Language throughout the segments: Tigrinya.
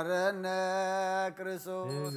መሐረነ ክርስቶስ።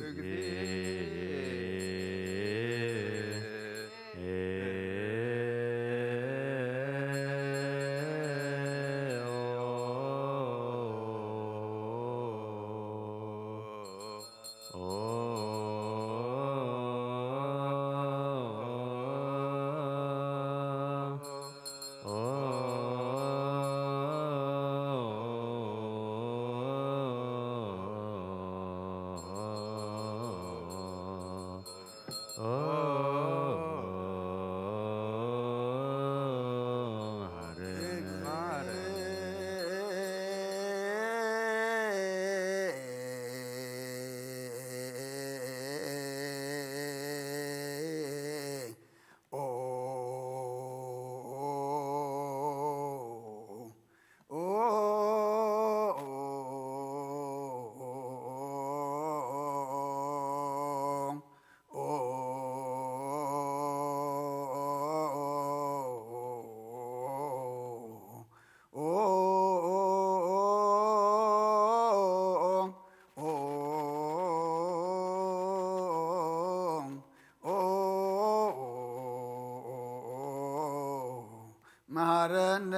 መሃረነ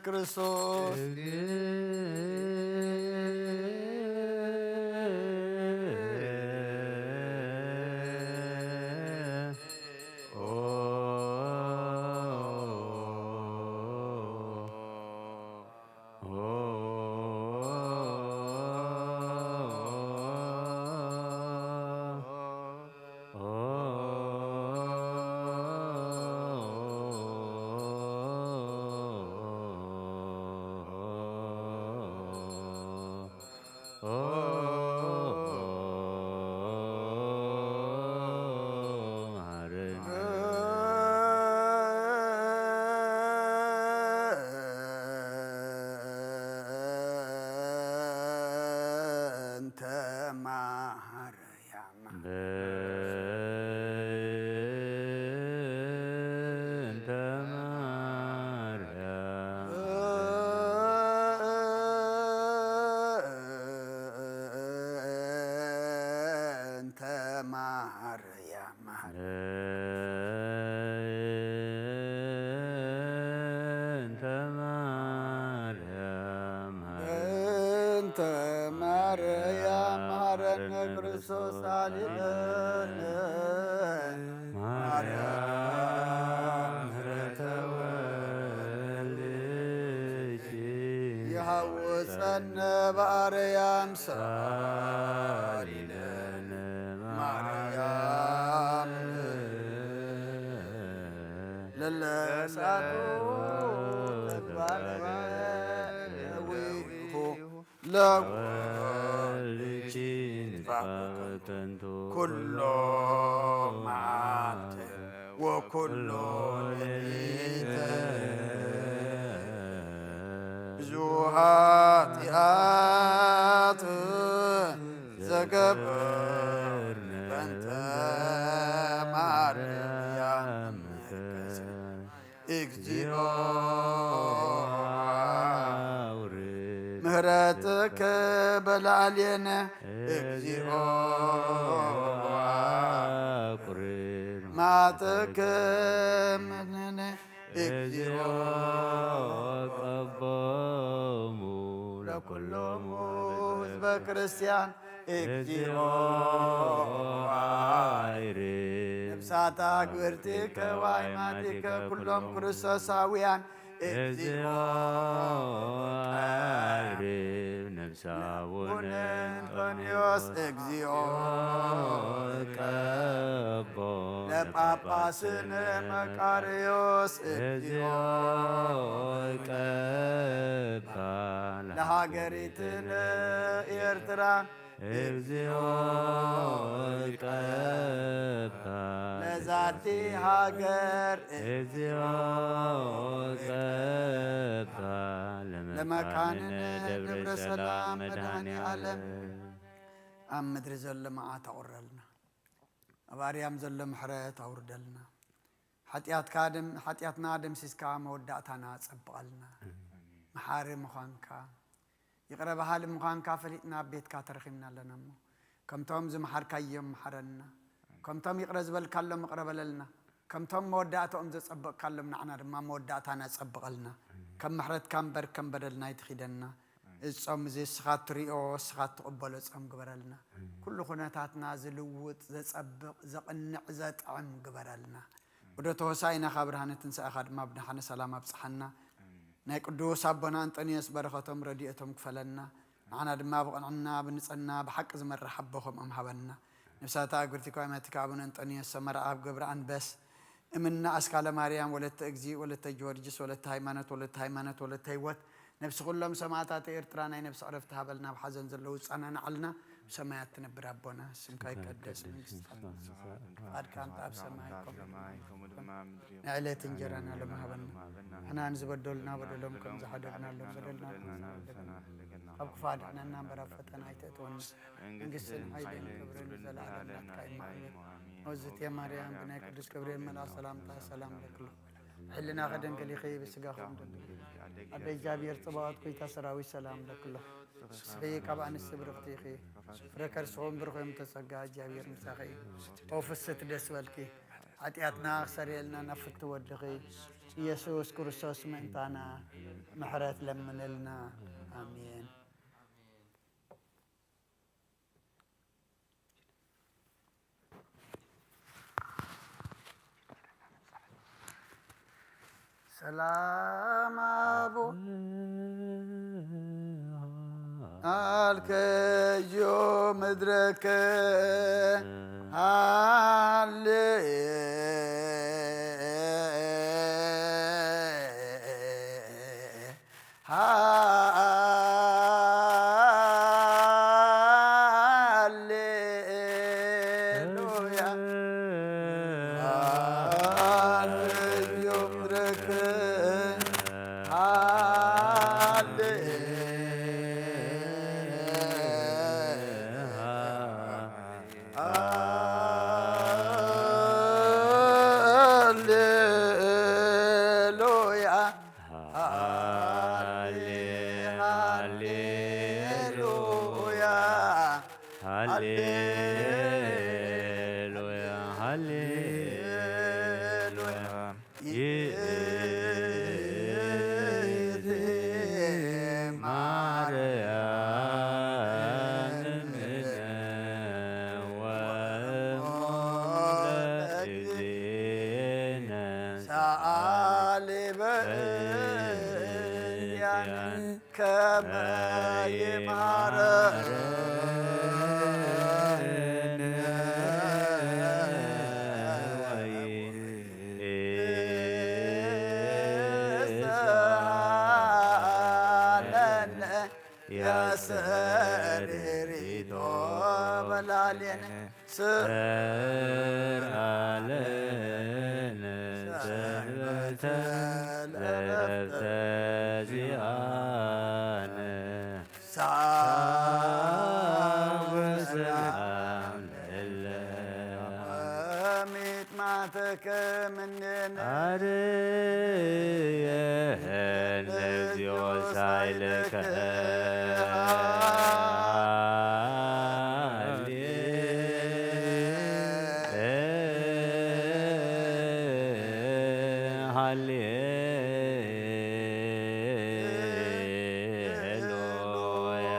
ክርስቶስ። እንተ ማርያም በእንተ ማርያም እንተ ማርያም በእንተ ማርያም በእንተ ማርያም መሐረነ ክርስቶስ አሊለነ ማርያም ምሕረተ ወልድኪ ይሃውፀነ በአርያም ሰአሊለነ ማርያም ለለሳቱ ተግባረ ለዊሁ ለወልድኪ ንፋቀ ከንቱ ኩሎ መዓልቲ ወኩሎ ሌሊት ብዙ ኃጢአት ዘገብር በእንተ ማርያም እግዚኦ አውርድ ምህረትከ በላዕሌነ እግዚኦ አቁርር ማተከ ምንነ እግዚኦ ቀቦሙ ለኩሎሙ ህዝበ ክርስቲያን እግዚኦ አይሬ ነፍሳት አግብርቲከ ወአይማቲከ ኩሎም ክርስቶሳውያን እግዚኦ አይሬ ነፍሳ አቡነ እንጦንዮስ እግዚኦ ቀቦ ለጳጳስነ መቃርዮስ እግዚኦ ቀባ ለሃገሪትነ ኤርትራ እግዚኦ ቀባ ለዛቲ ሃገር እግዚኦ ቀባ ለመካንነ ደብረ ሰላም መድኃኔ ዓለም። ኣብ ምድሪ ዘሎ መዓት ኣቑረልና፣ ኣብ ኣርያም ዘሎ ምሕረት ኣውርደልና። ሓጢኣትካ ደም-፣ ሓጢኣትና ደምሲስካ መወዳእታና ጸብቐልና። መሓሪ ምዃንካ፣ ይቕረ በሃሊ ምዃንካ ፈሊጥና ኣብ ቤትካ ተረኺብና ኣለና እሞ፣ ከምቶም ዝመሓርካዮም መሓረና፣ ከምቶም ይቕረ ዝበልካሎም ይቕረ በለልና፣ ከምቶም መወዳእታኦም ዘጸበቕካሎም ንዓና ድማ መወዳእታና ጸብቐልና። ከም ምሕረትካ እምበር ከም በደልና ኣይትኺደና። እዚ ጾም እዚ እስኻ እትሪኦ፣ እስኻ እትቕበሎ ጾም ግበረልና። ኩሉ ኩነታትና ዝልውጥ፣ ዘጸብቕ፣ ዘቕንዕ፣ ዘጥዕም ግበረልና። ወደ ተወሳኢና ካብ ብርሃነ ትንሳኤኻ ድማ ብደሓነ ሰላም ኣብጽሓና። ናይ ቅዱስ ኣቦና እንጠንዮስ በረኸቶም ረድኤቶም ክፈለና። ንዓና ድማ ብቕንዕና፣ ብንጽህና፣ ብሓቂ ዝመርሕ ኣቦ ከምኦም ሃበና። ነፍሳታ እግርቲ ኳይመትካ ኣቡነ እንጠንዮስ ሰመራ ኣብ ገብረ ኣንበስ እምነ ኣስካለ ማርያም ወለተ እግዚእ ወለተ ጊዮርጊስ ወለተ ሃይማኖት ወለተ ሃይማኖት ወለተ ህይወት ነፍሲ ኩሎም ሰማዕታት ኤርትራ ናይ ነፍሲ ዕረፍቲ ሃበልና። ኣብ ሓዘን ዘለዉ ጸናንዓልና። ብሰማያት ትነብር ኣቦና፣ ስምካ ይቀደስ፣ መንግስትካ ትምጻእ፣ ፍቃድካ እንተ ኣብ ሰማይ ከምኡ ንዕለት እንጀራና ሎም ሃበና። ንሕና ንዝበደሉና በደሎም ከም ዝሓደግናሎም በደልና ካብ ክፉእ ኣድሕነና እምበር ኣብ ፈተና ኣይተእትወና። መንግስትን ሓይልን ክብርን ንዘለኣለም ናትካ እዩ። እመቤት ማርያም ብናይ ቅዱስ ገብርኤል መልኣኽ ሰላምታ ሰላም እለክሎ። ሕልናኺ ድንግል ኢኺ፣ ብስጋኺ እውን ድንግል ኢኺ። ኣደ እግዚኣብሔር ጽባኦት፣ ጎይታ ሰራዊት ሰላም እለክሎ። ንስኺ ካብ ኣንስቲ ብርኽቲ ኢኺ፣ ፍረ ከርስኹም ብሩኽ እዮም። ተጸጋ እግዚኣብሔር ምሳኺ እዩ። ኦ ፍስሕቲ ደስ በልኪ፣ ሓጢኣትና ክሰርየልና ናብ ፍትው ወድኺ ኢየሱስ ክርስቶስ ምእንታና ምሕረት ለምንልና። ኣሜን። ሰላም ኣቡ ኣልከዮ ምድረከ ሃሌ ሃሌሉያ። ሃሌሉያ። ሃሌ ሃሌሉያ። ሃሌ ሃሌሉያ። ሃሌሉያ። ሃሌሉያ። ይእቲ ማርያም እምነ ወእሙ ለእግዚእነ ሰአሊ በእንቲአነ ከመ ይምሃረነ ወይስሃለነ። ያሰሪሪቶ በላሌነ ስር አለነ ሰንበተ ለረፍተ ዚአነ። ሳብ ሰላም ለለ አሚት ማተከ ምኔነ አርየነ እግዚኦ ሳይለከ። ሃሌሉያ።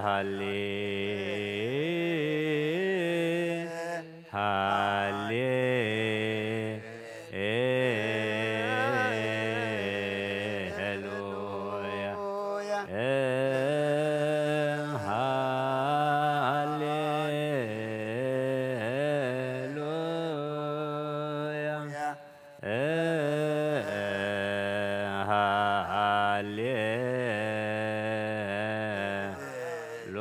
ሃሌ ሃሌ ሉያ። ሃሌ ሉያ። ሃሌ ሉያ።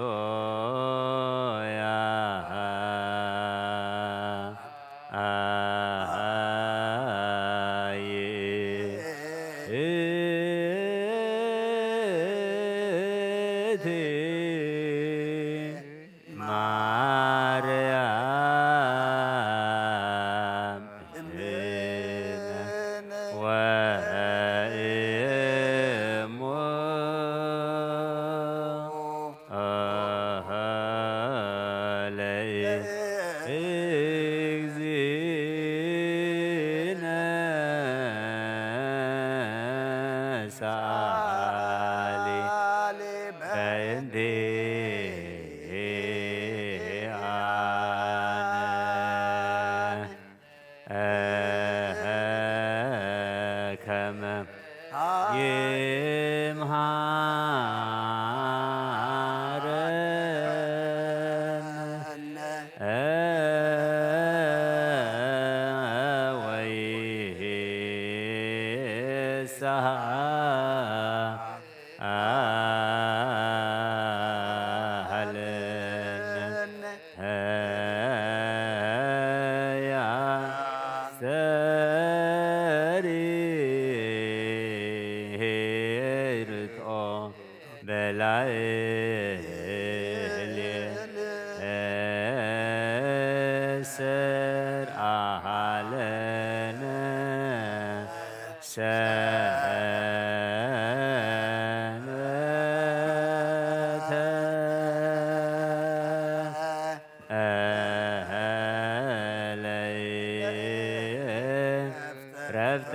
ላይል እሰር ኣሃለነ ሰንበተ ለይረፍተ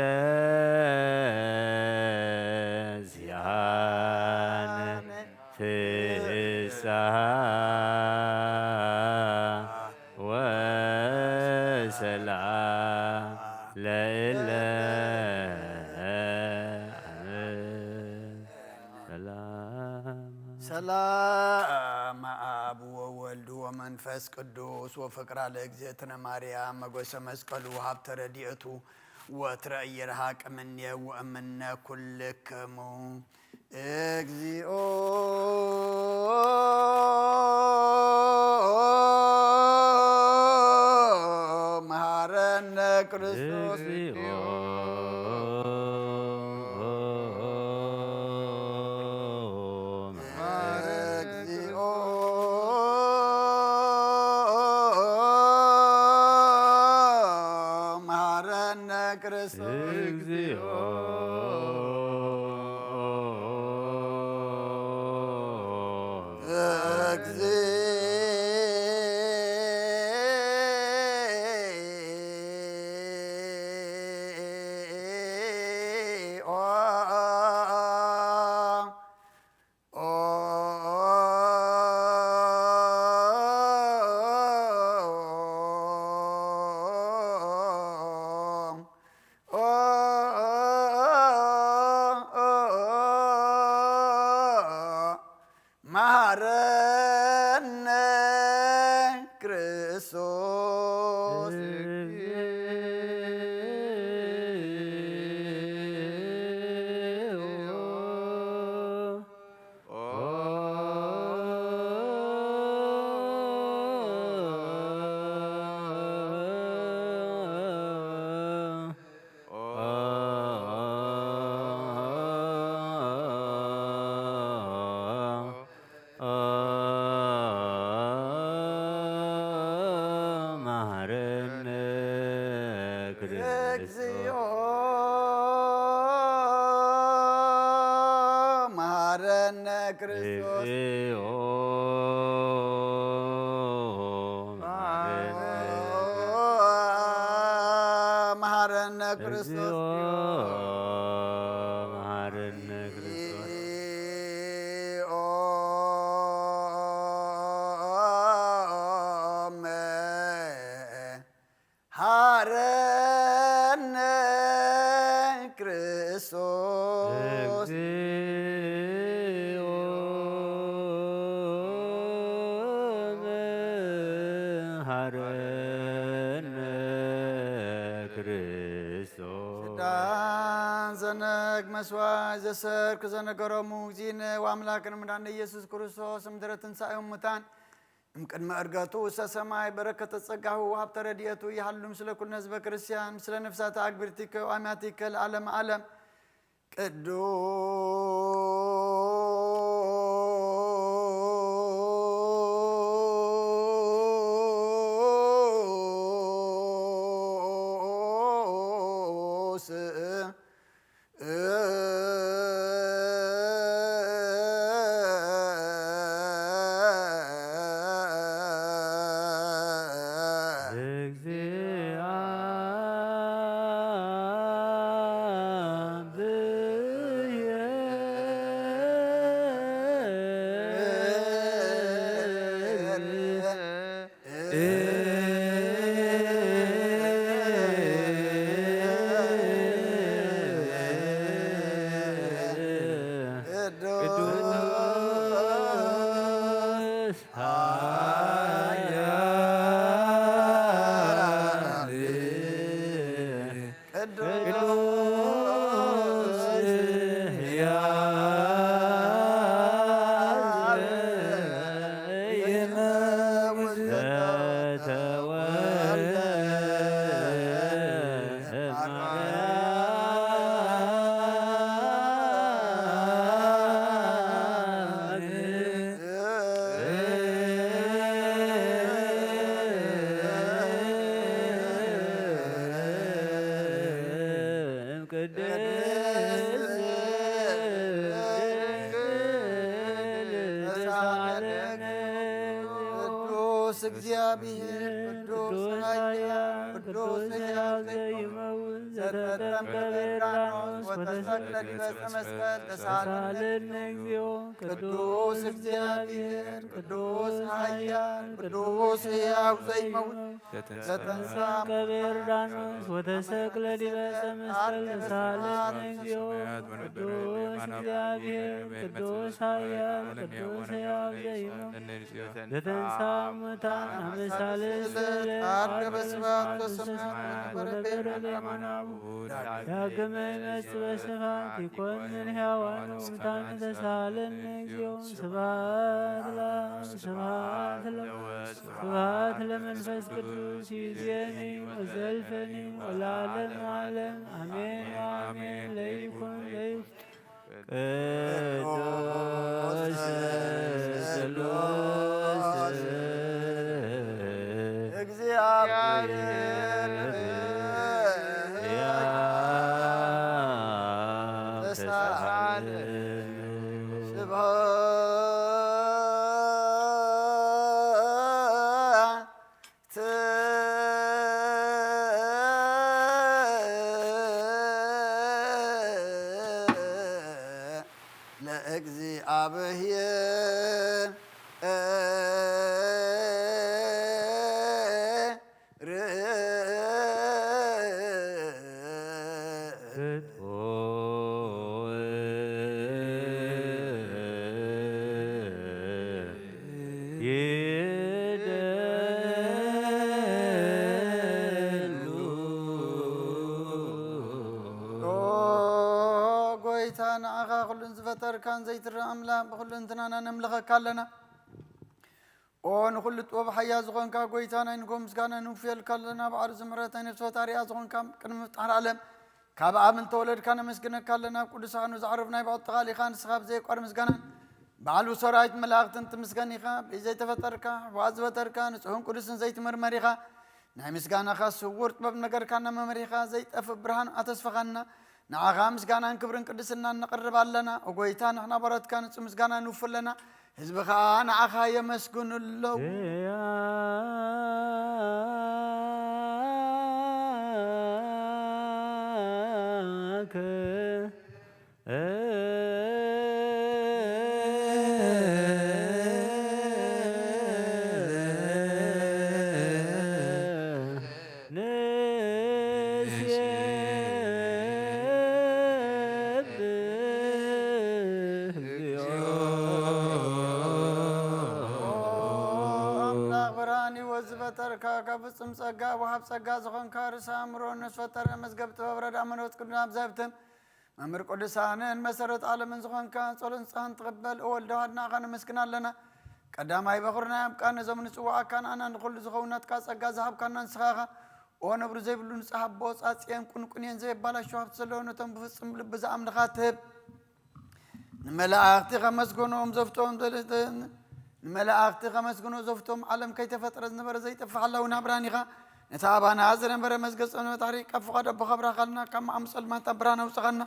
ዚኣነ ፍስሓ ወሰላም ለእለ ሰላም። ሰላም አብ ወወልድ ወመንፈስ ቅዱስ ወፍቅራ ለእግዝእትነ ማርያም መጎሰ መስቀሉ ሀብተ ረድኤቱ ወትረ ኢይርሓቅ እምኔ ወእምነ ኩልክሙ። እግዚኦ መሐረነ ክርስቶስ። እግዚኦ መሐረነ። እግዚኦ መሐረነ ክርስቶስ። እግዚኦ እግዚኦ። መሐረነ ክርስቶስ። መሐረነ ክርስቶስ። እግዚኦ መሐረነ ክርስቶስ። እግዚኦ መሐረነ መሐረነ ክርስቶስ። እግዚኦ መሐረነ ክርስቶስ። እግዚኦ መሐረነ ክርስቶስ። እግዚኦ መሐረነ ክርስቶስ። ስልጣን ዘነግ መስዋዕት ዘሰርክ ዘነገሮሙ እግዚእነ ወአምላክነ መድኃኒነ ኢየሱስ ክርስቶስ እምድረ ትንሣኤሁ እሙታን እምቅድመ ዕርገቱ ውስተ ሰማይ በረከተ ጸጋሁ ወሀብተ ረድኤቱ ይሃሉ ምስለ ኩልነ ህዝበ ክርስቲያን ምስለ ነፍሳተ አግብርቲከ ወአማቲከ ለዓለመ ዓለም። ቅዱስ እግዚአብሔር። እግዚኣብሔር ቅዱስ ኃያል ቅዱስ ሕያው ዘይመውት ዘተጠምቀ በዮርዳኖስ ወተሰቅለ ዲበ ዕፀ መስቀል ተሳለነ እግዚኦ ቅዱስ እግዚኣብሔር ቅዱስ ኃያል ቅዱስ ሕያው ዘይመውት ዘተንሳ ከበዮርዳኖስ ወተሰቅለ ዲበ ዕፀ መስቀል ተሳለነ እግዚኦ ቅዱስ እግዚኣብሔር ቅዱስ ኃያል ቅዱስ ሕያው ዘይመውት ዘተንሳ ሙታን አመሳልስት ጻድቅ በስብሐት በሰማያት ወነበረ በየማነ አቡሁ ዳግመ ይመጽእ በስብሐት ይኮንን ሕያዋን ወሙታን ተሳለነ እግዚኦ ስብሐት ለአብ ስብሐት ለወልድ ስብሐት ለመንፈስ ቅዱስ ይእዜኒ ወዘልፈኒ ወለዓለመ ዓለም አሜን ወአሜን። ለይኩን ለይኩን ቅዱስ ስሉስ እግዚአብሔር ስብሐት ለእግዚአብሔር ኦ ጎይታ፣ ንዓኻ ኩሉን ዝፈጠርካን ዘይትረእ ኣምላኽ ብኹሉ እንትናና ነምልኸካ ኣለና። ኦ ንኹሉ ጥበብ ሓያ ዝኾንካ ጎይታ፣ ናይ ንጎ ምስጋና ንውፍየልካ ኣለና። ባዕሉ ዝምሕረት ናይ ነፍሲ ፈጣሪኣ ዝኾንካ ቅድሚ ምፍጣር ዓለም ካብ ኣብ እንተወለድካ ነመስግነካ ኣለና። ኣብ ቅዱሳኑ ዘዕርፍ ናይ ብዕጥኻ ሊኻ ንስኻ ብዘየቋር ምስጋናን ባዕሉ ሰራዊት መላእኽትን ትምስገን ኢኻ። ብዘይተፈጠርካ፣ ሕዋ ዝፈጠርካ፣ ንጹህን ቅዱስን ዘይትምርመር ኢኻ። ናይ ምስጋናኻ ስውር ጥበብ ነገርካና መመሪኻ፣ ዘይጠፍእ ብርሃን ኣተስፈኻና። ንዓኻ ምስጋናን ክብርን ቅድስናን ነቕርብ ኣለና። ኦ ጎይታ፣ ንሕና በረትካ ንጹህ ምስጋና ንውፉ ኣለና። ህዝቢ ኸኣ ንዓኻ የመስግኑ ኣለዉ። እያከ ንሴብህ እግዚኦ። ኣምላኽ ብርሃን ሕይወት ዝፈጠርካ፣ ካብ ፍጹም ጸጋ ወሃብ ጸጋ ዝኾንካ፣ ርእሰ ኣእምሮ ንዝፈጠረ መዝገብ ጥበብ ረድኣ መንፈስ ቅዱስ ኣብ ዘህብትም መምህር ቅዱሳንን መሰረት ዓለምን ዝኾንካ፣ ጸሎት ንስኻን ትቕበል፣ ኦ ወልደ ዋሕድ ንዓኻ ነመስግን ኣለና። ቀዳማይ በኹርና ኣብ ቃል ነዞም ንጽዋዓካ ንኣና ንኹሉ ዝኸውን ናትካ ጸጋ ዝሃብካና ንስኻ ኢኻ። ኦ ነብሪ ዘይብሉ ንጹሕ ኣቦ፣ ጻጽየን ቁንቁንየን ዘየባላሹ ሃብቲ ዘለዎ ነቶም ብፍጹም ልቢ ዝኣምንኻ ትህብ። ንመላእኽቲ ከመስግኖም ዘፍቶም ዘለ-፣ ንመላእኽቲ ከመስግኖ ዘፍቶም ዓለም ከይተፈጥረ ዝነበረ ዘይጠፍእ ሓላዊ ናብራን ኢኻ። ነቲ ኣባና ዝነበረ መዝገብ ጸሎት ታሪኽ ካብ ፍቓድ ኣቦኻ ኣብራኻልና፣ ካብ ማእም ጸልማት ኣብ ብርሃን ኣውጽኻና፣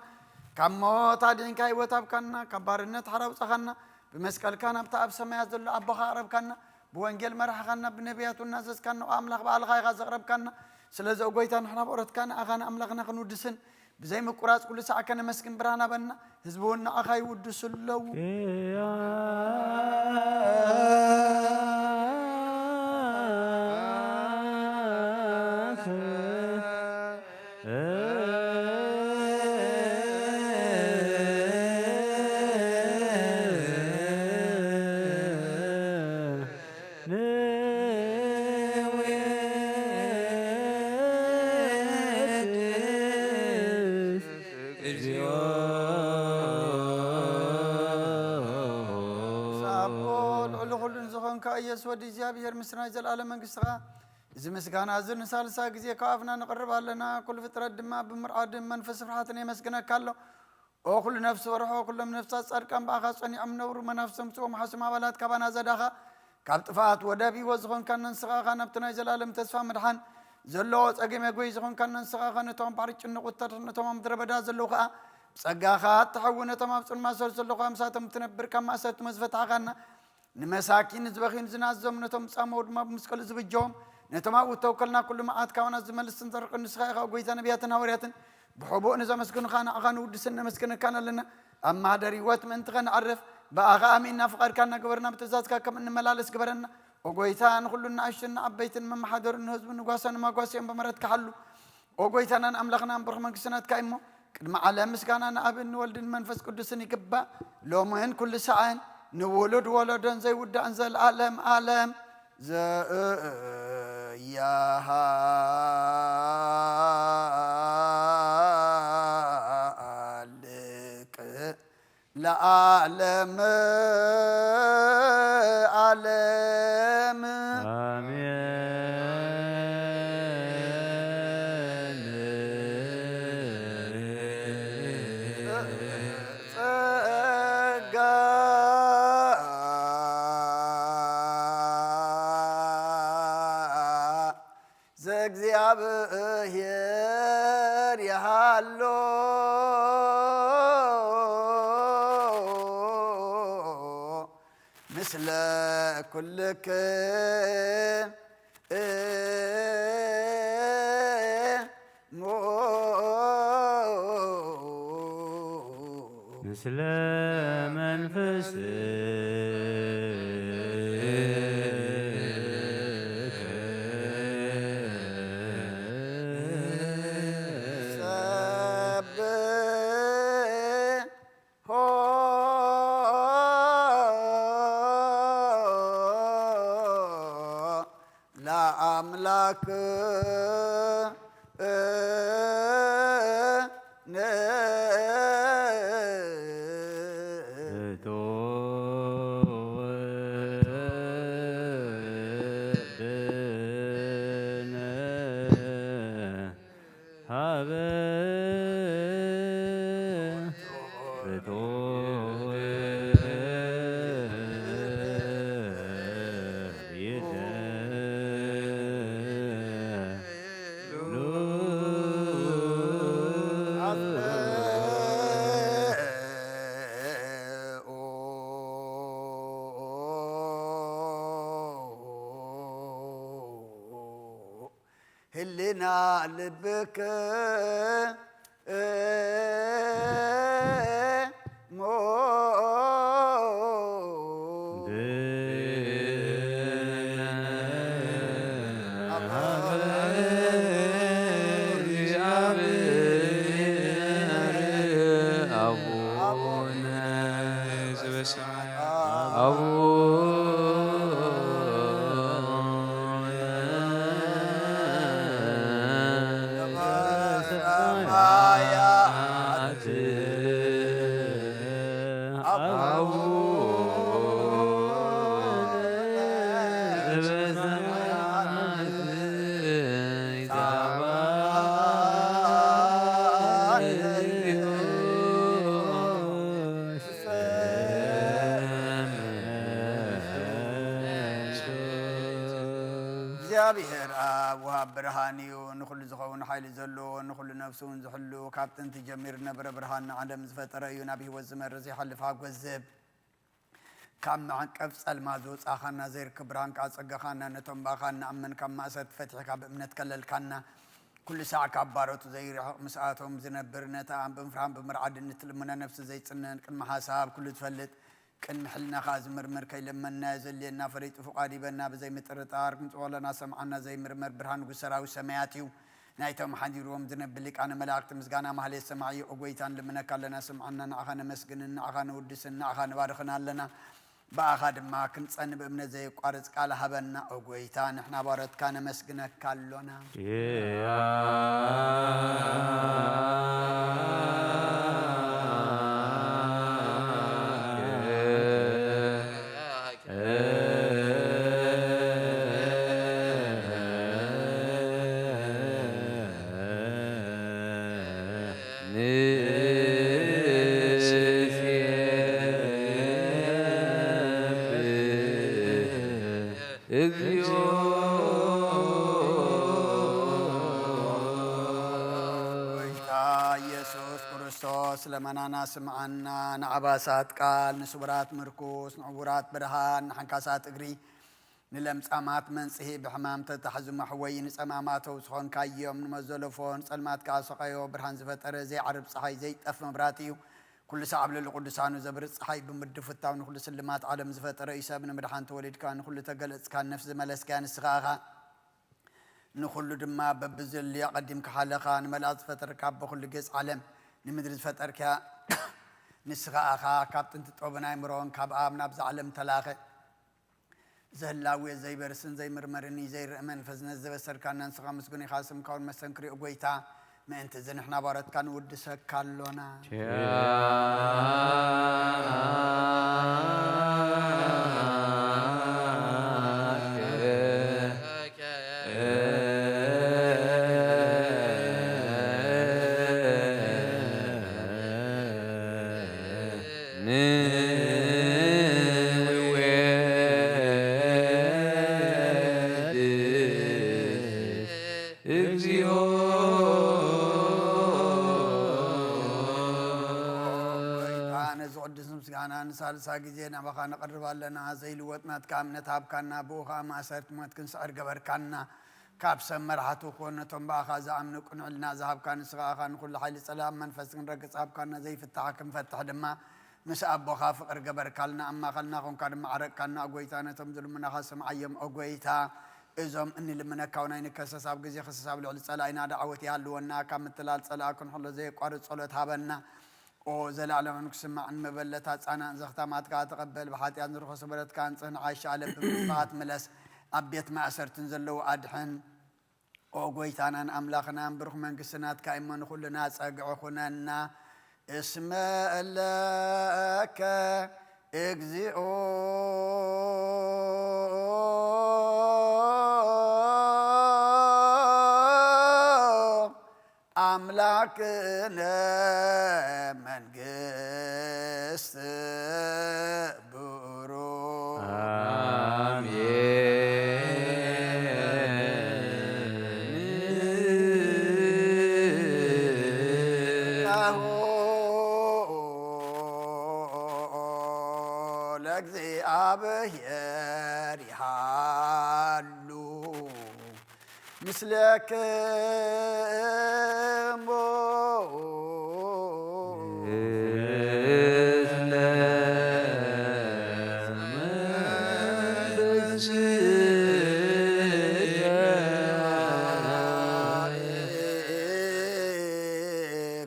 ካብ ሞት ኣድሒንካ ህይወት ሃብካና፣ ካብ ባርነት ሓራ ኣውጻኻና፣ ብመስቀልካ ናብታ ኣብ ሰማያት ዘሎ ኣቦኻ ኣቕረብካና፣ ብወንጌል መራሕኻና፣ ብነቢያቱ እናዘዝካና፣ ኦ ኣምላኽ ባዕልኻ ኢኻ ዘቕረብካና። ስለዚ ኦ ጎይታ ንሕና ብኦረትካ ንኣኻ ንኣምላኽና ክንውድስን ብዘይ ምቁራጽ ኩሉ ሳዕ ከነመስግን ብርሃን ሃበና። ህዝቢ እውን ንዓኻ ይውድሱ ኣለዉ። ንወድስ እግዚኦ። ኣቦ ልዕሊ ኩሉ ንዝኾንካ ኢየሱስ ወዲ እግዚኣብሔር ምስናይ ዘለዓለም መንግስትኻ፣ እዚ ምስጋና እዚ ንሳልሳይ ግዜ ካብ ኣፍና ነቕርብ ኣለና። ኩሉ ፍጥረት ድማ ብምርዓድን መንፈስ ፍርሃትን የመስግነካ ኣሎ። ኦ ኩሉ ነፍሲ በርሖ፣ ኩሎም ነፍሳት ጻድቃን ብኣኻ ጸኒዖም ነብሩ፣ መናፍስቶም ጽዎም ሓስም ኣባላት ካባና ዘዳኻ፣ ካብ ጥፍኣት ወደብ ህይወት ዝኾንካና ንስኻ ኢኻ። ናብቲ ናይ ዘላለም ተስፋ ምድሓን ዘለዎ ጸገም የጎይ ዝኾንካና ንስኻ ኢኻ። ነቶም ኣብ ባሕሪ ጭንቕ ወተርተር፣ ነቶም ኣብ ምድረ በዳ ዘለዉ ኸኣ ብጸጋኻ እትሐዊ፣ ነቶም ኣብ ጽልማት ሰልፍ ዘለዉ ኸኣ ምሳቶም እትነብር፣ ካብ ማእሰርቲ መዝፈታሕኻና ንመሳኪን ዝበኽዩን ዝናዘዞም፣ ነቶም ዝጻመዉ ድማ ብመስቀሉ ዝብጀዎም፣ ነቶም ኣብኡ እተወከልና ኩሉ መዓት ካባና ዝመልስን ዘርቅን ንስኻ ኢኻ። ጎይታ ነቢያትን ሃዋርያትን ብሕቡእ ንዘመስግኑኻ ንዓኻ ንውድስን ነመስግነካን ኣለና። ኣብ ማህደር ህይወት ምእንቲ ኸነዕርፍ ብኣኻ ኣሚንና ፍቓድካ እናገበርና ብትእዛዝካ ከም እንመላለስ ግበረና። ኦ ጎይታ፣ ንኹሉ ንኣሽቱን ንዓበይትን መመሓደሩ ንህዝቡ ንጓሰ ንማጓሰኦም ብምሕረትካ ሓሉ። ኦ ጎይታናን ኣምላኽናን ብሩኽ መንግስቲ ናትካ እዩ እሞ፣ ቅድሚ ዓለም ምስጋና ንኣብን ንወልድን መንፈስ ቅዱስን ይግባእ፣ ሎምን ኩሉ ሰዓን ንውሉድ ወለዶን ዘይውዳእን ዘለዓለም ዓለም። ዘያሃልቅ ለዓለም ዓለም። ኣሜን። ጸጋ ዘእግዚኣብሔር ይሃሎ ምስለ ኩልክን። ምስለ መንፈስ ለአምላክ ህልና ልብክ እግዚኣብሔር ኣብ ወሃብ ብርሃን እዩ። ንኹሉ ዝኸውን ሓይሊ ዘለዎ፣ ንኹሉ ነፍሱ እውን ዝሕሉ፣ ካብ ጥንቲ ጀሚሩ ዝነበረ ብርሃን ንዓለም ዝፈጠረ እዩ። ናብ ህይወት ዝመርህ ዘይሓልፍ ሓጎስ ዝህብ፣ ካብ መዕቀብ ጸልማት ዘውጻኻና፣ ዘይርክብ ብርሃን ከኣ ጸጋኻና፣ ነቶም ብኣኻ እንኣምን ካብ ማእሰርቲ ፈቲሕካ ብእምነት ከለልካና፣ ኩሉ ሳዕ ካብ ባሮቱ ዘይርሕቕ ምስኣቶም ዝነብር፣ ነታ ብምፍርሃን ብምርዓድን እትልምና ነፍሲ ዘይጽነን፣ ቅድሚ ሓሳብ ኩሉ ዝፈልጥ፣ ቅድሚ ሕልናኻ ዝምርምር፣ ከይለመንናዮ ዘድልየና ፈሊጡ ፍቓዱ ሂበና፣ ብዘይ ምጥርጣር ክንጽዎ ኣለና። ሰምዓና ዘይምርመር ብርሃን ንጉስ ሰራዊት ሰማያት እዩ። ናይቶም ሓዲርዎም ዝነብር ሊቃነ መላእክት ምስጋና ማህሌት ሰማዒ እዩ። ኦ ጎይታ ንልምነካ ኣለና፣ ስምዓና፣ ንዓኻ ነመስግንን ንዓኻ ነውድስን ንዓኻ ንባርኽን ኣለና። ብኣኻ ድማ ክንጸን ብእምነት ዘየቋርጽ ቃል ሃበና። ኦ ጎይታ ንሕና ባሮትካ ነመስግነካ ኣሎና። ጎይታ ኢየሱስ ክርስቶስ ስለ ልመናና ስምዓና። ንዓባሳት ቃል፣ ንስውራት ምርኩስ፣ ንዕውራት ብርሃን፣ ንሓንካሳት እግሪ፣ ንለምጻማት መንጽሂ፣ ብሕማም ተታሕዙ መሕወዪ፣ ንጸማማት ዝኾንካዮም፣ ንመዘለፎ፣ ንጸልማት ከኣ ሰቐዮ፣ ብርሃን ዝፈጠረ፣ ዘይዓርብ ጸሓይ፣ ዘይጠፍ መብራህቲ እዩ። ኩሉ ሳዕ ኣብ ልዕሊ ቅዱሳኑ ዘብርህ ጸሓይ ብምድፍታው፣ ንኹሉ ስልማት ዓለም ዝፈጠረ እዩ። ሰብ ንምድሓን ተወሊድካ፣ ንኹሉ ተገለጽካ፣ ነፍሲ ዝመለስካያ ንስኻ ኢኻ። ንኹሉ ድማ በብዘድልዮ ኣቐዲምካ ሓለኻ። ንመላእኽቲ ዝፈጠርካ፣ ኣቦ ኩሉ ገጽ ዓለም፣ ንምድሪ ዝፈጠርካያ ንስኻ ኢኻ። ካብ ጥንቲ ጥበብን ኣእምሮን ካብ ኣብ ናብዛ ዓለም ተላኸ። ዘህላዊ ዘይበርስን ዘይምርመርን እዩ ዘይርእ መንፈስ ነዚ ዘበሰርካና ንስኻ ምስጉን ኢኻ። ስምካ እውን መስተንክር እዩ ጎይታ። ምእንቲ እዚ ንሕና ባሮትካ ንውድሰካ ኣሎና። እግዚኦ። ጎይታ፣ ነዚ ቅዱስ ምስጋና ንሳልሳ ግዜ ናባኻ ነቐርብ ኣለና። ዘይልወጥ ናትካ እምነት ሃብካና፣ ብኡ ኸኣ ማእሰርቲ ሞት ክንስዕር ገበርካና። ካብ ሰብ መራሕቲ ኮን፣ ነቶም ብኣኻ ዝኣምኑ ቅኑዕ ሕልና ዝሃብካ ንስኻ ኢኻ። ንኹሉ ሓይሊ ጸላእን መንፈስ ክንረግጽ ሃብካና። ዘይፍታሕ ክንፈትሕ ድማ ምስ ኣቦኻ ፍቕሪ ገበርካልና። ኣብ ማእከልና ኮንካ ድማ ዓረቅካና። ኦ ጎይታ፣ ነቶም ዝልምናኻ ስምዓዮም። ኦ ጎይታ፣ እዞም እንልምነካ እውን ኣይንከሰስ። ኣብ ግዜ ክሰስ ኣብ ልዕሊ ጸላኢና ደዓወት ይሃልወና። ካብ ምትላል ጸላኢ ክንሕሎ ዘየቋርጽ ጸሎት ሃበና። ኦ ዘላለማውን ክስማዕን መበለታ ጻናን ዘኽታማት ከኣ ተቐበል። ብሓጢኣት ንርኸሶ በደላት ከኣ ኣንጽህ፣ ንዓሻ ለብም ጥፋኣት ምለስ። ኣብ ቤት ማእሰርትን ዘለዉ ኣድሕን። ኦ ጎይታናን ኣምላኽናን፣ ብሩኽ መንግስቲ ናትካ እሞ ንኹልና ጸግዒ ኩነና። እስመ እለከ እግዚኦ ኣምላክነ መንግስት ብሩክ። አሜን። ለእግዚኣብሔር ይሃሉ ምስለክሙ።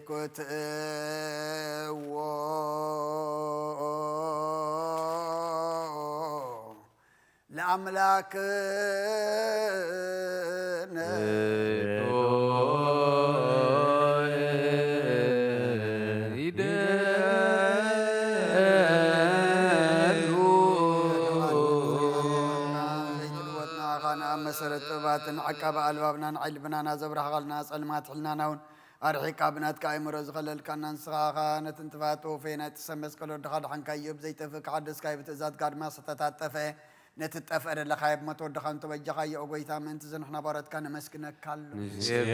ኩትዎ ለኣምላክነ። ዘይትልወጥና ኻና መሰረት ጥበባትን ዓቃቢ ኣልባብናን ዓይሊ ብናና ዘብራህቓልና ጸልማት ሕልናና እውን ኣርሒቃ ብናትካ ኣእምሮ ዝኸለልካና ንስኻ ኢኻ። ነቲ እንትፋት ወፈየ ናይ ጥሰ መስቀል ወድኻ ድሓንካዮ፣ ብዘይጠፍእ ክሓደስካዮ ብትእዛዝካ ድማ ዝተታጠፈ። ነቲ ትጠፍእ ደለኻዮ ብሞት ወድኻ እንተበጃኻዮ፣ ኦ ጐይታ፣ ምእንቲ እዚ ንሕና ባሮትካ ነመስግነካ ኣሎ። ንሴብሖ።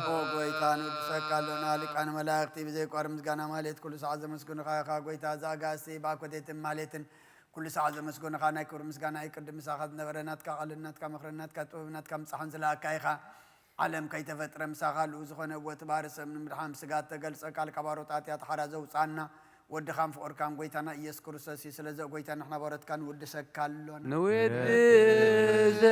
ኦ ጐይታ፣ ንውድሰካ ኣሎና፣ ሊቃነ መላእኽቲ ብዘይቋርጽ ምስጋና ማህሌት ኩሉ ሰዓት ዘመስግኑኻ ኢኻ። ጐይታ፣ እዚ ኣጋእዝቲ ብኣኮቴትን ማህሌትን ኩሉ ሰዓት ዘመስግኑኻ፣ ናይ ክብሪ ምስጋና እዩ። ቅድም ምሳኻ ዝነበረ ናትካ ቃልን ናትካ ምኽርን ናትካ ጥበብን ናትካ ምጻሕን ዝለኣካ ኢኻ። ዓለም ከይተፈጥረ ምሳኻ ልኡ ዝኾነ እወ እቲ ባህሪ ሰብ ንምድሓን ብስጋ እተገልጸ፣ ቃልካ ባሮት ኣትያት ሓራ ዘውጽኣና፣ ወድኻን ፍቑርካን ጐይታና ኢየሱስ ክርስቶስ እዩ። ስለዚ ኦ ጐይታ፣ ንሕና ባሮትካ ንውድሰካ ኣሎና። ንውድሰካ።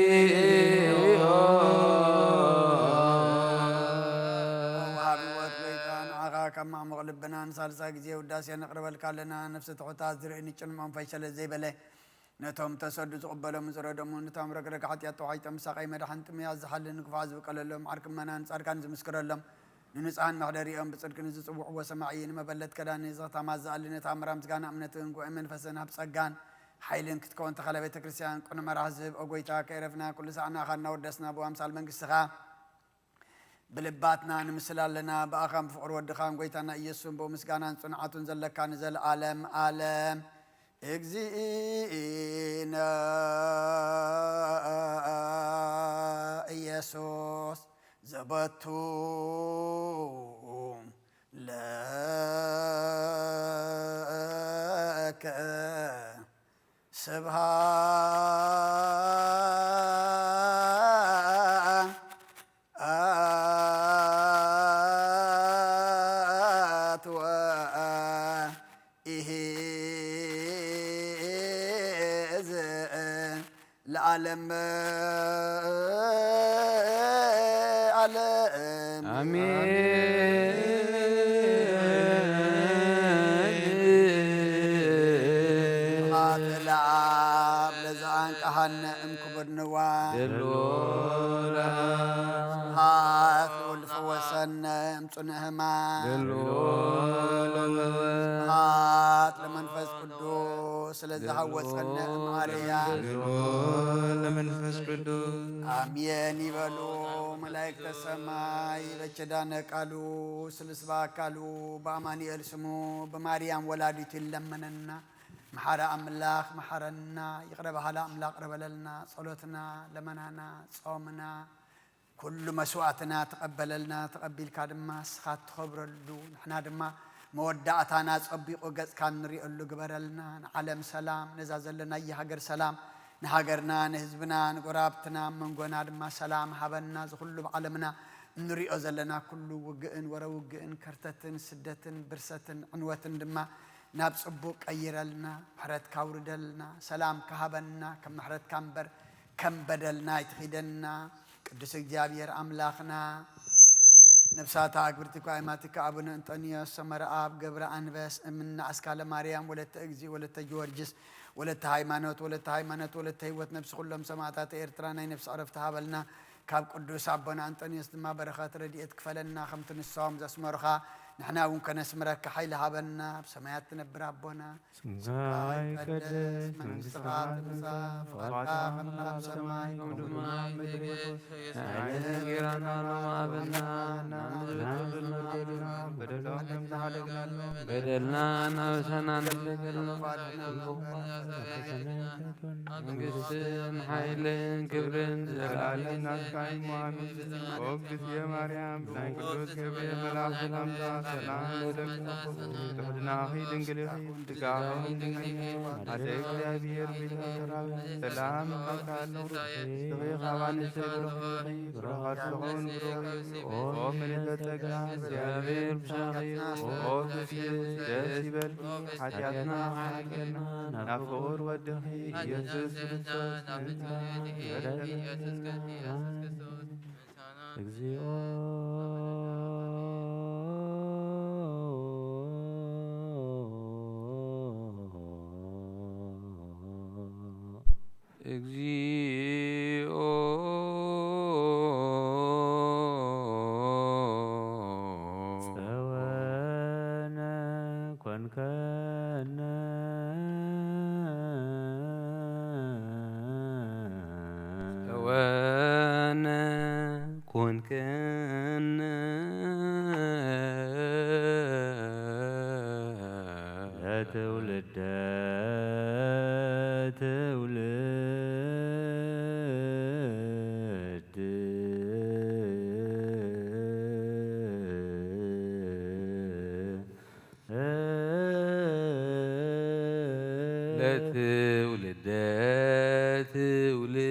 እግዚኦ። ወሃቢ ህይወት ጐይታ፣ ንዓኻ ካብ ማዕሙቕ ልብና ንሳልሳይ ግዜ ውዳሴ ነቕርበልካ ኣለና። ነፍሲ ትሑታት ዝርኢ ንጭን መንፈስ ሸለል ዘይበለ፣ ነቶም ተሰዱ ዝቕበሎም ዝረደሙ፣ ነቶም ረግረግ ሓጢኣት ተዋሒጦም ምሳቐይ መድሓን ጥምያት ዝሓልን ንክፉኣት ዝብቀለሎም፣ ዓርኪ እመናን ጻድቃን ዝምስክረሎም፣ ንንጹሃን መሕደሪኦም ብጽድቂ ንዝጽውዕዎ ሰማዒ፣ ንመበለት ከዳኒ ዘኽታማት ዝኣሊ፣ ነታ ምራ ምስጋና እምነትን ጉባኤ መንፈስን ሃብ ጸጋን ሓይልን ክትከውን ተኸለ ቤተ ክርስቲያን ቅኑዕ መራሒ ዝህብ፣ ኦ ጎይታ፣ ከይረፍና ኩሉ ሳዕ ንኣኻ እናወደስና ብኣምሳል መንግስትኻ ብልባትና ንምስል ኣለና። ብኣኻን ብፍቕሪ ወድኻን ጎይታና ኢየሱስን ብኡ ምስጋናን ጽንዓቱን ዘለካ ንዘለዓለም ዓለም። እግዚእነ ኢየሱስ ዘበቱ ለከ ስብሃት ወኢሂ ለዓለም ዓለም። ኣሜን። ስብሐት ለአብ ለዘአንቀሐነ እምክቡድ ንዋ። ገሎ ለአብ። ስብሐት ለወልድ ፈወሰነ እምጽኑዕ ሕማም። ገሎ ለመንፈስ። ስብሐት ለመንፈስ ቅዱስ ስለዝሃወጸነ እምዓርያ። ገሎ ለመንፈስ ቅዱስ። ኣሜን ይበሉ መላእክተ ሰማይ። በኪዳነ ቃሉ ስልስባ አካሉ በአማኑኤል ስሙ በማርያም ወላዲቱ ይለመነና። መሓሪ ኣምላኽ መሓረና፣ ይቕረ በሃሊ ኣምላኽ ቅረ በለልና፣ ጸሎትና፣ ለመናና፣ ጾምና፣ ኩሉ መስዋእትና ተቐበለልና። ተቐቢልካ ድማ ንስኻ ትኸብረሉ፣ ንሕና ድማ መወዳእታና ጸቢቑ ገጽካ እንሪኦሉ ግበረልና። ንዓለም ሰላም፣ ነዛ ዘለናያ ሃገር ሰላም፣ ንሃገርና፣ ንህዝብና፣ ንጎረባብትና፣ ኣብ መንጎና ድማ ሰላም ሃበና። እዚ ኩሉ ኣብ ዓለምና እንሪኦ ዘለና ኩሉ ውግእን ወረ ውግእን፣ ከርተትን ስደትን ብርሰትን ዕንወትን ድማ ናብ ጽቡቕ ቀይረልና፣ ምሕረትካ ኣውርደልና፣ ሰላምካ ሃበና፣ ከም ምሕረትካ እምበር ከም በደልና ኣይትኺደና። ቅዱስ እግዚኣብሔር ኣምላኽና፣ ነፍሳታ ኣግብርቲ ኳይማቲካ ኣቡነ እንጦንዮስ ሰመረ ኣብ ገብረ ኣንበስ እምነ ኣስካለ ማርያም ወለተ እግዚእ ወለተ ጊዮርጊስ ወለተ ሃይማኖት ወለተ ሃይማኖት ወለተ ህይወት ነፍሲ ኩሎም ሰማዕታት ኤርትራ ናይ ነፍሲ ዕረፍቲ ሃበልና። ካብ ቅዱስ ኣቦና እንጦንዮስ ድማ በረኸት ረድኤት ክፈለና፣ ከምቲ ንሶም ዘስመሩኻ ንሕና እውን ከነስምረካ ሓይሊ ሃበና። ኣብ ሰማያት ትነብር ኣቦና፣ ስምካ ይቀደስ፣ መንግስትኻ ትምጻእ፣ ፍቓድካ ከም ኣብ ሰማይ ከምኡ ድማ ኣብ ምድሪ ትኹን። ንዕለትና እንጌራና ሎሚ ሃበና፣ ንኣምን በደልና ከም ዝሓለግናሎም በደልና እናበሰና ንበደል መንግስትን ሓይልን ክብርን ዘለዓለም ናትካ እዩ። ኣሜን። ኦ እግዝእትየ ማርያም፣ ብናይ ቅዱስ ገብርኤል መልኣክ ሰላምታ ሰላም ንብለኪ። ብሕልናኺ ድንግል ኢኺ፣ ስጋኺ እውን ድንግል እዩ። ኣደ እግዚኣብሔር ቤተ ሰላም እብለኪ ኣለኹ። ንስኺ ካብ ኣንስቲ ብሩኽ ኢኺ፣ ፍረ ከርስኺ እውን ብሩኽ እዩ። ኦ ምልዕተ ጸጋ፣ እግዚኣብሔር ምሳኺ እዩ። ኦ ፍስሕቲ ደስ ይበልኪ፣ ሓጢኣትና ሓልቀልና፣ ናብ ፍቑር ወድኺ ኢየሱስ ክርስቶስ ንምሕረት። እግዚኦ። እግዚኦ። ጸወነ ኮንከነ። ጸወነ ኮንከነ። ለትውልደ ትውልድ። ለትውልደ ትውልድ።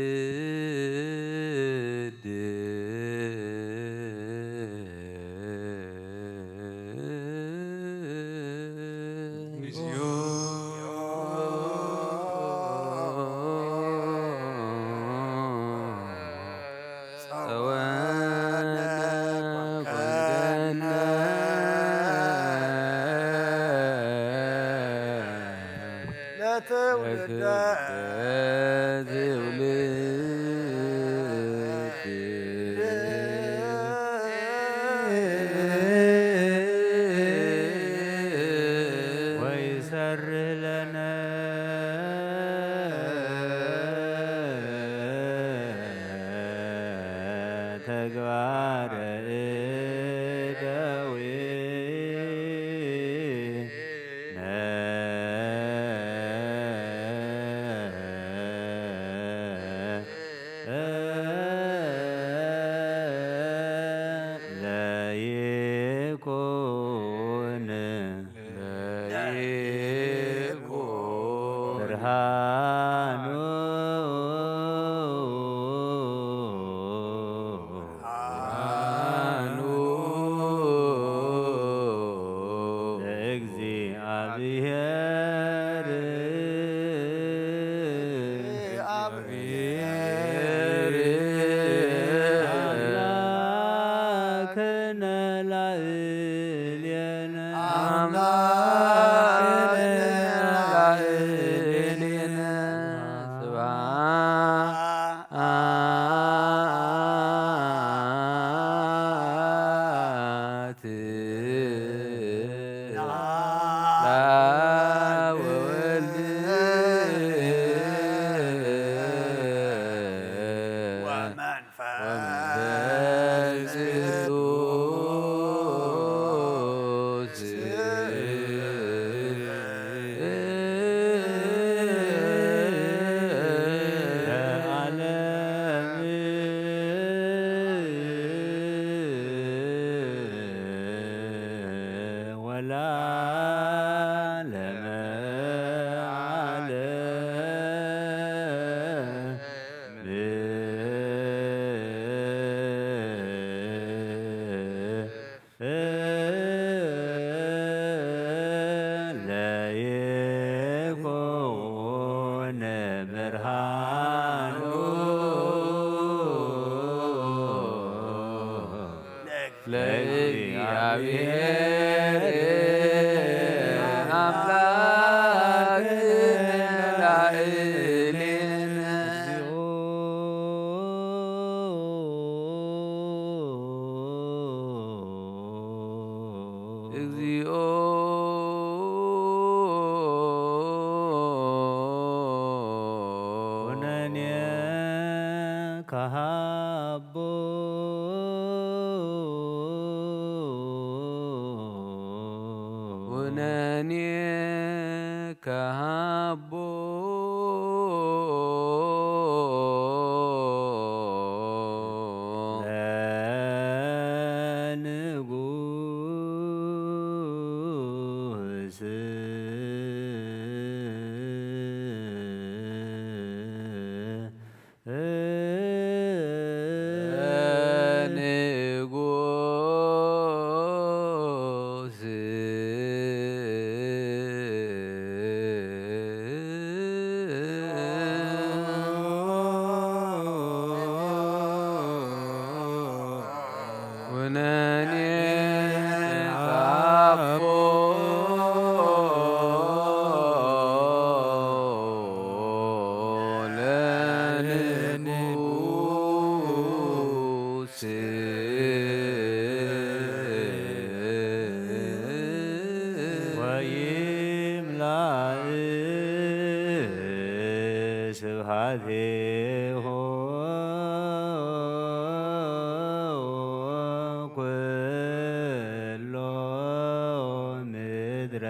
ጸወነ ኮንከነ። ለትውልደ ትውልድ። ተግባረ እደዊነ ለይኩን ለይኩን ብርሃኑ ብርሃኑ ለእግዚኣብሔር አብሔር አምላክነ ላዕሌነ አምላክነ ላዕሌነ ስብሐት ለወልድ ወመንፈስ ቅዱስ ለዓለም ወለዓለመ ዓለም። ለይኩን ብርሃኑ ለእግዚኣብሔር አምላክ ላዕሌነ። እግዚኦ ኩነኔ ከሃቦ ኩነኔ ከሃቦ ለንጉስ ንጉስ ኩነኔ ጻፎ ለንጉስ ወይምላእ ስብሐቴሁ ኩሎ ምድረ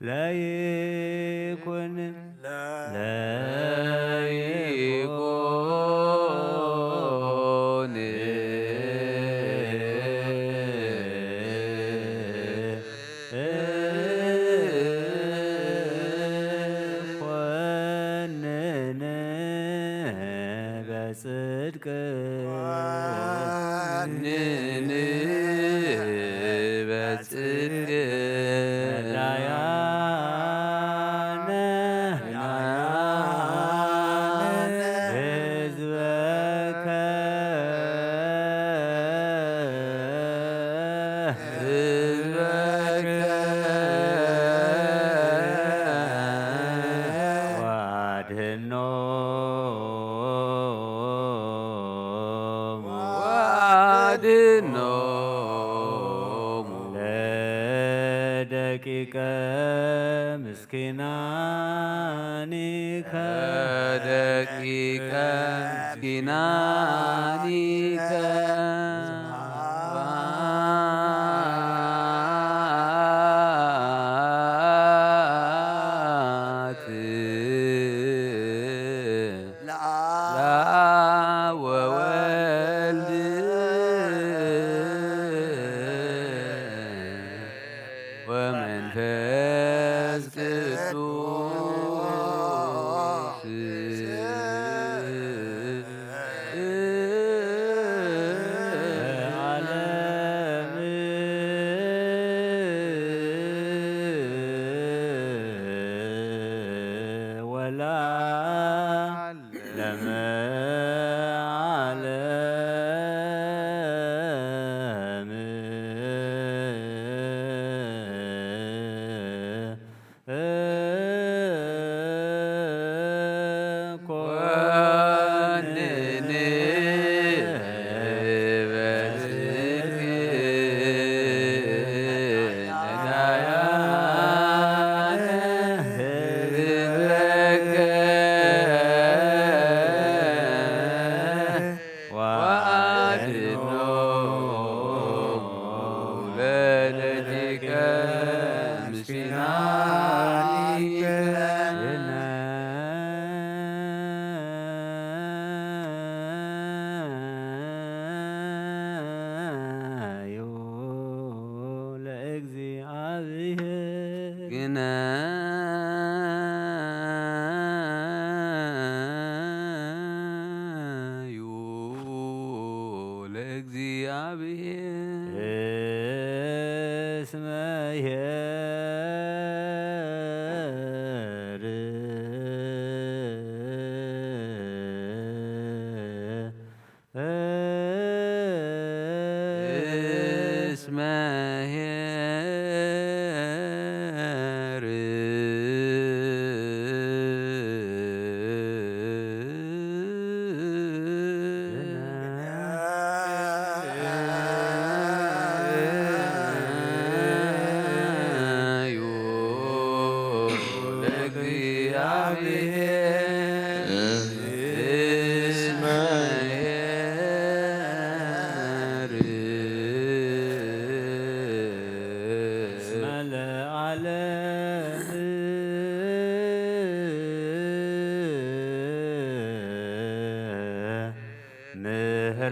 ለይኩን ለይኩን ኮንን በጽድቅ ኮንን በጽድቅ ነዳያነ ህዝበከ ህዝበከ ወአድህኖሙ ወአድህኖሙ ለደቂቀ ምስኪናኒከ ደቂቀ ምስኪናኒከ ለዓለመ ዓለም። ኮንኒ በጽድቅ ነዳያነ ህዝበከ ወአድኖ ለደቂቀ ምስኪናን። ግናዩ ለእግዚኣብሔር። ግናዩ ለእግዚኣብሔር። እስመ ኄር። እስመ ኄር።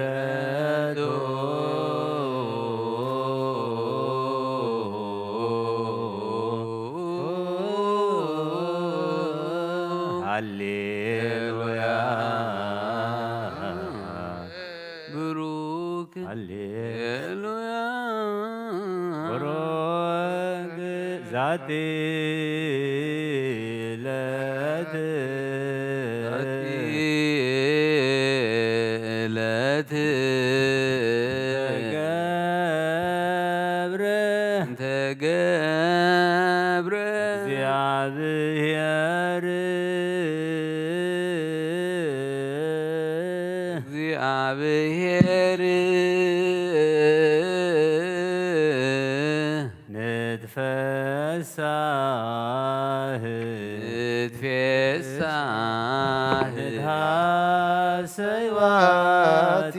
ምህረቱ ሃሌሉያ። ብሩክ ሃሌሉያ። ብሩክ ዛቲ ዕለት። ዕለት ተገብረ። ተገብረ። እግዚኣብሔር። እግዚኣብሔር። ንትፈሳህ። ንትፌሳህ። ንትሃሰይ ባቲ።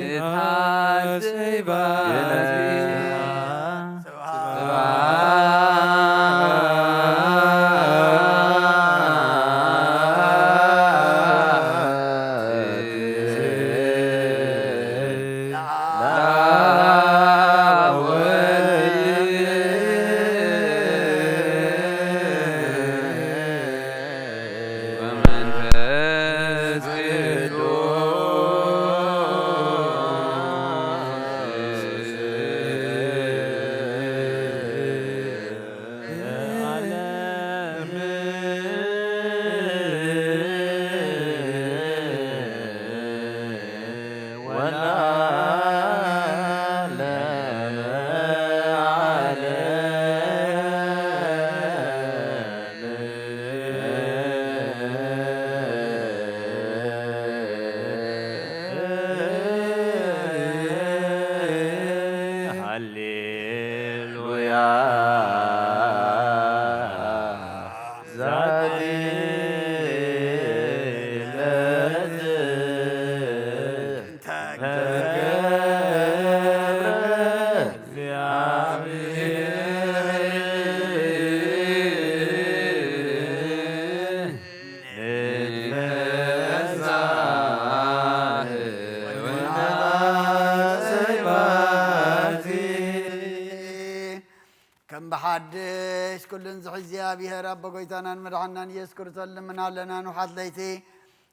ንትሃሰይ ባቲ። ሃሌሉያ። ዛቲ ዕለት ተገብረ። ከም ብሓድሽ ኩሉን ዝሕዚ እግዚኣብሔር ኣቦ ጎይታናን መድሓናን ኢየሱስ ክርስቶስ ልምና ኣለና። ንውሓት ለይቲ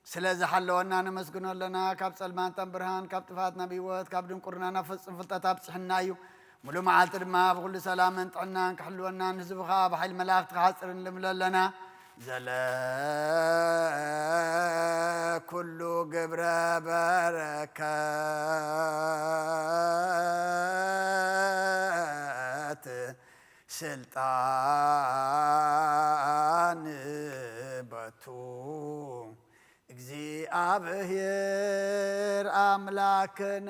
ስለ ዝሓለወና ነመስግኖ ኣለና። ካብ ጸልማት ናብ ብርሃን፣ ካብ ጥፋት ናብ ህይወት፣ ካብ ድንቁርና ናብ ፍጹም ፍልጠት ኣብጽሕና እዩ። ሙሉ መዓልቲ ድማ ብኹሉ ሰላምን ጥዕናን ክሕልወናን ንህዝቡ ኸኣ ብሓይሊ መላእኽቲ ክሓጽርን ልምሎ ኣለና። ዘለ ኩሉ ግብረ በረከት ስልጣን በቱ እግዚኣብሔር ኣምላክነ።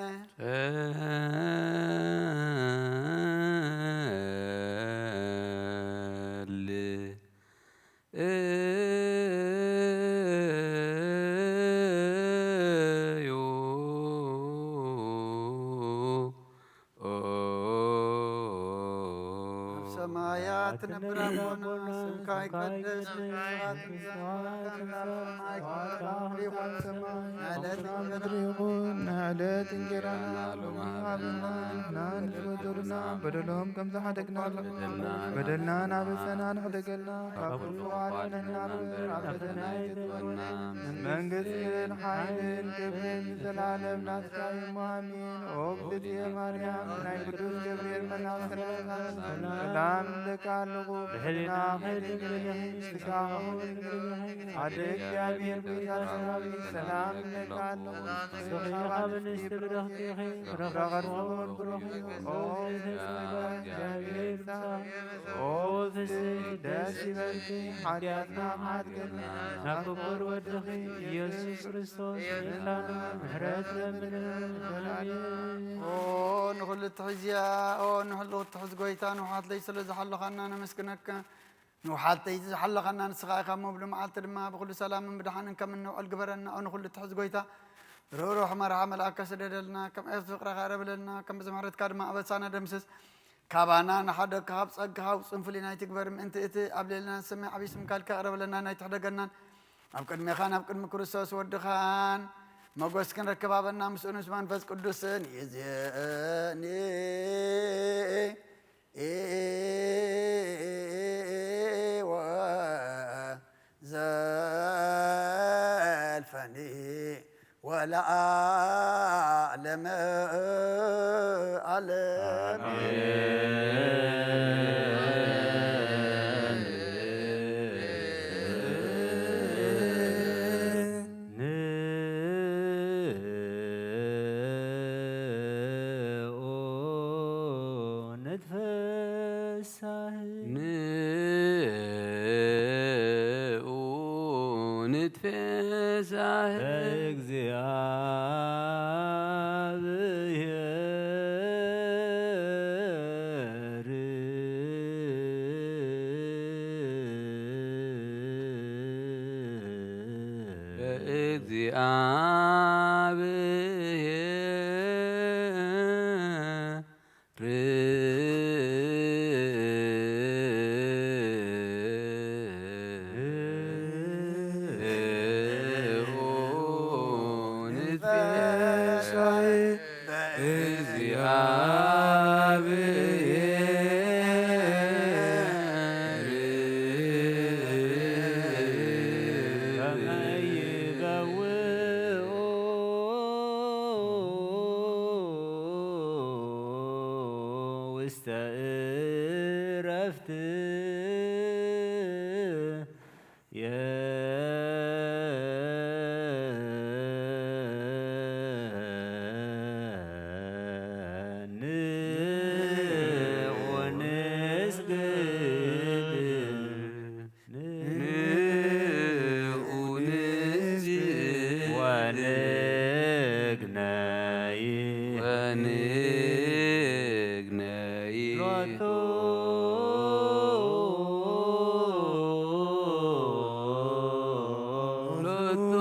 ኣብ ሰማያት ትነብር ኣቦና፣ ስምካ ይቀደስ፣ መንግስትኻ ትምጻእ፣ ፈቃድካ ከም ኣብ ሰማይ ከምኡ እውን ኣብ ምድሪ ይኹን። ሰማይ፣ ዕለት ምድሪ ይኹን፣ ዕለት እንጀራና ሎሚ ሃበና፣ ንሕና ንበደልና፣ በደሎም ከም ዝሓደግና፣ በደልና ናበሰና ንሕደገልና፣ ካብ ኩሉ ኣድሕነና እምበር፣ ኣብ ፈተና ኣይተእትወና። መንግስትን ሓይልን ክብርን ንዘለዓለም ናትካ እዩ። ኣሜን። ኦ እግዝእትየ ማርያም፣ ናይ ቅዱስ ገብርኤል መልኣክ ሰላምታ፣ ሰላም እብለኪ ኣለኹ። ብሕሊናኺ ድንግል ኢኺ፣ ስጋኺ እውን ድንግል ኢኺ። ኣደ እግዚኣብሔር፣ ጎይታ ሰራዊት፣ ሰላም እብለኪ ኣለኹ። ንስኺ ካብ ኣንስቲ ብርኽቲ ኢኺ፣ ፍረ ከርሥኺ እውን ብሩኽ እዩ። ኦ ፍስሕቲ ጸጋ፣ እግዚኣብሔር ምሳኺ። ኦ ፍስሕቲ፣ ደስ ይበልኪ፣ ሓጢኣትና ክሓድገልና፣ ናብ ክቡር ወድኺ ኢየሱስ ክርስቶስ ይቕሬታን ምሕረት ለምንልና። ኣሜን። ኦ ንኹሉ እትሕዝያ፣ ኦ ንኹሉ እትሕዝ ጎይታ፣ ንውሓት ለይቲ ስለ ዝሓለኻና ነመስግነካ። ንውሓት ለይቲ ዝሓለኻና ንስኻ ኢኻ እሞ፣ ብሎምዓልቲ ድማ ብኹሉ ሰላምን ብደሓንን ከም እንውዕል ግበረና። ኦ ንኹሉ እትሕዝ ጎይታ፣ ርህሩህ መርሓ መልኣከ ስደደልና፣ ከም ዕየት ፍቕርኻ ቅረበልና፣ ከም ብዝምሕረትካ ድማ ኣበሳና ደምስስ። ካባና ንሓደግካ፣ ካብ ጸግኻ ውጹን ፍሉይን ኣይትግበር፣ ምእንቲ እቲ ኣብ ልዕሌና ዝስማዕ ዓብዪ ስምካ ኢልካ ቅረበለናን ኣይትሕደገናን። ኣብ ቅድሜኻን ኣብ ቅድሚ ክርስቶስ ወድኻን ሞገስ ክንረክብ ሃበና፣ ምስኡን ምስ መንፈስ ቅዱስን ይእዜኒ ወዘልፈኒ ወለዓለመ ዓለም። ኣሜን። ንዑ ንትፈሳህ። ንዑ ንትፈሳህ። በእግዚኣብሔር። በእግዚኣብሔር። ውስተ እረፍት የንዑ ንስግድ። ንዑ ንስግድ። ወንግነይ። ወንግነይ። ሎቱ። ሎቱ።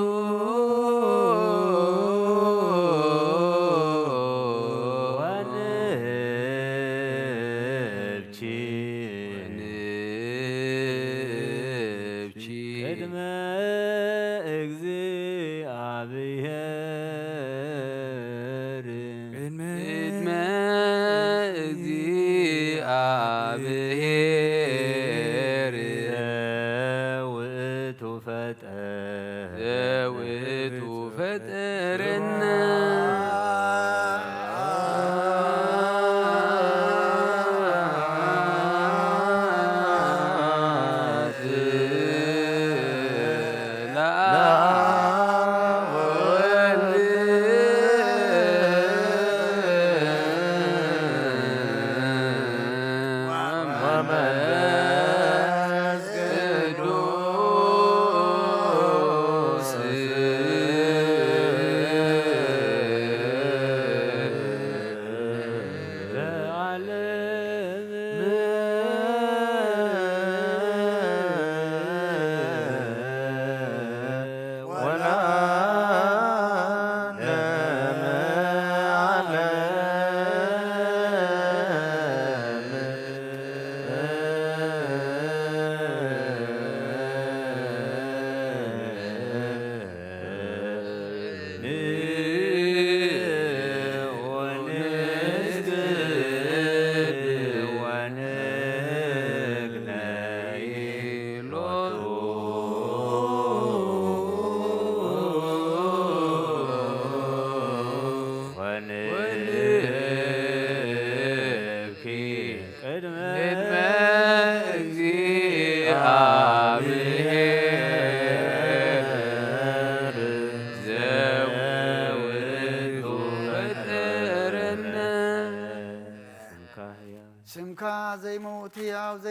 ወንብኪ። ወንብኪ። ቅድመ እግዚአ እግዚአብሔር። ቅድመ እግዚአብሔር። ዘውእቱ ፈጠረ። ዘውእቱ ፈጠረነ።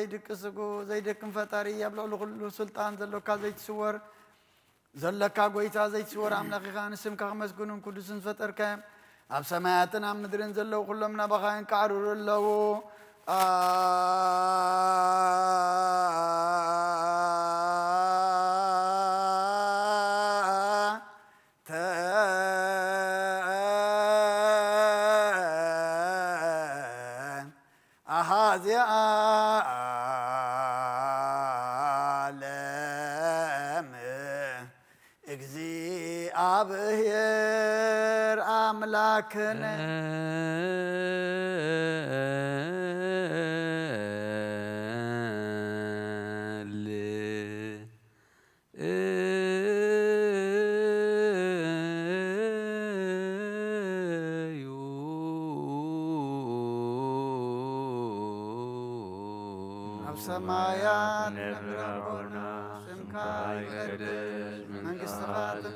ዘይድቅስጉ ዘይደክም ፈጣሪ፣ ኣብ ልዕሊ ኩሉ ስልጣን ዘሎካ ዘይትስወር፣ ዘለካ ጐይታ ዘይትስወር ኣምላኽ ኢኻ። ንስምካ ክመስግኑን ቅዱስን ዝፈጠርካዮም ኣብ ሰማያትን ኣብ ምድርን ዘለዉ ኩሎም ናባኻ የንቃዕርሩ ኣለዉ። ኣንተ ኣሃዜ ዓለም እግዚኣብሔር ኣምላክነ። ኣብ ሰማያት ነብር ኣቦና፣ ስምካ ይቀደስ፣ መንግስትኻ ትምጻእ፣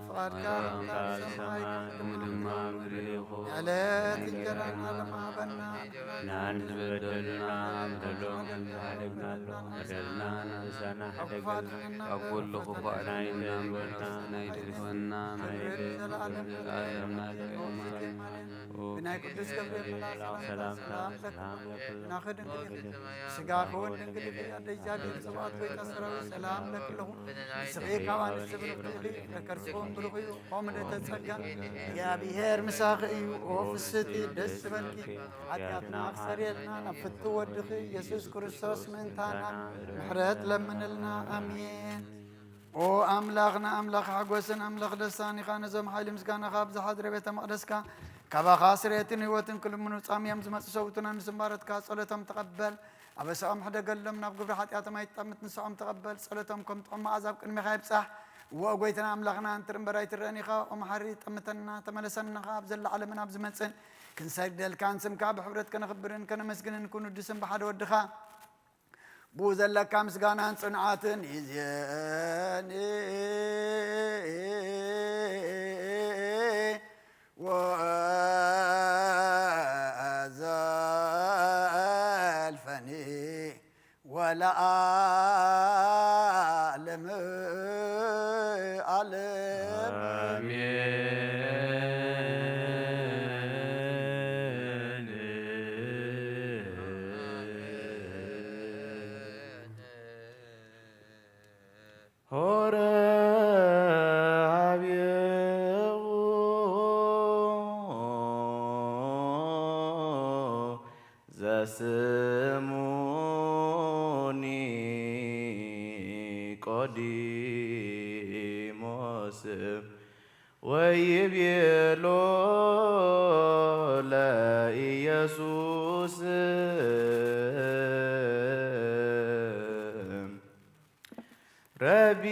ፍቓድካ ከም ሰማይ ከምኡ ድማ ምድሪ ይኹን። የዕለት እንጀራና ለማበና፣ ንኣን ዝበደሉና በደሎም ከምዝሓደግናሎም፣ በደልና ንርእሳና ሓደገልና፣ ካብ ኩሉ ክፉእ ኣድሕነና፣ ናይ ድልወና፣ ናይ ክብርን ዘላለምን ዘላለምና ዘእመን። ብናይ ቅዱስ ገብርኤል መልኣክ ሰላምታ ሰላም ለኪ፣ ናኺ ድንግል ኢኺ፣ ስጋኺ እውን ድንግል ኢኺ፣ ኣደ እግዚኣብሔር ጸባኦት ጐይታ ሰራዊት ሰላም ለኪ ኣለኹ። ንስኺ ካብ ኣንስቲ ብርኽቲ ኢኺ፣ ፍረ ከርስኺ እውን ብሩኽ እዩ። ኦም ልደተ ጸጋ እግዚኣብሔር ምሳኺ እዩ። ኦ ፍስቲ ደስ ዝበልኪ፣ ሓጢኣትና ክሰርየልና ናብ ፍቱ ወድኺ ኢየሱስ ክርስቶስ ምእንታና ምሕረት ለምንልና። ኣሜን። ኦ ኣምላኽና ኣምላኽ ሓጎስን ኣምላኽ ደስታን ኢኻ። ነዞም ሓይሊ ምስጋናኻ ኣብ ዝሓድረ ቤተ መቕደስካ ካባኻ ስርየትን ህይወትን ክልምኑ ጻምዮም ዝመጹ ሰውትና ንስም ባሮትካ ጸሎቶም ተቐበል። ኣበሳኦም ሕደገሎም፣ ናብ ግብሪ ሓጢኣቶም ኣይትጠምት፣ ንስዖም ተቐበል። ጸሎቶም ከም ጥዑም መኣዛ ኣብ ቅድሜኻ ይብጻሕ። እወ ጐይታና ኣምላኽና፣ እንትር እምበር ኣይትረአን ኢኻ። ኦ መሓሪ፣ ጠምተና፣ ተመለሰና፣ ካብ ዘላ ዓለምን ኣብ ዝመጽእን ክንሰግደልካን ስምካ ብሕብረት ከነኽብርን ከነመስግንን ክንውድስን ብሓደ ወድኻ ብኡ ዘለካ ምስጋናን ጽንዓትን ይዜኒ። ወዘልፈኒ ወለዓለመ ዓለም። አሜን። ሆረ ሀቤሁ ዘስሙ ኒቆዲሞስ ወይቤሎ ለኢየሱስ ረቢ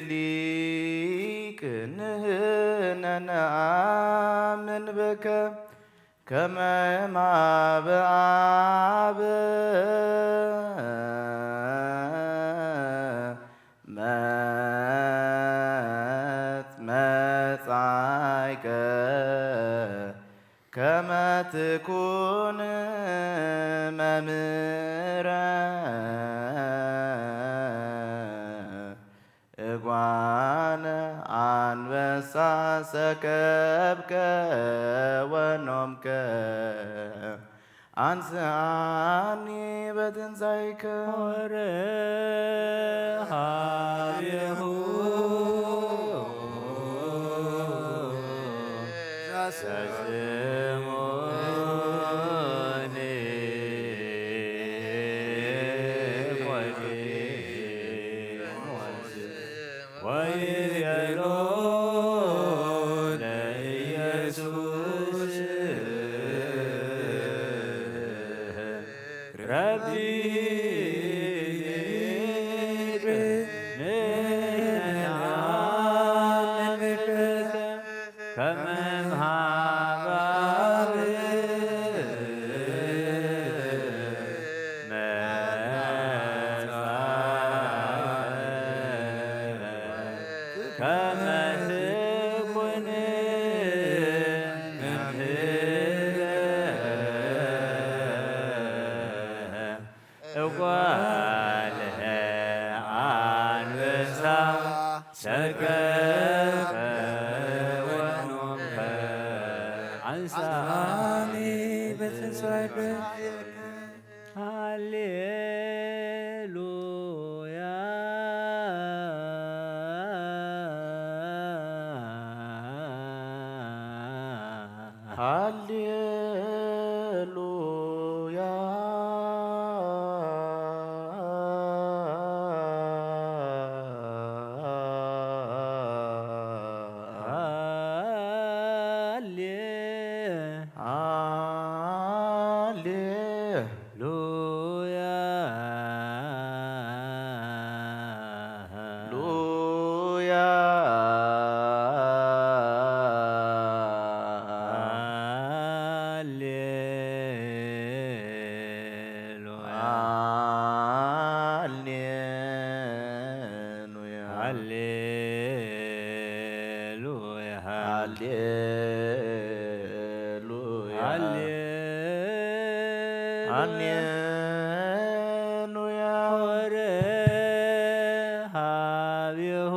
ሊቅ ንሕነ ነአምን ብከ ከመ ማበ አብ መጽ መጻይከ ከመ ትኩን መምህረ እጓለ አንበሳ ሰከብከ ወኖምከ አንስአኒ በትንሳኤከ። ሆረ ሀቤሁ ዘስሙ ኒቆዲሞስ ወይቤሎ ለኢየሱስ ረቢ ንሕና ከመ ሀባብ ከመ ትኩን መምህረ ሰከፈ ወኖምከ አንሳኒ በትንሳኤከ። ሃሌሉያ። ሃሌሉያ። ሃሌ ሃሌ ሉያ። ሉያ። ሃሌ ሉያ። ሃሌሉያ። ሃሌሉያ። ሃሌሉያ። ሃሌ ሃሌሉያ። ሆረ ሃቤሁ።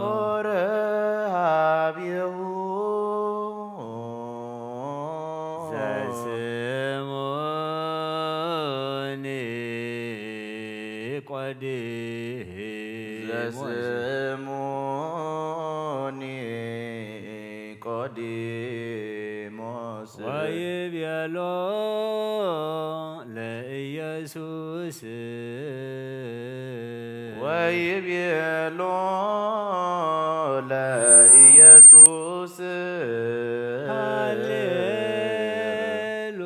ሆረ ሃቤሁ። ዘስሙ ኒቆዲሞስ። ዘስሙ ኒቆዲሞስ። ወይቤሎ ለኢየሱስ። ወይቤሎ ለኢየሱስ።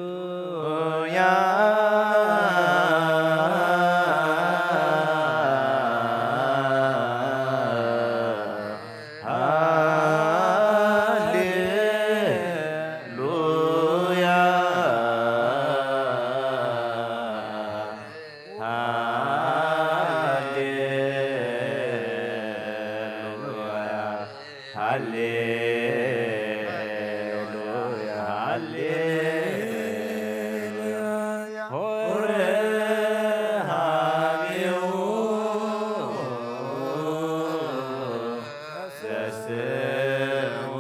ሃሌሉያ። ሃሌሉያ። ሃሌሉያ። ሃሌሉያ። ሃሌሉያ። ሆረ ሃቤሁ። ዘስሙ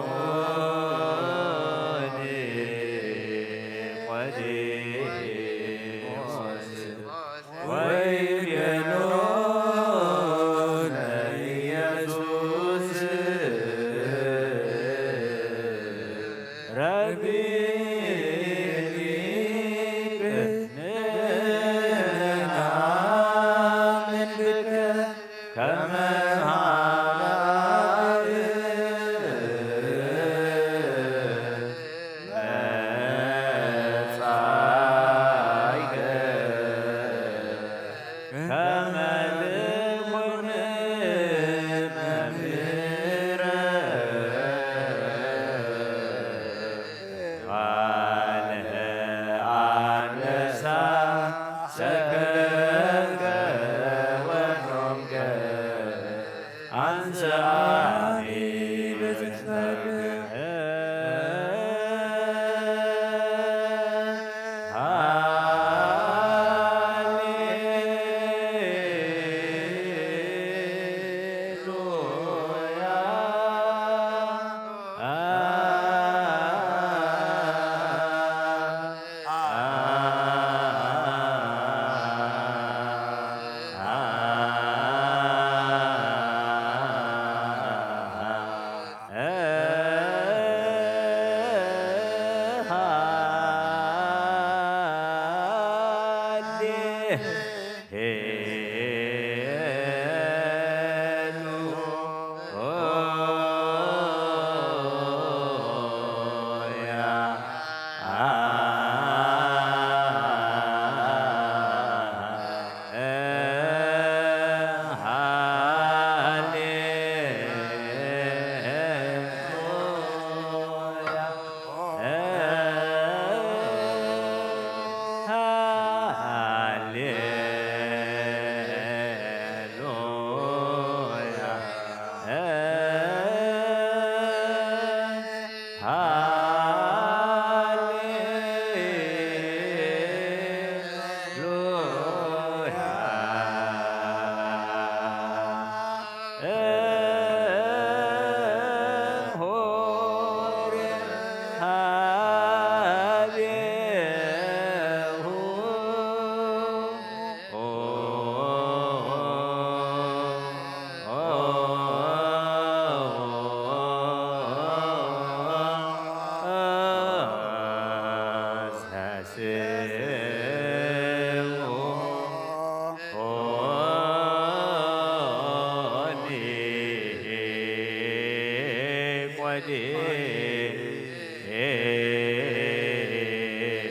ኒቆዲሞስ። ወይቤሎ ለኢየሱስ። ረቢ ሊቅ ንአምን ብከ ከመ ሀብ መጻእከ ከመ ትኩን መምህረ። ቃለ አንበሳ ሰከብከ ወኖምከ።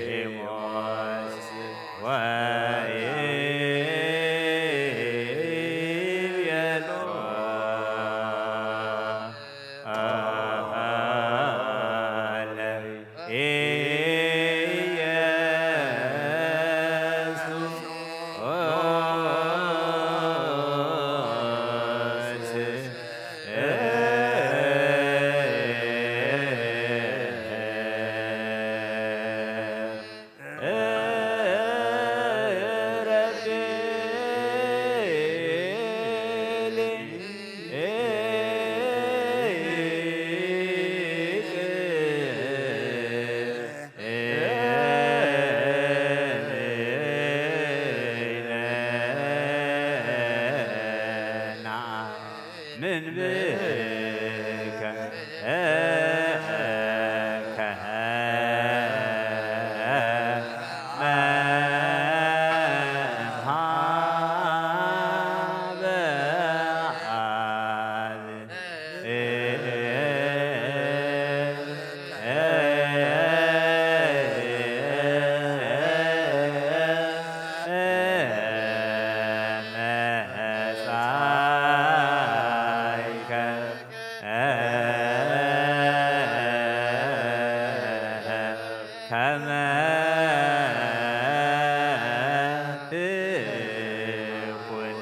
ኒቆዲሞስ ወይቤሎ፣ ምን ብከ ከመ ትኩን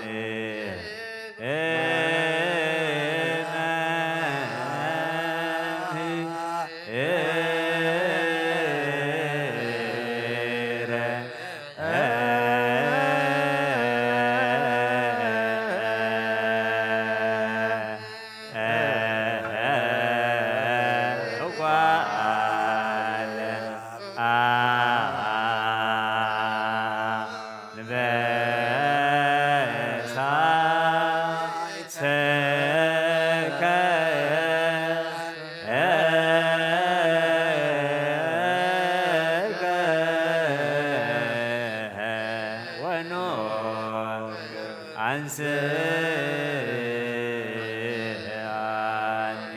አንስአኒ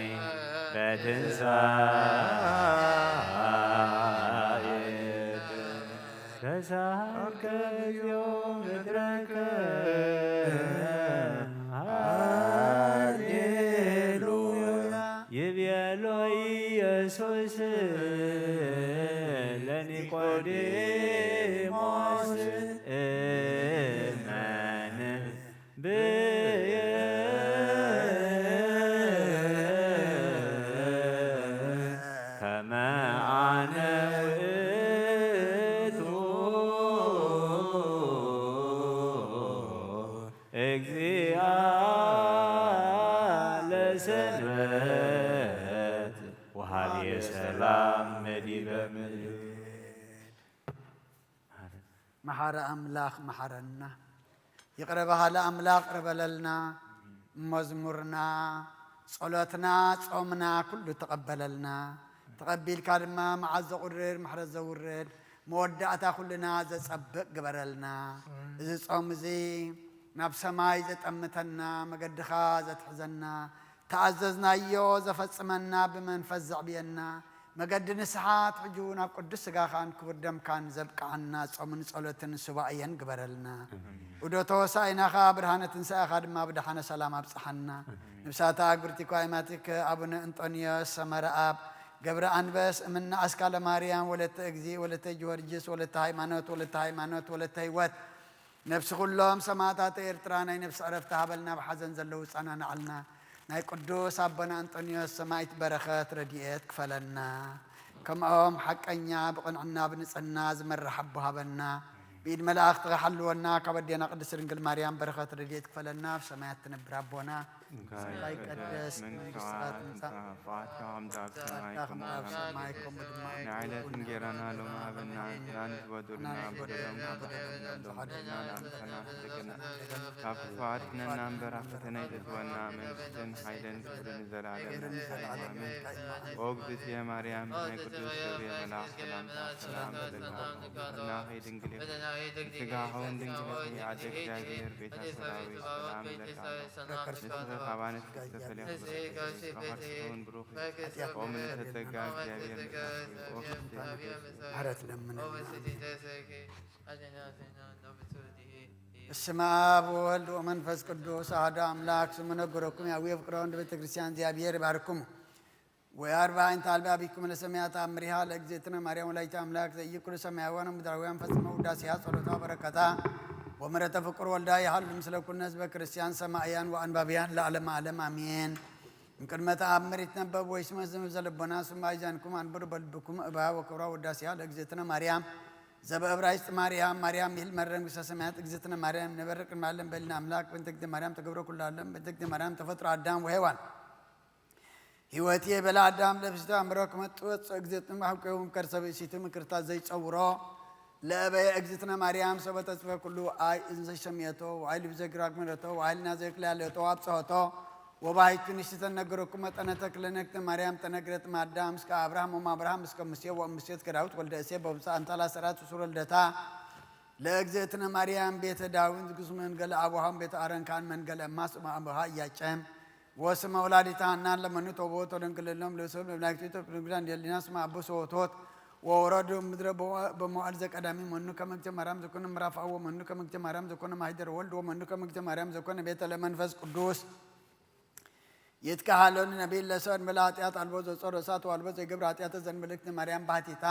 በትንሳኤ ተሳቀ እግዚኦ ምድረከ። ሃሌሉያ። ይቤሎ ኢየሱስ ለኒቆዲሞስ እመን ብየ ከመ አነ ውእቱ እግዚአ ለሰንበት ወሃቤ ሰላም መዲበ ምድር። መሓሪ ኣምላኽ መሓረና። ይቕረ በሃሊ ኣምላኽ ይቕረ በለልና። መዝሙርና፣ ጸሎትና፣ ጾምና ኩሉ ተቐበለልና። ተቐቢልካ ድማ መዓት ዘቑርር፣ ምሕረት ዘውርድ፣ መወዳእታ ኩልና ዘጸብቕ ግበረልና። እዚ ጾም እዚ ናብ ሰማይ ዘጠምተና፣ መገድኻ ዘትሕዘና፣ ተኣዘዝናዮ ዘፈጽመና፣ ብመንፈስ ዘዕብየና፣ መገዲ ንስሓት ሕጂ ናብ ቅዱስ ስጋኻን ክቡር ደምካን ዘብቅዓና ጾምን ጸሎትን ሱባኤን ግበረልና። ዑደት ሆሳዕናኻ ብርሃነ ትንሳኤኻ ድማ ብደሓነ ሰላም ኣብጽሓና። ንብሳታ ግብርቲኮ ኣይማቲከ ኣቡነ እንጦንዮስ ሰመረ ኣብ ገብረ ኣንበስ እምነ ኣስካለ ማርያም ወለተ እግዚእ ወለተ ጊዮርጊስ ወለተ ሃይማኖት ወለተ ሃይማኖት ወለተ ህይወት ነፍሲ ኩሎም ሰማዕታት ኤርትራ ናይ ነፍሲ ዕረፍቲ ሃበልና፣ ኣብ ሓዘን ዘለዉ ጸናንዓልና። ናይ ቅዱስ ኣቦና ኣንጦንዮስ ሰማዕት በረኸት ረድኤት ክፈለና። ከምኦም ሓቀኛ፣ ብቕንዕና፣ ብንጽህና ዝመርሕ ኣቦ ሃበና። ብኢድ መላእኽትኻ ሓልወና። ካብ ኣዴና ቅድስት ድንግል ማርያም በረኸት ረድኤት ክፈለና። ኣብ ሰማያት ትነብር ኣቦና፣ ስምካ ይቀደስ፣ መንግስትኻ ትምጻእ፣ ፍቓድካ ከምቲ ኣብ ሰማይ ከምኡ ኣብ ሰማይ ከምኡ ድማ ናይ ዕለት እንጌራና ሎሚ ሃበና፣ ንሕና ንዝበደሉና በደሎም ከም ንሕና ንበድሎም ንኣምሰና፣ ካብ ክፉእ ኣድሕነና እምበር፣ ኣብ ፈተነ ኣይተእትወና፣ መንግስትን ሓይልን ክብርን ንዘለኣለም ናትካ እዩ። ኣሜን። ኦ እግዝእትየ ማርያም፣ ናይ ቅዱስ ገብርኤል መልኣኽ ሰላምታ ሰላም እብለኪ፣ ኣብ ሕልናኺ ድንግል ኢኺ፣ ስጋሆን ድንግል ኣደ እግዚኣብሔር ቤተ ሰራዊት ሰላም ለካ ንስኻ ካባነ ተፈለኹ ስትሆን ብሩኽ ኦምን ተጸጋ እግዚኣብሔር ምሕረት ለምን። በስመ አብ ወወልድ ወመንፈስ ቅዱስ አሐዱ አምላክ። ስሙ ነገረኩም ያዊ ፍቅሮ እንደ ቤተ ክርስቲያን እግዚኣብሔር ይባርኩም። ወአርባ እንተ አልባ ቢኩም ለሰማያት አምሪሃ ለእግዝእትነ ማርያም ወላዲተ አምላክ ዘኢይኩሉ ሰማያውያን ወምድራውያን ፈጽመው ውዳሴሃ ጸሎታ በረከታ ወምሕረተ ፍቁር ወልዳ ይሃሉ ምስለ ኩልነ ህዝበ ክርስቲያን ሰማእያን ወአንባብያን ለዓለመ ዓለም አሜን። እምቅድመ ተአምር ይትነበብ ወይስመ ዝምዘ ልቦና ስማ ይዛንኩም አንብሩ በልብኩም እባ ወክብራ ወዳሴሃ ለእግዝእትነ ማርያም ዘበእብራይስጥ ማርያም ማርያም ይል መረም ግሰ ሰማያት እግዝእትነ ማርያም ነበረ ቅድመ ዓለም በልና አምላክ በእንተ እግዝእትነ ማርያም ተገብረ ኩሉ ዓለም በእንተ እግዝእትነ ማርያም ተፈጥሮ አዳም ወሔዋን ህይወት የበላ አዳም ለብስተ አምሮ ክመጥወፅ እግዝእትነ ማሕቆ ከርሰ ብእሲቱ ምክርታ ዘይፀውሮ ለእበየ እግዝእትነ ማርያም ሰበ ተጽፈ ኩሉ አይ እንዘ ሸምየቶ ወአይ ልብዘ ግራግ ምረቶ ወአይ ልና ዘይክላለቶ አብጽሖቶ ወባይቱ ንሽተ ነገረኩ መጠነ ተክለ ነግተ ማርያም ተነግረት ማዳም እስከ አብርሃም ወማብርሃም እስከ ሙሴ ወሙሴ እስከ ዳዊት ወልደ እሴ በብፃ አንታላ ሰራት ሱር ወልደታ ለእግዝእትነ ማርያም ቤተ ዳዊት ዝግስ መንገለ አቡሃም ቤተ አረንካን መንገለ እማስ አቡሃ እያጨም ወስመ ወላዲተ ሐናን ለመኑ ተውቦት ወደንግልሎም ለሰብ ለብላክቲቶ ቅዱግዳ እንደሊና ስመ አቦ ሰወቶት ወወረዱ ምድረ በመዋዕል ዘቀዳሚ መኑ ከመግተ ማርያም ዘኮነ ምራፍ አወ መኑ ከመግተ ማርያም ዘኮነ ማሂደር ወልድ ወመኑ ከመግተ ማርያም ዘኮነ ቤተ ለመንፈስ ቅዱስ ይትካሃለኒ ነቢይ ለሰን ብላ ኃጢአት አልቦ ዘጾረ እሳት ዋልቦ ዘይገብር ኃጢአተ ዘንበልክት ማርያም ባህቲታ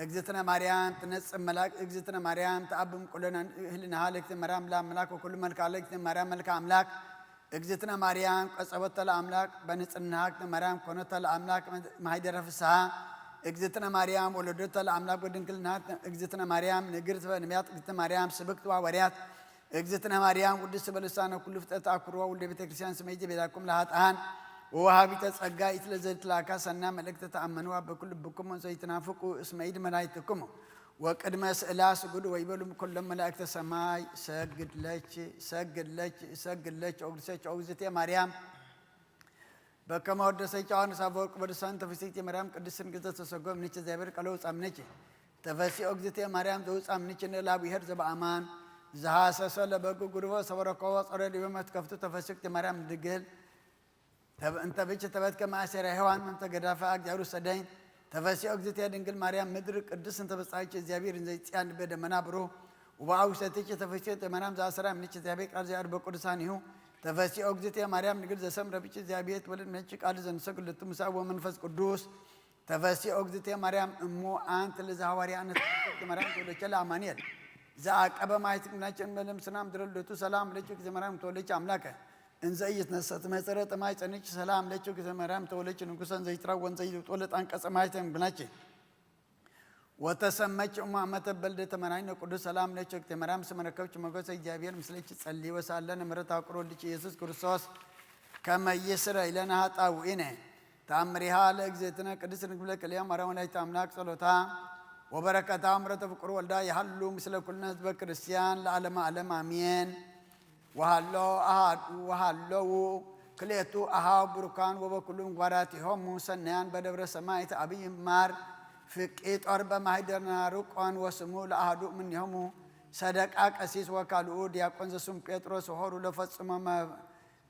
እግዝእትነ ማርያም ትነጽእ መላእክት እግዝእትነ ማርያም ተአብም ኩለነ ህልናሃ ለእግዝእትነ ማርያም ላ አምላክ ወኩሉ መልክዓ ለእግዝእትነ ማርያም መልክዓ አምላክ እግዝእትነ ማርያም ቀጸበተ ለአምላክ በንጽህና እግዝእትነ ማርያም ኮነተ ለአምላክ ማሂደረ ፍስሃ እግዝእትነ ማርያም ወለደተ ለአምላክ በድንግልና እግዝእትነ ማርያም ንግርት በነቢያት እግዝእትነ ማርያም ስብክት ወሐዋርያት እግዝእትነ ማርያም ውድስት በልሳነ ኩሉ ፍጥረት አኩርዋ ውልደ ቤተ ክርስቲያን ስመይት ቤዛኩም ለኃጥአን ወወሃቢተ ጸጋ ኢትለዘድትላካ ሰና መልእክተ ተአመንዋ በኩል ልብኩም ዘይትናፍቁ እስመ ኢድ መላእክትኩም ወቅድመ ስእላ ስጉድ ወይበሉ ኩሎም መላእክተ ሰማይ ሰግድለች ሰግድለች ሰግድለች ኦግድሰች ኦግዝቴ ማርያም በከመ ወደሰች ዮሐንስ አፈወርቅ በልሳን ተፈሲቲ ማርያም ቅድስት ንግሥተ ተሰጎም ንች እግዚአብሔር ቃለ ውጻም ነች ተፈሲ ኦግዝቴ ማርያም ዘውጻም ነች ንላብሔር ዘበአማን ዝሃሰሰ ለበጉ ጉድቦ ሰበረኮ ወጸረ ዲበ መትከፍቱ ተፈሲ ኦግዝቴ ማርያም ድግል እንተ ብች ተበትከ ማእሰረ ሔዋን እንተ ገዳፈ አግዛሩ ሰደኝ ተፈሲ ኦግዝቴ ድንግል ማርያም ምድር ቅድስት እንተ በጻይች እግዚአብሔር እንዘይጽያን በደመና ብሩህ ወበአውሰትች ተፈሲ ኦግዝቴ ማርያም ዘአሰራ ምንች እግዚአብሔር ቃል ዘያር በቅዱሳን ይሁ ተፈሲ ኦግዝቴ ማርያም ንግል ዘሰምረ ብች እግዚአብሔር ትወልድ ነች ቃል ዘንሰግድ ለቱ ምሳ ወመንፈስ ቅዱስ ተፈሲ ኦግዝቴ ማርያም እሙ አንቲ ለዘሐዋርያ አነ ተፈሲ ማርያም ተወለቸ ለአማኑኤል ዘአቀበ ማይትክ ናቸን መለም ስናም ድረልደቱ ሰላም ለች ኦግዝቴ ማርያም ተወለች አምላከ እንዘ ኢይትነሰት መጸረ ጠማይ ጸንች ሰላም ለች ኦግዝቴ ማርያም ተወለች ንጉሰን ዘይትራወን ዘይልውጦ ለጣንቀጸ ማይተም ብናች ወተሰመች እሙ አመተ በልደ ተመናኝ ነቅዱስ ሰላም ለች ኦግዝቴ ማርያም ስመ ረከብች ሞገሰ እግዚአብሔር ምስለች ጸሊ ወሳለነ ምሕረት አቁሮ ልጅ ኢየሱስ ክርስቶስ ከመ ይስረ ኢለነ ኃጣውኢነ ተአምሪሃ ለእግዝእትነ ቅድስት ድንግል ክልኤ ማርያም ወላዲተ አምላክ ጸሎታ ወበረከታ ምሕረተ ፍቁር ወልዳ ይሃሉ ምስለ ኩልነ ህዝበ ክርስቲያን ለዓለመ ዓለም አሜን። ወሃሎ አሃዱ ወሃለዉ ክልኤቱ አሃው ብሩካን ወበኩሉ ምግባራቲሆሙ ሰናያን በደብረ ሰማይት አብይ ማር ፍቂጦር በማሂደርና ርቆን ወስሙ ለአሃዱ እምኔሆሙ ሰደቃ ቀሲስ ወካልኡ ዲያቆን ዘስሙ ጴጥሮስ ሆሩ ለፈጽሞ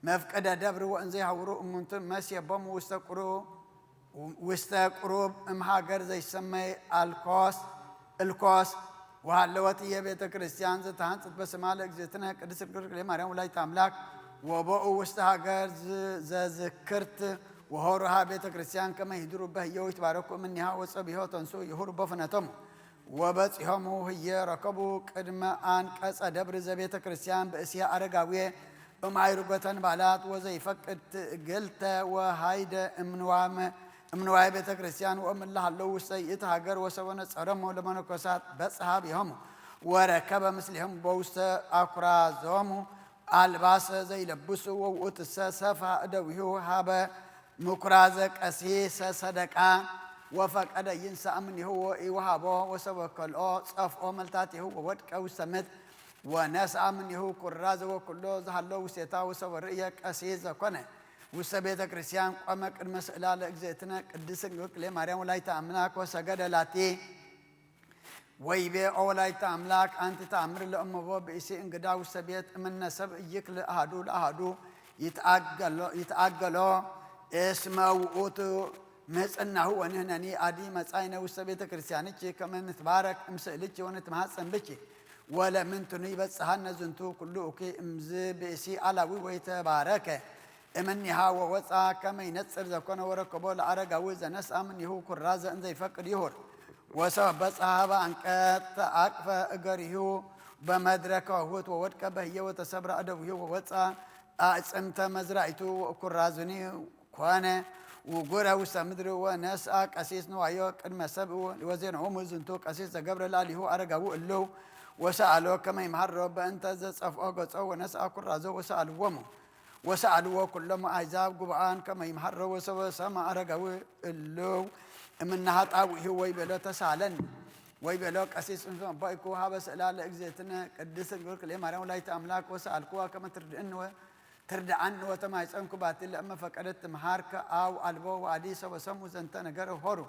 መፍቅደ ደብር ወእንዘ ይሃውሩ እሙንቱ መሴቦሙ ውስተ ቁሩ ውስተ ቁሩብ እምሃገር ዘይሰመይ አልኮስ እልኮስ ወሃለወት እየ ቤተ ክርስቲያን ዘተሃንጽት በስማ ለእግዝእትነ ቅድስት ድንግል ማርያም ወላዲተ አምላክ ወበኡ ውስተ ሃገር ዘዝክርት ወሆሩሃ ቤተ ክርስቲያን ከመ ይህድሩ በህየው ይትባረኩ እምኒሃ ወጸቢሆ ተንሱ ይሁሩ በፍነቶሙ ወበጺሖሙ ህየ ረከቡ ቅድመ አንቀጸ ደብር ዘቤተ ክርስቲያን ብእሲያ አረጋዊ እምአይሩጎ ተንባላት ወዘይፈቅድ ትእግልተ ወሃይደ እምንዋም እምንዋይ ቤተ ክርስቲያን ወእምላ ሃለው ውስተ ይእቲ ሃገር ወሰበነ ጸረሞ ለመነኮሳት በጽሐ ቢሆሙ ወረከበ ምስሌሆሙ በውስተ አኩራዞሙ አልባሰ ዘይለብሱ ወውእቱሰ ሰፋ እደዊሁ ሃበ ምኩራዘ ቀሲሰ ሰደቃ ወፈቀደ ይንሳ እምኔሁ ወኢወሃቦ ወሰበ ከልኦ ጸፍኦ መልታቴሁ ወወድቀ ውስተ ምድር ወነስአ እምኔሁ ኩራዘ ወኩሎ ዝሃሎ ውስቴታ ወሰበ ርእየ ቀሲስ ዘኮነ ውስተ ቤተ ክርስቲያን ቆመ ቅድመ ስእላ ለእግዝእትነ ቅድስት ድንግል ማርያም ወላዲተ አምላክ ወሰገደ ላቲ ወይቤ ኦ ወላዲተ ኣምላክ ኣንቲ ተኣምር ለእመቦ ብእሲ እንግዳ ውስተ ቤት እምነ ሰብ እይክ ለአሃዱ ለአሃዱ ይትኣገሎ ይትኣገሎ እስመ ውእቱ ምህጽናሁ ወንህነኒ ኣዲ መጻይነ ውስተ ቤተ ክርስቲያንኪ ከመ ንትባረክ እምስእልኪ ወንትማሐጸን ብኪ ወለምንትኑ ይበጽሐነ ዝንቱ ኩሉ እኩይ እምዝ ብእሲ ኣላዊ ወይተባረከ እምኒሃ ወወፃ ከመ ይነጽር ዘኮነ ወረከቦ ለአረጋዊ ዘነስአ እምኒሁ ኩራዘ እንዘይፈቅድ ይሁር ወሰበ በጽሐ ሀበ አንቀት ተአቅፈ እገሪሁ በመድረከ ወሁት ወወድቀ በህየ ወተሰብረ እደዊሁ ወወፃ አዕፅምተ መዝራይቱ ወእኩራዙኒ ኮነ ውጉረ ውስተ ምድሪ ወነስአ ቀሲስ ንዋዮ ቅድመ ሰብ ወዜንኦሙ ዝንቱ ቀሲስ ዘገብረ ላሊሁ አረጋዊ እልው ወሰአሎ ከመ ይምሃሮ በእንተ ዘጸፍኦ ገጾ ወነስአ ኩራዞ ወሰአልዎሙ ወሰአልዎ ኩሎሙ አሕዛብ ጉብኣን ከመ ይምሃሮ ወሰበ ሰማ አረጋዊ እልው እምነ ኃጣውኢሁ ወይቤሎ ተሳለን ወይቤሎ ቀሲስ እንሶ አባይኩ ሀበ ስእላ ለእግዝእትነ ቅድስት ድንግል ክልኤ ማርያም ወላዲተ አምላክ ወሰአልኩዋ ከመ ትርድእኒ ወ- ትርድኣኒ ወተማይጸንኩ ባቲ ለእመ ፈቀደት ትምሃርከ አው አልቦ ወአዲ ሰበ ሰሙ ዘንተ ነገር ሆሩ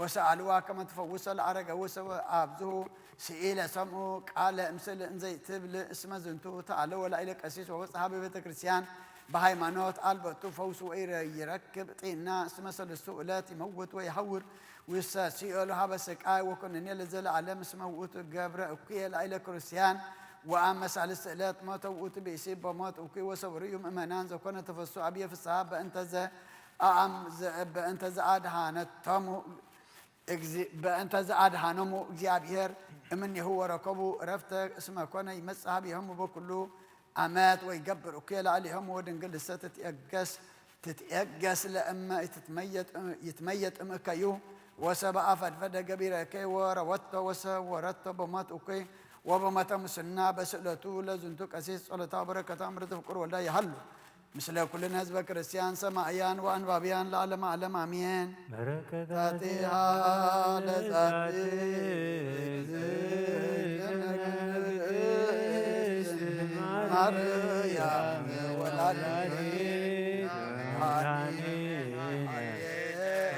ወሰአልዋ ከመ ትፈውሶ ለአረጋዊ ሰበ አብዝሁ ስኢለ ሰምኡ ቃለ እምስል እንዘይትብል እስመ ዝንቱ ተአለወ ላዕለ ቀሲስ ወበጽሐ በቤተ ክርስቲያን በሃይማኖት አልበቱ ፈውስ ወይረክብ ጢና እስመ ሰለስቱ ዕለት ይመውት ወይሐውር ውስተ ሲኦል ሀበ ስቃይ ወኮነኔ ለዘለዓለም እስመ ውእቱ ገብረ እኩየ ላዕለ ክርስቲያን ወአመ ሳልስት ዕለት ሞተ ውእቱ ብእሲ በሞት እኩይ ወሰውርዩ ምእመናን ዘኮነ ተፈሱ አብየ ፍስሐ በእንተዘ አአም በእንተዘ አድሃነቶሙ እግዚ- በእንተ ዘአድኃኖሙ እግዚአብሔር እምኔሁ ወረከቡ ዕረፍተ እስመ ኮነ ይመጽእ ሀቤሆሙ በኩሉ አመት ወይገብር እኩየ ላዕሌሆሙ ወድንግል እሰ ትትኤገስ ትትኤገስ ለእመ ይትመየጥ እምእከዩ ወሰበአ ፈድፈደ ገቢረከ ወረወቶ ወሰወረቶ በሞት እኩይ ወበሞተ ሙስና በስእለቱ ለዝንቱ ቀሲስ ጸሎታ ወበረከታ ምርት ፍቁር ወልዳ ይሃሉ ምስለ ኩልነ ህዝበ ክርስቲያን ሰማዕያን ወአንባብያን ለዓለመ ዓለም አሜን። በረከታቲሃ ለዛቲ ማርያም ወላዲተ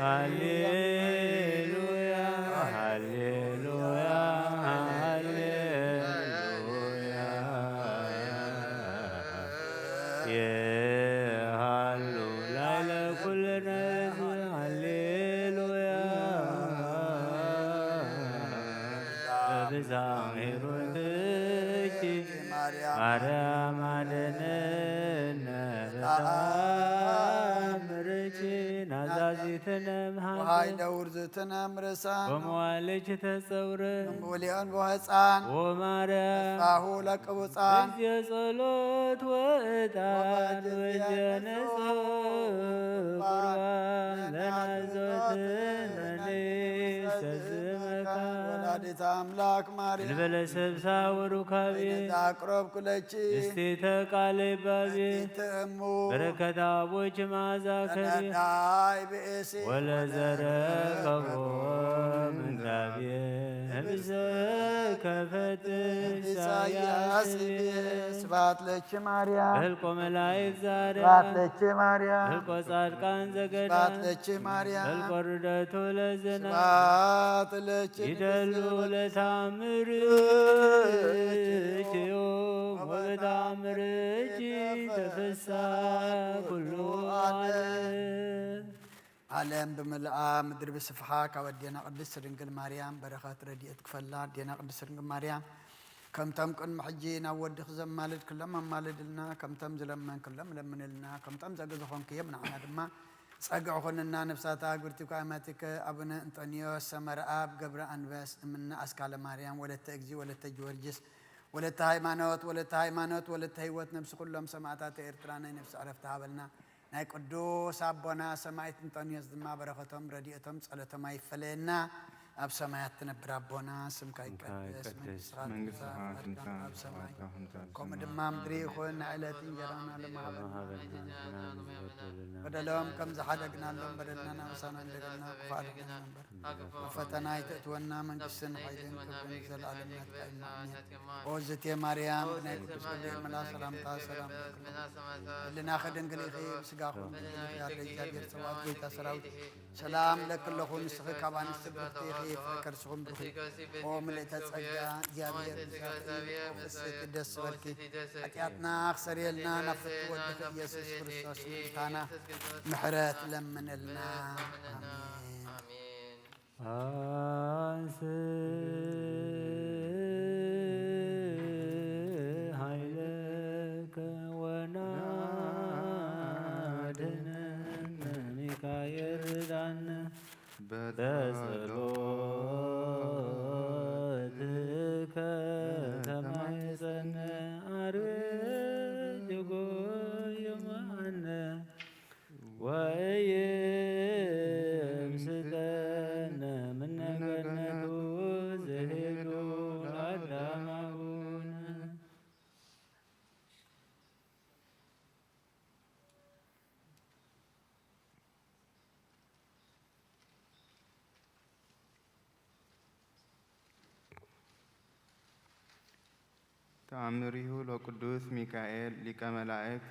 ሃሌሉያ፣ ሃሌሉያ፣ ሃሌሉያ። የሃሉ ላዕለ ኩልነ ህዝብ፣ ሃሌሉያ። በብዛም ሄሮድኪ ማርያም አድነነ በተአምርኪ ናዛዚትነ እምሃበ ወኃይለ ውርዝትነ እምርሳ በመዋልኪ ተጸውረ እምውሊኦን በወፃን ወማርያም ተስፋሁ ለቅቡፃን በጊዜ ጸሎት ወዕጣን ወበጊዜ ወጊዜ ንጹሕ ንጹሕ ቁርባን ለናዘወትር ለንሰዝመካ ወላዲተ አምላክ ማርያም እንበለ ሰብሳ ወሩካቤ ነዛ አቅረብኩ ለኪ ምስጢተ ቃለ ይባቤ ትእሙ በረከት አቦች መዓዛ ከሪ ተነዳይ ብእሲ ወለዘረከቦ ምንዳቤ ህብሰ ከፈት ኢሳያስ ኢሳያስ ስብሐት ለኪ ማርያም። ህልቆ መላእክት ዛሬ ስብሐት ለኪ ማርያም። ህልቆ ጻድቃን ዘገዳ ስብሐት ለኪ ማርያም። ህልቆ ርደቱ ለዝና ስብሐት ለኪ ይደሉ ንግሥት ለታምር ወበታምር እጅ ተፈሳ ኩሉ ዓለም። ዓለም ብምልኣ ምድሪ ብስፍሓ ካብ ኣዴና ቅድስት ድንግል ማርያም በረኸት ረድኤት ክፈላ። ኣዴና ቅድስት ድንግል ማርያም ከምቶም ቅድሚ ሕጂ ናብ ወድኺ ዘማልድክሎም ኣማልድልና፣ ከምቶም ዝለመንክሎም ለምንልና፣ ከምቶም ዘገዝኾንክዮም ንዓና ድማ ጸግዒ ኩንና። ነፍሳታ ግብርቲ ኳይማቲከ ኣቡነ እንጦንዮስ ሰመረኣብ ገብረ ኣንበስ እምነ ኣስካለ ማርያም ወለተ እግዚ ወለተ ጊዮርጊስ ወለተ ሃይማኖት ወለተ ሃይማኖት ወለተ ህይወት ነብሲ ኩሎም ሰማእታት ኤርትራ ናይ ነፍሲ ዕረፍቲ ሃበልና። ናይ ቅዱስ ኣቦና ሰማዕት እንጦንዮስ ድማ በረኸቶም ረድኤቶም ጸሎቶም ኣይፈለየና። ኣብ ሰማያት ትነብር ኣቦና ስምካ ይቀደስ መንግስትኻ ትምጻእ ፈቃድካ ኣብ ሰማይ ከምኡ ድማ ምድሪ ይኹን። ናይ ዕለት እንጀራና ለማሃበልና በደሎም ከም ዝሓደግናሎም በደልና ናምሳና እንደገና ክፋ ኣድርገና ነበር ፈተና ይተእትወና መንግስትን ሓይልን ክብርን ዘለዓለም ናትካ እዩ። ኣሜን። ኦ ዝቴ ማርያም ናይ ቅዱስ ገብርኤል መልኣክ ሰላምታ ሰላም ህልናኺ ድንግል ኢኺ ብስጋኹ ድንግል ኢኺ ኣደ እግዚኣብሔር ጸባኦት ጌታ ሰራዊት ሰላም ለኪ ኣለኹ ንስኺ ካብ ኣንስቲ ብርክቲ ኢኺ ፍረ ከርስኹም ብሩኽ እዩ። ኦ ምልእተ ጸጋ እግዚኣብሔር ምሳኺ፣ ኦ ፍስሕቲ ደስ ይበልኪ። ሓጢኣትና ክሰርየልና ናብ ፍቱ ወድኺ ኢየሱስ ክርስቶስ ምእንታና ምሕረት ለምንልና። ኣሜን። ኣሜን። አንስ ኃይለከ ወናድነን ሚካኤል ርዳን። በጸሎትከ ተማሕፀነ አርጅጎ ይማነ ወኢይምስጠነ ምነ ገነቱ ዘሄዶ ለአዳም አቡነ። ተአምሪሁ ለቅዱስ ሚካኤል ሊቀ መላእክት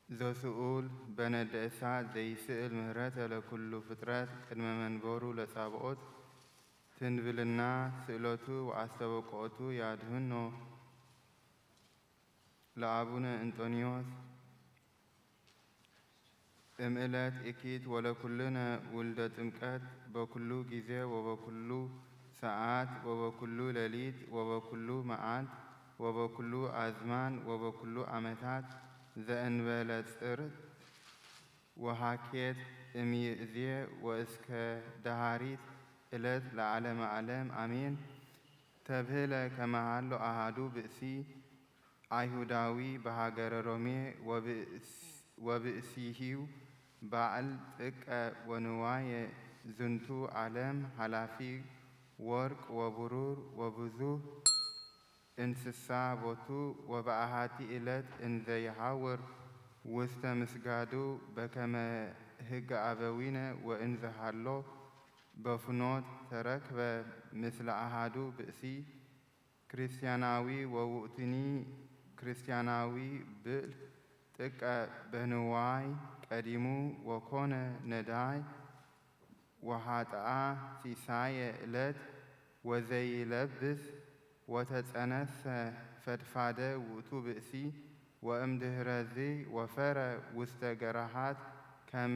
ዘስኡል በነደ እሳት ዘይስእል ምህረተ ለኩሉ ፍጥረት ቅድመ መንበሩ ለጻብኦት ትንብልና ስእለቱ ወአስተበቅኦቱ ያድህኖ ለአቡነ እንጦንዮስ እምእለት እኪት ወለኩልነ ውልደ ጥምቀት በኩሉ ጊዜ ወበኩሉ ሰዓት ወበኩሉ ሌሊት ወበኩሉ መዓልት ወበኩሉ አዝማን ወበኩሉ ዓመታት ዘእንበለ ጽርት ወሃኬት እምይእዜ ወእስከ ደሃሪት እለት ለዓለመ ዓለም አሜን። ተብህለ ከመሃሎ አሃዱ ብእሲ አይሁዳዊ በሃገረ ሮሜ ወብእሲሂው ባዕል ጥቀ ወንዋየ ዝንቱ ዓለም ኃላፊ ወርቅ ወብሩር ወብዙህ እንስሳ ቦቱ ወበአሃቲ እለት እንዘ ይሃውር ውስተ ምስጋዱ በከመ ህገ አበዊነ ወእንዘ ሃሎ በፍኖት ተረክበ ምስለ አሃዱ ብእሲ ክርስቲያናዊ ወውእቱኒ ክርስቲያናዊ ብዕል ጥቀ በንዋይ ቀዲሙ ወኮነ ነዳይ ወኃጥኣ ሲሳየ እለት ወዘይለብስ ወተጸነሰ ፈድፋደ ውእቱ ብእሲ ወእምድህረዚ ወፈረ ውስተ ገራሃት ከመ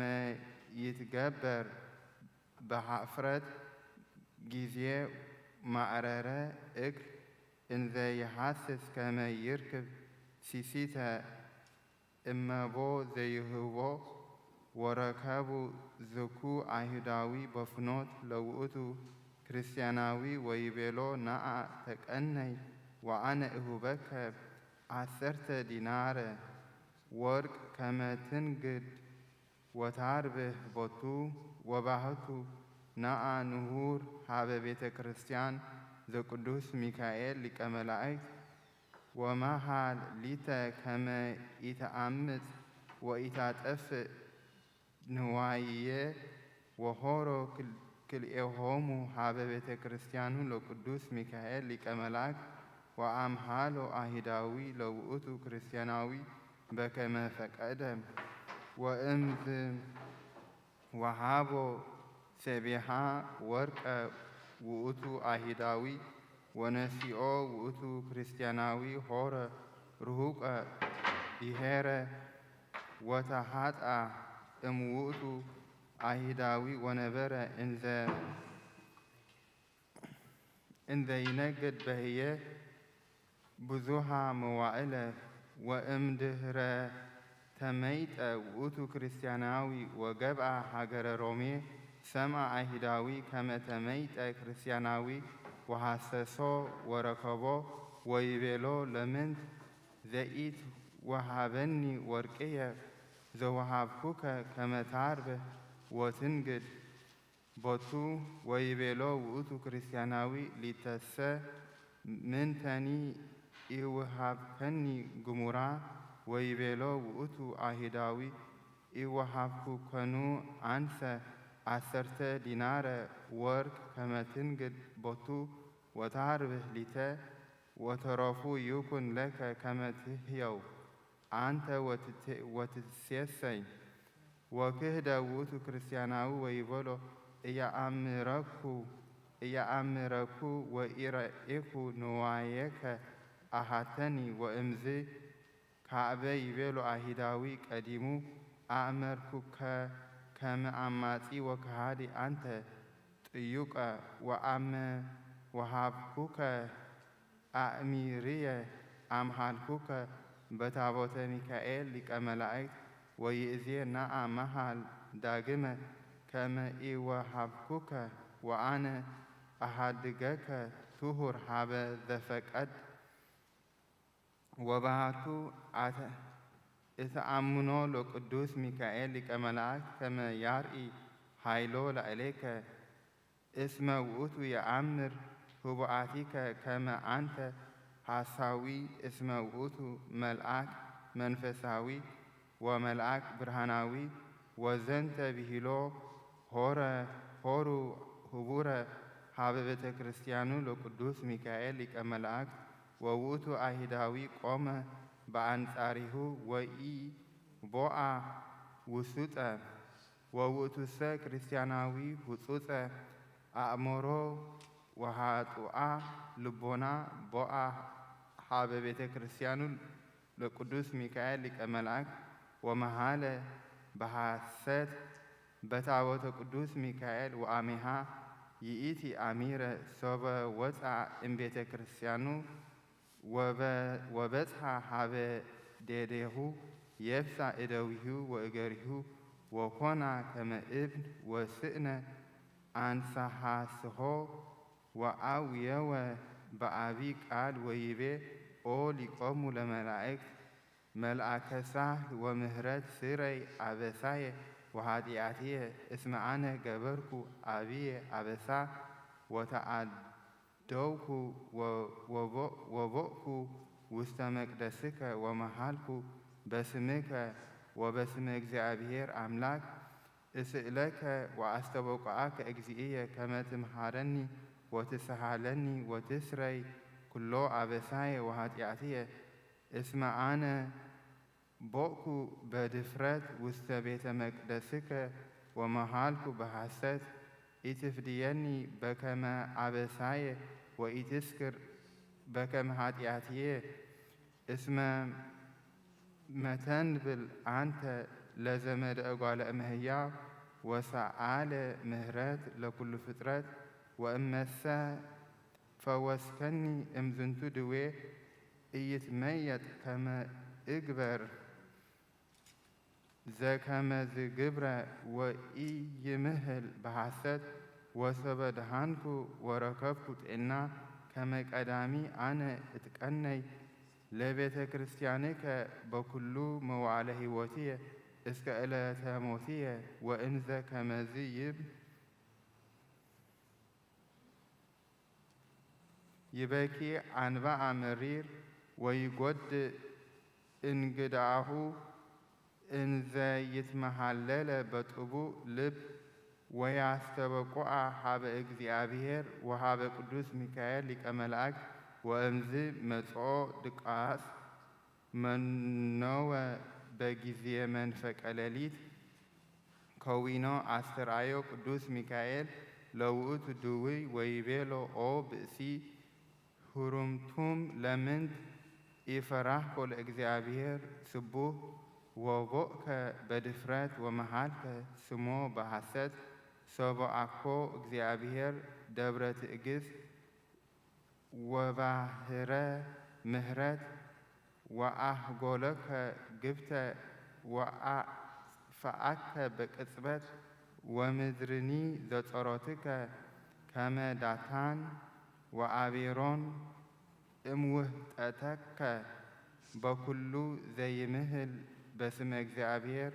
ይትገበር በሃፍረት ጊዜ ማዕረረ እግር እንዘ ይሃስስ ከመ ይርክብ ሲሲተ እመቦ ዘይህቦ ወረከቡ ዝኩ አይሁዳዊ በፍኖት ለውእቱ ክርስቲያናዊ ወይቤሎ ነአ ተቀነይ ወአነ እሁበከ ዐሰርተ ዲናረ ወርቅ ከመ ትንግድ ወታርብህ ቦቱ ወባህቱ ነአ ንሁር ሀበ ቤተ ክርስቲያን ዘቅዱስ ሚካኤል ሊቀ መላእክት ወመሃል ሊተ ከመ ኢተአምፅ ወኢታጠፍእ ንዋይየ ወሆሮ ክልኤሆሙ ሀበ ቤተ ክርስቲያኑ ለቅዱስ ሚካኤል ሊቀ መላእክት ወአምሃሎ አይሁዳዊ ለውእቱ ክርስቲያናዊ በከመ ፈቀደ ወእምዝ ወሃቦ ሰቢሃ ወርቀ ውእቱ አይሁዳዊ ወነሲኦ ውእቱ ክርስቲያናዊ ሆረ ርሁቀ ብሔረ ወተሃጣ እምውእቱ አይሁዳዊ ወነበረ እንዘ እንዘ ይነግድ በህየ ብዙሃ መዋዕለ ወእምድህረ ተመይጠ ውእቱ ክርስቲያናዊ ወገብአ ሃገረ ሮሜ ሰምአ አይሁዳዊ ከመ ተመይጠ ክርስቲያናዊ ወሐሰሶ ወረከቦ ወይቤሎ ለምንት ዘኢት ወሃበኒ ወርቅየ ዘወሃብኩከ ከመ ታርብህ ወትንግድ ቦቱ ወይቤሎ ውእቱ ክርስቲያናዊ ሊተሰ ምንተኒ ኢውሃብከኒ ግሙራ ወይቤሎ ውእቱ አይሁዳዊ ኢወሃብኩከኑ አንሰ ዐሰርተ ዲናረ ወርቅ ከመ ትንግድ ቦቱ ወታርብህ ሊተ ወተረፉ ይኩን ለከ ከመ ትህየው አንተ ወትሴሰይ። ወክህደ ውእቱ ክርስቲያናዊ ወይበሎ እያኣምረኩ እያኣምረኩ ወኢረኤኩ ንዋየከ ኣሃተኒ ወእምዝ ካዕበ ይቤሎ ኣይሁዳዊ ቀዲሙ ኣእመርኩከ ከመ ኣማጺ ወከሃዲ ኣንተ ጥዩቀ ወአመ ወሃብኩከ ኣእሚርየ ኣምሃልኩከ በታቦተ ሚካኤል ሊቀ መላእክት ወይእዜ ነኣ መሃል ዳግመ ከመ ኢወሃብኩከ ወአነ እሃድገከ ትሁር ሀበ ዘፈቀድ ወበሃቱ ኣተ እተኣምኖ ለቅዱስ ሚካኤል ሊቀ መላእክት ከመ ያርኢ ኃይሎ ላዕሌከ እስመ ውእቱ የአምር ህቡኣቲከ ከመ አንተ ሐሳዊ እስመ ውእቱ መልአክ መንፈሳዊ ወመልአክ ብርሃናዊ ወዘንተ ብሂሎ ሆረ ሆሩ ህቡረ ሀበ ቤተ ክርስቲያኑ ለቅዱስ ሚካኤል ሊቀ መላእክት ወውእቱ አይሁዳዊ ቆመ በአንጻሪሁ ወኢቦአ ውሱጠ ወውእቱሰ ክርስቲያናዊ ሁጹጸ አእመሮ ወሃጡአ ልቦና ቦአ ሀበ ቤተ ክርስቲያኑ ለቅዱስ ሚካኤል ሊቀ መላእክት ወመሃለ በሐሰት በታቦተ ቅዱስ ሚካኤል ወአሜሃ ይእቲ አሚረ ሶበ ወፅአ እምቤተ ክርስቲያኑ ወበ- ወበጽሐ ሀበ ዴዴሁ የብሳ እደዊሁ ወእገሪሁ ወኮና ከመ እብን ወስእነ አንሳሃስሆ ወአውየወ በአቢ ቃል ወይቤ ኦ ሊቆሙ ለመላእክት መልአከ ሳህል ወምህረት ስረይ አበሳየ ወኃጢአትየ እስመ አነ ገበርኩ አብየ አበሳ ወተአደውኩ ወቦእኩ ውስተ መቅደስከ ወመሃልኩ በስምከ ወበስመ እግዚኣብሔር አምላክ እስእለከ ወአስተበቁዓከ እግዚእየ ከመ ትምሃረኒ ወትስሃለኒ ወትስረይ ኩሎ አበሳየ ወኃጢአትየ እስመ አነ ቦእኩ በድፍረት ውስተ ቤተ መቅደስከ ወመሃልኩ በሐሰት ኢትፍድየኒ በከመ አበሳየ ወኢትስክር በከመ ኃጢአትየ እስመ መተንብል አንተ ለዘመደ እጓለ እመሕያው ወሰአለ ምህረት ለኩሉ ፍጥረት ወእመሰ ፈወስከኒ እምዝንቱ ድዌ ኢይትመየጥ ከመ እግበር ዘከመዝግብረ ወኢይምህል በሐሰት ወሰበ ደሃንኩ ወረከብኩ ጤና ከመ ቀዳሚ አነ እትቀነይ ለቤተ ክርስቲያንከ በኩሉ መዋዕለ ሕይወትየ እስከ ዕለተ ሞትየ ወእንዘ ከመዝ ይብል ይበኪ አንብአ መሪር ወይጎድእ እንግድአሁ እንዘ ይትመሃለለ በጥቡእ ልብ ወያስተበቁአ ሀበ እግዚኣብሔር ወሀበ ቅዱስ ሚካኤል ሊቀ መላእክት ወእምዝ መጽኦ ድቃስ መነወ በጊዜ መንፈቀ ሌሊት ከዊኖ አስተርአዮ ቅዱስ ሚካኤል ለውእቱ ድውይ ወይቤሎ ኦ ብእሲ ህሩምቱም ለምንት ኢፈራህኮ ለእግዚአብሔር ስቡህ ወቦእከ በድፍረት ወመሃልከ ስሞ በሐሰት ሶበ አኮ እግዚአብሔር ደብረ ትእግስት ወባህረ ምህረት ወአህጎለከ ግብተ ወአጥፍአከ በቅጽበት ወምድርኒ ዘጸሮትከ ከመ ዳታን ወአቤሮን እምውህጠተከ በኩሉ ዘይምህል በስመ እግዚኣብሔር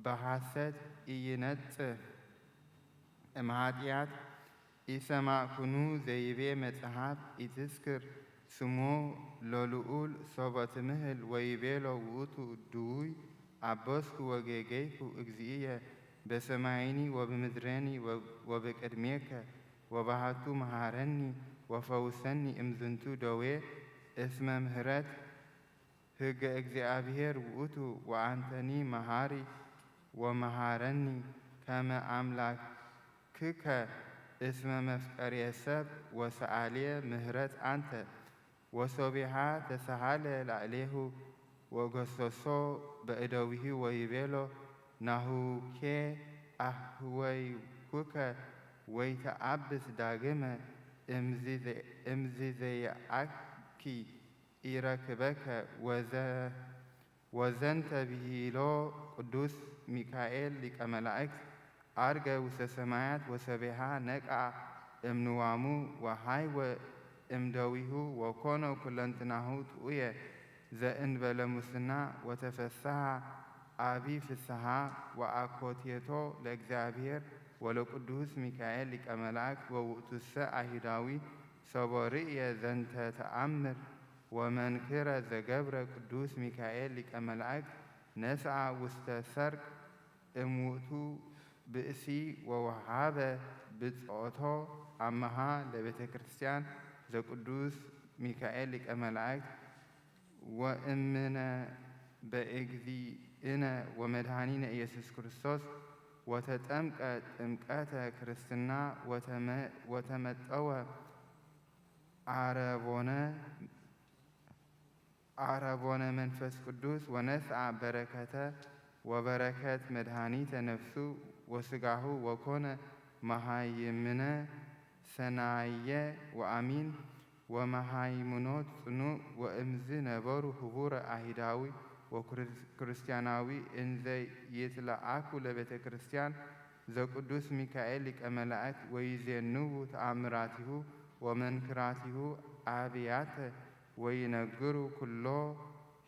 በሐሰት ኢይነጽህ እምኃጢአት ኢሰማዕኩኑ ዘይቤ መጽሐፍ ኢትስክር ስሞ ለልዑል ሶበ ትምህል ወይቤሎ ውእቱ ድውይ አበስኩ ወጌገይኩ እግዚእየ በሰማይኒ ወብምድሬኒ ወብቅድሜከ ወባህቱ መሃረኒ ወፈውሰኒ እምዝንቱ ደዌ እስመ ምህረት ህገ እግዚኣብሔር ውእቱ ወአንተኒ መሃሪ ወመሃረኒ ከመ አምላክ ክከ እስመ መፍቀርየ ሰብ ወሰኣልየ ምህረት ኣንተ። ወሶቢሃ ተሰሃለ ላዕሌሁ ወገሰሶ በእደዊሁ ወይቤሎ፣ ናሁኬ ኣህወይኩከ ወይተኣብስ ዳግመ እምዝዘየኣኪ ኢረክበከ። ወዘ-፣ ወዘንተ ብሂሎ ቅዱስ ሚካኤል ሊቀ መላእክት፣ ዐርገ ውስተ ሰማያት ወሰቢሃ ነቅዐ እምንዋሙ ወሃይወ እምደዊሁ ወኮነ ኩለንትናሁ ጥዑየ ዘእንበለ ሙስና ወተፈስሃ። አቢ ፍስሃ ወአኮቴቶ ለእግዚአብሔር ወለቅዱስ ሚካኤል ሊቀ መላእክት ወውእቱሰ አይሁዳዊ። ሶበ ርእየ ዘንተ ተአምር ወመንክረ ዘገብረ ቅዱስ ሚካኤል ሊቀ መላእክት ነስአ ውስተ ሰርቅ እምውእቱ ብእሲ ወወሃበ ብፅኦቶ አመሃ ለቤተ ክርስቲያን ዘቅዱስ ሚካኤል ሊቀ መላእክት። ወእምነ በእግዚእነ ወመድኃኒነ ኢየሱስ ክርስቶስ ወተጠምቀ ጥምቀተ ክርስትና ወተመ-፣ ወተመጠወ አረቦነ አረቦነ መንፈስ ቅዱስ ወነስአ በረከተ ወበረከት መድኃኒተ ነፍሱ ወስጋሁ ወኮነ መሃይምነ ሰናየ ወአሚን ወመሃይምኖት ጽኑዕ። ወእምዝ ነበሩ ህቡረ አይሁዳዊ ወክርስቲያናዊ እንዘ ይትለአኩ ለቤተ ክርስቲያን ዘቅዱስ ሚካኤል ሊቀ መላእክት ወይዜንዉ ተአምራቲሁ ወመንክራቲሁ አብያተ ወይነግሩ ኩሎ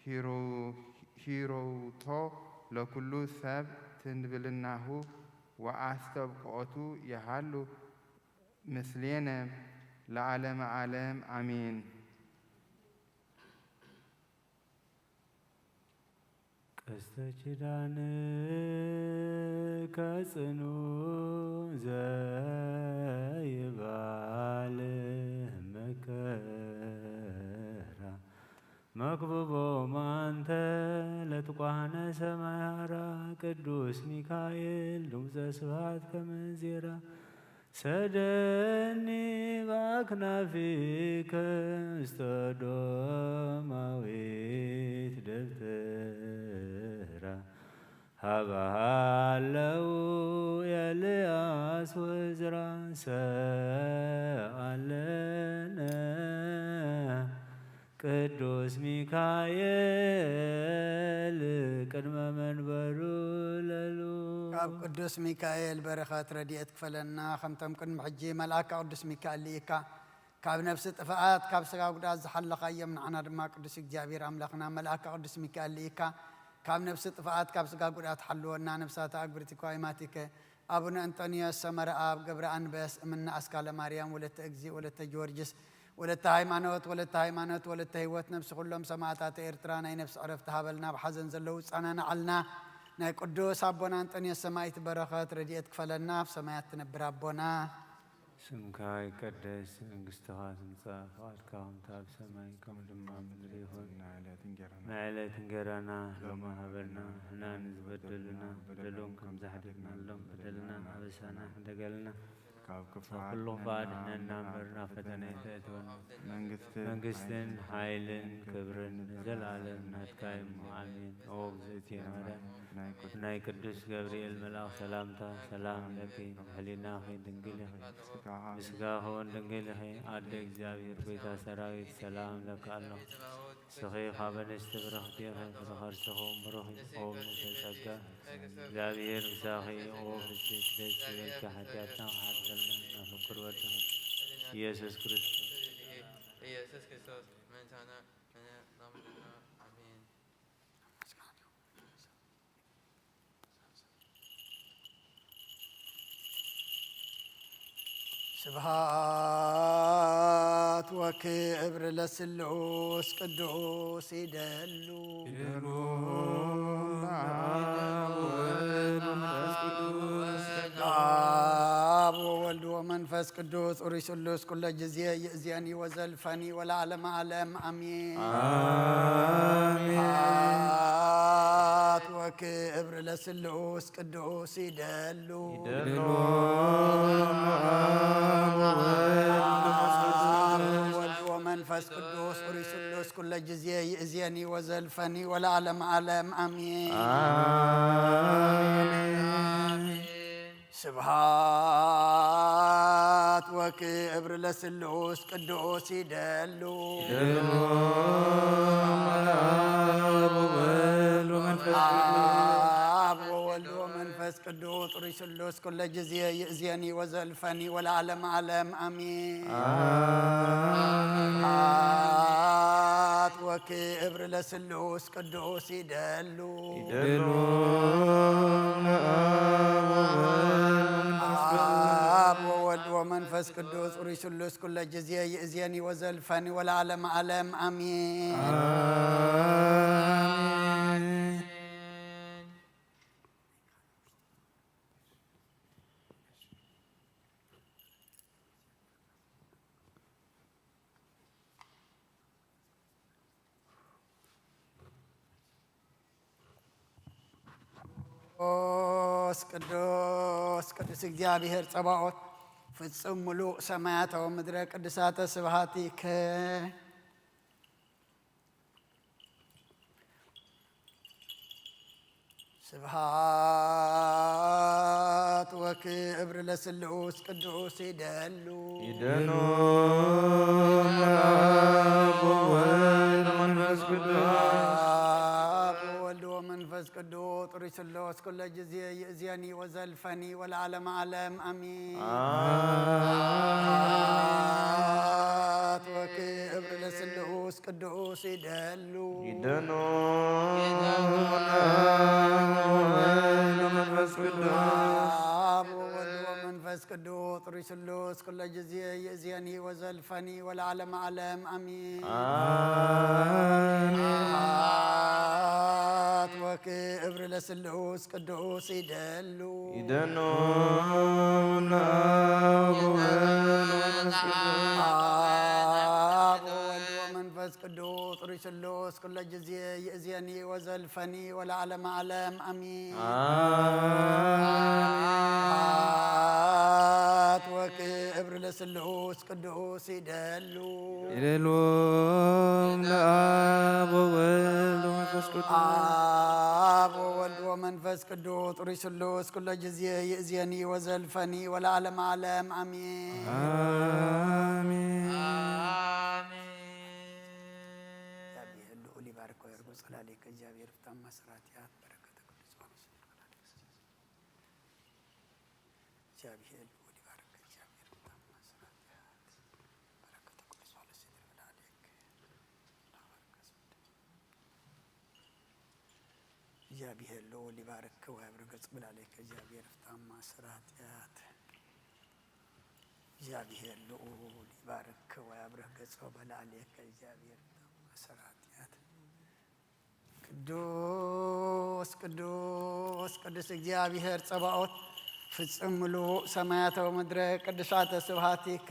ሂሩ-፣ ሂሩቶ ለኩሉ ሰብ ትንብልናሁ ወአስተብቅኦቱ የሃሉ ምስሌነ ለዓለመ ዓለም አሜን። ቀስተ ኪዳንከ ጽኑዕ ዘይባል መከራ መክብቦም አንተ ለትቋህነ ሰማያራ ቅዱስ ሚካኤል ድምፀ ስብሐት ከመንዜራ ሰደኒ በአክናፊከ ውስተ ዶማዊት ደብተራ ሀበሃለው ኤልያስ ወዝራ ሰአለነ ቅዱስ ሚካኤል ቅድመ መንበሩ ለሉ። ካብ ቅዱስ ሚካኤል በረኸት ረድኤት ክፈለና። ከምቶም ቅድሚ ሕጂ መልኣካ ቅዱስ ሚካኤል ልኢካ ካብ ነፍሲ ጥፍኣት ካብ ስጋ ጉድኣት ዝሓለኻዮም ንዓና ድማ ቅዱስ እግዚኣብሔር ኣምላኽና መልኣካ ቅዱስ ሚካኤል ልኢካ ካብ ነፍሲ ጥፍኣት ካብ ስጋ ጉድኣት ሓልወና። ነፍሳተ አግብርቲከ ወአይማቲከ አቡነ እንጦንዮስ ሰመረ አብ ገብረ አንበስ እምነ አስካለ ማርያም ወለተ እግዚእ ወለተ ጊዮርጊስ ወለተ ሃይማኖት ወለተ ሃይማኖት ወለተ ህይወት ነፍሲ ኩሎም ሰማእታት ኤርትራ ናይ ነፍሲ ዕረፍቲ ሃበልና። ብሓዘን ዘለዉ ጸናናዓልና። ናይ ቅዱስ ኣቦና እንጦንዮስ ሰማይት በረኸት ረድኤት ክፈለና። ኣብ ሰማያት ትነብር ኣቦና። ስምካ ይቀደስ፣ መንግስትኻ ትምጻእ፣ ፍቓድካ ከምቲ ኣብ ሰማይ ከምኡ ድማ ኣብ ምድሪ ይኹን። ናይ ዕለት እንጀራና ሎሚ ሃበና፣ ንሕና ንዝበደሉና በደሎም ከም ዝሓደግናሎም በደልና ኣበሳና ሕደገልና። ካብ ክፉ ካብ ኩሉ ክፉኣት ኣድሕነና እምበር ናብ ፈተነ ኣይተእትወና። መንግስትን መንግስትን ሓይልን ክብርን ንዘለኣለም ናትካ እዩ። ኣሜን። ኦ እግዝእትየ ማርያም፣ ናይ ቅዱስ ገብርኤል መልኣኽ ሰላምታ ሰላም ለኪ፣ ሕሊናኺ ድንግል ኢኺ፣ ስጋኺ እውን ድንግል ኢኺ። ኣደ እግዚኣብሔር ጎይታ ሰራዊት ሰላም ለኪ ኣሎ። ንስኺ ካብ ኣንስቲ ብርኽቲ ኢኺ፣ ፍረ ከርሥኺ እውን ብሩኽ እዩ። ኦ ምልዕተ ጸጋ፣ እግዚኣብሔር ምሳኺ እዩ። ኦ ፍስሕቲ ደስ ይበልኪ፣ ሓጢኣትና ክሓልፈልና ናብ ፍቁር ወድኺ ኢየሱስ ክርስቶስ። ኢየሱስ ክርስቶስ ምእንታና ናምልና። ኣሜን። ስብሐት ወክብር ለስሉስ ቅዱስ ይደሉ። ይደሉ ለአብ ወወልድ ወመንፈስ ቅዱስ። ለአብ ወወልድ ወመንፈስ ቅዱስ ኡሪ ስሉስ ኩለ ጊዜ ይእዜኒ ወዘልፈኒ ወለዓለመ ዓለም አሜን። አሜን። ስብሐት ወክብር ለስሉስ ቅዱስ ይደሉ። ይደሉ። አብ ወወልድ ወመንፈስ ቅዱስ። ወወልድ ወመንፈስ ቅዱስ ኡሪ ስሉስ ኩለ ጊዜ ይእዜኒ ወዘልፈኒ ወለዓለም ዓለም ኣሜን። አሜን። ስብሐት ወክብር ለስሉስ ቅዱስ ይደሉ። ይደሉ። አብ ወወልድ ወመንፈስ ቅዱስ። አብ ወወልድ ወመንፈስ ቅዱስ ኡሪ ስሉስ ኩለ ጊዜ ይእዜኒ ወዘልፈኒ ወለዓለም ዓለም ኣሜን። አሜን። ስብሐት ወክብር ለስሉስ ቅዱስ ይደሉ። ይደሉ። አብ ወወልድ ወመንፈስ ቅዱስ። አብ ወወልድ ወመንፈስ ቅዱስ ኡሪ ስሉስ ኩለ ጊዜ ይእዜኒ ወዘልፈኒ ወለዓለም ዓለም ኣሜን። አሜን። ቅዱስ ቅዱስ ቅዱስ እግዚኣብሔር ጸባኦት ፍጹም ምሉእ ሰማያት ወምድረ ቅዱሳተ ስብሐቲከ። ስብሐት ወክብር ለስሉስ ቅዱስ ይደሉ። ይደሉ። አብ ወወልድ ወመንፈስ ቅዱስ። አብ ወወልድ ወመንፈስ ቅዱስ ኡሪ ስሉስ ኩለ ጊዜ ይእዜኒ ወዘልፈኒ ወለዓለም ዓለም ኣሜን። አሜን። ስብሐት ወክብር ለስሉስ ቅዱስ ይደሉ። ይደሉ። አብ ወወልድ ወመንፈስ ቅዱስ። አብ ወወልድ ወመንፈስ ቅዱስ ኡሪ ስሉስ ኩለ ጊዜ ይእዜኒ ወዘልፈኒ ወለዓለም ዓለም ኣሜን። አሜን። ስብሐት ወክብር ለስሉስ ቅዱስ ይደሉ። ይደሉ። አብ ወወልድ ወመንፈስ ቅዱስ። አብ ወወልድ ወመንፈስ ቅዱስ ኡሪ ስሉስ ኩለ ጊዜ ይእዜኒ ወዘልፈኒ ወለዓለም ዓለም ኣሜን። አሜን። ስብሐት ወክብር ለስሉስ ቅዱስ ይደሉ። ይደሉ። አብ ወወልድ ወመንፈስ ቅዱስ። አብ ወወልድ ወመንፈስ ቅዱስ ኡሪ ስሉስ ኩለ ጊዜ ይእዜኒ ወዘልፈኒ ወለዓለም ዓለም ኣሜን። አሜን። እግዚአብሔር ልዑል ይባርክ ወያርጉ ጸላሌከ እግዚአብሔር ፍታም ማሰራትያት በረከተ ቅዱስ ዮሐንስ። እግዚአብሔር ልዑል ይባርክ። እግዚአብሔር ፍታም ማሰራትያት በረከተ ቅዱስ ዮሐንስ ይደርብን አሌክ። እግዚአብሔር ልዑል ይባርክ ወያብርህ ገጹ ብላለች። ከእግዚአብሔር ፍታም ማሰራትያት። እግዚአብሔር ልዑል ይባርክ ወያብርህ ገጹ በላዕሌከ። እግዚአብሔር ፍታም ማሰራትያት። ቅዱስ ቅዱስ ቅዱስ እግዚአብሔር ጸባኦት ፍጹም ምሉእ ሰማያተ ወምድረ ቅዱሳተ ስብሐቲከ።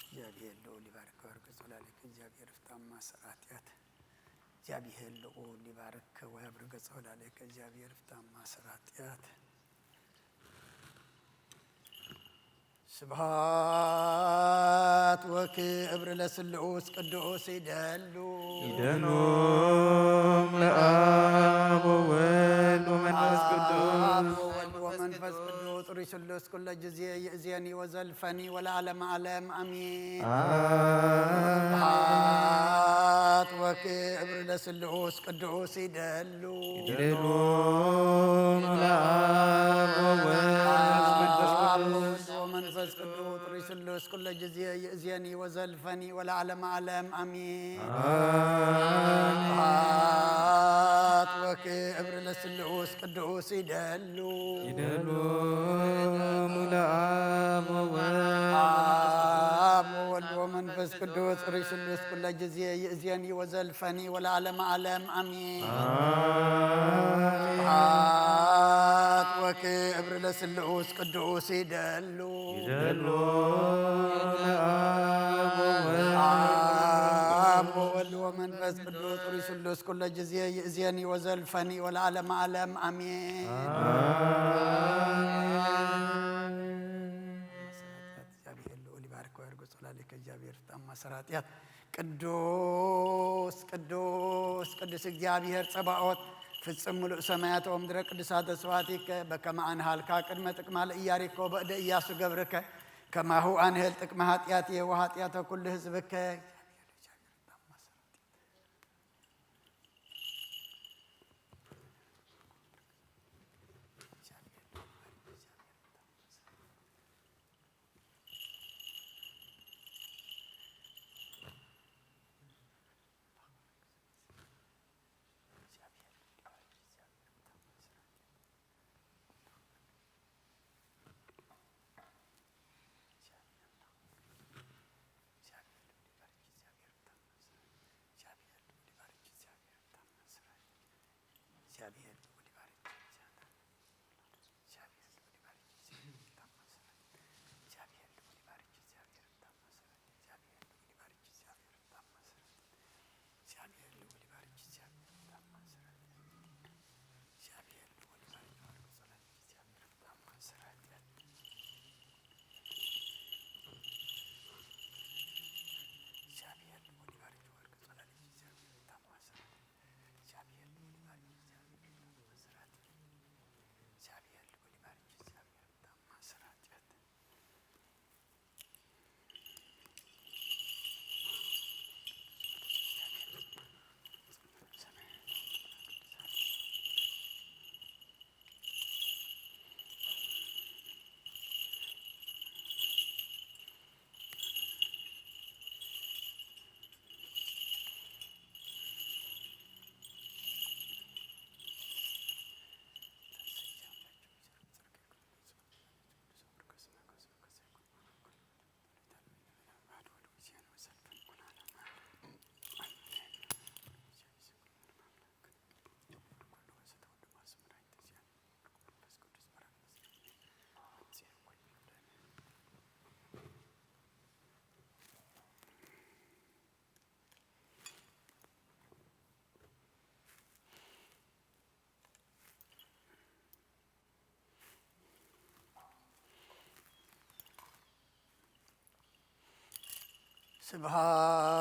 እግዚአብሔር ልዑል ይባርክ ወያርግ ጸላሌከ። እግዚአብሔር ፍታም ማሰራትያት። እግዚአብሔር ልዑል ይባርክ ወያብርህ ገጹ በላዕሌከ። እግዚአብሔር ፍታም ማሰራትያት። ስብሐት ወክብር ለስሉስ ቅዱስ ይደሉ። ይደሉ። ለአብ ወወልድ ወመንፈስ ቅዱስ። አብ ወወልድ ወመንፈስ ቅዱስ ኡሪ ስሉስ ኩለ ጊዜ ይእዜኒ ወዘልፈኒ ወለዓለም ዓለም ኣሜን። አሜን። ስብሐት ወክብር ለስሉስ ቅዱስ ይደሉ። ይደሉ። ለአብ ወወልድ ወመንፈስ ቅዱስ። ወመንፈስ ቅዱስ ርእይ ስሉስ ኩለ ጊዜ ይእዜኒ ወዘልፈኒ ወለዓለመ ዓለም ኣሜን። አሜን። ስብሐት ወክብር ለስሉስ ቅዱስ ይደሉ። ይደሉ ለአብ ወወልድ አብ ወወልድ ወመንፈስ ቅዱስ ርእይ ስሉስ ኩለ ጊዜ ይእዜኒ ወዘልፈኒ ወለዓለመ ዓለም ኣሜን። አሜን። ስብሐት ክብር ለስሉስ ቅዱስ ይደሉ። ይደሉ ለአብ ወወልድ አብ ወወልድ ወመንፈስ ቅዱስ ጥሩይ ስሉስ ኩለ ጊዜ ይእዜኒ ወዘልፈኒ ወለዓለመ ዓለም አሜን። አሜን። እግዚአብሔር ልዑል ይባርክ ወያርግ ጸላሊከ እግዚአብሔር ፍታም ማሰራጥያት ቅዱስ ቅዱስ ቅዱስ እግዚአብሔር ጸባኦት ፍጽም ምሉእ ሰማያት ወምድረ ቅዱሳተ ስብሐቲከ በከመ አንሃልካ ቅድመ ጥቅማ ለኢያሪኮ በእደ ኢያሱ ገብርከ ከማሁ አንህል ጥቅመ ኃጢአትየ ወኃጢአተ ኩሉ ህዝብከ።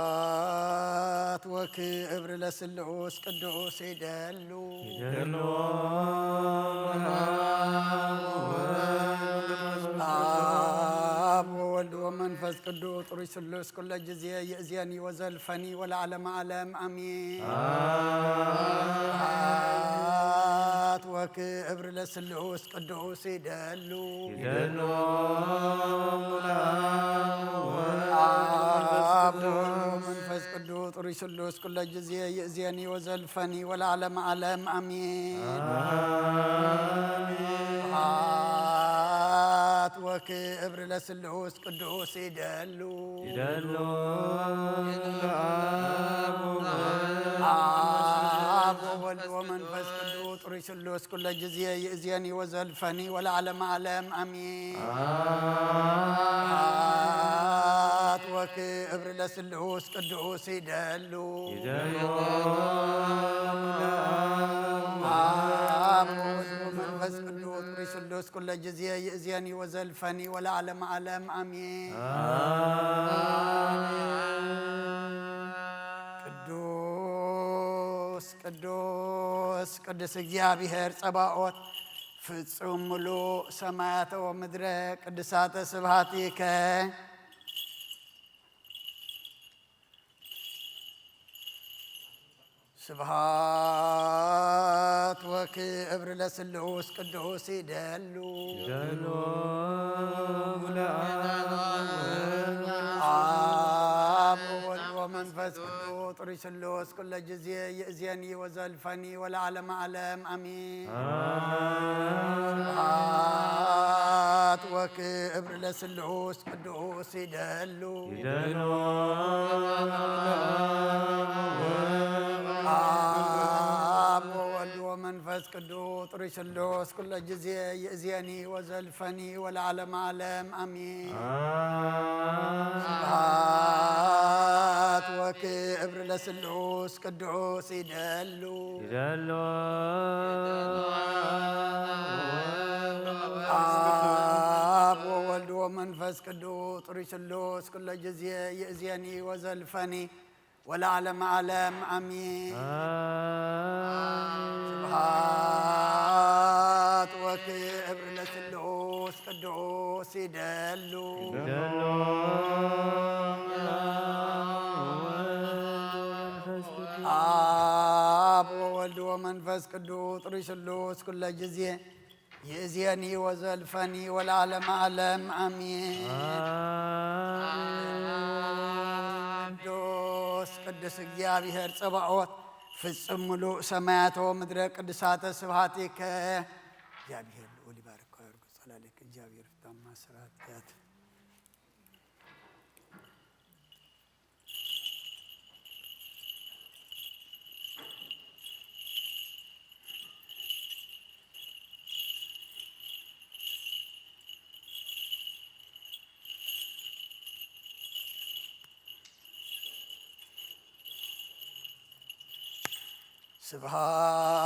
ስብሐት ወክብር ለስሉስ ቅዱስ ይደሉ። ይደሉ አብ ወወልድ ወመንፈስ ቅዱስ ጥሩይ ስሉስ ኩለ ጊዜ ይእዜኒ ወዘልፈኒ ወለዓለመ ዓለም አሜን። ስብሐት ወክብር ለስሉስ ቅዱስ ይደሉ። ይደሉ አብ ወወልድ ወመንፈስ ቅዱስ ጥሩይ ስሉስ ኩለ ጊዜ ይእዜኒ ወዘልፈኒ ወለዓለመ ዓለም አሜን። ስብሐት ወክብር ለስሉስ ቅዱስ ይደሉ። ይደሉ አብ ወወልድ ወመንፈስ ቅዱስ ጥሩይ ስሉስ ኩለ ጊዜ ይእዜኒ ወዘልፈኒ ወለዓለመ ዓለም አሜን። ስብሐት ወክብር ለስሉስ ቅዱስ ይደሉ። ይደሉ አብ ወወልድ ወመንፈስ ቅዱስ ጥሩይ ስሉስ ኩለ ጊዜ ይእዜኒ ወዘልፈኒ ወለዓለመ ዓለም አሜን። ቅዱስ ቅዱስ ቅዱስ እግዚአብሔር ጸባኦት ፍጹም ምሉእ ሰማያተ ወምድረ ቅዱሳተ ስብሐቲከ። ስብሐት ወክብር ለስሉስ ቅዱስ ይደሉ። ይደሉ አብ ወወልድ ወመንፈስ ቅዱስ ጥሩይ ስሉስ ኩለ ጊዜ ይእዜኒ ወዘልፈኒ ወለዓለመ ዓለም አሜን። ስብሐት ወክብር ለስሉስ ቅዱስ ይደሉ። ይደሉ አብ ወወልድ ወመንፈስ ቅዱስ ጥሩይ ስሉስ ኩሎ ጊዜ ይእዜኒ ወዘልፈኒ ወለዓለመ ዓለም ኣሜን። ስብሐት ወክብር ለስሉስ ቅዱስ ይደሉ ይደሉ አብ ወወልድ ወመንፈስ ቅዱስ ጥሩይ ስሉስ ኩሎ ጊዜ ይእዜኒ ወዘልፈኒ ወለዓለመ ዓለም ኣሜን። ስብሐት ወክብር ለስሉስ ቅዱስ ይደሉ ይደሉ አብ ወወልድ ወመንፈስ ቅዱስ ጥሩይ ስሉስ ኩሎ ጊዜ ይእዜኒ ወዘልፈኒ ወለዓለመ ዓለም ኣሜን። ቅዱስ ቅዱስ እግዚኣብሔር ጸባኦት ፍጹም ምሉእ ሰማያተ ወምድረ ቅዱሳተ ስብሐቲከ። እግዚኣብሔር ልዑል ይባርክ። ጸላለክ እግዚኣብሔር ፍታማ ስራት ያት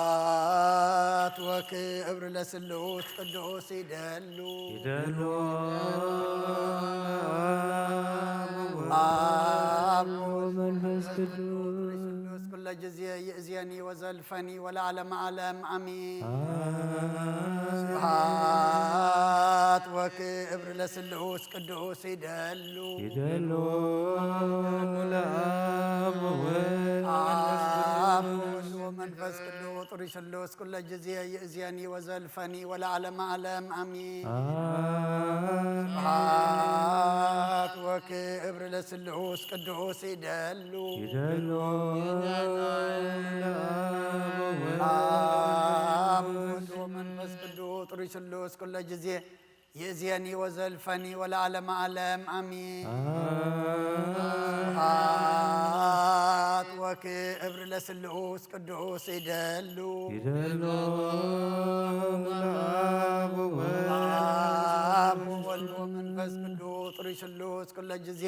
ስብሐት ወክብር ለስሉስ ቅዱስ ይደሉ ይደሉ አብ ወመንፈስ ቅዱስ ስሉስ ኩለ ጊዜ ይእዜኒ ወዘልፈኒ ወለዓለመ ዓለም ኣሜን። ስብሐት ወክብር ለስሉስ ቅዱስ ይደሉ ይደሉ ለአብ ወወልድ አብ ወወልድ ወመንፈስ ቅዱስ ጥሩይ ስሉስ ኩለ ጊዜ ይእዜኒ ወዘልፈኒ ወለዓለመ ዓለም ኣሜን። ስብሐት ወክብር ለስሉስ ቅዱስ ይደሉ ይደሉ ለአብ ወወልድ አብ ወወልድ ወመንፈስ ቅዱስ ጥሩይ ስሉስ ኩለ ጊዜ ይእዜኒ ወዘልፈኒ ወለዓለመ ዓለም ኣሜን። ስብሐት ወክብር ለስሉስ ቅዱስ ይደሉ ይደሉ ለአብ ወወልድ አብ ወወልድ ወመንፈስ ቅዱስ ጥሩይ ስሉስ ኩለ ጊዜ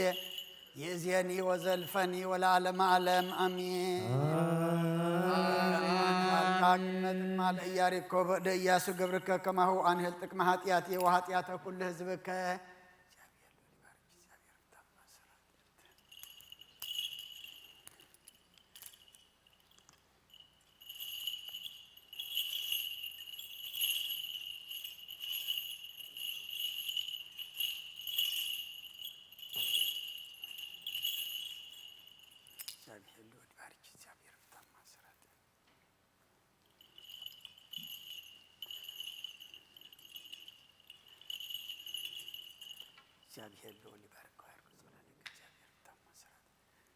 ይእዜኒ ወዘልፈኒ ወለዓለመ ዓለም ኣሜን። አሜን። ታግመት ማለ ኢያሪኮ በእደ ኢያሱ ገብርከ ከማሁ አንህል ጥቅመ ኃጢአቴ ወኃጢአተ ኩሉ ህዝብከ። እግዚአብሔር ልዑል ይባርክ። እግዚአብሔር ልዑል ይባርክ።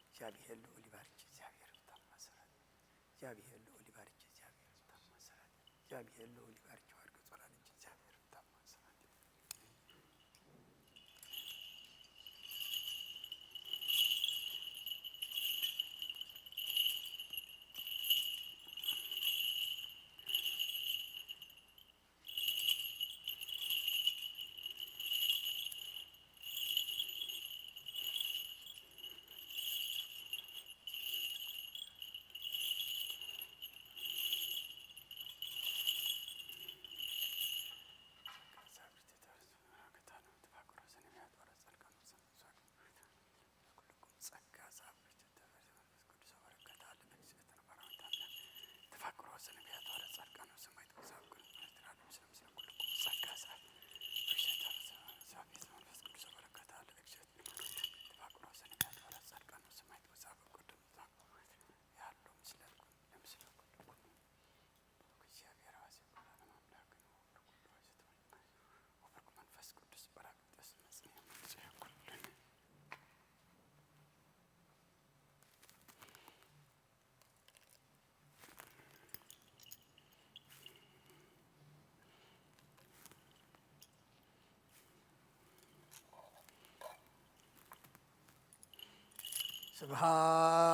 እግዚአብሔር ልዑል ይባርክ። እግዚአብሔር ልዑል ይባርክ። እግዚአብሔር ልዑል ይባርክ። እግዚአብሔር ልዑል ይባርክ።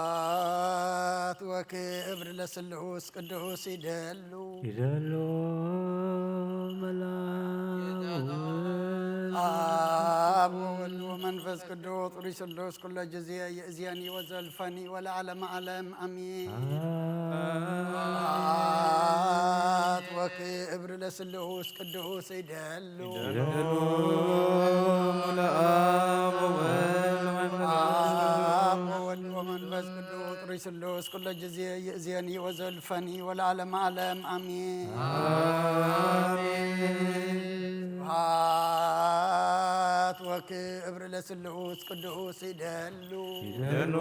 ስብሐት ክብር ለስሉስ ቅዱስ ይደሉ። ይደሉ መልአክ አብ ወወልድ ወመንፈስ ቅዱስ ሩይ ስሉስ ኩሎ ጊዜ ይእዜኒ ወዘልፈኒ ወለዓለመ ዓለም አሚን። ስብሐት ወክብር ለስሉስ ቅዱስ ይደሉ። ይደሉ ለአብ ወወልድ ወመንፈስ ቅዱስ አብ ወወልድ ወመንፈስ ቅዱስ ሩይ ስሉስ ኩሎ ጊዜ ይእዜኒ ወዘልፈኒ ወለዓለመ ዓለም አሚን። አሜን። ስብሐት ወክብር ለስሉስ ቅዱስ ይደሉ። ይደሉ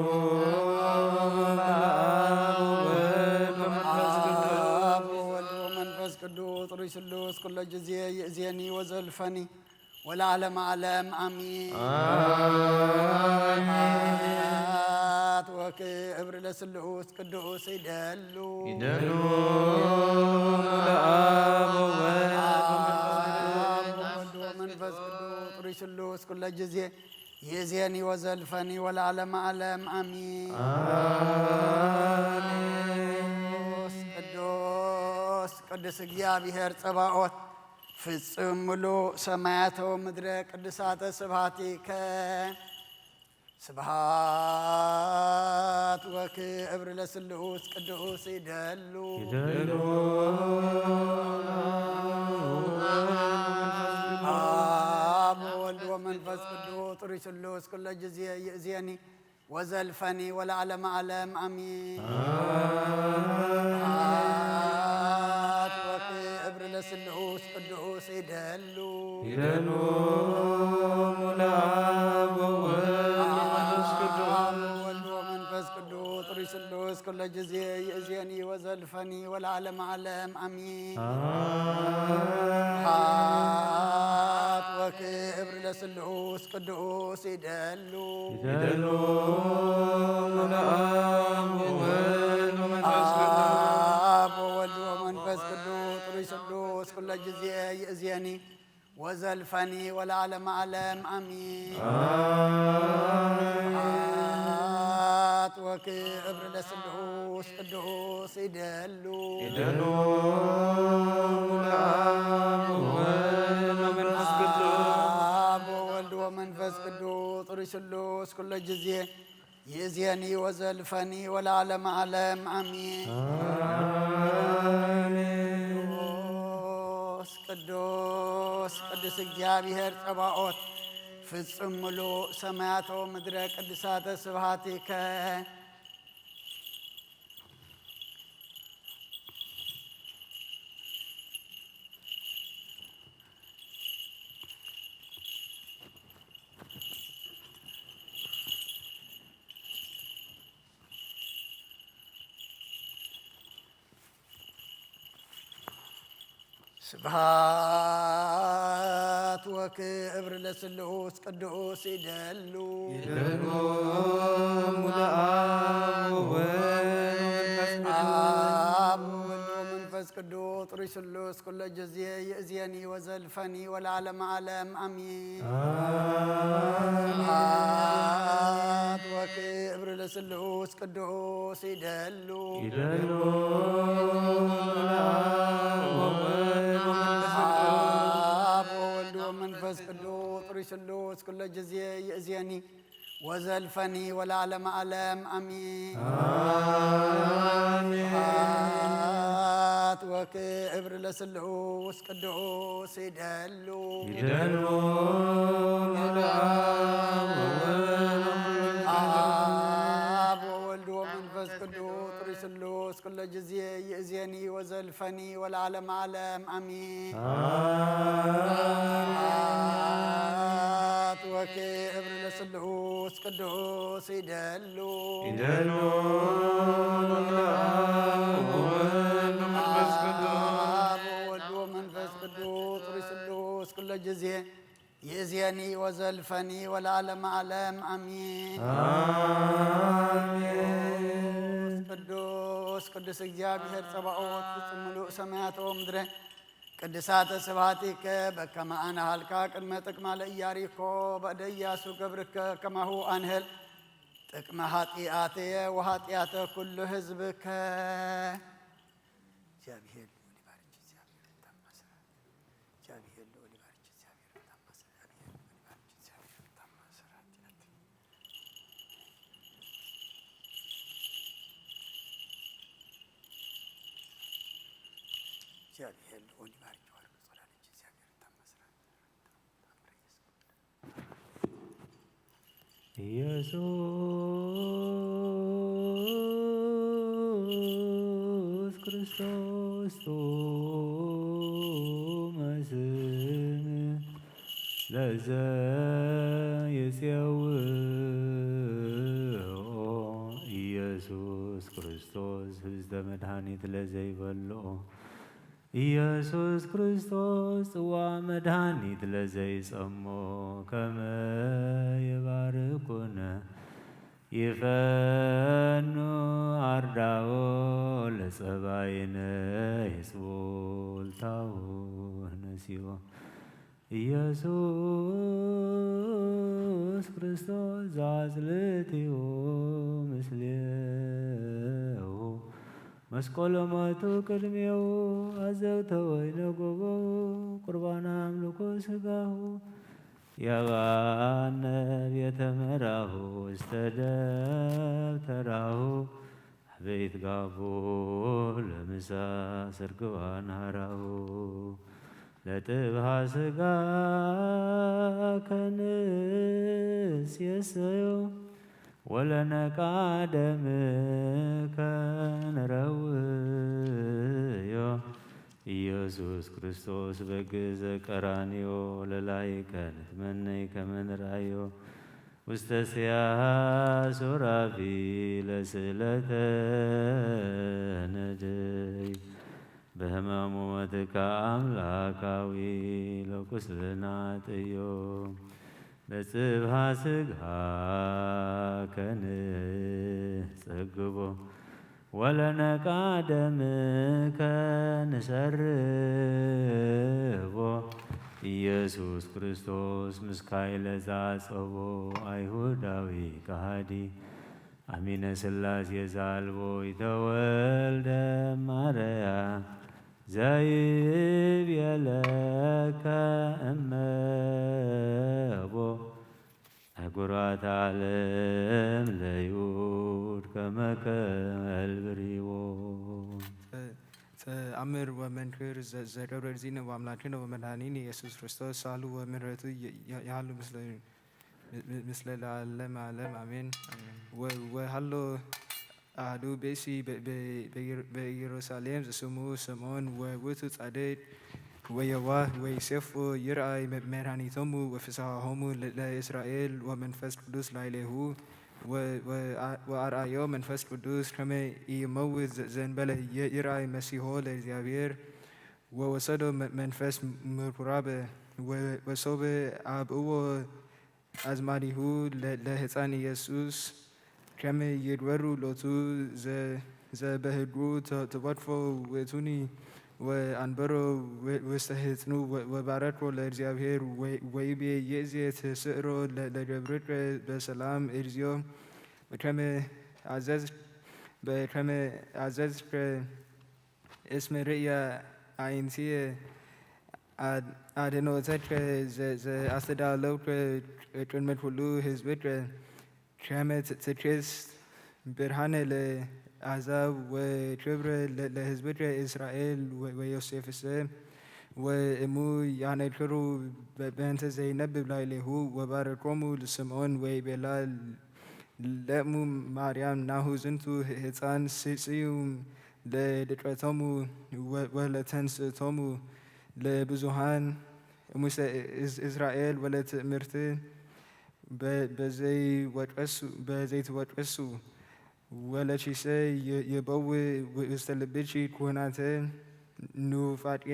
ለአብ ወወልድ ወመንፈስ ቅዱስ አብ ወወልድ ወመንፈስ ቅዱስ ሩይ ስሉስ ኩሎ ጊዜ ይእዜኒ ወዘልፈኒ ወለዓለመ ዓለም አሚን። አሜን። ስብሐት ወክብር ለስሉስ ቅዱስ ይደሉ። ይደሉ ለአብ ወወልድ አብ ወወልድ ወመንፈስ ቅዱስ ሩይ ስሉስ ኩሎ ጊዜ ይእዜኒ ወዘልፈኒ ወለዓለመ ዓለም አሚን። አሜን። ቅዱስ ቅዱስ ቅዱስ እግዚአብሔር ጸባኦት ፍጹም ምሉእ ሰማያተ ወምድረ ቅዱሳተ ስብሐቲከ። ስብሐት ወክብር ለስሉስ ቅዱስ ይደሉ። ይደሉ አብ ወወልድ ወመንፈስ ቅዱስ ሩይ ስሉስ ኩሎ ጊዜ ይእዜኒ ወዘልፈኒ ወለዓለመ ዓለም አሚን። ስብሐት ወክብር ለስሉስ ቅዱስ ይደሉ። ይደሉ ለአብ ወወልድ ወመንፈስ ቅዱስ አብ ወወልድ ወመንፈስ ቅዱስ ሩይ ስሉስ ኩሎ ጊዜ ይእዜኒ ወዘልፈኒ ወለዓለመ ዓለም አሚን። አሜን። ስብሐት ወክብር ለስሉስ ቅዱስ ይደሉ። ይደሉ ለአብ ወወልድ ወመንፈስ ቅዱስ አብ ወወልድ ወመንፈስ ቅዱስ ሩይ ስሉስ ኩሎ ጊዜ ይእዜኒ ወዘልፈኒ ወለዓለመ ዓለም አሚን። አሜን። ስብሐት ወክብር ለስሉስ ቅዱስ ይደሉ። ይደሉ ለአብ ወወልድ ወመንፈስ ቅዱስ አብ ወወልድ ወመንፈስ ቅዱስ ሩይ ስሉስ ኩሎ ጊዜ ይእዜኒ ወዘልፈኒ ወለዓለመ ዓለም አሚን። አሜን። ቅዱስ ቅዱስ ቅዱስ እግዚአብሔር ጸባኦት ፍጹም ምሉእ ሰማያተ ወምድረ ቅዱሳተ ስብሐቲከ። ስብሐት ወክብር ለስሉስ ቅዱስ ይደሉ። ይደሉ ለአብ ወወልድ ወመንፈስ ቅዱስ አብ ወወልድ ወመንፈስ ቅዱስ ጥሩይ ስሉስ ኩሎ ጊዜ ይእዜኒ ወዘልፈኒ ወለዓለመ ዓለም አሚን። አሜን። ስብሐት ወክብር ለስሉስ ቅዱስ ይደሉ። ይደሉ ለአብ ወወልድ ወመንፈስ ቅዱስ አብ ወወልድ ወመንፈስ ቅዱስ ጥሩይ ስሉስ ኩሎ ጊዜ ይእዜኒ ወዘልፈኒ ወለዓለመ ዓለም አሚን። አሜን። ስብሐት ወክብር ለስሉስ ቅዱስ ይደሉ። ይደሉ ለአብ ወወልድ ወመንፈስ ቅዱስ አብ ወወልድ ወመንፈስ ቅዱስ ጥሩይ ስሉስ ኩሎ ጊዜ ይእዜኒ ወዘልፈኒ ወለዓለመ ዓለም አሚን። አሜን። ስብሐት ወክብር ለስሉስ ቅዱስ ይደሉ። ይደሉ ለአብ ወወልድ ወመንፈስ ቅዱስ አብ ወወልድ ወመንፈስ ቅዱስ ጥሩይ ስሉስ ኩሎ ጊዜ ይእዜኒ ወዘልፈኒ ወለዓለመ ዓለም አሚን። አሜን። ቅዱስ ቅዱስ እግዚአብሔር ጸባኦት ፍጹም ምሉእ ሰማያተ ወምድረ ቅድሳተ ስብሐቲከ በከመ አንሃልካ ቅድመ ጥቅማ ለኢያሪኮ በእደ ኢያሱ ገብርከ ከማሁ አንህል ጥቅመ ኃጢአትየ ወኃጢአተ ኩሉ ሕዝብከ። እግዚአብሔር ልዑል ይባርክ። እግዚአብሔር ታማስራ። እግዚአብሔር ልዑል ይባርክ። እግዚአብሔር ታማስራ። እግዚአብሔር ልዑል ይባርክ። እግዚአብሔር ታማስራ። እግዚአብሔር ልዑል ይባርክ። ወርቅ ጸዳለች። እግዚአብሔር ታማስራ። ኢየሱስ ክርስቶስ ጡመ ስም ለዘ ይጼውኦ ኢየሱስ ክርስቶስ ህብስተ መድኃኒት ለዘይበልኦ ኢየሱስ ክርስቶስ ጽዋ መድኃኒት ለዘይጸሞ ከመ ይባርኩነ ይፈኑ አርዳኦ ለጸባይነ ይጽቡልታሁ ነሲኦ ኢየሱስ ክርስቶስ ዛጽልትዮ ምስሌሁ መስቀሎ ሞቱ ቅድሜሁ አዘግተ ወይነ ጎቦሁ ቁርባነ አምልኮ ስጋሁ ያባነ ቤተ መራሁ ውስተ ደብተራሁ አበይት ጋቦ ለምሳ ስርግዋን ሃራሁ ለጥብሃ ስጋ ከንስ የሰዮ ወለነቃ ደምከ ንረውዮ ኢየሱስ ክርስቶስ በግ ዘቀራንዮ ለላይከ ንትመነይ ከመ ንርአዮ ውስተ ሲያህ ሱራፊ ለስእለተ ነደይ በህማሙ ሞትከ አምላካዊ ለቁስልና ጥዮ በጽብሃ ስጋ ከንጸግቦ ወለነቃ ደምከ ንሰርቦ ኢየሱስ ክርስቶስ ምስካይ ለዛጸቦ አይሁዳዊ ከሃዲ አሚነ ስላሴ ዛልቦ ይተወልደ ማረያ ዘይብየለከ እመቦ ኣህጉራት ዓለም ለይሁድ ከመ ከልብ ርሂቦ። ተአምር ወመንክር ዘገብረ እግዚእነ ወአምላክነ ወመድኃኒነ ኢየሱስ ክርስቶስ ሳሉ ወምህረቱ ያህሉ ምስለ ለዓለመ ዓለም አሜን። ወሃሎ አሐዱ ብእሲ በኢየሩሳሌም ዘስሙ ስምዖን ወውእቱ ጻድቅ ወየዋህ ወይሴፎ ይርአይ መድኃኒቶሙ ወፍስሐሆሙ ለእስራኤል ወመንፈስ ቅዱስ ላዕሌሁ ወአርአዮ መንፈስ ቅዱስ ከመ ኢይመውት ዘእንበለ ይርአይ መሲሖ ለእግዚአብሔር ወወሰዶ መንፈስ ምኩራበ ወሶበ አብእዎ አዝማዲሁ ለህፃን ኢየሱስ ከመ ይግበሩ ሎቱ ዘበህጉ ተወድፎ ውእቱኒ ወአንበሮ ውስተ ህፅኑ ወባረኮ ለእግዚአብሔር ወይቤ ይእዜ ትስዕሮ ለገብርከ በሰላም እግዚኦ በከመ አዘዝከ እስመ ርእየ አዕይንትየ አድኅኖተከ ዘአስተዳለውከ ቅድመ ኩሉ ሕዝብከ ከመ ትከስት ብርሃነ ለአሕዛብ ወክብረ ለሕዝብከ እስራኤል ወዮሴፍሰ ወእሙ ያነክሩ በእንተ ዘይነብብ ላዕሌሁ ወባረኮሙ ለስምዖን ወይቤላ ለእሙ ማርያም ናሁ ዝንቱ ህፃን ስዩም ለድቀቶሙ ወለተንስእቶሙ ለብዙሃን ሙሴ እስራኤል ወለትእምርት በዘይትወቀሱ ወለኪሰ የበው ውስተ ልብኪ ኩናተ ኑፋቄ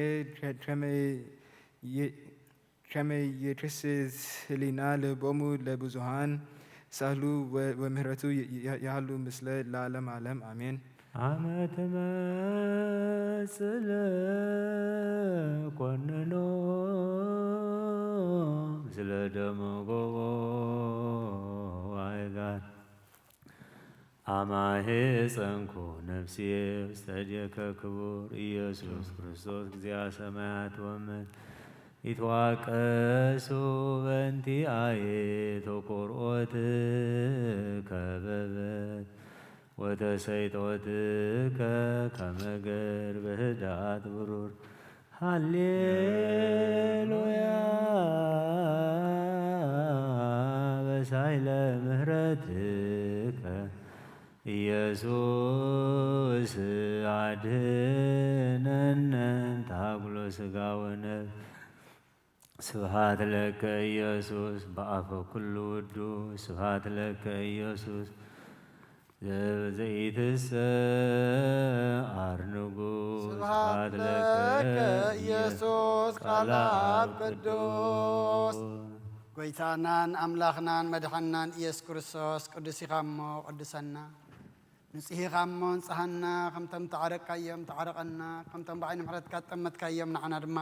ከመ ከመ ይክስት ህሊና ልቦሙ ለብዙሃን ሳህሉ ወምህረቱ ያህሉ ምስለ ለዓለም ዓለም አሜን። አመ ትመጽእ ኮንኖ ምስለ ደመ ጎቦ ዋይጋር አማሄ ጸንኩ ነፍስየ ውስተ እዴከ ክቡር ኢየሱስ ክርስቶስ እግዚአ ሰማያት ወምድር። ይትዋቀሱ በእንቲአየ ተቆርኦትከ በበት ወተሰይጦትከ ከመ ገር በህድአት ብሩር። ሃሌሉያ በሳይለ ምህረትከ ኢየሱስ አድህነነ ታጉሎ ስጋ ወነፍስ። ስብሐት ለከ ኢየሱስ በአፈ ኩሉ ውዱ። ስብሐት ለከ ኢየሱስ ዘኢትሰዓር ንጉሥ። ስብሐት ለከ ኢየሱስ ቃለ አብ ቅዱስ። ጎይታናን ኣምላኽናን መድሓንናን ኢየሱስ ክርስቶስ ቅዱስ ኢኻ እሞ ቅድሰና። ንጽህ ኢኻ እሞ ንጽሃና። ከምቶም ተዓረቅካዮም ተዓረቐና። ከምቶም ብዓይኒ ምሕረትካ ጠመትካዮም ንዓና ድማ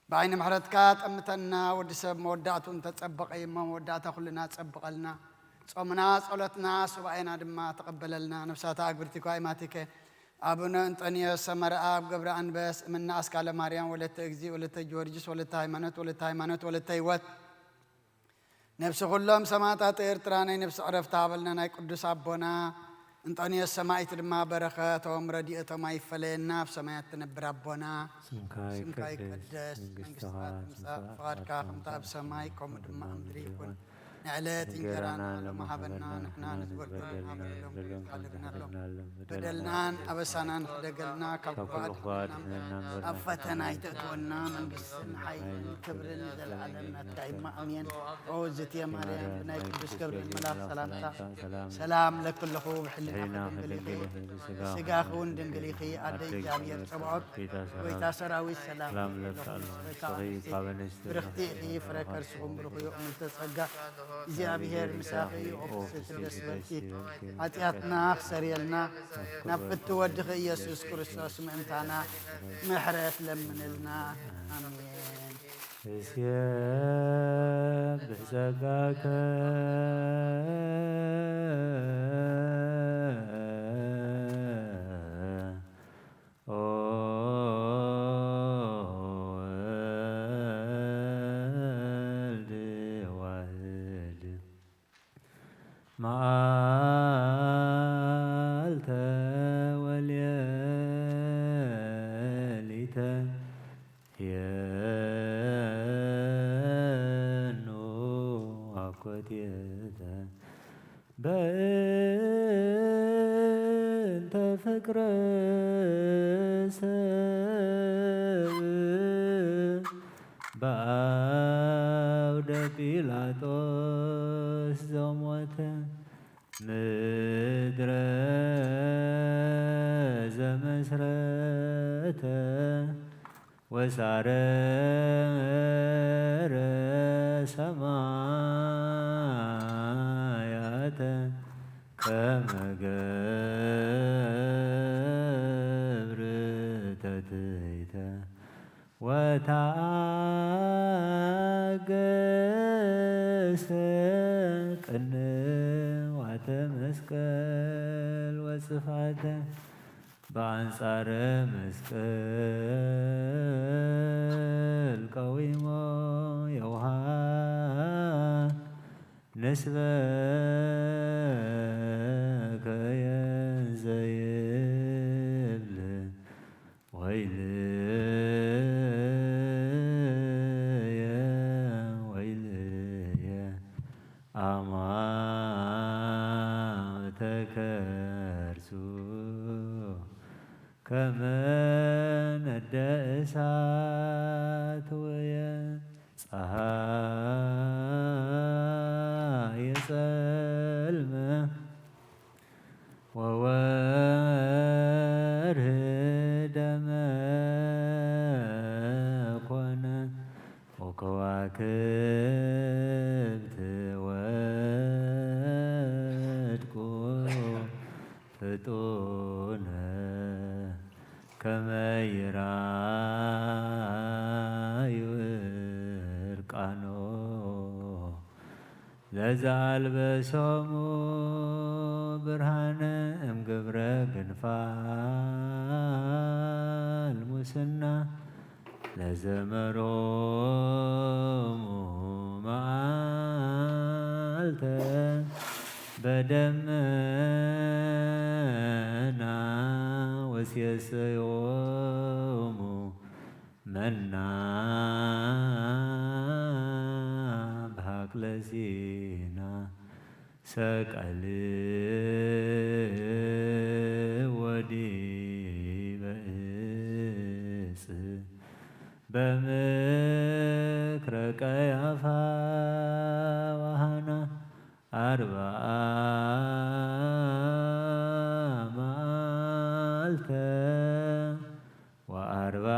ብዓይኒ ምሕረትካ ጠምተና። ወዲ ሰብ መወዳእቱ እንተጸበቐ እሞ መወዳእታ ኩልና ጸብቐልና። ጾምና፣ ጸሎትና፣ ሱባኤና ድማ ተቐበለልና። ነፍሳታ ኣግብርቲ ኳይማቲከ ኣቡነ እንጠንዮስ ሰመረ ኣብ ገብረ ኣንበስ፣ እምነ ኣስካለ ማርያም፣ ወለተ እግዚእ፣ ወለተ ጊዮርጊስ፣ ወለተ ሃይማኖት፣ ወለተ ሃይማኖት፣ ወለተ ህይወት፣ ነፍሲ ኩሎም ሰማዕታት ኤርትራ ናይ ነፍሲ ዕረፍቲ ሃበልና። ናይ ቅዱስ ኣቦና እንጠንዮስ ሰማዕት ድማ በረኸቶም ረድኤቶም ኣይፈለየና። ኣብ ሰማያት ትነብር ኣቦና፣ ስምካ ስምካ ይቀደስ፣ ይቀደስ፣ መንግስትኻ መንግስትኻ ትምጻእ፣ ትምጻእ፣ ፍቓድካ ፍቓድካ ከምታ ኣብ ከምታ ሰማይ ከምኡ ድማ ኣብ ምድሪ ይኹን። ንዕለት እንጀራና እንጀራና ሎሚ ሃበና፣ ንሕና ንዝበደልና ንዝበደልና ንበደሎም ንበደሎም ከም ዝሓለፍናሎም ንሓለፍናሎም በደልናን ኣበሳናን ሕደገልና፣ ካብ ካብ ኩሉ ክፉእ ኣድሕነና እምበር፣ ኣብ ፈተና ኣይተእትወና፣ መንግስትን ሓይልን ክብርን ንዘለኣለም ናትካ እዩ። ኣሜን። ኦ ዝትየ ማርያም፣ ብናይ ቅዱስ ገብርኤል መልኣኽ ሰላምታ ሰላም ለኪ ኣለኹ፣ ብሕሊናኺ ድንግል ኢኺ፣ ብስጋኺ እውን ድንግል ኢኺ፣ ኣደ እግዚኣብሔር ጸባኦት፣ ጎይታ ሰራዊት፣ ሰላም ለኪ ኣለኹ። ብርኽቲ ኢኺ፣ ፍረ ከርስኹም ብሩኽ እዩ፣ ምልዕተ ጸጋ እግዚኣብሔር ምሳኺ እዩ። ኦ ፍስሕቲ ደስ በልኪ፣ ሓጢኣትና ክሰርየልና ናብ ፍቲ ወድኺ ኢየሱስ ክርስቶስ ምእንታና ምሕረት ለምንልና። ኣሜን። እሴብሕ ጸጋከ ኦ ወልድ ዋህድ መዓልተ ወሌሊተ ፌኑ አኮቴተ በእንተ ፍቅረ ሰብ በአውደ ጲላጦስ ዘሞተ ምድረ ዘመስረተ ወሳረረ ሰማያተ ከመ ገብር ተትሕተ ወተአገሰ ቅንዋተ መስቀል ወጽፋተ በአንጻረ መስቀል ቀዊሞ የውሃ ንስበከ እንዘ ይብል ወይልየ ወይልየ አማተ ከርሱ ከመ ነደ እሳት ወየ ጸሃየ ጸልመ ወወርህ ደመ ኮነ ወከዋክብት ወድቁ ፍጡነ ከመ ይራዩ እርቃኖ ለዘአልበሶሙ ብርሃነ እምግብረ ግንፋል ሙስና ለዘመሮሙ መዓልተ በደመና ወሴሰዮሙ መና በሃቅለ ሲና ሰቀል ወዲበ እጽ በምክረ ቀያፋ ወሃና አርብዓ መዓልተ ወአርብዓ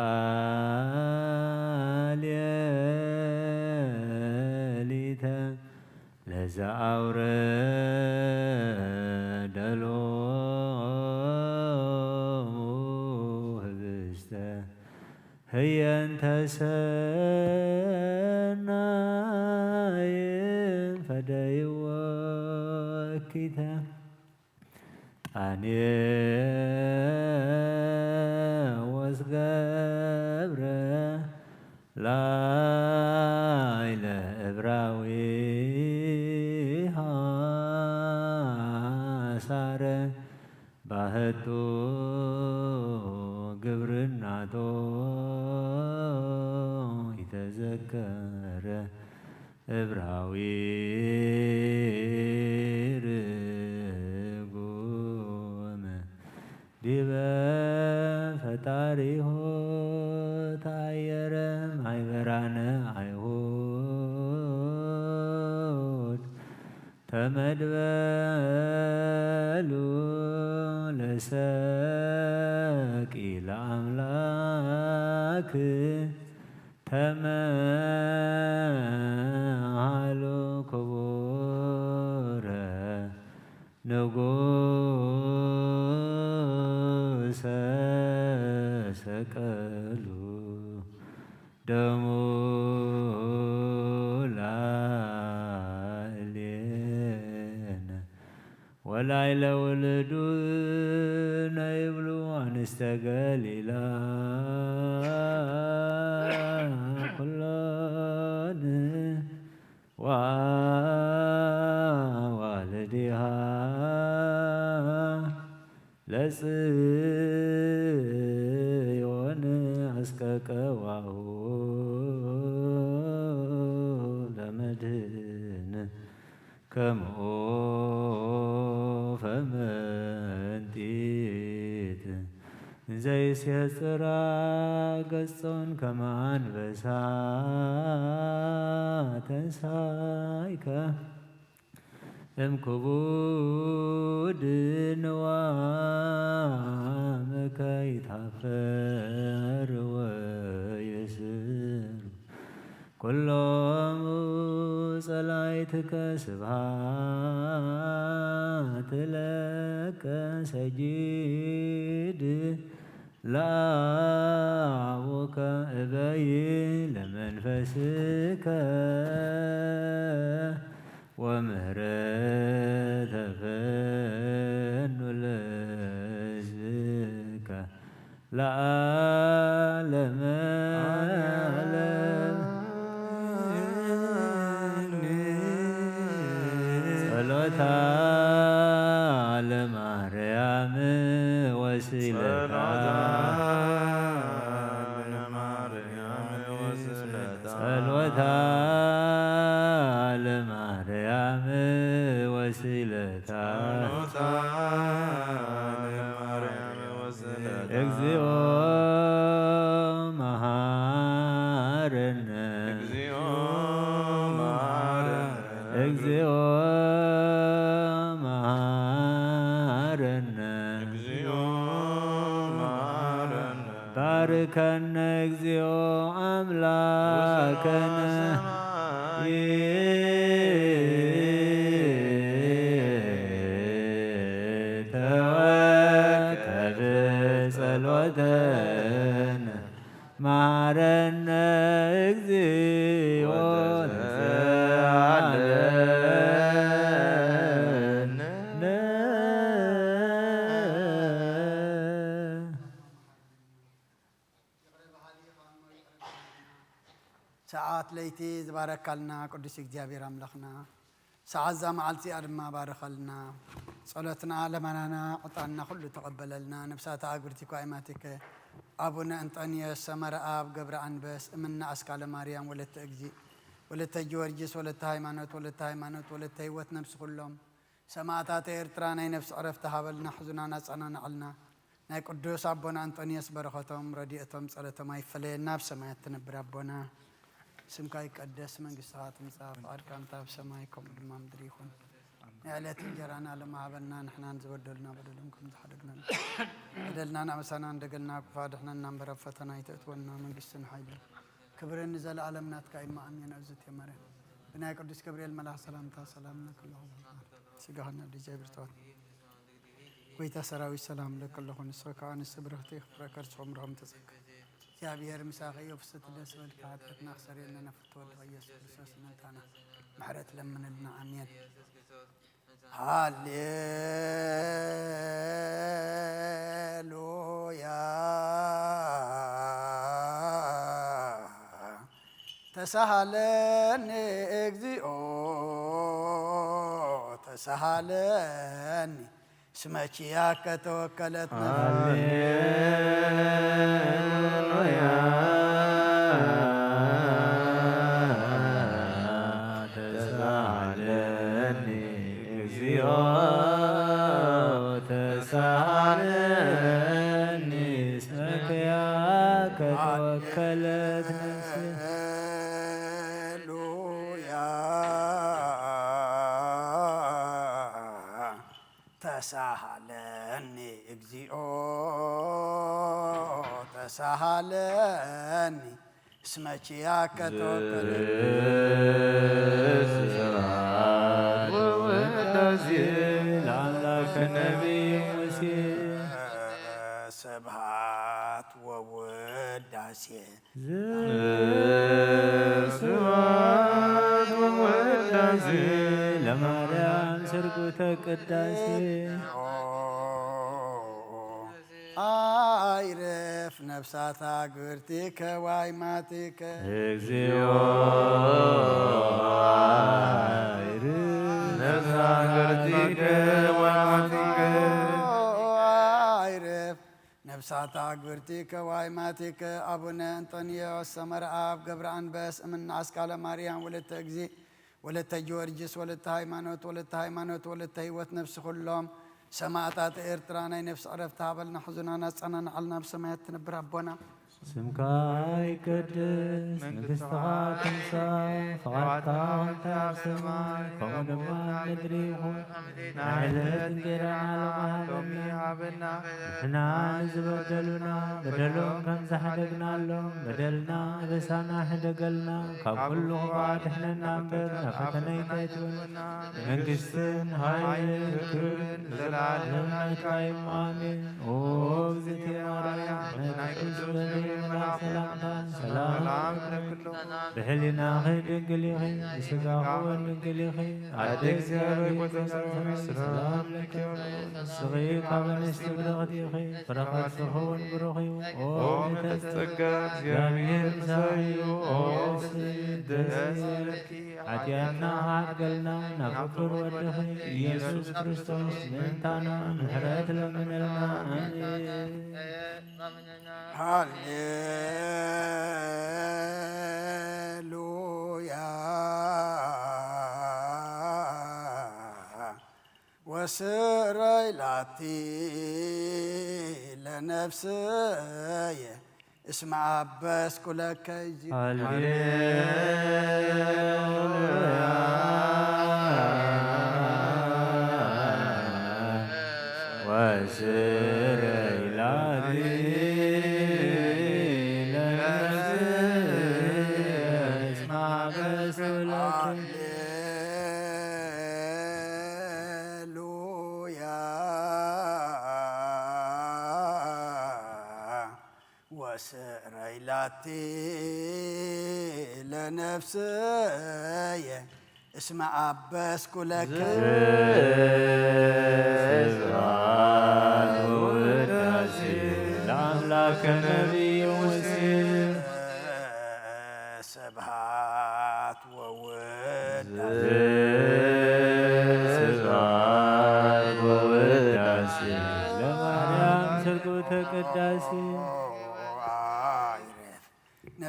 ሌሊተ ለዘአውረደ ሎሙ ህብስተ ህየንተ ሰናይን ፈደይዎ እኪተ ጣኔ ወስገብረ ላይለ እብራዊ ሐሳረ ባህቱ ግብርናቶ ይተዘከረ እብራዊ ርጉም ዲበ ፈጣሪሁ ተአየረ ማይበራነ አይሁድ ተመድበሉ ለሰቂ ለአምላክ ተመሃሉ ክቡረ ንጉሰ ሰቀሉ ደሙ ላዕሌነ ወላይለ ውሉዱ ነይብሉ ኣንስተ ገሊላ ኩሎን ወአዋልዲሃ ለጽዮን አስቀቀዋሁ ለመድህን ከመኦፈ መንጢት ዘይሴጽራ ገጾን ከመ አንበሳ ተንሳይከ እምክቡድ ንዋምከ ይትሃፈር ወይእስር ኩሎሙ ጸላይትከ ስብሃት ለከ ሰጊድ ለአቡከ እበይ ለመንፈስከ ወምህረተ ፈኑ ለሕዝብከ ለዓለመ ዓለም። ጸሎታ ለማርያም ወሲለታ ጸሎታ ለማርያም ወሲለታ ጸሎታ ለማርያም ወሲለታ እግዚኦ መሐረነ እግዚኦ መሐረነ እግዚኦ መሐረነ እግዚኦ መሐረነ ባርከነ እግዚኦ አምላከነ ተወከፍ ጸሎተነ ማረነ እግዚኦ ወተሳሃለነ እቲ ዝባረካልና ቅዱስ እግዚኣብሔር ኣምላኽና፣ ሰዓት እዛ መዓልቲ እዚኣ ድማ ባርኸልና። ጸሎትና፣ ለመናና፣ ዕጣንና ኩሉ ተቐበለልና። ነፍሳት ኣእግርቲ ኳይማቲከ፣ ኣቡነ እንጠንዮስ፣ ሰመረ ኣብ፣ ገብረ ኣንበስ፣ እምነ ኣስካለ ማርያም፣ ወለተ እግዚእ፣ ወለተ ጊዮርጊስ፣ ወለተ ሃይማኖት፣ ወለተ ሃይማኖት፣ ወለተ ህይወት፣ ነፍሲ ኩሎም ሰማእታት ኤርትራ ናይ ነፍሲ ዕረፍቲ ሃበልና፣ ሕዙናና ኣጸናንዓልና። ናይ ቅዱስ ኣቦና እንጠንዮስ በረኸቶም፣ ረድኤቶም፣ ጸሎቶም ኣይፈለየና። ኣብ ሰማያት ትነብር ኣቦና፣ ስምካ ይቀደስ፣ መንግስትኻ ትምጻእ፣ ፍቓድካ እንተ ኣብ ሰማይ ከምኡ ድማ ምድሪ ይኹን። ናይ ዕለት እንጀራና ሎሚ ሃበና፣ ንሕናን ዝበደሉና በደሎም ከም ዝሓደግና፣ በደልናን ኣበሳናን ደገልና ክፋ ድሕነና እምበር፣ ኣብ ፈተና ኣይተእትወና፣ መንግስትን ሓይልን ክብርን ንዘለኣለም ናትካ እዩ፣ እማ ኣሜን። እግዝእትየ ማርያም፣ ብናይ ቅዱስ ገብርኤል መልኣኽ ሰላምታ ሰላም ንክልኹም፣ ስጋህና ብእግዚኣብሔር ተዋት። ጎይታ ሰራዊት ሰላም ለክልኹ፣ ንስኺ ከኣ ንስቲ ብርኽቲ ፍረ ከርስኹም ርኹም ተጸጋ። እግዚኣብሔር ምሳኺ እዩ፣ ፍስቲ ደስ በልኪ፣ ሓጢኣትና ክሰርየልና ነፍቲ ወድኺ ኢየሱስ ክርስቶስ ምእንታና ምሕረት ለምንልና። ኣሜን። ሃሌሉያ። ተሳሃለኒ እግዚኦ፣ ተሳሃለኒ፣ እስመ ኪያከ ተወከለት ነፍሲ። ሃሌሉያ። ተሳሃለኒ እግዚኦ፣ ተሳሃለኒ፣ እስመ ኪያከ ተወከለት ነፍሲ። ሃሌሉያ። ተሳሃለኒ እግዚኦ፣ ተሳሃለኒ፣ እስመ ኪያከ ተወከለ። ስብሐት ወውዳሴ ለአምላክ ነቢይ ሙሴ። ስብሐት ወውዳሴ። ስብሐት ወውዳሴ ለማርያም ስርጉተ ቅዳሴ። ኣይርፍ ነፍሳት ኣግብርቲከ ዋይማቲከ። እግዚኦ ኣይርፍ ነፍሳት ኣግብርቲከ ዋይማቲከ። ኣይርፍ ነፍሳት ኣግብርቲከ ዋይማቲከ። ኣቡነ እንጠንዮስ ሰመረ ኣብ፣ ገብረ ኣንበስ፣ እምነ ኣስካለ ማርያም፣ ወለተ እግዚእ፣ ወለተ ጊዮርጊስ፣ ወለተ ሃይማኖት፣ ወለተ ሃይማኖት፣ ወለተ ህይወት፣ ነፍሲ ኩሎም ሰማእታት ኤርትራ ናይ ነፍሲ ዕረፍቲ ሃበልና፣ ሕዙናና ኣጸናንዓልና። ኣብ ሰማያት ትነብር ኣቦና፣ ስምካ ይቀደስ፣ መንግስትኻ ትምጻእ፣ ፍቓድካ ከምቲ ኣብ ሰማይ ከምኡ ድማ ኣብ ምድሪ ይኹን። ናይ ዕለት እንጀራና ሎሚ ሃበና። ንሕና ንዝበደሉና በደሎም ከም ዝሓደግናሎም በደልና ኣበሳና ሕደገልና፣ ካብ ኩሉ ክፉእ ኣድሕነና እምበር ናብ ፈተነ ኣይተእትወና። መንግስትን ሓይልን ክብርን ንዘለኣለም ናትካ እዩ። ኣሜን። ኦ እግዝእትየ ማርያም፣ ናይ ቅዱስ ገብርኤል መልኣክ ሰላምታ ሰላም እብለኪ። ብሕሊናኺ ድንግል ኢኺ፣ ብስጋኺ እውን ድንግል ኢኺ። ኣደ እግዚኣብሔር፣ ሰላም ለኪ፣ ንስኺ ካብ ኣንስቲ ብርኽቲ ኢኺ፣ ፍረ ከርስኺ እውን ብሩኽ እዩ። ኦ ምልዕተ ጸጋ፣ እግዚኣብሔር ምሳኺ እዩ። ኦ ደስ ይበለኪ፣ ሓጢኣትና ሓድገልና፣ ናብ ፍቁር ወድኺ ኢየሱስ ክርስቶስ ምእንታና ምሕረት ለምነልና። ኣሜን። ሃሌሉያ። ወስረይ ላቲ ለነፍስየ እስመ አበስኩ ለከ። ሃሌሉያ። ወስረይ ላቲ ለነፍስየ እስመ አበስኩ ለከ። ሃሌሉያ። ወስረይ ላቲ ለነፍስየ እስመ አበስኩ ለከ። ስብሐት ወውዳሴ ለአምላከ ነቢይ ሙሴ። ስብሐት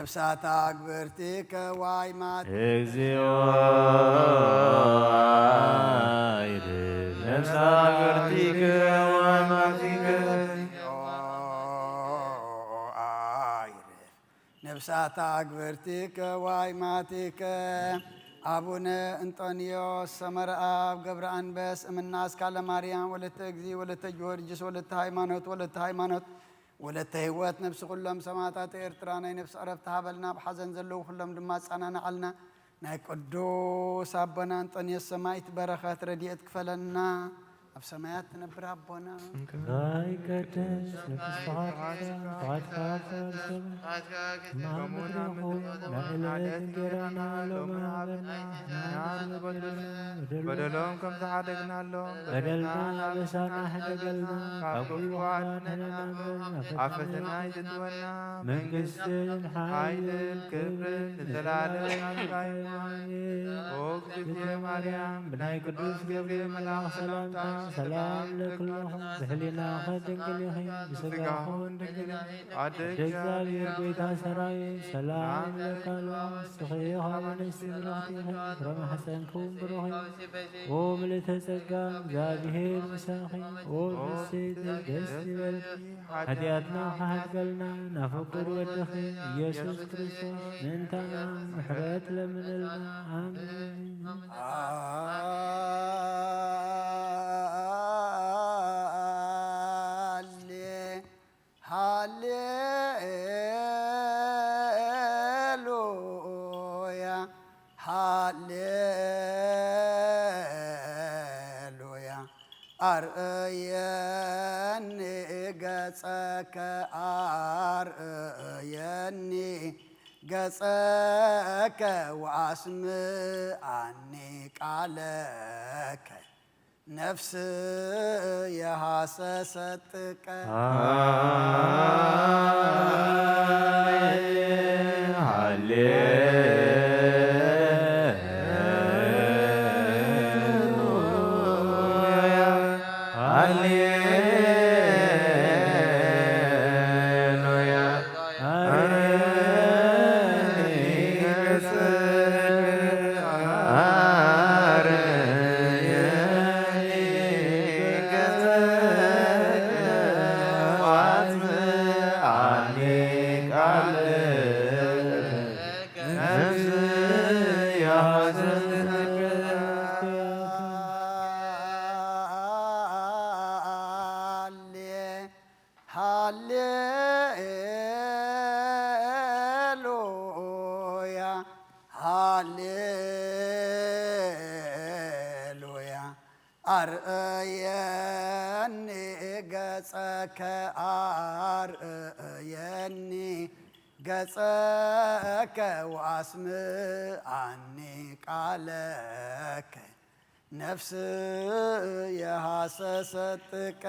ነፍሳት ኣግብርቲከ ዋይማት እግዚኦ አይድል ነፍሳት አግብርቲከ ዋይማቲከ ነፍሳት ኣግብርቲከ ዋይማቲከ። ኣቡነ እንጦንዮስ ሰመረኣብ ገብረ ኣንበስ እምና ኣስካለ ማርያም ወለተ እግዚ ወለተ ጊዮርጊስ ወለተ ሃይማኖት ወለተ ሃይማኖት ወለተ ህይወት ነፍሲ ኩሎም ሰማዕታት ኤርትራ ናይ ነፍሲ ዕረፍቲ ሃበልና፣ ኣብ ሓዘን ዘለዉ ኩሎም ድማ ኣጸናንዓልና። ናይ ቅዱስ ኣቦና እንጦንዮስ ሰማዕት በረኸት ረድኤት ክፈለና። ኣብ ሰማያት ትነብር ኣቦና ይቀደስ ስምካ፣ ትምጻእ መንግስትካ፣ ፍቓድካ ኣብ ሰማይ ከምኡ ኣብ ምድሪ ይኹን። ናይ ዕለት እንጀራና ሎሚ ሃበና፣ ንሕና ዝበደሉና በደሎም ከም ዝሓደግናሎም በደልና ኣበሳና ሕደገልና፣ ካብ ክፉ ኣድሕነና እምበር፣ ናብ ፈተና ኣይተእትወና። መንግስትን ሓይልን ክብርን ንዘለዓለም ናትካ ይኹን። ኣሜን። ኦ እግዝእትየ ማርያም፣ ብናይ ቅዱስ ገብርኤል መልኣኽ ሰላምታ ሰላም እብለኪ ኣለኹ። ብሕሊናኺ ድንግል ኢኺ፣ ብስጋኺ እውን ድንግል ኢኺ። ኣደ ኣደ እግዚኣብሔር ጎይታ ሰራዊት ሰላም እብለኪ ኣለኹ። ንስኺ ካብ ኣንስቲ ብርኽቲ ኢኺ፣ ፍረ ማሕፀንኪ እውን ብሩኽ እዩ። ኦ ምልእተ ጸጋ፣ እግዚኣብሔር ምሳኺ፣ ኦ ፍስሕቲ ደስ ይበልኪ። ሓጢኣትና ክሓድገልና ናብ ፍቁር ወድኺ ኢየሱስ ክርስቶስ ምእንታና ምሕረት ለምነልና። ኣሜን። ሃሌ ሃሌሉያ ሃሌሉያ። ኣርእየኒ ገጸከ ኣርእየኒ ገጸከ ወኣስምዓኒ ቃለከ። ነፍስየ ሃሰሰት ጥቀ። ሃሌ ሃሌሉያ። ሃሌሉያ ሃሌሉያ። ኣርእየኒ ገጸከ ኣርእየኒ ገጸከ ወኣስምዓኒ ቃለከ። ነፍስየ ሃሰሰት ጥቀ።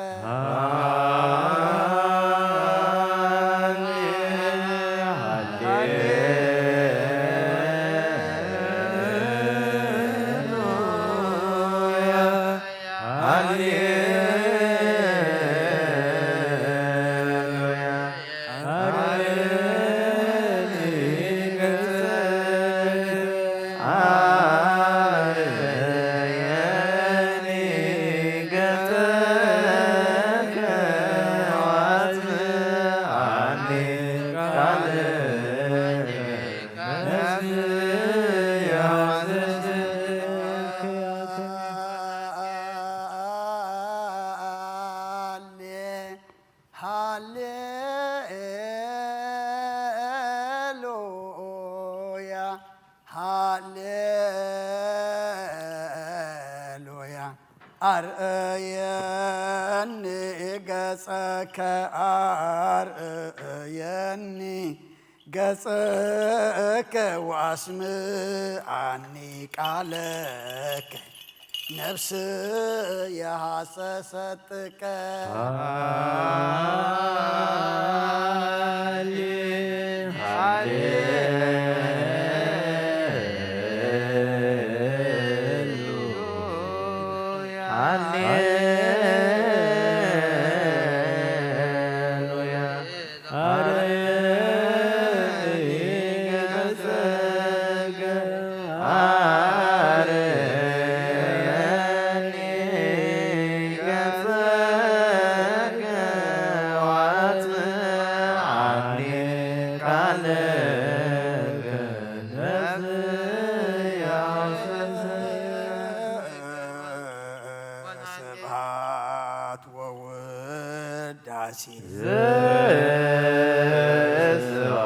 ሃሌ ሃሌሉያ ሃሌሉያ። ኣርእየኒ ገጸከ ኣርእየኒ ገጸከ ወኣስምዓኒ ቃለከ። ነፍስየ ሃሰሰት ጥቀ።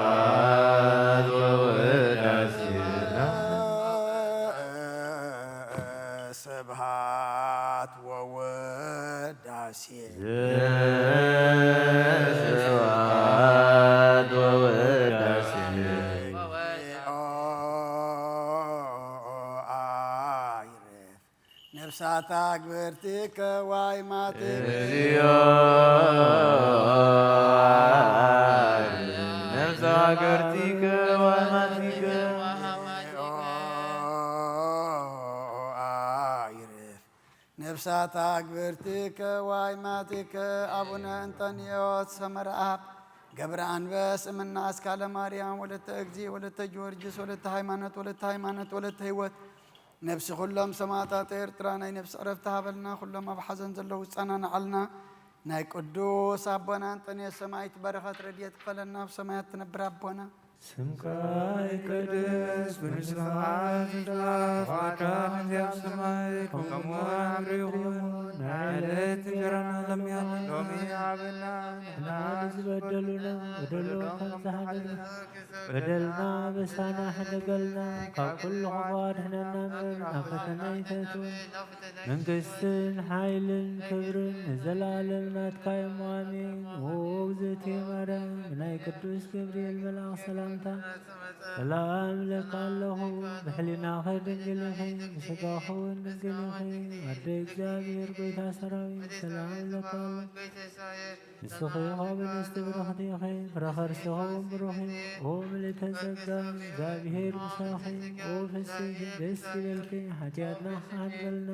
ዘስብሐት ወውዳሴ። ስብሐት ወውዳሴ። ዘስብሐት ወውዳሴ። ኦ፣ አይርፍ ነፍሳታ ግብርቲከ ዋይማቲከ። እግዚኦ። ነፍሳ ግብርቲከ ዋይማቲከ። አይርፍ ነፍሳታ ግብርቲከ ዋይማቲከ። አቡነ እንጠንዮስ ሰመረአብ ገብረ አንበስ እምና አስካለ ማርያም ወለተ እግዚ ወለተ ጊዮርጊስ ወለተ ሃይማኖት ወለተ ሃይማኖት ወለተ ህይወት ነፍሲ ኩሎም ሰማዕታት ኤርትራ ናይ ነፍሲ ዕረፍቲ ሃበልና። ኩሎም ኣብ ሓዘን ዘለዉ ዝጸናንዓልና። ናይ ቅዱስ ኣቦና እንጠንዮስ ሰማዕት በረኸት ረድኤት ክፈለና። ኣብ ሰማያት ትነብር ኣቦና። ስምካ ይቀደስ፣ መንግስትኻ ትምጻእ፣ ፍቓድካ ከምቲ ኣብ ሰማይ ከምኡ እውን ኣብ ምድሪ ይኹን። ናይ ዕለት እንጀራና ሎሚ ሃበና፣ ሎሚ ሃበና፣ ንሕና ንዝበደሉና በደሎም ከም ዝሓለና በደልና በሳና ሕደገልና፣ ካብ ኩሉ ክፉእ ኣድሕነና እምበር፣ ናብ ፈተና ኣይተእትወና። መንግስትን ሓይልን ክብርን ንዘለኣለም ናትካ እዮም። ኣሜን። ኦ እግዝእቲ ማርያም፣ ብናይ ቅዱስ ገብርኤል መልኣኽ ሰላምታ ሰላም እለኪ ኣለኹ፣ ብሕሊናኺ ድንግል ኢኺ፣ ብስጋኺ እውን ድንግል ኢኺ። ኣደ እግዚኣብሔር፣ ጎይታ ሰራዊት፣ ሰላም እለኪ ኣለኹ። ንስኺ ካብ ኣንስቲ ብርኽቲ ኢኺ፣ ፍረ ከርስኺ እውን ብሩኽ እዩ። ኦ ምልዕተ ጸጋ፣ እግዚኣብሔር ምሳኺ፣ ኦ ፍስሕቲ ደስ ይበልኪ፣ ሓጢኣትና ይሓድገልና፣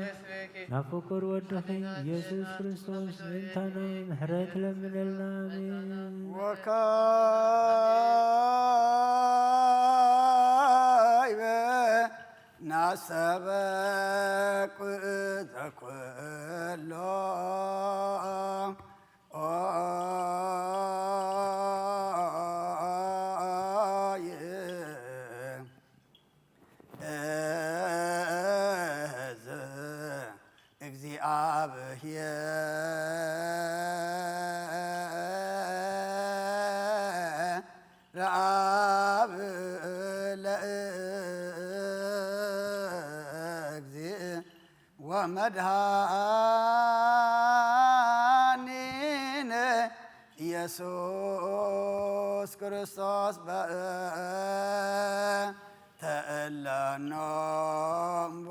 ናብ ፍቁር ወድኺ ኢየሱስ ክርስቶስ ምእንታና ምሕረት ለምነልና። ኣሜን። ወካዕበ ናስተበቁ ዘኩሎ ኦይ እዝ እግዚኣብሔር አብ ለእግዚእ ወመድኃኒነ ኢየሱስ ክርስቶስ በ ተእለኖም ቡ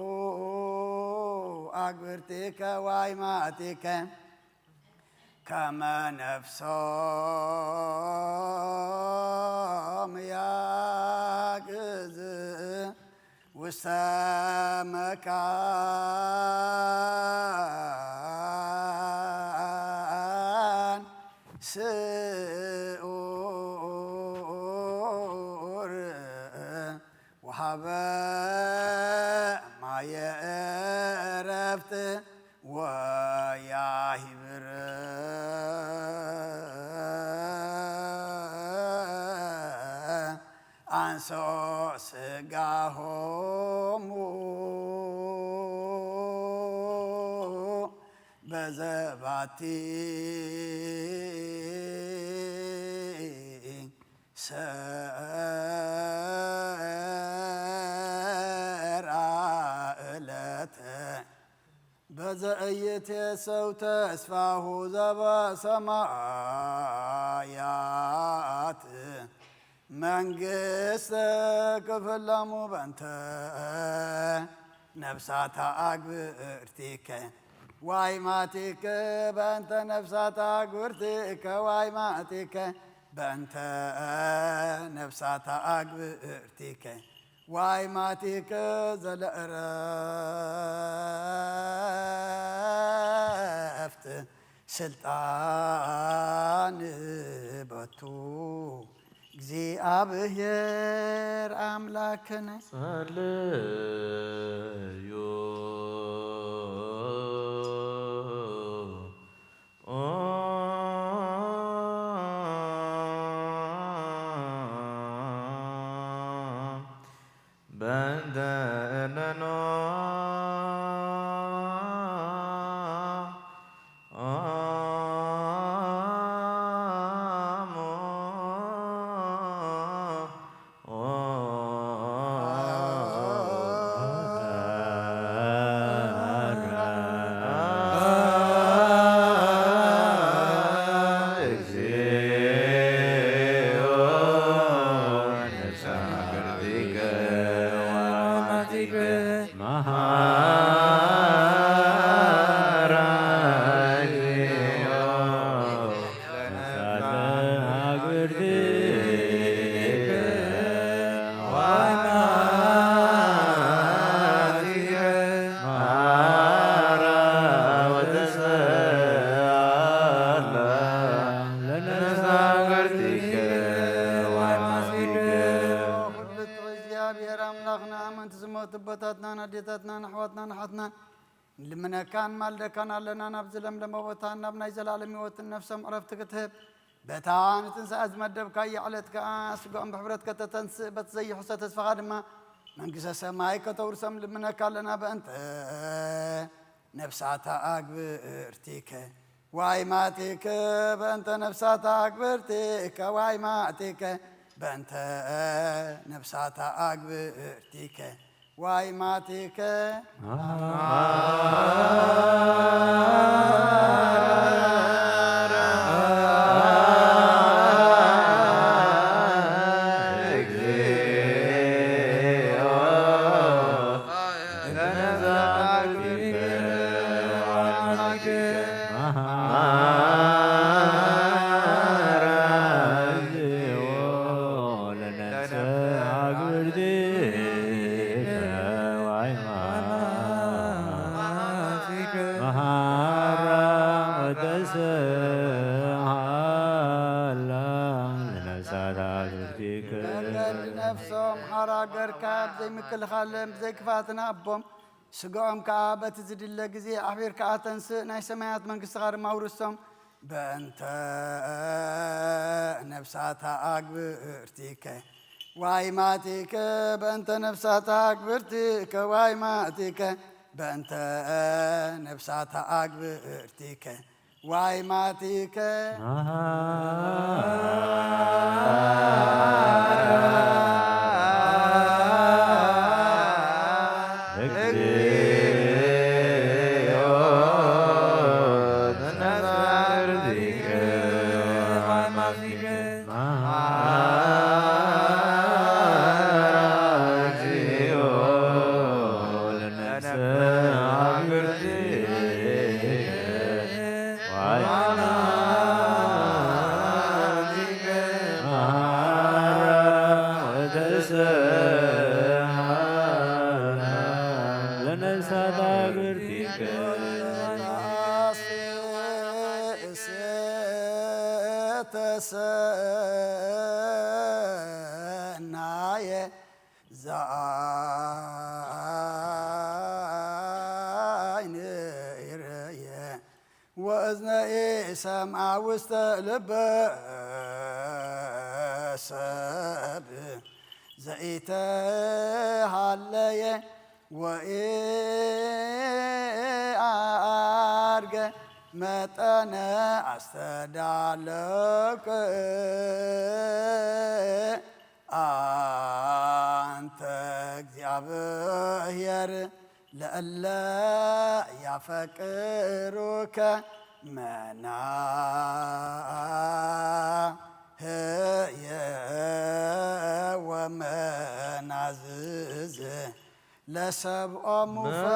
አግብርቲከ ዋይማቲከ ከመ ነፍሶም ያግዝ ውስተ መካን ስኡር ወሃበ ማየ ዕረፍት ወያሂብር አንሶ ስጋሆሙ በዘባቲ ሰራ ዕለተ በዘእይቴሰው ተስፋሁ ዘበሰማያት መንግስት ክፍለሙ በንተ ነፍሳታ አግብርቲከ ዋይማቲከ በእንተ ነፍሳታ አግብርቲከ ዋይማቲከ በእንተ ነፍሳታ አግብርቲከ ዋይማቲከ ዘለእረፍት ስልጣን በቱ እግዚኣብሔር አምላክነ። ጸልዩ ኦ በእንተ እለኖ ኣሕዋትናን ኣሓትናን ንልምነካን ማልደካን ኣለና። ናብዚ ለምለመ ቦታን ናብ ናይ ዘላለም ህይወትን ነፍሶም ዕረፍቲ ክትህብ፣ በታ ንትንሳኤ ዝመደብካያ ዕለት ከኣ ስጋኦም ብሕብረት ከተተንስእ፣ በቲ ዘይሕሰ ተስፋኻ ድማ መንግስተ ሰማይ ከተውርሶም ልምነካ ኣለና። በእንተ ነፍሳታ ኣግብርቲከ ዋይ ማቲከ፣ በእንተ ነፍሳታ ኣግብርቲከ ዋይ ማቲከ፣ በእንተ ነፍሳታ ኣግብርቲከ ዋይ ማቲከ። መገዲ ነፍሶም ሓራ ገርካ ብዘይ ምክልኻለን ብዘይ ክፍኣትን ሃቦም። ስጋኦም ከኣ በቲ ዝድለ ግዜ ኣሕቢርካ ኣተንስእ፣ ናይ ሰማያት መንግስትኻ ድማ ኣውርሶም። በእንተ ነፍሳታ ኣግብርቲከ ዋይ ማቲከ፣ በእንተ ነፍሳታ ኣግብርቲከ ዋይ ማቲከ፣ በእንተ ነፍሳታ ኣግብርቲከ ዋይ ማቲከ። ተሰናየ ዘአይን ይርየ ወእዝነ ኢሰምዐ ውስተ ልበ ሰብ ዘኢተሃለየ ወኢአርገ መጠነ ኣስተዳለወከ። አንተ እግዚአብሔር ለእለ ያፈቅሩከ መናህየ ወመናዝዝ ለሰብኦሙ ፈ-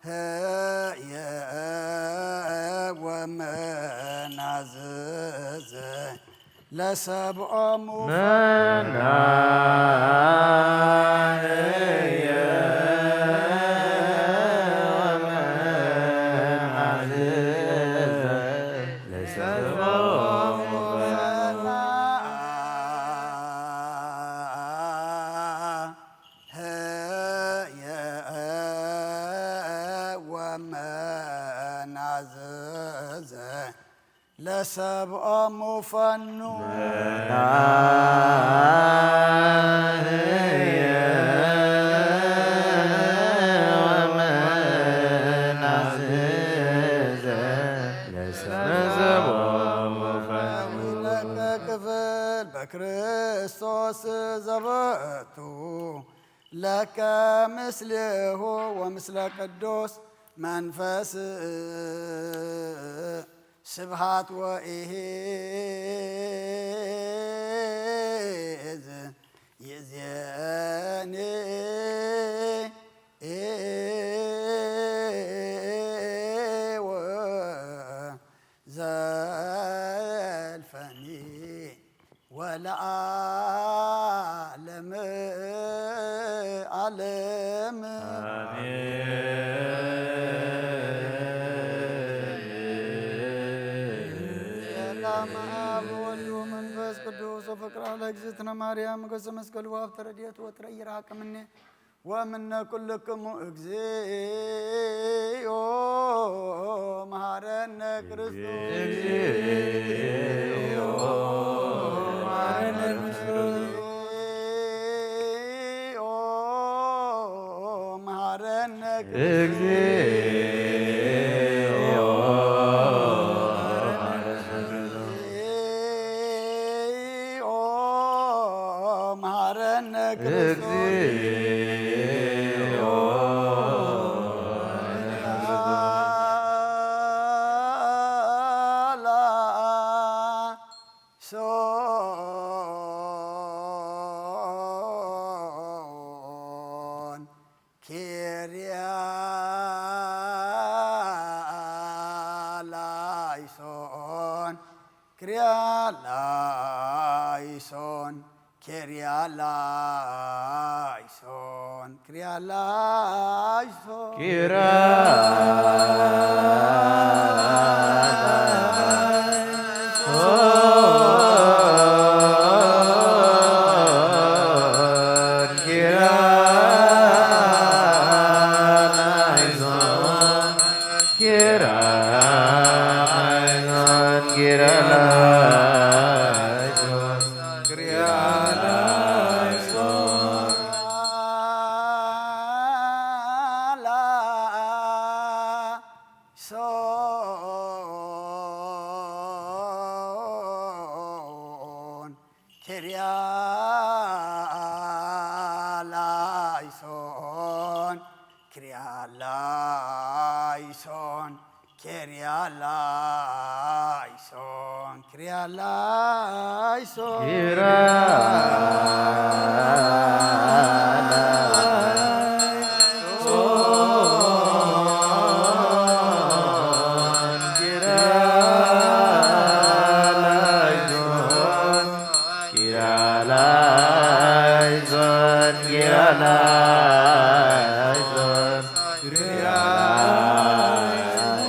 ህየ ወመናዝዘ ለሰብኦሙ መናህየ ወመናዝዘ ለሰብኦሙ ህየ ወመናዝዘ ለሰብኦሙ ፈኑ። ለከ ክፍል በክርስቶስ ዘበቱ ለከ ምስሌሁ ወምስለ ቅዱስ መንፈስ ስብሃት ወኢሂዝ ይእዜኒ ወዘልፈኒ ወለዓለም ዓለም። ኣሜን። ሰላም አብ ወወልድ ወመንፈስ ቅዱስ ወፍቅር ለእግዝእትነ ማርያም ገጸ መስቀል ወሀብተ ረድኤት ወጥረ ይርሐቅ እምኔ ወእምነ ኩልክሙ። እግዚኦ መሐረነ ክርስቶስ። እግዚኦ መሐረነ ክርስቶስ። እግዚኦ መሐረነ ክርስቶስ። እግዚኦ መሐረነ ክርስቶስ። እግዚኦ መሐረነ ክርስቶስ። እግዚኦ ላይሶን ኪርያ ላይሶን። ኪርያ ላይሶን። ኪርያ ላይሶን። ኪርያ ላይሶን። ኪርያ ላይሶን። ኪርያ ላይሶን። ኪርያ ላይሶን። ኪርያ ላይሶን። ኪርያ ላይሶን። ላይሶን። ኪርያ ላይሶን። ኪርያ ላይሶን። ኪርያ ላይሶን። ኪርያ ላይሶን። ኪርያ ላይሶን። ኪርያ ላይሶን። ኪርያ ላይሶን። ኪርያ ላይሶን። ኪርያ ላይሶን።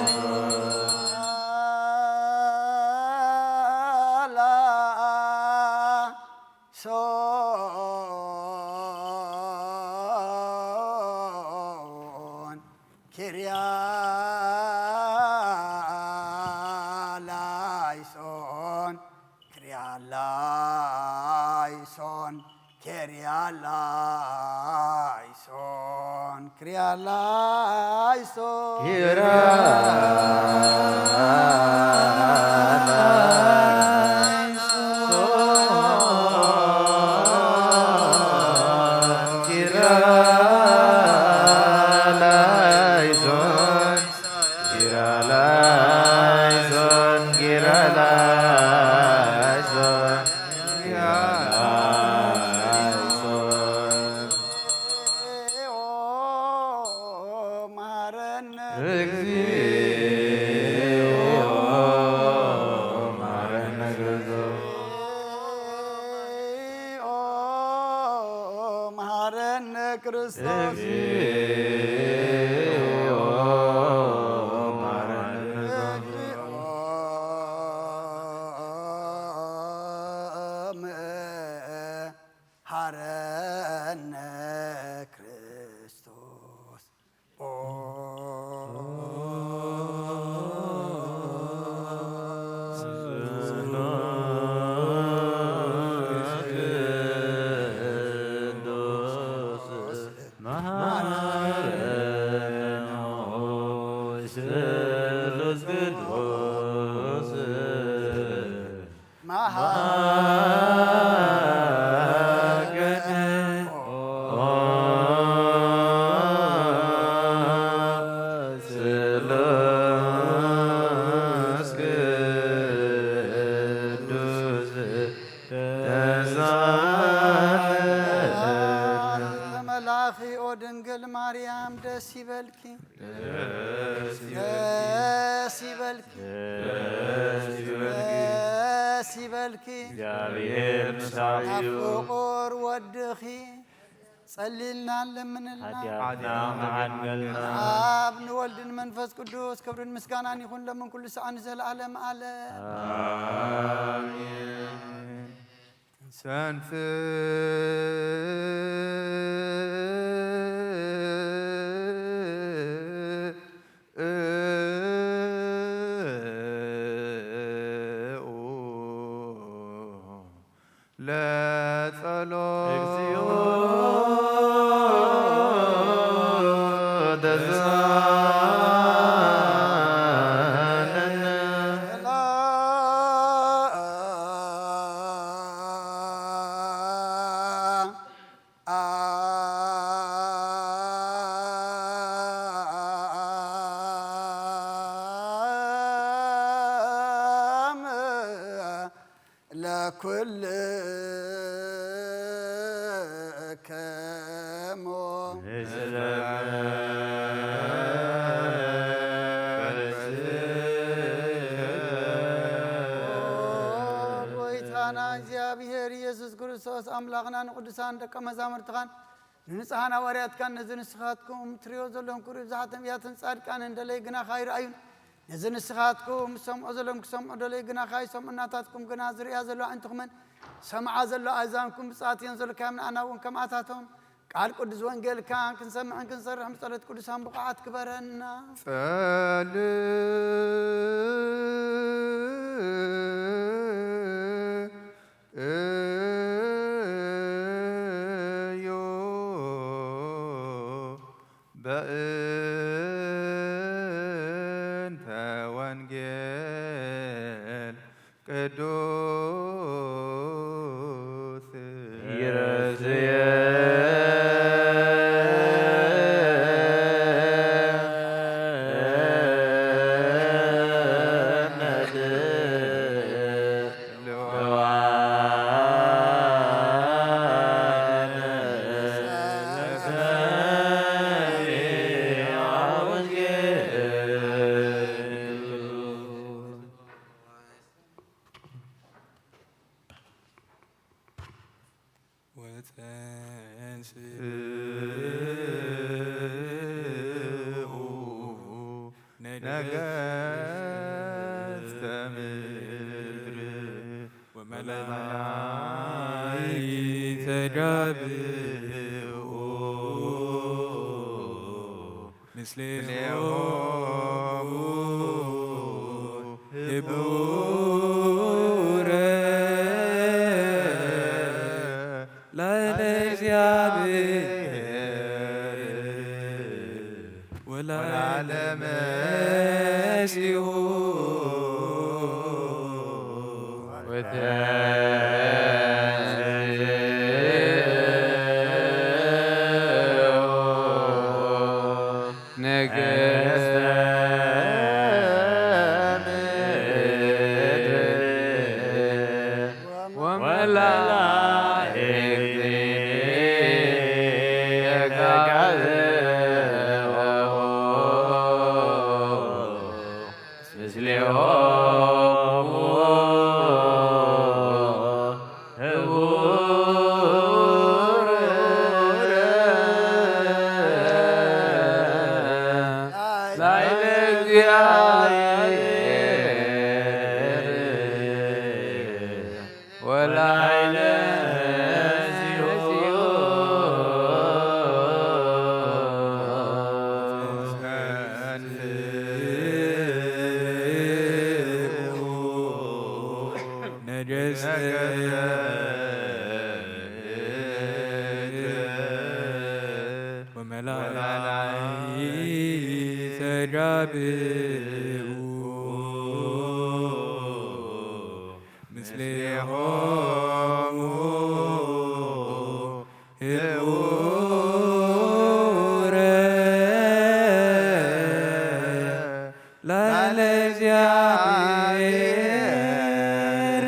ላይሶን። ኪርያ ላይሶን። ኪርያ ላይሶን። ኪርያ ላይሶን። ኪርያ ላይሶን። ኪርያ ላይሶን። ኪርያ ላይሶን። ኪርያ ላይሶን። ኪርያ ላይሶን። ኪርያ ላይሶን። እግዚኦ መሐረነ። እግዚኦ መሐረነ ክርስቶስ። እግዚኦ መሐረነ ክርስቶስ። እግዚኦ መሐረነ ክርስቶስ። መሐረነ ክርስቶስ። ኦ ስሉስ ቅዱስ መሐረነ ሆይ ስሉስ ቅዱስ መሐረነ። ኦ ስሉስ ቅዱስ ተሳለነ። መልአኪ ኦ ድንግል ማርያም ደስ ይበልኪ። ደስ ይበልኪ። ደስ ይበልኪ። ደስ ይበልኪ። ደስ ይበልኪ። እግዚኣብሔር ምሳኺ እዩ። ኣብ ፍቑር ወድኺ ጸልይልና፣ ለምንልና። ሓጢኣትና መሓልመልና። ኣብ ንወልድን መንፈስ ቅዱስ ክብርን ምስጋናን ይኹን፣ ለምን ኩሉ ሰዓን ዘለዓለም ኣለ። ኣሜን። ሰንፍ ለጸሎ እግዚኦ ተሳለነ። ለኩልክሙ። ጎይታና እግዚኣብሔር ኢየሱስ ክርስቶስ ኣምላኽና ንቅዱሳን ደቀ መዛሙርትኻን ንንጹሓን ሃዋርያትካን ነዚ ንስኻትኩም ትርእዮ ዘለኹም ክብሪ ብዝሓት ነቢያትን ጻድቃንን ደለይ ግናኻ ይረኣዩን ነዚ ንስኻትኩም ትሰምዖ ዘለኹም ክሰምዑ ደለይ ግናኻ ይሰምዑ ናታትኩም ግና ዝርእያ ዘለዋ ኣዕንትኹምን ዝሰምዓ ዘለዋ ኣእዛንኩም ብፅኣት እየን ዘለካዮም ንኣና እውን ከምኣታቶም ቃል ቅዱስ ወንጌልካ ክንሰምዕን ክንሰርሕን ብጸሎት ቅዱሳን ብቑዓት ግበረና። ጸልዩ በእንተ ወንጌል ቅዱስ ይረስየ ወተንስኡ ነገስተ ምድር ወመላእክተ ጋብኡ ምስሌሆሙ ህቡረ ላዕለ እግዚኣብሔር ወላዕለ መሲሁ ወተንሥኡ ነገስተ ምድር ወመላእክትኒ ተጋብኡ ምስሌሆሙ ህቡረ ላዕለ እግዚኣብሔር ወላዕለ መሲሁ ነገስተ ወመላእክተ ጋብኡ ምስሌሆሙ ህቡረ ላዕለ እግዚኣብሔር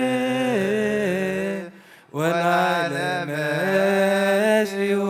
ወላዕለ መሲሁ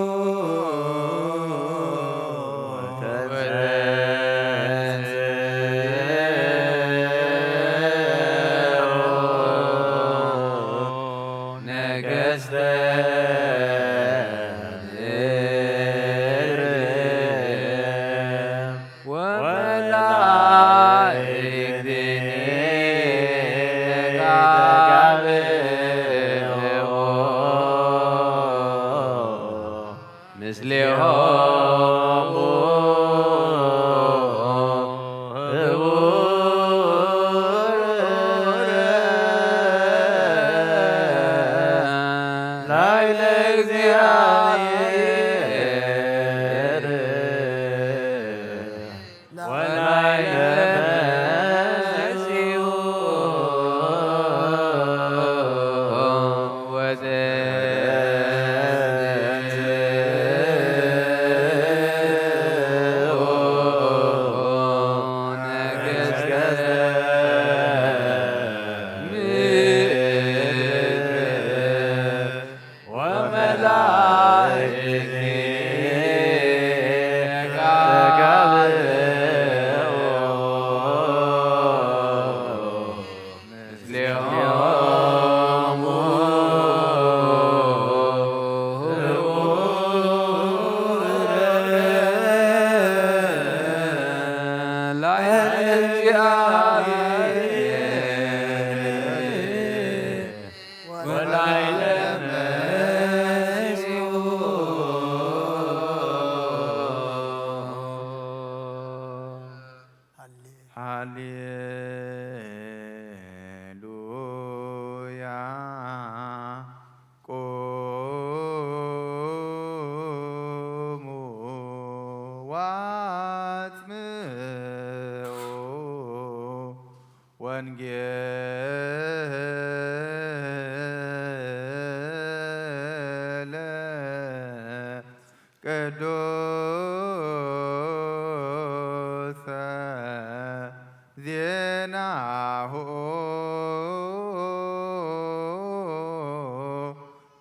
ዜናሁ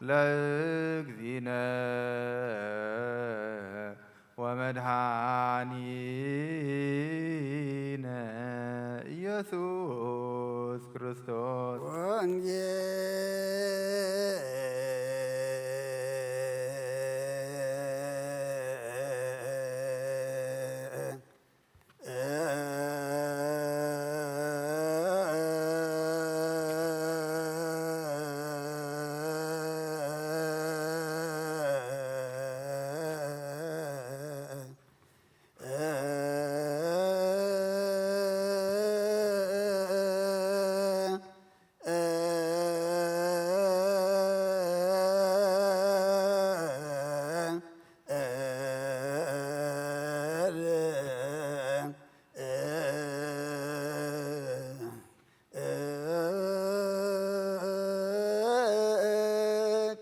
ለእግዚእነ ወመድኃኒነ ኢየሱስ ክርስቶስ።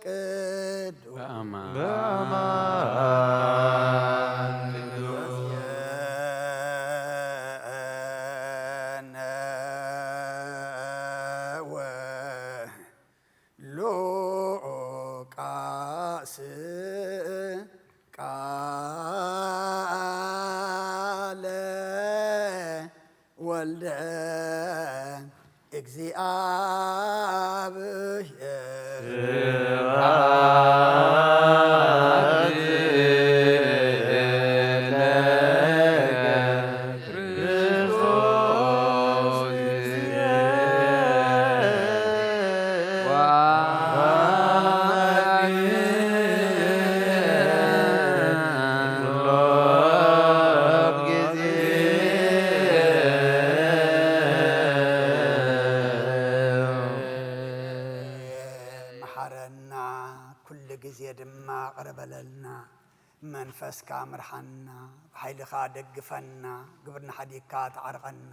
ቅዱስ በአማን በአማን ቅዱስ ሉቃስ ቃለ ወልደ እግዚአብሔር። ስብሐት ለከ ክርስቶስ መሓረና፣ ኩሉ ግዜ ድማ ቅረ በለልና። መንፈስካ ምርሓና፣ ብሓይልኻ ደግፈና፣ ግብርና ሓዲግካ ተዓርቐና።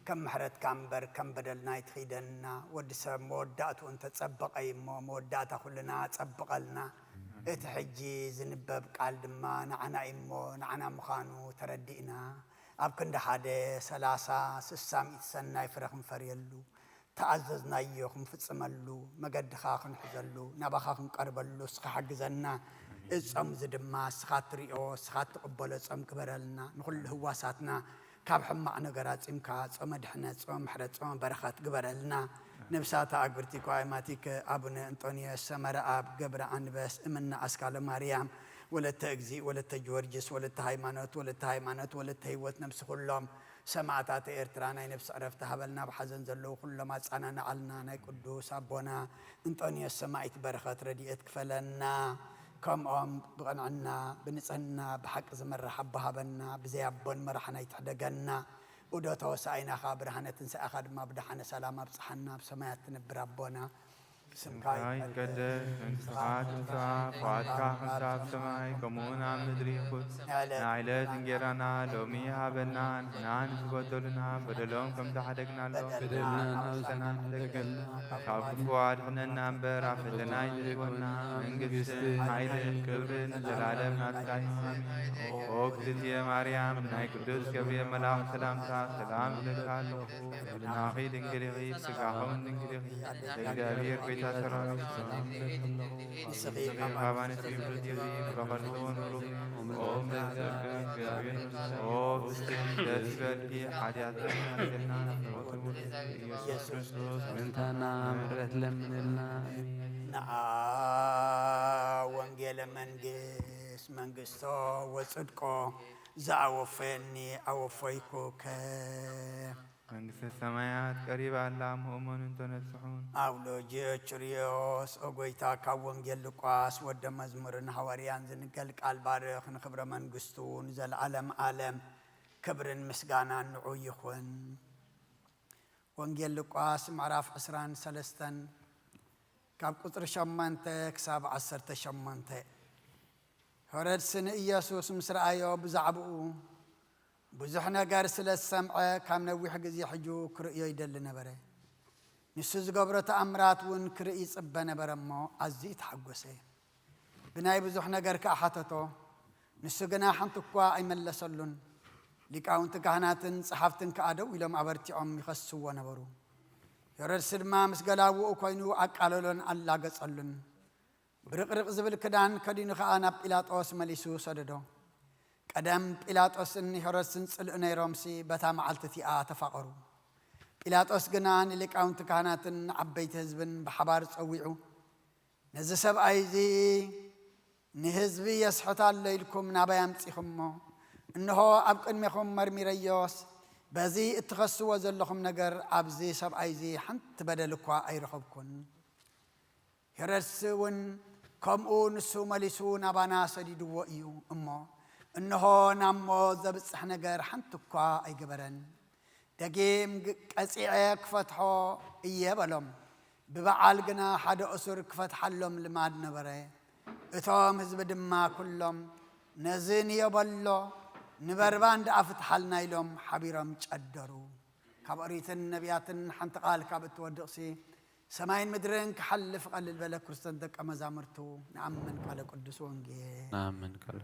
ከም ምሕረትካ እምበር ከም በደልና ኣይትኺደና። ወዲ ሰብ መወዳእትኡ እንተጸበቐ እዩ እሞ፣ መወዳእታ ኩልና ጸብቐልና። እቲ ሕጂ ዝንበብ ቃል ድማ ንዓና እዩ እሞ፣ ንዓና ምዃኑ ተረዲእና፣ ኣብ ክንዲ ሓደ፣ ሰላሳ፣ ስሳ፣ ሚእቲ ሰናይ ፍረ ክንፈርየሉ፣ ተኣዘዝናዮ ክንፍጽመሉ፣ መገድኻ ክንሕዘሉ፣ ናባኻ ክንቀርበሉ እስኻ ሓግዘና። እዚ ጾም እዚ ድማ እስኻ ትሪኦ፣ እስኻ ትቕበሎ ጾም ግበረልና። ንኹሉ ህዋሳትና ካብ ሕማቕ ነገር ኣጺምካ፣ ጾመ ድሕነት፣ ጾመ ምሕረት፣ ጾመ በረኸት ግበረልና። ነብሳታ ኣግብርቲ ኮኣይማቲከ ኣቡነ እንጦንዮስ ሰመረ ኣብ ገብረ ኣንበስ እምነ ኣስካለ ማርያም ወለተ እግዚእ ወለተ ጊዮርጊስ ወለተ ሃይማኖት ወለተ ሃይማኖት ወለተ ህይወት ነብሲ ኩሎም ሰማዕታት ኤርትራ ናይ ነብሲ ዕረፍቲ ሃበልና። ብሓዘን ዘለዉ ኩሎም ኣጻናንዓልና። ናይ ቅዱስ ኣቦና እንጦንዮስ ሰማዒት በረኸት ረድኤት ክፈለና። ከምኦም ብቕንዕና ብንጽህና ብሓቂ ዝመርሕ ኣቦ ሃበና። ብዘይ ኣቦን መራሕን ኣይትሕደገና። ዑደት ሆሳኢናኻ ብርሃነ ትንሳኤኻ ድማ ብደሓነ ሰላም ኣብጽሓና። ኣብ ሰማያት ትነብር ኣቦና ስምካ ይትቀደስ፣ መንግስትኻ ትምጻእ፣ ፍቓድካ ከምቲ ኣብ ሰማይ ከምኡ እውን ኣብ ምድሪ ይኹን። ንዕለት እንጌራና ሎሚ ሃበና፣ ንሕና ንዝበደሉና በደሎም ከም ዝሓደግናሎም በደልና ንኣምስተና ንሕደገልና፣ ካብ ክፉ ኣድሕነና እምበር ኣብ ፈተና ኣይትእትወና። መንግስትን ሓይልን ክብርን ንዘለዓለም ናትካ እዩ። ኣሜን። ኦ እግዝእትየ ማርያም፣ ናይ ቅዱስ ገብርኤል መልኣኽ ሰላምታ ሰላም እብለካ ኣለኹ። ልብናኺ ድንግል ኢኺ፣ ስጋኽን ድንግል ኢኺ። እግዚኣብሔር ቤታ ሰራዊት ሰላም እብለኪ ኣለኹ። ንስኺ ካብ ኣንስቲ ብሩክ ኢኺ፣ ፍረ ከርሥኺ እውን ብሩክ እዩ። ኦ እመቤተ ጸድቅ፣ እግዚኣብሔር ምስሌኪ፣ ኦ ብስቲ ደስ ይበልኪ፣ ሓጢኣትና ይማሕረልና፣ ፍኖቱ ኢየሱስ ክርስቶስ ምንታና ምሕረት ለምንልና። ኣሜን። ንዓ ወንጌለ መንግስት መንግስቶ ወጽድቆ ዘኣወፈየኒ ኣወፈይኩከ። መንግስተ ሰማያት ቀሪባ ኣላ፣ እሞ እመኑን ተነስሑን። ኣውሎጅዮ ቹርዮስ፣ ኦ ጎይታ፣ ካብ ወንጌል ሉቃስ ወደ መዝሙርን ሃዋርያን ዝንገል ቃል ባርኽ፣ ንኽብረ መንግስቱ ንዘለዓለም ዓለም ክብርን ምስጋናን ንዑ ይኹን። ወንጌል ሉቃስ ምዕራፍ ዕስራን ሰለስተን ካብ ቁጽሪ ሸሞንተ ክሳብ ዓሰርተ ሸሞንተ። ሄሮድስ ንኢየሱስ ምስ ረኣዮ ብዛዕባኡ ብዙሕ ነገር ስለ ዝሰምዐ ካብ ነዊሕ ግዜ ሕጁ ክርእዮ ይደሊ ነበረ። ንሱ ዝገብሮ ተኣምራት እውን ክርኢ ይጽበ ነበረ እሞ ኣዝዩ ተሓጎሰ። ብናይ ብዙሕ ነገር ከኣ ሓተቶ። ንሱ ግና ሓንቲ እኳ ኣይመለሰሉን። ሊቃውንቲ ካህናትን ጸሓፍትን ከኣ ደው ኢሎም ኣበርቲዖም ይኸስዎ ነበሩ። ሄሮድስ ድማ ምስ ገላውኡ ኮይኑ ኣቃለሎን ኣላገጸሉን። ብርቕርቕ ዝብል ክዳን ከዲኑ ኸኣ ናብ ጲላጦስ መሊሱ ሰደዶ። ቀደም ጲላጦስን ሄሮድስን ጽልእ ነይሮምሲ በታ መዓልቲ እቲኣ ተፋቐሩ። ጲላጦስ ግና ንሊቃውንቲ ካህናትን ንዓበይቲ ህዝብን ብሓባር ጸዊዑ፣ ነዚ ሰብኣይ እዚ ንህዝቢ የስሕት ኣሎ ኢልኩም ናባይ ኣምጺኹሞ፣ እንሆ ኣብ ቅድሜኹም መርሚረዮስ፣ በዚ እትኸስዎ ዘለኹም ነገር ኣብዚ ሰብኣይ እዚ ሓንቲ በደል እኳ ኣይረኸብኩን። ሄሮድስ እውን ከምኡ ንሱ መሊሱ ናባና ሰዲድዎ እዩ እሞ፣ እንሆ ናብ ሞት ዘብጽሕ ነገር ሓንቲ እኳ ኣይገበረን። ደጊም ግ-፣ ቀጺዐ ክፈትሖ እየ በሎም። ብበዓል ግና ሓደ እሱር ክፈትሓሎም ልማድ ነበረ። እቶም ህዝቢ ድማ ኩሎም ነዚ ንዮ በሎ፣ ንበርባን ደኣ ፍትሓልና ኢሎም ሓቢሮም ጨደሩ። ካብ ኦሪትን ነቢያትን ሓንቲ ቃል ካብ እትወድቕሲ ሰማይን ምድርን ክሓልፍ ቀልል በለ። ክርስቶስ ደቀ መዛሙርቱ ንኣምን ቃለ ቅዱስ ወንጌል። ንኣምን ቃለ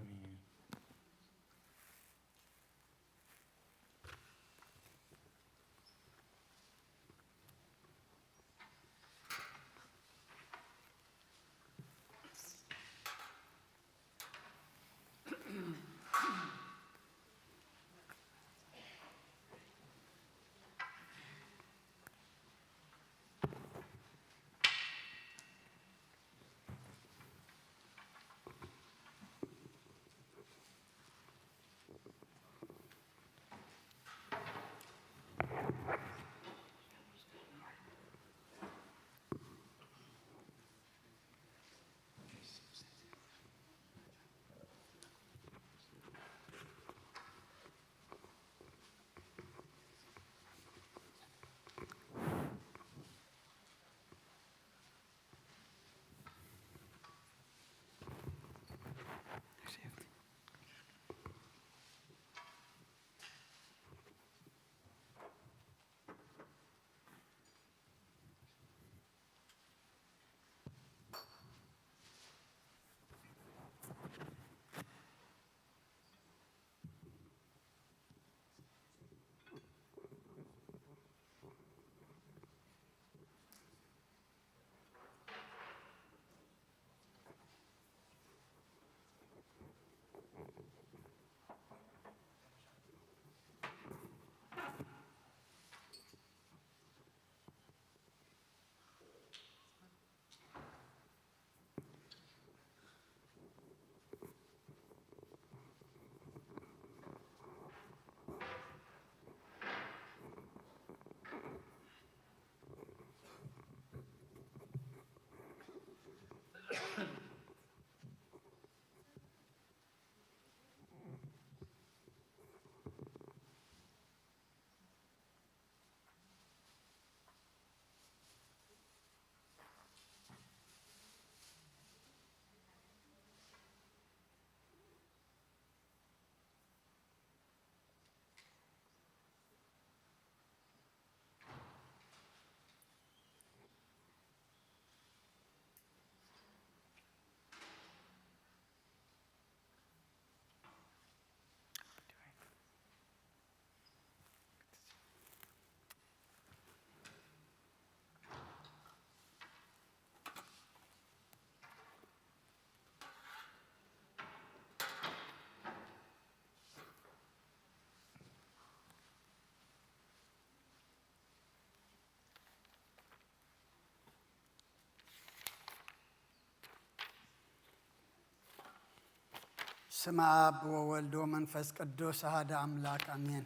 ስመ ኣብ ወወልድ ወመንፈስ ቅዱስ ኣሃደ ኣምላክ ኣሜን።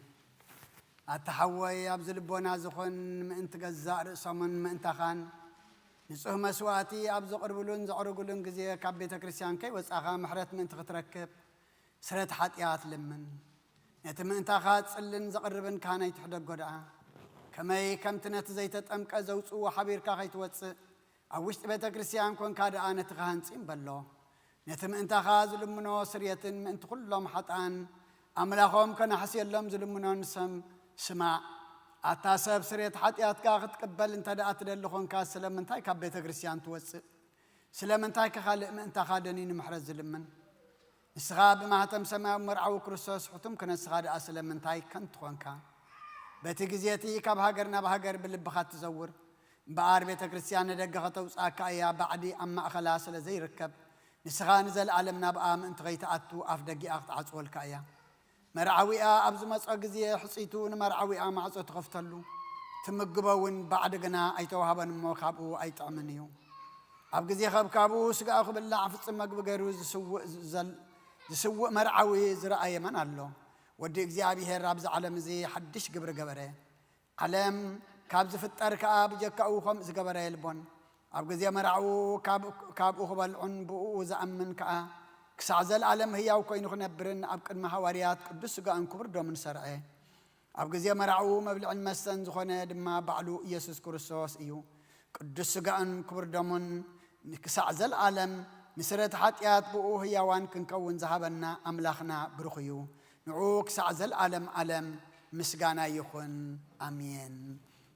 ኣታ ሓወይ፣ ኣብዚ ልቦና ዝኾን ምእንቲ ገዛእ ርእሶምን ምእንታኻን ንጹህ መስዋእቲ ኣብ ዘቕርብሉን ዘዕርጉሉን ግዜ ካብ ቤተ ክርስቲያን ከይወጻኻ ምሕረት ምእንቲ ክትረክብ ስረት ሓጢኣት ልምን። ነቲ ምእንታኻ ጽልን ዘቕርብን ካህን ኣይትሕደጎ ደኣ። ከመይ ከምቲ ነቲ ዘይተጠምቀ ዘውጽእዎ ሓቢርካ ከይትወጽእ ኣብ ውሽጢ ቤተ ክርስቲያን ኮንካ ደኣ ነቲ ካህን ጺም በሎ። ነቲ ምእንታኻ ዝልምኖ ስርየትን ምእንቲ ኩሎም ሓጥኣን ኣምላኾም ከነሕስየሎም ዝልምኖን ሰም ስማዕ። ኣታ ሰብ ስርየት ሓጢኣትካ ክትቅበል እንተ ደኣ ትደሊ ኾንካ ስለምንታይ ካብ ቤተ ክርስቲያን ትወጽእ? ስለምንታይ ከ ካልእ ምእንታኻ ደንዩ ንምሕረት ዝልምን? ንስኻ ብማህተም ሰማያዊ መርዓዊ ክርስቶስ ሕቱም ክነስኻ ደኣ ስለምንታይ ከንቱ ኾንካ? በቲ ግዜ እቲ ካብ ሃገር ናብ ሃገር ብልብኻ ትዘውር። እምበኣር ቤተ ክርስቲያን ንደገ ከተውጽኣካ እያ፣ ባዕዲ ኣብ ማእኸላ ስለ ዘይርከብ፣ ንስኻ ንዘለኣለም ናብኣ ምእንቲ ኸይትኣቱ ኣፍ ደጊኣ ክትዓጽወልካ እያ። መርዓዊኣ ኣብ ዝመጾ ግዜ ሕጽይቱ ንመርዓዊኣ ማዕጾ ትኸፍተሉ፣ ትምግቦ እውን ባዕዲ ግና ኣይተዋህበን እሞ ካብኡ ኣይጥዕምን እዩ። ኣብ ግዜ ከብካቡ ስጋኡ ክብላዕ ፍጽም መግቢ ገይሩ ዝስውእ ዘል-፣ ዝስውእ መርዓዊ ዝረኣየ መን ኣሎ? ወዲ እግዚኣብሔር ኣብዚ ዓለም እዚ ሓድሽ ግብሪ ገበረ። ዓለም ካብ ዝፍጠር ከኣ ብጀካኡ ከምኡ ዝገበረ የልቦን። ኣብ ግዜ መርዓኡ ካብ-፣ ካብኡ ክበልዑን ብእኡ ዝኣምን ከኣ ክሳዕ ዘለኣለም ህያው ኮይኑ ክነብርን ኣብ ቅድሚ ሃዋርያት ቅዱስ ስጋኡን ክቡር ደሙን ሰርዐ። ኣብ ግዜ መርዓኡ መብልዕን መስተን ዝኾነ ድማ ባዕሉ ኢየሱስ ክርስቶስ እዩ። ቅዱስ ስጋኡን ክቡር ደሙን ክሳዕ ዘለኣለም ንስረት ሓጢኣት ብኡ ህያዋን ክንከውን ዝሃበና ኣምላኽና ብሩኽ እዩ። ንዑ ክሳዕ ዘለኣለም ዓለም ምስጋና ይኹን። ኣሜን።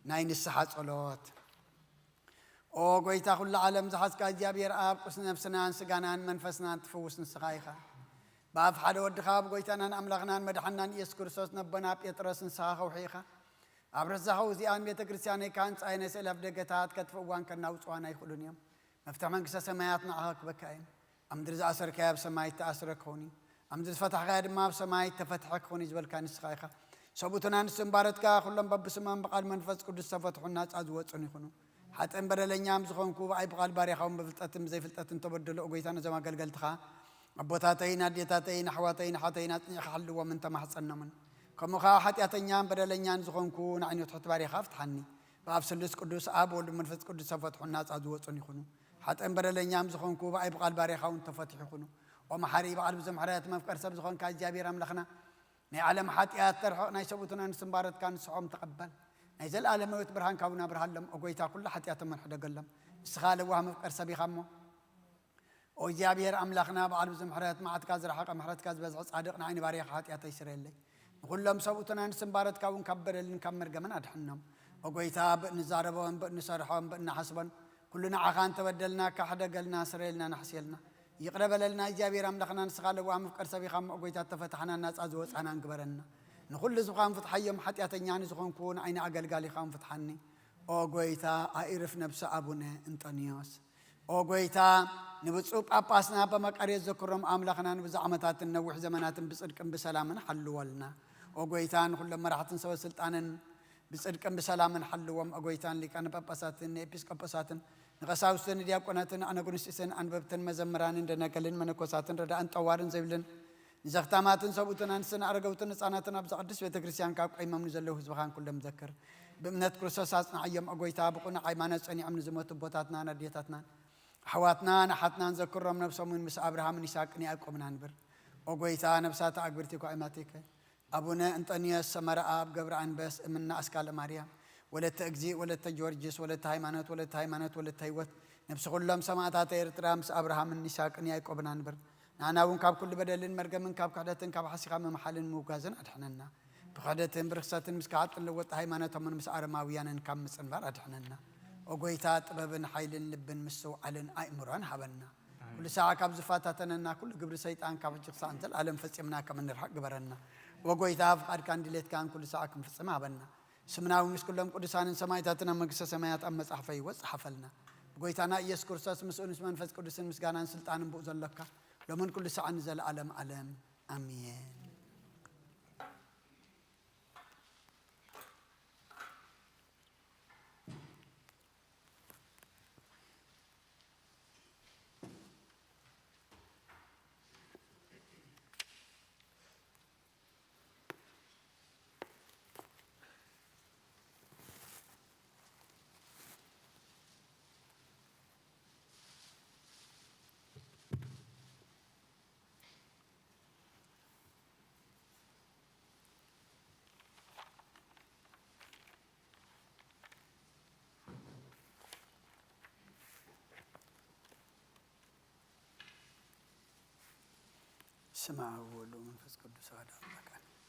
ናይ ንስሓ ጸሎት። ኦ ጎይታ ኩሉ ዓለም ዝሓዝካ እግዚኣብሔር ኣብ ቁስ ነፍስናን ስጋናን መንፈስናን ትፍውስ ንስኻ ኢኻ። ብኣፍ ሓደ ወድኻ ብጎይታናን ኣምላኽናን መድሓናን ኢየሱስ ክርስቶስ ነቦና ጴጥሮስ ንስኻ ከውሒ ኢኻ። ኣብ ርእሲ እዛ ኸውሒ እዚኣ ንቤተ ክርስቲያነይ ከሃንጻ እየ፣ ናይ ስእለ ኣፍ ደገታት ከጥፍእዋን ከናውጽዋን ኣይኽእሉን እዮም። መፍትሕ መንግስተ ሰማያት ንዓኻ ክበካ እየን። ኣብ ምድሪ ዝኣሰርካዮ ኣብ ሰማይ እተኣስረ ክኸውን እዩ። ኣብ ምድሪ ዝፈታሕካዮ ድማ ኣብ ሰማይ እተፈትሐ ክኸውን እዩ ዝበልካ ንስኻ ኢኻ። ሰብኡትን ኣንስትን ባሮትካ ኩሎም በብስሞም ብቓል መንፈስ ቅዱስ ዝተፈትሑን ናጻ ዝወጹን ይኹኑ። ሓጥእን በደለኛን ዝኾንኩ ብኣይ ብቓል ባርያኻውን ብፍልጠትን ብዘይፍልጠትን ተበደሉ። ኦ ጎይታ ነዞም ኣገልገልትኻ ኣቦታተይን ኣዴታተይን ኣሕዋተይን ኣሓተይን ኣጽኒዕካ ሓልዎምን ተማሕጸኖምን። ከምኡ ኸኣ ሓጢኣተኛን በደለኛን ዝኾንኩ ንዓይኒ ትሑት ባርያኻ ፍትሓኒ። ብኣብ ስሉስ ቅዱስ ኣብ ወልድ መንፈስ ቅዱስ ተፈትሑን ናጻ ዝወጹን ይኹኑ። ሓጥእን በደለኛም ዝኾንኩ ብኣይ ብቓል ባርያኻ እውን ተፈትሑ ይኹኑ። ኦ መሓሪ በዓል ብዙሕ ምሕረት መፍቀር ሰብ ዝኾንካ እግዚኣብሔር ኣምላኽና ናይ ዓለም ሓጢኣት ተርሕቕ ናይ ሰብኡትን ኣንስትን ባሮትካ ንስሖም ተቐበል። ናይ ዘለኣለም ህይወት ብርሃን ካብና ኣብርሃሎም። ኦ ጎይታ ኩሉ ሓጢኣቶም ሕደገሎም። ንስኻ ለዋህ መፍቀር ሰብ ኢኻ እሞ። ኦ እግዚኣብሔር ኣምላኽና በዓል ብዙሕ ምሕረት መዓትካ ዝረሓቐ ምሕረትካ ዝበዝሐ ጻድቕ ንዓይኒ ባርያኻ ሓጢኣተይ ስረየለይ። ንኹሎም ሰብኡትን ኣንስትን ባሮትካ እውን ካብ በደልን ካብ መርገምን ኣድሕኖም። ኦ ጎይታ ብእንዛረቦን ብእንሰርሖን ብእናሓስቦን ኩሉ ንዓኻ እንተበደልና ካሕደገልና ስረየልና ናሕስየልና። ይቕረ በለልና እግዚኣብሔር ኣምላኽና ንስኻ ለዋህ መፍቀር ሰብ ኢኻ እሞ ኦ ጎይታ እተፈታሕናን ናጻ ዝወጻናን ግበረና። ንኹሉ ህዝብኻ እውን ፍትሓዮም ሓጢኣተኛ ንዝኾንኩ ንዓይኒ ኣገልጋሊኻ እውን ፍትሓኒ። ኦ ጎይታ ኣኢርፍ ነብሰ ኣቡነ እንጠንዮስ። ኦ ጎይታ ንብፁዕ ጳጳስና በመቃርዮስ ዘክሮም ኣምላኽና ንብዙሕ ዓመታትን ነዊሕ ዘመናትን ብጽድቅን ብሰላምን ሓልወልና። ኦ ጎይታ ንኹሎም መራሕትን ሰበ ስልጣንን ብጽድቅን ብሰላምን ሓልዎም። ኦ ጎይታ ንሊቃነ ጳጳሳትን ንኤጲስቆጶሳትን ንቐሳውስትን ንዲያቆናትን ኣነጉንስጢስን ኣንበብትን መዘምራንን ደናገልን መነኮሳትን ረዳእን ጠዋርን ዘይብልን ንዘኽታማትን ሰብኡትን ኣንስትን ኣረገውትን ህፃናትን ኣብዛ ቅድስት ቤተ ክርስቲያን ካብ ቆይሞም ንዘለዉ ህዝብኻን ኩሎም ዘክር። ብእምነት ክርስቶስ ኣጽንዓዮም። ኦ ጎይታ ብቕኑዕ ሃይማኖት ጸኒዖም ንዝሞቱ ኣቦታትናን ኣዴታትናን ኣሕዋትናን ኣሓትናን ዘክሮም። ነብሶም እውን ምስ ኣብርሃምን ይስሐቅን ያዕቆብን ኣንብር። ኦ ጎይታ ነብሳት ኣግብርቲ ኳእማቲከ ኣቡነ እንጠንዮስ ሰመረኣብ ገብረ ኣንበስ እምና ኣስካለ ማርያም ወለተ እግዚእ ወለተ ጊዮርጊስ ወለተ ሃይማኖት ወለተ ሃይማኖት ወለተ ህይወት ነብሲ ኩሎም ሰማእታት ኤርትራ ምስ ኣብርሃምን ይስሐቅን ያዕቆብን ኣንብር። ንዓና እውን ካብ ኩሉ በደልን መርገምን ካብ ክሕደትን ካብ ሓሲኻ ምምሓልን ምውጋዝን ኣድሕነና። ብክሕደትን ብርክሰትን ምስ ክሓጥን ለወጥ ሃይማኖቶምን ምስ ኣረማውያንን ካብ ምጽንባር ኣድሕነና። ኦ ጎይታ ጥበብን ሓይልን ልብን ምስትውዓልን ኣእምሮን ሃበና። ኩሉ ሳዕ ካብ ዝፈታተነና ኩሉ ግብሪ ሰይጣን ካብ ሕጂ ክሳዕ ንዘለኣለም ፈጺምና ከም እንርሕቅ ግበረና። ኦ ጎይታ ፍቓድካን ድሌትካን ኩሉ ሳዕ ክንፍጽም ሃበና። ስምና እውን ምስ ኩሎም ቅዱሳንን ሰማእታትን ኣብ መንግስተ ሰማያት ኣብ መጽሓፈ ህይወት ጸሓፈልና። ብጎይታና ኢየሱስ ክርስቶስ ምስኡ ምስ መንፈስ ቅዱስን ምስጋናን ስልጣንን ብኡ ዘሎካ ሎምን ኩሉ ሳዕን ንዘለኣለም ዓለም ኣሜን። ስማ ወወልድ መንፈስ ቅዱስ ኣሐዱ ኣምላክ ኣሜን።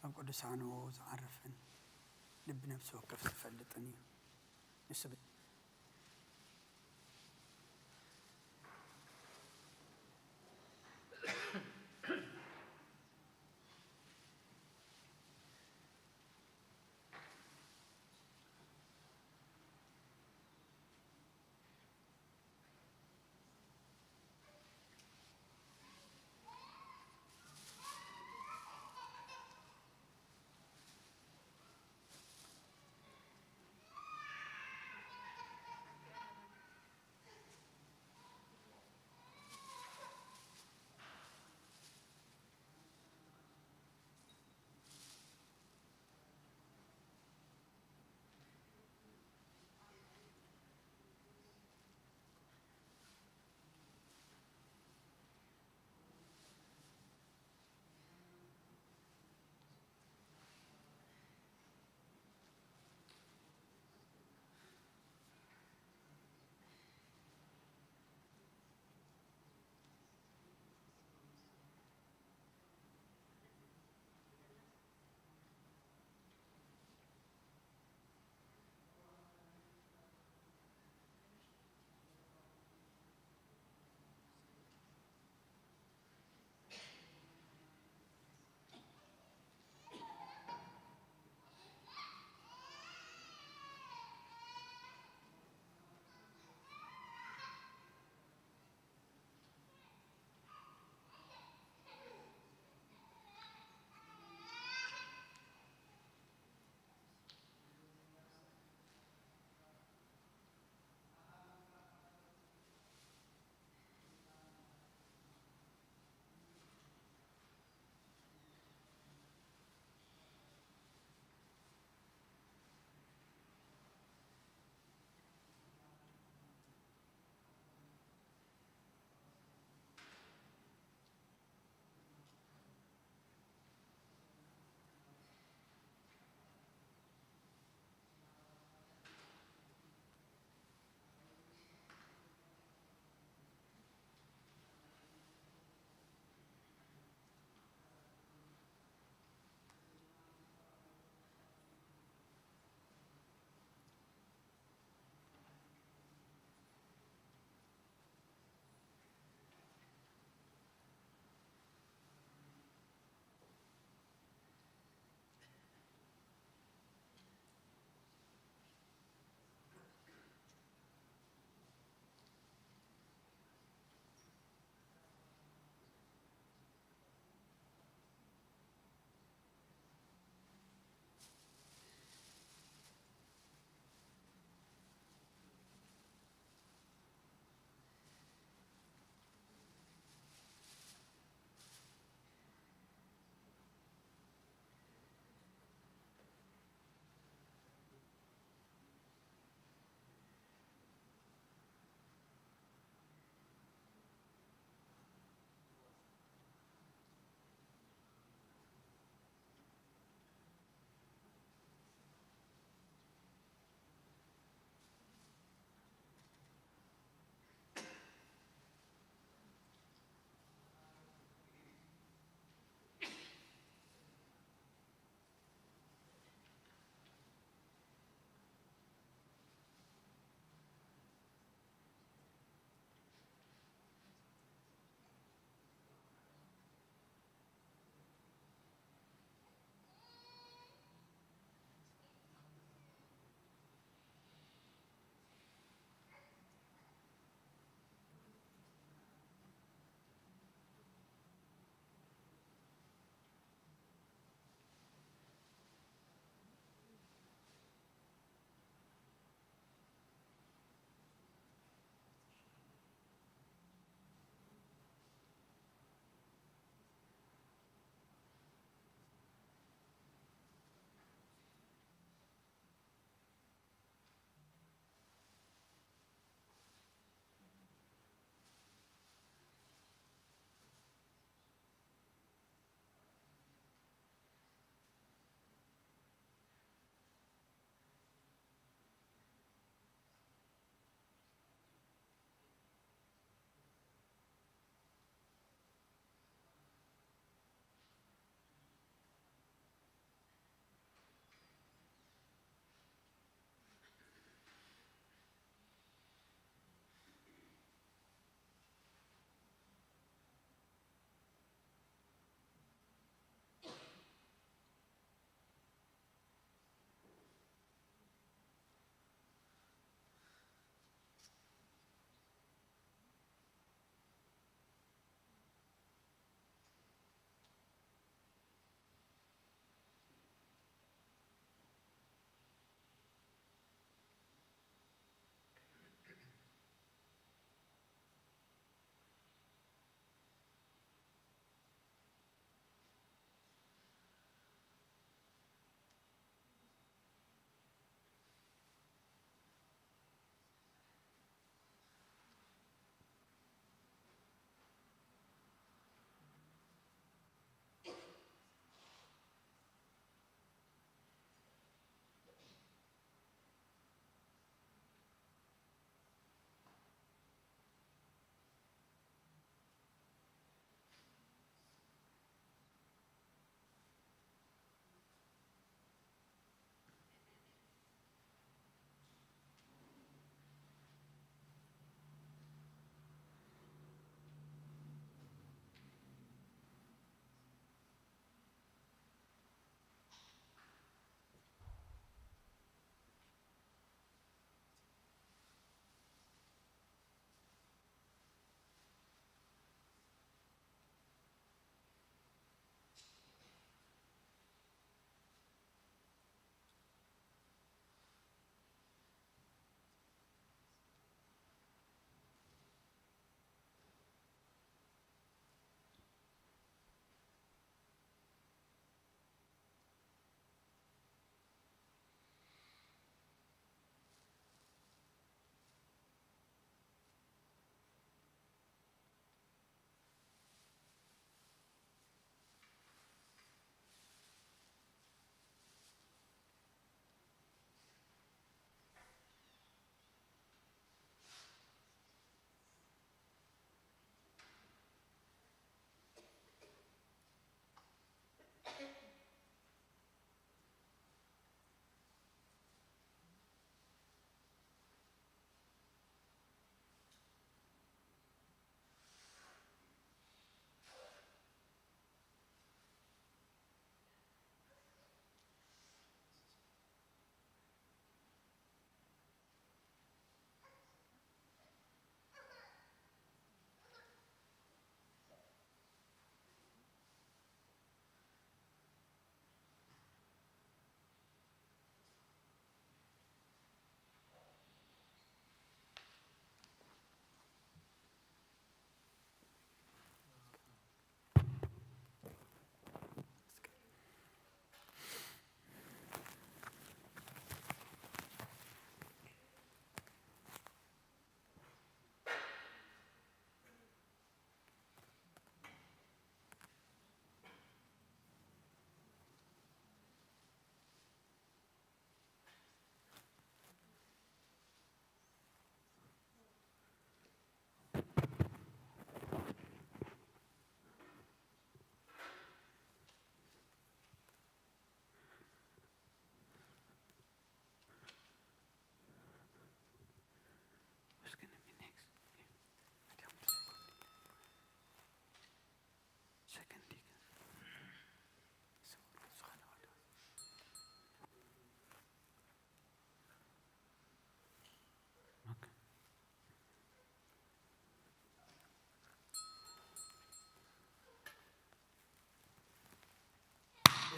ኣብ ቅዱሳኑ ዝዓርፍን ልቢ ነፍሲ ወከፍ ዝፈልጥን እዩ። ንሱ ብ-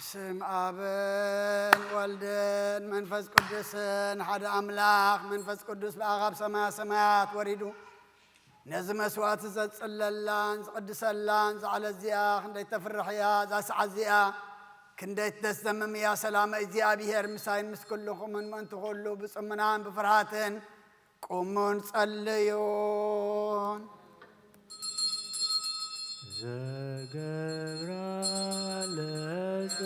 ስም ኣብን ወልድን መንፈስ ቅዱስን ሓደ ኣምላኽ። መንፈስ ቅዱስ ብኣኻብ ሰማያ ሰማያት ወሪዱ ነዚ መስዋዕቲ ዘጽለላን ዝቕድሰላን ዛዕለ እዚኣ ክንደይ ተፍርሕ እያ። እዛ ሰዓት እዚኣ ክንደይ ትደስደምም እያ። ሰላመ እግዚኣብሔር ምሳይን ምስ ኩልኹምን ምእንቲ ኩሉ ብጽሙናን ብፍርሃትን ቁሙን ጸልዩን። ዘገብራ ለጽድቅ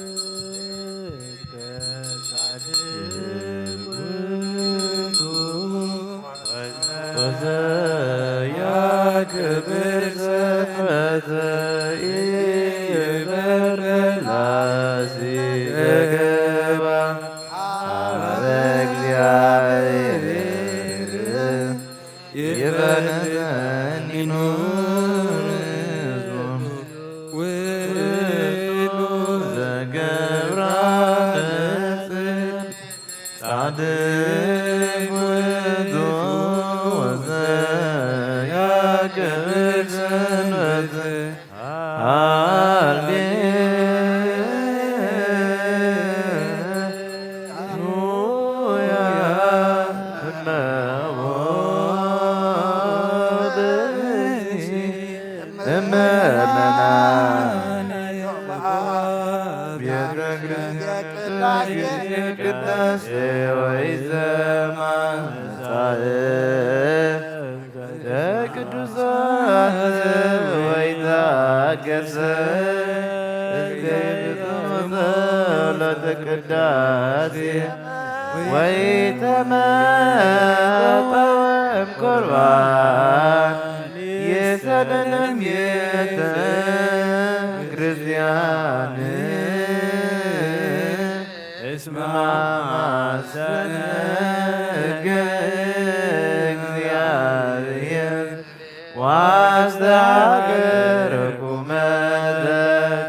ጻድቅ ውእቱ ወዘያከብር ሰንበተ ኢይበርላሲ ዘገባ ሀበ እግዚአብሔር ይበልኒ ኑር ውእቱ ዘገብራ ለጽድቅ ጻድቅ ውእቱ ወዘያከብር ሰንበተ። ሃሌሉያ። እመ ወብእሲ እመ መናን ቤተ ክርስቲያን ቅዳሴ ወይ ዘማን ቅዱሳት ወይ ታገሰ ጸሎተ ቅዳሴ ወይ ተመጠወም ቁርባን የሰለንም ቤተ ክርስቲያን እስመ ማሰነ ሕገ እግዚአብሔር ዋስተሃገርኩመ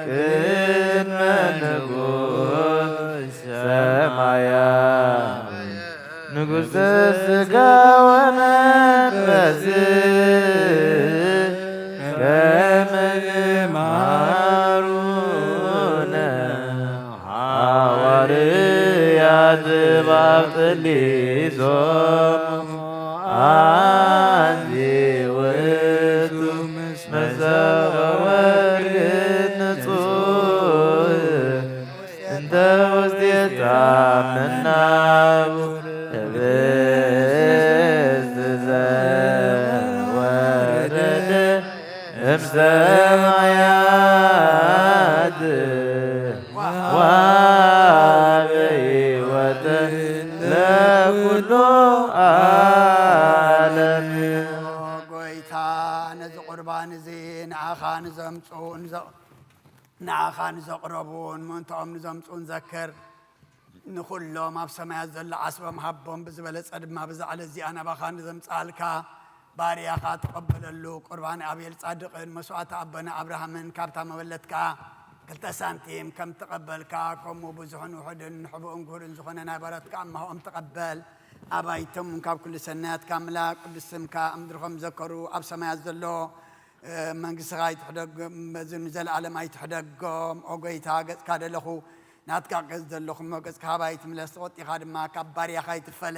ቅድመ ንጉሥ ሰማያ ንጉሥ ሥጋ ወመንፈስ ከመ ማሩነ ሐዋርያት ባብ ጥሊሶም አንቲ ውእቱ መሰበ ወርቅ ንጹሕ እንተ ውስቴታ መናቡ ህብስት ዘወረደ እምሰማያት ወሀበ ሕይወት ለኩሉ ዓለም። ጎይታ ነዚ ቁርባን እዚ ንዓኻ ንዘምፁ ንዘ-፣ ንዓኻ ንዘቕረቡን ምእንትኦም ንዘምፁን ዘክር። ንኹሎም ኣብ ሰማያት ዘሎ ዓስቦም ሃቦም፣ ብዝበለጸ ድማ ብዛ ዕለት እዚኣ ናባኻ ንዘምጽኣልካ ባርያኻ ተቐበለሉ። ቁርባን ኣቤል ጻድቕን መስዋዕቲ ኣቦና ኣብርሃምን ካብታ መበለት ከኣ ክልተ ሳንቲም ከም ተቐበልካ፣ ከምኡ ብዙሕን ውሑድን ንሕቡእን ግሁርን ዝኾነ ናይ ባሮትካ ኣማሆኦም ተቐበል። ኣባይቶም ካብ ኩሉ ሰናያትካ ምላ ቅዱስ ስምካ ኣብ ምድሪ ከም ዘከሩ ኣብ ሰማያት ዘሎ መንግስትኻ ኣይትሕደጎም፣ በዚ ንዘለኣለም ኣይትሕደጎም። ኦ ጎይታ፣ ገጽካ ደለኹ፣ ናትካ ገጽ ዘለኹ እሞ፣ ገጽካ ካባይ ትምለስ፣ ተቖጢኻ ድማ ካብ ባርያኻ ኣይትፈለ።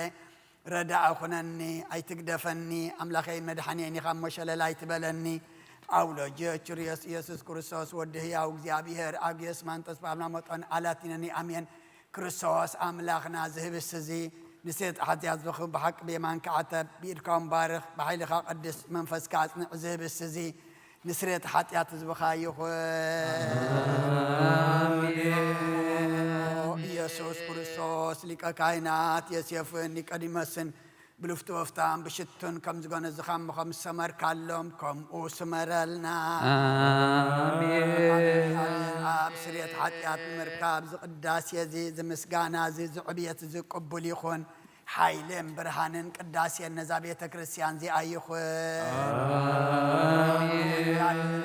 ረዳኢ ኩነኒ፣ ኣይትግደፈኒ። ኣምላኸይ መድሓኒየይ ኢኻ እሞ፣ ሸለል ኣይትበለኒ። ኣውሎጅዮ ችርዮስ ኢየሱስ ክርስቶስ፣ ወዲ ህያው እግዚኣብሔር፣ ኣግዮስ ማንጦስ፣ ጳብላ መጦን ኣላቲነኒ። ኣሜን። ክርስቶስ ኣምላኽና፣ እዚ ህብስቲ እዚ ንስርየት ሓጢኣት ዝረኽብ ብሓቂ ብየማንካ ዓተብ፣ ብኢድካ እውን ባርኽ፣ ብሓይልኻ ቅዱስ መንፈስካ ኣጽንዕ። እዚ ህብስቲ እዚ ንስርየት ሓጢኣት ህዝብኻ ይኹን። ኣሜን። ኢየሱስ ክርስቶስ ሊቀ ካህናት ዮሴፍን ኒቆዲሞስን ብልፍቲ ወፍታን ብሽቱን ከም ዝገነዝኻ እሞ ከም ዝሰመርካሎም ከምኡ ስመረልና። ኣሜን። ኣብ ስርየት ሓጢኣት ንምርካብ እዚ ቅዳሴ እዚ፣ እዚ ምስጋና እዚ፣ እዚ ዕብየት እዚ ቅቡል ይኹን። ሓይልን ብርሃንን ቅዳሴን ነዛ ቤተ ክርስቲያን እዚኣ ይኹን። ኣሜን።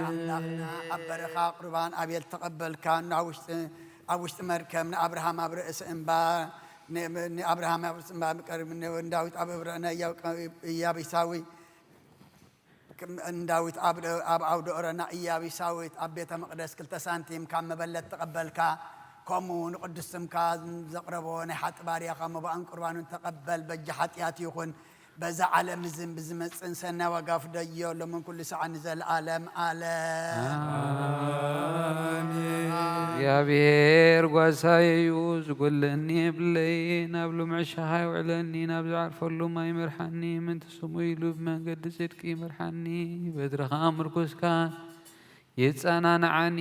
ኣምላኽና ኣብ በረኻ ቁርባን ኣቤል ተቐበልካ፣ ናብ ውሽጢ፣ ኣብ ውሽጢ መርከብ ንኣብርሃም ኣብ ርእሲ እምባ ን-፣ ንኣብርሃም ኣብ ርእሲ እምባ ቀሪቡ፣ ን-፣ ንዳዊት ኣብ እብረ ነያው ቀ-፣ ኢያቢሳዊ፣ ክም-፣ ንዳዊት ኣብ ደ-፣ ኣብ ኣውደ ኦረና ኢያቢሳዊት ኣብ ቤተ መቕደስ ክልተ ሳንቲም ካብ መበለት ተቐበልካ። ከምኡ ንቅዱስ ስምካ ዘቕረቦ ናይ ሓጢ ባርያኻ መባእን ቁርባኑን ተቐበል። በጃ ሓጢኣት ይኹን፣ በዛ ዓለም እዝን ብዝመጽእን ሰናይ ዋጋ ፍደዮ፣ ሎምን ኩሉ ሰዓት ንዘለኣለም ኣለም። ኣሜን። እግዚኣብሔር ጓሳየዩ ዝጎለኒ የብለይን፣ ኣብ ልሙዕ ሻኻ ይውዕለኒ፣ ናብ ዝዓርፈሉ ማይ ይመርሓኒ፣ ምእንቲ ስሙ ኢሉ ብመንገዲ ጽድቂ ይመርሓኒ። በትርኻ ምርኩስካ የጸናንዓኒ።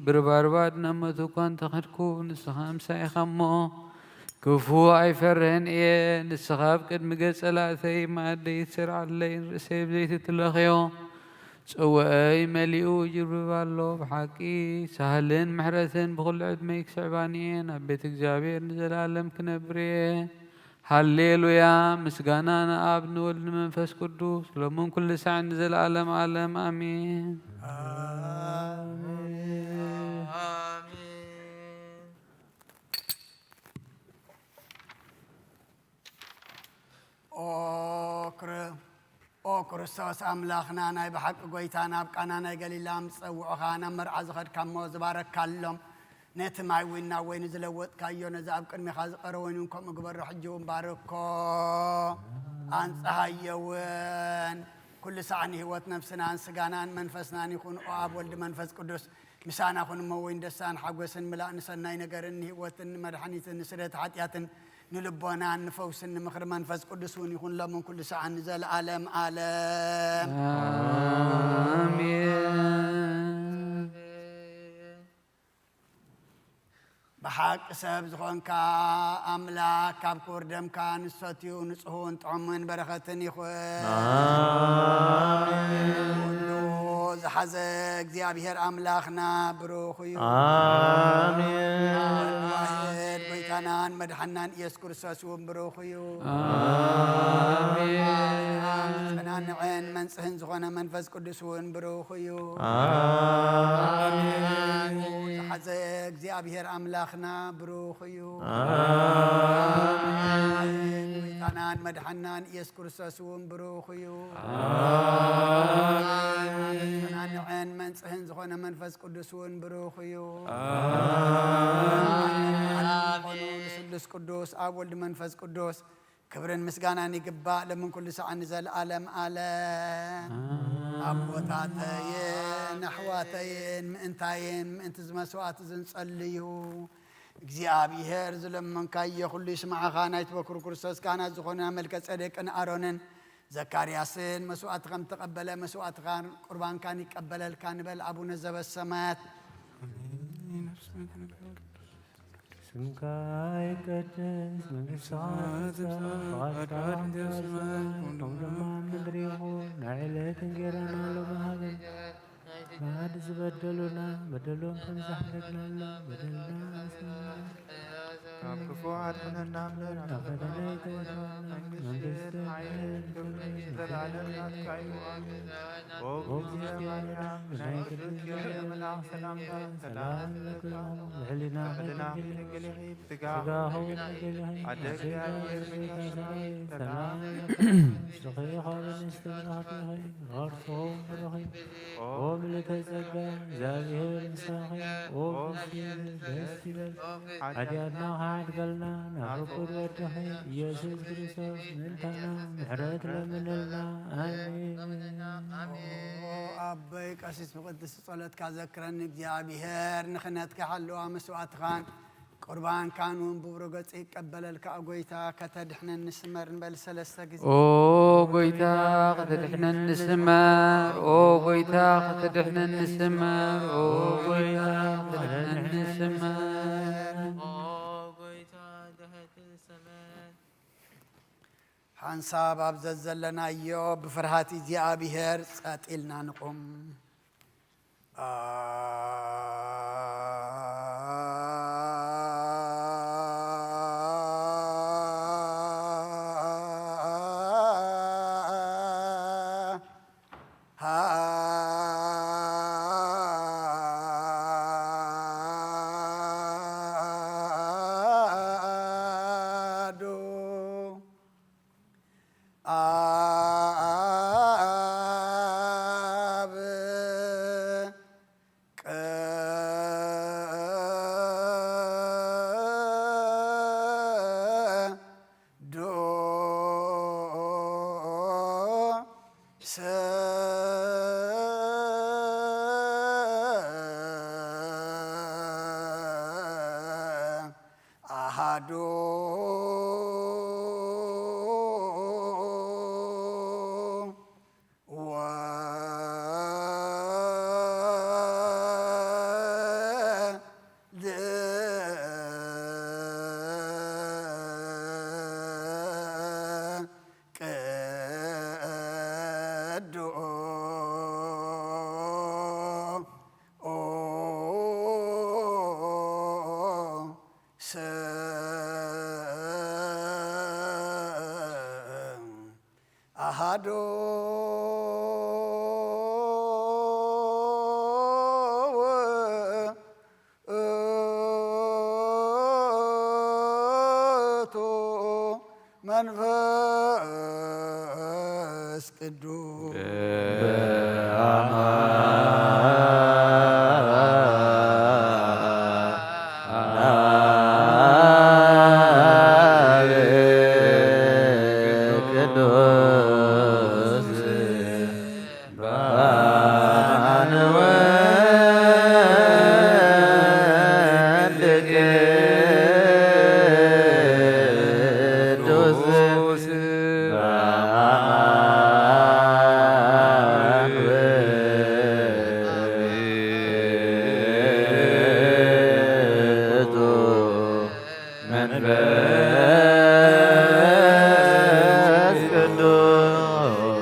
ብርባርባድ ናብ መቱ እኳ እንተኸድኩ፣ ንስኻ ምሳይ ኢኻ እሞ፣ ክፉእ ኣይፈርህን እየ። ንስኻ ኣብ ቅድሚ ገጸ ላእተይ መኣደይ ትሰርዓለይ፣ ንርእሰይ ብዘይቲ ትለኽዮ፣ ጽዋኣይ መሊኡ ይጅርብብ ኣሎ። ብሓቂ ሳህልን ምሕረትን ብኹሉ ዕድመይ ክስዕባኒ እየን። ኣብ ቤት እግዚኣብሔር ንዘለኣለም ክነብር እየ። ሃሌሉያ! ምስጋና ንኣብ ንወልድ ንመንፈስ ቅዱስ፣ ሎምን ኩሉ ሳዕ ንዘለኣለም ኣለም። ኣሜን። ኣሜን። ኦ ክር-፣ ኦ ክርስቶስ ኣምላኽና፣ ናይ ብሓቂ ጎይታ፣ ናብ ቃና ናይ ገሊላ ምስ ጸውዑኻ፣ ናብ መርዓ ዝኸድካ እሞ ዝባረካሎም፣ ነቲ ማይ እውን ናብ ወይኒ ዝለወጥካዮ፣ ነዚ ኣብ ቅድሜኻ ዝቐረበ ወይኒ እውን ከምኡ ግበሮ፣ ሕጂ እውን ባርኮ፣ ኣንጽሃዮ እውን። ኩሉ ሳዕ ንህይወት ነፍስናን ስጋናን መንፈስናን ይኹን፣ ኦ ኣብ ወልድ መንፈስ ቅዱስ ምሳና ኩን እሞ፣ ወይን ደስታን ሓጎስን ምላእ ንሰናይ ነገርን ንህይወትን ንመድሓኒትን ንስደት ሓጢኣትን ንልቦናን ንፈውስን ንምኽሪ መንፈስ ቅዱስ እውን ይኹን፣ ሎምን ኩሉ ሰዓን ንዘለኣለም ኣለም። ኣሜን። ብሓቂ ሰብ ዝኾንካ ኣምላኽ፣ ካብ ክቡር ደምካ ንሰትዩ ንጹህን ጥዑምን በረኸትን ይኹን። ኣሜን። ኩሉ ዝሓዘ እግዚኣብሔር ኣምላኽና ብሩኽ እዩ። ኣሜን። ዋሕድ ጎይታናን መድሓናን ኢየሱስ ክርስቶስ እውን ብሩኽ እዩ። ኣሜን። መጸናንዕን መንጽህን ዝኾነ መንፈስ ቅዱስ እውን ብሩኽ እዩ። ኣሜን። ዝሓዘ እግዚኣብሔር ኣምላኽና ብሩኽ እዩ። ኣሜን። ጎይታናን መድሓናን ኢየሱስ ክርስቶስ እውን ብሩኽ እዩ። ኣሜን። መጸናንዕን መንጽህን ዝኾነ መንፈስ ቅዱስ እውን ብሩኽ እዩ። ኣሜን። ዝኾኑ ንስሉስ ቅዱስ ኣብ ወልድ መንፈስ ቅዱስ ክብርን ምስጋናን ይግባእ፣ ሎምን ኩሉ ሰዓት ንዘለኣለም ኣለም። ኣሜን። ኣቦታተይን ኣሕዋተይን፣ ምእንታይን ምእንቲ እዚ መስዋዕቲ ዝንጸልዩ፣ እግዚኣብሔር ዝለመንካዮ ኩሉ ይስማዓኻ። ናይቲ በኩር ክርስቶስ ካህናት ዝኾነ መልከ ጸዴቅን ኣሮንን ዘካርያስን መስዋዕቲ ከም ተቐበለ፣ መስዋዕትኻን ቁርባንካን ይቀበለልካ ንበል። ኣቡነ ዘበሰማያት፣ ስምካ ይቀደስ፣ መንግስትኻ ትምጻእ፣ ፈቃድካ ከም ኣብ ሰማይ ከምኡ ድማ ኣብ ምድሪ ይኹን። ናይ ዕለት እንጌራና ሎሚ ሃበና፣ ንዓዲ ዝበደሉና በደሎም ከም ዝሓለፍናሉ በደልና ኣስምረና፣ ካብ ክፉ ኣድሕነና እምበር፣ ናብ ፈተነ ኣይተእትወና፣ መንግስትን ሓይልን ክብርን ዘለኣለም ናትካ እዩ። ኣሜን። ኦ እግዝእትየ ማርያም፣ ብናይ ቅዱስ ገብርኤል መልኣኽ ሰላምታ ሰላም ንብለኪ፣ ብሕሊናኺ ድንግል ኢኺ፣ ስጋኺ እውን ድንግል ኢኺ። ኣደ እግዚኣብሔር፣ እመቤታችን ሰማይ፣ ሰላም ለኪ፣ ንስኺ ካብ ኣንስቲ ብሩኽቲ ኢኺ፣ ፍሬ ከርሥኺ እውን ብሩኽ እዩ። ኦ ምልዕተ ጸጋ፣ እግዚኣብሔር ምሳኺ፣ ኦ ብእሲ ደስ ይበል። ሓጢኣትና ክሓድገልና ናብ ፍቁር ወድኺ ኢየሱስ ክርስቶስ ምእንታና ምሕረት ለምንልና። ኣሜን። ኦ ኣቦይ ቀሲስ፣ ብቅድስቲ ጸሎትካ ዘክረኒ እግዚኣብሔር፣ ንክህነትካ ይሓልዋ፣ መስዋዕትኻን ቁርባንካን እውን ብብሩህ ገጹ ይቀበለልካ። ኦ ጎይታ ከተድሕነኒ ስመር ንበል ሰለስተ ግዜ። ኦ ጎይታ ከተድሕነኒ ስመር፣ ኦ ጎይታ ከተድሕነኒ ስመር፣ ኦ ጎይታ ከተድሕነኒ ስመር። ሓንሳብ ኣብ ዘዘለናዮ ብፍርሃት እግዚኣብሔር ጸጥ ኢልና ንቁም። ኣዶ ወልድ ቅዱስ ኣሃዱ ውእቱ መንፈስ ቅዱስ። መንፈስ ቅዱስ።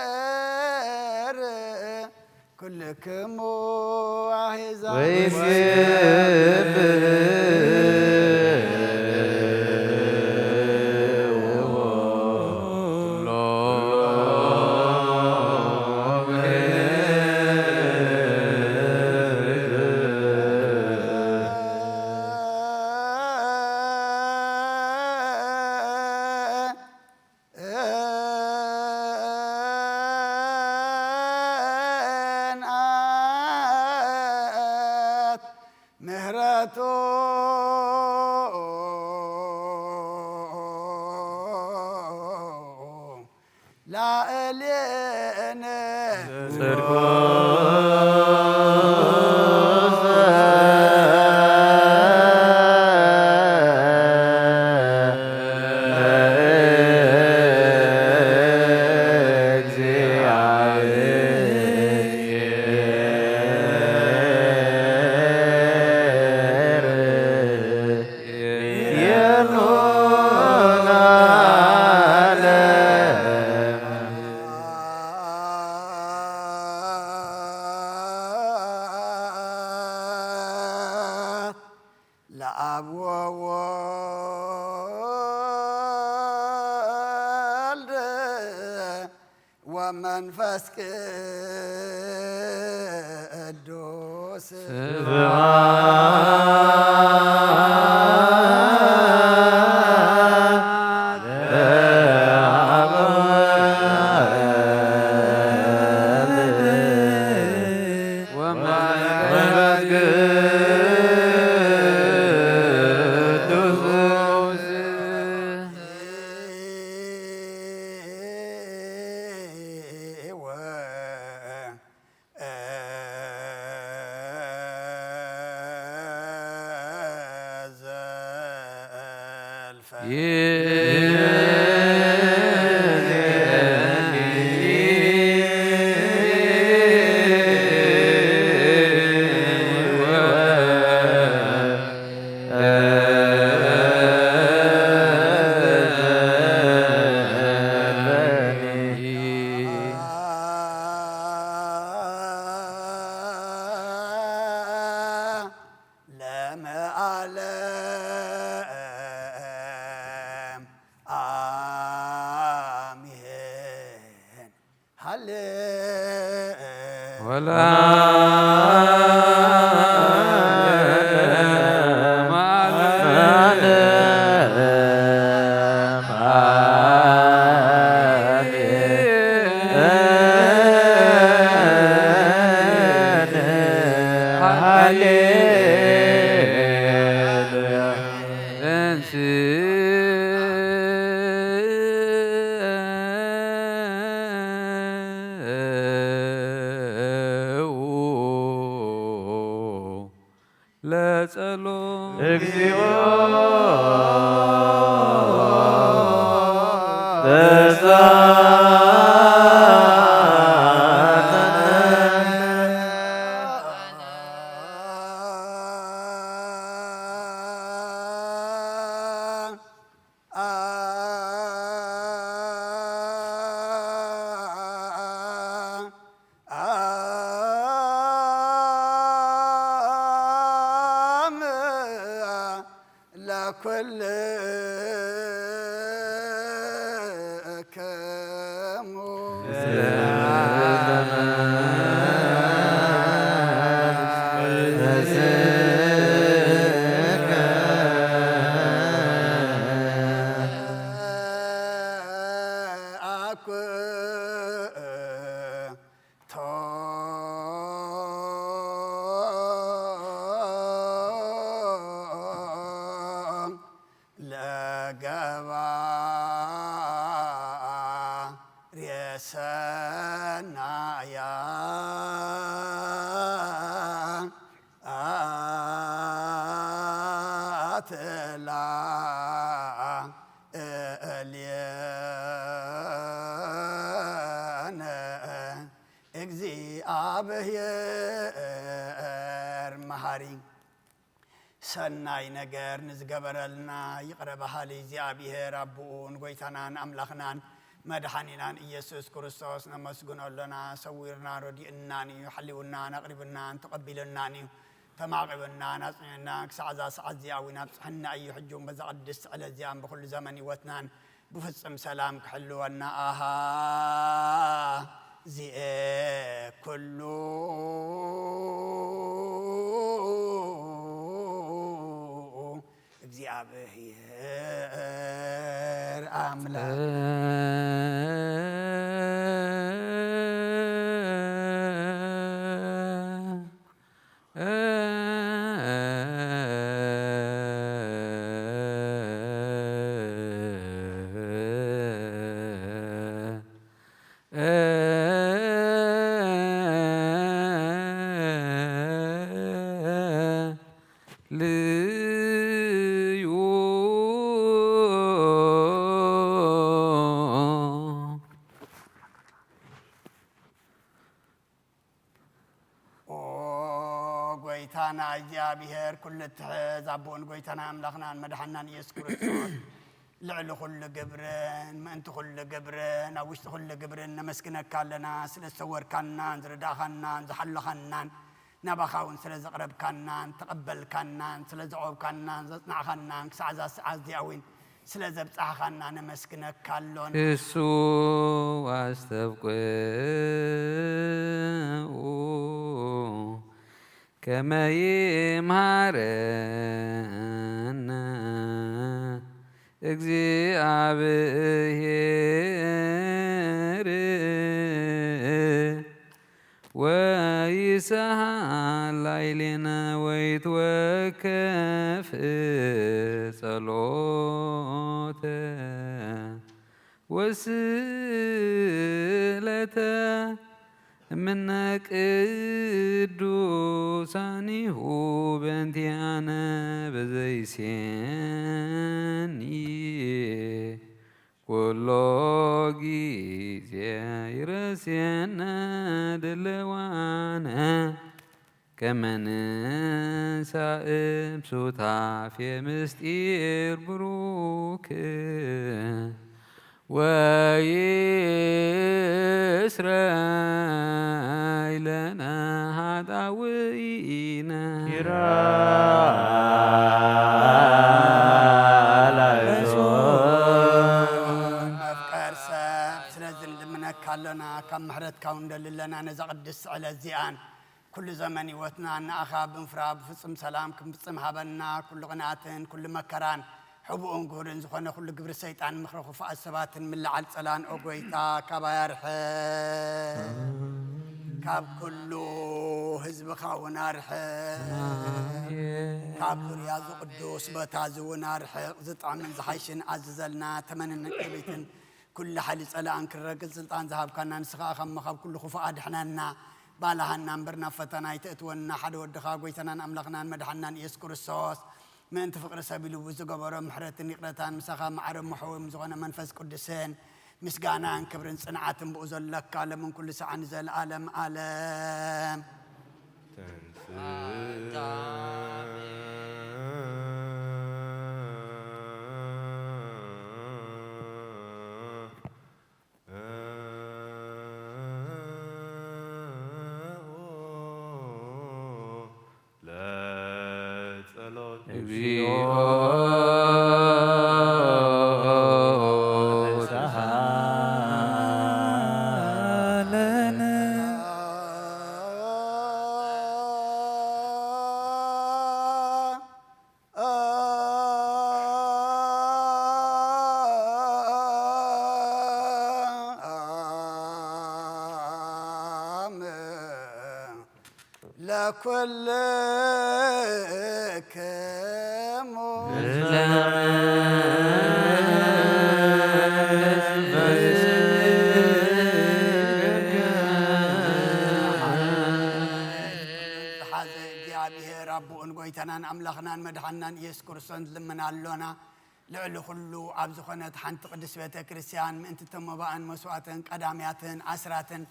ለእግዚአብሔር ኩልክሙ አሕዛብ ወይስብሕዎ ኩሎ እንኣት ምህረቱ ላዕሌነ ጽድቁ ለአብ ወወልድ ወመንፈስ ቅዱስ። ስብሐት ለአብ ወወልድ ወመንፈስ ቅዱስ። ለመዓለም አሜን። ሃሌ ወላ ጸሎት እግዚኦ ለኩልክሙ ለገባሬ ሰናያት ላዕሌነ። እግዚአብሔር መሐሪ ሰናይ ነገር ንዝገበረልና ይቕረ በሃሊ እግዚኣብሔር ኣቦኡ ንጎይታናን ኣምላኽናን መድሓኒናን ኢየሱስ ክርስቶስ ነመስግኖ ኣሎና። ሰዊርና ረዲኡናን እዩ፣ ሓሊውናን ኣቕሪቡናን ተቐቢሉናን እዩ፣ ተማቒቡናን ኣጽኒዑናን ክሳዕ እዛ ሰዓት እዚኣ እውን ኣብጽሐና እዩ። ሕጂ እውን በዛ ቅድስቲ ዕለት እዚኣን ብኹሉ ዘመን ህይወትናን ብፍጽም ሰላም ክሕልወና ኣሃ ዚኤ ኩሉ እግዚኣብሔር ኣምላኽ። ልዩ ኦ ጎይታና እግዚኣብሔር ኩሉ እትሕዝ ኣቦን ጎይታና ኣምላኽናን መድሓናን ኢየሱስ ክርስቶስ ልዕሊ ኩሉ ግብርን ምእንቲ ኩሉ ግብርን ኣብ ውሽጢ ኩሉ ግብርን ነመስግነካ ኣለና። ስለ ዝሰወርካናን ዝረዳእኻናን ዝሓለኻናን ናባኻ እውን ስለ ዘቕረብካናን ተቐበልካናን ስለ ዘዕቆብካናን ዘጽናዕኻናን ክሳዕ እዛ ሰዓት እዚኣ እውን ስለ ዘብጻሕኻና ነመስግነካ ኣሎና። እሱ ኣስተብቅዑ ከመ ይምሃረነ እግዚኣብሔር ወይስሃል ላዕሌነ ወይትወከፍ ጸሎተ ወስእለተ እምነ ቅዱሳኒሁ በእንቲኣነ በዘይሴኒ ኩሎ ጊዜ ይረስየነ ድልዋነ ከመ ንሳእም ሱታፌ ምስጢር ብሩክ ወይስረይ ለነ ኃጣውኢነ። መፍቀር ሰብ ስለዚ ንልምነካ ኣሎና፣ ካብ ምሕረትካ እውን ንደሊ ኣለና። ነዛ ቅድስቲ ዕለት እዚኣን ኩሉ ዘመን ህይወትና ንኣኻ ብምፍራ ብፍጹም ሰላም ክንፍጽም ሃበና። ኩሉ ቅንኣትን ኩሉ መከራን ሕቡእን ግሁድን ዝኾነ ኩሉ ግብሪ ሰይጣን ምኽሪ ክፉኣት ሰባትን ምልዓል ጸላን ኦ ጎይታ ካባይ ኣርሕቕ። ካብ ኩሉ ህዝብኻ እውን ኣርሕቕ። ካብ ዙርያ እዚ ቅዱስ ቦታ እዚ እውን ኣርሕቕ። ዝጥዕምን ዝሓይሽን ኣዝዘልና። ተመንን ዕንቅቢትን ኩሉ ሓይሊ ጸላእን ክረግጽ ስልጣን ዝሃብካና ንስኻ ኢኻ እሞ ካብ ኩሉ ክፉእ ኣድሕነና። ባልሃና እምበር ናብ ፈተና ኣይተእትወና። ሓደ ወድኻ ጎይታናን ኣምላኽናን መድሓናን ኢየሱስ ክርስቶስ ምእንቲ ፍቕሪ ሰብ ኢሉ ዝገበሮ ምሕረትን ይቕረታን ምሳኻ ማዕረ መሕወም ዝኾነ መንፈስ ቅዱስን ምስጋናን ክብርን ጽንዓትን ብኡ ዘለካ ለምን ኩሉ ሰዓን ዘልኣለም ኣለም። ለጸሎት እግዚኦ ተሳሃለነ። ለኩልክሙ ዝሓዘ እግዚኣብሔር ኣቦኡን ጎይታናን ኣምላኽናን መድሓናን ኢየሱስ ክርስቶስ ንልምን ኣሎና። ልዕሊ ኩሉ ኣብ ዝኾነት ሓንቲ ቅድስት ቤተ ክርስቲያን ምእንቲ ተመባእን መስዋእትን ቀዳምያትን ኣስራትን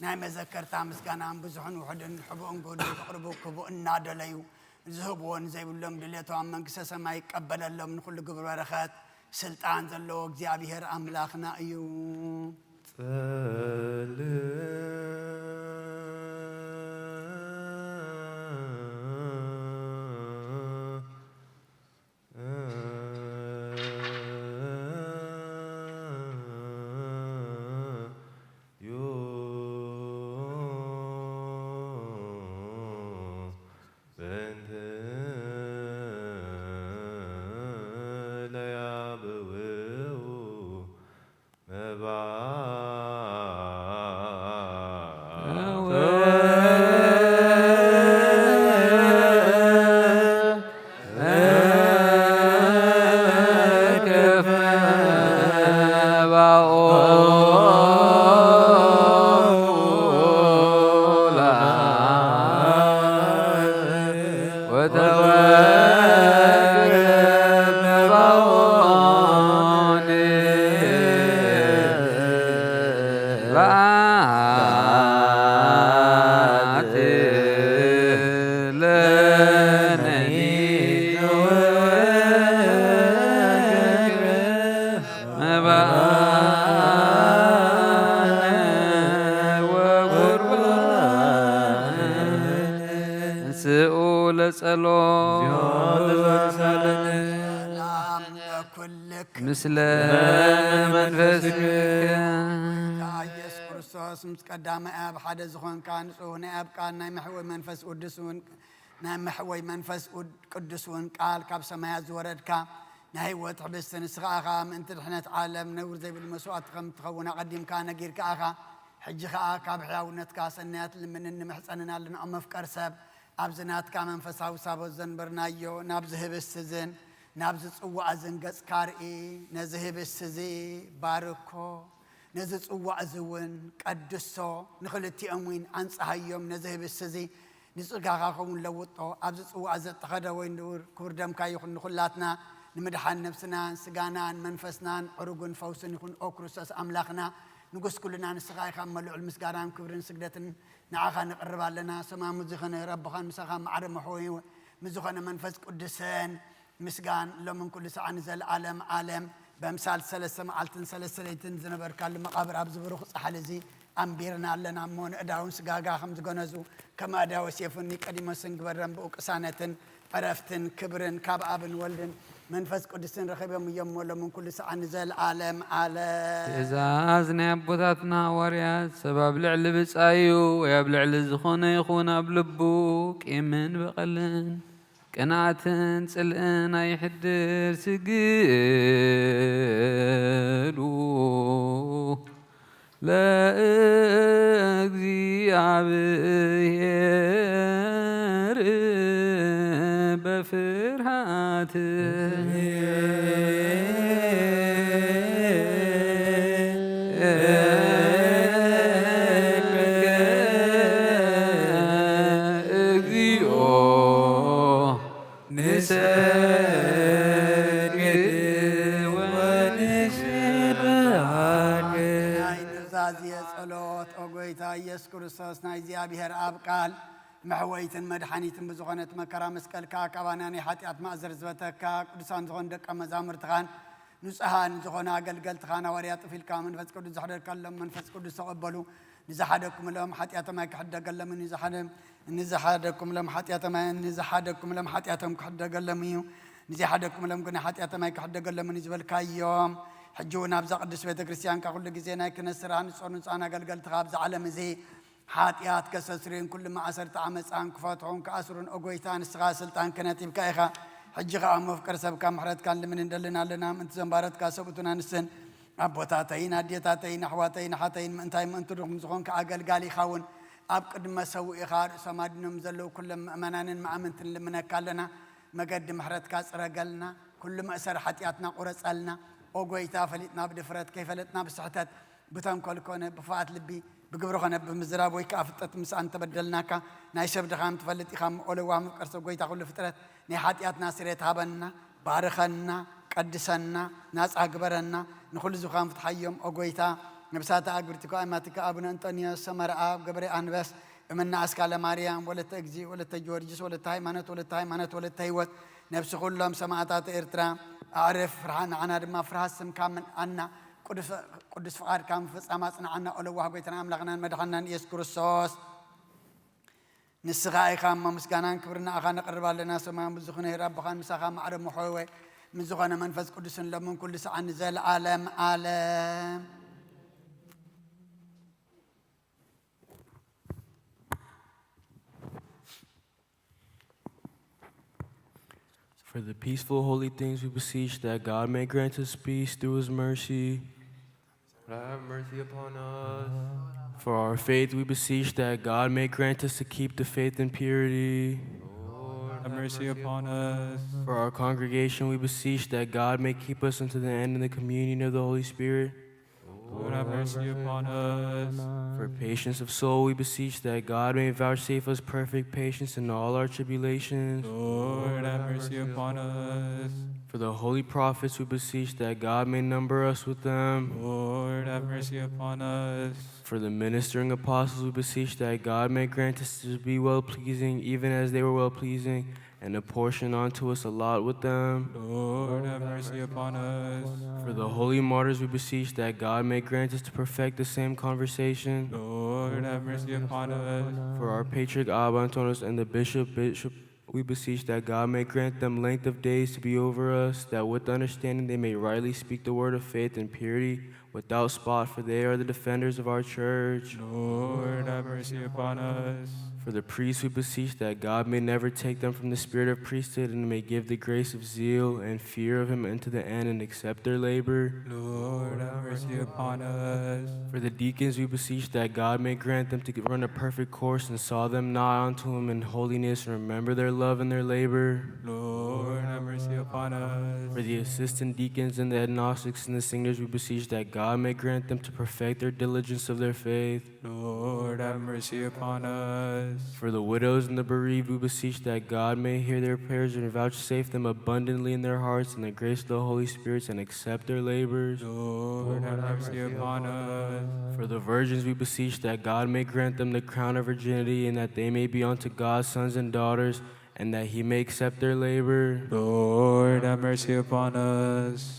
ናይ መዘከርታ ምስጋናን ብዙሕን ውሑድን ሕቡእን ግህዱን ክቕርቡ ክቡእ እናደለዩ ዝህብዎን ዘይብሎም ድሌቶም ኣብ መንግስተ ሰማይ ይቀበለሎም። ንኹሉ ግብሪ በረኸት ስልጣን ዘለዎ እግዚኣብሔር ኣምላኽና እዩ። ስኡ ለጸሎት ሰላም ለኩልክ ምስለ መንፈስከ ኢየሱስ ክርስቶስ ምስ ቀዳማይ ኣብ ሓደ ዝኾንካ ንጹህ ናይ ኣብ ቃል ናይ መሕወይ መንፈስ ቅዱስ እውን ናይ መሕወይ መንፈስ ቅዱስ እውን ቃል ካብ ሰማያት ዝወረድካ ናይ ህይወት ሕብስቲ ንስኻ ኢኻ። ምእንቲ ድሕነት ዓለም ነውር ዘይብሉ መስዋእቲ ከም ትኸውን ኣቐዲምካ ነጊርካ ኢኻ። ሕጂ ኸኣ ካብ ሕያውነትካ ሰናያት ልምንን ንምሕጸንን ኣለና። ኦ መፍቀር ሰብ ኣብዚ ናትካ መንፈሳዊ ሳቦት ዘንበርናዮ ናብዚ ህብስቲ እዝን ናብዚ ጽዋእ እዝን ገጽካ ርኢ። ነዚ ህብስቲ እዚ ባርኮ፣ ነዚ ጽዋእ እዚ እውን ቀድሶ፣ ንኽልቲኦም እውን ኣንጽሃዮም። ነዚ ህብስቲ እዚ ንጽጋኻ ኸውን ለውጦ፣ ኣብዚ ጽዋእ ዘተኸደ ወይ ንውር ክቡር ደምካ ይኹን ንኹላትና ንምድሓን ነብስናን ስጋናን መንፈስናን ዕሩግን ፈውስን ይኹን። ኦ ክርስቶስ ኣምላኽና ንጉስ ኩልና ንስኻ ኢኻ እሞ ልዑል ምስጋናን ክብርን ስግደትን ንዓኻ ንቕርብ ኣለና። ሰማሙ ዝኾነ ረብኻን ምሳኻ ማዕረ መሕወዩ ምስ ዝኾነ መንፈስ ቅዱስን ምስጋን ሎምን ኩሉ ሰዓን ንዘለዓለም ዓለም። በምሳል ሰለስተ መዓልትን ሰለስተ ለይትን ዝነበርካሉ መቓብር ኣብዚ ብሩኽ ጻሕሊ እዚ ኣንቢርና ኣለና እሞ ንእዳውን ስጋጋ ከም ዝገነዙ ከም ኣእዳወ ሴፉን ኒቆዲሞስን ግበረን ብኡ ቅሳነትን ዕረፍትን ክብርን ካብ ኣብን ወልድን መንፈስ ቅዱስን ረኺቦም እዮም እሞ ሎምን ኩሉ ሰዓን ንዘለዓለም ዓለም። ትእዛዝ ናይ ኣቦታትና ሃዋርያት ሰብ ኣብ ልዕሊ ብጻዩ ወይ ኣብ ልዕሊ ዝኾነ ይኹን ኣብ ልቡ ቂምን በቐልን ቅንኣትን ጽልእን ኣይሕድር። ስግዱ ለእግዚኣብሔር በፍርሃት ኢየሱስ ክርስቶስ ናይ እግዚኣብሔር ኣብ ቃል መሕወይትን መድሓኒትን ብዝኾነት መከራ መስቀልካ ካባና ናይ ሓጢኣት ማእዘር ዝበተካ ቅዱሳን ዝኾኑ ደቀ መዛሙርትኻን ንጹሃን ዝኾኑ ኣገልገልትኻን ሃዋርያ ጥፊልካ መንፈስ ቅዱስ ዘሕደርካሎም መንፈስ ቅዱስ ተቐበሉ። ንዝሓደግኩምሎም ሓጢኣቶም ኣይክሕደገሎምን እዩ። ዝሓደ-፣ ንዝሓደግኩምሎም ሓጢኣቶም ኣይ-፣ ንዝሓደግኩምሎም ሓጢኣቶም ክሕደገሎም እዩ። ንዘይሓደግኩምሎም ግን ሓጢኣቶም ኣይክሕደገሎምን እዩ ዝበልካዮም። ሕጂ እውን ኣብዛ ቅዱስ ቤተ ክርስቲያንካ ኩሉ ግዜ ናይ ክህነት ስራሕ ንጾር ንጹሃን ኣገልገልትኻ ኣብዚ ዓለም እዚ ሓጢኣት ከሰስርዩን ኩሉ ማእሰርቲ ዓመፃን ክፈትሑን ክኣስሩን፣ ኦ ጎይታ፣ ንስኻ ስልጣን ክህነት ሂብካ ኢኻ። ሕጂ ኸዓ መፍቀር ሰብካ ምሕረትካ ንልምን እንደልን ኣለና። ምእንቲ ዘንባረትካ ሰብኡትን ኣንስትን ኣቦታተይን ኣዴታተይን ኣሕዋተይን ኣሓተይን ምእንታይ ምእንቲ ድኹም ዝኾንካ ኣገልጋሊ ኢኻ እውን ኣብ ቅድሚ መሰውኢኻ ርእሶም ኣድኖም ዘለዉ ኩሎም ምእመናንን መኣምንትን ልምነካ ኣለና። መገዲ ምሕረትካ ጽረገልና። ኩሉ መእሰር ሓጢኣትና ቁረጸልና። ኦ ጎይታ፣ ፈሊጥና ብድፍረት፣ ከይፈለጥና ብስሕተት፣ ብተንኮል ኮነ ብኽፍኣት ልቢ፣ ብግብሪ ኮነ ብምዝራብ ወይ ከኣ ፍጥረት ምሳእ እንተበደልናካ፣ ናይ ሰብ ድኻም ትፈልጥ ኢኻ እሞ፣ ኦ ለዋህ መፍቀር ሰብ ጎይታ ኩሉ ፍጥረት፣ ናይ ሓጢኣትና ስርየት ሃበና፣ ባርኸና፣ ቀድሰና፣ ናጻ ግበረና፣ ንኹሉ ዝኻን ፍትሓዮም ኦ ጎይታ። ነብሳተ ኣግብርቲኮ ኣማቲካ ኣቡነ እንጦንዮስ ሰመረ ኣብ ገብረ ኣንበስ እምነ ኣስካለ ማርያም ወለተ እግዚእ ወለተ ጊዮርጊስ ወለተ ሃይማኖት ወለተ ሃይማኖት ወለተ ህይወት ነብሲ ኩሎም ሰማእታት ኤርትራ ኣዕርፍ። ፍርሃ-፣ ንዓና ድማ ፍርሃት ስምካ ምልኣና፣ ቅዱስ፣ ቅዱስ ፍቓድካ ምፍጻም ኣጽንዓና። ኦ ለዋህ ጎይታና ኣምላኽናን መድሓንናን ኢየሱስ ክርስቶስ። ንስኻ ኢኻ እሞ ምስጋናን ክብርን ንኣኻ ነቕርብ ኣለና። ሰማያዊ ብዝኾነ ሄር ኣቦኻን ምሳኻ ማዕረ ምሖወ ምስ ዝኾነ መንፈስ ቅዱስን ሎምን ኩሉ ሰዓት ንዘለዓለም ዓለም። For the peaceful, holy things, we beseech that God may grant us peace through his mercy. Lord, have mercy upon us. For our faith, we beseech that God may grant us to keep the faith in purity. Lord, Have mercy upon us. For our congregation, we beseech that God may keep us unto the end in the communion of the Holy Spirit. Lord, have mercy upon us. For patience of soul, we beseech that God may vouchsafe us perfect patience in all our tribulations. Lord, have mercy upon us. For the holy prophets, we beseech that God may number us with them. Lord, have mercy upon us. For the ministering apostles, we beseech that God may grant us to be well pleasing, even as they were well pleasing, and apportion unto us a lot with them. Lord, have mercy upon us. For the holy martyrs, we beseech that God may grant us to perfect the same conversation. Lord, have mercy upon us. For our patriarch Abba Antonis and the bishop, bishop, we beseech that God may grant them length of days to be over us, that with understanding they may rightly speak the word of faith in purity, without spot, for they are the defenders of our church. Lord, have mercy upon us. For the priests, we beseech that God may never take them from the spirit of priesthood, and may give the grace of zeal and fear of him unto the end, and accept their labor. Lord, have mercy upon us. For the deacons, we beseech that God may grant them to run a perfect course, and saw them not unto him in holiness, and remember their love and their labor. Lord, have mercy upon us. For the assistant deacons and the agnostics and the singers, we beseech that God may grant them to perfect their diligence of their faith. Lord, have mercy upon us. For the widows and the bereaved, we beseech that God may hear their prayers and vouchsafe them abundantly in their hearts in the grace of the Holy Spirit, and accept their labors. Lord, have mercy upon us. For the virgins, we beseech that God may grant them the crown of virginity, and that they may be unto God sons and daughters, and that he may accept their labor. Lord, have mercy upon us.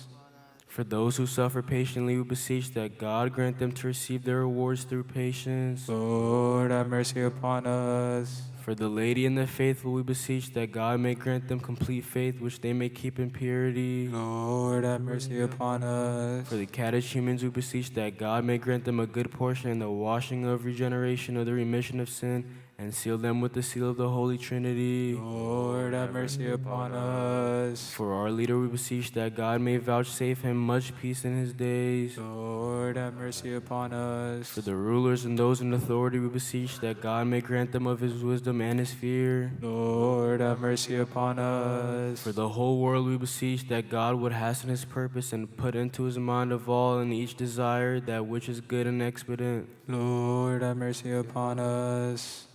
For those who suffer patiently, we beseech that God grant them to receive their rewards through patience. Lord, have mercy upon us. For the laity and the faithful, we beseech that God may grant them complete faith, which they may keep in purity. Lord, have mercy upon us. For the catechumens, we beseech that God may grant them a good portion in the washing of regeneration of the remission of sin, and seal them with the seal of the Holy Trinity. Lord, have mercy upon us. For our leader, we beseech that God may vouchsafe him much peace in his days. Lord, have mercy upon us. For the rulers and those in authority, we beseech that God may grant them of his wisdom and his fear. Lord, have mercy upon us. For the whole world, we beseech that God would hasten his purpose and put into his mind of all and each desire that which is good and expedient. Lord, have mercy upon us.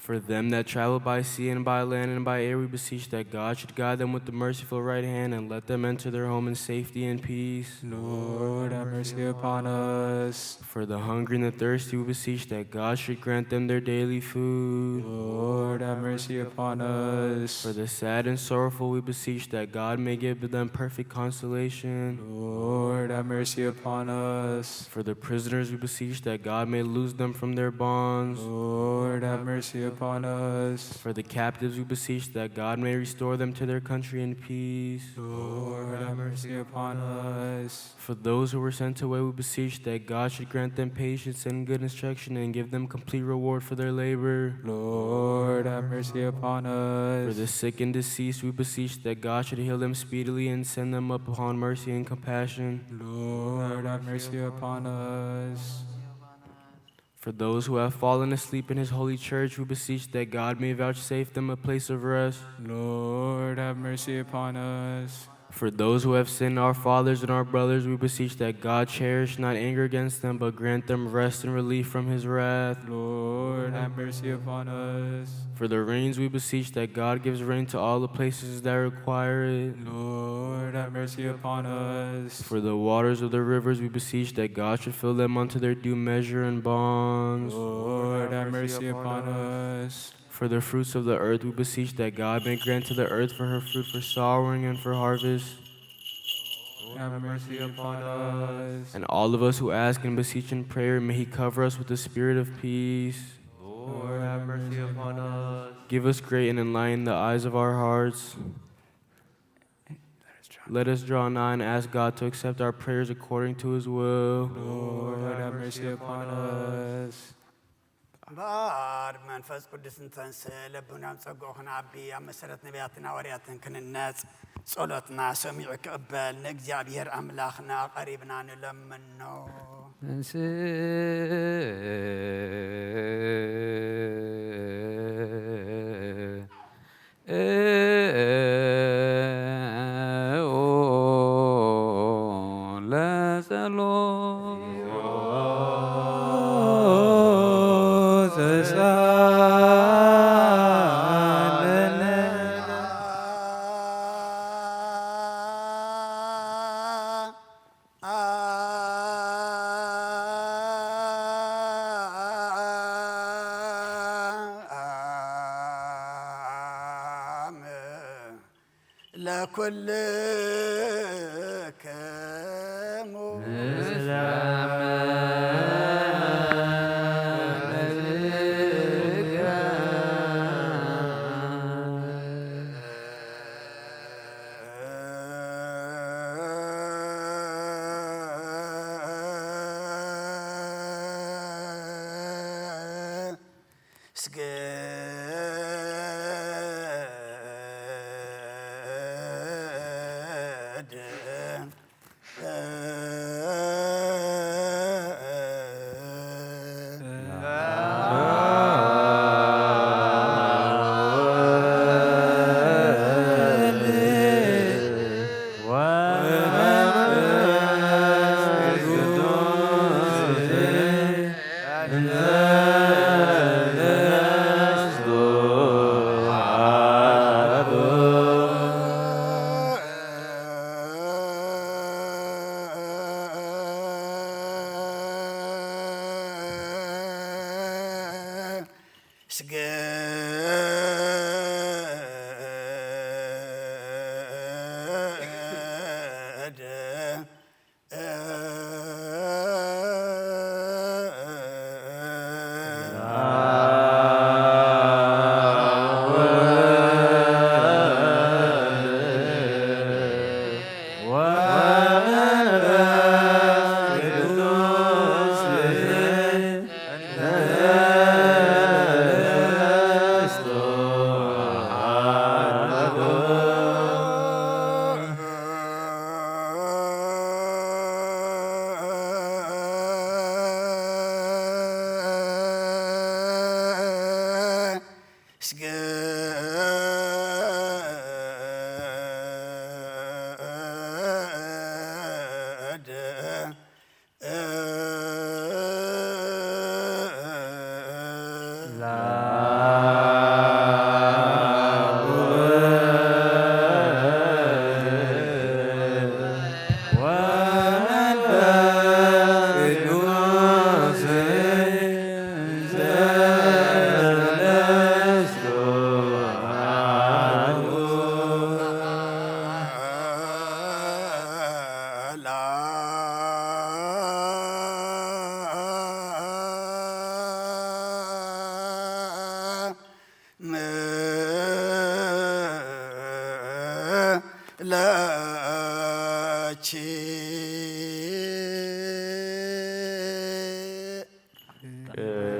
For them that travel by sea and by land and by air, we beseech that God should guide them with the merciful right hand and let them enter their home in safety and peace. Lord, have mercy upon us. For the hungry and the thirsty, we beseech that God should grant them their daily food. Lord, have mercy upon us. For the sad and sorrowful, we beseech that God may give them perfect consolation. Lord, have mercy upon us. For the prisoners, we beseech that God may loose them from their bonds. Lord, have mercy upon us. For the captives, we beseech that God may restore them to their country in peace. Lord, have mercy upon us. For those who were sent away, we beseech that God should grant them patience and good instruction and give them complete reward for their labor. Lord, have mercy upon us. For the sick and deceased, we beseech that God should heal them speedily and send them up upon mercy and compassion. Lord, have mercy upon us. For those who have fallen asleep in his holy church, we beseech that God may vouchsafe them a place of rest. Lord, have mercy upon us. For those who have sinned, our fathers and our brothers, we beseech that God cherish not anger against them, but grant them rest and relief from his wrath. Lord, have mercy upon us. For the rains, we beseech that God gives rain to all the places that require it. Lord, have mercy upon us. For the waters of the rivers, we beseech that God should fill them unto their due measure and bonds. Lord, have mercy upon us. For the fruits of the earth, we beseech that God may grant to the earth for her fruit for sowing and for harvest. Have mercy upon us. And all of us who ask and beseech in prayer, may he cover us with the spirit of peace. Lord, have mercy upon us. Give us great and enlighten the eyes of our hearts. Let us draw nigh and ask God to accept our prayers according to his will. Lord, have mercy upon us. እምበኣር መንፈስ ቅዱስ እንተንስ ለብናም ጸግኡ ክነዓቢ ኣብ መሰረት ነቢያትን ሃዋርያትን ክንነጽ ጸሎትና ሰሚዑ ክቕበል ንእግዚኣብሔር ኣምላኽና ቀሪብና ንለምኖ። እንስ ለኩልክሙ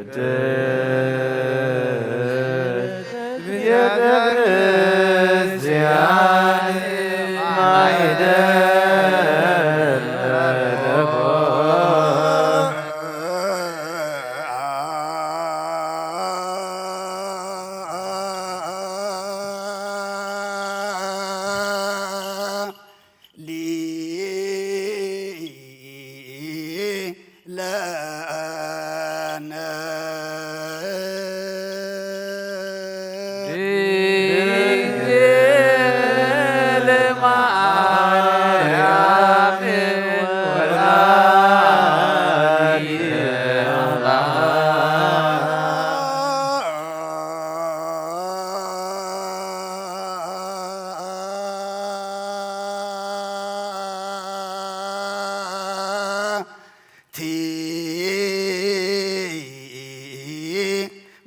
ቤተ ክርስቲያን ማይደር መለኮት ሊለነ ድንግል ማርያም ወላዲተ አምላክ።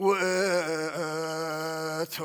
ውእቱ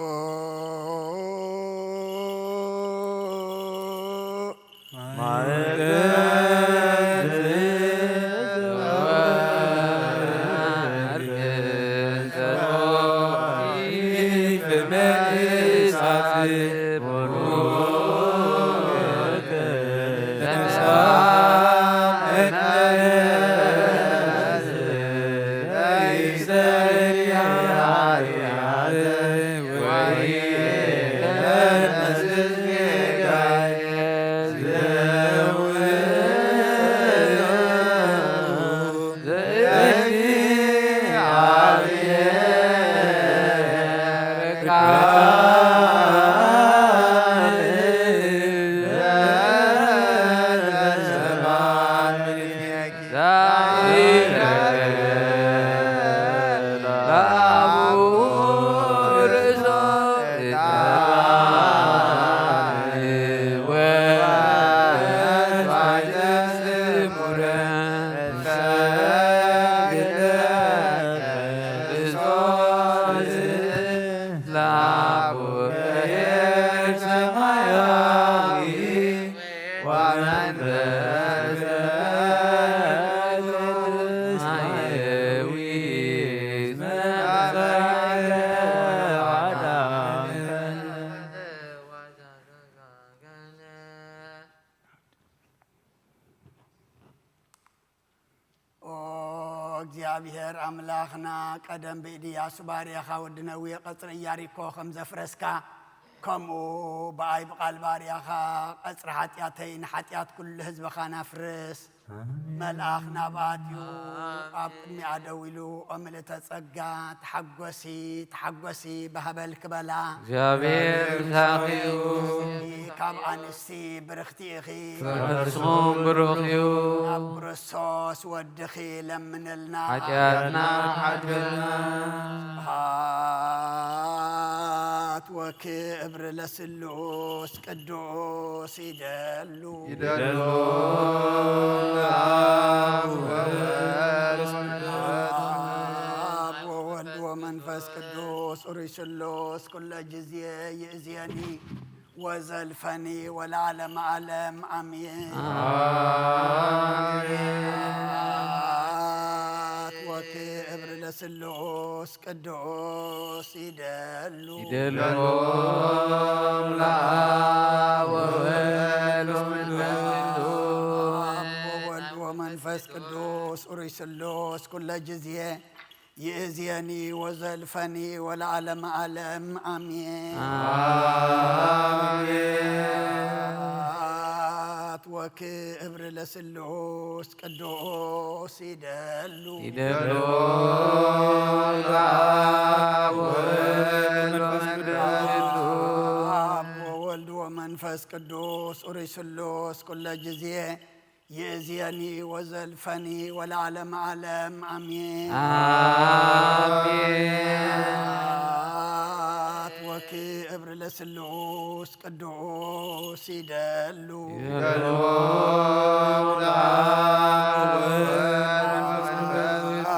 ኦ እግዚኣብሔር ኣምላኽና፣ ቀደም ብኢድያሱ ባርያኻ ወዲ ነዌ ቀጽሪ ኢያሪኮ ከም ዘፍረስካ፣ ከምኡ ብኣይ ብቓል ባርያኻ ቀጽሪ ሓጢኣተይ ንሓጢኣት ኩሉ ህዝብኻን ኣፍርስ። ኣሜን። መልኣኽ ናብ ኣትዩ ኣብ ቅድሚኣ ደው ኢሉ፣ ኦ ምልእተ ጸጋ፣ ተሓጎሲ፣ ተሓጎሲ፣ ባህበል ክበላ። እግዚኣብሔር ምሳኺ እዩ። ካብ ኣንስቲ ብርኽቲ ኢኺ። ፍረ ከርስኹም ብሩኽ እዩ። ናብ ክርስቶስ ወድኺ ለምንልና። ሓጢኣትና ሓድገልና። ስብሐት ወክብር ለስሉስ ቅዱስ ይደሉ። ይደሉ ለአብ ወወልድ ወመንፈስ አብ ወወልድ ወመንፈስ ቅዱስ ኡሪ ስሉስ ኩለ ጊዜ ይእዜኒ ወዘልፈኒ ወለዓለመ ዓለም አሜን። አሜን። ስብሐት ወክብር ለስሉስ ቅዱስ ይደሉ። ይደሉ ለአብ ወወልድ ወመንፈስ ቅዱስ። አብ ወወልድ ወመንፈስ ቅዱስ ኡሪ ስሉስ ኩለ ጊዜ ይእዜኒ ወዘልፈኒ ወለዓለመ ዓለም አሜን። አሜን። ስብሐት ወክብር ለስሉስ ቅዱስ ይደሉ። ይደሉ ለአብ ወወልድ ወመንፈስ ቅዱስ። አብ ወወልድ ወመንፈስ ቅዱስ ኡሪ ስሉስ ኩለ ጊዜ ይእዜኒ ወዘልፈኒ ወለዓለመ ዓለም አሜን። አሜን። ስብሐት ወክብር ለስሉስ ቅዱስ ይደሉ። ይደሉ ለአብ ወወልድ ወመንፈስ ቅዱስ።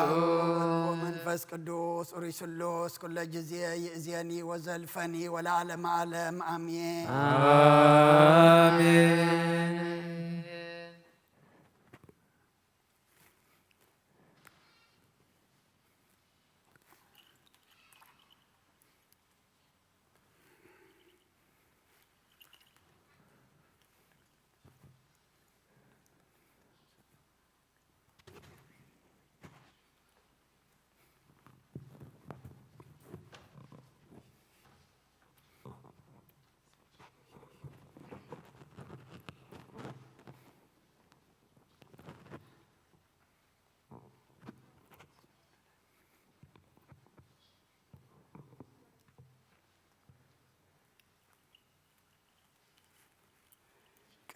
ወመንፈስ ቅዱስ ኡሪ ስሉስ ኩለ ጊዜ ይእዜኒ ወዘልፈኒ ወለዓለመ ዓለም አሜን። አሜን።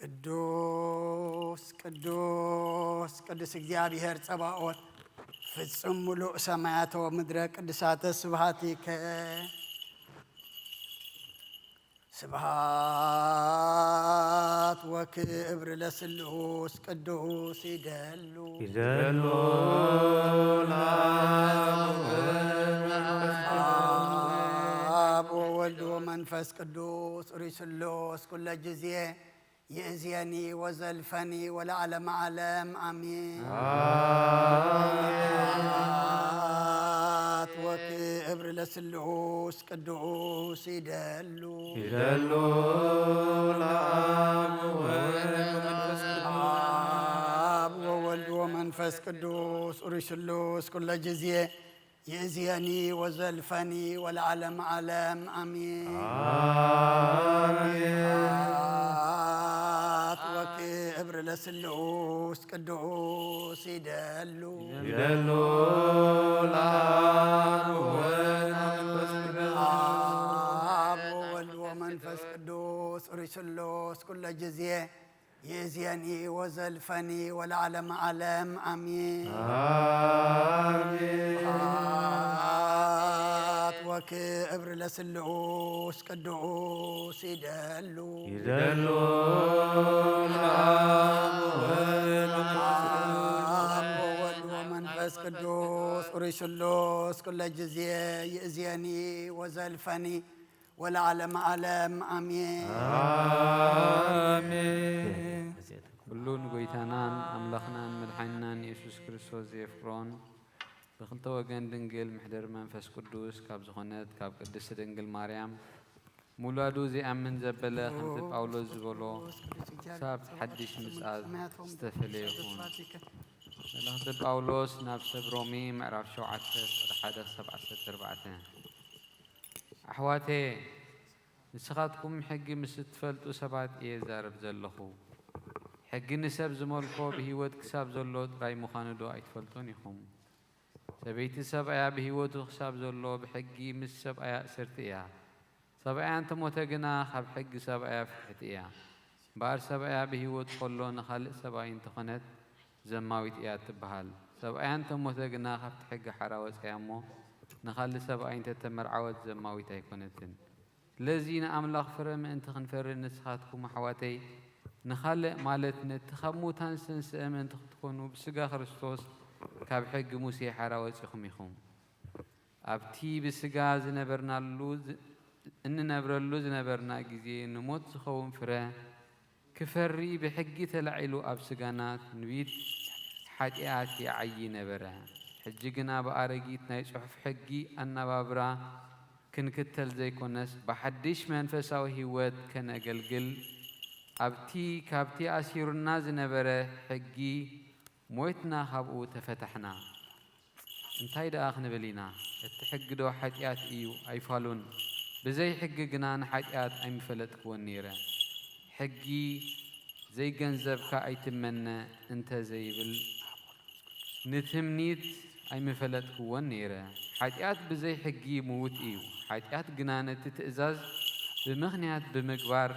ቅዱስ ቅዱስ ቅዱስ እግዚኣብሔር ጸባኦት፣ ፍጹም ምሉእ ሰማያተ ወምድረ ቅዱሳተ ስብሐቲከ። ስብሐት ወክብር ለስሉስ ቅዱስ ይደሉ። ይደሉ ለአብ ወወልድ ወመንፈስ ቅዱስ ርእዩ ስሉስ ኩለ ጊዜ ይእዜኒ ወዘልፈኒ ወለዓለመ ዓለም አሜን። አሜን። ስብሐት ወክብር ለስሉስ ቅዱስ ይደሉ። ይደሉ ለአብ ወወልድ ወመንፈስ ቅዱስ። አብ ወወልድ ወመንፈስ ቅዱስ ርእዩ ስሉስ ኩለ ጊዜ ይእዜኒ ወዘልፈኒ ወለዓለመ ዓለም አሜን። አሜን። ስብሐት ወክብር ለስሉስ ቅዱስ ይደሉ። ይደሉ ለአብ ወወልድ ወመንፈስ ቅዱስ። አብ ወወልድ ወመንፈስ ቅዱስ ርእዩ ስሉስ ኩለ ጊዜ ይእዜኒ ወዘልፈኒ ወለዓለመ ዓለም አሜን። አሜን። ስብሐት ወክብር ለስሉስ ቅዱስ ይደሉ። ይደሉ ለአብ ወወልድ ወመንፈስ ቅዱስ። አብ ወወልድ ወመንፈስ ቅዱስ ርእዩ ስሉስ ኩለ ጊዜ ይእዜኒ ወዘልፈኒ ወለዓለመ ዓለም አሜን። አሜን። ኩሉ ንጎይታናን ኣምላኽናን መድሓኒናን የሱስ ክርስቶስ ዘየፍቅሮን ብኽልተ ወገን ድንግል ምሕደር መንፈስ ቅዱስ ካብ ዝኾነት ካብ ቅድስቲ ድንግል ማርያም ምውላዱ ዘይኣምን ዘበለ ከምቲ ጳውሎስ ዝበሎ ክሳብ ሓድሽ ምጽኣት ዝተፈለየ ይኹን። መልእኽቲ ጳውሎስ ናብ ሰብ ሮሜ ምዕራፍ ሸውዓተ ቁጽሪ ሓደ ክሳብ ዓሰርተ ኣርባዕተ። ኣሕዋተየ፣ ንስኻትኩም ሕጊ ምስ እትፈልጡ ሰባት እየ እዛረብ ዘለኹ። ሕጊ ንሰብ ዝመልኮ ብህይወት ክሳብ ዘሎ ጥራይ ምዃኑ ዶ ኣይትፈልጡን ኢኹም? ሰበይቲ ሰብኣያ ብህይወቱ ክሳብ ዘሎ ብሕጊ ምስ ሰብኣያ እሰርት እያ። ሰብኣያ እንተሞተ ግና ካብ ሕጊ ሰብኣያ ፍትሕቲ እያ። እምበኣር ሰብኣያ ብህይወቱ ከሎ ንኻልእ ሰብኣይ እንተኾነት ዘማዊት እያ እትበሃል። ሰብኣያ እንተሞተ ግና ካብቲ ሕጊ ሓራ ወፂኣ እሞ ንኻልእ ሰብኣይ እንተተመርዓወት ዘማዊት ኣይኮነትን። ስለዚ ንኣምላኽ ፍረ ምእንቲ ክንፈሪ ንስኻትኩም ኣሕዋተይ ንኻልእ ማለት ነቲ ካብ ሙታን ዝተንስአ ምእንቲ ክትኮኑ ብስጋ ክርስቶስ ካብ ሕጊ ሙሴ ሓራ ወፂኹም ኢኹም። ኣብቲ ብስጋ ዝነበርናሉ ዝ-፣ እንነብረሉ ዝነበርና ግዜ ንሞት ዝኸውን ፍረ ክፈሪ ብሕጊ ተላዒሉ ኣብ ስጋና ትንቢት ሓጢኣት ይዓዪ ነበረ። ሕጂ ግና ብኣረጊት ናይ ጽሑፍ ሕጊ ኣነባብራ ክንክተል ዘይኮነስ ብሓድሽ መንፈሳዊ ህይወት ከነገልግል ኣብቲ ካብቲ ኣሲሩና ዝነበረ ሕጊ ሞይትና ካብኡ ተፈታሕና። እንታይ ደኣ ክንብል ኢና? እቲ ሕጊ ዶ ሓጢኣት እዩ? ኣይፋሉን። ብዘይ ሕጊ ግና ንሓጢኣት ኣይምፈለጥክዎን ነይረ። ሕጊ ዘይገንዘብካ ኣይትመነ እንተ ዘይብል ንትምኒት ኣይምፈለጥክዎን ነይረ። ሓጢኣት ብዘይ ሕጊ ምዉት እዩ። ሓጢኣት ግና ነቲ ትእዛዝ ብምኽንያት ብምግባር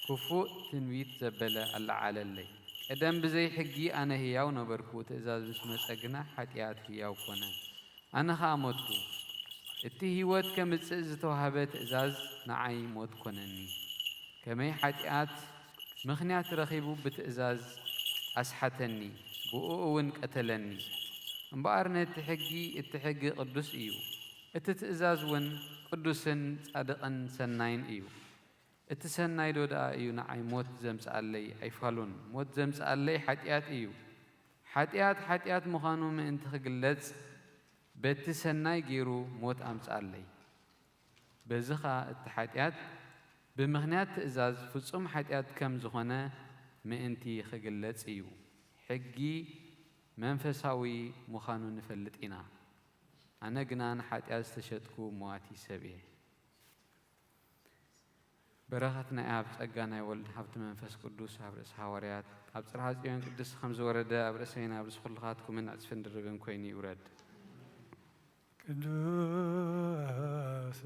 ክፉእ ትንቢት ዘበለ ኣለዓለለይ። ቀደም ብዘይ ሕጊ ኣነ ህያው ነበርኩ፣ ትእዛዝ ምስ መጸ ግና ሓጢኣት ህያው ኮነ። ኣነ ኸኣ ሞትኩ። እቲ ህይወት ከምጽእ ዝተዋህበ ትእዛዝ ንዓይ ሞት ኮነኒ። ከመይ ሓጢኣት ምኽንያት ረኺቡ ብትእዛዝ ኣስሓተኒ፣ ብእኡ እውን ቀተለኒ። እምበኣር ነቲ ሕጊ፣ እቲ ሕጊ ቅዱስ እዩ፣ እቲ ትእዛዝ እውን ቅዱስን ጻድቕን ሰናይን እዩ። እቲ ሰናይ ዶ ደኣ እዩ ንዓይ ሞት ዘምጽኣለይ? ኣይፋሉን። ሞት ዘምጽኣለይ ሓጢኣት እዩ። ሓጢኣት ሓጢኣት ምዃኑ ምእንቲ ክግለጽ በቲ ሰናይ ገይሩ ሞት ኣምጽኣለይ። በዚ ኸኣ እቲ ሓጢኣት ብምኽንያት ትእዛዝ ፍጹም ሓጢኣት ከም ዝኾነ ምእንቲ ክግለጽ እዩ። ሕጊ መንፈሳዊ ምዃኑ ንፈልጥ ኢና። ኣነ ግና ንሓጢኣት ዝተሸጥኩ መዋቲ ሰብ እየ። በረኸት ናይ ኣብ ጸጋ ናይ ወልድ ሃብቲ መንፈስ ቅዱስ ኣብ ርእሲ ሃዋርያት ኣብ ጽርሃ ጽዮን ቅድስቲ ከም ዝወረደ ኣብ ርእሰይን ኣብ ርእሲ ኩልኻትኩምን ዕጽፍን ድርብን ኮይኑ ይውረድ። ቅዱስ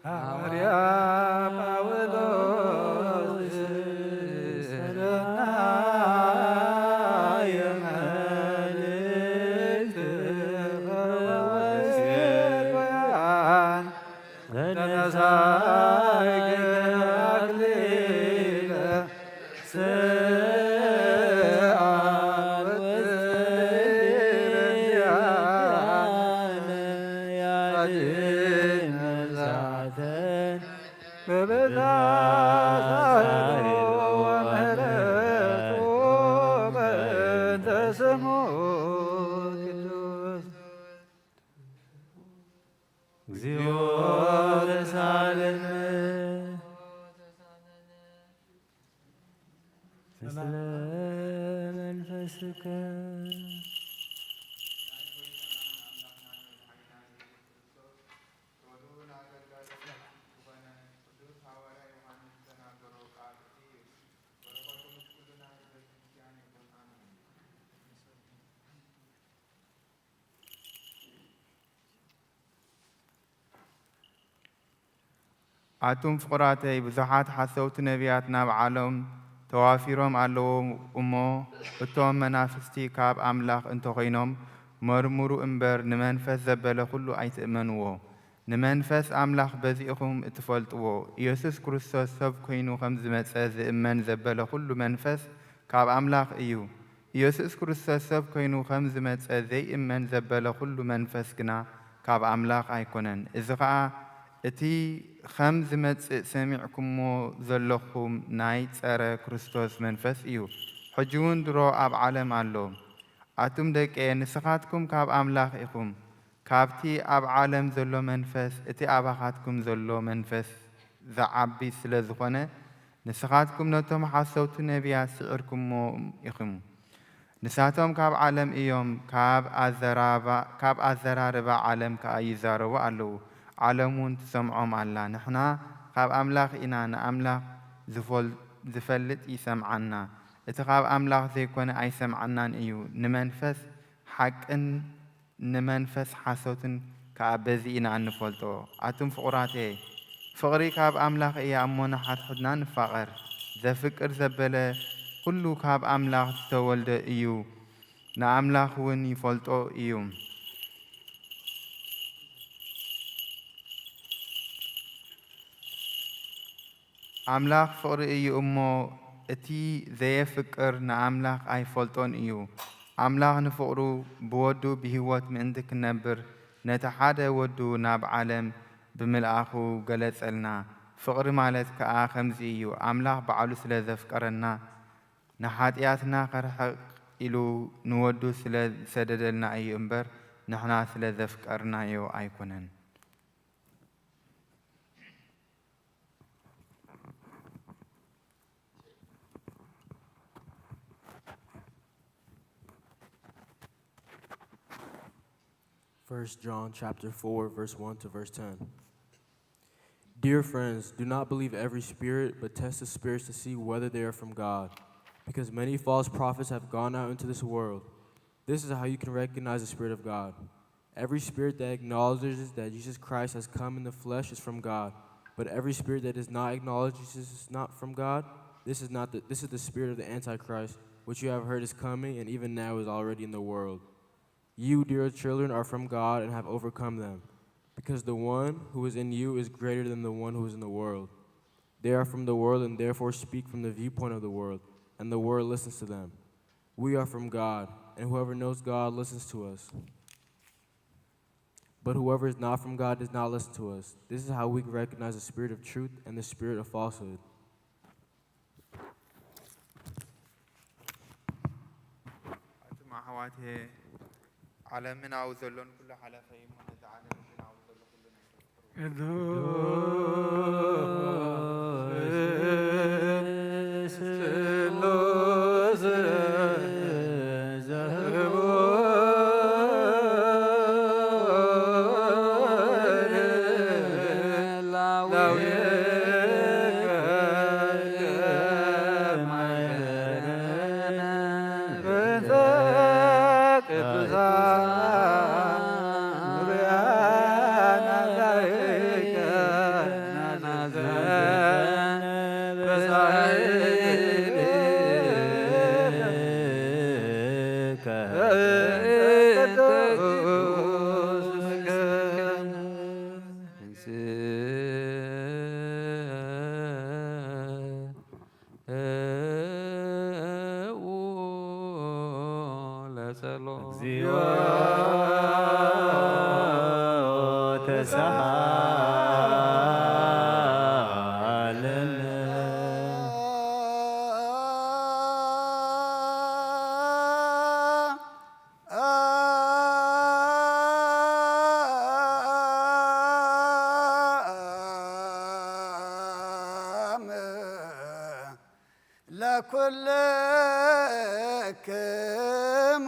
ሃዋርያ ጳውሎስ እግዚኦ ተሳለነ። ምስለ መንፈስከ። ኣቱም ፍቑራተይ፣ ብዙሓት ሓሰውቲ ነቢያት ናብ ዓለም ተዋፊሮም ኣለዉ እሞ፣ እቶም መናፍስቲ ካብ ኣምላኽ እንተኾይኖም መርምሩ እምበር፣ ንመንፈስ ዘበለ ኩሉ ኣይትእመንዎ። ንመንፈስ ኣምላኽ በዚ ኢኹም እትፈልጥዎ። ኢየሱስ ክርስቶስ ሰብ ኮይኑ ከም ዝመጸ ዝእመን ዘበለ ኩሉ መንፈስ ካብ ኣምላኽ እዩ። ኢየሱስ ክርስቶስ ሰብ ኮይኑ ከም ዝመጸ ዘይእመን ዘበለ ኩሉ መንፈስ ግና ካብ ኣምላኽ ኣይኮነን። እዚ ኸኣ እቲ ከም ዝመጽእ ሰሚዕኩሞ ዘለኹም ናይ ጸረ ክርስቶስ መንፈስ እዩ። ሕጂ እውን ድሮ ኣብ ዓለም ኣሎ። ኣቱም ደቀየ፣ ንስኻትኩም ካብ ኣምላኽ ኢኹም። ካብቲ ኣብ ዓለም ዘሎ መንፈስ፣ እቲ ኣባኻትኩም ዘሎ መንፈስ ዝዓቢ ስለ ዝኾነ፣ ንስኻትኩም ነቶም ሓሰውቲ ነቢያት ስዒርኩሞም ኢኹም። ንሳቶም ካብ ዓለም እዮም፣ ካብ ኣዘራባ-፣ ካብ ኣዘራርባ ዓለም ከኣ ይዛረቡ ኣለዉ። ዓለም እውን ትሰምዖም ኣላ። ንሕና ካብ ኣምላኽ ኢና፣ ንኣምላኽ ዝፈል-፣ ዝፈልጥ ይሰምዓና፣ እቲ ካብ ኣምላኽ ዘይኮነ ኣይሰምዓናን እዩ። ንመንፈስ ሓቅን ንመንፈስ ሓሶትን ከኣ በዚ ኢና እንፈልጦ። ኣቱም ፍቑራተየ፣ ፍቕሪ ካብ ኣምላኽ እያ እሞ፣ ንሓድሕድና ንፋቐር። ዘፍቅር ዘበለ ኩሉ ካብ ኣምላኽ ዝተወልደ እዩ፣ ንኣምላኽ እውን ይፈልጦ እዩ። ኣምላኽ ፍቕሪ እዩ እሞ፣ እቲ ዘየፍቅር ንኣምላኽ ኣይፈልጦን እዩ። ኣምላኽ ንፍቕሩ ብወዱ ብህይወት ምእንቲ ክንነብር ነቲ ሓደ ወዱ ናብ ዓለም ብምልኣኹ ገለጸልና። ፍቕሪ ማለት ከኣ ከምዚ እዩ፣ ኣምላኽ ባዕሉ ስለ ዘፍቀረና፣ ንሓጢኣትና ከርሕቕ ኢሉ ንወዱ ስለ ዝሰደደልና እዩ እምበር፣ ንሕና ስለ ዘፍቀርናዮ ኣይኮነን። First John chapter four, verse one to verse ten. Dear friends, do not believe every spirit, but test the spirits to see whether they are from God, because many false prophets have gone out into this world. This is how you can recognize the Spirit of God. Every spirit that acknowledges that Jesus Christ has come in the flesh is from God, but every spirit that does not acknowledge Jesus is not from God. This is not the, this is the spirit of the Antichrist, which you have heard is coming and even now is already in the world. You, dear children, are from God and have overcome them, because the one who is in you is greater than the one who is in the world. They are from the world and therefore speak from the viewpoint of the world, and the world listens to them. We are from God, and whoever knows God listens to us. But whoever is not from God does not listen to us. This is how we recognize the spirit of truth and the spirit of falsehood. ኣቱም ኣሕዋት፣ ዓለምን ኣብኡ ዘሎን ኩሉ ሓላፊ እዩ እሞ፣ ነዚ ዓለምን ኣብኡ ዘሎ ኩሉ ናይ ቅዱስ ስሉስ ዘህቡ ኩልክሙ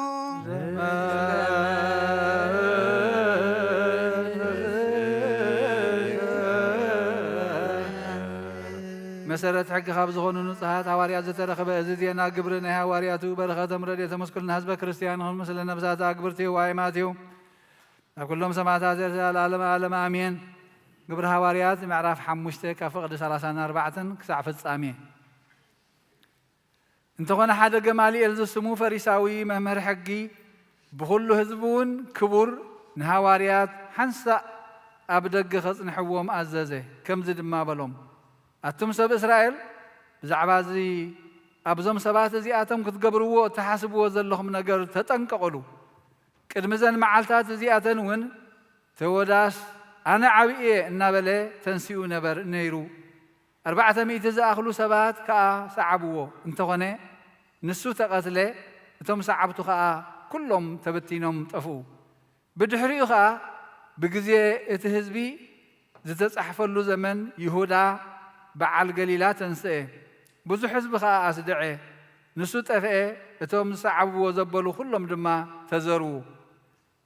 መሰረት ሕጊ ካብ ዝኾኑ ንጹሃት ሃዋርያት ዝተረኽበ እዚ ዜና ግብሪ ናይ ሃዋርያቱ በረኸቶም ረድኤቶም ምስኩልና ህዝበ ክርስቲያን ይኹን። ምስለ ነብሳት ኣግብርቲ ዋይ ማቴው ኣብ ኩሎም ሰማዕታት ዘተ ለዓለመ ዓለም ኣሜን። ግብሪ ሃዋርያት ምዕራፍ ሓሙሽተ ካብ ፍቕዲ ሰላሳን ኣርባዕተን ክሳዕ ፍጻሜ። እንተኾነ ሓደ ገማልኤል ዝስሙ ፈሪሳዊ መምህር ሕጊ ብኹሉ ህዝቢ እውን ክቡር ንሃዋርያት ሓንሳእ ኣብ ደገ ከጽንሕዎም ኣዘዘ። ከምዚ ድማ በሎም፣ ኣቱም ሰብ እስራኤል፣ ብዛዕባ እዚ ኣብዞም ሰባት እዚኣቶም ክትገብርዎ እትሓስብዎ ዘለኹም ነገር ተጠንቀቑሉ። ቅድሚ እዘን መዓልታት እዚኣተን እውን ተወዳስ ኣነ ዓብዪ እየ እናበለ ተንሲኡ ነበር ነይሩ። ኣርባዕተ ሚእቲ ዝኣኽሉ ሰባት ከኣ ሰዓብዎ። እንተኾነ ንሱ ተቐትለ፣ እቶም ሰዓብቱ ኸኣ ኩሎም ተበቲኖም ጠፍኡ። ብድሕሪኡ ኸኣ ብግዜ እቲ ህዝቢ ዝተጻሕፈሉ ዘመን ይሁዳ በዓል ገሊላ ተንስኤ፣ ብዙሕ ህዝቢ ኸኣ ኣስደዐ። ንሱ ጠፍኤ፣ እቶም ዝሰዓብዎ ዘበሉ ኩሎም ድማ ተዘርዉ።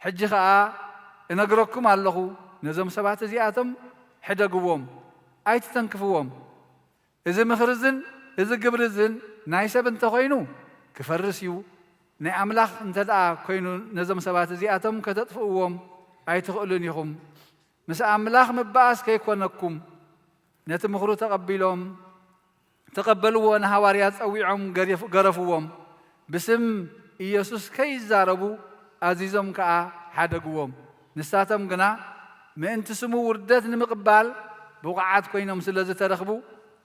ሕጂ ኸኣ እነግረኩም ኣለኹ፣ ነዞም ሰባት እዚኣቶም ሕደግዎም፣ ኣይትተንክፍዎም። እዚ ምኽሪ እዝን እዚ ግብሪ እዝን ናይ ሰብ እንተኾይኑ ክፈርስ እዩ። ናይ ኣምላኽ እንተ ደኣ ኮይኑ ነዞም ሰባት እዚኣቶም ከተጥፍእዎም ኣይትኽእሉን ኢኹም። ምስ ኣምላኽ ምባኣስ ከይኮነኩም ነቲ ምኽሩ ተቐቢሎም ተቐበልዎ፣ ንሃዋርያት ጸዊዖም ገረፍ-፣ ገረፍዎም። ብስም ኢየሱስ ከይዛረቡ ኣዚዞም ከኣ ሓደግዎም። ንሳቶም ግና ምእንቲ ስሙ ውርደት ንምቕባል ብቑዓት ኮይኖም ስለ ዝተረኽቡ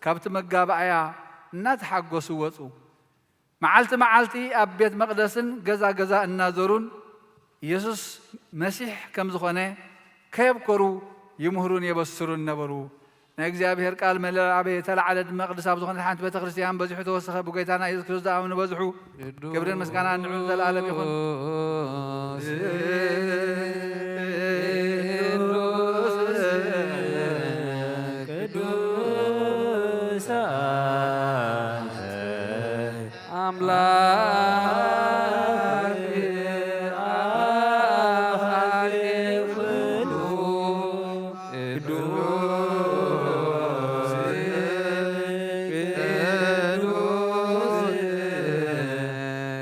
ካብቲ መጋባእያ እናተሓጎሱ ወጹ። መዓልቲ መዓልቲ ኣብ ቤት መቕደስን ገዛ ገዛ እናዞሩን ኢየሱስ መሲሕ ከም ዝኾነ ከየብኮሩ ይምህሩን የበስሩን ነበሩ። ናይ እግዚኣብሔር ቃል መለ-፣ ኣብ ተላዕለ ድማ ቅዱስ ኣብ ዝኾነት ሓንቲ ቤተ ክርስቲያን በዚሑ ተወሰኸ። ብጎይታና ኢየሱስ ክርስቶስ ዝኣምኑ በዝሑ። ክብርን ምስጋናን ንዑ ዘለዓለም ይኹን። ቅዱስ፣ ቅዱስ ኣምላክ ኣኻሊ ኩሉ ቅዱስ፣ ቅዱስ፣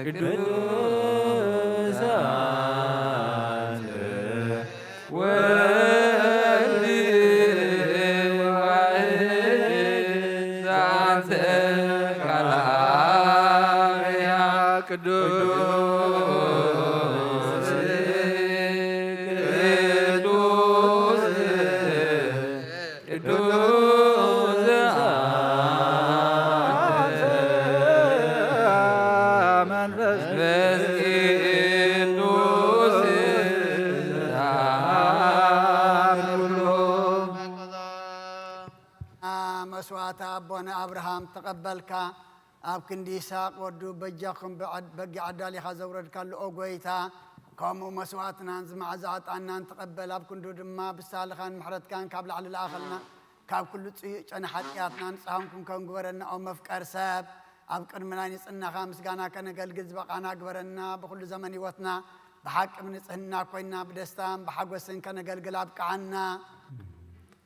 ቅዱስ ኣንተ ወልድ ዋሕድ ዘአንተ ቃል አብያ ቅዱስ ቅዱስ ቅዱስ አንተ መንፈስ ቅዱስ ኩሉ መስዋዕተ ኣቦነ ኣብርሃም ተቐበልካ። ኣብ ክንዲ ይስሐቅ ወዱ በጃኹም በጊዕ ኣዳሊኻ ዘውረድካሉ፣ ኦ ጐይታ፣ ከምኡ መስዋዕትናን ዝመዓዛ ዕጣንናን ተቐበል። ኣብ ክንዱ ድማ ብሳልኻን ምሕረትካን ካብ ላዕሊ ለኣኸልና፣ ካብ ኩሉ ጽዩቕ ጨና ሓጢኣትና ንጽሃንኩም ከም ግበረና። ኦ መፍቀር ሰብ፣ ኣብ ቅድሚ ናይ ንጽህናኻ ምስጋና ከነገልግል ዝበቓና ግበረና። ብኹሉ ዘመን ህይወትና ብሓቂ ብንጽህና ኮይና ብደስታን ብሓጎስን ከነገልግል ኣብቅዓና።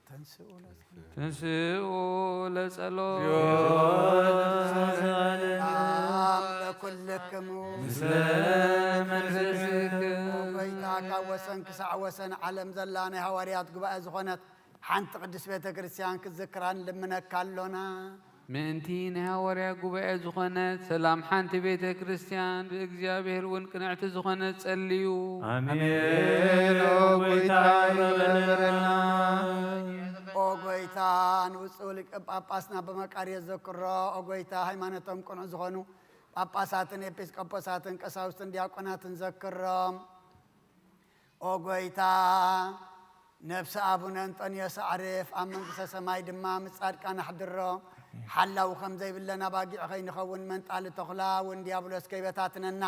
ተንስኡ ለጸሎት። ተንስኡ ለጸሎት። ሰላም ለኩልክሙ። ምስለ መንፈስክሙ። ኦ ጐይታ፣ ካብ ወሰን ክሳዕ ወሰን ዓለም ዘላ ናይ ሃዋርያት ጉባኤ ዝኾነት ሓንቲ ቅድስት ቤተ ክርስቲያን ክትዝክራ ንልምነካ ኣሎና። ምእንቲ ናይ ሃዋርያ ጉባኤ ዝኾነት ሰላም ሓንቲ ቤተ ክርስቲያን ብእግዚኣብሔር እውን ቅንዕቲ ዝኾነት ጸልዩ። ኣሜን። ኦ ጐይታ፣ ይቕረ በለና። ኦ ጐይታ፣ ንብፁዕ ሊቀ ጳጳስና በመቃርዮስ ዘክሮ። ኦ ጐይታ፣ ሃይማኖቶም ቅኑዕ ዝኾኑ ጳጳሳትን ኤጲስቆጶሳትን ቀሳውስትን ዲያቆናትን ዘክሮም። ኦ ጐይታ፣ ነፍሲ ኣቡነ እንጦንዮስ ኣዕርፍ፣ ኣብ መንግስተ ሰማይ ድማ ምስ ጻድቃን ኣሕድሮ። ሓላዊ ከም ዘይብለን ኣባጊዕ ከይንኸውን፣ መንጣሊ ተኹላ እውን ዲያብሎስ ከይበታትነና፣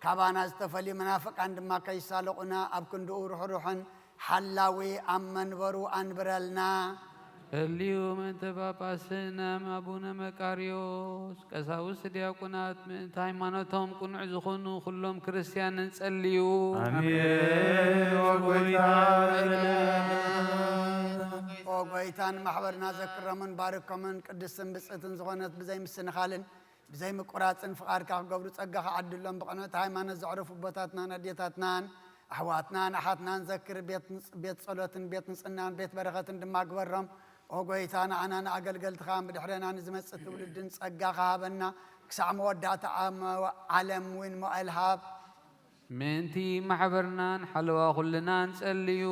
ካባና ዝተፈልዩ መናፍቃን ድማ ከይሳለቑና፣ ኣብ ክንድኡ ርሑሩሕን ሓላዊ ኣብ መንበሩ ኣንብረልና። ጸልዩ ምእንቲ ጳጳስና ኣቡነ መቃርዮስ፣ ቀሳውስት ዲያቆናት፣ ምእንቲ ሃይማኖቶም ቅኑዕ ዝኾኑ ኩሎም ክርስትያንን ጸልዩ። ኣሜን። ኦ ጎይታ፣ ኦ ጎይታ፣ ንማሕበርና ዘክሮምን ባርኮምን ቅድስትን ብጽእትን ዝኾነት ብዘይ ምስንኻልን ብዘይ ምቁራጽን ፍቓድካ ክገብሩ ጸጋኻ ዓድሎም። ብቕንዕቲ ሃይማኖት ዘዕረፉ ኣቦታትናን ኣዴታትናን ኣሕዋትናን ኣሓትናን ዘክር። ቤት ንጽ-፣ ቤት ጸሎትን ቤት ንጽህናን ቤት በረኸትን ድማ ግበሮም። ኦ ጎይታ፣ ንዓና ንኣገልገልትኻን ብድሕረና ንዝመጽእ ትውልድን ጸጋኻ ሃበና። ክሳዕ መወዳእታ ዓመ-፣ ዓለም እውን መዋእል ሃብ። ምእንቲ ማሕበርናን ሓለዋ ኩልናን ጸልዩ።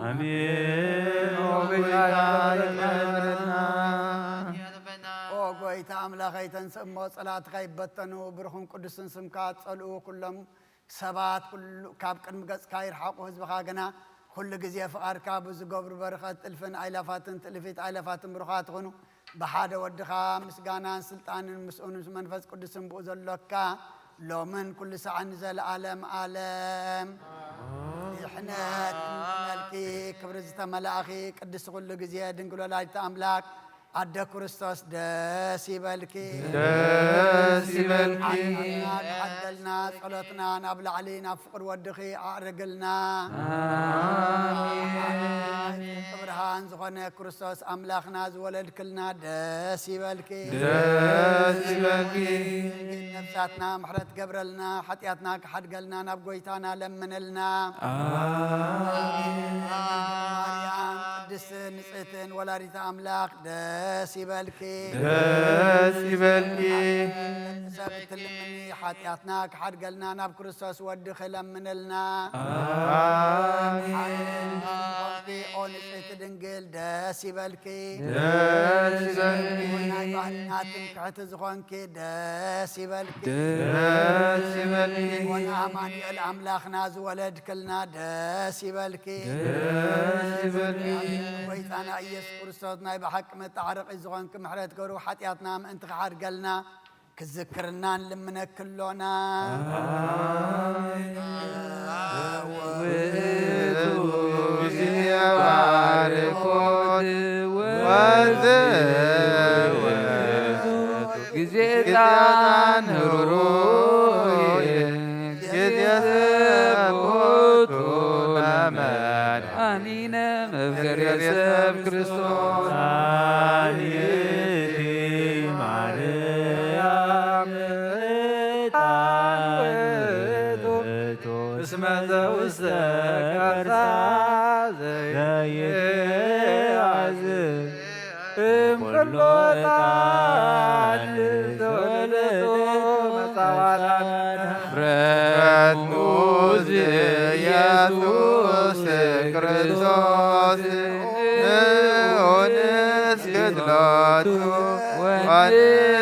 ኣሜን። ኦ ጎይታ፣ ይቕረ በለና። ኦ ጎይታ ኣምላኸይ፣ ተንስእ እሞ ጸላእትኻ ይበተኑ፣ ብሩኽን ቅዱስን ስምካ ጸልኡ። ኩሎም ሰባት ኩሉ ካብ ቅድሚ ገጽካ ይርሓቑ፣ ህዝብኻ ግና ኩሉ ግዜ ፍቓድካ ብዝገብሩ በረኸት እልፍን ኣይላፋትን ትእልፊት ኣይላፋትን ብሩኻት ትኹኑ። ብሓደ ወድኻ ምስጋናን ስልጣንን ምስኡን ምስ መንፈስ ቅዱስን ብኡ ዘሎካ ሎምን ኩሉ ሳዕን ንዘለኣለም ኣለም። ድሕነት እምነልኪ ክብሪ ዝተመላእኺ ቅድስቲ ኩሉ ግዜ ድንግል ወላዲተ ኣምላክ ኣደ ክርስቶስ ደስ ይበልኪ። ደስ ይበልኪ። ሓጢኣትና ክሓድገልና ጸሎትና ናብ ላዕሊ ናብ ፍቕሪ ወድኺ ኣዕርግልና። ኣሜን። ብርሃን ዝኾነ ክርስቶስ ኣምላኽና ዝወለድክልና ደስ ይበልኪ። ደስ ይበልኪ። ነፍሳትና ምሕረት ገብረልና፣ ሓጢኣትና ክሓድገልና ናብ ጎይታና ለምንልና። ኣሜን። ማርያም ቅድስትን ንጽህትን ወላዲተ ኣምላኽ ደስ ይበልኪ። ደስ ይበልኪ። ሰብ እትልምኒ ሓጢኣትና ክሓድገልና ናብ ክርስቶስ ወዲ ክለምንልና። ኣሜን። ኦ ንጽህቲ ድንግል ደስ ይበልኪ። ደስ ይበልኪ። ናይ ባህልና ትምክሕቲ ዝኾንኪ ደስ ይበልኪ። ደስ ይበልኪ። ወንኣማኑኤል ኣምላኽና ዝወለድክልና ደስ ይበልኪ። ደስ ይበልኪ። ጎይታና ኢየሱስ ክርስቶስ ናይ ብሓቂ መጣዕረቂ ዝኾንኪ ምሕረት ገሩ ሓጢኣትና ምእንቲ ክሓድገልና ክዝክርና ንልምነኪ ኣሎና። ውእቱ ጊዜ ባርኮት ወዘ-፣ ጊዜ ዕጣን ህሩይ ጊዜ ሰቦቱ ለመድኃኒነ መፍቀሬ ሰብ ክርስቶስ። ኣንቲ ማርያም ዕጣን ውእቱ እስመ ዘውስተ ከርሳ ዘይትያዝ እምኩሉ ዕጣን ዘወለደቶ መጻዋዕት። ምሕረት ንዑስ ኢየሱስ ክርስቶስ ንዑንስ ገድሎቱ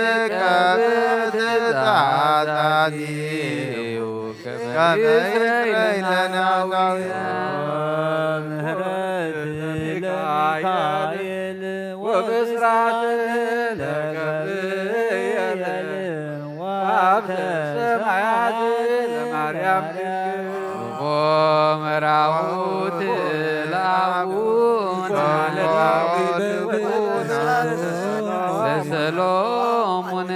ወንቀብት ጣጣቲሁ ከመ ይስረይ ለነ ኃጣውኢነ። ምሕረት ለሚካኤል ወብስራት ለገብርኤል ወሀብተ ሰማያት ለማርያም ድንግል። ወመራሁት ለአቡነ ለሰሎሞን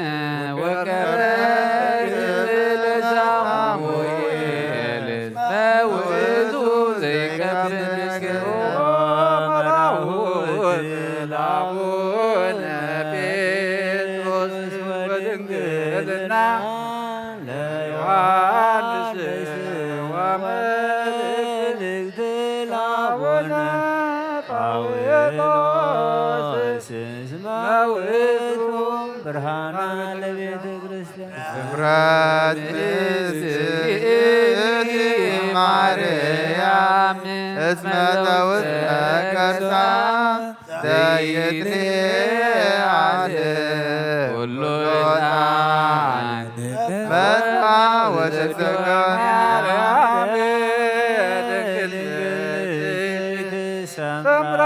ወቀረብ ለሳሙኤል መውቱ ዘይገብር። ወመራሁት ለአቡነ ጴጥሮስ ወድንግልና ለዮሐንስ ወመልእክት ለአቡነ ጳውሎስ እስመ ውእቱ ብርሃና ለቤተ ክርስቲያን። ክብረት ብጽእቲ ማርያም እስመ ተውስተ ከርሳ ዘይትንያት ኩሉ ዕጣን መጽአ ወተሰገረ። ሰምራ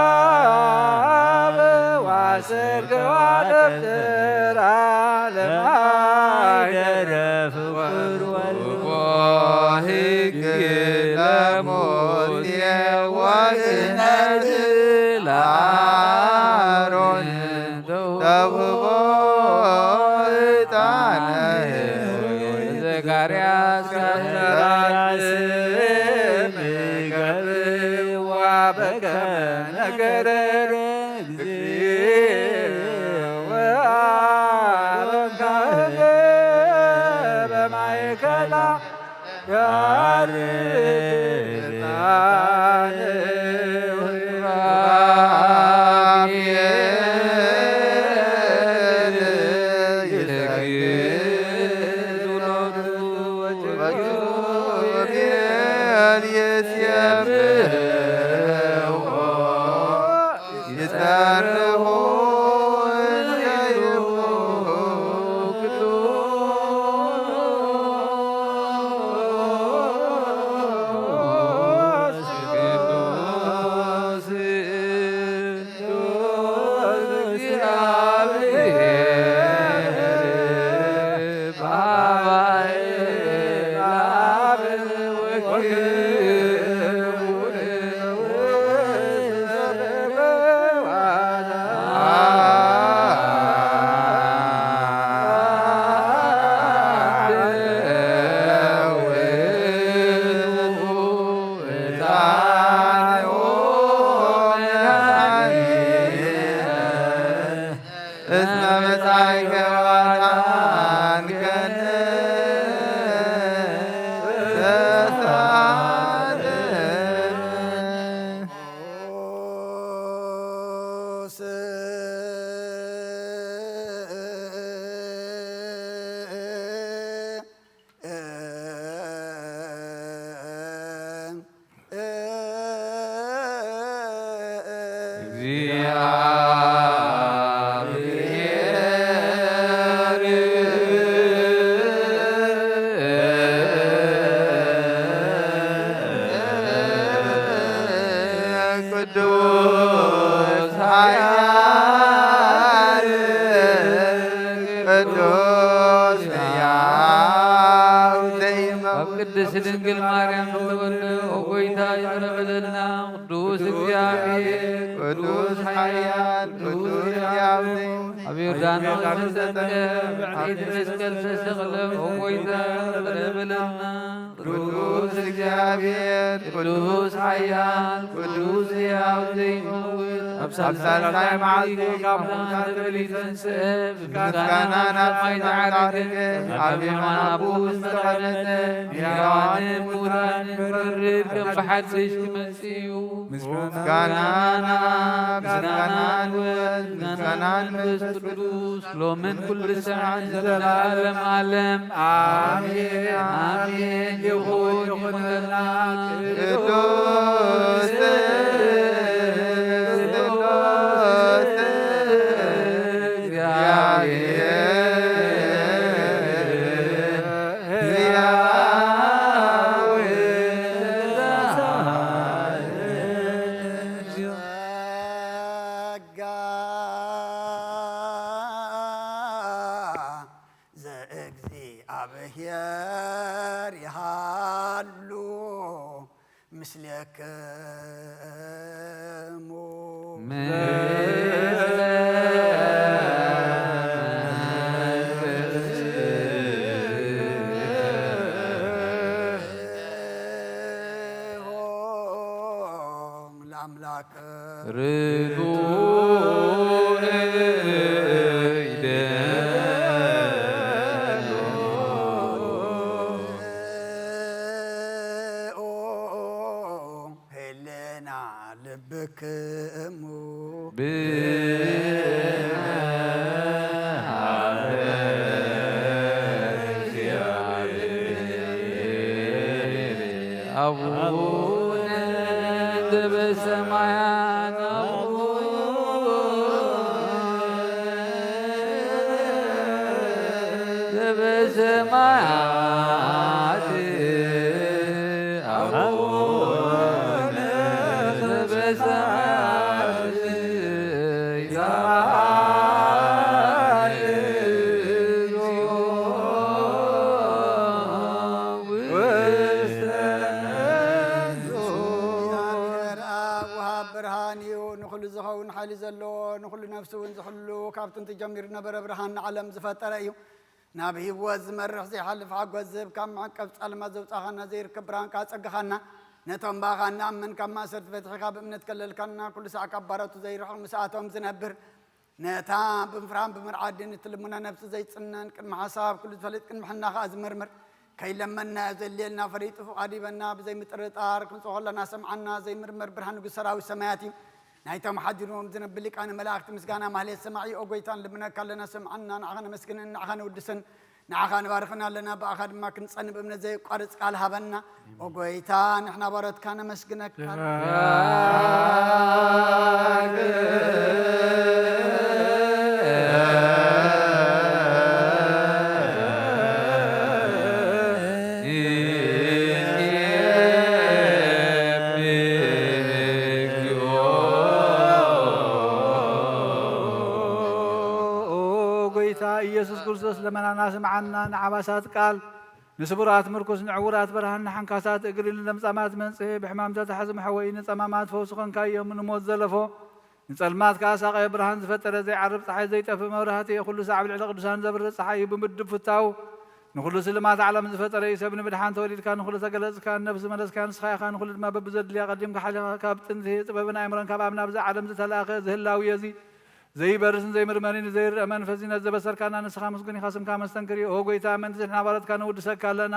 ወአሰርገዋ ደብተራ ለማይደረ ፍቁር ወልድ። ሕግ ለሙሴ ወክህነት ለአሮን። በከመ ነገረ እግዚእ ወአረጋገ በማእከላ ያርግ ዕጣን ወኪሩቤል ይሰግዱ ሎቱ ወኪሩቤል ይሴብሑ ይሰርሁ እንተ ይብሉ ቅዱስ ቅዱስ እግዚአብሔር በአርያም ወክቡር እስመ መጻእከ ወአድኃንከነ ተሳለነ። ቅዱስ ኃያል ቅዱስ ሕያው ዘይመውት። ኣብ ቅድስት ድንግል ማርያም ተወልደ፣ ኦ ጐይታ፣ ይቕረ በለልና። ቅዱስ እግዚኣብሔር፣ ቅዱስ ኃያል ቅዱስ ሕያው ዘይመውት። ኣብ ዮርዳኖስ ተጠምቀ፣ ብዕፀይቲ መስቀል ተሰቕለ፣ ኦ ጐይታ፣ ይቕረ በለልና። ቅዱስ እግዚኣብሔር፣ ቅዱስ ኃያል ቅዱስ ሕያው ዘይመውት፣ ኣብ ሳልሳይ መዓልቲ ካብ ሙታን ተበሊጹ ተንሥአ፣ ብምስጋና ናብ ሰማይ ተዓረገ፣ ኣብ የማን ኣቦኡ ዝተቐመጠ፣ ንሕያዋንን ምዉታንን ክፈርድ ከም ብሓድሽ ክመጽእ እዩ። ምስጋና ናብ ምስጋና ንወልድ፣ ምስጋና ንመንፈስ ቅዱስ፣ ሎምን ኩሉ ሰዓት ዘለዓለም ዓለም። ኣሜን፣ ኣሜን። ይኹን፣ ይኹነልና። ቅዱስ ስሉስ እግዚአብሔር ጸጋ ዘእግዚአብሔር ይሃሉ ምስሌክሙ። ለአምላክ ርቱዕ ይደሉ። ህልና ልብክሙ ብነ ሀበ እግዚአብሔር አቡነ ዘበሰማያት አቡነ ዘበሰማያት አቡነ ዘበሰማያት ይትባረክ ውስተ እግዚአብሔር አብ ወሃብ ብርሃን እዩ። ንኹሉ ዝኸውን ሓይሊ ዘለዎ፣ ንኹሉ ነፍሲ እውን ዝሕሉ፣ ካብ ጥንቲ ጀሚሩ ዝነበረ ብርሃን ንዓለም ዝፈጠረ እዩ። ናብ ህይወት ዝመርሕ ዘይሓልፍ ሓጎስ ዝህብ፣ ካብ መዕቀብ ጻልማት ዘውጻኻና፣ ዘይርከብ ብርሃንካ ኣጸግኻና፣ ነቶም ብኣኻ እንኣምን ካብ ማእሰርቲ ፈትሒኻ ብእምነት ከለልካና፣ ኩሉ ሳዕ ካብ ባሮቱ ዘይርሕቕ ምስኣቶም ዝነብር፣ ነታ ብምፍራህን ብምርዓድን እትልምኖ ነፍሲ ዘይጽነን፣ ቅድሚ ሓሳብ ኩሉ ዝፈልጥ፣ ቅድሚ ሕልና ኸኣ ዝምርምር፣ ከይለመንናዮ ዘድልየልና ፈሊጡ ፍቓዱ ሂበና፣ ብዘይምጥርጣር ክንጽሆ ከለና ሰምዓና፣ ዘይምርመር ብርሃን ንጉስ ሰራዊት ሰማያት እዩ። ናይቶም ሓዲሮም ዝነብር ሊቃነ መላእክቲ ምስጋና ማህሌት ሰማዒ። ኦ ጎይታ፣ ንልምነካ ኣለና፣ ስምዓና፣ ንዓኻ ነመስግንን ንዓኻ ነውድስን። ንዓኻ ንባርኽን ኣለና፣ ብኣኻ ድማ ክንጸን ብእምነት ዘየቋርጽ ቃል ሃበና። ኦ ጎይታ፣ ንሕና ባሮትካ ነመስግነካ። ኦ ጎይታ ኢየሱስ ክርስቶስ፣ ለመናና ስምዓና። ንዓባሳት ቃል፣ ንስቡራት ምርኩስ፣ ንዕውራት ብርሃን፣ ንሓንካሳት እግሪ፣ ንለምጻማት መንጽሄ፣ ብሕማም ዘተሓዙ መሕወኢ፣ ንጸማማት ፈውሲ ኾንካዮም፣ ንሞት ዘለፎ፣ ንጸልማት ከኣ ሳቐ፣ ብርሃን ዝፈጠረ፣ ዘይዓርብ ጸሓይ፣ ዘይጠፍእ መብራህቲ፣ ኩሉ ሳዕ ኣብ ልዕሊ ቅዱሳን ዘብርህ ጸሓይ እዩ። ብምድብ ፍታው ንኹሉ ስልማት ዓለም ዝፈጠረ እዩ። ሰብ ንምድሓን ተወሊድካ፣ ንኹሉ ተገለጽካ፣ ነፍሲ መለስካ፣ ንስኻ ኢኻ ንኹሉ ድማ በብዘድልያ ቀዲምካ ሓሊኻ። ካብ ጥንቲ ጥበብን ኣእምሮን ካብ ኣብ ናብዚ ዓለም ዝተላእከ፣ እዚ ህላዊ እዚ ዘይበርስን ዘይምርመርን ዘይርአ መንፈስ እዚ ነዚ ዘበሰርካና ንስኻ ምስጉን ኢኻ፣ ስምካ መስተንክር እዩ። ኦ ጎይታ፣ ምእንቲ ንሕና ባሮትካ ነውድሰካ ኣለና።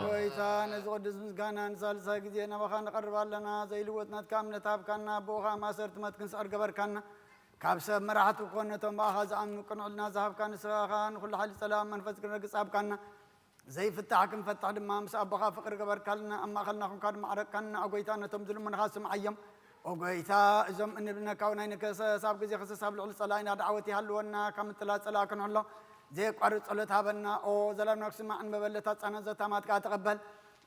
ጎይታ፣ ነዚ ቅዱስ ምስጋና ንሳልሳይ ግዜ ናባኻ ንቐርብ ኣለና። ዘይልወጥ ናትካ እምነት ሃብካና፣ ብኡ ኸኣ ማእሰርቲ ሞት ክንስዕር ገበርካና። ካብ ሰብ መራሕቲ ክኾን ነቶም ብኣኻ ዝኣምኑ ቅኑዕ ሕልና ዝሃብካ ንስኻ ኢኻ። ንኹሉ ሓይሊ ጸላም መንፈስ ክንረግጽ ሃብካና። ዘይፍታሕ ክንፈትሕ ድማ ምስ ኣቦኻ ፍቕሪ ገበርካልና፣ ኣብ ማእኸልና ኹንካ ድማ ዓረቅካና። ኦ ጎይታ፣ ነቶም ዝልምኑኻ ስምዓዮም። ኦ ጎይታ፣ እዞም እንብልነካ እውን ኣይንከሰስ፣ ኣብ ግዜ ክሰስ ኣብ ልዕሊ ጸላኢና ደዓወት ይሃልወና፣ ካብ ምጥላእ ጸላኢ ክንሕሎ ዘየቋርጽ ጸሎት ሃበና። ኦ ዘላለም ክስማዕን መበለታ ጻና ዘታማትካ ተቐበል።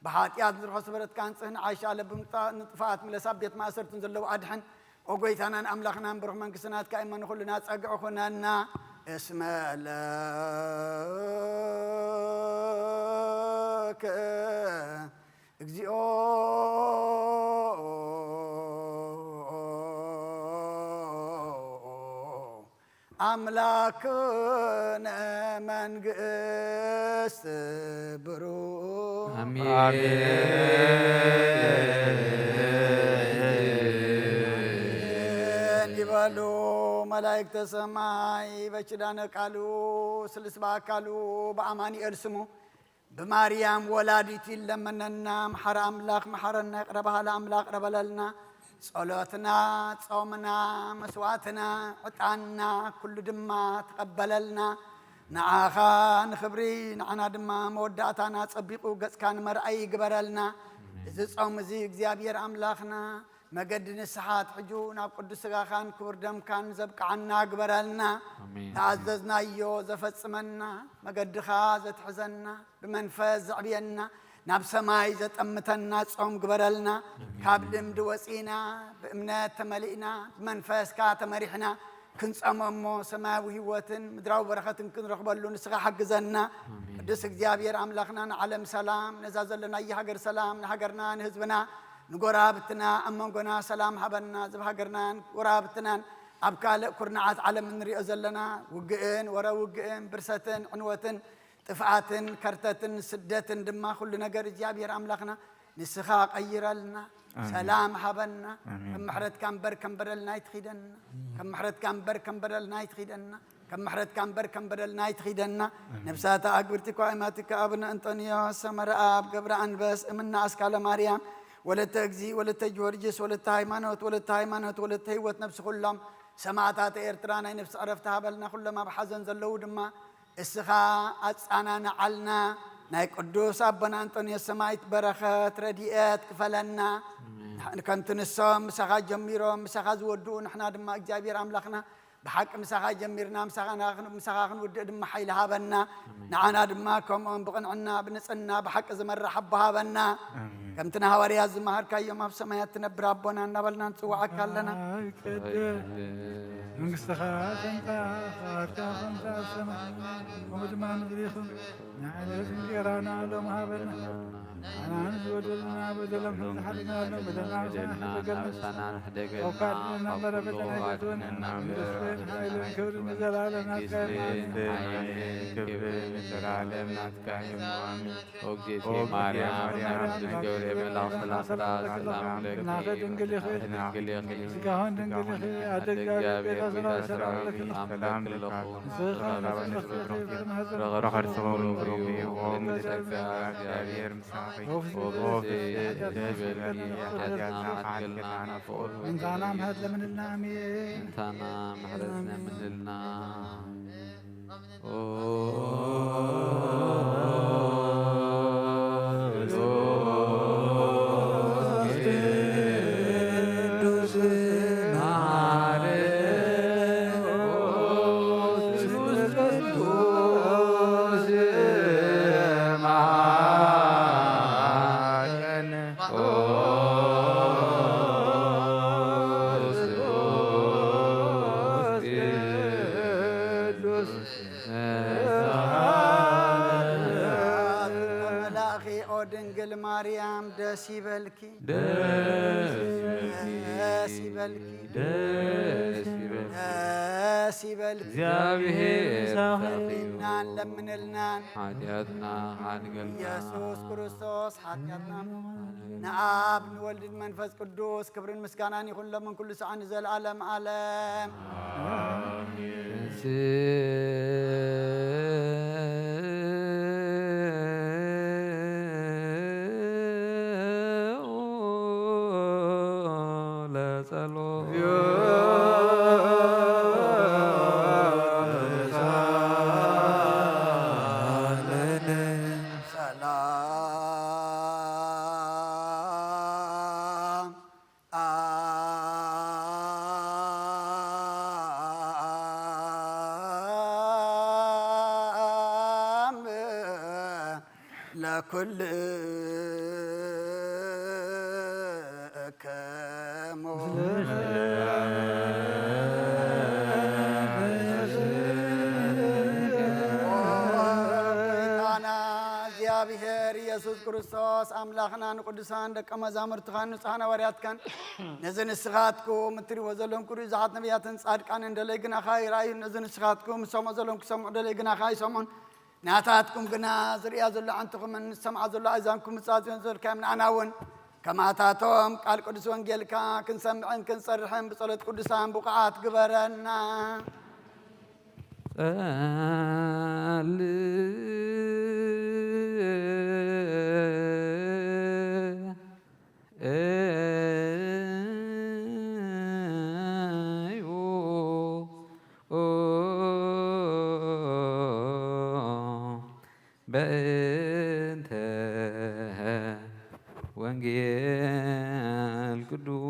ብሓጢኣት ዝረኸሱ በረትካ ኣንጽህ፣ ንዓሻ ለብምጣ ንጥፋኣት ምለስ፣ ኣብ ቤት ማእሰርትን ዘለዉ ኣድሕን። ኦ ጎይታናን ኣምላኽናን ብሩኽ መንግስቲ ናትካ እመ ንኹልና ጸግዒ ኩነና። እስመ ለከ እግዚኦ ኣምላክነ መንግስት ብሩክ። ኣሜን። ይበሉ መላእክተ ሰማይ በኪዳነ ቃሉ ስልስ በአካሉ በአማኑኤል ስሙ ብማርያም ወላዲት ይለመነና። መሓረ ኣምላኽ መሓረና፣ ይቕረ በሃሊ ኣምላኽ ይቕረ በለልና። ጸሎትና፣ ጾምና፣ መስዋዕትና፣ ዕጣንና ኩሉ ድማ ተቐበለልና። ንዓኻ ንኽብሪ፣ ንዓና ድማ መወዳእታና ጸቢቑ ገጽካ ንመርኣይ ይግበረልና። እዚ ጾም እዚ እግዚኣብሔር ኣምላኽና መገዲ ንስሓ ኣትሕጁ ናብ ቅዱስ ስጋኻን ክቡር ደምካን ዘብቅዓና ግበረልና። ኣሜን። ዝኣዘዝናዮ ዘፈጽመና፣ መገድኻ ዘትሕዘና፣ ብመንፈስ ዘዕብየና፣ ናብ ሰማይ ዘጠምተና ጾም ግበረልና። ካብ ልምዲ ወጺና፣ ብእምነት ተመሊእና፣ ብመንፈስካ ተመሪሕና ክንጸሞ እሞ ሰማያዊ ህይወትን ምድራዊ በረኸትን ክንረኽበሉ ንስኻ ሓግዘና። ኣሜን። ቅዱስ እግዚኣብሔር ኣምላኽና፣ ንዓለም ሰላም፣ ነዛ ዘለናያ ሃገር ሰላም፣ ንሃገርና፣ ንህዝብና፣ ንጎራብትና፣ ኣብ መንጎና ሰላም ሃበና። እዚ ኣብ ሃገርናን ጎራብትናን ኣብ ካልእ ኩርናዓት ዓለም እንሪኦ ዘለና ውግእን ወረ ውግእን ብርሰትን ዕንወትን ጥፍኣትን ከርተትን ስደትን ድማ ኩሉ ነገር እግዚኣብሔር ኣምላኽና ንስኻ ቀይረልና፣ ኣሜን። ሰላም ሃበና። ኣሜን። ከም ምሕረትካ እምበር ከም በደልና ኣይትኺደና። ከም ምሕረትካ እምበር ከም በደልና ኣይትኺደና። ከም ምሕረትካ እምበር ከም በደልና ኣይትኺደና። ኣሜን። ነብሳታ ኣግብርቲ ኳይማትካ ኣቡነ እንጦንዮስ ሰመረ ኣብ ገብረ ኣንበስ እምና ኣስካለ ማርያም ወለተ እግዚ ወለተ ጊዮርጊስ ወለተ ሃይማኖት ወለተ ሃይማኖት ወለተ ህይወት ነብሲ ኩሎም ሰማዕታት ኤርትራ ናይ ነብሲ ዕረፍቲ ሃበልና። ኩሎም ኣብ ሓዘን ዘለዉ ድማ እስኻ ኣጻናንዓልና። ናይ ቅዱስ ኣቦና ኣንጦንዮስ ሰማዕት በረኸት ረድኤት ክፈለና። ኣሜን። ንሕ-፣ ከምቲ ንሶም ምሳኻ ጀሚሮም ምሳኻ ዝወድኡ ንሕና ድማ እግዚኣብሔር ኣምላኽና ብሓቂ ምሳኻ ጀሚርና፣ ምሳኻ ና-፣ ምሳኻ ክንውድእ ድማ ሓይሊ ሃበና። ኣሜን። ንዓና ድማ ከምኦም ብቕንዕና፣ ብንጽህና፣ ብሓቂ ዝመርሕ ኣቦ ሃበና። ኣሜን። ከምቲ ንሃዋርያት ዝመሃርካዮም፣ "ኣብ ሰማያት ትነብር ኣቦና" እናበልና ንጽውዓካ ኣለና። ኣይ፣ ቀደ መንግስትኻ ትምጻእ፣ ፍቓድካ ከምቲ ኣብ ሰማይ፣ ከምኡ ድማ ምድሪ ይኹን። ንዕለት እንጀራና ሎሚ ሃበና። ንዓና ንዝበደሉና በደሎም ከም ዝሓለና በደልና በደልና ንሕደገልና። ንሕደገልና። ካብ ካልእ መረበ ካብ ኩሉ ተናገድወን ኣድነና። መንግስትን ሓይልን ክብርን ንዘለኣለም ናትካ እዩ። መንግስትን ሓይልን ክብርን ንዘለኣለም ናትካ እዩ። ኦ እግዝእቲ ማርያም፣ ናይ ቅዱስ ገብርኤል መልኣኽ ሰላምታ ሰላም ለኪ። ናኸ ድንግል ኢኺ። ድንግል ኢኺ። ስጋውን ድንግል ኢኺ። ኣደ ኣደ እግዚኣብሔር፣ እግዚኣብሔር፣ ቤዛ ቤዛ ሰራዊት ሰራዊት ሰላም ለኪ። ሰላም ለኪ። ንስኺ ካብ ንጹህ ፍሬ ከርሥኺ ብሩክ ኢኺ። ፍሬ ከርሥኺ ብሩክ እዩ። ጸጋ እግዚኣብሔር ምሳኺ። ኦ ፍስሕቲ ኦ ፍስሕቲ ደስ ይበልኪ፣ ደስ ይበልኪ፣ ኃጢአትና ኃጢአትና ኃጢአትና ኃጢአትና ኃጢአትና ኃጢአትና ምሕረት ለምንልና። አሜን። ምሕረትና ምሕረት ለምንልና። ኦ ቅዱስ መሐሪ፣ ኦ ቅዱስ መሐረነ። ቅዱስ መላእኺ ኦ ድንግል ማርያም ደስ ይበልኪ፣ ደስ ይበልኪ፣ ደስ ይበልኪ፣ ደስ ይበልኪ። ደስ ይበልኪ። እግዚኣብሔር ምሳኺ ይኹን። ጸልይናን ለምንልናን። ኃጢአትና ሓድገልና። ኢየሱስ ክርስቶስ ኃጢአትና ንኣብ ንወልድን መንፈስ ቅዱስ ክብርን ምስጋናን ይኹን ሎምን ኩሉ ሰዓን ንዘለዓለም ዓለም። ሰላም ለኩልክሙ። ጌታና እግዚኣብሔር ኢየሱስ ክርስቶስ ኣምላኽና ንቅዱሳን ደቀ መዛሙርትኻን ንጹሓን ሃዋርያትካን ነዚ ንስኻትኩም እትሪእዎ ዘለኹም ክርእዩ ብዙሓት ነቢያትን ጻድቃንን ደለይ ግናኻ ይረኣዩ። ነዚ ንስኻትኩም ዝሰምዑ ዘለኹም ክሰምዑ ደለይ ግናኻ ይሰምዑን። ናታትኩም ግና ዝርእያ ዘሎ ኣዕንትኹምን ዝሰምዓ ዘሎ ኣእዛንኩም ምጻጽዮን ዝበልካዮም ንኣና እውን ከማታቶም ቃል ቅዱስ ወንጌልካ ክንሰምዕን ክንጸርሕን ብጸሎት ቅዱሳን ብቑዓት ግበረና። ጸል እዩ በእንተ ወንጌል ቅዱስ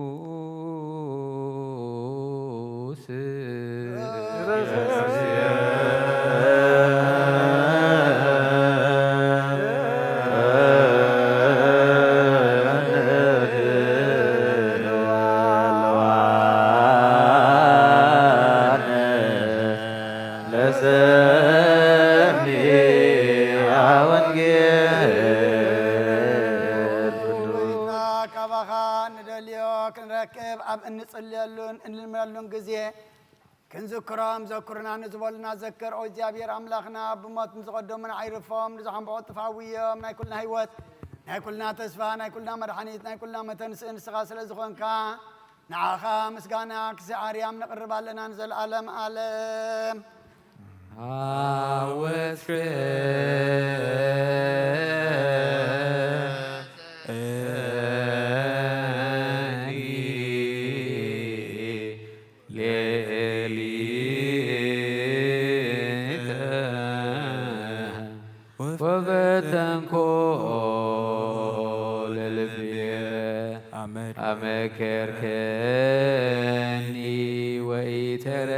ለሰሚዐ ወንጌል። ካባኻ ንደልዮ ክንረክብ ኣብ እንጽልየሉን እንልምነሉን ግዜ ክንዝክሮም ዘክሩና ንዝበሉና ዘክር። ኦ እግዚኣብሔር ኣምላኽና፣ ብሞት ንዝቐደሙና ኣይርፎም፣ ንዝሓንበቑ ጥፋ ውዮም። ናይ ኩልና ህይወት፣ ናይ ኩልና ተስፋ፣ ናይ ኩልና መድሓኒት፣ ናይ ኩልና መተንስኢ ንስኻ ስለ ዝኾንካ፣ ንዓኻ ምስጋና ክሳዕ ኣርያም ነቕርብ ኣለና ንዘለዓለም ዓለም። ወፈተንኮ ለልብየ አመከርከኒ ወኢተረ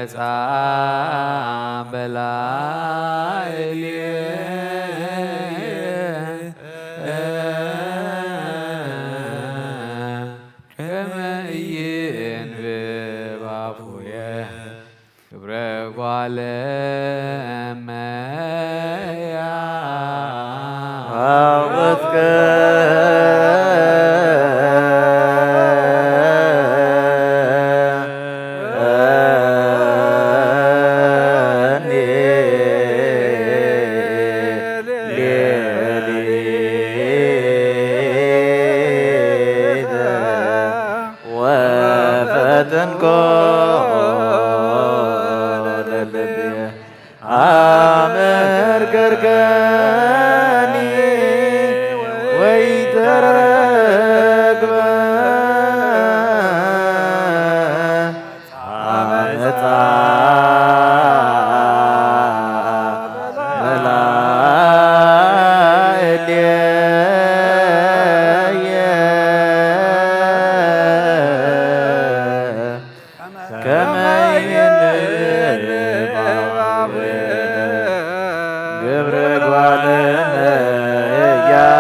ጻ በላዕሌየ ከመ ኢይንብብ ኣፉየ ግብረ ጓለ እመያ። ወፈተንኮ ለልብየ አመርገርገኒ ወይተረግበ አመፃ በላዕሌየ ከመ ይንባብ ግብረ ጓለ እመሕያው።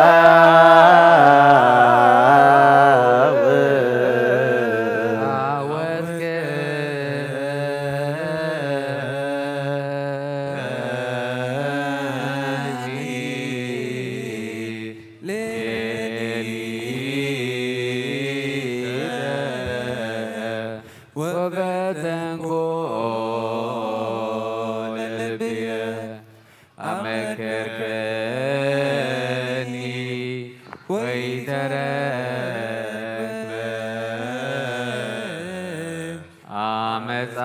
ወፈተንኮ ለልብየ አመከርከኒ ወይተረክበ አመፃ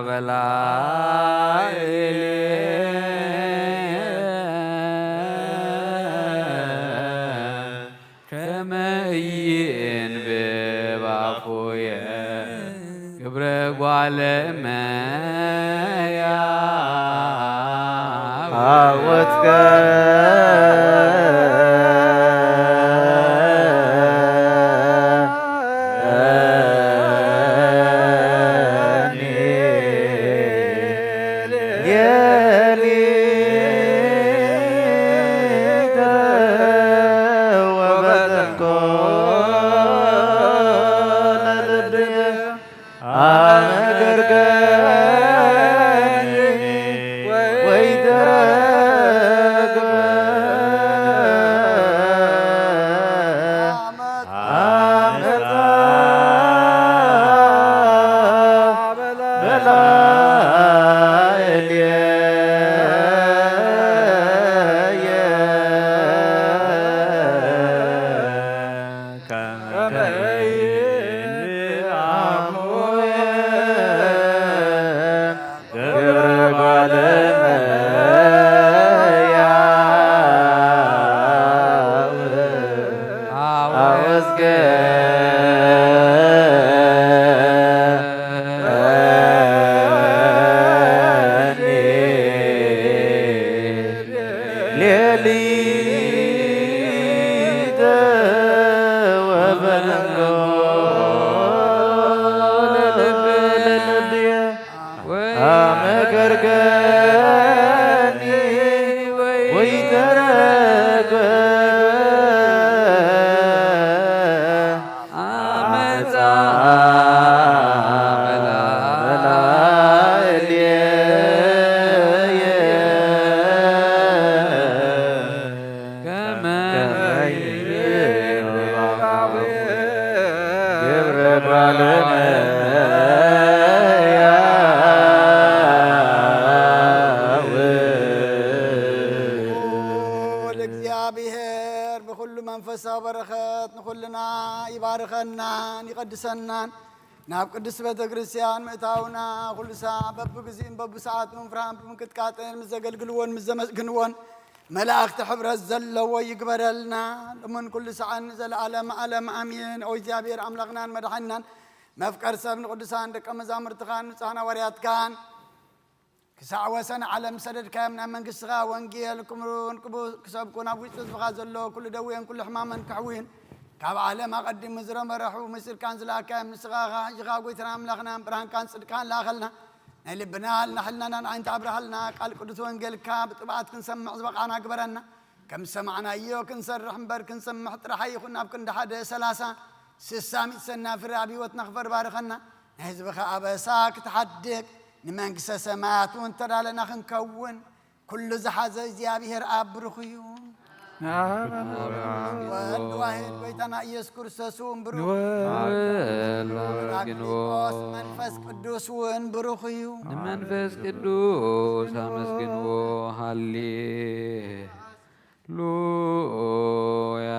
በላዕሌየ ከመ ኢይንብብ ኣፉየ ግብረ ጓለ እመሕያው። ዓወትከ ሌሊተ ወፈተንኮ ለልብየ አመገርገኒ ወይተረግበ አመፃ በላዕሌየ ከመ ይንብብ አፉየ ግብረ ጓለ እመሕያው። አወዝከ ሌሊተ ወፈተንኮ ለልብየ አመከርከኒ ወይተረክበ አመፃ በላዕሌየ ከመ ግብረ ጓለ እመሕያው። ልዑል እግዚኣብሔር ብኹሉ መንፈሳዊ በረኸት ንኹልና ይባርኸናን ይቐድሰናን። ናብ ቅድስት ቤተ ክርስቲያን ምእታውና፣ ኩሉ ሳዕ በብግዚእን በብሰዓቱን ፍርሃን ብምቅጥቃጥን ምስ ዘገልግልዎን ምስ ዘመስግንዎን መላእኽቲ ሕብረት ዘለዎ ይግበረልና። ሎምን ኩሉ ሳዕን ዘለዓለም ዓለም ኣሜን። ኦ እግዚኣብሔር ኣምላኽናን መድሓኒናን መፍቀር ሰብ ንቅዱሳን ደቀ መዛሙርትኻን ንጹሓን ሃዋርያትካን ክሳዕ ወሰን ዓለም ሰደድካዮም ናይ መንግስትኻ ወንጌል ክምሩን ክቡ-፣ ክሰብኩ ናብ ውሽጢ ህዝብኻ ዘሎ ኩሉ ደዌን ኩሉ ሕማመን ከሕውይን ካብ ዓለም ኣቐዲሙ ዝረመረሑ ምስልካን ዝለኣካዮም ንስኻ ኸዓ ሕጂ ኸዓ ጎይታና ኣምላኽና ብርሃንካን ጽድቅካን ለኣኸልና። ናይ ልብና፣ ህልናን ሕልናናን ዓይንት ኣብርሃልና። ቃል ቅዱስ ወንጌልካ ብጥብዓት ክንሰምዕ ዝበቓዕና ግበረና። ከም ዝሰማዕናዮ ክንሰርሕ እምበር ክንሰምዕ ጥራሕ ኣይኹን። ኣብ ክንዲ ሓደ ሰላሳ ስሳ ሚእቲ ሰናፍሪ ኣብ ህይወትና ክፈር ባርኸና። ናይ ህዝብኻ ኣበሳ ክትሓድግ ንመንግስተ ሰማያት እውን ተዳለና ክንከውን ኩሉ ዝሓዘ እግዚኣብሔር ኣብ ብሩኽ እዩ። ወልድ ዋሕድ ጎይታና ኢየሱስ ክርስቶስ እውን ብሩኽ እዩ። ንወልድ ጳራቅሊጦስ መንፈስ ቅዱስ እውን ብሩኽ እዩ። ንመንፈስ ቅዱስ ኣመስግንዎ። ሃሌ ሉያ።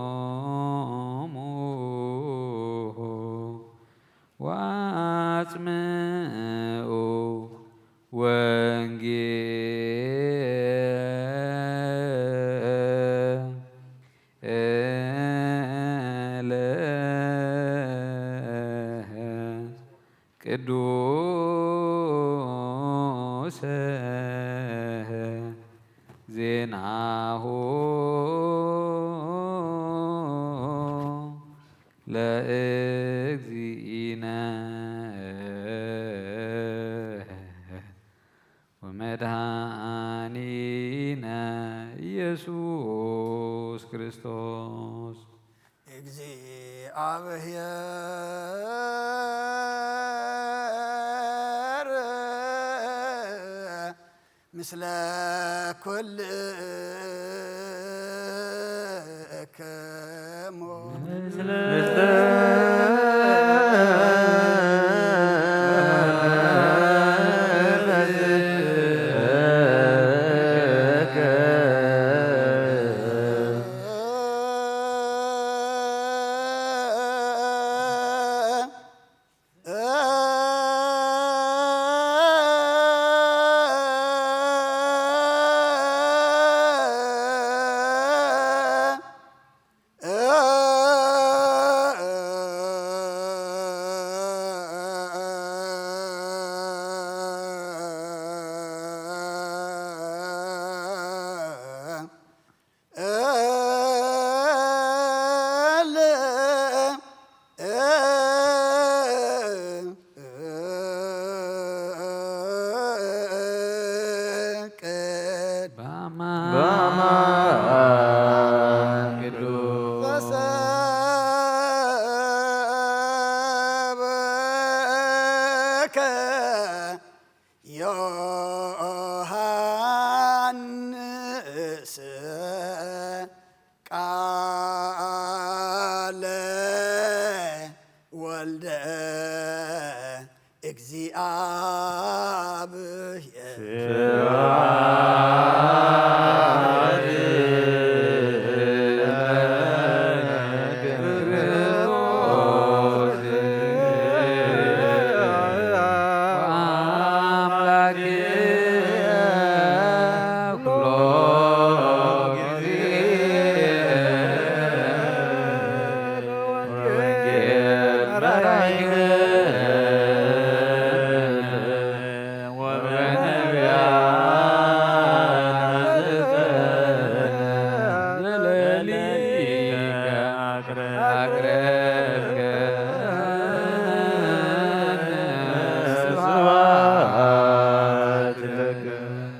ኣቁሙ ወአጽምዑ ወንጌለ ቅዱሰ ዜናሁ ለእግዚእነ ወመድኃኒነ ኢየሱስ ክርስቶስ። እግዚኣብሔር ምስለ ኩልክሙ። ቃለ ወልደ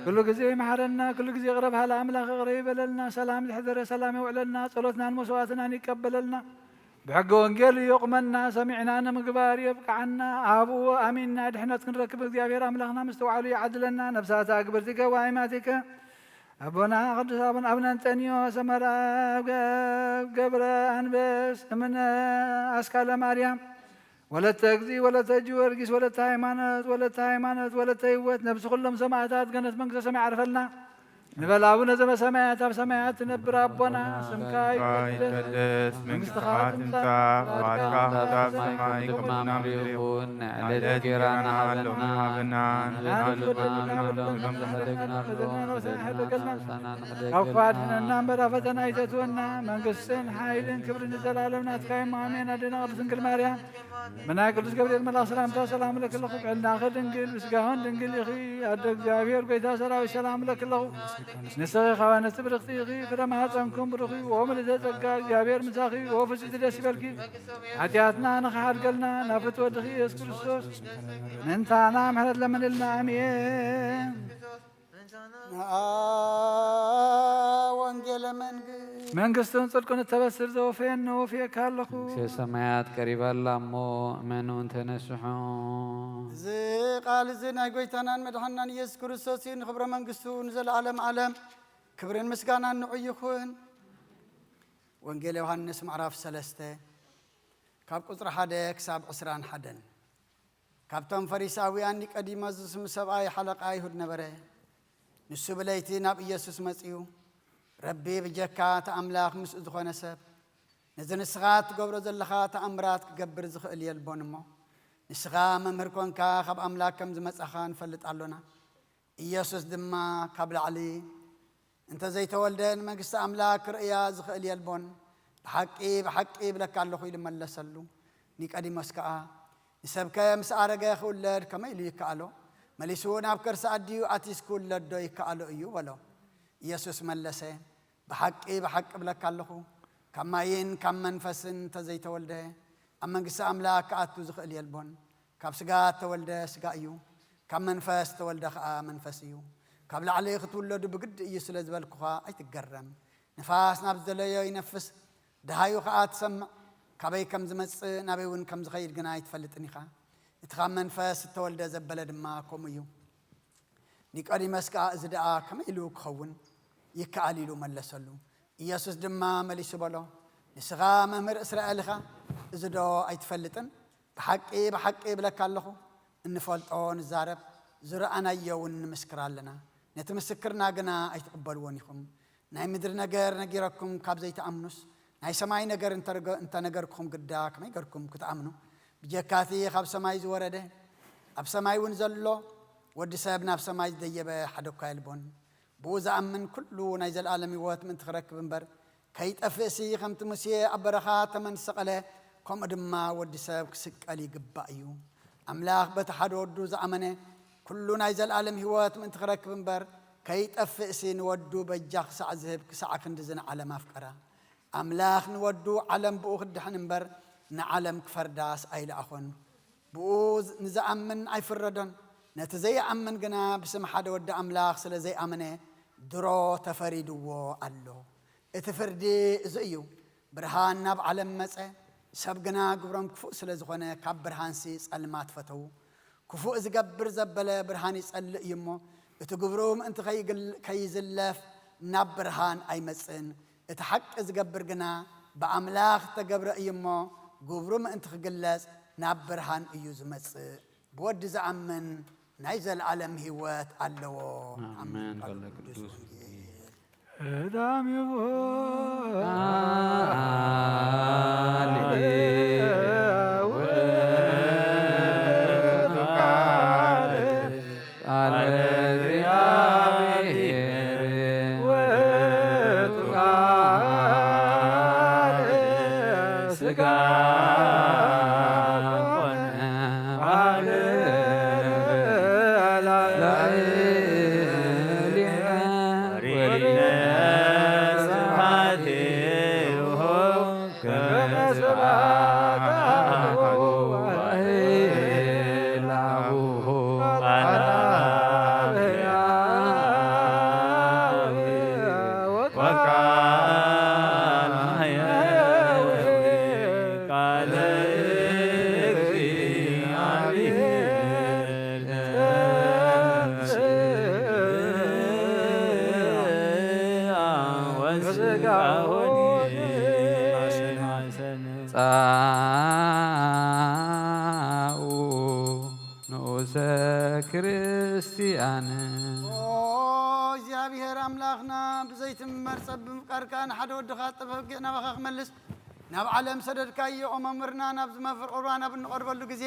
ኩሉ ግዜ ይምሓረና፣ ኩሉ ግዜ ይቕረ በሃሊ ኣምላኽ ይቕረ ይበለልና። ሰላም ዝሕደረ ሰላም የውዕለልና፣ ጸሎትናን መስዋዕትናን ይቀበለልና። ብሕገ ወንጌል የቑመና፣ ሰሚዕና ንምግባር የብቅዓና። ኣብኡ ኣሚንና ድሕነት ክንረክብ እግዚኣብሔር ኣምላኽና ምስትውዓሉ ይዓድለና። ነፍሳት ኣግብርቲ ገባይማቲከ ኣቦና ቅዱስ ኣቡነ ኣቡነ እንጠንዮስ ሰመራ ገብረ ኣንበስ እምነ ኣስካለ ማርያም ወለተ እግዚእ ወለተ ጊዮርጊስ ወለተ ሃይማኖት ወለተ ሃይማኖት ወለተ ህይወት ነብሲ ኩሎም ሰማዕታት ገነት መንግስተ ሰማይ ዓርፈልና። ንበል ኣቡነ ዘበሰማያት ኣብ ሰማያት ትነብር ኣቦና ስምካ ይትቀደስ መንግስትኻ ትምጻእ ፍቓድካ ከምቲ ኣብ ሰማይ ከምኡ ድማ ኣብ ምድሪ ይኹን። ንዕለት እንጀራና ሃበና ሎሚ ሃበና ንበደልና ንበደልና ንበደልና ንበደልና ንበደልና ካብ ክፉእ ኣድሕነና እምበር ኣብ ፈተና ኣይተእትወና መንግስትን ሓይልን ክብርን ንዘለኣለም ናትካ እዩ ኣሜን። ኣዴና ቅድስት ድንግል ማርያም ብናይ ቅዱስ ገብርኤል መልኣኽ ሰላምታ ሰላም እለኪ ኣለኹ። ብዕልናኺ ድንግል ብስጋኽን ድንግል ኢኺ ኣደ እግዚኣብሔር ጎይታ ሰራዊት ሰላም እለኪ ኣለኹ። ንስኺ ኸኣ ነቲ ብርኽቲ ኢኺ፣ ፍረ ማሕፀንኩም ብሩኽ እዩ። ኦ ምልእተ ጸጋ፣ እግዚኣብሔር ምሳኺ፣ ኦ ፍስቲ ደስ ይበልኪ። ሓጢኣትና ንኽሓድገልና ናብ ፍትወ ወድኺ ኢየሱስ ክርስቶስ ምእንታና ምሕረት ለምንልና። ኣሜን። ንኣ ወንጌለ መንግስት መንግስትን ጽድቅን እተበስር ዘወፈየኒ ወፍየካ ኣለኹ። መንግስተ ሰማያት ቀሪባ ኣላ እሞ እመኑ እንተነስሑ። እዚ ቃል እዚ ናይ ጎይታናን መድሓናን ኢየሱስ ክርስቶስ እዩ። ንኽብረ መንግስቱ ንዘለዓለም ዓለም ክብርን ምስጋናን ንዑ ይኹን። ወንጌል ዮሃንስ ምዕራፍ ሰለስተ ካብ ቁጽሪ ሓደ ክሳብ ዕስራን ሓደን። ካብቶም ፈሪሳውያን ኒቆዲሞስ ዝስም ሰብኣይ ሓለቃ ኣይሁድ ነበረ። ንሱ ብለይቲ ናብ ኢየሱስ መጺኡ፣ ረቢ፣ ብጀካ እቲ ኣምላኽ ምስኡ ዝኾነ ሰብ ነዚ ንስኻ እትገብሮ ዘለኻ ተኣምራት ክገብር ዝኽእል የልቦን እሞ፣ ንስኻ መምህር ኮንካ ካብ ኣምላኽ ከም ዝመጻኻ ንፈልጥ ኣሎና። ኢየሱስ ድማ ካብ ላዕሊ እንተ ዘይተወልደ ንመንግስቲ ኣምላኽ ክርእያ ዝኽእል የልቦን። ብሓቂ ብሓቂ ይብለካ ኣለኹ ኢሉ መለሰሉ። ኒቆዲሞስ ከኣ ንሰብከ ምስ ኣረገ ክውለድ ከመይ ኢሉ ይከኣሎ? መሊሱ ናብ ከርሲ ኣዲኡ ኣቲስ ክውለድ ዶ ይከኣሎ እዩ በሎ። ኢየሱስ መለሰ፣ ብሓቂ ብሓቂ እብለካ ኣለኹ፣ ካብ ማይን ካብ መንፈስን እንተ ዘይተወልደ ኣብ መንግስቲ ኣምላኽ ክኣቱ ዝኽእል የልቦን። ካብ ስጋ እተወልደ ስጋ እዩ፣ ካብ መንፈስ እተወልደ ኸኣ መንፈስ እዩ። ካብ ላዕሊ ክትውለዱ ብግዲ እዩ ስለ ዝበልኩኻ ኣይትገረም። ንፋስ ናብ ዝደለዮ ይነፍስ፣ ደሃዩ ኸኣ ትሰምዕ፣ ካበይ ከም ዝመጽእ ናበይ እውን ከም ዝኸይድ ግና ኣይትፈልጥን ኢኻ። እቲ ካብ መንፈስ እተወልደ ዘበለ ድማ ከምኡ እዩ። ኒቆዲሞስ ከኣ፣ እዚ ደኣ ከመይ ኢሉ ክኸውን ይከኣል? ኢሉ መለሰሉ። ኢየሱስ ድማ መሊሱ በሎ፣ ንስኻ መምህር እስራኤል ኢኻ፣ እዚ ዶ ኣይትፈልጥን? ብሓቂ ብሓቂ እብለካ ኣለኹ፣ እንፈልጦ ንዛረብ፣ ዝረኣናዮ እውን ንምስክር ኣለና፣ ነቲ ምስክርና ግና ኣይትቕበልዎን ኢኹም። ናይ ምድሪ ነገር ነጊረኩም ካብ ዘይትኣምኑስ፣ ናይ ሰማይ ነገር እንተረገ-፣ እንተነገርኩኹም ግዳ ከመይ ገርኩም ክትኣምኑ? ብጀካ እቲ ካብ ሰማይ ዝወረደ፣ ኣብ ሰማይ እውን ዘሎ፣ ወዲ ሰብ ናብ ሰማይ ዝደየበ ሓደ እኳ የልቦን። ብኡ ዝኣምን ኩሉ ናይ ዘለኣለም ህይወት ምእንቲ ክረክብ እምበር፣ ከይጠፍእሲ፣ ከምቲ ሙሴ ኣብ በረኻ ተመን ዝሰቐለ፣ ከምኡ ድማ ወዲ ሰብ ክስቀል ይግባእ እዩ። ኣምላኽ በቲ ሓደ ወዱ ዝኣመነ፣ ኩሉ ናይ ዘለኣለም ህይወት ምእንቲ ክረክብ እምበር፣ ከይጠፍእሲ ንወዱ በጃ ክሳዕ ዝህብ፣ ክሳዕ ክንድዚ ንዓለም ኣፍቀራ። ኣምላኽ ንወዱ ዓለም ብኡ ክድሕን እምበር፣ ንዓለም ክፈርዳስ ኣይለኣኾን። ብኡ ንዝኣምን ኣይፍረዶን። ነቲ ዘይኣምን ግና ብስም ሓደ ወዲ ኣምላኽ ስለ ዘይኣመነ ድሮ ተፈሪድዎ ኣሎ። እቲ ፍርዲ እዚ እዩ፣ ብርሃን ናብ ዓለም መጸ፣ ሰብ ግና ግብሮም ክፉእ ስለ ዝኾነ ካብ ብርሃንሲ ጸልማት ፈተዉ። ክፉእ ዝገብር ዘበለ ብርሃን ይጸልእ እዩ እሞ፣ እቲ ግብሩ ምእንቲ ከይግል-፣ ከይዝለፍ ናብ ብርሃን ኣይመጽእን። እቲ ሓቂ ዝገብር ግና ብኣምላኽ እተገብረ እዩ እሞ፣ ግብሩ ምእንቲ ክግለጽ ናብ ብርሃን እዩ ዝመጽእ። ብወዲ ዝኣምን ናይ ዘለኣለም ህይወት ኣለዎ። ኣሜን። ኣሜን። ቃል በለ ቅዱስ ቅዱስ ወንጌል። ወንጌል። ቀዳሚሁ ቃል ውእቱ ቃል፣ ቃል እግዚአብሔር ውእቱ ቃል ሥጋ ኮነ። ጻኡ ንኡሰ ክርስቲያን። ኦ እግዚኣብሔር ኣምላኽና፣ ብዘይትምመር ጸብ ብምፍቃርካ ንሓደ ወድኻ ጠበብ ናባኻ ክመልስ ናብ ዓለም ሰደድካዮ። ኦ መምህርና፣ ናብዚ መፍር ቁርባን ኣብ እንቐርበሉ ግዜ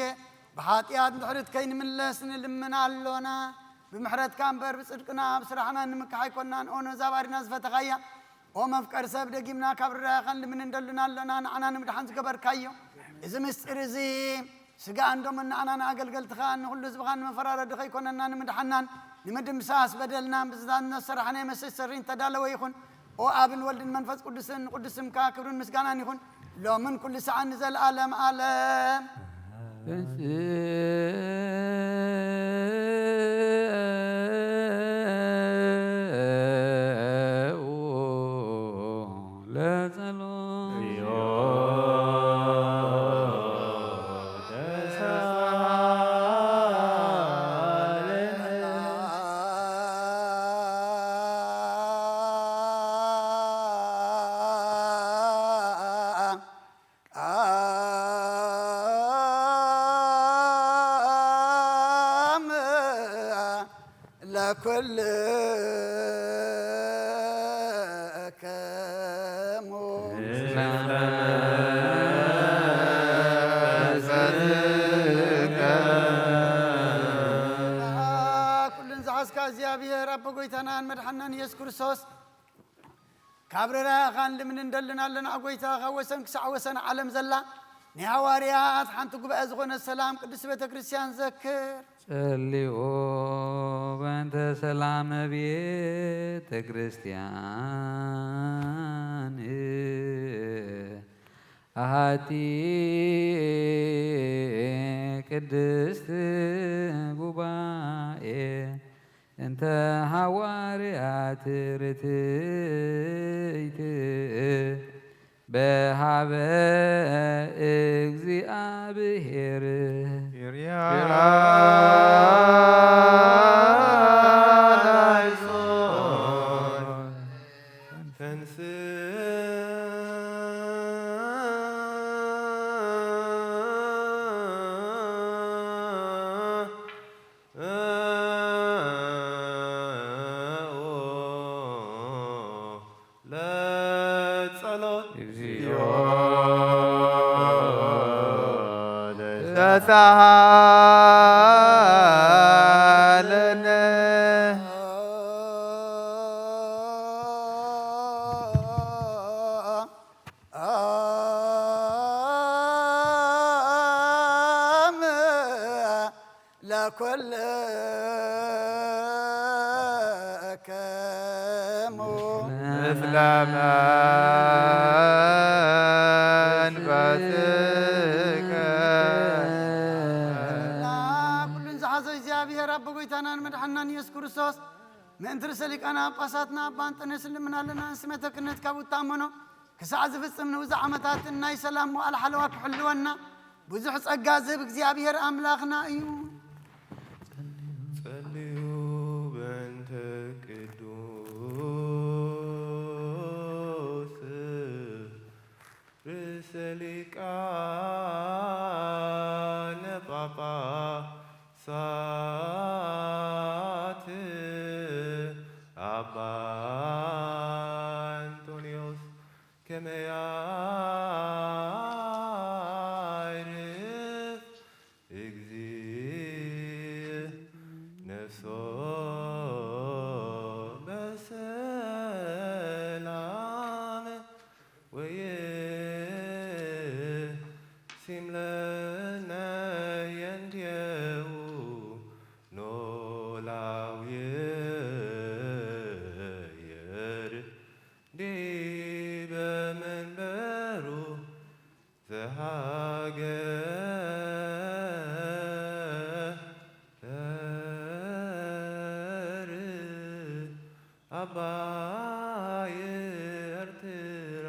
ብሓጢኣት እንድሕር ከይንምለስ ንልምን ኣሎና። ብምሕረትካ እምበር ብጽድቅና ብስራሕና ንምካሕ ኣይኮንናን። ኦ ነዛ ባሪና ዝፈተኻያ፣ ኦ መፍቀሪ ሰብ፣ ደጊምና ካብ ርዳኢኻን ልምን እንደሉና ኣሎና፣ ንዓና ንምድሓን ዝገበርካዮ እዚ ምስጢር እዚ፣ ስጋን ደሙን ንዓና ንኣገልገልትኻ ንኹሉ ህዝብኻን ንመፈራረዲ ከይኮነና ንምድሓናን ንምድምሳስ በደልና ብዝዛዝነት ሰራሕናዮ መስተሰሪ እንተዳለወ ይኹን። ኦ ኣብን ወልድን መንፈስ ቅዱስን ቅዱስ ስምካ ክብርን ምስጋናን ይኹን ሎምን ኩሉ ሰዓት ንዘለኣለም ኣለም። ኩሉን ዝሓዝካ እግዚኣብሔር ኣቦ ጎይታናን መድሓናን ኢየሱስ ክርስቶስ ካብ ርራኻን ልምንን ደልን ኣለና። ጎይታ ካብ ወሰን ክሳዕ ወሰን ዓለም ዘላ ናይ ሃዋርያት ሓንቲ ጉባኤ ዝኾነ ሰላም ቅድስት ቤተ ክርስቲያን ዘክር። ጸልዩ በእንተ ሰላም ቤተ ክርስቲያን ኣሃቲ ቅድስት ጉባኤ እንተ ሃዋርያት ርትይት በሃበ እግዚኣብሔር ለጸሎት እግዚኦ ተሳሃለነ። ለኩልክሙ ምስለ መንፈስከ። ኩሉን ዝሓዘ እግዚኣብሔር ኣቦ ጎይታናን መድሓናን ኢየሱስ ክርስቶስ ምእንቲ ርእሰ ሊቃነ ጳጳሳትና ኣባ እንጠንዮስ ልምና ኣለና። ንስመተ ክህነት ካብ እታመኖ ክሳዕ ዝፍጽም ንብዙሕ ዓመታት ናይ ሰላም መዋዕል ሓለዋ ክሕልወና ብዙሕ ጸጋ ዝህብ እግዚኣብሔር ኣምላኽና እዩ። ጸልዩ በእንተ ቅዱስ ርእሰ ሊቃነ ጳጳሳት ኣባ እንጦንዮስ ከመ ያዕርፍ እግዚእ ነፍሶ በሰላም ወይሲም ለነ የንቴው ኖላዊ የር ዲበ መንበሩ ዘሃገር አባይ ኤርትራ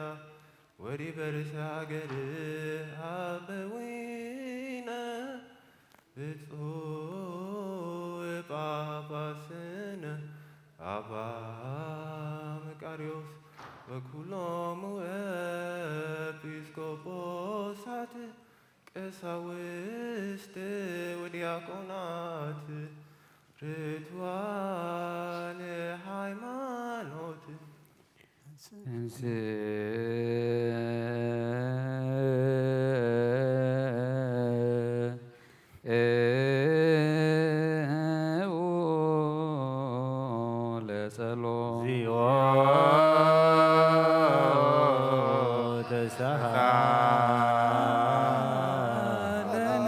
ወዲበ ርእሰ ሃገር አበዊነ ብፁዕ ጳጳስነ አባ መቃርዮስ ወኩሎሙ ኤጲስቆጶሳት ቀሳውስት ወዲያቆናት ርቱዓነ ሃይማኖት እንስ ለጸሎት። እግዚኦ ተሳሃለነ።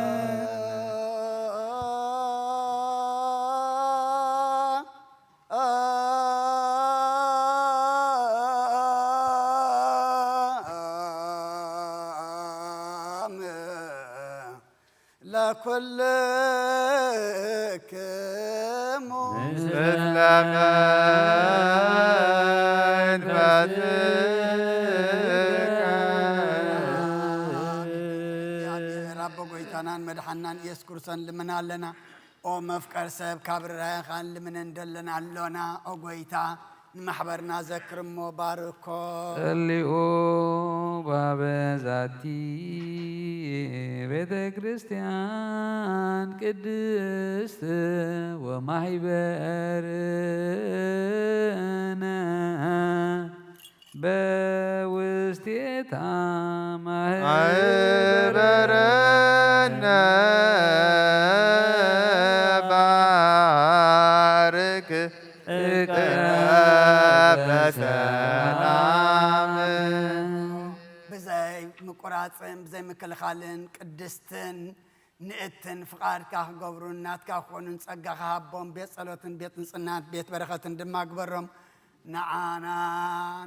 ኩልክሙ ምስለ መንፈስከ። እግዚኣብሔር ኣቦ ጎይታናን መድሓናን ኢየሱስ ክርስቶስ ልምና ኣለና። ኦ መፍቀር ሰብ ካብ ርራየኻን ልምነን ደለና ኣሎና። ኦ ጎይታ ንማሕበርና ዘክር እሞ ባርኮ። ጸልኡ ባበ ዛቲ ቤተ ክርስቲያን ቅድስት ወማሕበርነ በውስቴታ ማህበርነ ማህበርነ ባርክ እቀ በሰላም። ብዘይ ምቁራፅን ብዘይ ምክልኻልን ቅድስትን ንእትን ፍቓድካ ክገብሩን ናትካ ክኾኑን ጸጋ ክሃቦም ቤት ጸሎትን ቤት ንጽህናን ቤት በረኸትን ድማ ግበሮም። ንዓና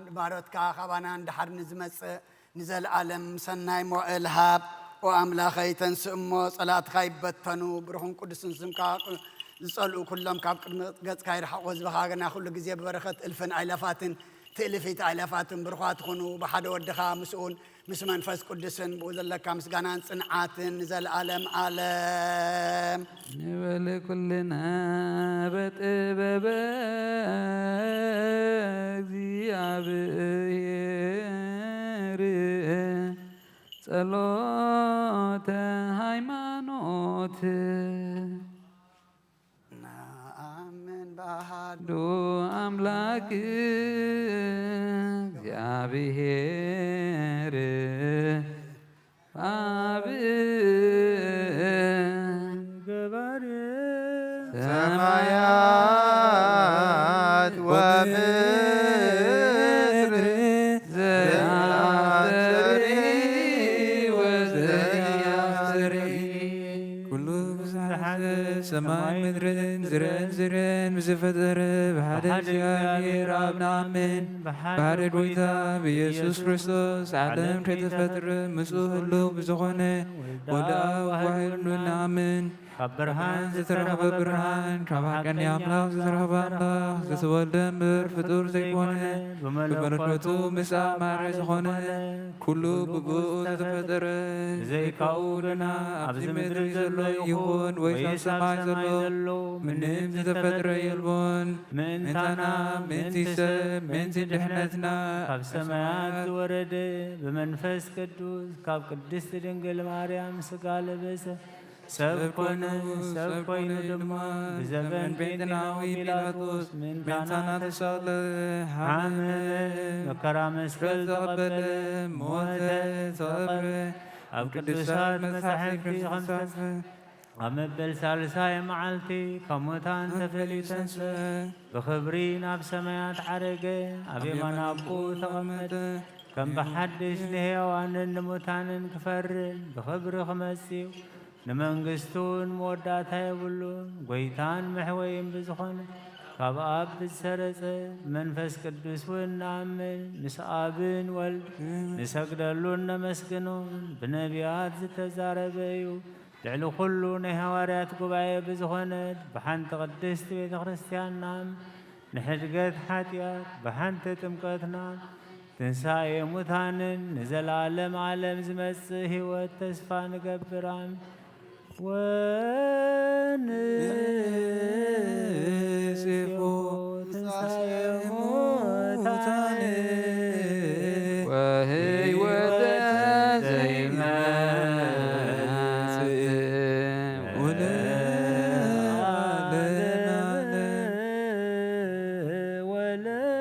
ንባሮትካ ካባና ንድሓር ንዝመጽእ ንዘለኣለም ሰናይ መውዕል ሃብ። ኦ ኣምላኸይ ተንስእ እሞ ጸላእትኻ ይበተኑ፣ ብሩኽን ቅዱስን ስምካ ዝጸልኡ ኩሎም ካብ ቅድሚ ገጽካ ይርሓቑ። ህዝብኻ ግና ኩሉ ግዜ ብበረኸት እልፍን ኣይላፋትን ትእልፊት ኣይላፋትን ብሩኻት ኩኑ። ብሓደ ወድኻ ምስኡን ምስ መንፈስ ቅዱስን ብኡ ዘለካ ምስጋናን ጽንዓትን ንዘለኣለም ዓለም። ንበል ኩልና በጥበበ እግዚኣብሔር ጸሎተ ሃይማኖት ንኣምን ብኣሃዱ ዶ ኣምላክ እግዚኣብሔር ኣብ ገባር ሰማያት ወምድር ዘያስተርኢ ዘያስተርኢ ወዘያስተርኢ ኩሉ ብዝሓዘ ሰማይ ምድርን ዝረአን ዝረአን ብዝፈጠረ ብሓደ እግዚኣብሔር ኣብ ንኣምን። ብሓደ ጎይታ ብኢየሱስ ክርስቶስ ዓለም ከይተፈጥረ ምስኡ ህሉው ብዝኾነ ወልደ ኣብ ዋሂዱ ንኣምን። ካብ ብርሃን ዝተረኽበ ብርሃን፣ ካብ ሓቀኛ ኣምላኽ ዝተረኽበ ኣምላኽ፣ ዝተወልደ እምበር ፍጡር ዘይኮነ፣ ብመለኮቱ ምስ ኣብ ማርያም ዝኾነ፣ ኩሉ ብብኡ ዝተፈጠረ፣ ብዘይካኡ ግና ኣብዚ ምድሪ ዘሎ ይኹን ወይስ ኣብ ሰማይ ዘሎ ምንም ዝተፈጥረ የልቦን። ምእንታና፣ ምእንቲ ሰብ፣ ምእንቲ ድሕነትና ካብ ሰማያት ዝወረደ ብመንፈስ ቅዱስ ካብ ቅድስት ድንግል ማርያም ስጋ ለበሰ። ሰብ ኮይኑ፣ ሰብ ኮይኑ ድማ ብዘበን ጴንጤናዊ ጲላጦስ ምእንታና ተሰቕለ፣ ሓመመ፣ መከራ መስቀል ተቐበለ፣ ሞተ፣ ተቐብረ። ኣብ ቅዱሳት መጻሕፍቲ ከም ዝተጻሕፈ ኣብ መበል ሳልሳይ መዓልቲ ካብ ሙታን ተፈልዩ ተንስአ፣ ብኽብሪ ናብ ሰማያት ዓረገ፣ ኣብ የማን ኣቦኡ ተቐመጠ። ከም ብሓድሽ ንሕያዋንን ንሙታንን ክፈርድ ብኽብሪ ክመጽእ እዩ። ንመንግስቱ እውን መወዳእታ የብሉን። ጎይታን መሕወይን ብዝኾነ ካብ ኣብ ብዝሰረጸ መንፈስ ቅዱስ እውን ንኣምን። ምስ ኣብን ወልድ ንሰግደሉን ነመስግኖን። ብነቢያት ዝተዛረበ እዩ። ልዕሊ ኩሉ ናይ ሃዋርያት ጉባኤ ብዝኾነት ብሓንቲ ቅድስቲ ቤተ ክርስቲያን ንኣምን። ንሕድገት ሓጢኣት ብሓንቲ ጥምቀት ንኣምን። ትንሳኤ ሙታንን ንዘለዓለም ዓለም ዝመጽእ ህይወት ተስፋ ንገብር። ኣሜን። ወንሴፎ ትንሳኤ ሙታን ወህይወተ ዘይመጽእ ወለዓለመ ወለዓለመ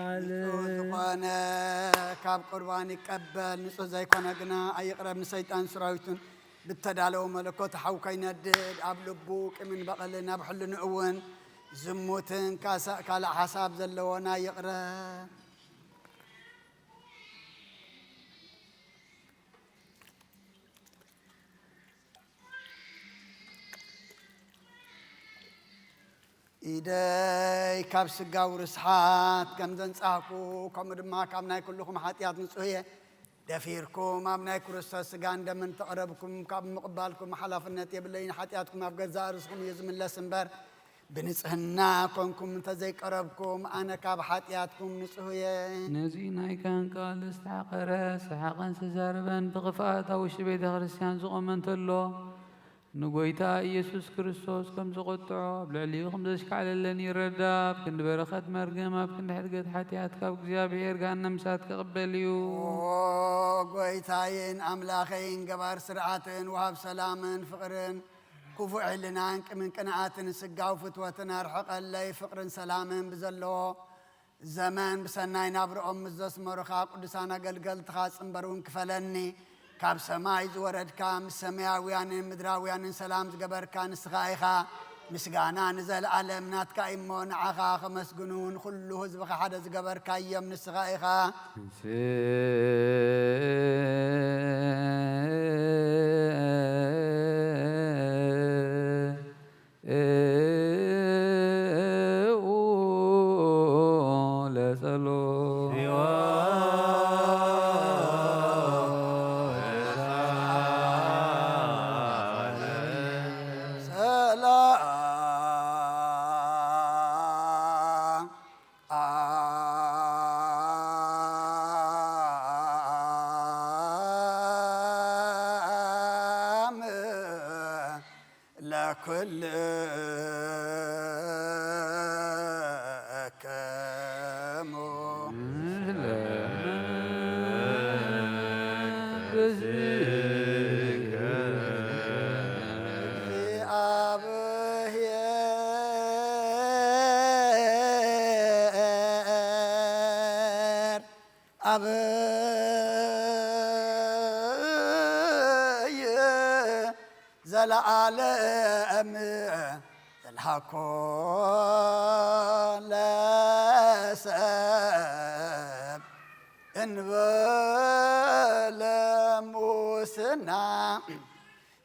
ዓለም። ንጹህ ዝኾነ ካብ ቁርባን ይቀበል፣ ንጹህ ዘይኮነ ግና ኣይቕረብ። ንሰይጣን ሰራዊቱን ብተዳለወ መለኮት ሓው ከይነድድ፣ ኣብ ልቡ ቂምን በቐልን ኣብ ሕልንኡ እውን ዝሙትን ካሳ-፣ ካልእ ሓሳብ ዘለዎ ናይ ይቕረብ። ኢደይ ካብ ስጋዊ ርስሓት ከም ዘንጻህኩ፣ ከምኡ ድማ ካብ ናይ ኩልኹም ሓጢኣት ንጹህ እየ። ደፊርኩም ኣብ ናይ ክርስቶስ ስጋን ደምን ተቐረብኩም ካብ ምቕባልኩም ሓላፍነት የብለይን። ሓጢኣትኩም ኣብ ገዛእ ርእስኹም እዩ ዝምለስ እምበር፣ ብንጽህና ኮንኩም እንተዘይቀረብኩም፣ ኣነ ካብ ሓጢኣትኩም ንጹህ እየ። ነዚ ናይ ካህን ቃል ዝተሓቐረ ሰሓቐን ዝተዛረበን ብኽፍኣት ኣብ ውሽጢ ቤተ ክርስቲያን ዝቖመ እንተሎ፣ ንጎይታ ኢየሱስ ክርስቶስ ከም ዝቖጥዖ፣ ኣብ ልዕሊኡ ከም ዘሽካዕለለን ይረዳ። ኣብ ክንዲ በረኸት መርገም፣ ኣብ ክንዲ ሕድገት ሓጢኣት ካብ እግዚኣብሔር ገሃነም እሳት ክቕበል እዩ። ኦ ጎይታዬን ኣምላኸይን፣ ገባር ስርዓትን ወሃብ ሰላምን ፍቕርን፣ ክፉእ ሕልናን ቅምን ቅንኣትን ስጋዊ ፍትወትን ኣርሕቐለይ። ፍቕርን ሰላምን ብዘለዎ ዘመን ብሰናይ ናብርኦም ምስ ዘስመሩኻ ቅዱሳን ኣገልገልትኻ ጽንበር እውን ክፈለኒ። ካብ ሰማይ ዝወረድካ፣ ምስ ሰማያውያንን ምድራውያንን ሰላም ዝገበርካ ንስኻ ኢኻ። ምስጋና ንዘለኣለም ናትካ እዩ እሞ፣ ንዓኻ ከመስግኑ፣ ንኹሉ ህዝብኻ ሓደ ዝገበርካዮም ንስኻ ኢኻ። ለኩልክሙ ኣብይ ዘለዓለም ዘልሃኮ ለሰብ እንበለ ሙስና።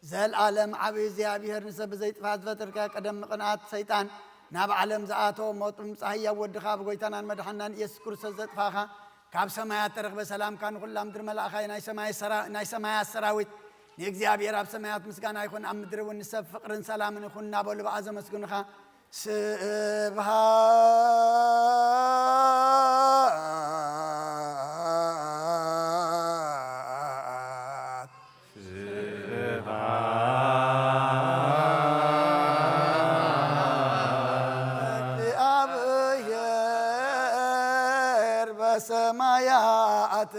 ዘልዓለም ዓብዪ እግዚኣብሔር፣ ንሰብ ብዘይጥፋት ዝፈጠርካ፣ ቀደም ምቕንኣት ሰይጣን ናብ ዓለም ዝኣተወ፣ ሞት ብምጻእ ህያው ወድኻ፣ ብጎይታናን መድሓናን ኢየሱስ ክርስቶስ ዘጥፋኻ፣ ካብ ሰማያት ተረኽበ ሰላምካ ንኹላ ምድሪ መላእኻ። ናይ ሰማይ ሰራ-፣ ናይ ሰማያት ሰራዊት ንእግዚኣብሔር ኣብ ሰማያት ምስጋና ይኹን፣ ኣብ ምድሪ እውን ንሰብ ፍቕርን ሰላምን ይኹን እናበሉ ብኣ ዘመስግኑኻ። ስብሃት ስብሃት ለእግዚኣብሔር በሰማያት።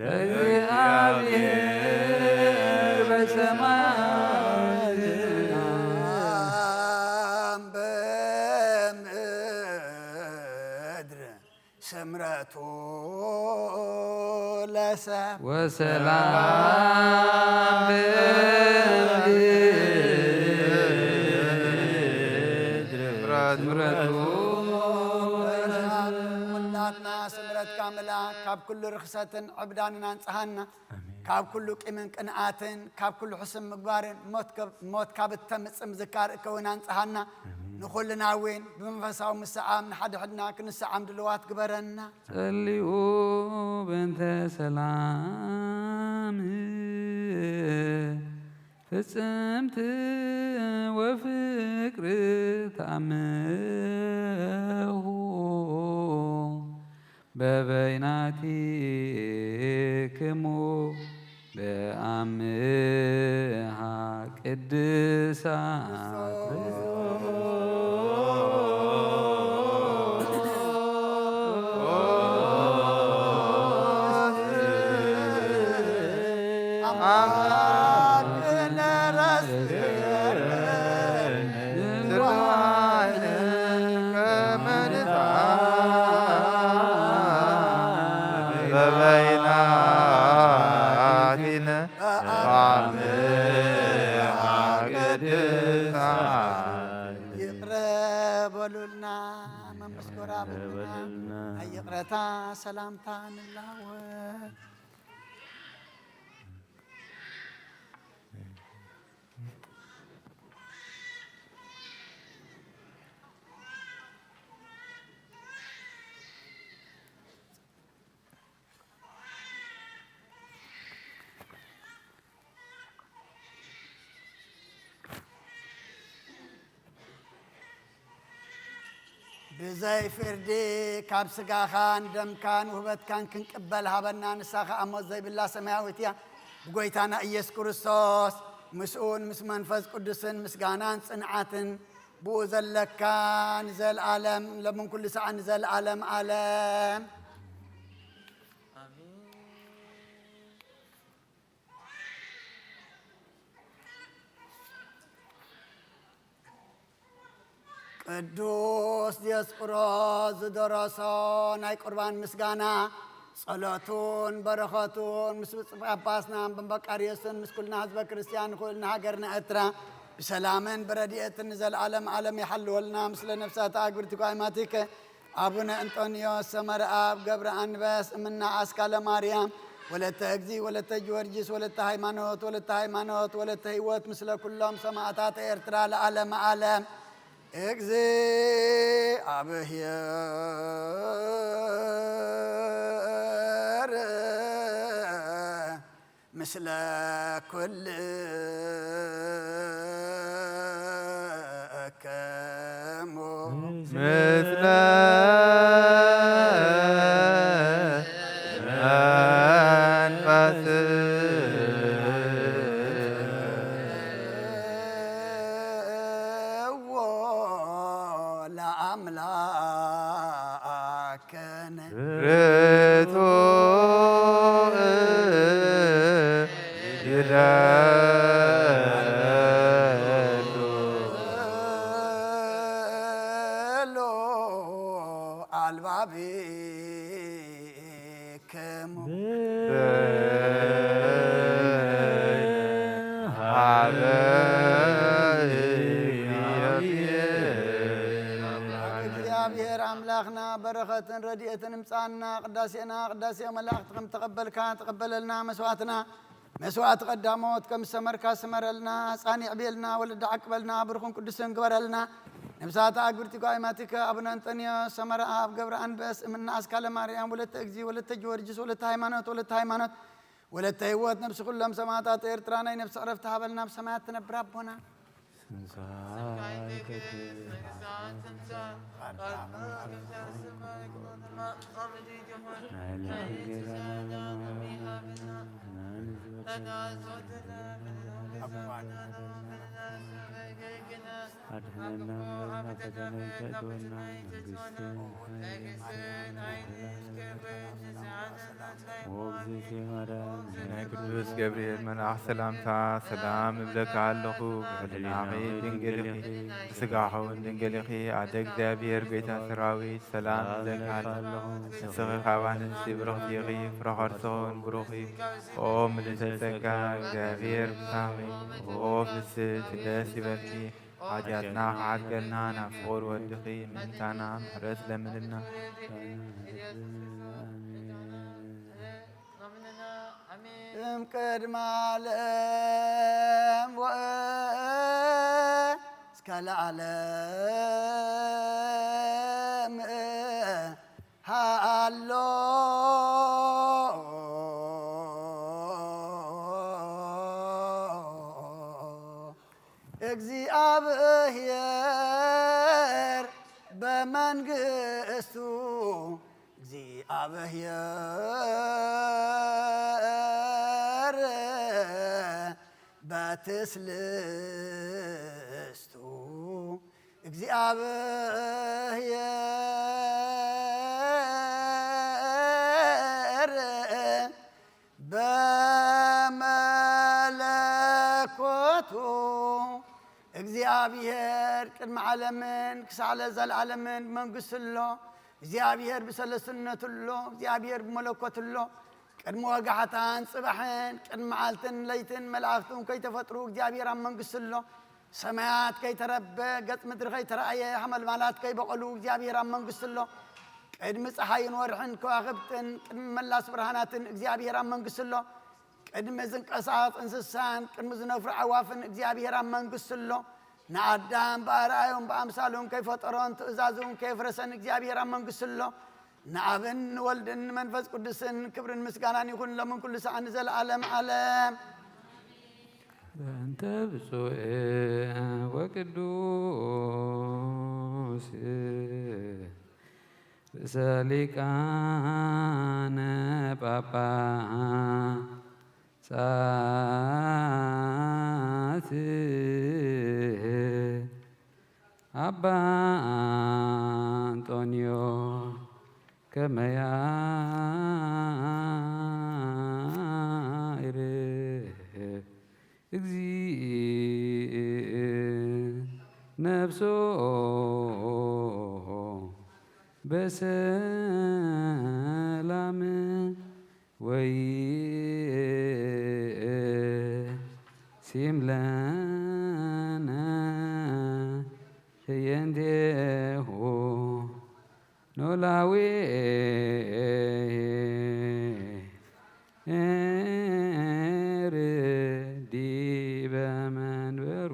ለእግዚኣብሔር በሰማያት። ሰላም በምድር ስምረቱ ለሰብ። ወሰላም በምድር ስምረቱ። ኩላትና ስምረትካ ምልኣ፣ ካብ ኩሉ ርኽሰትን ዕብዳንን ኣንጽሃና። ኣሜን። ካብ ኩሉ ቂምን ቅንኣትን፣ ካብ ኩሉ ሕስም ምግባርን፣ ሞት ከ-፣ ሞት ካብ እተምጽእ ምዝካር እከውን ኣንጽሃና። ኣሜን። ንኹልና እውን ብመንፈሳዊ ምስዓም ንሓድሕድና ክንሰዓም ድልዋት ግበረና። ጸልዩ በእንተ ሰላም ፍጽምቲ ወፍቅሪ ተኣምሁ በበይናቲክሙ በአምሃ ቅድሳት። በበይናቲነ አምሃ ቅድሳት። ይቕረ በሉልና፣ መምህር ጎራ በሉልና። በሉልና። ናይ ይቕረታ ሰላምታ ንላወ። ብዘይ ፍርዲ ካብ ስጋኻን ደምካን ውህበትካን ክንቅበል ሃበና። ንሳ ኸኣ ሞት ዘይብላ ሰማያዊት እያ። ብጎይታና ኢየሱስ ክርስቶስ ምስኡን ምስ መንፈስ ቅዱስን ምስጋናን ጽንዓትን ብኡ ዘለካ ንዘለዓለም፣ ለምን ኩሉ ሰዓት ንዘለዓለም ዓለም። ቅዱስ ዲዮስቆሮስ ዝደረሶ ናይ ቁርባን ምስጋና፣ ጸሎቱን በረኸቱን ምስ ብፁዕ ጳጳስና መቃርዮስን ምስ ኩልና ህዝበ ክርስቲያን ንኹልና ሃገርና ኤርትራ ብሰላምን ብረድኤትን ንዘለዓለም ዓለም ይሓልወልና። ምስለ ነፍሳት ኣግብርቲ ጓይማቲከ ኣቡነ እንጦንዮስ ሰመረኣብ፣ ገብረ ኣንበስ፣ እምና ኣስካለ ማርያም፣ ወለተ እግዚ፣ ወለተ ጊዮርጊስ፣ ወለተ ሃይማኖት፣ ወለተ ሃይማኖት፣ ወለተ ህይወት፣ ምስለ ኩሎም ሰማዕታት ኤርትራ ለዓለመ ዓለም። እግዚኣብሔር ምስለ ኩልክሙ። ምስለ መንፈስ እዎ ለአምላክ ከነ ርቱዕ ይደሉ። ሎ አልባቢክሙ። ሀበ እግዚኣብሔር ኣምላኽና በረኸትን ረድኤትን እምጻና። ቅዳሴና ቅዳሴ መላእኽቲ ከም ተቐበልካ ተቐበለልና። መስዋዕትና መስዋዕቲ ቀዳሞት ከም ዝሰመርካ ስመረልና። ጻኒዕ ቤልና ወለዲ ዓቅበልና። ብሩኽን ቅዱስን ግበረልና። ነብሳት ኣግብርቲ ጓይማቲከ ኣቡነ እንጠንዮስ ሰመረ ኣብ ገብረ ኣንበስ እምና ኣስካለ ማርያም ወለተ እግዚ ወለተ ጊዮርጊስ ወለተ ሃይማኖት ወለተ ሃይማኖት ወለተ ህይወት ነብሲ ኩሎም ሰማዕታት ኤርትራ ናይ ነብሲ ዕረፍቲ ሃበልና። ኣብ ሰማያት ትነብር ኣቦና አድነና ፈተነ ከእትወና መንግስት ወእግዝእትየ ማርያም ናይ ቅዱስ ገብርኤል መልኣኽ ሰላምታ ሰላም እብለካ ኣለኹ። ብሕልናኺ ድንግል ኢኺ፣ ብስጋኺ እውን ድንግል ኢኺ። ኣደ እግዚኣብሔር ጎይታ ሰራዊት ሰላም እብለካ ኣለኹ። ንስኺ ካብ ኣንስቲ ብርኽቲ ኢኺ፣ ፍረ ከርስኺ እውን ብሩኽ እዩ። ኦ ምልዕተ ጸጋ እግዚኣብሔር ምሳኺ፣ ኦ ፍስሕቲ ደስ ይበልኪ። ሓጢኣትና ክሓድገልና ናብ ፍቑር ወድኺ ምእንታና ምሕረት ለምንልና። እም ቅድመ ዓለም ወእስከ ለዓለም ሃሎ እግዚኣብሔር በመንግስቱ፣ እግዚኣብሔር በትስልስቱ፣ እግዚኣብሔር በመለኮቱ። እግዚኣብሔር ቅድሚ ዓለምን ክሳዕ ለዘለዓለምን ብመንግስቱ ኣሎ። እግዚኣብሔር ብሰለስትነቱ ኣሎ። እግዚኣብሔር ብመለኮቱ ኣሎ። ቅድሚ ወጋሕታን ጽባሕን፣ ቅድሚ መዓልትን ለይትን መላእኽቲ እውን ከይተፈጥሩ እግዚኣብሔር ኣብ መንግስቱ ኣሎ። ሰማያት ከይተረበ፣ ገጽ ምድሪ ከይተራእየ፣ ሓመልማላት ከይበቐሉ እግዚኣብሔር ኣብ መንግስቱ ኣሎ። ቅድሚ ጸሓይን ወርሕን ከዋኽብትን፣ ቅድሚ መላስ ብርሃናትን እግዚኣብሔር ኣብ መንግስቱ ኣሎ። ቅድሚ ዝንቀሳቐስ እንስሳን፣ ቅድሚ ዝነፍሩ ኣዕዋፍን እግዚኣብሔር ኣብ መንግስቱ ኣሎ። ንኣዳም ብኣርኣዮን ብኣምሳሉን ከይፈጠሮን ትእዛዙን ከየፍረሰን እግዚኣብሔር ኣብ መንግስቱ ኣሎ። ንኣብን ንወልድን ንመንፈስ ቅዱስን ክብርን ምስጋናን ይኹን፣ ሎምን ኩሉ ሰዓት ንዘለዓለም ዓለም። በእንተ ብፁዕ ወቅዱስ ርእሰ ሊቃነ ጳጳሳት ኣባ ኣንጦንዮ ከመ ያዕርፍ እግዚእ ነፍሶ በሰላም ወይእዜም ለነ ህየንቴሁ ኖላዊ ዲበ መንበሩ።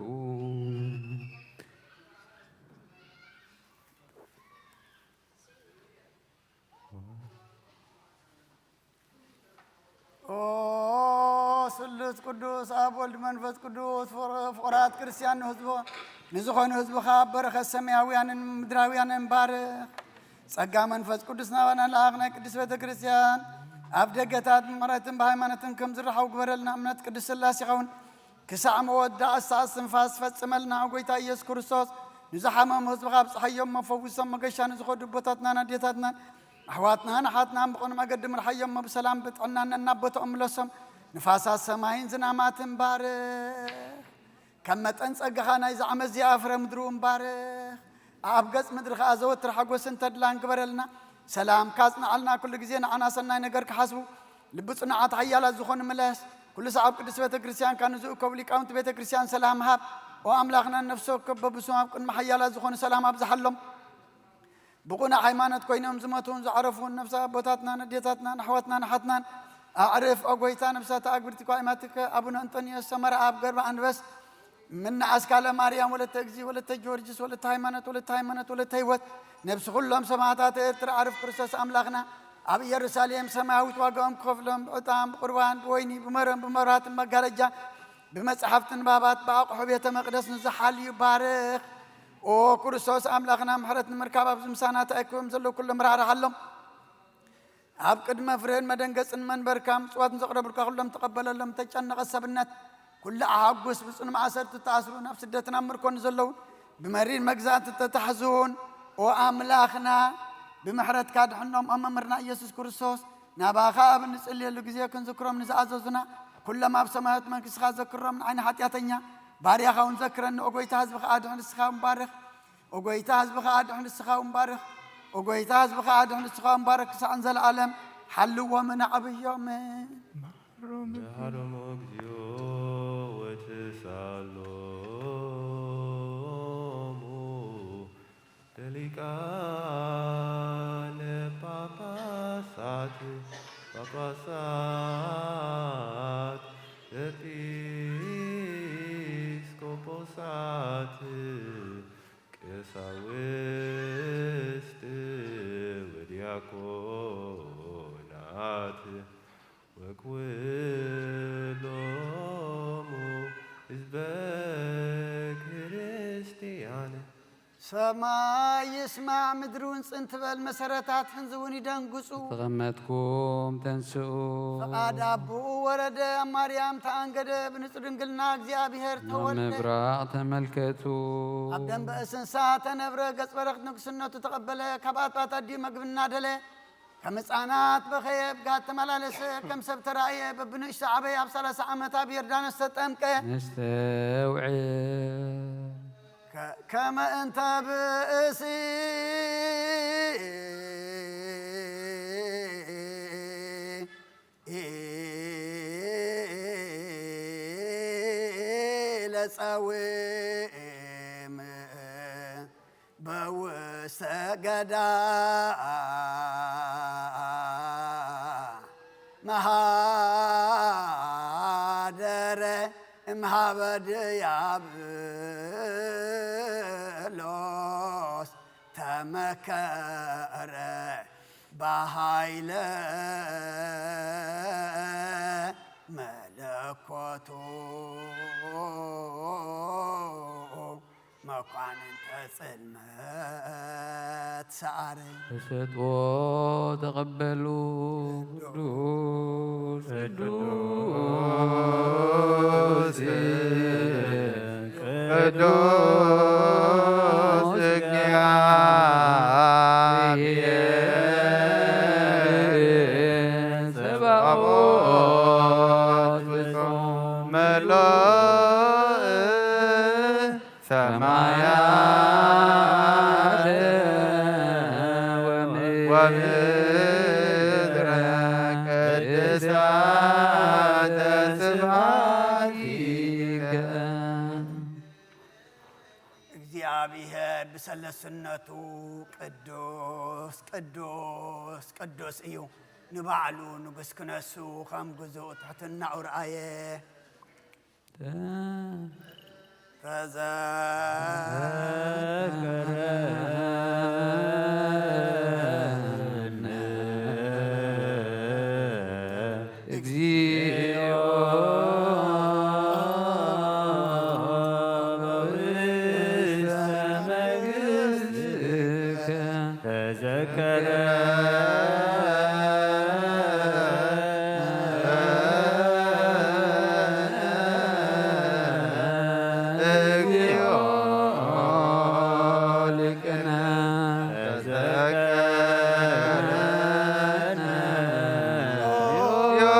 ኦ ስሉስ ቅዱስ ኣብ ወልድ መንፈስ ቅዱስ ፍቁራት ክርስቲያን ንህዝቦ ንዝኾኑ ህዝብኻ በረኸት ሰማያውያንን ምድራውያንን ባርኽ። ጸጋ መንፈስ ቅዱስ ናባና ለኣኽ ናይ ቅድስት ቤተ ክርስቲያን ኣብ ደገታት ብምሕረትን ብሃይማኖትን ከም ዝረሓው ግበረልና። እምነት ቅድስት ስላሴ ይኸውን። ክሳዕ መወዳእታ እስትንፋስ ፈጽመልና። ጎይታ ኢየሱስ ክርስቶስ ንዝሓመሙ ህዝብኻ ኣብጽሓዮም፣ መፈውሶም መገሻ ንዝኸዱ ኣቦታትናን ኣዴታትናን ኣሕዋትናን ኣሓትናን ብቕኑዕ መገዲ ምርሓዮም፣ ብሰላም ብጥዕና ነናብ ቦታኦም ምለሶም። ንፋሳት ሰማይን ዝናማትን ባርኽ። ከም መጠን ጸጋኻ ናይዚ ዓመት እዚኣ ፍረ ምድሪ እውን ባርኽ። ኣብ ገጽ ምድሪ ኸኣ ዘወትር ሓጎስን ተድላን ግበረልና። ሰላምካ ኣጽንዓልና፣ ኩሉ ግዜ ንዓና ሰናይ ነገር ክሓስቡ ልቢ ጽኑዓት ሓያላት ዝኾኑ ምለስ። ኩሉ ሰዓብ ቅድስት ቤተ ክርስቲያንካ ንዝእከቡ ሊቃውንቲ ቤተ ክርስቲያን ሰላም ሃብ። ኦ ኣምላኽና፣ ነፍሲ ወከፍ በብስሙ ኣብ ቅድሚ ሓያላት ዝኾኑ ሰላም ኣብዝሓሎም። ብቑኑዕ ሃይማኖት ኮይኖም ዝሞቱን ዝዓረፉን ነፍሲ ኣቦታትናን ኣዴታትናን ኣሕዋትናን ኣሓትናን ኣዕርፍ። ኦ ጎይታ፣ ነፍሳት ኣግብርቲ ኳይማትከ ኣቡነ እንጦንዮስ ሰመራ ኣብ ገርባ ኣንበስ፣ ምነ ኣስካለ ማርያም ወለተ እግዚ ወለተ ጊዮርጊስ ወለተ ሃይማኖት ወለተ ሃይማኖት ወለተ ህይወት፣ ነፍሲ ኩሎም ሰማዕታት ኤርትራ ኣዕርፍ። ክርስቶስ ኣምላኽና ኣብ ኢየሩሳሌም ሰማያዊት ዋጋኦም ክኸፍሎም ብዕጣን ብቁርባን ብወይኒ ብመረን ብመብራህትን መጋረጃ ብመጻሕፍቲ ንባባት ብኣቑሑ ቤተ መቕደስ ንዝሓልዩ ባርኽ። ኦ ክርስቶስ ኣምላኽና፣ ምሕረት ንምርካብ ኣብዚ ምሳና ተኣኪቦም ዘለዉ ኩሎም ራሕርሓሎም። ኣብ ቅድመ ፍርህን መደንገጽን መንበርካ ምጽዋት ንዘቕረቡልካ ኩሎም ተቐበለሎም። ተጨነቐ ሰብነት ኩሉ ኣሓጉስ። ብጽኑ ማእሰርቲ ተኣስሩ ናብ ስደትን ኣብ ምርኮ ንዘለዉ ብመሪር መግዛእቲ ተታሕዙን፣ ኦ ኣምላኽና፣ ብምሕረትካ ድሕኖም። ኦ መምህርና ኢየሱስ ክርስቶስ፣ ናባኻ ኣብ እንጽልየሉ ግዜ ክንዝክሮም ንዝኣዘዙና ኩሎም ኣብ ሰማያዊት መንግስትኻ ዘክሮም። ንዓይኒ ሓጢኣተኛ ባርያኻ እውን ዘክረኒ። ኦ ጎይታ፣ ህዝብኻ ኣድሕን፣ ንስኻ እውን ባርኽ። ኦ ጎይታ፣ ህዝብኻ ኣድሕን፣ ንስኻ እውን ባርኽ። ኦ ጎይታ፣ ህዝብኻ ኣድሕን፣ ንስኻ እውን ባርኽ። ክሳዕ ንዘለኣለም ሓልዎምን ኣዕብዮምን። መሃሮሙ እግዚኦ ወትሳሎሙ ለሊቃነ ጳጳሳት፣ ጳጳሳት፣ ኤጲስቆጶሳት፣ ቀሳውስት ወዲያቆናት ወኩሎሙ ህዝበ ክርስቲያን። ሰማይ ይስማዕ፣ ምድሪ እውን ጽን ትበል፣ መሰረታት ሕንዚ እውን ይደንግጹ። ተቐመጥኩም ተንስኡ። ፍቓድ ኣቦኡ ወረደ፣ ኣብ ማርያም ተኣንገደ፣ ብንጹህ ድንግልና እግዚኣብሔር ተወልደ። ምብራቕ ተመልከቱ። ኣብ ደንበ እስንሳ ተነብረ፣ ገጽ በረኽት ንግስነቱ ተቐበለ፣ ካብ ኣጥባት ኣዲኡ መግቢ እናደለ፣ ከም ህፃናት በኸየ፣ ብጋት ተመላለሰ፣ ከም ሰብ ተራእየ፣ በብንእሽቶ ዓበየ፣ ኣብ ሰላሳ ዓመት ኣብ ዮርዳኖስ ተጠምቀ። ነስተውዕል። ከ-፣ ከመ እንተ ብእሲ ለጸውም በውስተ ገዳም መሃደረ እምሃበ ድያብሎስ ተመከረ በኃይለ መለኮቱ። መኳንንተ ጽልመት ሰዓረ። ተሰጥኦ ተቐበሉ። ቅዱስ ቅዱስ ቅዱስ እግዚአብሔር ጸባኦት ፍጹም መሎእ ሰማያተ ወምድረ ቅድሳተ ስብሐቲከ። እግዚኣብሔር ብሰለስነቱ ቅዱስ ቅዱስ ቅዱስ እዩ። ንባዕሉ ንጉስ ክነሱ ከም ግዙእ ትሕትናኡ ረኣየ። ተዘከረነ እግዚኦ በውስተ መንግሥትከ። ተዘከረ እግዚኦ ሊቅነ። ተዘከረነ እግዚኦ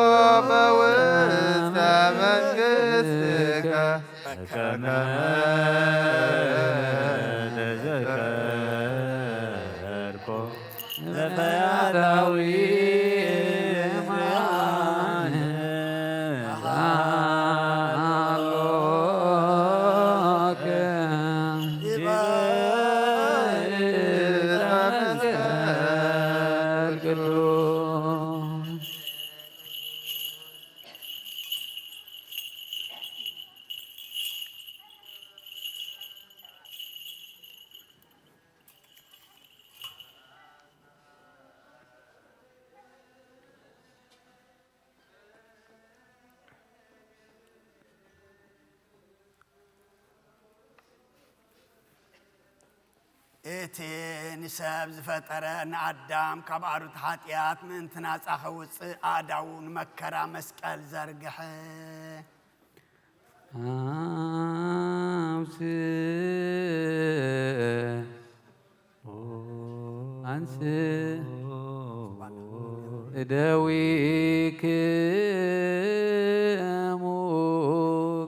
በውስተ መንግሥትከ። ከመ ተዘከርኮ ለፈያታዊ ማን ሃሎከ ቅዱስ። እቲ ንሰብ ዝፈጠረ ንኣዳም ካብ ኣሩት ሓጢኣት ምእንቲ ናጻ ከውጽእ ኣእዳዉ ንመከራ መስቀል ዘርግሐ። ኣውስእ ኣንስእ እደዊክሙ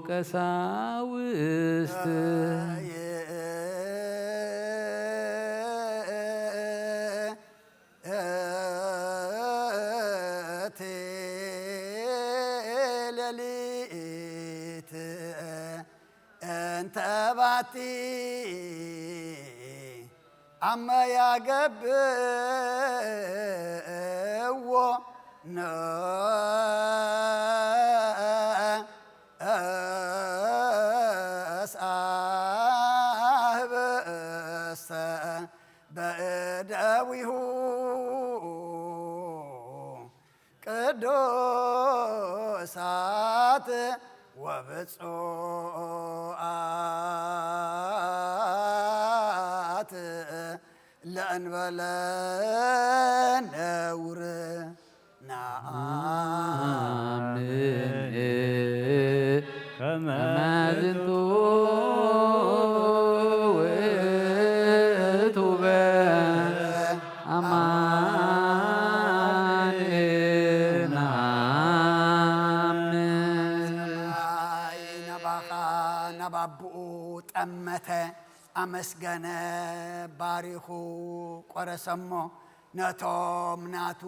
ቀሳውስት። እቲ ሌሊት እንተ ባቲ ኣመ ያገብእዎ ነሳህብስተ በእደዊሁ ቅዱሳት ወብፁዓት ለእንበለ ነውር ነአምን። ከመ ዝንቱ ውእቱ በአማን ነአምን። ሰማይ ናባኻ ናብ ኣቦኡ ጠመተ፣ ኣመስገነ፣ ባሪኹ ቆረሰሞ። ነቶም ናቱ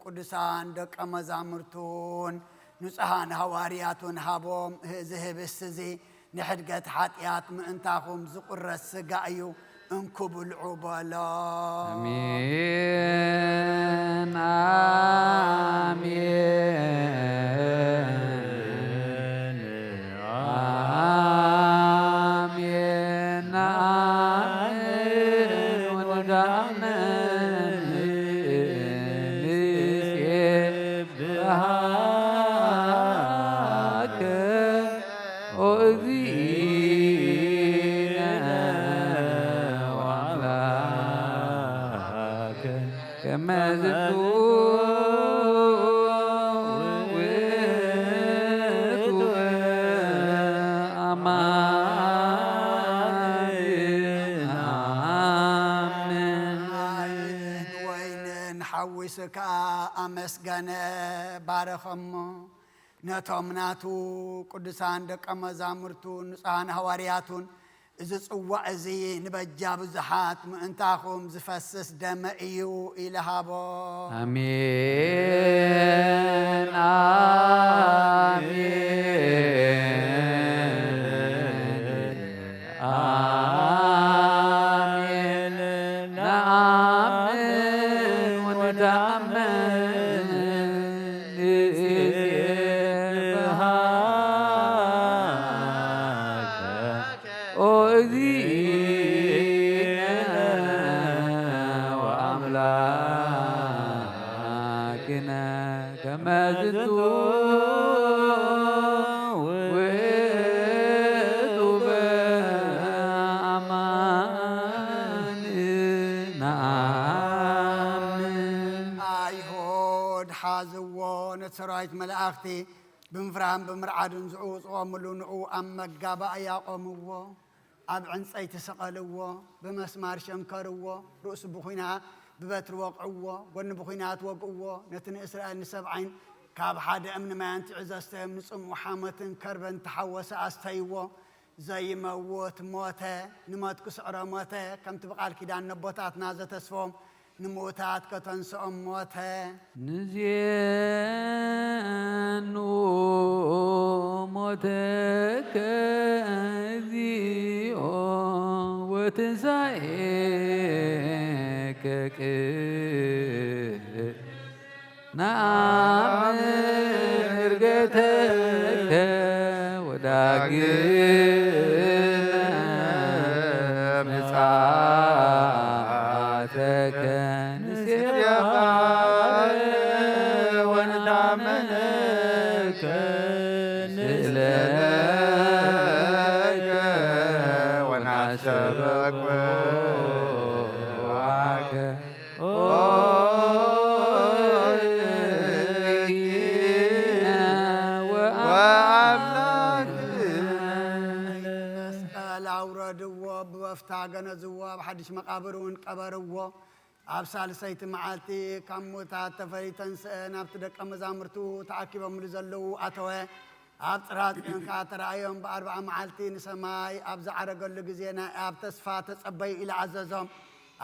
ቅዱሳን ደቀ መዛሙርቱን ንጹሓን ሃዋርያቱን ሃቦም። እዚ ህብስቲ እዚ ንሕድገት ሓጢኣት ምእንታኹም ዝቑረስ ስጋ እዩ፣ እንኩ ብልዑ በሎ። ኣሜን፣ ኣሜን። ኣሜን። ነአምን ወንትአምን ንሴብሐከ ኦ እግዚእነ ወአምላክ ዝንቱ ውእቱ ኣማን። ማይን ወይንን ሓዊሱ ከኣ ኣመስገነ፣ ባረኸሞ። ነቶም ናቱ ቅዱሳን ደቀ መዛሙርቱን ንጹሃን ሃዋርያቱን፣ "እዚ ጽዋእ እዚ ንበጃ ብዙሓት ምእንታኹም ዝፈስስ ደመ እዩ" ኢሉ ሃቦ። ኣሜን፣ ኣሜን፣ ኣሜን። ነኣምን ወንተኣምን ንሴብሐከ ኦ እግዚእነ ወኣምላክነ ከመ ዝንቱ ውእቱ በአማን ነአምን። ኣይሁድ ሓዝዎ፣ ነቲ ሰራዊት መላእኽቲ ብምፍራህን ብምርዓድን ዝዕውጽዎምሉ ንዑ ኣብ መጋባእያ ኣቆምዎ። ኣብ ዕንጸይቲ ሰቐልዎ፣ ብመስማር ሸንከርዎ፣ ርእሱ ብኲናት ብበትሪ ወቕዕዎ፣ ጎኒ ብኲናት ወግእዎ። ነቲ ንእስራኤል ንሰብዓይን ካብ ሓደ እምኒ ማይ ኣንቲዑ ዘስተዮም ንጽምኡ ሓመትን ከርበን ተሓወሰ ኣስተይዎ። ዘይመውት ሞተ፣ ንሞት ክስዕሮ ሞተ፣ ከምቲ ብቓል ኪዳን ነቦታትና ዘተስፎም ንምዉታት ከተንስኦም ሞተ። ንዜኑ ሞተከ እግዚኦ ወትንሳኤከ ቅድስት ነአምን ዕርገተከ ወዳግመ ምጽኣተከ ንሴብሐከ ወንታመነከ ንስእለከ ወናሰበክ ወዋከ ኦ ወአምላክነ። መስቀል ኣውረድዎ፣ ብበፍታ ገነዝዎ፣ ኣብ ሓድሽ መቓብር እውን ቀበርዎ። ኣብ ሳልሰይቲ መዓልቲ ካብ ምዉታት ተፈልዩ ተንስአ፣ ናብቲ ደቀ መዛሙርቱ ተኣኪቦምሉ ዘለዉ ኣተወ። ኣብ ጽርሐ ጽዮን ከኣ ተራእዮም። ብኣርብዓ መዓልቲ ንሰማይ ኣብ ዝዓረገሉ ግዜ ናይ ኣብ ተስፋ ተጸበዩ ኢሉ ኣዘዞም።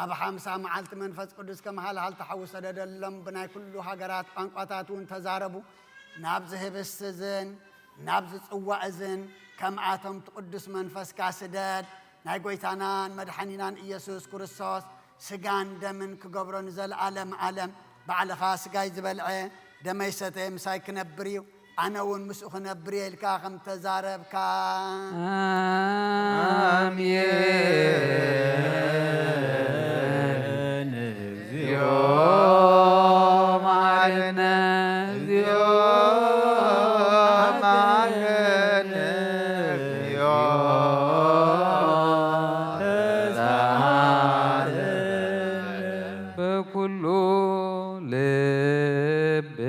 ኣብ ሓምሳ መዓልቲ መንፈስ ቅዱስ ከም ሃልሃልታ ሓዊ ሰደደሎም። ብናይ ኩሉ ሃገራት ቋንቋታት እውን ተዛረቡ። ናብዚ ህብስቲ እዝን ናብዚ ጽዋእ እዝን ከምኣቶም እቲ ቅዱስ መንፈስካ ስደድ። ናይ ጐይታናን መድሓኒናን ኢየሱስ ክርስቶስ ስጋን ደምን ክገብሮ ንዘለኣለም ኣለም። ባዕልኻ ስጋይ ዝበልዐ ደመይ ሰተየ ምሳይ ክነብር እዩ፣ ኣነ እውን ምስኡ ክነብር እየ ኢልካ ከም ተዛረብካ። ኣሜን። እግዚኦ መሐረነ፣ እግዚኦ መሐረነ፣ እግዚኦ ተሳሃለነ። በኩሉ ልብና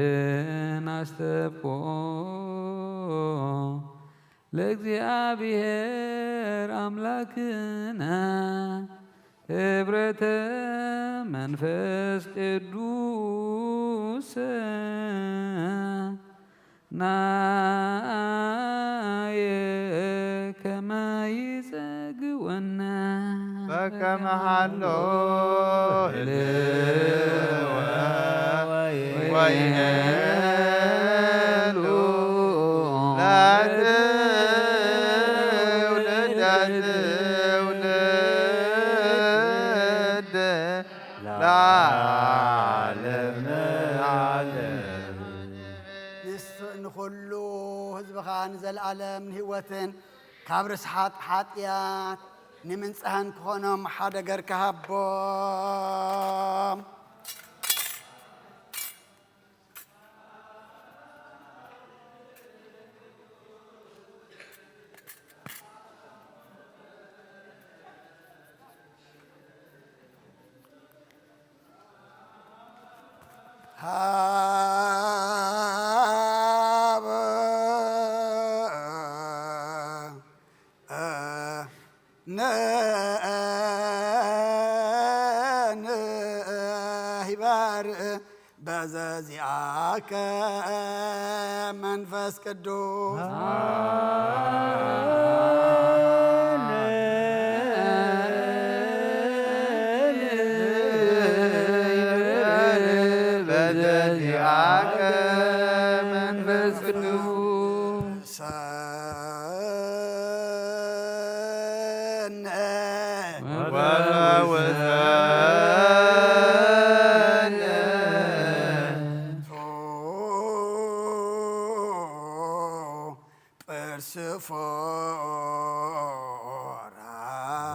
አስተብቆ ለእግዚአብሔር አምላክነ ህብረተ መንፈስ ቅዱስ ናየ ከመ ይጸግወነ በከመ ሀሎ ህልወ ወይኔሉ ለትውልደ ትውልድ ለዓለመ ዓለም። ንስ-፣ ንኹሉ ህዝብኻ ንዘለኣለም ንህይወትን ካብ ርስሓት ሓጢኣት ንምንጽሃን ክኾኖም ሓደ ገርካ ሃቦም። ንሕበር በዘዚኣከ መንፈስ ቅዱስ። በዘዚኣከ መንፈስ ቅዱስ። ሰነ ወወሰነ ጵርስፎራ።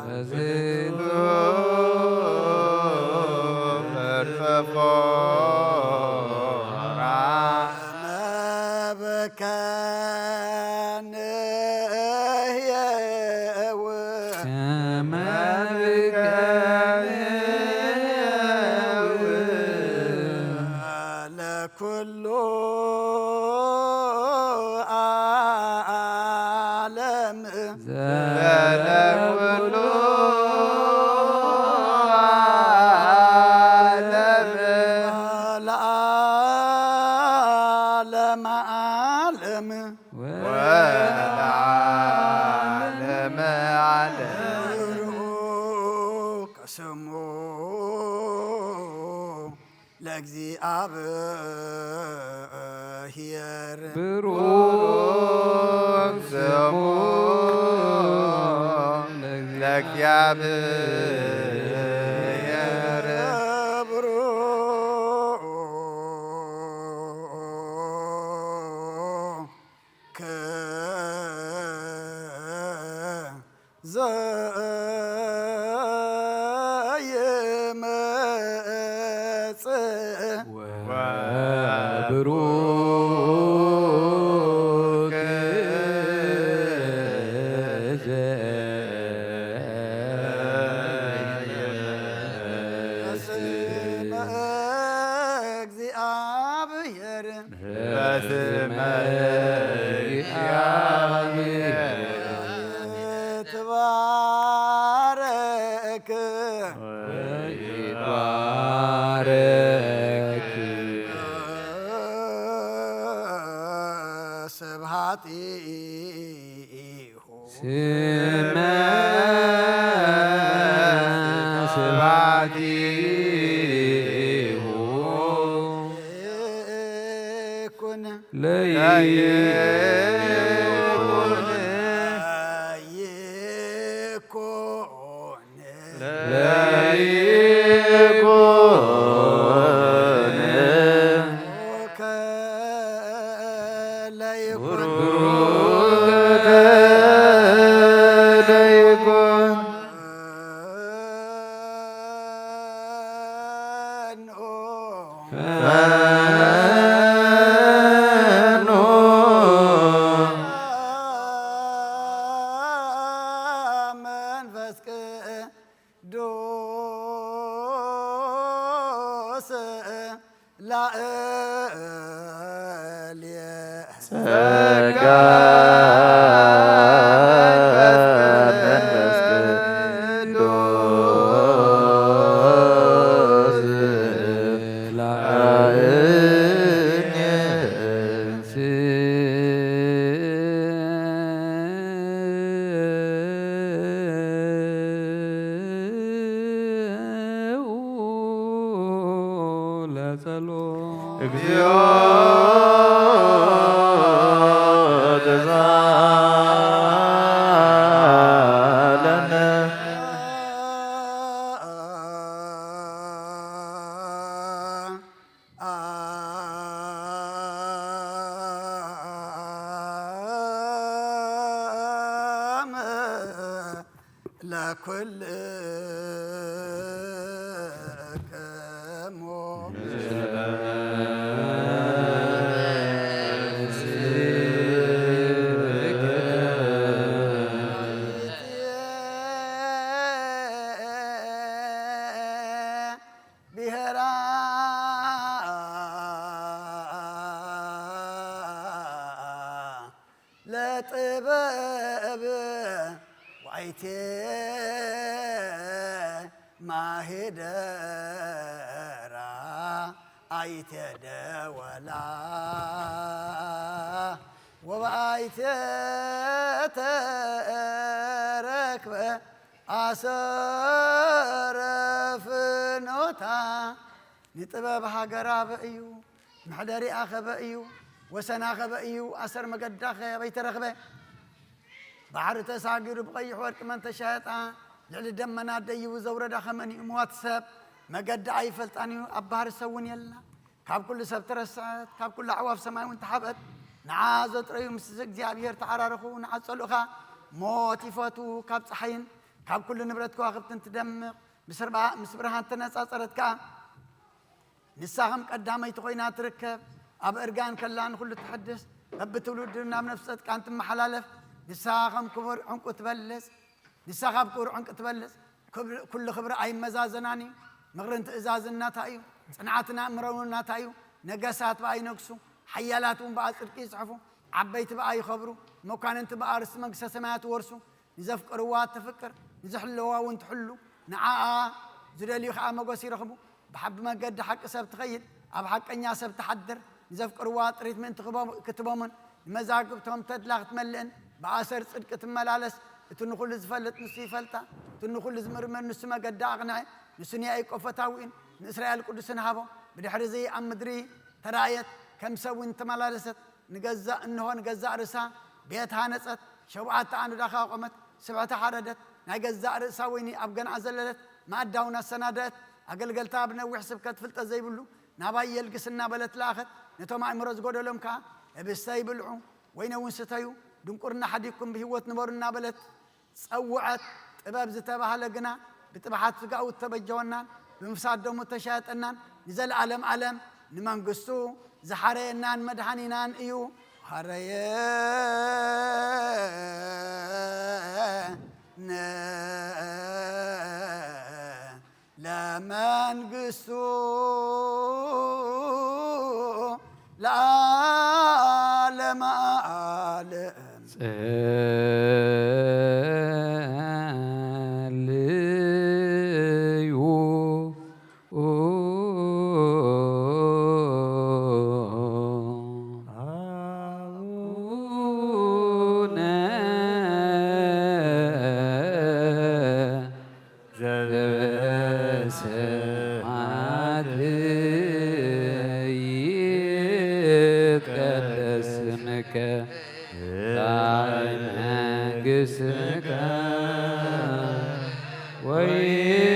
በዝንቱ ጵርስፎራ። መብከንየው። መብከንየው። ለኩሉ ዓለም። ዘለኩሉ ዓለም። ለዓለመ ዓለም። ወለዓለመ ዓለም። ብሩክ ስሙ ለእግዚኣብሔር። ብሩክ ስሙ ለእግዚኣብሔር። ብሩክ ዘይመጽእ ወብሩክ በስመ እግዚአብሔር። በስመ እግዚአብሔር። ይትባረክ። ይትባረክ። ስብሐት ስመ ስብሐቲሁ ይኩን ለይኩን ለይኩን ለይኩን ለይኩን ለይኩን ፈኖ መንፈስ ቅዱስ ላዕሌ ጸጋ መንፈስ ቅዱስ ላዕሌ ለጸሎት። እግዚኦ ተሳለነ። ለኩልክሙ ብሔራ ለጥበብ ዋይ ማሂደራ ኣይተ ደወላ ወብኣይተ ተረክበ ኣሰረ ፍኖታ። ንጥበብ ሃገር ኣበ እዩ፣ ምሕደሪኣ ኸበ እዩ፣ ወሰና ኸበ እዩ፣ ኣሰር መገዳ ኸበይ ተረኽበ። ባሕሪ ተሳጊሩ ብቐይሕ ወርቂ መን ተሻየጣ፣ ልዕሊ ደመና ደይቡ ዘውረዳ ኸመን እዩ ምዋት ሰብ። መገዲ ኣይፈልጣን እዩ፣ ኣብ ባህሪ ሰብ እውን የላ። ካብ ኩሉ ሰብ ተረስዐት፣ ካብ ኩሉ ኣዕዋፍ ሰማይ እውን ተሓብአት። ንዓ ዘጥረዩ ምስ እግዚኣብሔር ተዓራረኹ፣ ንዓ ጸልኡኻ። ሞት ይፈቱ ካብ ጸሓይን ካብ ኩሉ ንብረት ከዋኽብትን ትደምቕ፣ ምስ ርባ-፣ ምስ ብርሃን ተነጻጸረት ከኣ። ንሳ ኸም ቀዳመይቲ ኾይና ትርከብ፣ ኣብ እርጋን ከላ ንኹሉ ትሕድስ፣ በብትውልዱ ናብ ነፍሲ ጸድቃን ትመሓላለፍ። ንሳ ኸም ክቡር ዕንቁ ትበልጽ፣ ንሳ ካብ ክቡር ዕንቁ ትበልጽ። ክብሪ-፣ ኩሉ ክብሪ ኣይመዛዘናን እዩ። ምኽርን ትእዛዝን ናታ እዩ። ጽንዓትን ኣእምሮን እውን ናታ እዩ። ነገሳት ብኣ ይነግሱ፣ ሓያላት እውን ብኣ ጽድቂ ይጽሕፉ። ዓበይቲ ብኣ ይኸብሩ፣ መኳንንቲ ብኣ ርስቲ መንግስተ ሰማያት ይወርሱ። ንዘፍቅርዋ ትፍቅር፣ ንዝሕልዋ እውን ትሕሉ። ንዓኣ ዝደልዩ ኸኣ መጎስ ይረኽቡ። ብሓቢ መገዲ ሓቂ ሰብ ትኸይድ፣ ኣብ ሓቀኛ ሰብ ትሓድር። ንዘፍቅርዋ ጥሪት ምእንቲ ክቦ-፣ ክትቦምን ንመዛግብቶም ተድላ ክትመልእን ብኣሰር ጽድቂ ትመላለስ። እቲ ንኹሉ ዝፈልጥ ንሱ ይፈልጣ፣ እቲ ንኹሉ ዝምርምር ንሱ መገዲ ኣቕንዐ። ንሱ ንያእቆብ ፈታዊኡን ንእስራኤል ቅዱስን ሃቦ። ብድሕሪ እዚ ኣብ ምድሪ ተራእየት፣ ከም ሰብ እውን ተመላለሰት። ንገዛእ፣ እንሆ ንገዛእ ርእሳ ቤት ሃነጸት፣ ሸውዓተ ኣንዳ ከኣ ኣቖመት፣ ስብዕቲ ሓረደት፣ ናይ ገዛእ ርእሳ ወይኒ ኣብ ገንዓ ዘለለት፣ መኣዳ እውን ኣሰናደአት። ኣገልገልታ ብነዊሕ ስብከት ፍልጠት ዘይብሉ ናባይ የልግስ እናበለት ለኣኸት። ነቶም ኣእምሮ ዝጎደሎም ከኣ ህብስተ ይብልዑ፣ ወይነ እውን ስተዩ፣ ድንቁርና ሓዲግኩም ብህይወት ንበሩ እናበለት ጸውዐት። ጥበብ ዝተባህለ ግና ብጥብሓት ስጋኡ እተበጀወናን ብምፍሳት ደሙ እተሻየጠናን ንዘለኣለም ኣለም ንመንግስቱ ዝሓረየናን መድሓኒናን እዩ። ሃረየ ነ ለመንግስቱ ለዓለመ ዓለም። ጸልዩ አቡነ ዘበሰማያት ይትቀደስ ስምከ ትምጻእ መንግሥትከ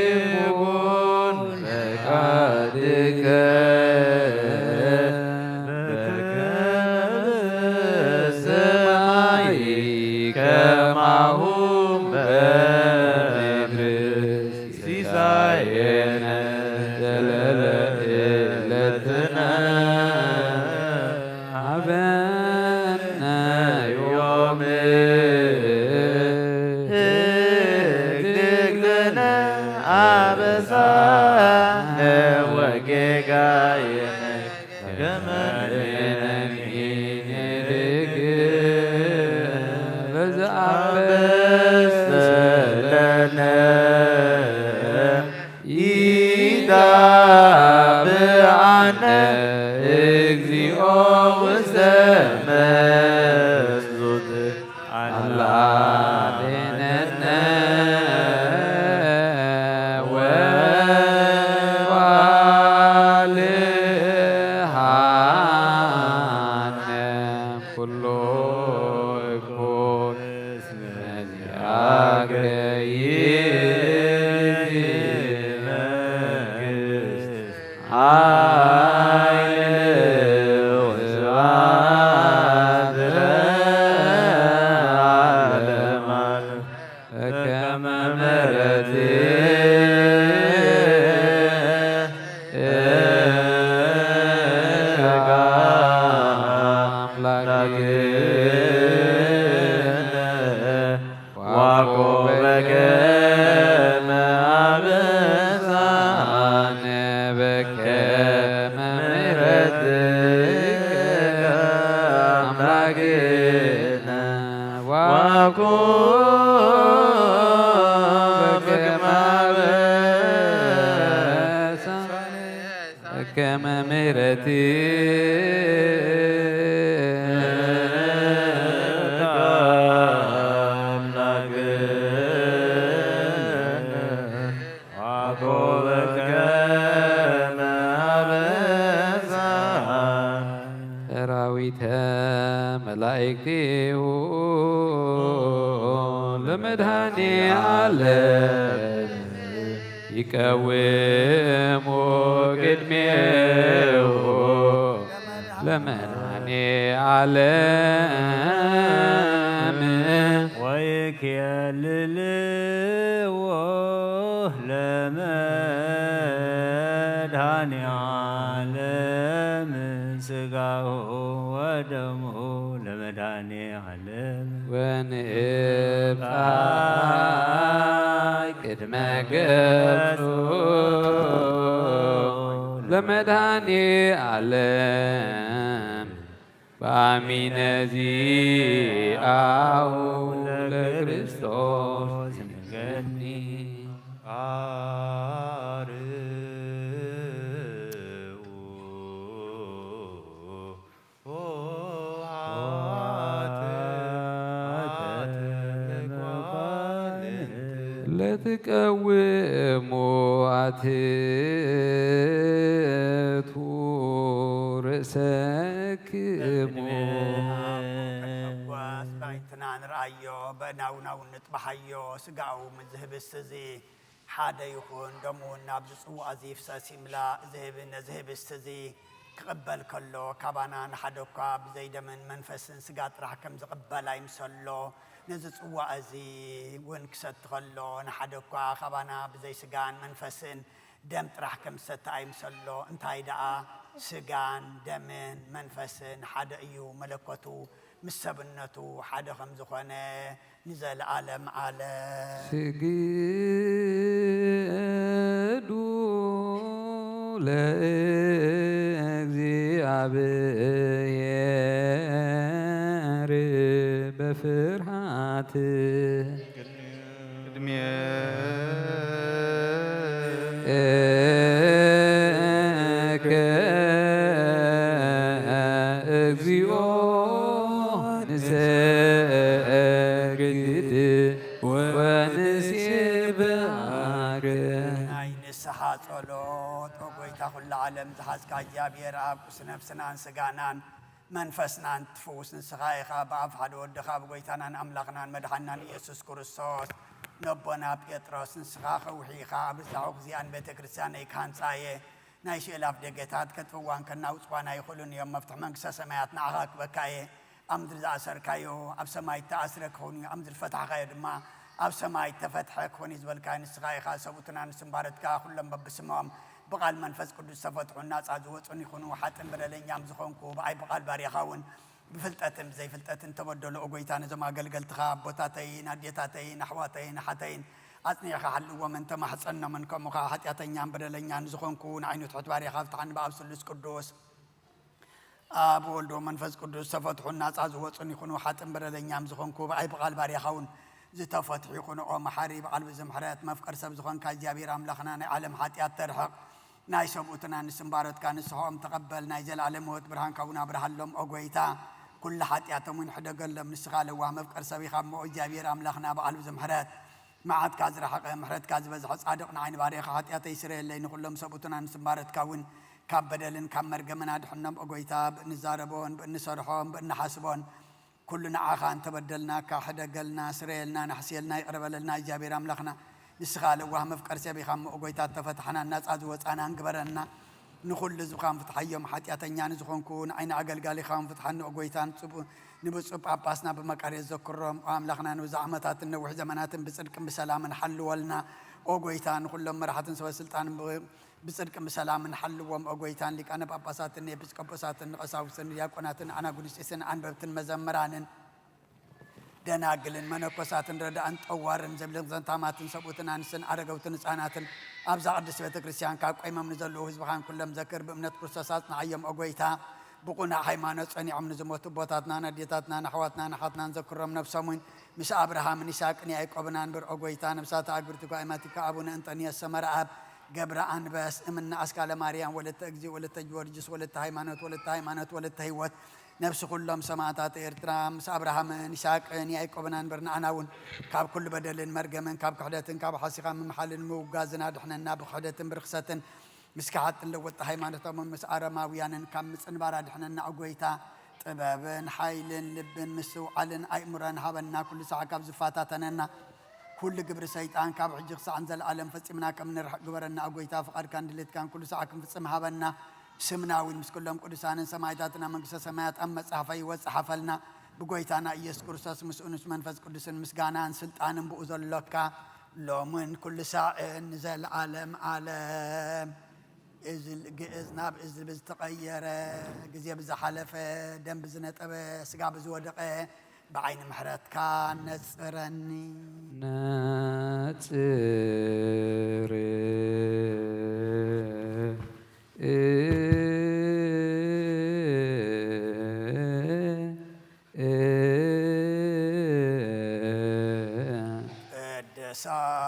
ወይኩን ፈቃድከ በከመ በሰማይ ከማሁ በምድር። ሲሳየነ ዘለለዕለትነ ሀበነ ዮም ህግግ ለነ አበሳነ ወጌጋየነ ከመ ንሕነኒ ንሕግግ በዘአበሰ ለነ ኢታብአነ እግዚኦ ውስተ መንሱት አላ አድነነ ወባልሃነ ኩሉ ይኩን እስመ ዚአከ ይእቲ መንግስት ኃይል ወስብሐት ለዓለመ ዓለም። በከመ ምሕረትከ አምላክነ ወኮበከመ አበሳነ በከመ ምሕረትከ አምላክነ ወኮ ከመ ምሕረትከ ሰራዊተ መላእክቲሁ ለመድኃኔ ዓለም ይቀውሙ ቅድሜሁ ለመድኃኔ ዓለም። ወይኬልልዎ ለመድኃኔ ዓለም ሥጋሁ ወደሙ ለመድኃኔ ዓለም። ወንብዓ ቅድመ ገጹ ለመድኃኔ ዓለም። በአሚነ ዚአሁ ለክርስቶስ ንገኒ። ለትቀውሙ አትቱ ርእሰክሙ። በእናውናው ንጥበሓዮ፣ ስጋኡ ምዝህብስ እዚ ሓደ ይኹን፣ ደሙ እውን ናብዚ ጽዋእ እዚ ይፍሰስ ይምላእ። እዚ ህብ-፣ ነዚ ህብስት እዚ ክቕበል ከሎ፣ ካባና ንሓደ እኳ ብዘይ ደምን መንፈስን ስጋ ጥራሕ ከም ዝቕበል ኣይምሰሎ። ነዚ ጽዋእ እዚ እውን ክሰቲ ከሎ፣ ንሓደ እኳ ካባና ብዘይ ስጋን መንፈስን ደም ጥራሕ ከም ዝሰቲ ኣይምሰሎ። እንታይ ደኣ፣ ስጋን ደምን መንፈስን ሓደ እዩ። መለኮቱ ምስ ሰብነቱ ሓደ ከም ዝኾነ ንዘለዓለም ዓለም። ስግዱ ለእግዚአብሔር በፍርሃት። ቅድሜ እከ እግዚኦ ንሰግድ ወንሴብሐከ። ናይ ንስሓ ጸሎት። ኦ ጎይታ ኩሉ ዓለም ዝሓዝካ እግዚኣብሔር ኣብ ቅዱስ ነፍስናን ስጋናን መንፈስናን ትፍውስ ንስኻ ኢኻ። ብኣፍ ሓደ ወድኻ ብጎይታናን ኣምላኽናን መድሓንናን ኢየሱስ ክርስቶስ ነቦና ጴጥሮስ ንስኻ ከውሒ ኢኻ። ኣብ ርዛኹ እዚኣን ቤተ ክርስቲያነይ ክሃንጻ እየ። ናይ ሲኦል ኣፍደገታት ከጥፍዋን ከናውጽዋን ኣይኽእሉን እዮም። መፍትሒ መንግስተ ሰማያት ንዓኻ ክበካ እየ። ኣብ ምድሪ ዝኣሰርካዮ ኣብ ሰማይ እተኣስረ ክኸውን እዩ፣ ኣብ ምድሪ ዝፈታሕካዮ ድማ ኣብ ሰማይ እተፈትሐ ክኾን እዩ ዝበልካዮ ንስኻ ኢኻ። ሰብኡትን ኣንስትን ባሮትካ ኩሎም በብስሞም ብቓል መንፈስ ቅዱስ ዝተፈትሑን ናጻ ዝወጹን ይኹኑ። ሓጥን በደለኛን ዝኾንኩ ብኣይ ብቓል ባርያኻ እውን ብፍልጠትን ብዘይፍልጠትን ተበደሉ። ኦ ጎይታ፣ ነዞም ኣገልገልትኻ ኣቦታተይን ኣዴታተይን ኣሕዋተይን ኣሓተይን ኣጽኒዕኻ ሓልዎምን ተማሕጸኖምን፣ ከምኡ ኸኣ ሓጢኣተኛን በደለኛን ዝኾንኩ ንዓይኑ ትሑት ባርያኻ ፍትሓኒ። ብኣብ ስሉስ ቅዱስ ኣብ ወልዶ መንፈስ ቅዱስ ዝተፈትሑን ናጻ ዝወጹን ይኹኑ። ሓጥን በደለኛም ዝኾንኩ ብኣይ ብቓል ባርያኻ እውን ዝተፈትሑ ይኹኑ። ኦ መሓሪ ብዓል ብዙሕ ምሕረት መፍቀር ሰብ ዝኾንካ እግዚኣብሔር ኣምላኽና ናይ ዓለም ሓጢኣት ተርሕቕ፣ ናይ ሰብኡትን ኣንስትን ባሮትካ ንስሕኦም ተቐበል፣ ናይ ዘለኣለም ህይወት ብርሃንካ እውን ኣብርሃሎም። ኦ ጎይታ፣ ኩሉ ሓጢኣቶም እውን ሕደገሎም። ንስኻ ለዋህ መፍቀር ሰብ ኢኻ እሞ እግዚኣብሔር ኣምላኽና ብዓል ብዙሕ ምሕረት መዓትካ ዝረሓቐ ምሕረትካ ዝበዝሐ ጻድቕ ንዓይ ንባርያኻ ሓጢኣተይ ስረየለይ፣ ንኹሎም ሰብኡትን ኣንስትን ባሮትካ እውን ካብ በደልን ካብ መርገምን ኣድሕኖም። ኦ ጎይታ፣ ብእንዛረቦን ብእንሰርሖን ብእንሓስቦን ኩሉ ንዓኻ እንተበደልናካ ሕደገልና፣ ስረየልና፣ ናሕስየልና፣ ይቕረ በለልና። እግዚኣብሔር ኣምላኽና ንስኻ ለዋህ መፍቀር ሰብ ኢኻ እሞ ኦ ጎይታ፣ እተፈታሕናን ናጻ ዝወጻናን ግበረና። ንኹሉ ህዝብኻ እውን ፍትሓዮም። ሓጢኣተኛ ንዝኾንኩ ንዓይ ንኣገልጋሊኻ እውን ፍትሓኒ ኦ ጎይታ። ንጽቡ-፣ ንብፁዕ ጳጳስና ብመቃርዮስ ዘክሮም ኦ ኣምላኽና፣ ንብዙሕ ዓመታትን ነዊሕ ዘመናትን ብጽድቅን ብሰላምን ሓልወልና ኦ ጎይታ። ንኹሎም መራሕትን ሰበ ስልጣንን ብ-፣ ብጽድቅን ብሰላምን ሓልዎም ኦ ጎይታ። ንሊቃነ ጳጳሳትን ንኤጲስቆጶሳትን ንቐሳውስትን ንዲያቆናትን ኣናጉንስጢስን ኣንበብትን መዘምራንን ደናግልን መነኮሳትን ረዳእን ጠዋርን ዘብልን ዘንታማትን ሰብኡትን ኣንስትን ኣረገውትን ህፃናትን ኣብዛ ቅድስት ቤተ ክርስቲያን ካብ ቆይሞም ንዘለዉ ህዝብኻን ኩሎም ዘክር። ብእምነት ክርስቶስ ኣጽንዓዮም ኦ ጎይታ። ብቑናዕ ሃይማኖት ጸኒዖም ንዝሞቱ ኣቦታትናን ኣዴታትናን ኣሕዋትናን ኣሓትናን ዘክሮም። ነብሶም እውን ምስ ኣብርሃምን ይስሐቅን ያዕቆብን ኣንብር ኦ ጎይታ። ነብሳት ኣግብርቲኳ ኢማቲካ ኣቡነ እንጠንዮስ ሰመረ ኣብ ገብረ ኣንበስ፣ እምነ ኣስካለ ማርያም፣ ወለተ እግዚእ፣ ወለተ ጊዮርጊስ፣ ወለተ ሃይማኖት፣ ወለተ ሃይማኖት፣ ወለተ ህይወት፣ ነፍሲ ኩሎም ሰማዕታት ኤርትራ፣ ምስ ኣብርሃምን ይስሐቅን ያዕቆብን ኣንበር፣ ንዓና እውን ካብ ኩሉ በደልን መርገምን፣ ካብ ክሕደትን ካብ ሓሲኻ ምምሓልን ምውጋዝን ኣድሕነና። ብክሕደትን ብርኽሰትን ምስ ከሓድትን ለወጥቲ ሃይማኖቶምን ምስ ኣረማውያንን ካብ ምጽንባር ኣድሕነና። ኦ ጎይታ፣ ጥበብን ሓይልን ልብን ምስትውዓልን ኣእምሮን ሃበና። ኩሉ ሳዕ ካብ ዝፈታተነና ኩሉ ግብሪ ሰይጣን ካብ ሕጂ ክሳዕ ንዘለኣለም ፈጺምና ከም ንርሕቕ ግበረና። ኦ ጎይታ፣ ፍቓድካን ድሌትካን ኩሉ ሳዕ ክንፍጽም ሃበና። ስምና እውን ምስ ኩሎም ቅዱሳንን ሰማዕታትን ኣብ መንግስተ ሰማያት ኣብ መጽሓፈ ህይወት ጸሓፈልና። ብጎይታና ኢየሱስ ክርስቶስ ምስኡን ምስ መንፈስ ቅዱስን ምስጋናን ስልጣንን ብኡ ዘሎካ ሎምን ኩሉ ሳዕን ንዘለኣለም ኣለም። እዝል ግእዝ ናብ እዝል ብዝተቐየረ፣ ግዜ ብዝሓለፈ፣ ደም ብዝነጠበ፣ ስጋ ብዝወደቐ፣ ብዓይኒ ምሕረትካ ነጽረኒ። ነጽር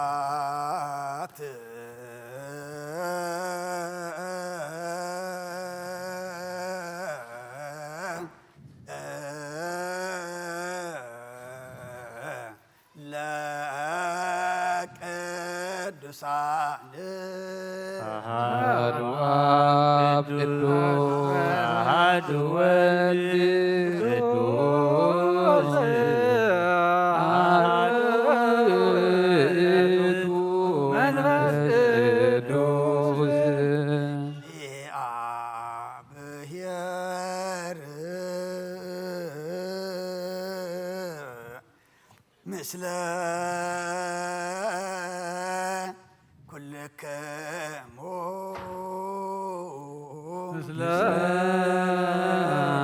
ቅድሳት ለቅዱሳን አሐዱ አብ ቅዱስ አሐዱ ወልድ ቅዱስ አሐዱ ውእቱ መንፈስ ቅዱስ። እግዚአብሔር ምስለ ኩልክሙ። ምስለ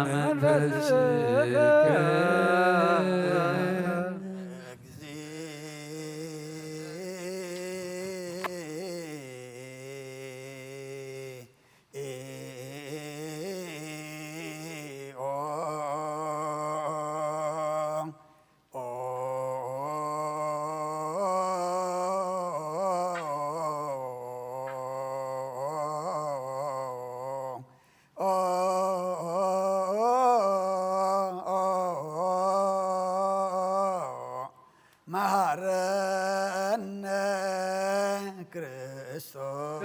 መንፈስከ። መሃረነ ክርስቶስ።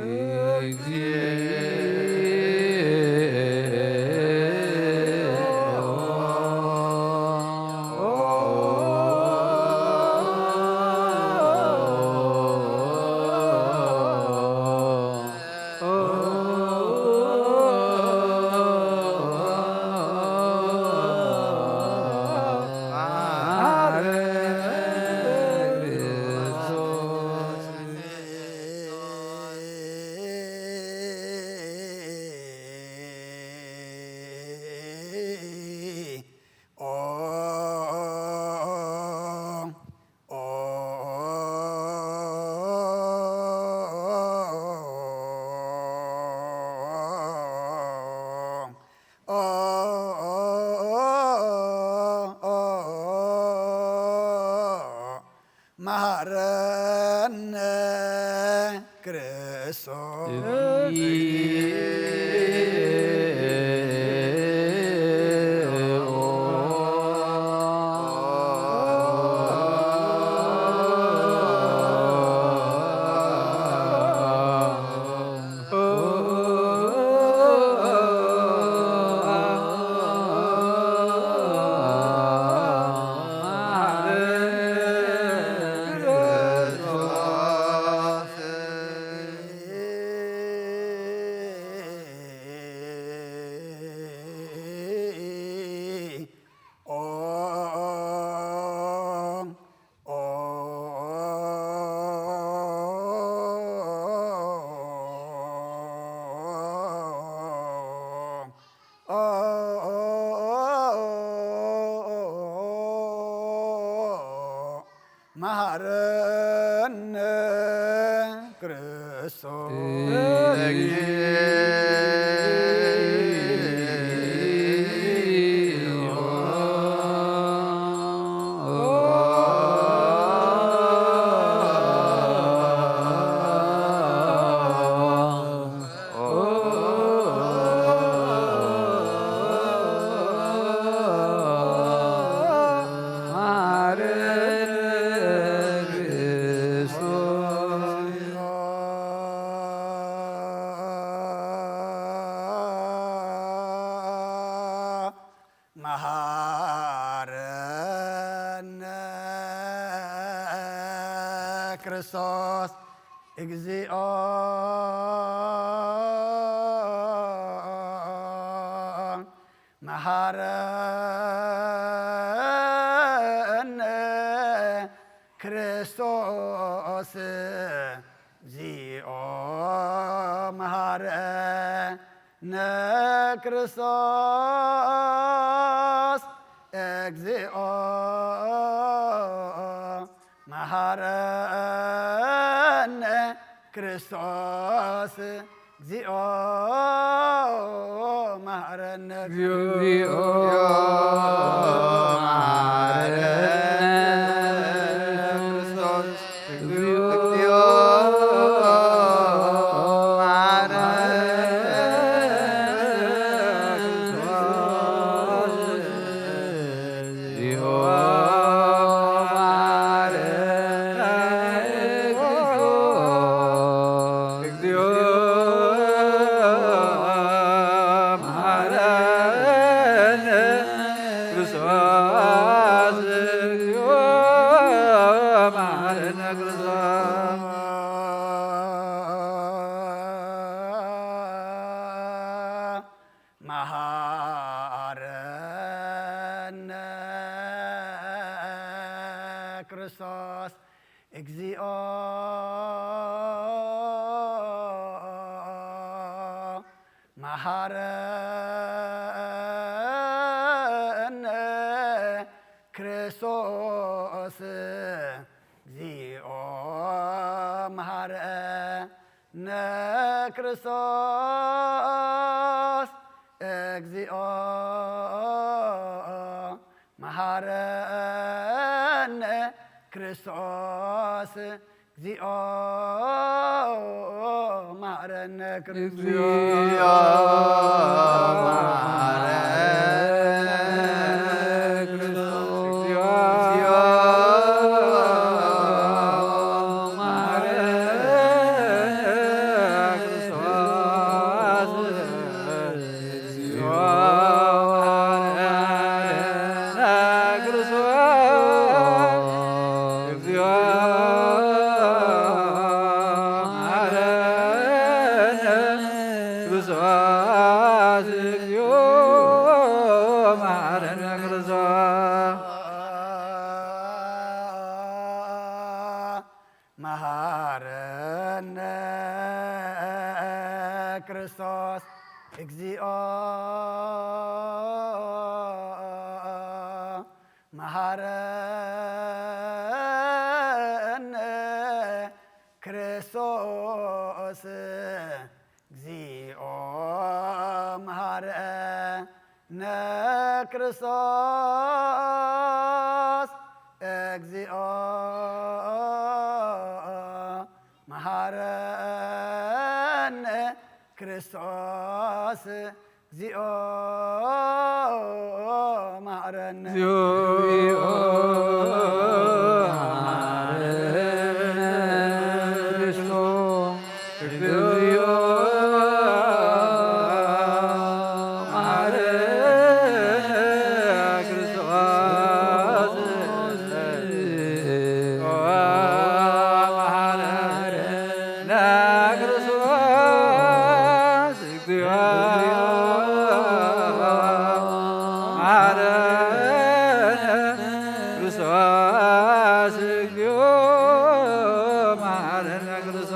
መሃረነ ክርስቶስ። ክርስቶስ እግዚኦ መሃረነ ክርስቶስ እግዚኦ መሃረነ ክርስቶስ እግዚኦ መሃረነ ክርስቶስ እግዚኦ መሃረነ እግዚኦ መሃረነ ክርስቶስ እግዚኦ መሃረነ መሃረነ ክርስቶስ እግዚኦ መሃረነ ክርስቶስ እግዚኦ መሃረነ ክርስቶስ እግዚኦ መሃረነ ክርስቶስ እግዚኦ መሃረነ ክርስቶስ እግዚኦ መሃረነ ክርስቶስ እግዚኦ መሃረነ ክርስቶስ መሃረነ ክርስቶስ እግዚኦ መሃረነ ክርስቶስ እግዚኦ መሃረነ ክርስቶስ እግዚኦ መሃረነ ክርስቶስ እግዚኦ መሃረነ እግዚኦ መሃረነ ክርስቶስ እግዚኦ መሃረነ ክርስቶስ መሃረነ ክርስቶስ እግዚኦ መሃረነ ክርስቶስ እግዚኦ መሃረነ ክርስቶስ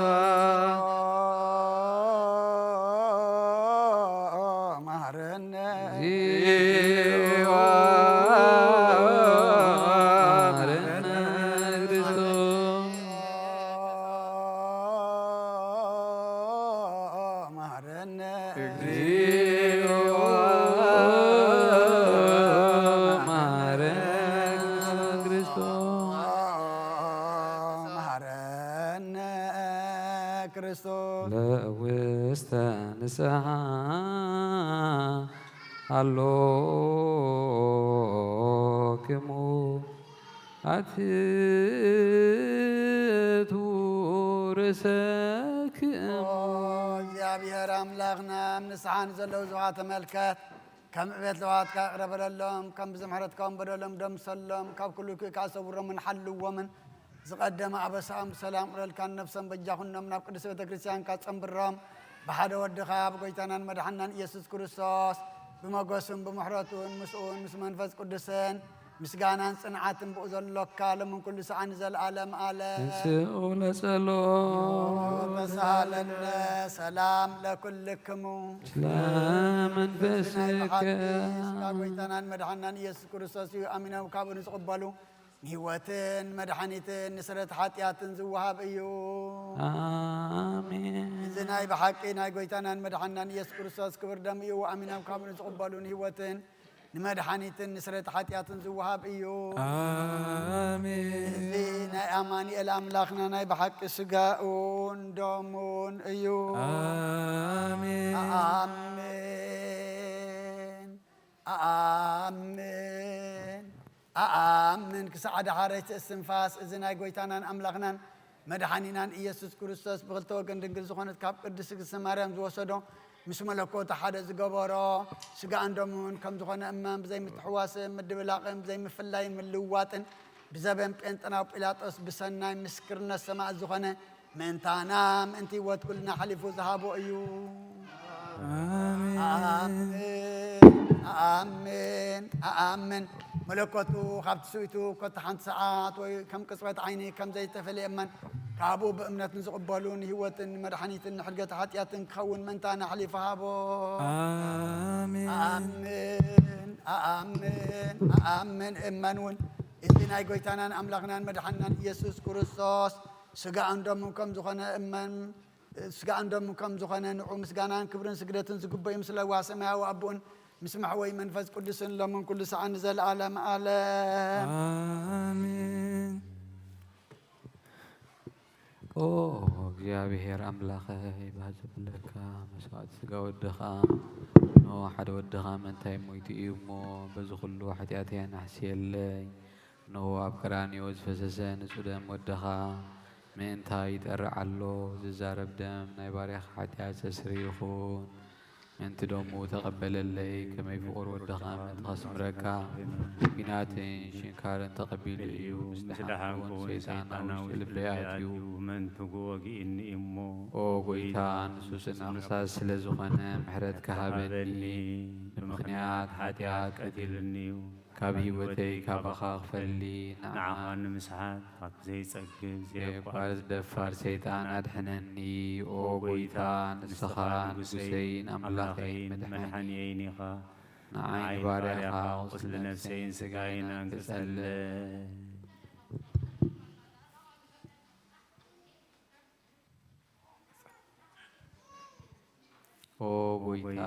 መሃረነ እግዚኦ መሃረነ ክርስቶስ መሃረነ እግዚኦ መሃረነ ክርስቶስ መሃረነ ክርስቶስ ለውስተ ንስሓ ኣሎክሙ ኣትቱ ርእሰክሙ። ኦ እግዚኣብሔር ኣምላኽና፣ ኣብ ንስሓ ንዘለዉ ዘዋ ተመልከት። ከም ዕቤት ለዋትካ ይቕረ በለሎም፣ ከም ብዝምሕረትካ እውን በደሎም ደምሰሎም፣ ካብ ኩሉ ክእካ ሰውሮምን ሓልዎምን። ዝቐደመ ኣበሳኦም ብሰላም ቅረልካን ነፍሶም በጃ ኩኖም ናብ ቅድስት ቤተ ክርስቲያንካ ጸንብሮም። ብሓደ ወድኻ ብጎይታናን መድሓናን ኢየሱስ ክርስቶስ ብመጎስን ብምሕረቱን ምስኡን ምስ መንፈስ ቅዱስን ምስጋናን ጽንዓትን ብኡ ዘሎካ ሎምን ኩሉ ሰዓን ንዘለዓለም ዓለም። ንስኡ ለጸሎ ተሳሃለነ። ሰላም ለኩልክሙ። ስለ መንፈስከ። ናይ ብሓቂ ስጋ ጎይታናን መድሓናን ኢየሱስ ክርስቶስ እዩ። ኣሚኖም ካብኡ ንዝቕበሉ ንህይወትን መድሓኒትን ንስረት ሓጢኣትን ዝወሃብ እዩ። ኣሜን። እዚ ናይ ብሓቂ ናይ ጎይታናን መድሓናን ኢየሱስ ክርስቶስ ክብር ደም እዩ። ኣሚኖም ካብኡ ንዝቕበሉ ንህይወትን ንመድሓኒትን ንስረት ሓጢኣትን ዝወሃብ እዩ። ኣሜን። እዚ ናይ ኣማኑኤል ኣምላኽና ናይ ብሓቂ ስጋኡን ደሙን እዩ። ኣሜን። ኣሜን። ኣሜን። ኣኣምን ክሳዕ ዳሓረይቲ እስትንፋስ እዚ ናይ ጎይታናን ኣምላኽናን መድሓኒናን ኢየሱስ ክርስቶስ ብኽልተ ወገን ድንግል ዝኾነት ካብ ቅድስት እግዝእትነ ማርያም ዝወሰዶ ምስ መለኮቱ ሓደ ዝገበሮ ስጋን ደሙን ከም ዝኾነ እመን ብዘይምትሕዋስን ምድብላቕን ብዘይምፍላይን ምልውዋጥን ብዘበን ጴንጠናዊ ጲላጦስ ብሰናይ ምስክርነት ሰማዕት ዝኾነ ምእንታና ምእንቲ ህይወት ኩልና ሓሊፉ ዝሃቦ እዩ። ኣሜን። ኣኣምን፣ ኣኣምን፣ ኣኣምን። መለኮቱ ካብቲ ስዊቱ ኮታ ሓንቲ ሰዓት ወይ ከም ቅጽበት ዓይኒ ከም ዘይተፈልየ እመን። ካብኡ ብእምነት ንዝቕበሉ ንህይወትን ንመድሓኒትን ንሕድገት ሓጢኣትን ክኸውን ምእንታና ኣሕሊፉ ሃቦ። ኣሜን። ኣኣምን፣ ኣኣምን፣ ኣኣምን፣ እመን እውን። እዚ ናይ ጎይታናን ኣምላኽናን መድሓንናን ኢየሱስ ክርስቶስ ስጋኡን ደሙን ከም ዝኾነ እመን። ስጋኡን ደሙን ከም ዝኾነ ንዑ ምስጋናን ክብርን ስግደትን ዝግበዩ ምስ ለዋ ሰማያዊ ኣቦኡን ምስ መሕወይ መንፈስ ቅዱስን ሎምን ኩሉ ሰዓን ንዘለዓለም ዓለም። ኣሜን። ኦ እግዚኣብሔር ኣምላኸይ፣ ባህ ዘብለካ መስዋዕቲ ስጋ ወድኻ፣ ንሓደ ወድኻ ምእንታይ ሞይቱ እዩ እሞ፣ በዚ ኩሉ ሓጢኣተይ ኣናሕስየለይ። እነሆ ኣብ ቀራንዮ ዝፈሰሰ ንጹህ ደም ወድኻ ምእንታይ ይጠርዕ ኣሎ። ዝዛረብ ደም ናይ ባርያኻ ሓጢኣት ዘስሪ ይኹን። ምእንቲ ደሙ ተቐበለለይ፣ ከመይ ፍቑር ወድኻ ምእንቲ ከስምረካ፣ ኲናትን ሽንካርን ተቐቢሉ እዩ። ምስ ደሓንኩ እውን ሰይጣን ኣብ ውሽጢ ልበይ ኣትዩ። ምእንቲ ወጊእኒ እሞ፣ ኦ ጎይታ፣ ንሱ ጽንዕ ክሳስ ስለ ዝኾነ፣ ምሕረትካ ሃበኒ። ብምኽንያት ሓጢኣት ቀቲሉኒ እዩ። ካብ ህይወተይ ካባኻ ክፈሊ፣ ንዓኻ ንምስሓት ካብ ዘይጸግብ ዘየቋርጽ ደፋር ሰይጣን ኣድሕነኒ። ኦ ጎይታ፣ ንስኻ ንጉሰይን ኣምላኸይን መድሓኒየይን ኢኻ። ንዓይ ንባርያኻ ቁስሊ ነፍሰይን ስጋይን ኣንቅጸለይ። ኦ ጎይታ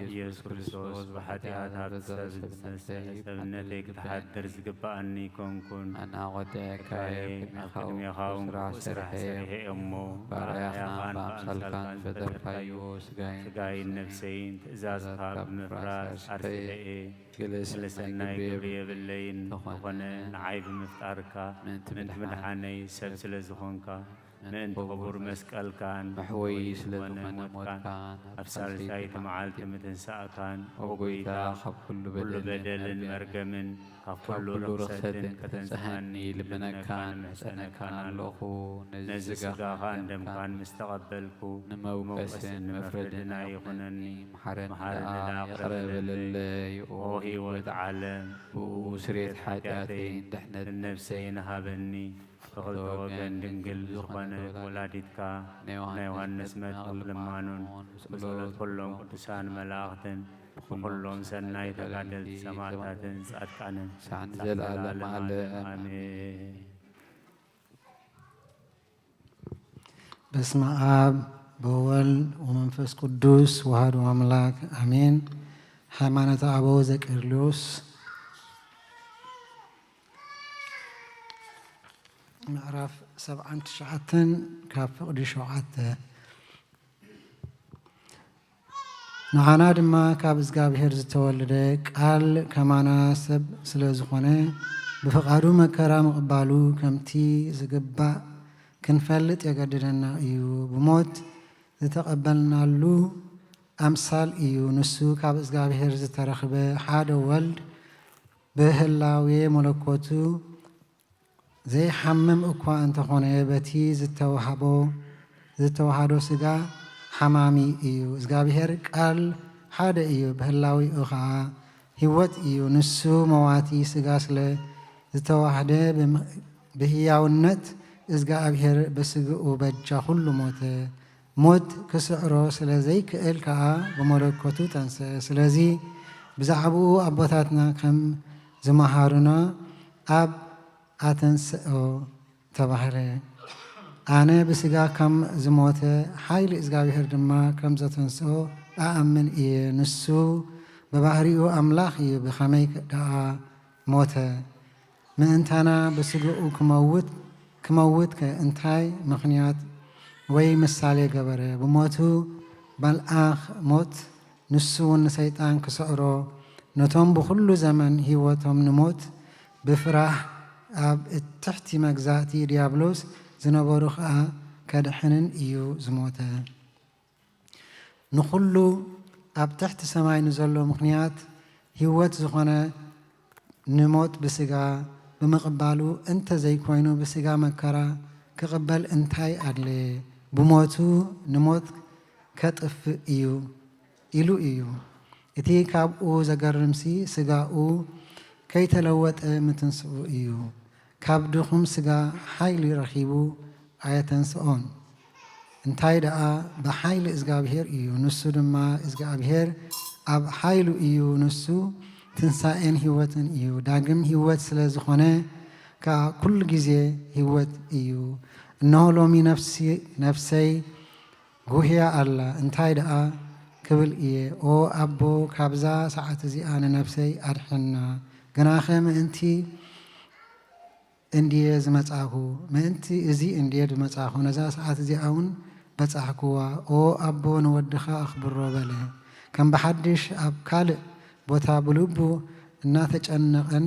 ኢየሱስ ክርስቶስ፣ ብሓጢኣት ኣብ ሰብ ዝተነስአ ሰብነተይ ክትሓድር ዝግብኣኒ ኣይኮንኩን። ኣነ ወዲዕካየ፣ ኣብ ቅድሜኻ እውን ክፉእ ስራሕ ሰሪሐ እሞ፣ ብኣርኣያኻን ብኣምሳልካን ዝፈጠርካዮ ስጋይን ነፍሰይን ትእዛዝካ ብምፍራስ ኣርሲሐ እየ። ገለ ሰናይ ግብሪ የብለይን፣ እንተኾነ ንዓይ ብምፍጣርካ ምእንቲ ምድሓነይ ሰብ ስለ ዝኾንካ፣ ምእንቲ ክቡር መስቀልካን መሕወዪ ስለ ዝኾነ ሞትካን፣ ኣብ ሳልሳይቲ መዓልቲ ምትንሳእካን፣ ኦ ጎይታ፣ ካብ ኩሉ በደልን መርገምን፣ ካብ ኩሉ ርኽሰትን ከተንስኣኒ ልምነካን እምሕጸነካን ኣለኹ። ነዚ ስጋኻን ደምካን ምስ ተቐበልኩ፣ ንመውቀስን መፍረድን ኣይኹነኒ። መሓረኒ ደኣ ይቕረ በለለይ። ኦ ህይወት ዓለም፣ ብኡ ስርየት ሓጢኣተይን ድሕነት ነፍሰይን ሃበኒ። ብኽልተ ወገን ድንግል ዝኾነት ወላዲትካ ናይ ዮሃንስ መጥምቕ ልማኑን ብጸሎት ኩሎም ቅዱሳን መላእኽትን ብኹሎም ሰናይ ተጋደልቲ ሰማዕታትን ጻድቃንን ክሳዕ ንዘለዓለም ዓለም ኣሜን። በስመ ኣብ ወወልድ ወመንፈስ ቅዱስ ወሃዱ ኣምላክ ኣሜን። ሃይማኖተ ኣበው ዘቄርሎስ ምዕራፍ ሰብዓን ትሽዓተን ካብ ፍቕዲ ሸውዓተ። ንዓና ድማ ካብ እግዚኣብሔር ዝተወልደ ቃል ከማና ሰብ ስለ ዝኾነ ብፍቓዱ መከራ ምቕባሉ ከምቲ ዝግባእ ክንፈልጥ የገድደና እዩ። ብሞት ዝተቐበልናሉ ኣምሳል እዩ። ንሱ ካብ እግዚኣብሔር ዝተረኽበ ሓደ ወልድ ብህላዌ መለኮቱ ዘይሓምም እኳ እንተኾነ፣ በቲ ዝተዋህቦ፣ ዝተዋሃዶ ሥጋ ሓማሚ እዩ። እግዚኣብሔር ቃል ሓደ እዩ፣ ብህላዊኡ ኸዓ ሕይወት እዩ። ንሱ መዋቲ ሥጋ ስለ ዝተዋህደ፣ ብም-፣ ብህያውነት እግዚኣብሔር በሥግኡ በጃ ኹሉ ሞተ። ሞት ክስዕሮ ስለ ዘይክእል ከኣ ብመለኮቱ ተንስአ። ስለዚ ብዛዕባኡ ኣቦታትና ከም ዝመሃሩና ኣብ ኣተንስኦ ተባህለ። ኣነ ብስጋ ከም ዝሞተ ሓይሊ እግዚኣብሔር ድማ ከም ዘተንስኦ ኣኣምን እየ። ንሱ ብባህሪኡ ኣምላኽ እዩ። ብኸመይ ደኣ ሞተ? ምእንታና ብስግኡ ክመውት፣ ክመውት ከ እንታይ ምኽንያት ወይ ምሳሌ ገበረ? ብሞቱ መልኣኽ ሞት ንሱ እውን ንሰይጣን ክስዕሮ፣ ነቶም ብኹሉ ዘመን ህይወቶም ንሞት ብፍራሕ ኣብ ትሕቲ መግዛእቲ ዲያብሎስ ዝነበሩ ኸኣ ከድሕንን እዩ ዝሞተ። ንኹሉ ኣብ ትሕቲ ሰማይ ንዘሎ ምኽንያት ህይወት ዝኾነ ንሞት ብስጋ ብምቕባሉ እንተ ዘይኮይኑ ብስጋ መከራ ክቕበል እንታይ ኣድለየ? ብሞቱ ንሞት ከጥፍእ እዩ ኢሉ እዩ። እቲ ካብኡ ዘገርምሲ ስጋኡ ከይተለወጠ ምትንስኡ እዩ። ካብ ድኹም ስጋ ሓይሊ ረኺቡ ኣየተንስኦን። እንታይ ደኣ ብሓይሊ እግዚኣብሔር እዩ። ንሱ ድማ እግዚኣብሔር ኣብ ሓይሉ እዩ። ንሱ ትንሳኤን ህይወትን እዩ። ዳግም ህይወት ስለ ዝኾነ ከኣ ኩሉ ግዜ ህይወት እዩ። እነሆ ሎሚ ነፍሲ-፣ ነፍሰይ ጉህያ ኣላ። እንታይ ደኣ ክብል እየ? ኦ ኣቦ፣ ካብዛ ሰዓት እዚኣ ንነፍሰይ ኣድሕና። ግናኸ ምእንቲ እንድየ ዝመጻኹ፣ ምእንቲ እዚ እንድየ ዝመጻኹ፣ ነዛ ሰዓት እዚኣ እውን በጻሕክዋ። ኦ ኣቦ፣ ንወድኻ ኣኽብሮ በለ። ከም ብሓድሽ ኣብ ካልእ ቦታ ብልቡ እናተጨነቐን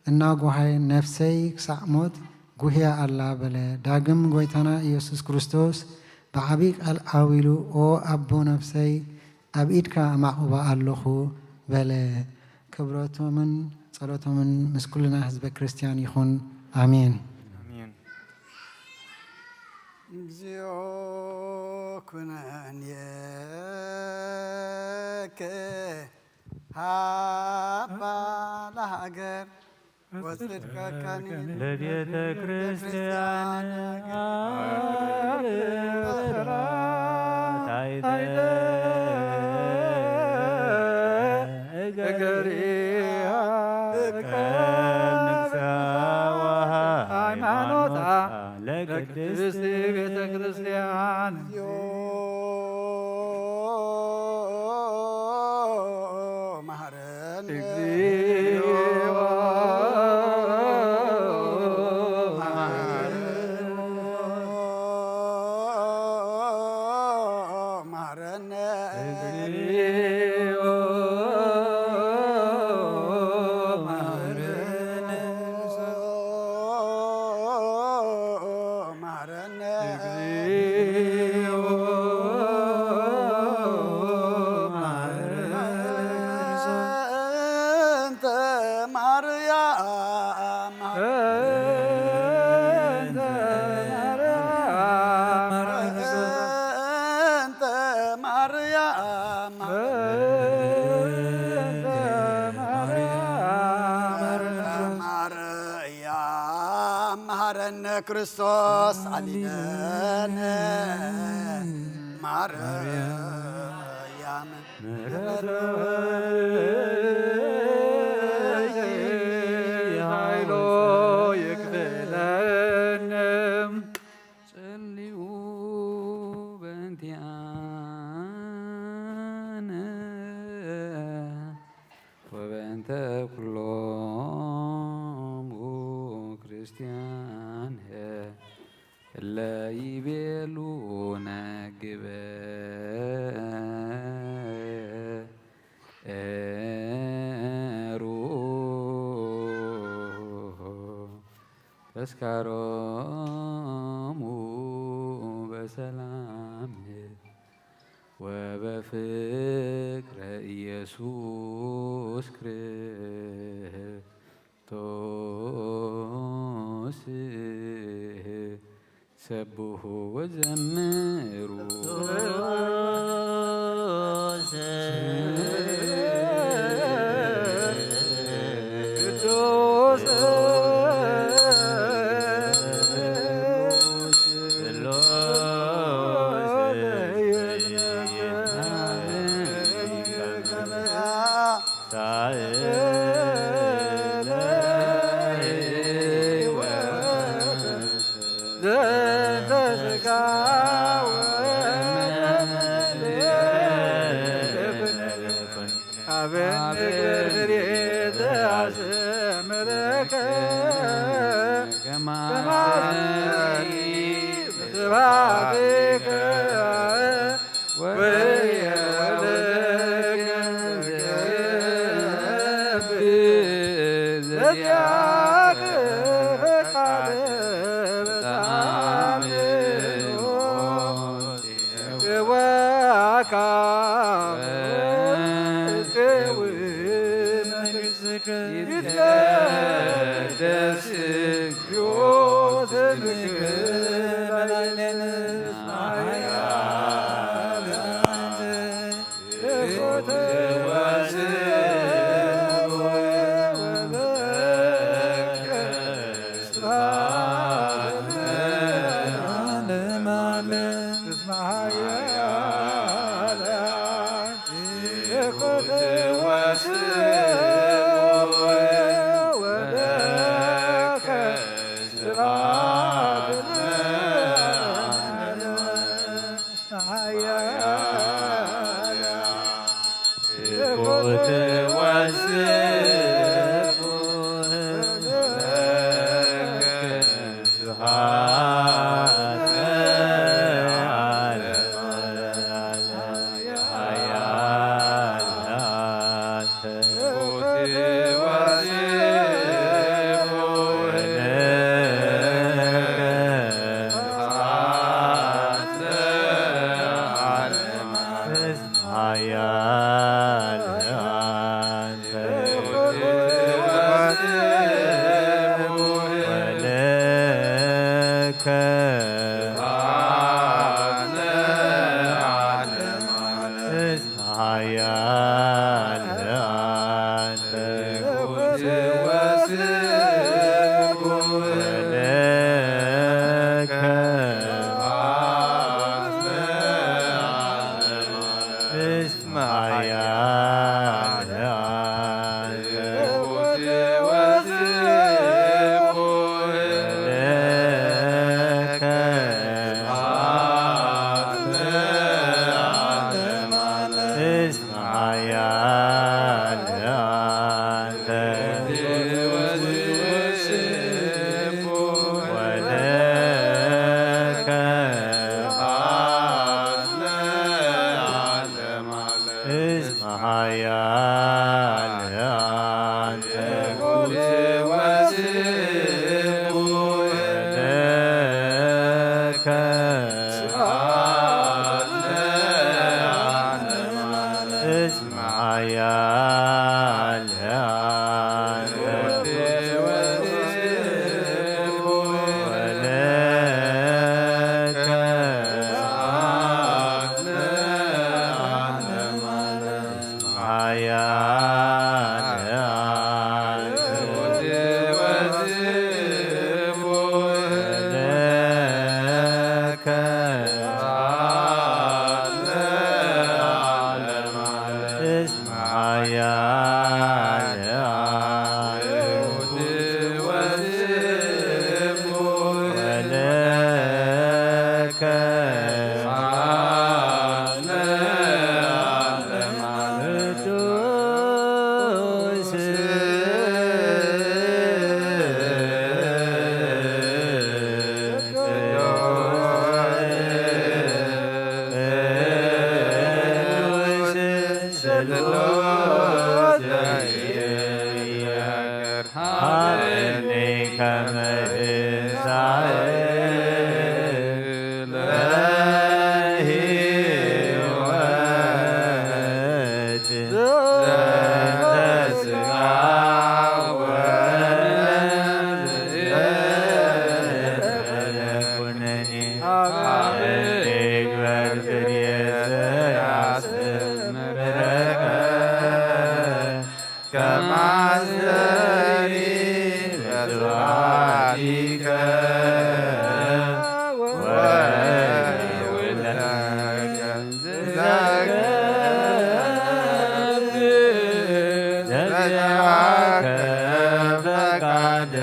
እናጓሃየን፣ ነፍሰይ ክሳዕ ሞት ጉህያ ኣላ በለ። ዳግም ጐይታና ኢየሱስ ክርስቶስ ብዓቢይ ቃል ዓው ኢሉ፣ ኦ ኣቦ፣ ነፍሰይ ኣብ ኢድካ ኣማዕቑባ ኣለኹ በለ። ክብረቶምን ጸሎቶምን ምስ ኩልና ህዝበ ክርስቲያን ይኹን። ኣሜን። ኣሜን። እግዚኦ ኩነኔከ ሃባ ለሃገር ወጽድቀከኒ ለቤተ ክርስቲያን ታይተ እገሪሃ ከንግሳ ወሃይማኖታ ለቅድስት ቤተ ክርስቲያን። መሐረነ። እግዚኦ መሐረነ። መሐረነ። እግዚኦ መሐረነ። መሐረነ። እግዚኦ መሐረነ። እንተ ማርያም። እንተ ማርያም። እንተ ማርያም። እንተ ማርያም። ማርያም መሐረነ ክርስቶስ አሊለነ። ማርያም ምሕረትኪ ኃይሎ ይክፈለነ። ጸልዩ በእንቲአነ ወበእንተ ኩሎሙ ክርስቲያን እለ ይቤሉ ነግበ ኤሩ ተስካሮሙ በሰላም ወበፍቅረ ኢየሱስ ክርስቶስ። ሰብሑ ወዘምሩ። ንግበር ፍሬ ዘያስተምረከ ከማዘሪ በስራቲከ ወይውለከ ዘገብር ዘዚአከ ፈቃደ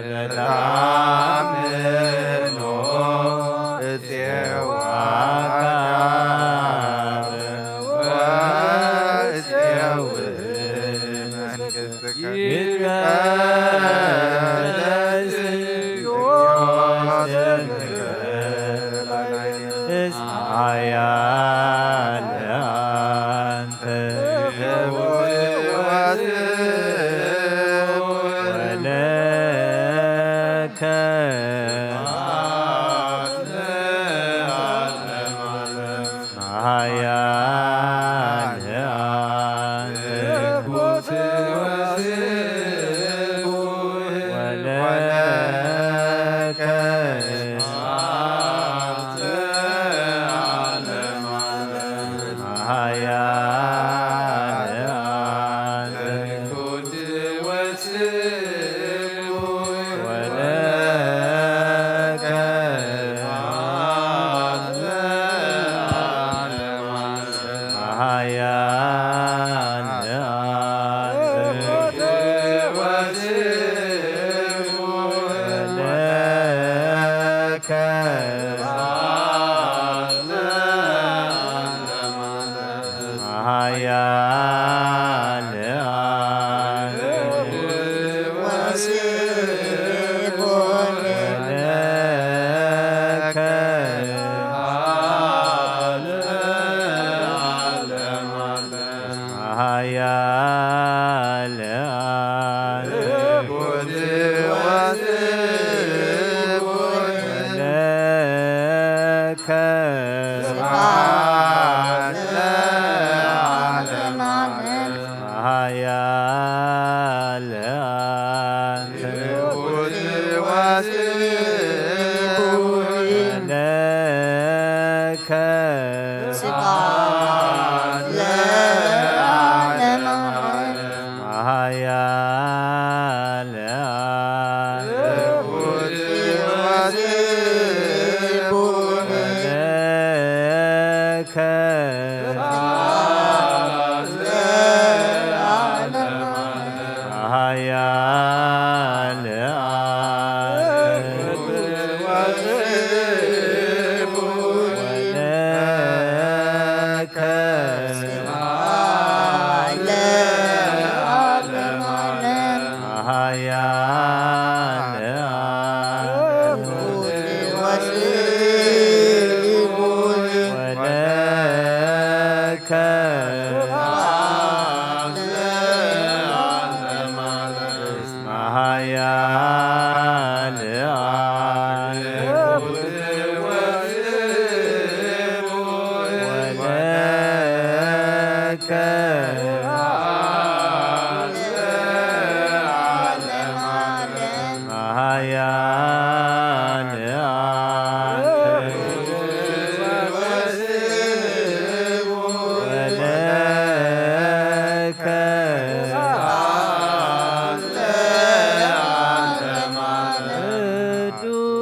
በተአምኖ እጼዋከ ወእጼው መንግስትከ ይትቀደስ ኃያል አንተ ወለከ ኃያል አንተ ወለከ ኃያል አንተ ወለከ ኃያል አንተ ወለከ ኃያል አንተ ወለከ ኃያል አንተ ወለከ ኃያል አንተ ወለከ ስብሐት ለዓለመ ዓለም። ኃያል አንተ ወለከ ኃያል አንተ ወለከ ኃያል አንተ ወለከ ኃያል አንተ ወለከ ኃያል አንተ ወለከ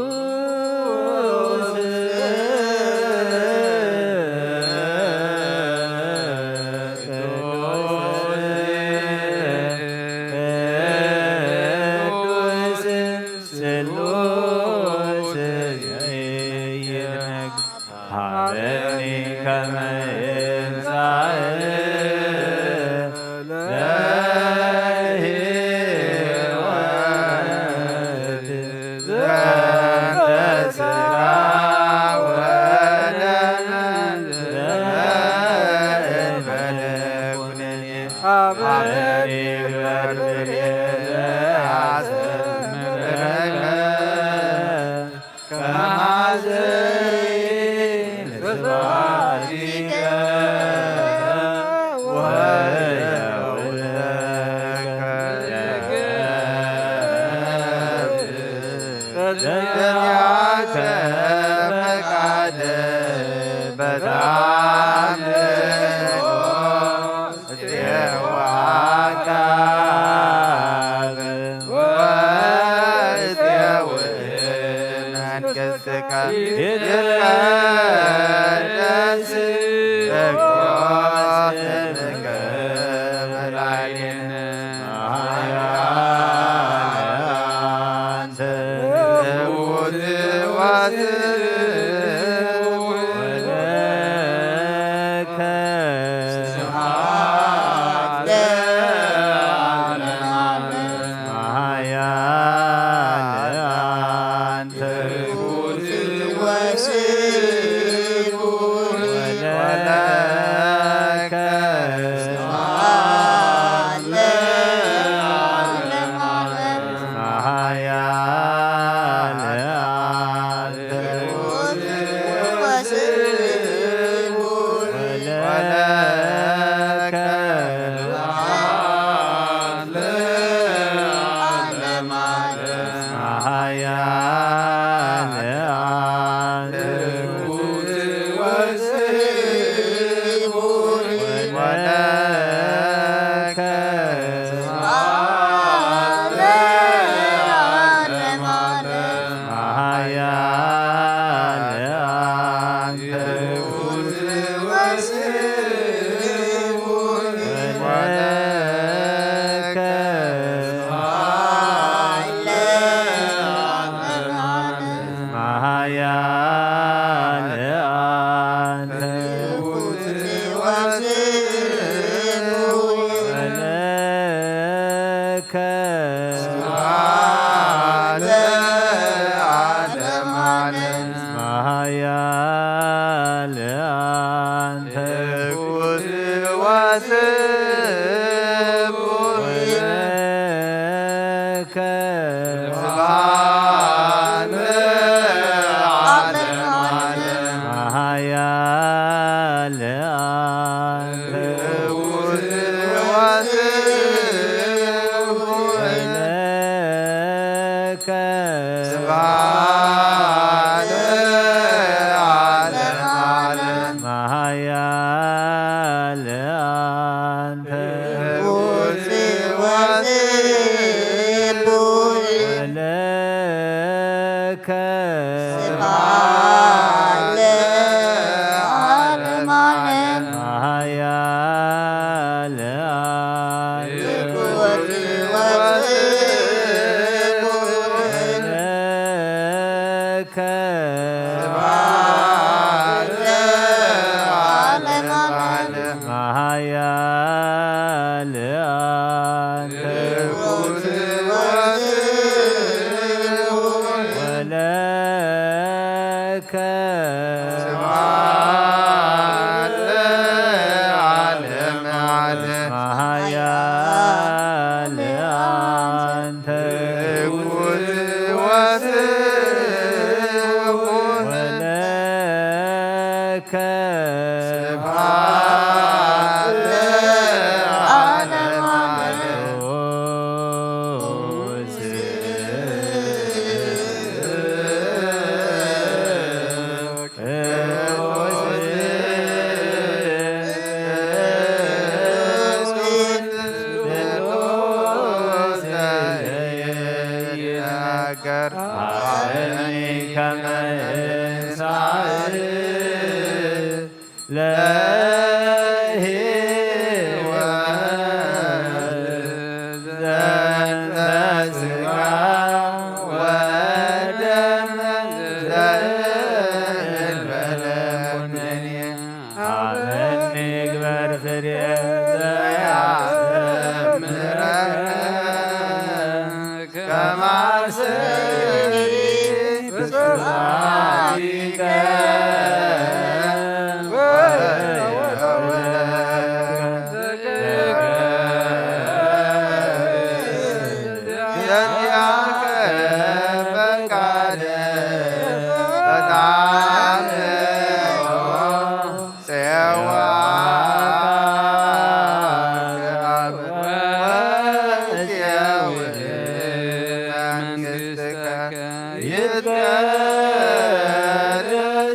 ቅዱስ ቅዱስ ስሉስ ይትነግ ሀበኒ ከመ ይንሳእ ለሕይወት ዘንተ ሥጋ ወደም ዘእንበለ ኩነኔ ሀበኒ ግበር ፍሬ ዘያስተምረከ ከማዘይ ለስብሐቲ በታምልኮ እፄዋካብ ወእፄውእ መንግሥትከ ይትቀደስ እግሮ ስምከ በላዕሌነ።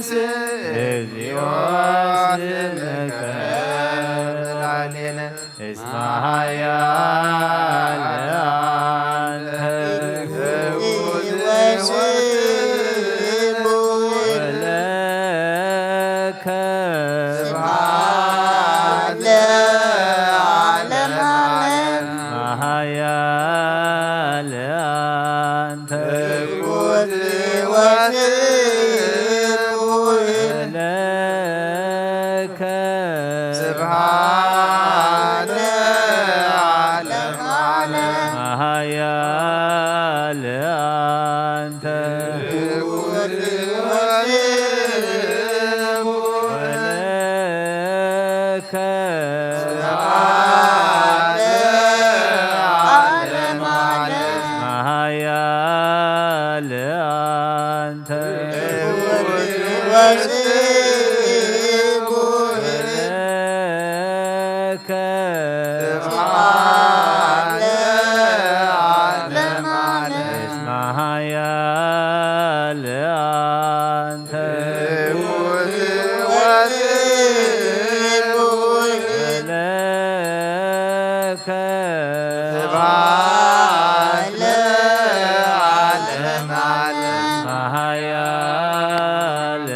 እግዚኦ ስምከ በላዕሌነ እስመ ኃያል አንተ። ወስብሐት ለከ ስብሐት ለዓለመ ዓለም። ኃያል አንተ። ትኩት ወስብሐት ለከ ስብሐት ለዓለመ ዓለም። ኃያል አንተ። ትኩት ወስብሐት ለከ ስብሐት ለዓለመ ዓለም። ኃያል አንተ። ወስብሐት ለከ ስብሐት ለዓለመ ዓለም። ኃያል አንተ። ትኩት ወስብሐት ለከ ስብሐት ለዓለመ ዓለም። ኃያል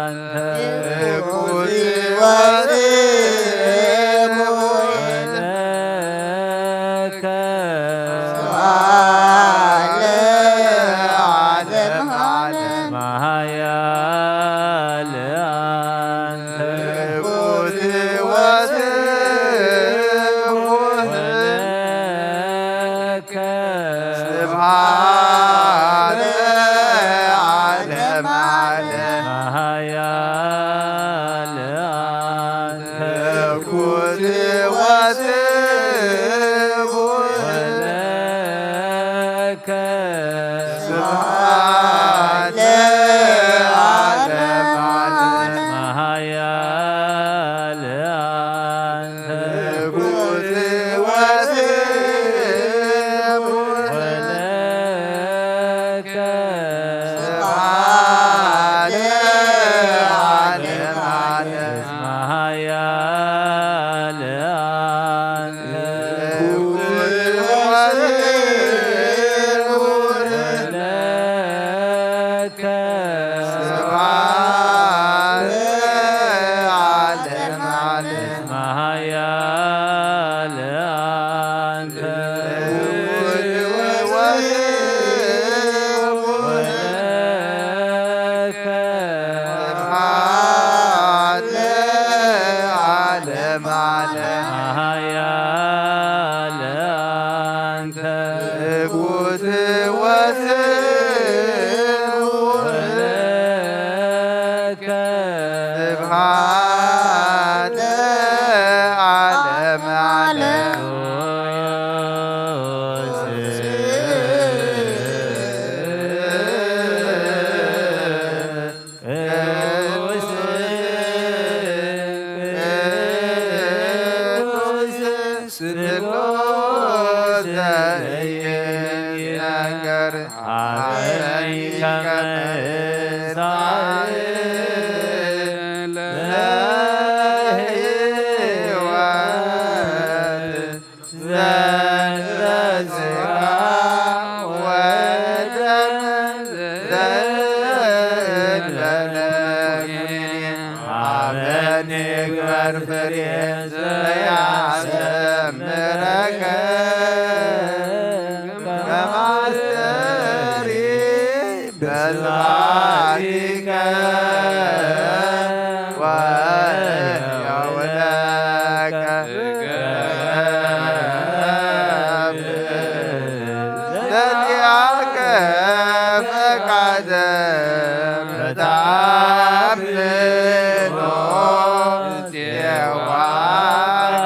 አንተ። ትኩት ወስብሐት ለከ ስብሐት ለዓለመ ዓለም። ኃያል አንተ። ትኩት ወስብሐት ለከ ስብሐት ለዓለመ ዓለም። ኃያል አንተ። ትኩት ወስብሐት ለከ ስብሐት ለዓለመ ዓለም። ኃያል አንተ። ትኩት ወስብሐት ለከ ስብሐት ለዓለመ ዓለም። ኃያል አንተ። ትኩት ወስብሐት ለከ ስብሐት ለዓለመ ዓለም። ኃያል አንተ። ትኩት ወስብሐት ለከ ስብሐት ለዓለመ ዓለም። ኃያል አንተ። ትኩት ወስብሐት ለከ ስብሐት ለዓለመ ዓለም። ቅዱስ ቅዱስ ስሉስ ዘኢይነገር አበኒ ከመ እሳእ ለሕይወት ዘንተ ሥጋ ወደም ዘእንበለ ኩነኔ። አበኒ ግበር ፍሬ ዘያሰምረከ ከመ አስተሪ በስብሐቲከ ወሕያው ለከ እገብር ዘዚአከ ፈቃደ በተአምኖ እፄዋከ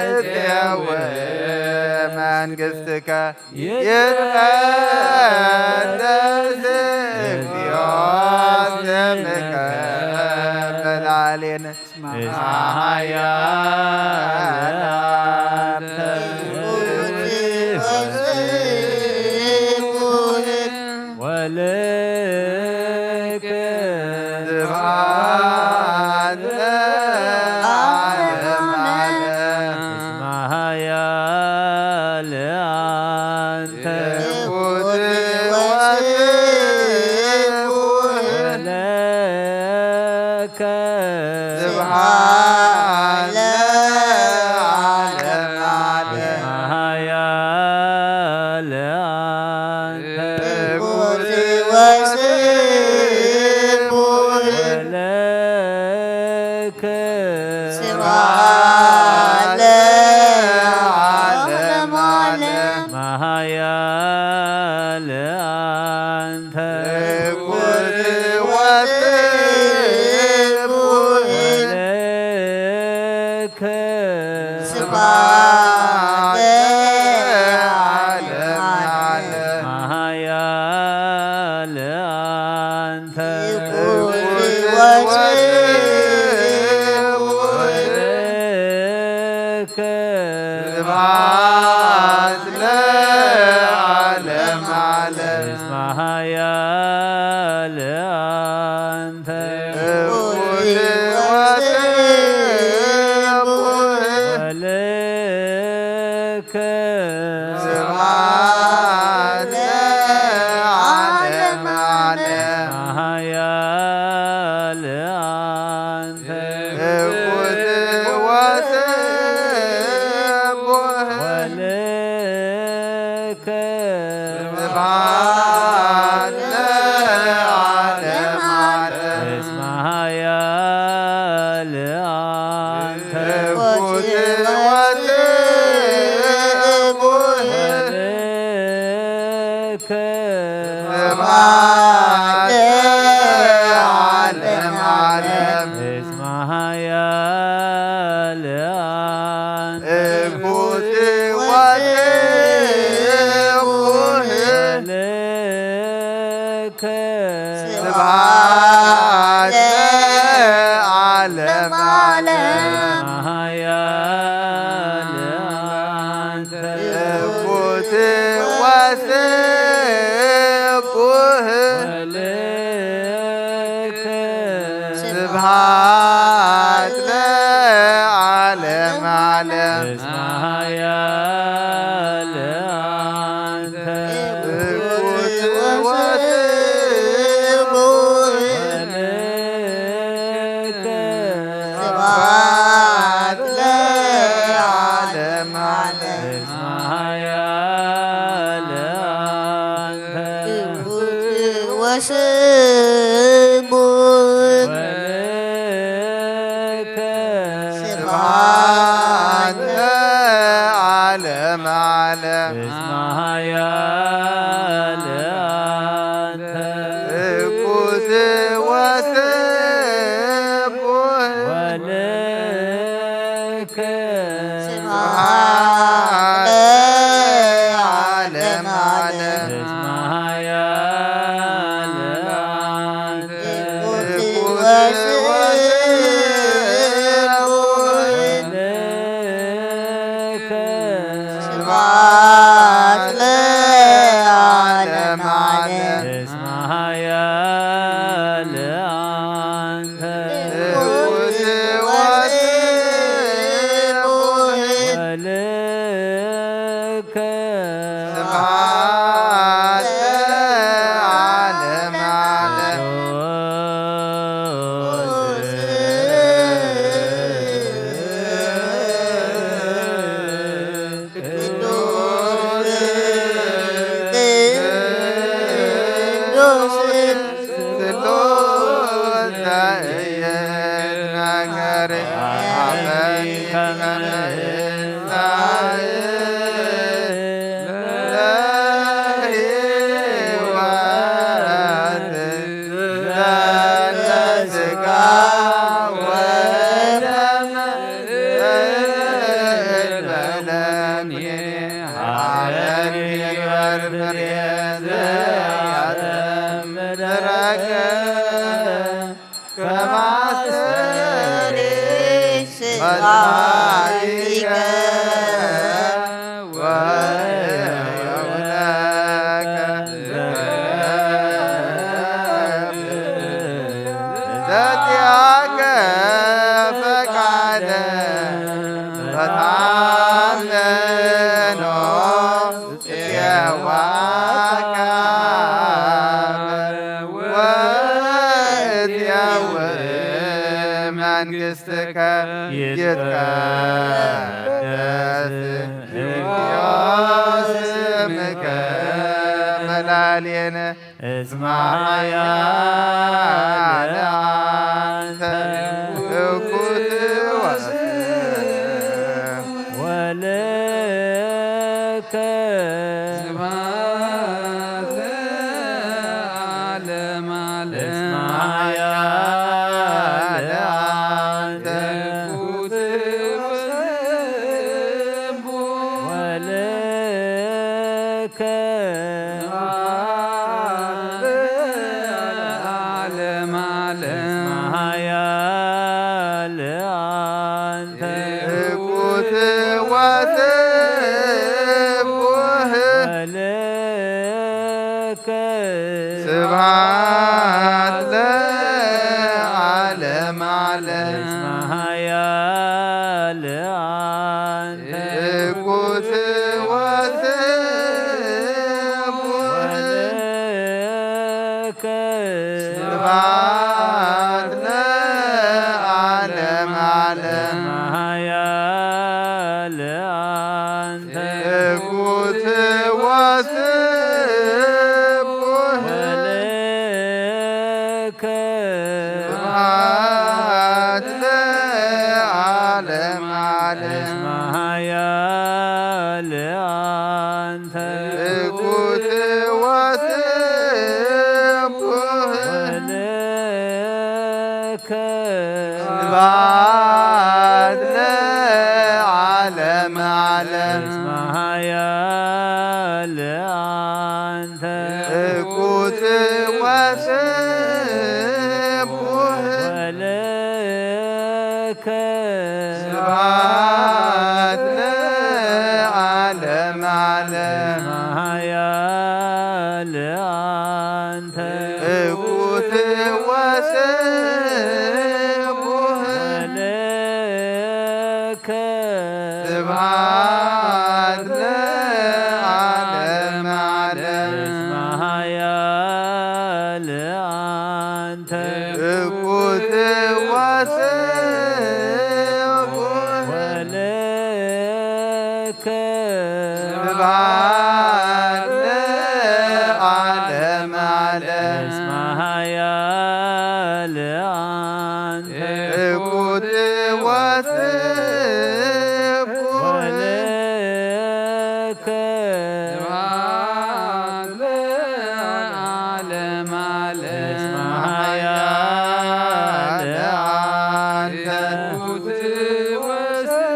ወእፄውእ መንግሥትከ። ይትቀደስ እግዚኦ ስምከ በላዕሌነ እስመ ኃያል አንተ። ልክ ስብሐት ለዓለመ ዓለም። እስመ ኃያል አንተ ትኩት ወስቡሕ ለከ ስብሐት ለዓለመ ዓለም። ኃያል አንተ ትኩት ወስቡሕ ለከ ስብሐት ለዓለመ ዓለም። ኃያል አንተ ትኩት ወስቡሕ ለከ ስብሐት ለዓለመ ዓለም። ኃያል አንተ ትኩት ወስቡሕ ለከ ስብሐት ለዓለመ ዓለም። እስመ ኃያል አንተ ትኩት ወስቡሕ ለከ ስብሐት ለዓለመ ዓለም። ኃያል አንተ ትኩት ወስቡሕ ለከ ስብሐት ለዓለመ ዓለም። እስመ ኃያል አንተ ትኩት ወስቡሕ ለከ ስብሐት ለዓለመ ዓለም። እስመ ኃያል አንተ ትኩት ወስቡሕ ለከ ስብሐት ለዓለመ ዓለም። ኃያል አንተ ትኩት ወስቡሕ ለከ ስብሐት ለዓለመ ዓለም። እስመ ኃያል አንተ ትኩት ወስቡሕ ለከ ስብሐት ለዓለመ ዓለም። እስመ ኃያል አንተ ትኩት ወስቡሕ ለከ ስብሐት ለዓለመ ዓለም። እስመ ኃያል አንተ ትኩት ወስቡሕ ለከ ስብሐት ለዓለመ ዓለም። እስመ ኃያል አንተ ትኩት ወስቡሕ ለከ ስብሐት ለዓለመ ዓለም። እስመ ኃያል አንተ ትኩት ወስቡሕ ለከ ስብሐት ለዓለመ ዓለም። ቅዱስ ቅዱስ ስሉስ ዘኢይትናገር አበይ ከመ ለሕይወት ዘእንተ ሥጋ ወደም ዘእንበለ ሐረግ ይበርብር የዘያለም ምድረ መንግሥትከ ይትቀደስ እግዚኦ ስምከ መላልየነ እስመ ኃያል አንተ እኩት ወስም ወልከ ስብሐት ለዓለመ ዓለም። እስመ ኃያል አንተ እኩት ወስም ወልከ ዓለመ ዓለም። ኃያል አንተ እኩት ወስቡህ ወልከ ስብሐት ለዓለመ ዓለም። እስመ ኃያል አንተ እኩት ወስቡህ ወልከ ስብሐት ለዓለመ ዓለም። ኃያል አንተ እኩት ወስቡህ ወልከ ስብሐት ለዓለመ ዓለም። እስመ ኃያል አንተ እኩት ወስቡህ ወልከ ስብሐት ለዓለመ ዓለም። እስመ ኃያል አንተ እኩት ወስቡህ ወልከ ስብሐት ለዓለመ ዓለም። ኃያል አንተ እኩት ወስቡህ ወልከ ስብሐት ለዓለመ ዓለም። እስመ ኃያል አንተ እኩት ወስቡህ ወልከ ስብሐት ለዓለመ ዓለም። እስመ ኃያል አንተ እኩት ወስቡህ ወልከ ስብሐት ለዓለመ ዓለም። እስመ ኃያል አንተ እኩት ወስቡህ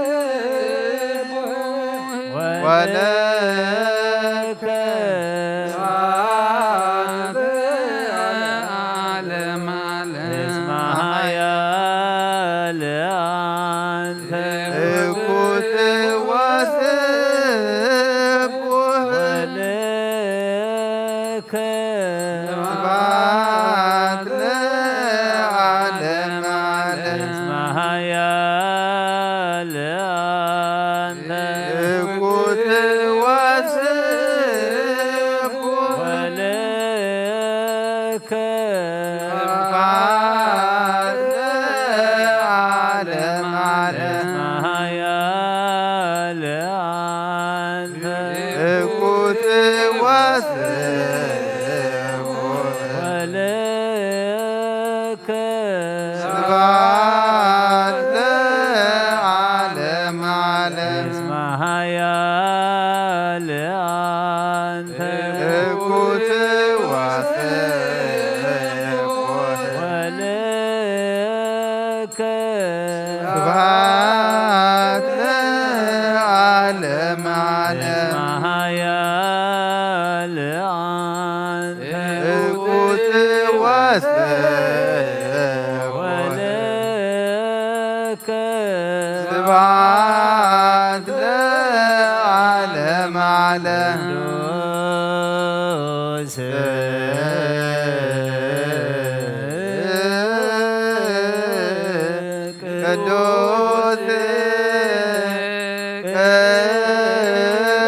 ወልከ ስብሐት ለዓለመ ዓለም። እስመ ኃያል አንተ እኩት ወስቡህ ወልከ ስብሐት ለዓለመ ዓለም። እስመ ኃያል አንተ እኩት ወስቡህ ወልከ ስብሐት ለዓለመ ዓለም። እስመ ኃያል አንተ እኩት ወስቡህ ወልከ ስብሐት ለዓለመ ዓለም። እስመ ኃያል አንተ እኩት ወስቡህ ወልከ ስብሐት ለዓለመ ዓለም። እስመ ኃያል አንተ እኩት ወስቡህ ወልከ ስብሐት ለዓለመ ዓለም። ቅዱስ ቅዱስ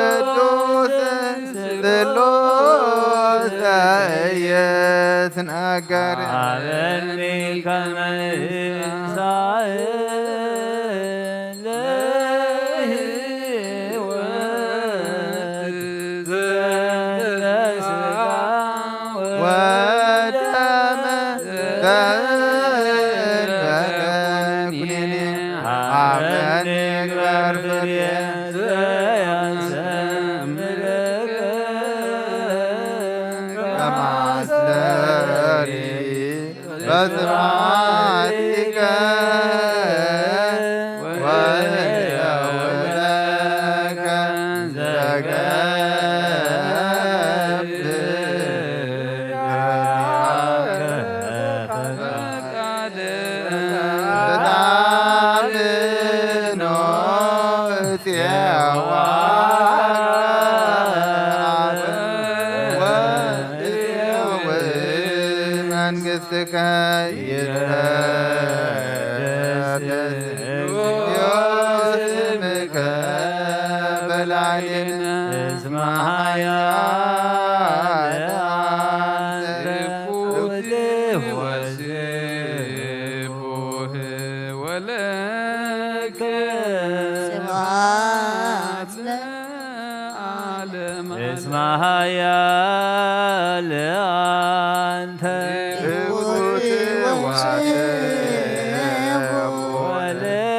ቅዱስ ስሉሰ ኢየሱስ ትናገር። ሀበኒ ከመ ይንሳእ ለህይወት ዘእንተ ሥጋ ወደመ ተንበረ ኩነኔ። ሀበኒ ግበር ፍሬ ዘያሰምረከ ከማስተሪ በስብሐቲከ ወእደውለከ ዘገብር በጣም ነው። መንግሥትከ ይትቀደስ ስምከ በላዕሌነ እስመ ኃያል አንተ። ወለከ ስብሐት ለዓለመ ዓለም። እስመ ኃያል አንተ። ትሑት ወስቡሕ።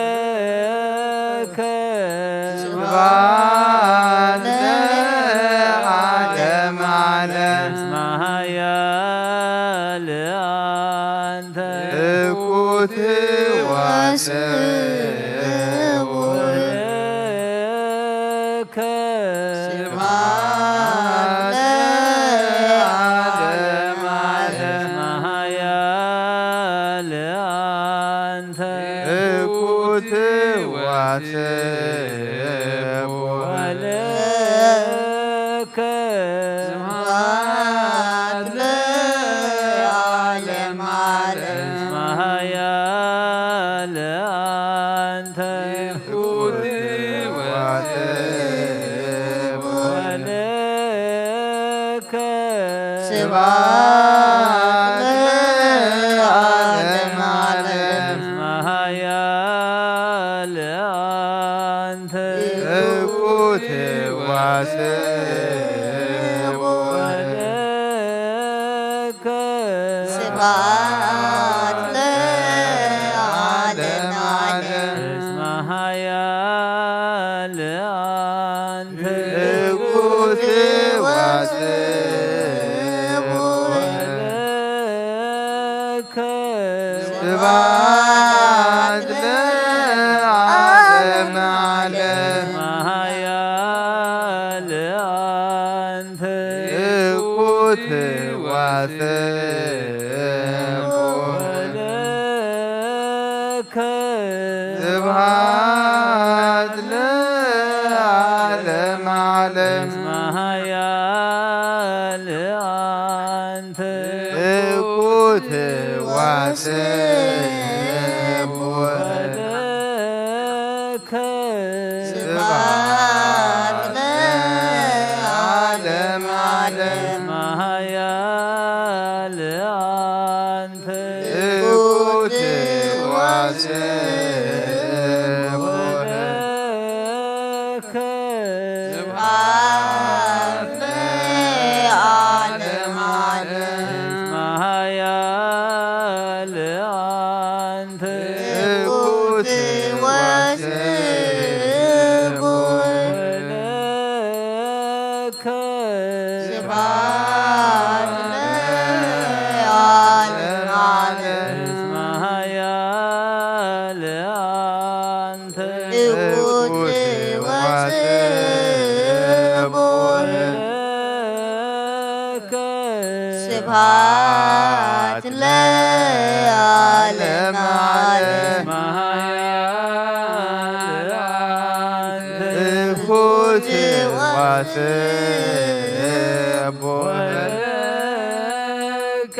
ወለከ ስብሐት ለዓለመ ዓለም። እስመ ኃያል አንተ። ትሑት ወስቡሕ። ወለከ ስብሐት ለዓለመ ዓለም። እስመ ኃያል አንተ። ትሑት ወስቡሕ። ወለከ ስብሐት ለዓለመ ዓለም። እስመ ኃያል አንተ። ትሑት ወስቡሕ። ወለከ ስብሐት ለዓለመ ዓለም። እስመ ኃያል አንተ። ትሑት ወስቡሕ። ወለከ ስብሐት ለዓለመ ዓለም። እስመ ኃያል አንተ። ትሑት ወስቡሕ። ወለከ ስብሐት ለዓለመ ዓለም። እስመ ኃያል አንተ። ትሑት ወስቡሕ። ወለከ ስብሐት ለዓለመ ዓለም። እስመ ኃያል አንተ። ትሑት ወስቡሕ። ወለከ ስብሐት ለዓለመ ዓለም። እስመ ኃያል አንተ። ትሑት ወስቡሕ። ወለከ ስብሐት ለዓለመ ዓለም። እስመ ኃያል አንተ። ትሑት ወስቡሕ። ወለከ ስብሐት ለዓለመ ዓለም። እስመ ኃያል አንተ። ትሑት ወስቡሕ። ወለከ ስብሐት ለዓለመ ዓለም። እስመ ኃያል አንተ። ትሑት ወስቡሕ። ወለከ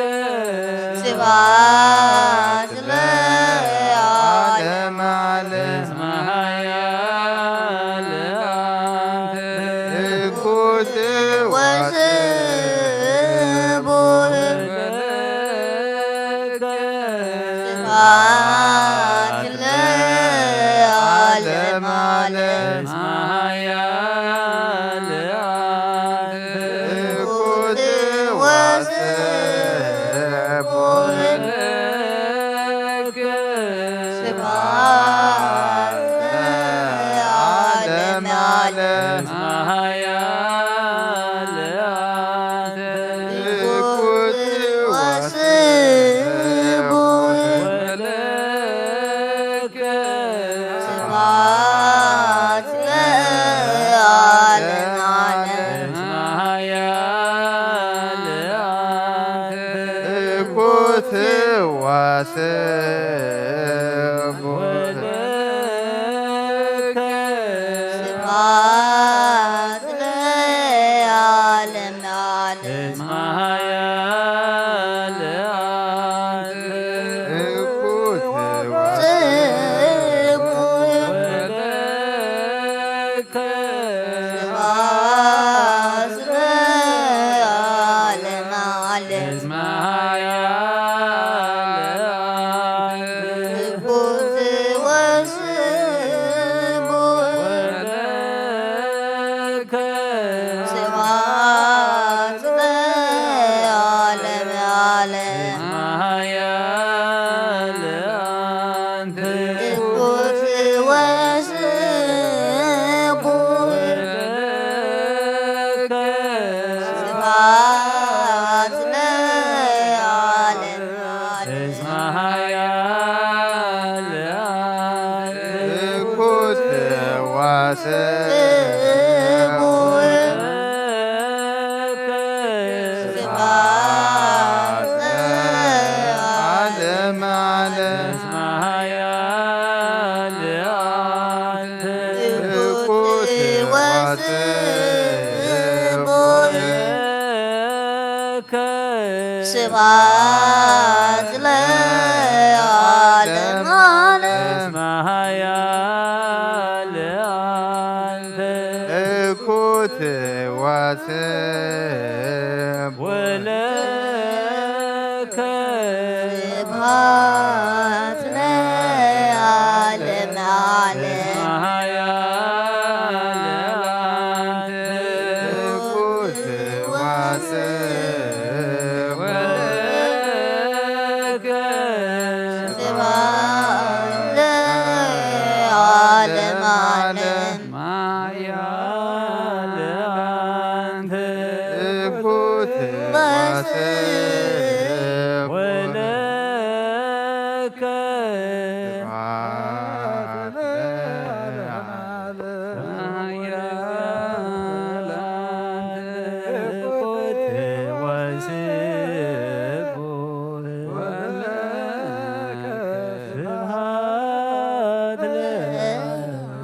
ስብሐት ለዓለመ ዓለም። እስመ ኃያል አንተ። ትሑት ወስቡሕ። ስብሐት ለዓለመ ዓለም። እስመ ኃያል አንተ። እኩት ወስቡሕ። ስብሐት ለዓለመ ዓለም። እስመ ኃያል አንተ። እኩት ወስቡሕ። ወለከ ስብሐት ለዓለመ ዓለም። እስመ ኃያል አንተ። እኩት ወስቡሕ። ወለከ ስብሐት ለዓለመ ዓለም። እስመ ኃያል አንተ። እኩት ወስቡሕ። ወለከ ስብሐት ለዓለመ ዓለም። እስመ ኃያል አንተ። እኩት ወስቡሕ። ወለከ ስብሐት ለዓለመ ዓለም። እስመ ኃያል አንተ። እኩት ወስቡሕ። ወለከ ስብሐት ለዓለመ ዓለም። እስመ ኃያል አንተ። እኩት ወስቡሕ። ስብሐት ለዓለመ ዓለም። እስመ ኃያል አንተ። እኩት ወስቡሕ። ስብሐት ለዓለመ ዓለም። እስመ ኃያል አንተ። እኩት ወስቡሕ። ወለከ ስብሐት ለዓለመ ዓለም። እስመ ኃያል አንተ። እኩት ወስቡሕ። ወለከ ስብሐት ለዓለመ ዓለም። ኃያል አንተ። እኩት ወስቡሕ። ወለከ ስብሐት ለዓለመ ዓለም። ኃያል አንተ። እኩት ወስቡሕ። ወለከ ስብሐት ለ-፣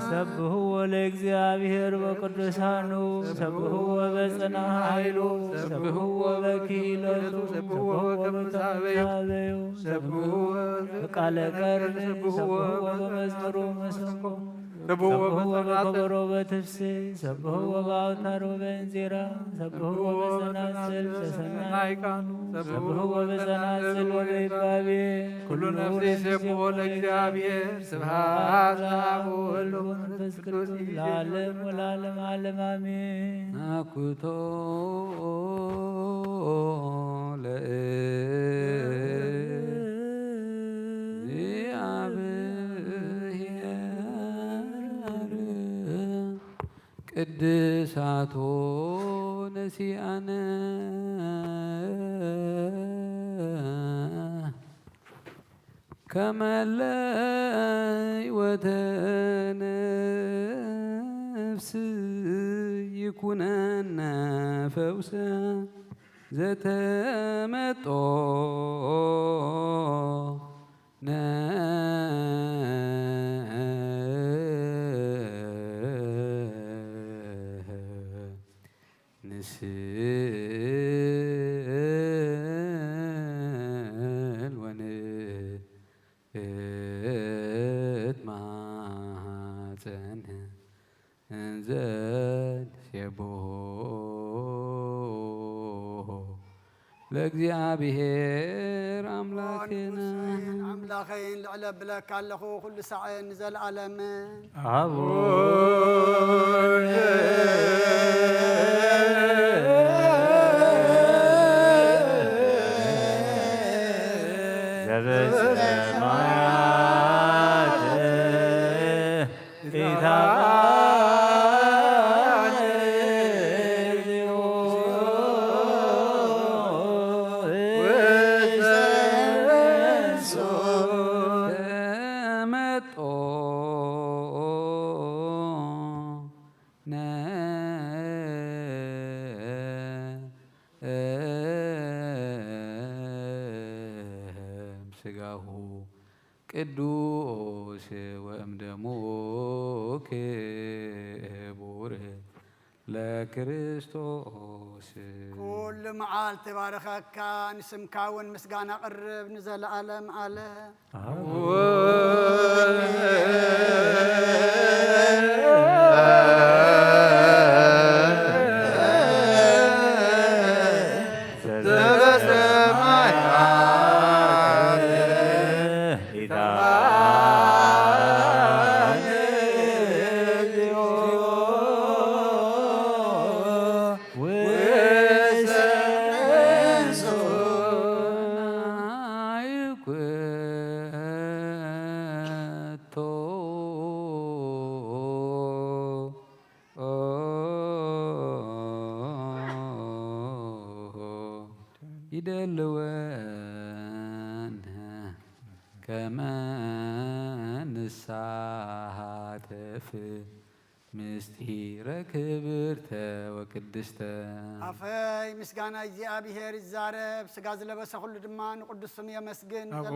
ሰብሕዎ ለእግዚአብሔር በቅዱሳኑ፣ ሰብሕዎ በጽንዓ ኃይሉ፣ ሰብሕዎ በክሂለቱ፣ ሰብሕዎ በከመ ጻበዩ፣ ሰብሕዎ በቃለ ቀርኒ፣ ሰብሕዎ በመዝሙር ወመሰንቆ፣ ሰብሕዎ በጸናጽል፣ በከበሮ በትፍስሕት፣ ሰብሕዎ በአውታር ወበእንዚራ፣ ሰብሕዎ በጸናጽል በሰናይ ቃሉ፣ ሰብሕዎ በጸናጽል ወበይባቤ፣ ኩሉ ነፍሲ ይሴብሖ ለእግዚአብሔር። ስብሐት ለአብ ወወልድ ወመንፈስ ቅዱስ ለዓለም ወለዓለም ዓለም አሜን። አኩቶ ለእግዚአብሔር ቅድሳቶ ነሲአነ ከመለ ሕይወተ ነፍስ ይኩነነ ፈውሰ ዘተመጦ ነ ንስእል ወንእትማጸን እንዘ ንሴብሖ እግዚኣብሔር ኣምላክነ ኣምላኸይን ልዕለ ብለካ ኣለኹ፣ ኩሉ ሳዕ ንዘለኣለምን። ስጋሁ ቅዱስ ወእምደሙ ክቡር ለክርስቶስ። ኩሉ መዓልቲ ባርኸካ፣ ንስምካ እውን ምስጋና ቅርብ ንዘለኣለም ኣለ። ይደልወን ከመ ንሳተፍ ምስጢረ ክብርተ ወቅድስተ። ኣፈይ ምስጋና እግዚኣብሔር ይዛረብ፣ ስጋ ዝለበሰ ኩሉ ድማ ንቅዱስ ስሙ የመስግን። ኣቦ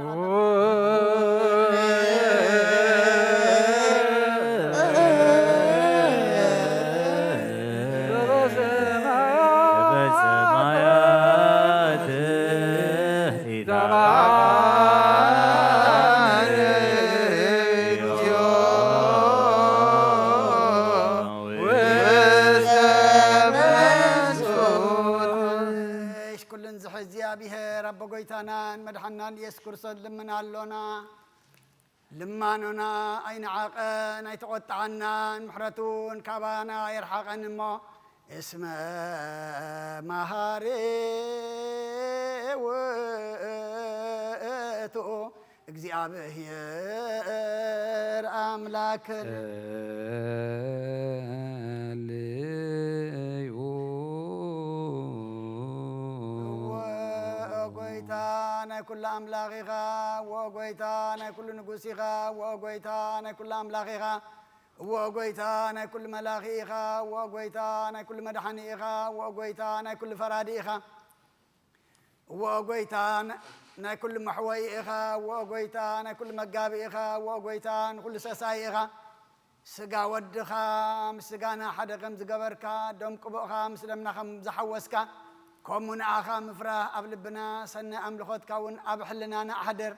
እግዚኣብሔር ኣቦ ጎይታናን መድሓናን ኢየሱስ ክርስቶስ ልምና ኣሎና። ልማኖና ኣይነዓቐን ኣይተቖጥዓናን፣ ምሕረቱ እውን ካባና ኣይርሓቐን እሞ፣ እስመ መሃሪ ውእቱ እግዚኣብሔር ኣምላክን። እወ ጎይታ ናይ ኩሉ ኣምላኽ ኢኻ፣ እወ ጎይታ ናይ ኩሉ ንጉስ ኢኻ፣ እወ ጎይታ ናይ ኩሉ ኣምላኽ ኢኻ፣ እወ ጎይታ ናይ ኩሉ መላኺ ኢኻ፣ እወ ጎይታ ናይ ኩሉ መድሓኒ ኢኻ፣ እወ ጎይታ ናይ ኩሉ ፈራዲ ኢኻ። እወ ጎይታ ን-፣ ናይ ኩሉ መሕወዪ ኢኻ፣ እወ ጎይታ ናይ ኩሉ መጋቢ ኢኻ፣ እወ ጎይታ ንኩሉ ሰሳይ ኢኻ። ስጋ ወድኻ ምስ ስጋና ሓደ ከም ዝገበርካ፣ ደም ቅቡእኻ ምስ ደምና ከም ዝሓወስካ፣ ከምኡ ንዓኻ ምፍራህ ኣብ ልብና፣ ሰናይ ኣምልኾትካ እውን ኣብ ሕልናና ኣሕድር።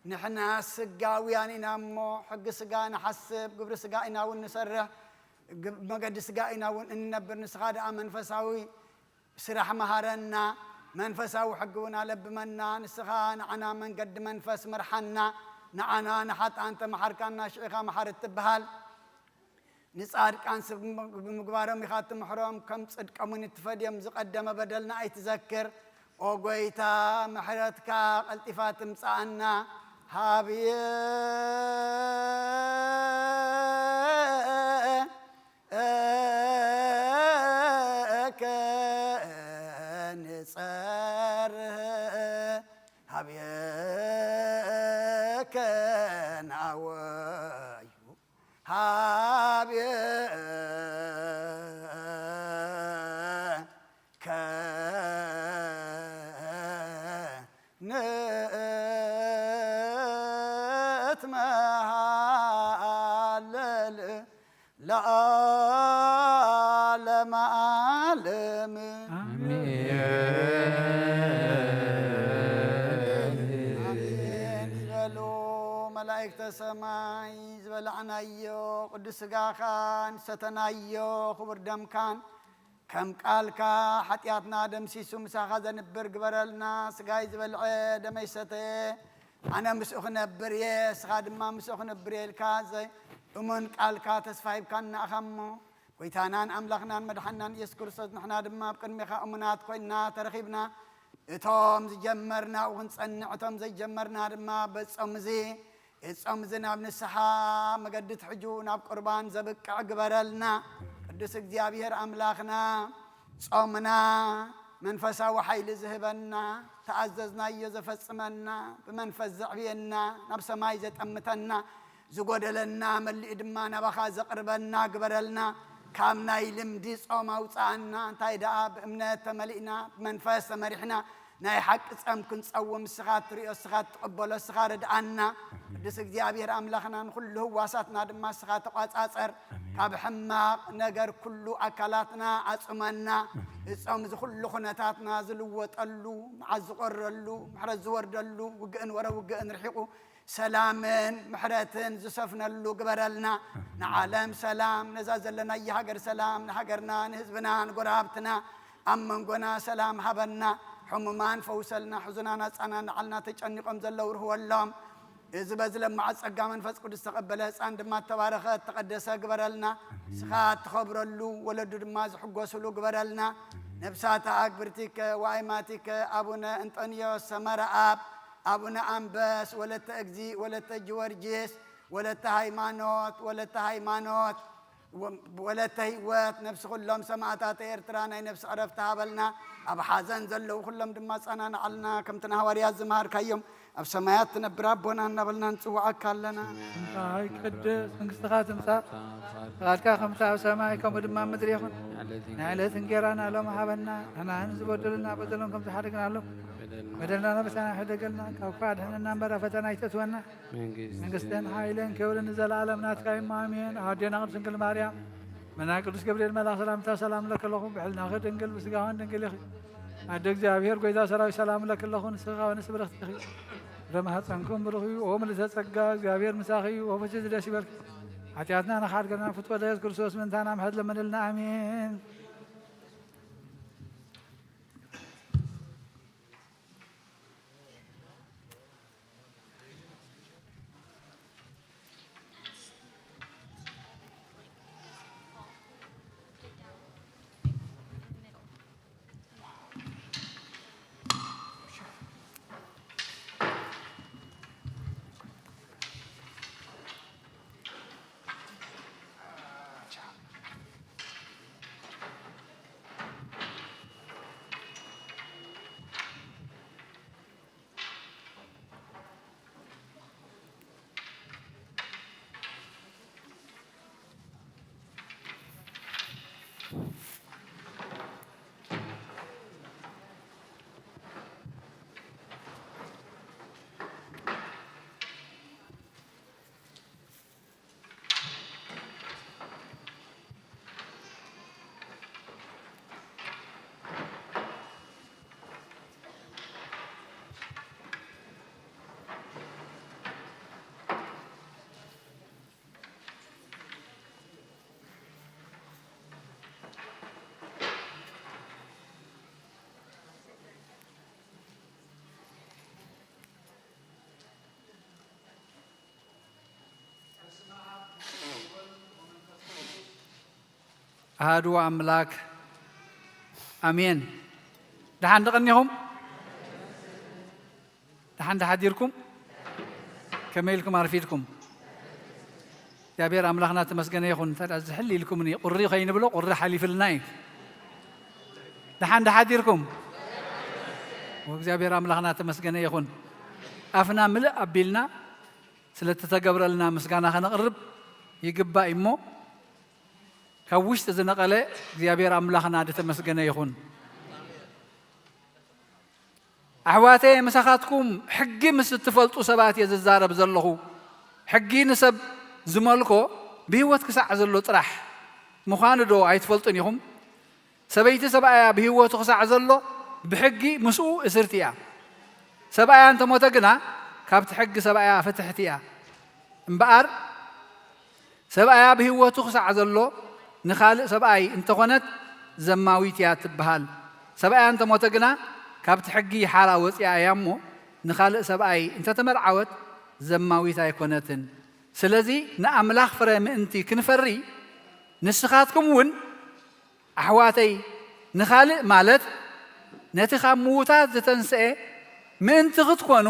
ንሕና ስጋውያን ኢና እሞ፣ ሕጊ ስጋ ንሓስብ፣ ግብሪ ስጋ ኢና እውን ንሰርሕ፣ ግ-፣ መገዲ ስጋ ኢና እውን እንነብር። ንስኻ ደኣ መንፈሳዊ ስራሕ መሃረና፣ መንፈሳዊ ሕጊ እውን ኣለብመና። ንስኻ ንዓና መንገዲ መንፈስ ምርሓና፣ ንዓና ንሓጥኣን ተመሓርካና፣ ሽዕኻ መሓሪ እትበሃል። ንጻድቃን ሰብ ብምግባሮም ኢኻ እትምሕሮም፣ ከም ጽድቆም እውን እትፈድዮም፣ ዝቐደመ በደልና ኣይትዘክር። ኦ ጎይታ፣ ምሕረትካ ቀልጢፋ ትምጻኣና። ሃብየ እከ ንጸርህ፣ ሃብየ እከ ንኣወዩ፣ ሃብየ ለዓለመ ዓለም። ኣሜን። ኣሜን። ዝበሉ መላእክተ ሰማይ፣ ዝበላዕናዮ ቅዱስ ስጋኻን ዝሰተናዮ ክቡር ደምካን ከም ቃልካ ሓጢኣትና ደምሲሱ ምሳኻ ዘንብር ግበረልና። ስጋይ ዝበልዐ ደመይ ዝሰተየ ኣነ ምስኡ ክነብር እየ፣ እስኻ ድማ ምስኡ ክነብር እየ ኢልካ ዘይ-፣ እሙን ቃልካ ተስፋ ሂብካና ኢኻ እሞ፣ ጎይታናን ኣምላኽናን መድሓናን ኢየሱስ ክርስቶስ፣ ንሕና ድማ ኣብ ቅድሜኻ እሙናት ኮይንና ተረኺብና፣ እቶም ዝጀመርና ኣብኡ ክንጸንዕ፣ እቶም ዘይጀመርና ድማ በጾም እዚ፣ እጾም እዚ ናብ ንስሓ መገዲ ትሕጁ ናብ ቁርባን ዘብቅዕ ግበረልና። ቅዱስ እግዚኣብሔር ኣምላኽና፣ ጾምና መንፈሳዊ ሓይሊ ዝህበና፣ ተኣዘዝናዮ ዘፈጽመና፣ ብመንፈስ ዘዕብየና፣ ናብ ሰማይ ዘጠምተና፣ ዝጎደለና መሊኡ ድማ ናባኻ ዘቕርበና ግበረልና። ካብ ናይ ልምዲ ጾም ኣውጽኣና። እንታይ ደኣ ብእምነት ተመሊእና፣ ብመንፈስ ተመሪሕና፣ ናይ ሓቂ ጸም ክንጸውም እስኻ ትርእዮ፣ እስኻ ትቕበሎ፣ እስኻ ርድኣና። ቅዱስ እግዚኣብሔር ኣምላኽና፣ ንኹሉ ህዋሳትና ድማ እስኻ ተቋጻጸር። ኣሜን። ካብ ሕማቕ ነገር ኩሉ ኣካላትና ኣጽመና። ኣሜን። እጾም እዚ ኩሉ ኩነታትና ዝልወጠሉ፣ መዓት ዝቆረሉ፣ ምሕረት ዝወርደሉ፣ ውግእን ወረ ውግእን ርሒቑ፣ ሰላምን ምሕረትን ዝሰፍነሉ ግበረልና። ኣሜን። ንዓለም ሰላም፣ ነዛ ዘለናያ ሃገር ሰላም፣ ንሃገርና፣ ንህዝብና፣ ንጎረባብትና፣ ኣብ መንጎና ሰላም ሃበና። ሕሙማን ፈውሰልና፣ ሕዙናን ኣጻናንዓልና፣ ተጨኒቖም ዘለዉ ርህወሎም። እዚ በዚ ለማዓት ጸጋ መንፈስ ቅዱስ ዝተቐበለ ህጻን ድማ እተባረኸ እተቐደሰ ግበረልና። ኣሜን። ንስኻ እትኸብረሉ፣ ወለዱ ድማ ዝሕጎስሉ ግበረልና። ኣሜን። ነብሳተ ኣግብርቲከ ወኣይማቲከ ኣቡነ እንጠንዮስ ሰመረ ኣብ፣ ኣቡነ ኣንበስ፣ ወለተ እግዚእ፣ ወለተ ጊዮርጊስ፣ ወለተ ሃይማኖት፣ ወለተ ሃይማኖት፣ ወ-፣ ወለተ ህይወት፣ ነብሲ ኩሎም ሰማእታት ኤርትራ ናይ ነብሲ ዕረፍቲ ሃበልና። ኣብ ሓዘን ዘለዉ ኩሎም ድማ ኣጸናንዓልና። ከምቲ ንሃዋርያት ዝመሃርካዮም፣ ኣብ ሰማያት ትነብር ኣቦና እናበልና ንጽውዓካ ኣለና። ስምካ ይቀደስ፣ መንግስትኻ ትምጻእ፣ ፍቓድካ ከምቲ ኣብ ሰማይ ከምኡ ድማ ኣብ ምድሪ ይኹን። ናይ ዕለት እንጌራና ሎም ሃበና፣ ንሕና ንዝበደሉና በደሎም ከም ዝሓደግናሎም፣ በደልና ነብስና ሕደገልና፣ ካብ ክፉእ ኣድሕነና እምበር ኣብ ፈተና ኣይተእትወና። መንግስትን መንግስትን ሓይልን ክብርን ንዘለኣለም ናትካ እዩ፣ ኣሜን። ኣዴና ቅድስት ድንግል ማርያም፣ መና ቅዱስ ገብርኤል መልኣኽ ሰላምታ ሰላም ለኪ ኣለኹ፣ ብሕልናኺ ድንግል፣ ብስጋኽን ድንግል ኢኺ። ኣደ እግዚኣብሔር፣ ጎይታ ሰራዊት፣ ሰላም ለኪ ኣለኹ፣ ንስኺ ካብ ኣንስቲ ብርኽቲ ኢኺ። ፍረ ማህፀንኩም ብሩኽ እዩ። ኦ ምልዕተ ጸጋ፣ እግዚኣብሔር ምሳኺ እዩ። ወፈሲ ደስ ይበልኪ። ሓጢኣትና ንኻድገና ፍትወ ለየሱስ ክርስቶስ ምእንታና ምሕረት ለምንልና፣ ኣሜን። ኣሃዱ ኣምላክ ኣሜን። ደሓን ደቐኒኹም? ደሓን ደሓዲርኩም? ከመይ ኢልኩም ኣርፊድኩም? እግዚኣብሔር ኣምላኽና ተመስገነ ይኹን። እንተ ደኣ ዝሕል ኢልኩምኒ፣ ቁሪ ከይንብሎ፣ ቁሪ ሓሊፍልና እዩ። ደሓን ደሓዲርኩም? ወእግዚኣብሔር ኣምላኽና ተመስገነ ይኹን። ኣፍና ምልእ ኣቢልና ስለ እተተገብረልና ምስጋና ከነቕርብ ይግባእ እሞ፣ ካብ ውሽጢ ዝነቐለ እግዚኣብሔር ኣምላኽና ዝተመስገነ ይኹን። ኣሕዋተየ፣ ምሳኻትኩም ሕጊ ምስ እትፈልጡ ሰባት እየ ዝዛረብ ዘለኹ። ሕጊ ንሰብ ዝመልኮ ብህይወት ክሳዕ ዘሎ ጥራሕ ምዃኑ ዶ ኣይትፈልጡን ኢኹም? ሰበይቲ ሰብኣያ ብህይወቱ ክሳዕ ዘሎ ብሕጊ ምስኡ እስርቲ እያ። ሰብኣያ እንተሞተ ግና ካብቲ ሕጊ ሰብኣያ ፍትሕቲ እያ። እምበኣር ሰብኣያ ብህይወቱ ክሳዕ ዘሎ ንኻልእ ሰብኣይ እንተኾነት፣ ዘማዊት እያ ትበሃል። ሰብኣያ እንተሞተ ግና ካብቲ ሕጊ ሓራ ወፂኣ እያ እሞ ንኻልእ ሰብኣይ እንተተመርዓወት ዘማዊት ኣይኮነትን። ስለዚ ንኣምላኽ ፍረ ምእንቲ ክንፈሪ ንስኻትኩም እውን ኣሕዋተይ ንኻልእ ማለት ነቲ ካብ ምዉታት ዝተንስኤ ምእንቲ ክትኮኑ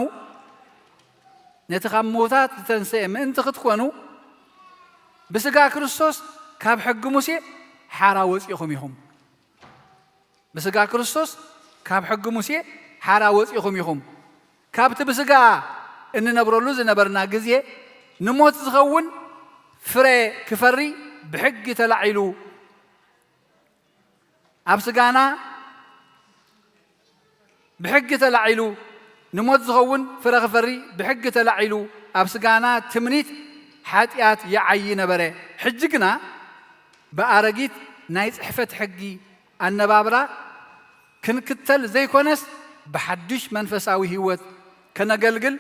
ነቲ ካብ ምዉታት ዝተንስኤ ምእንቲ ክትኮኑ ብስጋ ክርስቶስ ካብ ሕጊ ሙሴ ሓራ ወፂኹም ኢኹም። ብስጋ ክርስቶስ ካብ ሕጊ ሙሴ ሓራ ወፂኹም ኢኹም። ካብቲ ብስጋ እንነብረሉ ዝነበርና ግዜ ንሞት ዝኸውን ፍረ ክፈሪ ብሕጊ ተላዒሉ ኣብ ስጋና ብሕጊ ተላዒሉ ንሞት ዝኸውን ፍረ ክፈሪ ብሕጊ ተላዒሉ ኣብ ስጋና ትምኒት ሓጢኣት ይዓዪ ነበረ። ሕጂ ግና ብኣረጊት ናይ ጽሕፈት ሕጊ ኣነባብራ ክንክተል ዘይኮነስ ብሓድሽ መንፈሳዊ ህይወት ከነገልግል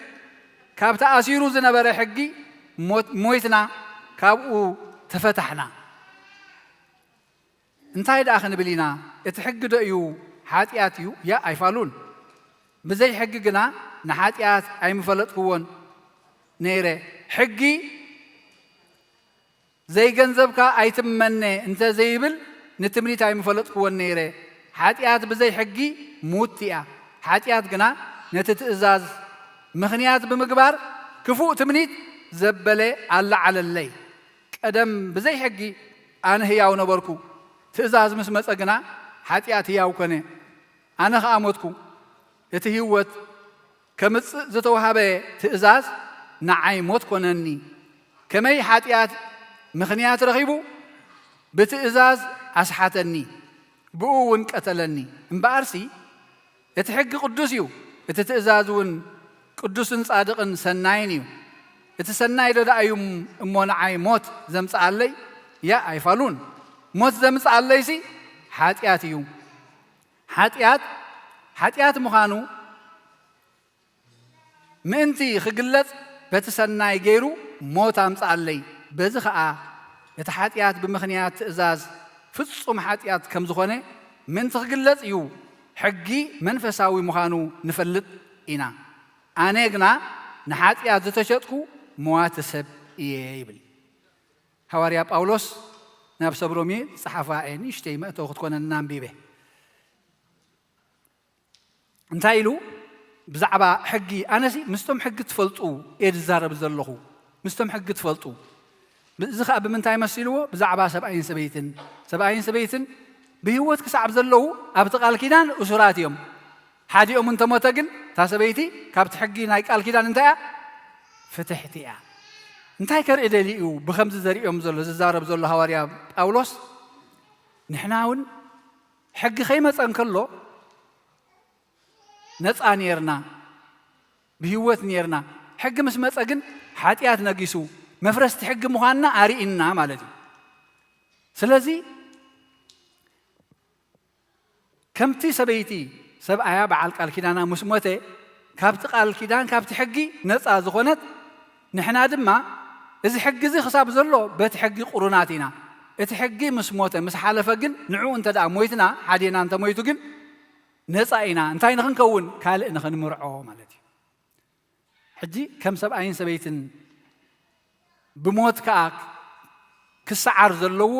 ካብ ተኣሲሩ ዝነበረ ሕጊ ሞት- ሞይትና ካብኡ ተፈታሕና። እንታይ ደኣ ክንብል ኢና? እቲ ሕጊ ዶ እዩ ሓጢኣት እዩ? ያ ኣይፋሉን። ብዘይ ሕጊ ግና ንሓጢኣት ኣይምፈለጥክዎን ነይረ። ሕጊ ዘይገንዘብካ ኣይትመነ እንተ ዘይብል ንትምኒት ኣይምፈለጥክዎን ነይረ። ሓጢኣት ብዘይ ሕጊ ሙት እያ። ሓጢኣት ግና ነቲ ትእዛዝ ምኽንያት ብምግባር ክፉእ ትምኒት ዘበለ ኣለዓለለይ። ቀደም ብዘይ ሕጊ ኣነ ህያው ነበርኩ። ትእዛዝ ምስ መጸ ግና ሓጢኣት ህያው ኮነ። ኣነ ኸኣ ሞትኩ። እቲ ህይወት ከምጽእ ዝተዋህበ ትእዛዝ ንዓይ ሞት ኮነኒ። ከመይ ሓጢኣት ምኽንያት ረኺቡ ብትእዛዝ ኣስሓተኒ፣ ብኡ እውን ቀተለኒ። እምበኣርሲ እቲ ሕጊ ቅዱስ እዩ፣ እቲ ትእዛዝ እውን ቅዱስን ጻድቕን ሰናይን እዩ። እቲ ሰናይ ዶ ደኣ እዩ እሞ ንዓይ ሞት ዘምጽኣለይ? ያ ኣይፋሉን። ሞት ዘምጽኣለይሲ ሓጢኣት እዩ። ሓጢኣት ሓጢኣት ምዃኑ ምእንቲ ክግለጽ በቲ ሰናይ ገይሩ ሞት ኣምጽኣለይ። በዚ ኸኣ እቲ ሓጢኣት ብምኽንያት ትእዛዝ ፍጹም ሓጢኣት ከም ዝኾነ ምእንቲ ክግለጽ እዩ። ሕጊ መንፈሳዊ ምዃኑ ንፈልጥ ኢና። ኣነ ግና ንሓጢኣት ዝተሸጥኩ መዋቲ ሰብ እየ ይብል። ሃዋርያ ጳውሎስ ናብ ሰብ ሮሜ ዝጸሓፋ እየ ንእሽተይ መእተዊ ክትኮነና ኣንቢበ። እንታይ ኢሉ? ብዛዕባ ሕጊ፣ ኣነሲ ምስቶም ሕጊ ትፈልጡ እየ ዝዛረብ ዘለኹ። ምስቶም ሕጊ ትፈልጡ። እዚ ኸኣ ብምንታይ መሲልዎ? ብዛዕባ ሰብኣይን ሰበይትን። ሰብኣይን ሰበይትን ብህይወት ክሳዕ ዘለዉ ኣብቲ ቃል ኪዳን እሱራት እዮም። ሓዲኦም እንተሞተ ግን እታ ሰበይቲ ካብቲ ሕጊ ናይ ቃል ኪዳን እንታይ እያ? ፍትሕቲ እያ። እንታይ ከርኢ ደልዩ እዩ ብኸምዚ ዘርእዮም ዘሎ ዝዛረብ ዘሎ ሃዋርያ ጳውሎስ? ንሕና እውን ሕጊ ከይመጸ እንከሎ ነጻ ኔርና፣ ብህይወት ኔርና። ሕጊ ምስ መጸ ግን ሓጢኣት ነጊሱ መፍረስቲ ሕጊ ምዃንና ኣርኢና ማለት እዩ። ስለዚ ከምቲ ሰበይቲ ሰብኣያ በዓል ቃል ኪዳና ምስ ሞተ ካብቲ ቃል ኪዳን ካብቲ ሕጊ ነጻ ዝኾነት ንሕና ድማ እዚ ሕጊ እዚ ክሳብ ዘሎ በቲ ሕጊ ቁሩናት ኢና። እቲ ሕጊ ምስ ሞተ ምስ ሓለፈ ግን ንዕኡ እንተ ደኣ ሞይትና ሓዴና እንተ ሞይቱ ግን ነጻ ኢና። እንታይ ንኽንከውን? ካልእ ንኽንምርዖ ማለት እዩ። ሕጂ ከም ሰብኣይን ሰበይትን ብሞት ከኣ ክሰዓር ዘለዎ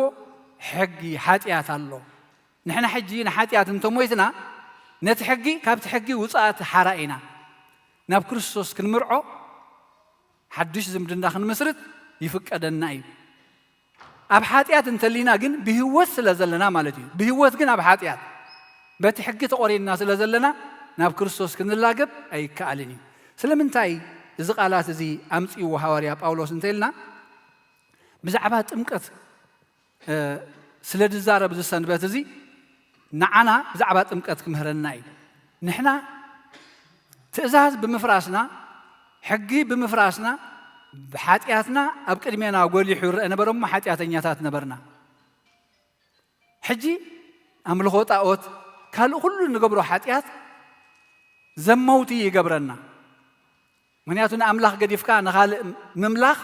ሕጊ ሓጢኣት ኣሎ። ንሕና ሕጂ ንሓጢኣት እንተሞይትና ነቲ ሕጊ ካብቲ ሕጊ ውጽኣት ሓራ ኢና። ናብ ክርስቶስ ክንምርዖ ሓድሽ ዝምድና ክንምስርት ይፍቀደና እዩ። ኣብ ሓጢኣት እንተሊና ግን ብህይወት ስለ ዘለና ማለት እዩ። ብህይወት ግን ኣብ ሓጢኣት በቲ ሕጊ ተቖሪንና ስለ ዘለና ናብ ክርስቶስ ክንላገብ ኣይከኣልን እዩ። ስለምንታይ እዚ ቃላት እዚ ኣምጺእዎ ሃዋርያ ጳውሎስ እንተኢልና ብዛዕባ ጥምቀት ስለ ዝዛረብ እዚ ሰንበት እዚ ንዓና ብዛዕባ ጥምቀት ክምህረና እዩ። ንሕና ትእዛዝ ብምፍራስና ሕጊ ብምፍራስና ብሓጢኣትና ኣብ ቅድሜና ጎሊሑ ይረአ ነበረ እሞ ሓጢኣተኛታት ነበርና። ሕጂ ኣምልኾ ጣኦት ካልእ ኩሉ ንገብሮ ሓጢኣት ዘመውቲ ይገብረና። ምክንያቱ ንኣምላኽ ገዲፍካ ንኻልእ ምምላኽ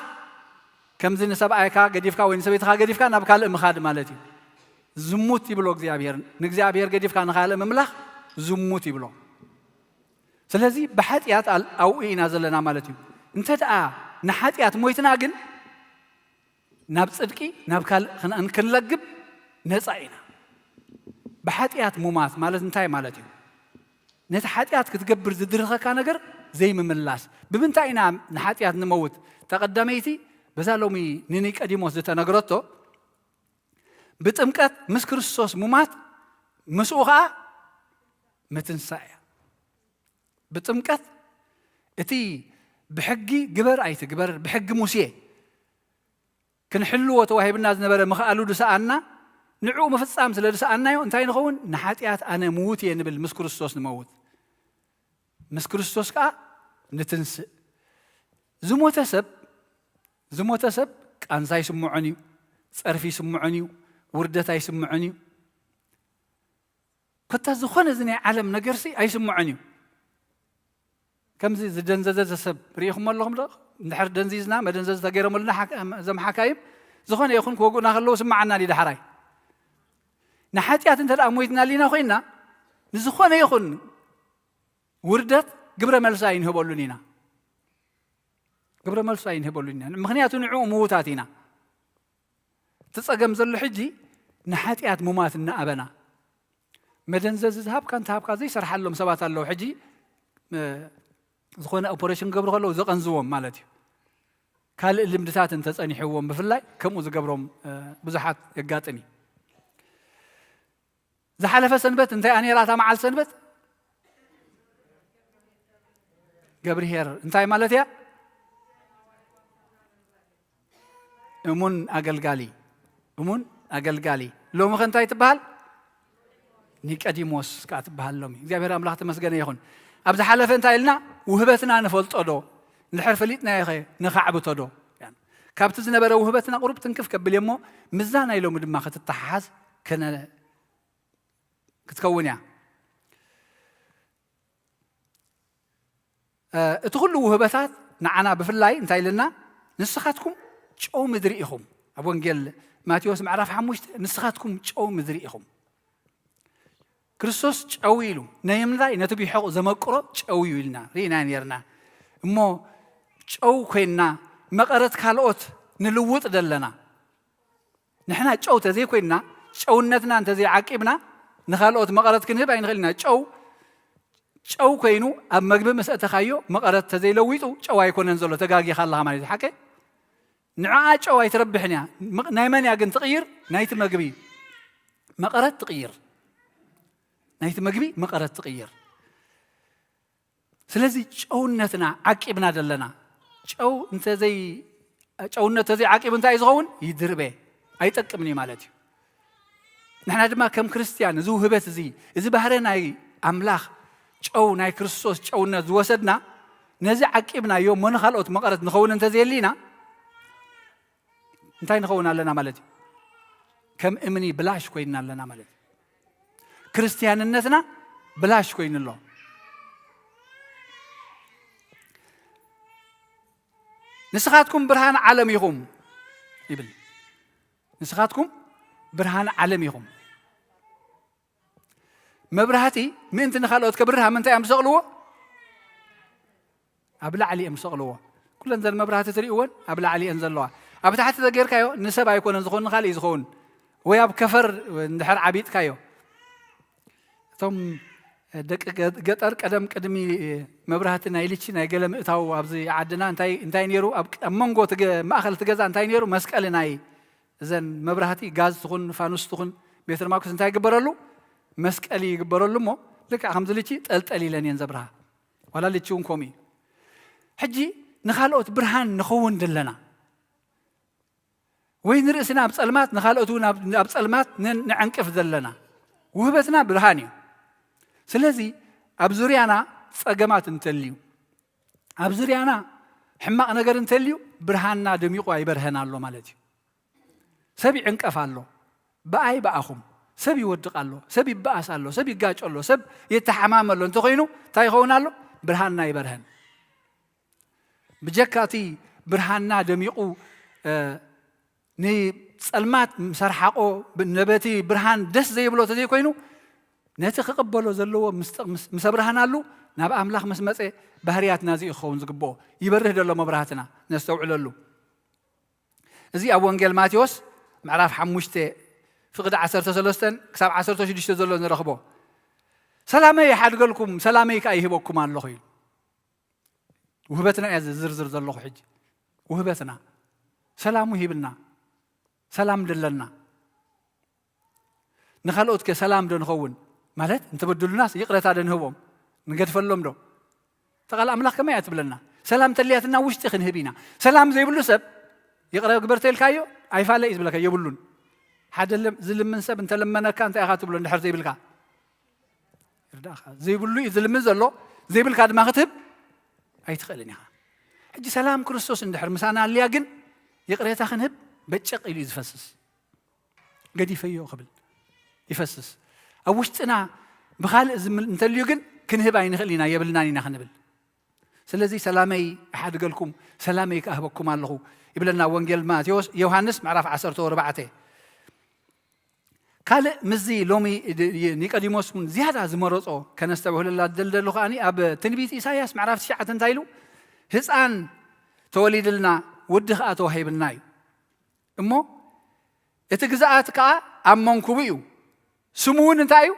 ከምዚ ንሰብኣይካ ገዲፍካ ወይ ንሰበይትኻ ገዲፍካ ናብ ካልእ ምኻድ ማለት እዩ። ዝሙት ይብሎ እግዚኣብሔር። ንእግዚኣብሔር ገዲፍካ ንኻልእ ምምላኽ ዝሙት ይብሎ። ስለዚ ብሓጢኣት ኣብኡ ኢና ዘለና ማለት እዩ። እንተ ደኣ ንሓጢኣት ሞይትና ግን ናብ ጽድቂ ናብ ካልእ ክንለግብ ነጻ ኢና። ብሓጢኣት ሙማት ማለት እንታይ ማለት እዩ? ነቲ ሓጢኣት ክትገብር ዝድርኸካ ነገር ዘይምምላስ። ብምንታይ ኢና ንሓጢኣት ንመውት? ተቐዳመይቲ በዛ ሎሚ ንኒቀዲሞስ ዝተነግረቶ፣ ብጥምቀት ምስ ክርስቶስ ሙማት ምስኡ ኸዓ ምትንሳእ እያ። ብጥምቀት እቲ ብሕጊ ግበር ኣይትግበር፣ ብሕጊ ሙሴ ክንሕልዎ ተዋሂብና ዝነበረ ምኽኣሉ ዝሰኣና፣ ንዕኡ ምፍጻም ስለ ዝሰኣናዮ እንታይ ንኸውን? ንሓጢኣት ኣነ ምዉት እየ ንብል፣ ምስ ክርስቶስ ንመውት። ምስ ክርስቶስ ከኣ ንትንስእ። ዝሞተ ሰብ ዝሞተ ሰብ ቃንዛ ይስምዖን እዩ፣ ጸርፊ ይስምዖን እዩ፣ ውርደት ኣይስምዖን እዩ። ኮታ ዝኾነ እዚ ናይ ዓለም ነገርሲ ኣይስምዖን እዩ። ከምዚ ዝደንዘዘ ሰብ ርኢኹም ኣለኹም ዶ? እንድሕር ደንዚዝና መደንዘዚ ተገይሮምልና ሓካ- እዞም ሓካይም ዝኾነ ይኹን ክወግኡና ከለዉ ስምዓና ድዩ ዳሕራይ? ንሓጢኣት እንተ ደኣ ሞይትና ኣሊና ኮይንና ንዝኾነ ይኹን ውርደት ግብረ መልሲ ኣይንህበሉን ኢና። ግብረ መልሲ ኣይንህበሉን ኢና። ምኽንያቱ ንዕኡ ምዉታት ኢና። እቲ ጸገም ዘሎ ሕጂ ንሓጢኣት ሙማት እናኣበና መደንዘዚ ዝሃብካ እንተሃብካ ዘይሰርሓሎም ሰባት ኣለዉ። ሕጂ ዝኾነ ኦፖሬሽን ክገብሩ ከለዉ ዘቐንዝዎም ማለት እዩ። ካልእ ልምድታት እንተጸኒሕዎም ብፍላይ ከምኡ ዝገብሮም ብዙሓት የጋጥም እዩ። ዝሓለፈ ሰንበት እንታይ እያ ነይራ እታ መዓልቲ ሰንበት? ገብርሄር እንታይ ማለት እያ? እሙን ኣገልጋሊ። እሙን ኣገልጋሊ። ሎሚ ከ እንታይ ትበሃል? ኒቀዲሞስ ከኣ ትበሃል ሎሚ። እግዚኣብሔር ኣምላኽ ተመስገነ ይኹን። ኣብ ዝሓለፈ እንታይ ኢልና? ውህበትና ንፈልጦ ዶ? እንድሕር ፈሊጥናዮ ኸ ንኻዕብቶ ዶ? ካብቲ ዝነበረ ውህበትና ቁሩብ ትንክፍ ከብል እሞ ምስዛ ናይ ሎሚ ድማ ክትተሓሓዝ ከነ ክትከውን እያ። እቲ ኩሉ ውህበታት ንዓና ብፍላይ እንታይ ኢልና? ንስኻትኩም ጨው ምድሪ ኢኹም። ኣብ ወንጌል ማቴዎስ ምዕራፍ ሓሙሽተ ንስኻትኩም ጨው ምድሪ ኢኹም። ክርስቶስ ጨው ኢሉ ነየምንታይ ነቲ ቢሖቕ ዘመቅሮ ጨው እዩ ኢልና ርኢና ነርና። እሞ ጨው ኮይንና መቐረት ካልኦት ንልውጥ ደለና። ንሕና ጨው ተዘይኮይንና፣ ጨውነትና እንተዘይዓቂብና ንኻልኦት መቐረት ክንህብ ኣይንኽእል ኢና። ጨው ጨው ኮይኑ ኣብ መግቢ ምስ ኣእተኻዮ መቐረት ተዘይለዊጡ ጨው ኣይኮነን ዘሎ፣ ተጋጊኻ ኣለኻ ማለት እዩ። ሓቀ? ንዕኣ ጨው ኣይትረብሕን እያ። ናይ መን እያ ግን ትቕይር? ናይቲ መግቢ መቐረት ትቕይር። ናይቲ መግቢ መቐረት ትቕይር። ስለዚ ጨውነትና ዓቂብና ዘለና ጨው እንተዘይ ጨውነት ተዘይ ዓቂቡ እንታይ ዝኸውን? ይድርበ፣ ኣይጠቅምን እዩ ማለት እዩ። ንሕና ድማ ከም ክርስትያን እዚ ውህበት እዚ፣ እዚ ባህረ ናይ ኣምላኽ ጨው ናይ ክርስቶስ ጨውነት ዝወሰድና ነዚ ዓቂብናዮ እሞ ንኻልኦት መቐረት ንኸውን እንተዘየሊና እንታይ ንኸውን ኣለና ማለት እዩ? ከም እምኒ ብላሽ ኮይንና ኣለና ማለት እዩ። ክርስትያንነትና ብላሽ ኮይኑ ኣሎ። ንስኻትኩም ብርሃን ዓለም ኢኹም ይብል። ንስኻትኩም ብርሃን ዓለም ኢኹም። መብራህቲ ምእንቲ ንኻልኦት ከብርህ ኣብ ምንታይ እዮም ዝሰቕልዎ? ኣብ ላዕሊ እዮም ዝሰቕልዎ። ኩለን ዘን መብራህቲ ትርእይወን ኣብ ላዕሊ እየን ዘለዋ። ኣብ ታሕቲ ተጌርካዮ ንሰብ ኣይኮነን ዝኸውን፣ ንኻልእ እዩ ዝኸውን። ወይ ኣብ ከፈር እንድሕር ዓቢጥካዮ። እቶም ደቂ ገ- ገጠር ቀደም ቅድሚ መብራህቲ ናይ ልቺ ናይ ገለ ምእታው ኣብዚ ዓድና እንታይ እንታይ ነይሩ? ኣብ ኣብ መንጎ እቲ ገ- ማእኸል እቲ ገዛ እንታይ ነይሩ? መስቀሊ ናይ እዘን መብራህቲ ጋዝ ትኹን ፋኑስ ትኹን ቤትርማኩስ እንታይ ይግበረሉ? መስቀሊ ይግበረሉ እሞ ልክዕ ከምዚ ልቺ ጠልጠል ኢለን እየን ዘብርሃ። ዋላ ልቺ እውን ከምኡ እዩ። ሕጂ ንኻልኦት ብርሃን ንኸውን ደለና ወይ ንርእስና ኣብ ጸልማት ንኻልኦት እውን ኣብ ኣብ ጸልማት ን- ንዕንቅፍ ዘለና። ውህበትና ብርሃን እዩ። ስለዚ ኣብ ዙርያና ጸገማት እንተልዩ፣ ኣብ ዙርያና ሕማቕ ነገር እንተልዩ ብርሃንና ደሚቑ ኣይበርሀን ኣሎ ማለት እዩ። ሰብ ይዕንቀፍ ኣሎ፣ ብኣይ ብኣኹም ሰብ ይወድቕ ኣሎ፣ ሰብ ይበኣስ ኣሎ፣ ሰብ ይጋጭ ኣሎ፣ ሰብ ይተሓማም ኣሎ እንተኾይኑ እንታይ ይኸውን ኣሎ? ብርሃንና ይበርሀን። ብጀካ እቲ ብርሃንና ደሚቑ ንጸልማት ምስ ኣርሓቆ፣ ብ-፣ ነበቲ ብርሃን ደስ ዘይብሎ ተዘይኮይኑ፣ ነቲ ክቕበሎ ዘለዎ ምስ ጠ-፣ ምስ፣ ምስ ኣብርሃናሉ፣ ናብ ኣምላኽ ምስ መጸ፣ ባህርያትና እዚ እዩ ክኸውን ዝግብኦ። ይበርህ ደሎ መብራህትና፣ ነስተውዕለሉ። እዚ ኣብ ወንጌል ማቴዎስ ምዕራፍ ሓሙሽተ ፍቕዲ ዓሰርተ ሰለስተን ክሳብ ዓሰርተ ሽዱሽተ ዘሎ ንረኽቦ። "ሰላመይ ይሓድገልኩም፣ ሰላመይ ከኣ ይህበኩም ኣለኹ" ኢሉ። ውህበትና እያ ዝዝርዝር ዘለኹ ሕጂ። ውህበትና። ሰላሙ ሂብና። ሰላም ደለና። ንኻልኦት ከ ሰላም ዶ ንኸውን? ማለት እንተበድሉናስ ይቕረታ ዶ ንህቦም? ንገድፈሎም ዶ? እታ ቃል ኣምላኽ ከመይ እያ ትብለና? ሰላም ተልያትና ውሽጢ ክንህብ ኢና። ሰላም ዘይብሉ ሰብ ይቕረ ግበር ተልካዮ ኣይፋለ እዩ ዝብለካ፣ የብሉን። ሓደ ለም-፣ ዝልምን ሰብ እንተለመነካ እንታይ ኢኻ ትብሎ እንድሕር ዘይብልካ? ይርዳእኻ። ዘይብሉ እዩ ዝልምን ዘሎ፣ ዘይብልካ ድማ ክትህብ ኣይትኽእልን ኢኻ። ሕጂ ሰላም ክርስቶስ እንድሕር ምሳና ኣልያ ግን ይቕሬታ ክንህብ በጨቕ ኢሉ እዩ ዝፈስስ። ገዲፈዮ ክብል ይፈስስ። ኣብ ውሽጥና ብኻልእ ዝምል-፣ እንተልዩ ግን ክንህብ ኣይንኽእል ኢና፣ የብልናን ኢና ክንብል። ስለዚ ሰላመይ እሓድገልኩም፣ ሰላመይ ክኣህበኩም ኣለኹ ይብለና ወንጌል ማቴዎስ፣ ዮሃንስ ምዕራፍ ዓሰርተ ኣርባዕተ። ካልእ ምስዚ ሎሚ ድ-፣ ይ-፣ ኒቆዲሞስ እውን ዝያዳ ዝመረጾ ከነስተብህለላ ዝደሊ ዘለኹ ከኣ ኣብ ትንቢት ኢሳይያስ ምዕራፍ ትሽዓተ እንታይ ኢሉ? "ህፃን ተወሊድልና፣ ወዲ ኸኣ ተዋሂብልና" እዩ። እሞ እቲ ግዝኣት ከኣ ኣብ መንኩቡ እዩ። ስሙ እውን እንታይ እዩ?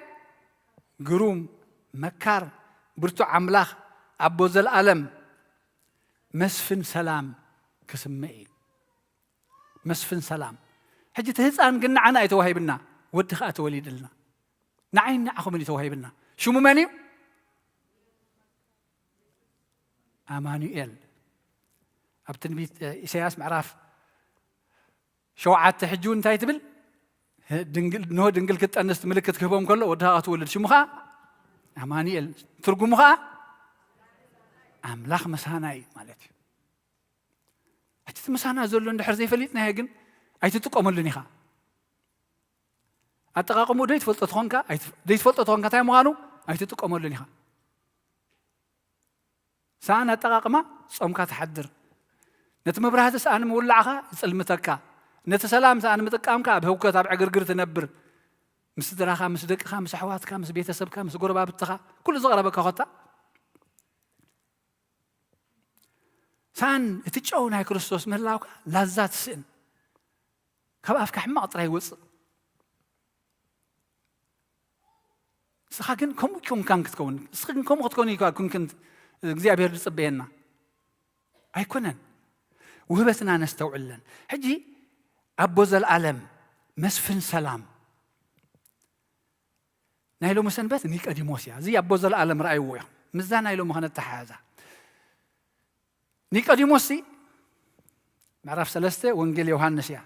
ግሩም፣ መካር፣ ብርቱዕ ኣምላኽ፣ ኣቦ ዘለኣለም፣ መስፍን ሰላም ክስመ እዩ። መስፍን ሰላም። ሕጂ እቲ ህፃን ግን ንዓና እዩ ተዋሂብና፣ ወዲ ኸኣ ተወሊድልና። ንዓይን ንዓኹምን እዩ ተዋሂብና። ሽሙ መን እዩ? ኣማኑኤል። ኣብ ትንቢት፣ እ፣ ኢሳይያስ ምዕራፍ ሸውዓተ ሕጂ እውን እንታይ ትብል? ህ-፣ ድንግል፣ እንሆ ድንግል ክትጠንስ ምልክት ክህቦም ከሎ ወዲ ኸኣ ክትወልድ ሽሙ ኸኣ ኣማኑኤል። ትርጉሙ ኸኣ ኣምላኽ ምሳና እዩ ማለት እዩ። ሕጂ እቲ ምሳና ዘሎ እንድሕር ዘይፈሊጥናዮ ግን ኣይትጥቀመሉን ኢኻ። ኣጠቓቕምኡ ደይትፈልጦ ተኾንካ፣ ኣይት-፣ ደይትፈልጦ ተኾንካ እንታይ ምዃኑ ኣይትጥቀመሉን ኢኻ። ሰኣን ኣጠቓቕማ ጾምካ ትሓድር። ነቲ መብራህቲ ሰኣን ምውላዕኻ ይጽልምተካ። ነቲ ሰላም ሰኣን ምጥቃምካ ኣብ ህውከት፣ ኣብ ዕግርግር ትነብር። ምስ ስድራኻ፣ ምስ ደቅኻ፣ ምስ ኣሕዋትካ፣ ምስ ቤተሰብካ፣ ምስ ጎረባብትኻ፣ ኩሉ ዝቐረበካ ኮታ። ሰኣን እቲ ጨው ናይ ክርስቶስ ምህላውካ ላዛ ትስእን። ካብ ኣፍካ ሕማቕ ጥራይ ይወጽእ። ንስኻ ግን ከምኡ ኮንካን ክትከውን፣ ንስኻ ግን ከምኡ ክትከውን ኢልካ ኩንክን እግዚኣብሔር ዝጽበየና ኣይኮነን። ውህበትና ነስተውዕለን። ሕጂ ኣቦ ዘለኣለም መስፍን ሰላም ናይ ሎሚ ሰንበት ኒቆዲሞስ እያ። እዚ ኣቦ ዘለኣለም ረኣይዎ እዮም። ምስዛ ናይ ሎሚ ከነተሓያዛ። ኒቆዲሞስ ሲ ምዕራፍ ሰለስተ ወንጌል ዮሃንስ እያ።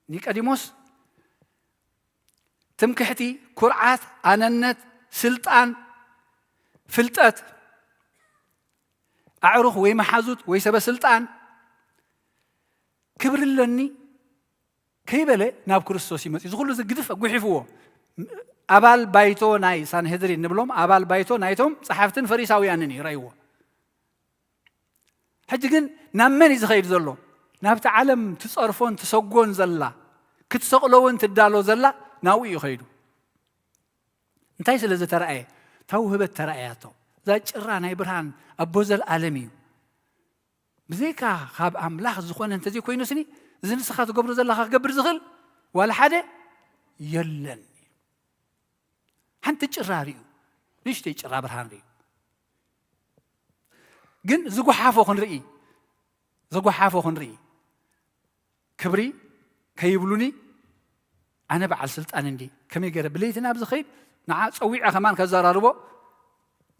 ኒቆዲሞስ ትምክሕቲ፣ ኩርዓት፣ ኣነነት፣ ስልጣን፣ ፍልጠት፣ ኣዕሩኽ ወይ መሓዙት ወይ ሰበ ስልጣን፣ ክብሪ ኣለኒ ከይበለ ናብ ክርስቶስ ይመጽእ። እዚ ኩሉ እዚ ግድፍ ኣጉሒፍዎ። ኣባል ባይቶ ናይ ሳንሄድሪን ንብሎም፣ ኣባል ባይቶ ናይቶም ጸሓፍትን ፈሪሳውያንን እዩ ረእይዎ። ሕጂ ግን ናብ መን እዩ ዝኸይድ ዘሎ? ናብቲ ዓለም ትጸርፎን ትሰጎን ዘላ፣ ክትሰቕሎ እውን ትዳሎ ዘላ ናብኡ እዩ ከይዱ። እንታይ ስለ ዝተረኣየ? እታ ውህበት ተረኣያቶ። እዛ ጭራ ናይ ብርሃን ኣቦ ዘለኣለም እዩ። ብዘይካ ካብ ኣምላኽ ዝኾነ እንተዘይኮይኑ ስኒ፣ እዚ ንስኻ ትገብሮ ዘለኻ ክገብር ዝኽእል ዋላ ሓደ የለን። ሓንቲ ጭራ ርእዩ፣ ንእሽተይ ጭራ ብርሃን ርእዩ። ግን ዝጓሓፎ ክንርኢ፣ ዝጓሓፎ ክንርኢ፣ ክብሪ ከይብሉኒ ኣነ በዓል ስልጣን እንዲ፣ ከመይ ገይረ ብለይቲ ናብ ዝኸይድ ንዓ ጸዊዐ ከማን ከዘራርቦ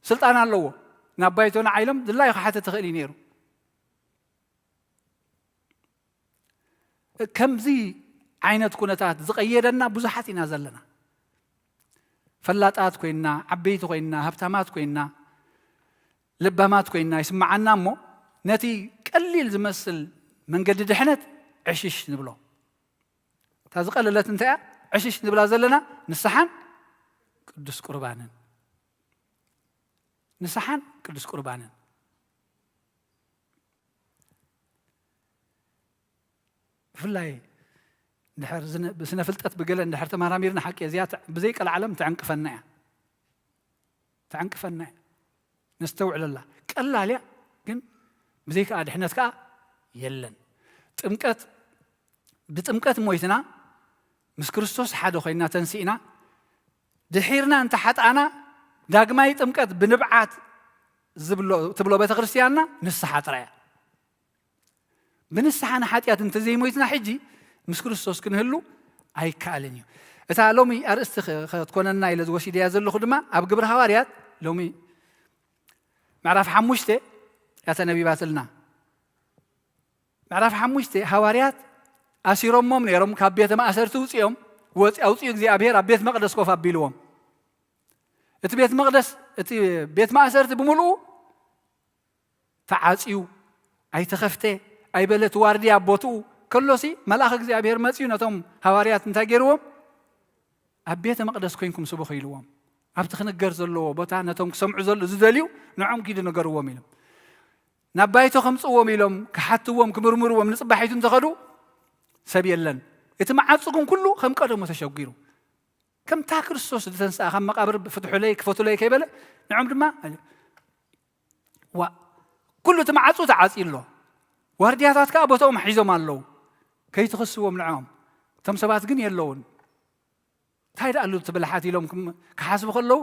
ስልጣን ኣለዎ። ናብ ባይቶ ንዓ ኢሎም ድላዩ ክሓትት ትኽእል እዩ ነይሩ። ከምዚ ዓይነት ኩነታት ዝቐየደና ብዙሓት ኢና ዘለና። ፈላጣት ኮይንና፣ ዓበይቲ ኮይንና፣ ሃብታማት ኮይንና፣ ለባማት ኮይንና ይስምዓና እሞ፣ ነቲ ቀሊል ዝመስል መንገዲ ድሕነት ዕሽሽ ንብሎ። እታ ዝቐለለት እንታይ እያ? ዕሽሽ ንብላ ዘለና ንስሓን ቅዱስ ቁርባንን። ንስሓን ቅዱስ ቁርባንን። ብፍላይ እንድሕር ዝነ- ብስነ ፍልጠት ብገለ እንድሕር ተመራሚርና ሓቂ እዚኣ ትዕ- ብዘይ ቀልዓለም ትዕንቅፈና እያ። ትዕንቅፈና እያ። ነስተውዕለላ። ቀላል እያ፣ ግን ብዘይከኣ ድሕነት ከኣ የለን። ጥምቀት ብጥምቀት ሞይትና ምስ ክርስቶስ ሓደ ኮይና ተንሲእና፣ ድሒርና እንተ ሓጣና ዳግማይ ጥምቀት ብንብዓት ዝብሎ ትብሎ ቤተ ክርስቲያንና ንስሓ ጥራይ እያ። ብንስሓ ንሓጢኣት እንተዘይሞይትና ሕጂ ምስ ክርስቶስ ክንህሉ ኣይከኣልን እዩ። እታ ሎሚ ኣርእስቲ ኸ- ኸትኮነና ኢለ ዝወሲደያ ዘለኹ ድማ ኣብ ግብሪ ሃዋርያት ሎሚ ምዕራፍ ሓሙሽተ እያ ተነቢባትልና። ምዕራፍ ሓሙሽተ ሃዋርያት ኣሲሮሞም ነይሮም፣ ካብ ቤተ ማእሰርቲ ውፅኦም ወፅ ኣውፅኡ እግዚኣብሔር ኣብ ቤት መቅደስ ኮፍ ኣቢልዎም። እቲ ቤት መቅደስ እቲ ቤት ማእሰርቲ ብምልኡ ተዓፅዩ ኣይተኸፍተ ኣይበለ እቲ ዋርድያ ኣብ ቦትኡ ከሎሲ መልኣኽ እግዚኣብሔር መፅዩ ነቶም ሃዋርያት እንታይ ገይርዎም? ኣብ ቤተ መቅደስ ኮይንኩም ስበኹ ኢልዎም። ኣብቲ ክንገር ዘለዎ ቦታ ነቶም ክሰምዑ ዘሉ ዝደልዩ ንዖም ኪዱ ነገርዎም ኢሎም ናብ ባይቶ ከምፅዎም ኢሎም ክሓትዎም ክምርምርዎም ንፅባሒቱ እንተኸዱ ሰብ የለን። እቲ መዓፁ ግን ኩሉ ከም ቀደሙ ተሸጒሩ። ከምታ ክርስቶስ ዝተንስኣ ካብ መቃብር ፍትሑለይ ክፈቱለይ ከይበለ ንዖም ድማ ዋ ኩሉ እቲ መዓፁ ተዓፅዩ ኣሎ። ዋርድያታት ከዓ ቦታኦም ሒዞም ኣለዉ። ከይትኽስዎም ንዖም እቶም ሰባት ግን የለውን። እንታይ ደኣ ኣሉ እቲ ብልሓት ኢሎም ክም- ክሓስቡ ከለዉ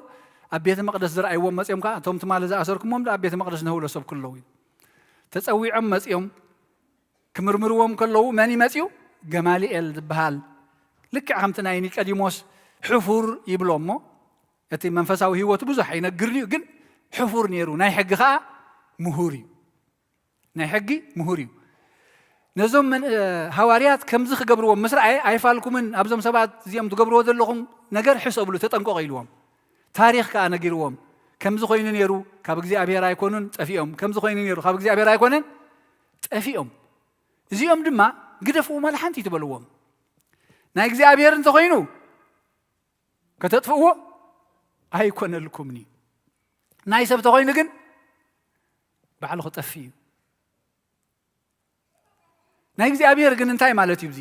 ኣብ ቤተ መቅደስ ዝረኣይዎም መፅኦም ከዓ እቶም ትማሊ ዝኣሰርኩሞም ኣብ ቤተ መቅደስ ነህውሎ ሰብ ክለዉ እዩ። ተፀዊዖም መፅኦም ክምርምርዎም ከለዉ መን ይመፅኡ? ገማልኤል ዝበሃል ልክዕ ከምቲ ናይ ኒቀዲሞስ ሕፉር ይብሎ እሞ እቲ መንፈሳዊ ህይወቱ ብዙሕ ኣይነግርን እዩ፣ ግን ሕፉር ነይሩ ናይ ሕጊ ከዓ ምሁር እዩ። ናይ ሕጊ ምሁር እዩ። ነዞም መን- ሃዋርያት ከምዚ ክገብርዎም ምስ ረኣየ ኣይፋልኩምን ኣብዞም ሰባት እዚኦም ትገብርዎ ዘለኹም ነገር ሕሰብሉ ተጠንቀቑ ኢልዎም። ታሪኽ ከዓ ነጊርዎም። ከምዚ ኮይኑ ነይሩ ካብ እግዚኣብሔር ኣይኮኑን ጠፊኦም፣ ከምዚ ኮይኑ ነይሩ ካብ እግዚኣብሔር ኣይኮነን ጠፊኦም። እዚኦም ድማ ግደፍዎም ዋላ ሓንቲ ኣይትበልዎም። ናይ እግዚኣብሔር እንተኾይኑ ከተጥፍእዎ ኣይኮነልኩምኒ። ናይ ሰብ ተኾይኑ ግን ባዕሉ ክጠፍእ እዩ። ናይ እግዚኣብሔር ግን እንታይ ማለት እዩ? እዚ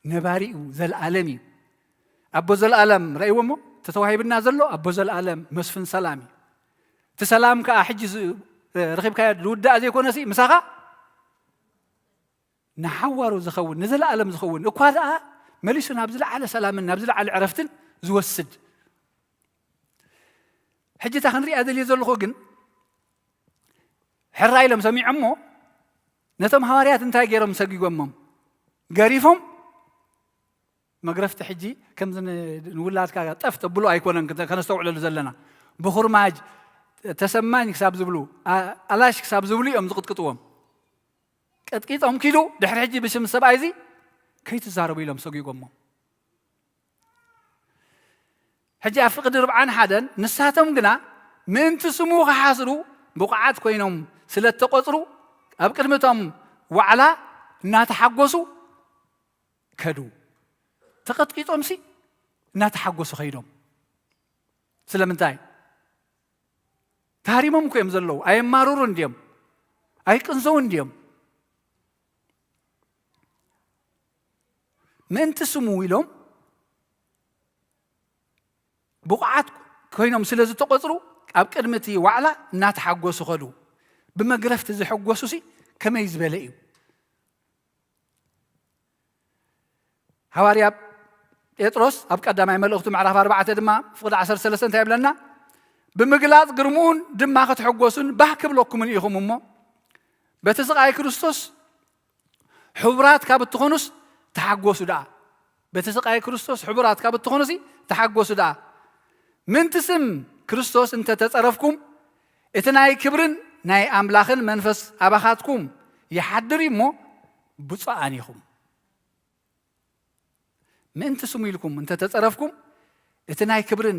ነባሪ እዩ፣ ዘለኣለም እዩ። ኣቦ ዘለኣለም ረእይዎ እሞ ተተዋሂብና ዘሎ ኣቦ ዘለኣለም መስፍን ሰላም እዩ። እቲ ሰላም ከዓ ሕጂ ዝ- ረኺብካዮ ዝውዳእ ዘይኮነሲ ምሳኻ ንሓዋሩ ዝኸውን ንዘለኣለም ዝኸውን እኳ ደኣ መሊሱ ናብ ዝለዓለ ሰላምን ናብ ዝለዓለ ዕረፍትን ዝወስድ። ሕጂ እታ ክንሪኣ ደልየ ዘለኹ ግን ሕራ ኢሎም ሰሚዖሞ ነቶም ሃዋርያት እንታይ ገይሮም ሰጊጎሞም? ገሪፎም። መግረፍቲ ሕጂ ከምዚ ን- ንውላድካ ጠፍ ተብሎ ኣይኮነን ክተ- ከነስተውዕለሉ ዘለና። ብኹርማጅ ተሰማኝ ክሳብ ዝብሉ ኣ- ኣላሽ ክሳብ ዝብሉ እዮም ዝቕጥቅጥዎም። ቀጥቂጦም ኪዱ ድሕሪ ሕጂ ብሽም ሰብኣይ እዚ ከይትዛረቡ ኢሎም ሰጊጎሞ። ሕጂ ኣብ ፍቕዲ ርብዓን ሓደን ንሳቶም ግና ምእንቲ ስሙ ክሓስሩ ብቑዓት ኮይኖም ስለ እተቖጽሩ ኣብ ቅድሚ እቶም ዋዕላ እናተሓጎሱ ከዱ። ተቐጥቂጦምሲ እናተሓጎሱ ከይዶም። ስለምንታይ? ታሪሞም እኮ እዮም ዘለዉ። ኣየማርሩ እንድዮም፣ ኣይቅንዘው እንድዮም። ምእንቲ ስሙ ኢሎም ብቑዓት ኮይኖም ስለ ዝተቖጽሩ ኣብ ቅድሚ እቲ ዋዕላ እናተሓጎሱ ከዱ። ብመግረፍቲ ዝሕጎሱሲ ከመይ ዝበለ እዩ? ሃዋርያ ጴጥሮስ ኣብ ቀዳማይ መልእኽቱ ምዕራፍ ኣርባዕተ ድማ ፍቕዲ ዓሰርተ ሰለስተ እንታይ ይብለና? ብምግላጽ ግርምኡን ድማ ክትሕጎሱን ባህ ክብለኩምን ኢኹም እሞ በቲ ስቓይ ክርስቶስ ሕቡራት ካብ እትኾኑስ ተሓጎሱ ደኣ። በቲ ስቓይ ክርስቶስ ሕቡራት ካብ እትኾኑሲ ተሓጎሱ ደኣ። ምእንቲ ስም ክርስቶስ እንተ ተጸረፍኩም እቲ ናይ ክብርን ናይ ኣምላኽን መንፈስ ኣባኻትኩም ይሓድር እዩ እሞ ብፁዓን ኢኹም። ምእንቲ ስሙ ኢልኩም እንተ ተጸረፍኩም እቲ ናይ ክብርን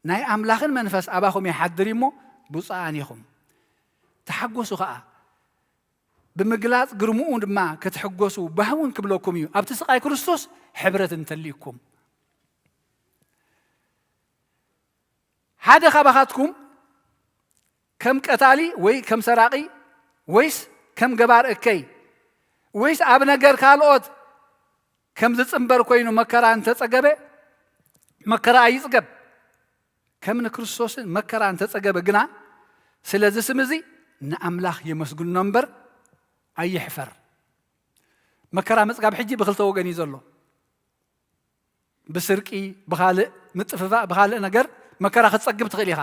ናይ ኣምላኽን መንፈስ ኣባኹም ይሓድር እዩ እሞ ብፁዓን ኢኹም። ተሓጎሱ ኸኣ። ብምግላጽ ግርምኡ ድማ ክትሕጎሱ ባህውን ክብለኩም እዩ ኣብቲ ስቓይ ክርስቶስ ሕብረት እንተልዩኩም። ሓደ ካባኻትኩም ከም ቀታሊ ወይ ከም ሰራቒ ወይስ ከም ገባር እከይ ወይስ ኣብ ነገር ካልኦት ከም ዝጽንበር ኮይኑ መከራ እንተጸገበ፣ መከራ ኣይጽገብ። ከም ንክርስቶስን መከራ እንተጸገበ ግና፣ ስለዚ ስም እዚ ንኣምላኽ የመስግኖ እምበር ኣይሕፈር። መከራ ምጽጋብ ሕጂ ብኽልተ ወገን እዩ ዘሎ። ብስርቂ፣ ብኻልእ ምጥፍፋእ፣ ብኻልእ ነገር መከራ ክትጸግብ ትኽእል ኢኻ።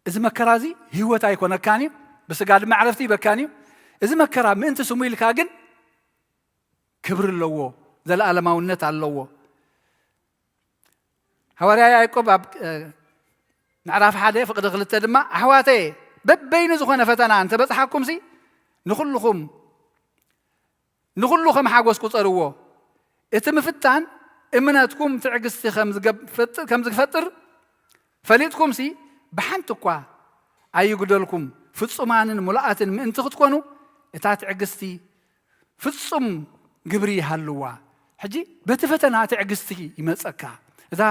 እዚ መከራ እዚ ህይወት ኣይኮነካን እዩ፣ ብስጋ ድማ ዕረፍቲ ይበካን እዩ። እዚ መከራ ምእንቲ ስሙ ኢልካ ግን ክብሪ ኣለዎ፣ ዘለኣለማውነት ኣለዎ። ሃዋርያ ያዕቆብ ኣብ፣ እ፣ ምዕራፍ ሓደ ፍቕዲ ክልተ ድማ፣ ኣሕዋተየ፣ በበይኑ ዝኾነ ፈተና እንተበጽሓኩምሲ፣ ንኹልኹም፣ ንኹሉ ከም ሓጎስ ቁጸርዎ። እቲ ምፍታን እምነትኩም ትዕግስቲ ከም ዝገብ-፣ ፈጥ-፣ ከም ዝፈጥር ፈሊጥኩምሲ፣ ብሓንቲ እኳ ኣይጉደልኩም፣ ፍጹማንን ሙሉኣትን ምእንቲ ክትኮኑ፣ እታ ትዕግስቲ ፍጹም ግብሪ ይሃልዋ። ሕጂ በቲ ፈተና ትዕግስቲ ይመጸካ፣ እታ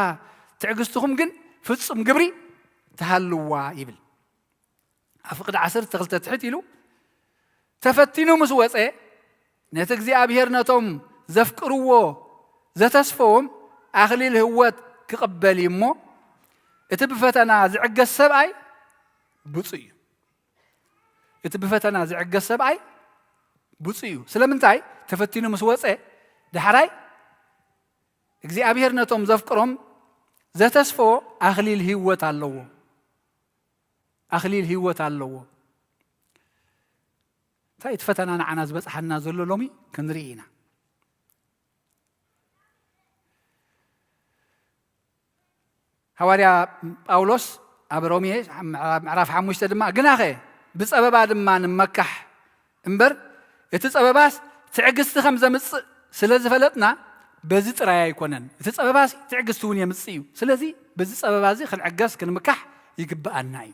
ትዕግስትኹም ግን ፍጹም ግብሪ ትሃልዋ ይብል። ኣብ ፍቕዲ ዓሰርተ ክልተ ትሕት ኢሉ፣ ተፈቲኑ ምስ ወጸ፣ ነቲ እግዚኣብሔር ነቶም ዘፍቅርዎ ዘተስፈዎም ኣኽሊል ህይወት ክቕበል እዩ እሞ፣ እቲ ብፈተና ዝዕገስ ሰብኣይ ብፁዕ እዩ። እቲ ብፈተና ዝዕገስ ሰብኣይ ብፁዕ እዩ። ስለምንታይ? ተፈቲኑ ምስ ወጸ፣ ዳሕራይ እግዚኣብሔር ነቶም ዘፍቅሮም ዘተስፈዎ ኣኽሊል ህይወት ኣለዎ። ኣኽሊል ህይወት ኣለዎ። እንታይ እቲ ፈተና ንዓና ዝበጽሓና ዘሎ ሎሚ ክንርኢ ኢና። ሃዋርያ ጳውሎስ ኣብ ሮሜ ምዕራፍ ሓሙሽተ ድማ፣ "ግናኸ ብጸበባ ድማ ንመካሕ እምበር፣ እቲ ጸበባስ ትዕግስቲ ከም ዘምጽእ ስለ ዝፈለጥና፣ በዚ ጥራይ ኣይኮነን፣ እቲ ጸበባስ ትዕግስቲ እውን የምጽእ እዩ። ስለዚ በዚ ጸበባ እዚ ክንዕገስ ክንምካሕ ይግብኣና እዩ።"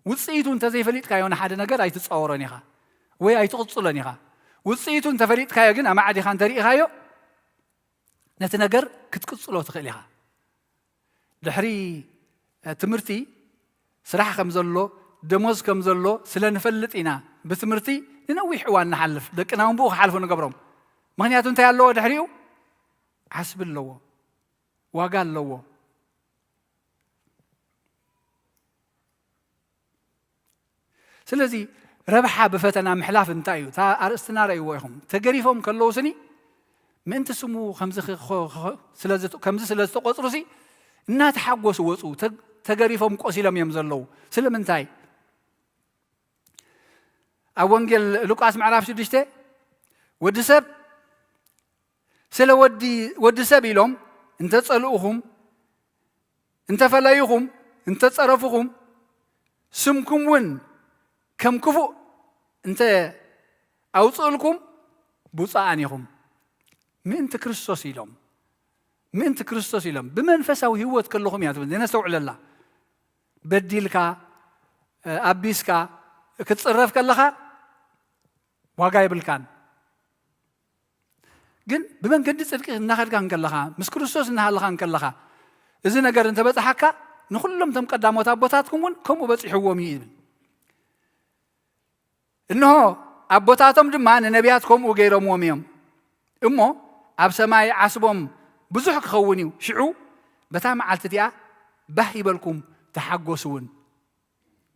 ውጽኢቱ እንተዘይፈሊጥካዮ ንሓደ ነገር ኣይትጻወሮን ኢኻ ወይ ኣይትቕጽሎን ኢኻ። ውጽኢቱ እንተፈሊጥካዮ ግን ኣማዕዲኻ እንተሪኢኻዮ ነቲ ነገር ክትቅጽሎ ትኽእል ኢኻ። ድሕሪ፣ እ፣ ትምህርቲ ስራሕ ከም ዘሎ፣ ደሞዝ ከም ዘሎ ስለ ንፈልጥ ኢና ብትምህርቲ ንነዊሕ እዋን ንሓልፍ። ደቅና እውን ብኡ ክሓልፉ ንገብሮም። ምኽንያቱ እንታይ ኣለዎ ድሕሪኡ? ዓስቢ ኣለዎ፣ ዋጋ ኣለዎ። ስለዚ ረብሓ ብፈተና ምሕላፍ እንታይ እዩ? እታ ኣርእስትና ረእይዎ ኢኹም። ተገሪፎም ከለዉ ስኒ ምእንቲ ስሙ ከምዚ ኽ-፣ ኽ-፣ ኽ-፣ ስለ ዝት-፣ ከምዚ ስለ ዝተቖጽሩ ሲ እናተሓጎሱ ወጹ። ተ-፣ ተገሪፎም ቆሲሎም እዮም ዘለዉ። ስለምንታይ? ኣብ ወንጌል ሉቃስ ምዕራፍ ሽዱሽተ፣ ወዲ ሰብ ስለ ወዲ፣ ወዲ ሰብ ኢሎም እንተጸልኡኹም፣ እንተፈለዩኹም፣ እንተጸረፉኹም፣ ስምኩም እውን ከም ክፉእ እንተ ኣውጽእልኩም ብፁዓን ኢኹም። ምእንቲ ክርስቶስ ኢሎም፣ ምእንቲ ክርስቶስ ኢሎም። ብመንፈሳዊ ህይወት ከለኹም እያ ትብል፣ ነስተውዕለላ። በዲልካ፣ እ፣ ኣቢስካ ክትጽረፍ ከለኻ ዋጋ የብልካን። ግን ብመንገዲ ጽድቂ እናኸድካ እንከለኻ፣ ምስ ክርስቶስ እናሃለኻ እንከለኻ፣ እዚ ነገር እንተበጽሓካ፣ ንኹሎም እቶም ቀዳሞት ኣቦታትኩም እውን ከምኡ በጺሕዎም እዩ ይብል። እንሆ፣ ኣቦታቶም ድማ ንነቢያት ከምኡ ገይሮምዎም እዮም። እሞ ኣብ ሰማይ ዓስቦም ብዙሕ ክኸውን እዩ። ሽዑ በታ መዓልቲ እቲኣ ባህ ይበልኩም፣ ተሓጎሱ እውን።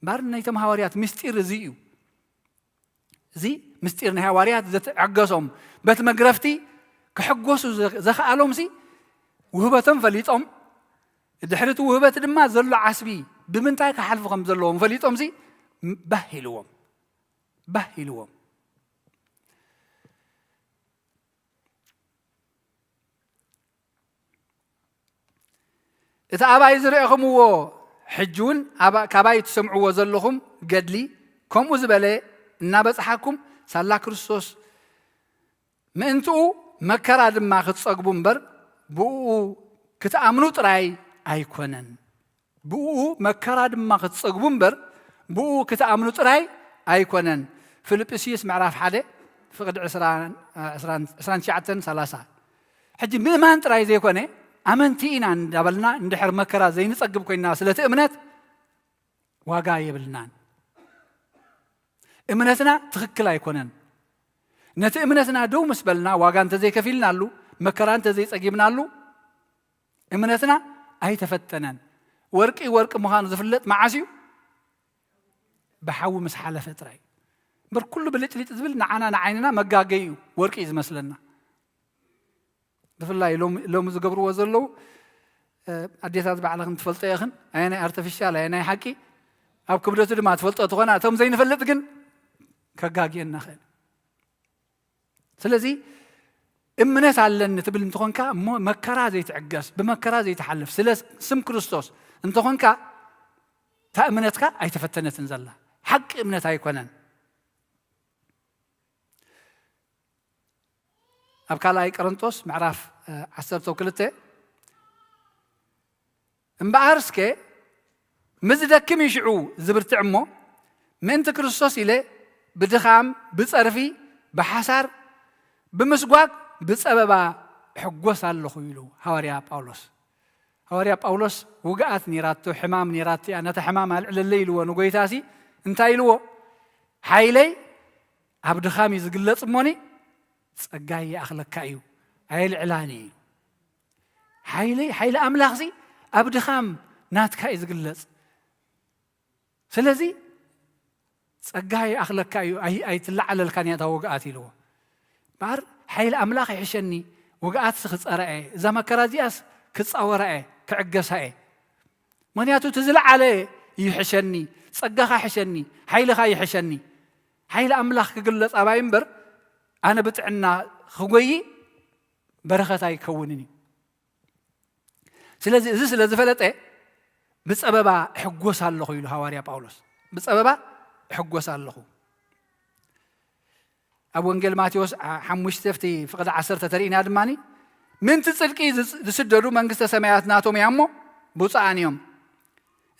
እምበኣር ናይቶም ሃዋርያት ምስጢር እዚ እዩ። እዚ ምስጢር ናይ ሃዋርያት ዘተዓገሶም፣ በቲ መግረፍቲ ክሕጎሱ ዘ-፣ ዘኽኣሎምሲ ውህበቶም ፈሊጦም፣ ድሕሪ እቲ ውህበት ድማ ዘሎ ዓስቢ ብምንታይ ክሓልፉ ከም ዘለዎም ፈሊጦምሲ ባህ ኢልዎም፣ ባህ ኢልዎም። እቲ ኣባይ ዝረኣኹምዎ፣ ሕጂ እውን ኣባ-፣ ካባይ ትሰምዕዎ ዘለኹም ገድሊ፣ ከምኡ ዝበለ እናበጽሓኩም፣ ሳላ ክርስቶስ ምእንትኡ መከራ ድማ ክትጸግቡ እምበር፣ ብእኡ ክትኣምኑ ጥራይ ኣይኮነን። ብእኡ መከራ ድማ ክትጸግቡ እምበር፣ ብእኡ ክትኣምኑ ጥራይ ኣይኮነን። ፊልጵስዩስ ምዕራፍ ሓደ ፍቕዲ ዕስራ፣ ዕስራን፣ ዕስራን ትሽዓተን ሰላሳ። ሕጂ ምእማን ጥራይ ዘይኮነ፣ ኣመንቲ ኢና እንዳበልና እንድሕር መከራ ዘይንጸግብ ኮይንና፣ ስለቲ እምነት ዋጋ የብልናን። እምነትና ትኽክል ኣይኮነን። ነቲ እምነትና ደው ምስ በልና፣ ዋጋ እንተዘይከፊልናሉ፣ መከራ እንተዘይጸጊብናሉ፣ እምነትና ኣይተፈተነን። ወርቂ ወርቂ ምዃኑ ዝፍለጥ መዓስ እዩ? ብሓዊ ምስ ሓለፈ ጥራይ። እምበር ኩሉ ብልጭልጭ ዝብል ንዓና ንዓይንና መጋገይ እዩ፣ ወርቂ እዩ ዝመስለና። ብፍላይ ሎም- ሎሚ ዝገብርዎ ዘለዉ፣ እ፣ ኣዴታት ባዕልኽን ትፈልጦ ኢኽን፣ ኣየናይ ኣርቲፊሻል፣ ኣየናይ ሓቂ፣ ኣብ ክብደቱ ድማ ትፈልጦ ትኾና። እቶም ዘይንፈልጥ ግን ከጋግየና ኽእል። ስለዚ እምነት ኣለኒ ትብል እንተኾንካ፣ እሞ መከራ ዘይትዕገስ፣ ብመከራ ዘይትሓልፍ፣ ስለ ስም ክርስቶስ እንተኾንካ፣ እታ እምነትካ ኣይተፈተነትን ዘላ፣ ሓቂ እምነት ኣይኮነን። ኣብ ካልኣይ ቆሮንቶስ ምዕራፍ፣ እ፣ ዓሰርተ ክልተ፣ እምበኣር እስከ ምዝደክም እዩ ሽዑ ዝብርትዕ እሞ፣ ምእንቲ ክርስቶስ ኢለ ብድኻም፣ ብጸርፊ፣ ብሓሳር፣ ብምስጓግ፣ ብጸበባ እሕጎስ ኣለኹ ኢሉ ሃዋርያ ጳውሎስ። ሃዋርያ ጳውሎስ ውግኣት ኔራቶ፣ ሕማም ኔራቶ እያ። ነታ ሕማም ኣልዕለለይ ኢልዎ ንጎይታሲ እንታይ ኢልዎ? ሓይለይ ኣብ ድኻም እዩ ዝግለጽ እሞኒ፣ ጸጋይ ይኣኽለካ እዩ፣ ኣየልዕላን እዩ። ሓይለይ፣ ሓይሊ ኣምላኽሲ ኣብ ድኻም ናትካ እዩ ዝግለጽ። ስለዚ ጸጋ ይኣኽለካ እዩ፣ ኣይ-፣ ኣይትለዓለልካን እያ እታ ውግኣት ኢልዎ። እምበኣር ሓይሊ ኣምላኽ ይሕሸኒ፣ ውግኣትሲ ክጸራ እየ፣ እዛ መከራ እዚኣስ ክጻወራ እየ፣ ክዕገሳ እየ። ምኽንያቱ እቲ ዝለዓለ ይሕሸኒ፣ ጸጋኻ ይሕሸኒ፣ ሓይልኻ ይሕሸኒ። ሓይሊ ኣምላኽ ክግለጽ ኣባይ እምበር፣ ኣነ ብጥዕና ክጎዪ በረኸት ኣይከውንን እዩ። ስለዚ እዚ ስለ ዝፈለጠ፣ ብጸበባ እሕጎስ ኣለኹ ኢሉ ሃዋርያ ጳውሎስ። ብጸበባ እሕጎስ ኣለኹ። ኣብ ወንጌል ማቴዎስ ዓ-፣ ሓሙሽተ ፍቲ ፍቕዲ ዓሰርተ ተርእይና ድማ፣ ምእንቲ ጽድቂ ዝስ-፣ ዝስደዱ መንግስተ ሰማያት ናቶም እያ እሞ ብፁዓን እዮም።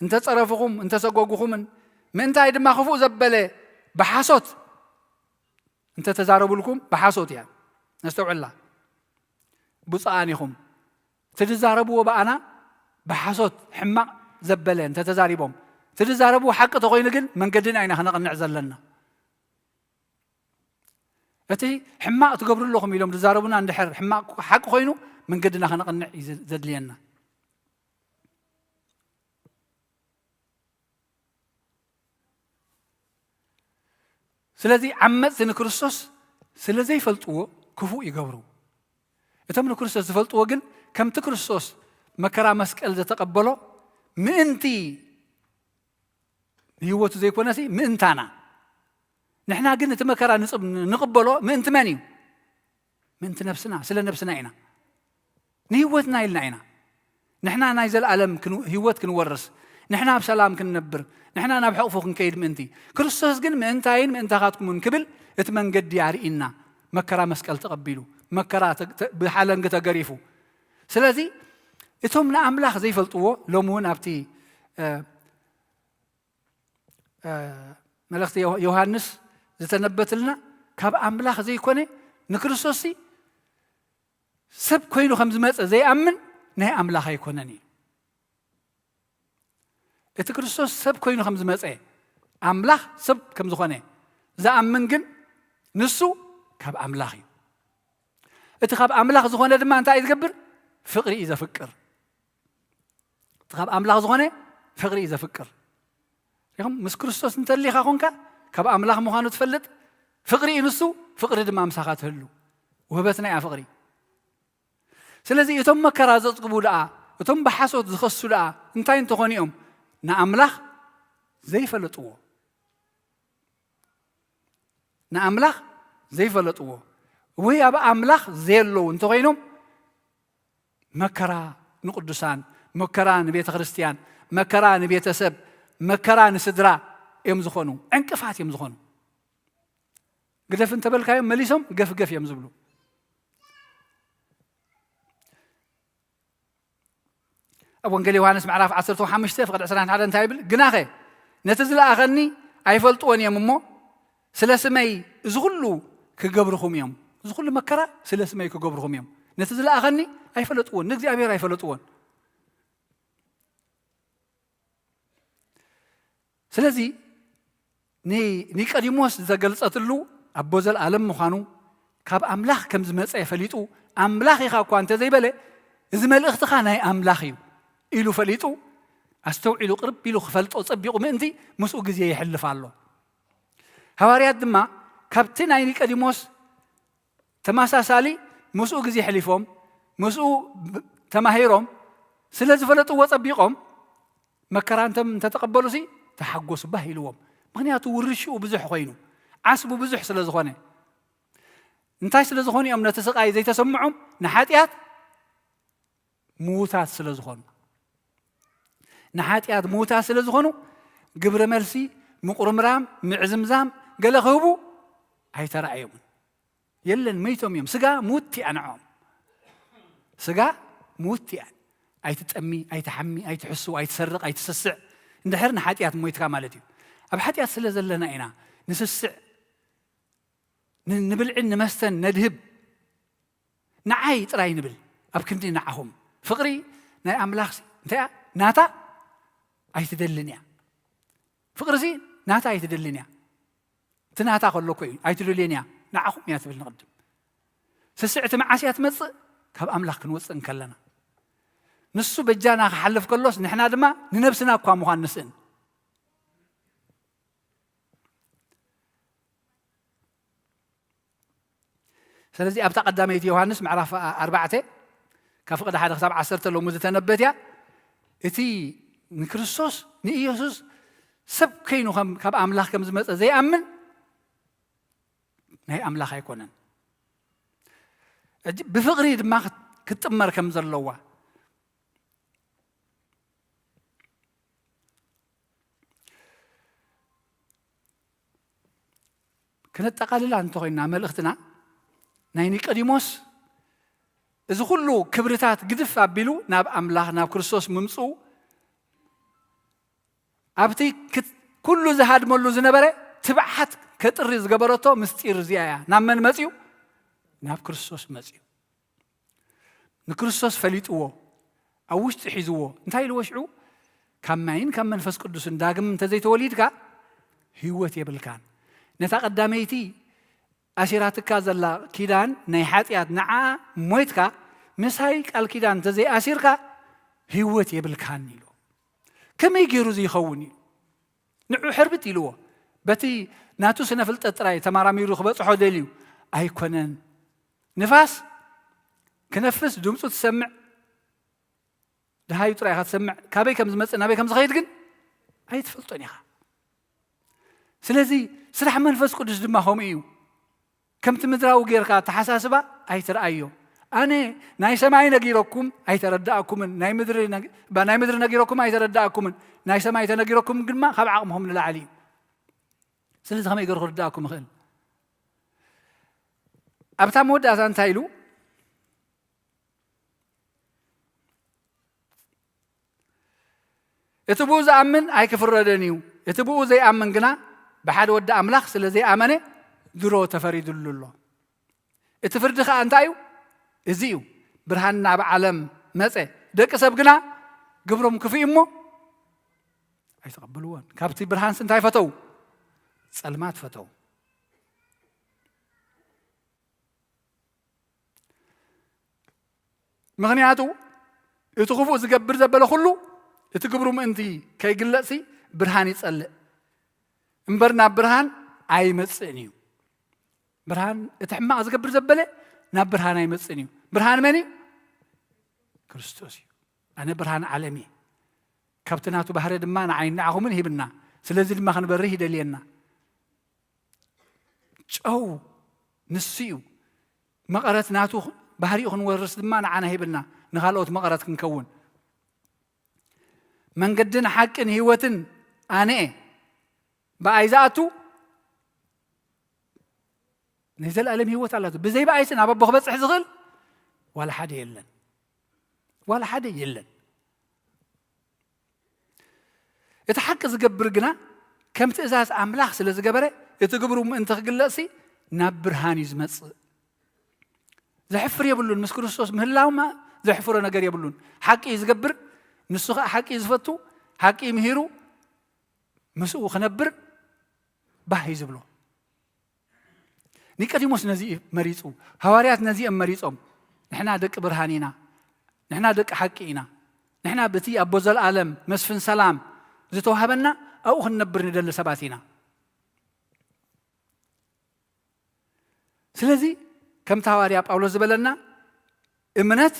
እንተጸረፉኹም፣ እንተሰጎጉኹምን፣ ምእንታይ ድማ ክፉእ ዘበለ ብሓሶት እንተተዛረቡልኩም ብሓሶት እያ። ነስተውዕላ። ብፁዓን ኢኹም። እቲ ዝዛረብዎ ብኣና ብሓሶት ሕማቕ ዘበለ እንተተዛሪቦም፣ እቲ ዝዛረብዎ ሓቂ ተኾይኑ ግን መንገድና ኢና ክነቕንዕ ዘለና። እቲ ሕማቕ ትገብሩ ኣለኹም ኢሎም ዝዛረቡና እንድሕር ሕማቕ ሓቂ ኮይኑ መንገድና ክነቕንዕ እዩ ዘ-፣ ዘድልየና። ስለዚ ዓመፅቲ ንክርስቶስ ስለ ዘይፈልጥዎ ክፉእ ይገብሩ። እቶም ንክርስቶስ ዝፈልጥዎ ግን ከምቲ ክርስቶስ መከራ መስቀል ዘተቐበሎ ምእንቲ ንህይወቱ ዘይኮነሲ ምእንታና። ንሕና ግን እቲ መከራ ንጽብ-፣ ንቕበሎ ምእንቲ መን እዩ? ምእንቲ ነብስና፣ ስለ ነብስና ኢና። ንህይወትና ኢልና ኢና። ንሕና ናይ ዘለኣለም ክን-፣ ህይወት ክንወርስ፣ ንሕና ኣብ ሰላም ክንነብር፣ ንሕና ናብ ሕቕፉ ክንከይድ ምእንቲ። ክርስቶስ ግን ምእንታይን ምእንታኻትኩምን ክብል እቲ መንገዲ ኣርኢና። መከራ መስቀል ተቐቢሉ፣ መከራ ተ-፣ ተ-፣ ብሓለንጊ ተገሪፉ። ስለዚ እቶም ንኣምላኽ ዘይፈልጥዎ ሎሚ እውን ኣብቲ፣ እ፣ እ፣ መልእኽቲ ዮ-፣ ዮሃንስ ዝተነበትልና ካብ ኣምላኽ ዘይኮነ ንክርስቶስሲ ሰብ ኮይኑ ከም ዝመጸ ዘይኣምን ናይ ኣምላኽ ኣይኮነን እዩ። እቲ ክርስቶስ ሰብ ኮይኑ ከም ዝመጸ ኣምላኽ ሰብ ከም ዝኾነ ዝኣምን ግን ንሱ ካብ ኣምላኽ እዩ። እቲ ካብ ኣምላኽ ዝኾነ ድማ እንታይ እዩ ዝገብር? ፍቕሪ እዩ ዘፍቅር። እቲ ካብ ኣምላኽ ዝኾነ ፍቕሪ እዩ ዘፍቅር። ኢኹም ምስ ክርስቶስ እንተሊኻ ኾንካ ካብ ኣምላኽ ምዃኑ ትፈልጥ። ፍቕሪ እዩ ንሱ፣ ፍቕሪ ድማ ምሳኻ ትህሉ። ውህበትና እያ ፍቕሪ። ስለዚ እቶም መከራ ዘጽግቡ ደኣ፣ እቶም ብሓሶት ዝኸሱ ደኣ እንታይ እንተኾኑ እዮም? ንኣምላኽ ዘይፈለጥዎ። ንኣምላኽ ዘይፈለጥዎ ወይ ኣብ ኣምላኽ ዘየለዉ እንተኾይኖም መከራ ንቅዱሳን፣ መከራ ንቤተ ክርስቲያን፣ መከራ ንቤተሰብ፣ መከራ ንስድራ እዮም ዝኾኑ፣ ዕንቅፋት እዮም ዝኾኑ። ግደፍ እንተበልካዮም መሊሶም ገፍገፍ እዮም ዝብሉ። ኣብ ወንጌል ዮሃንስ ምዕራፍ ዓሰርተ ሓሙሽተ ፍቕዲ ዕስራን ሓደን እንታይ ይብል? ግናኸ ነቲ ዝለኣኸኒ ኣይፈልጥዎን እዮም እሞ ስለ ስመይ እዚ ኩሉ ክገብርኹም እዮም። እዚ ኩሉ መከራ ስለ ስመይ ክገብርኹም እዮም። ነቲ ዝለኣኸኒ ኣይፈለጥዎን፣ ንእግዚኣብሔር ኣይፈለጥዎን። ስለዚ ንኒቆዲሞስ ዘገልጸትሉ ኣቦ ዘለኣለም ምዃኑ፣ ካብ ኣምላኽ ከም ዝመጸ ፈሊጡ፣ ኣምላኽ ኢኻ እኳ እንተዘይበለ፣ እዚ መልእኽትኻ ናይ ኣምላኽ እዩ ኢሉ ፈሊጡ፣ ኣስተውዒሉ ቅርብ ኢሉ ክፈልጦ ጸቢቑ ምእንቲ ምስኡ ግዜ የሕልፍ ኣሎ። ሃዋርያት ድማ ካብቲ ናይ ኒቆዲሞስ ተመሳሳሊ ምስኡ ግዜ ሕሊፎም፣ ምስኡ ብ-፣ ተማሂሮም፣ ስለ ዝፈለጥዎ ጸቢቖም፣ መከራ እንተም-፣ እንተተቐበሉሲ ተሓጎሱ ባህ ኢልዎም። ምኽንያቱ ውርሽኡ ብዙሕ ኮይኑ፣ ዓስቡ ብዙሕ ስለ ዝኾነ። እንታይ ስለ ዝኾኑ እዮም ነቲ ስቓይ ዘይተሰምዖም? ንሓጢኣት ምዉታት ስለ ዝኾኑ። ንሓጢኣት ምዉታት ስለ ዝኾኑ፣ ግብረ መልሲ፣ ምቑርምራም፣ ምዕዝምዛም፣ ገለ ክህቡ ኣይተራእዮምን። የለን፣ መይቶም እዮም። ስጋ ምውት እያ ንዕኦም። ስጋ ምውት እያ። ኣይትጠሚ፣ ኣይትሓሚ፣ ኣይትሕሱ፣ ኣይትሰርቕ፣ ኣይትስስዕ። እንድሕር ንሓጢኣት ሞይትካ ማለት እዩ። ኣብ ሓጢኣት ስለ ዘለና ኢና ንስስዕ፣ ን-፣ ንብልዕን ንመስተን ነድህብ። ንዓይ ጥራይ ንብል፣ ኣብ ክንዲ ንዓኹም። ፍቕሪ ናይ ኣምላኽ ሲ-፣ እንታይ እያ? ናታ ኣይትደልን እያ። ፍቕሪ ሲ ናታ ኣይትደልን እያ። እቲ ናታ ከሎ እኮ እዩ፣ ኣይትደልዮን እያ፣ ንዓኹም እያ ትብል ንቕድም። ስስዕቲ መዓስ እያ ትመጽእ? ካብ ኣምላኽ ክንወጽእ እንከለና። ንሱ በጃና ክሓልፍ ከሎስ፣ ንሕና ድማ ንነብስና እኳ ምዃን ንስእን። ስለዚ ኣብታ ቀዳመይቲ ዮሃንስ ምዕራፍ ኣርባዕተ ካብ ፍቕዲ ሓደ ክሳብ ዓሰርተ ሎሚ ዝተነበት እያ። እቲ ንክርስቶስ ንኢየሱስ ሰብ ከይኑ ከም፣ ካብ ኣምላኽ ከም ዝመጸ ዘይኣምን ናይ ኣምላኽ ኣይኮነን። ሕጂ ብፍቕሪ ድማ ክት-፣ ክትጥመር ከም ዘለዋ ክነጠቓልላ እንተኾይንና መልእኽትና፣ ናይ ኒቆዲሞስ እዚ ኩሉ ክብርታት ግድፍ ኣቢሉ ናብ ኣምላኽ፣ ናብ ክርስቶስ ምምጽኡ፣ ኣብቲ ክት-፣ ኩሉ ዝሃድመሉ ዝነበረ ትብዓት ከጥሪ ዝገበረቶ ምስጢር እዚኣ እያ። ናብ መን መጺኡ? ናብ ክርስቶስ መጺኡ። ንክርስቶስ ፈሊጥዎ፣ ኣብ ውሽጢ ሒዝዎ። እንታይ ኢልዎ ሽዑ? ካብ ማይን ካብ መንፈስ ቅዱስን ዳግም እንተዘይተወሊድካ ህይወት የብልካን። ነታ ቀዳመይቲ ኣሲራትካ ዘላ ኪዳን ናይ ሓጢኣት፣ ንዓ ሞይትካ፣ ምሳይ ቃል ኪዳን እንተዘይኣሲርካ ህይወት የብልካን ኢሉ። ከመይ ገይሩ እዚ ይኸውን እዩ? ንዑ ሕርብት ኢልዎ። በቲ ናቱ ስነ ፍልጠት ጥራይ ተመራሚሩ ክበጽሖ ደልዩ ኣይኮነን። ንፋስ ክነፍስ ድምፁ ትሰምዕ፣ ደሃዩ ጥራይ ኢኻ ትሰምዕ። ካበይ ከም ዝመጽእ፣ ናበይ ከም ዝኸይድ ግን ኣይትፈልጦን ኢኻ። ስለዚ ስራሕ መንፈስ ቅዱስ ድማ ከምኡ እዩ። ከምቲ ምድራዊ ጌርካ ኣተሓሳስባ ኣይትርኣዮ። ኣነ ናይ ሰማይ ነጊረኩም ኣይተረዳእኩምን፣ ናይ ምድሪ ነግ-፣ ባ-፣ ናይ ምድሪ ነጊረኩም ኣይተረዳእኩምን፣ ናይ ሰማይ ተነጊረኩም ድማ ካብ ዓቕምኹም ንላዕሊ እዩ። ስለዚ ከመይ ገይሩ ክርዳእኩም ይኽእል? ኣብታ መወዳእታ እንታይ ኢሉ? እቲ ብኡ ዝኣምን ኣይክፍረድን እዩ። እቲ ብኡ ዘይኣምን ግና ብሓደ ወዲ ኣምላኽ ስለ ዘይኣመነ ድሮ ተፈሪድሉ ኣሎ። እቲ ፍርዲ ኸኣ እንታይ እዩ? እዚ እዩ። ብርሃን ናብ ዓለም መጸ፣ ደቂ ሰብ ግና ግብሮም ክፉእ እዩ እሞ ኣይተቐበልዎን። ካብቲ ብርሃንስ እንታይ ፈተው? ጸልማት ፈተው። ምኽንያቱ እቲ ክፉእ ዝገብር ዘበለ ኩሉ እቲ ግብሩ ምእንቲ ከይግለጽሲ ብርሃን ይጸልእ እምበር ናብ ብርሃን ኣይመጽእን እዩ። ብርሃን፣ እቲ ሕማቕ ዝገብር ዘበለ ናብ ብርሃን ኣይመጽእን እዩ። ብርሃን መን እዩ? ክርስቶስ እዩ። ኣነ ብርሃን ዓለም እየ። ካብቲ ናቱ ባህሪ ድማ ንዓይን ንዓኹምን ሂብና። ስለዚ ድማ ክንበርህ ይደልየና። ጨው ንሱ እዩ። መቐረት ናቱ ባህሪኡ ክንወርስ ድማ ንዓና ሂብና፣ ንኻልኦት መቐረት ክንከውን። መንገድን ሓቅን ህይወትን ኣነ እየ። ብኣይ ዝኣቱ ናይ ዘለኣለም ህይወት ኣላቶ። ብዘይ ብኣይሲ ናብ ኣቦ ክበጽሕ ዝኽእል ዋላ ሓደ የለን። ዋላ ሓደ የለን። እቲ ሓቂ ዝገብር ግና ከም ትእዛዝ ኣምላኽ ስለ ዝገበረ፣ እቲ ግብሩ ምእንቲ ክግለጽሲ ናብ ብርሃን እዩ ዝመጽእ። ዘሕፍር የብሉን። ምስ ክርስቶስ ምህላውማ ዘሕፍሮ ነገር የብሉን። ሓቂ እዩ ዝገብር፣ ንሱ ኸኣ ሓቂ እዩ ዝፈቱ፣ ሓቂ እዩ ምሂሩ፣ ምስኡ ክነብር ባህ እዩ ዝብሎ። ኒቆዲሞስ ነዚ እዩ መሪጹ። ሃዋርያት ነዚ እዮም መሪጾም። ንሕና ደቂ ብርሃን ኢና። ንሕና ደቂ ሓቂ ኢና። ንሕና በቲ ኣቦ ዘለኣለም መስፍን ሰላም ዝተዋህበና ኣብኡ ክንነብር ንደሊ ሰባት ኢና። ስለዚ ከምቲ ሃዋርያ ጳውሎስ ዝበለና እምነት፣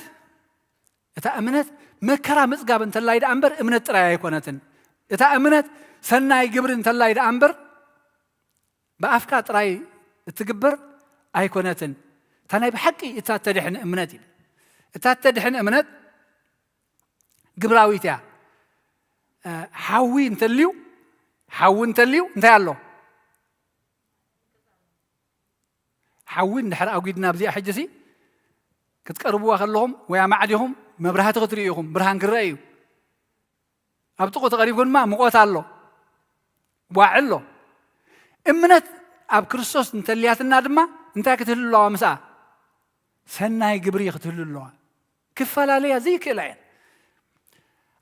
እታ እምነት መከራ ምጽጋብ እንተላይ ደኣ እምበር እምነት ጥራይ ኣይኮነትን። እታ እምነት ሰናይ ግብሪ እንተላይ ደኣ እምበር ብኣፍካ ጥራይ እትግበር ኣይኮነትን። እታ ናይ ብሓቂ እታ እተድሕን እምነት እዩ። እታ እተድሕን እምነት ግብራዊት እያ። እ፣ ሓዊ እንተልዩ፣ ሓዊ እንተልዩ እንታይ ኣሎ? ሓዊ እንድሕር ኣጒድና ኣብዚኣ ሕጂ ሲ ክትቀርብዋ ከለኹም ወይ ኣማዕዲኹም መብራህቲ ክትርእዩ ኢኹም፣ ብርሃን ክረአ እዩ። ኣብ ጥቕኡ ተቐሪብኩም ድማ ሙቐት ኣሎ፣ ዋዒ ኣሎ። እምነት ኣብ ክርስቶስ እንተልያትና ድማ እንታይ ክትህሉ ኣለዋ ምስኣ? ሰናይ ግብሪ ክትህሉ ኣለዋ። ክፈላለያ ዘይክእላ እየን።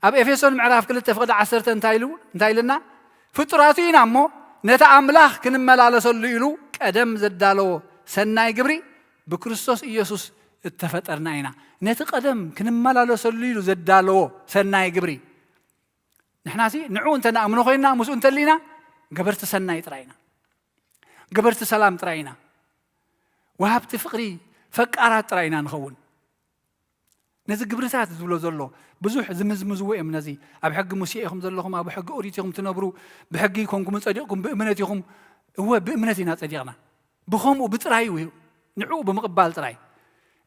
ኣብ ኤፌሶን ምዕራፍ ክልተ ፍቕዲ ዓሰርተ እንታይ ኢሉ፣ እንታይ ኢልና? ፍጡራቱ ኢና እሞ ነቲ ኣምላኽ ክንመላለሰሉ ኢሉ ቀደም ዘዳለዎ ሰናይ ግብሪ ብክርስቶስ ኢየሱስ እተፈጠርና ኢና። ነቲ ቀደም ክንመላለሰሉ ኢሉ ዘዳለዎ ሰናይ ግብሪ ንሕናሲ ንዕኡ እንተ ንኣምኖ ኮይንና፣ ምስኡ እንተሊና፣ ገበርቲ ሰናይ ጥራይ ኢና። ገበርቲ ሰላም ጥራይ ኢና። ወሃብቲ ፍቕሪ፣ ፈቃራት ጥራይ ኢና ንኸውን። ነዚ ግብርታት ዝብሎ ዘሎ ብዙሕ ዝምዝምዝዎ እዮም። ነዚ ኣብ ሕጊ ሙሴ ኢኹም ዘለኹም፣ ኣብ ሕጊ ኦሪት ኢኹም ትነብሩ፣ ብሕጊ ኮንኩም ጸዲቕኩም፣ ብእምነት ኢኹም። እወ፣ ብእምነት ኢና ጸዲቕና። ብኸምኡ ብጥራዩ እዩ፣ ንዕኡ ብምቕባል ጥራይ።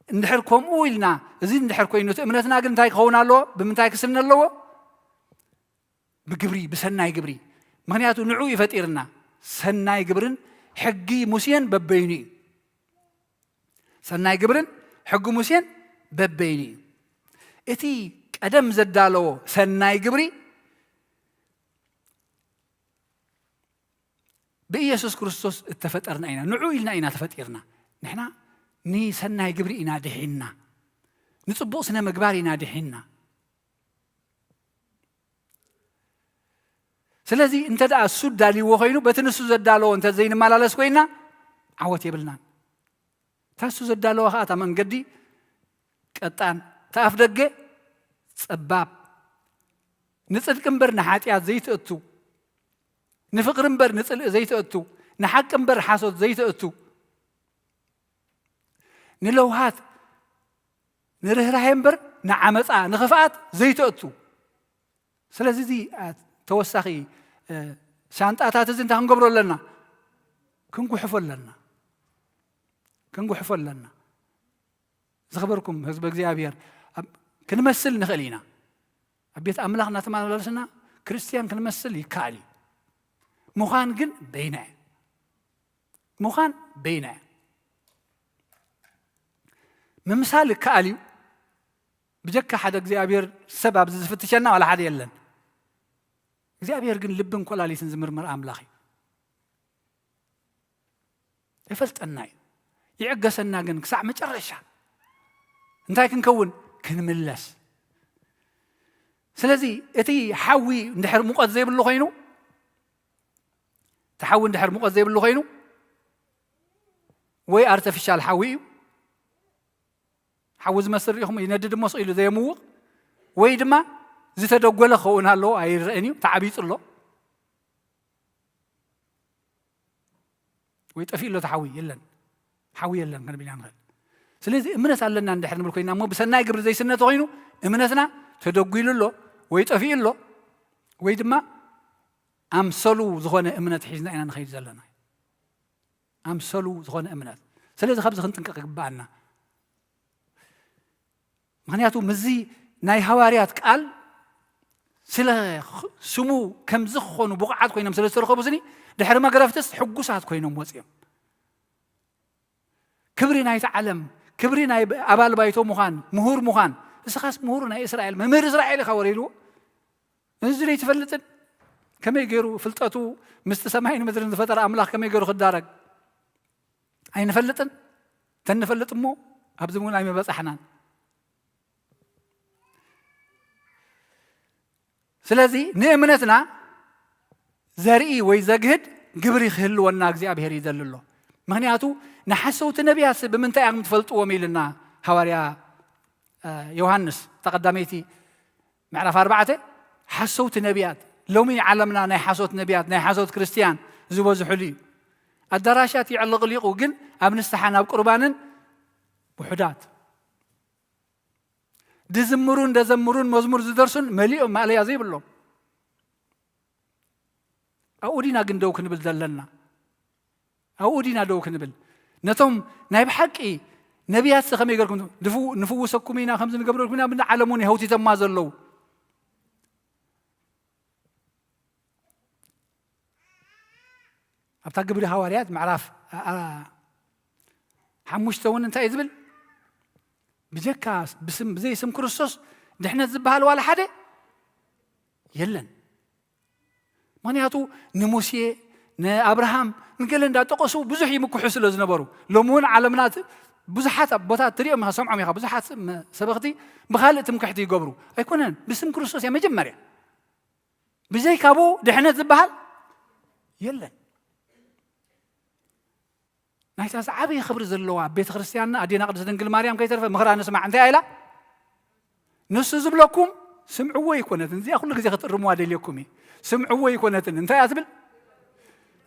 እንድሕር ከምኡ ኢልና፣ እዚ እንድሕር ኮይኑ፣ እቲ እምነትና ግን እንታይ ክኸውን ኣለዎ? ብምንታይ ክስነ ኣለዎ? ብግብሪ፣ ብሰናይ ግብሪ። ምኽንያቱ ንዕኡ እዩ ፈጢርና። ሰናይ ግብርን ሕጊ ሙሴን በበይኑ እዩ። ሰናይ ግብርን ሕጊ ሙሴን በበይኑ እዩ። እቲ ቀደም ዘዳለዎ ሰናይ ግብሪ ብኢየሱስ ክርስቶስ እተፈጠርና ኢና። ንዑ ኢልና ኢና ተፈጢርና። ንሕና ንሰናይ ግብሪ ኢና ድሒንና። ንጽቡቕ ስነ ምግባር ኢና ድሒንና። ስለዚ እንተ ደኣ እሱ ዳልይዎ ኮይኑ፣ በቲ ንሱ ዘዳለዎ እንተ ዘይንመላለስ ኮይና፣ ዓወት የብልናን። እታ እሱ ዘዳለዋ ኸኣ እታ መንገዲ ቀጣን፣ እታ ኣፍ ደገ ጸባብ፣ ንጽድቂ እምበር ንሓጢኣት ዘይትእቱ፣ ንፍቕሪ እምበር ንጽልኢ ዘይትእቱ፣ ንሓቂ እምበር ሓሶት ዘይትእቱ፣ ንለውሃት ንርህራሄ እምበር ንዓመጻ ንኽፍኣት ዘይትእቱ። ስለዚ እዚ፣ አ፣ ተወሳኺ፣ እ፣ ሻንጣታት እዚ እንታይ ክንገብሮ ኣለና? ክንጉሕፎ ኣለና። ክንጉሕፎ ኣለና። ዝኸበርኩም ህዝቢ እግዚኣብሔር፣ ኣብ፣ ክንመስል ንኽእል ኢና። ኣብ ቤት ኣምላኽ እናተመላለስና ክርስትያን ክንመስል ይከኣል እዩ። ምዃን ግን በይና እያ። ምዃን በይና እያ። ምምሳል ይከኣል እዩ። ብጀካ ሓደ እግዚኣብሔር ሰብ ኣብዚ ዝፍትሸና ዋላ ሓደ የለን። እግዚኣብሔር ግን ልብን ኮላሊትን ዝምርምር ኣምላኽ እዩ። ይፈልጠና እዩ። ይዕገሰና ግን ክሳዕ መጨረሻ። እንታይ ክንከውን? ክንምለስ። ስለዚ እቲ ሓዊ እንድሕር ሙቐት ዘይብሉ ኮይኑ፣ እቲ ሓዊ እንድሕር ሙቐት ዘይብሉ ኮይኑ፣ ወይ ኣርተፊሻል ሓዊ እዩ፣ ሓዊ ዝመስል ርኢኹም ይነድድ እሞ ስቕ ኢሉ ዘየምውቕ፣ ወይ ድማ ዝተደጎለ ክኸውን ኣለዎ፣ ኣይረአን እዩ፣ ተዓቢጡ ኣሎ። ወይ ጠፊኡ ኣሎ፣ እቲ ሓዊ የለን፣ ሓዊ የለን ክንብል ኢና ንኽእል። ስለዚ እምነት ኣለና እንድሕር ንብል ኮይና እሞ ብሰናይ ግብሪ ዘይስነ ተኾይኑ እምነትና ተደጒሉ ኣሎ፣ ወይ ጠፊኡ ኣሎ፣ ወይ ድማ ኣምሰሉ ዝኾነ እምነት ሒዝና ኢና ንኸይድ ዘለና። ኣምሰሉ ዝኾነ እምነት። ስለዚ ካብዚ ክንጥንቀቕ ይግብኣና። ምኽንያቱ ምስዚ ናይ ሃዋርያት ቃል ስለ ስሙ ከምዚ ክኾኑ ብቑዓት ኮይኖም ስለ ዝተረኸቡ ስኒ ድሕሪ መግረፍትስ ሕጉሳት ኮይኖም ወፂኦም። ክብሪ ናይቲ ዓለም፣ ክብሪ ናይ ኣባል ባይቶ ምዃን፣ ምሁር ምዃን። እስኻስ ምሁር ናይ እስራኤል፣ መምህር እስራኤል ኢኻ ወረ ኢልዎ። እዚ ዘይትፈልጥን ከመይ ገይሩ ፍልጠቱ ምስቲ ሰማይን ምድርን ዝፈጠረ ኣምላኽ ከመይ ገይሩ ክዳረግ? ኣይንፈልጥን። ተንፈልጥ እሞ ኣብዚ እውን ኣይምበጻሕናን። ስለዚ ንእምነትና ዘርኢ ወይ ዘግህድ ግብሪ ክህልወና እግዚኣብሔር ይደሊ ኣሎ። ምኽንያቱ ንሓሰውቲ ነቢያት ብምንታይ እዮም ትፈልጥዎም ኢልና ሃዋርያ ዮሃንስ ተቐዳመይቲ ምዕራፍ ኣርባዕተ። ሓሰውቲ ነቢያት፣ ሎሚ ዓለምና ናይ ሓሶት ነቢያት፣ ናይ ሓሶት ክርስትያን ዝበዝሕሉ እዩ። ኣዳራሻት ይዕልቕሊቑ፣ ግን ኣብ ንስሓን ኣብ ቁርባንን ውሑዳት። ድዝምሩን ደዘምሩን መዝሙር ዝደርሱን መሊኦም ማእለያ ዘይብሎም። ኣብኡ ዲና ግን ደው ክንብል ዘለና? ኣብኡ ዲና ደው ክንብል? ነቶም ናይ ብሓቂ ነቢያትስ ከመይ ገርኩም ንፍውሰኩም ኢና ከምዚ ንገብረልኩም ኢና ብና ዓለም እውን የህውቲተማ ዘለዉ። ኣብታ ግብሪ ሃዋርያት ምዕራፍ ሓሙሽተ እውን እንታይ እዩ ዝብል? ብጀካ ብስም ብዘይ ስም ክርስቶስ ድሕነት ዝበሃል ዋላ ሓደ የለን። ምኽንያቱ ንሙሴ ንኣብርሃም ንገለ እንዳጠቀሱ ብዙሕ ይምክሑ ስለ ዝነበሩ፣ ሎሚ እውን ዓለምና ብዙሓት ኣቦታት ትሪኦም ኢኻ ሰምዖም ኢኻ ብዙሓት ሰበኽቲ ብካልእ ትምክሕቲ ይገብሩ። ኣይኮነን፣ ብስም ክርስቶስ እያ መጀመርያ። ብዘይካብኡ ድሕነት ዝበሃል የለን። ናይታ ዝዓበየ ክብሪ ዘለዋ ቤተ ክርስትያንና ኣዴና ቅድስት ድንግል ማርያም ከይተርፈ ምኽራ ንስማዕ እንታይ ኢላ? ንሱ ዝብለኩም ስምዕዎ ኣይኮነትን። እዚኣ ኩሉ ግዜ ክትእርምዋ ደልየኩም እየ። ስምዕዎ ኣይኮነትን እንታይ እያ ትብል?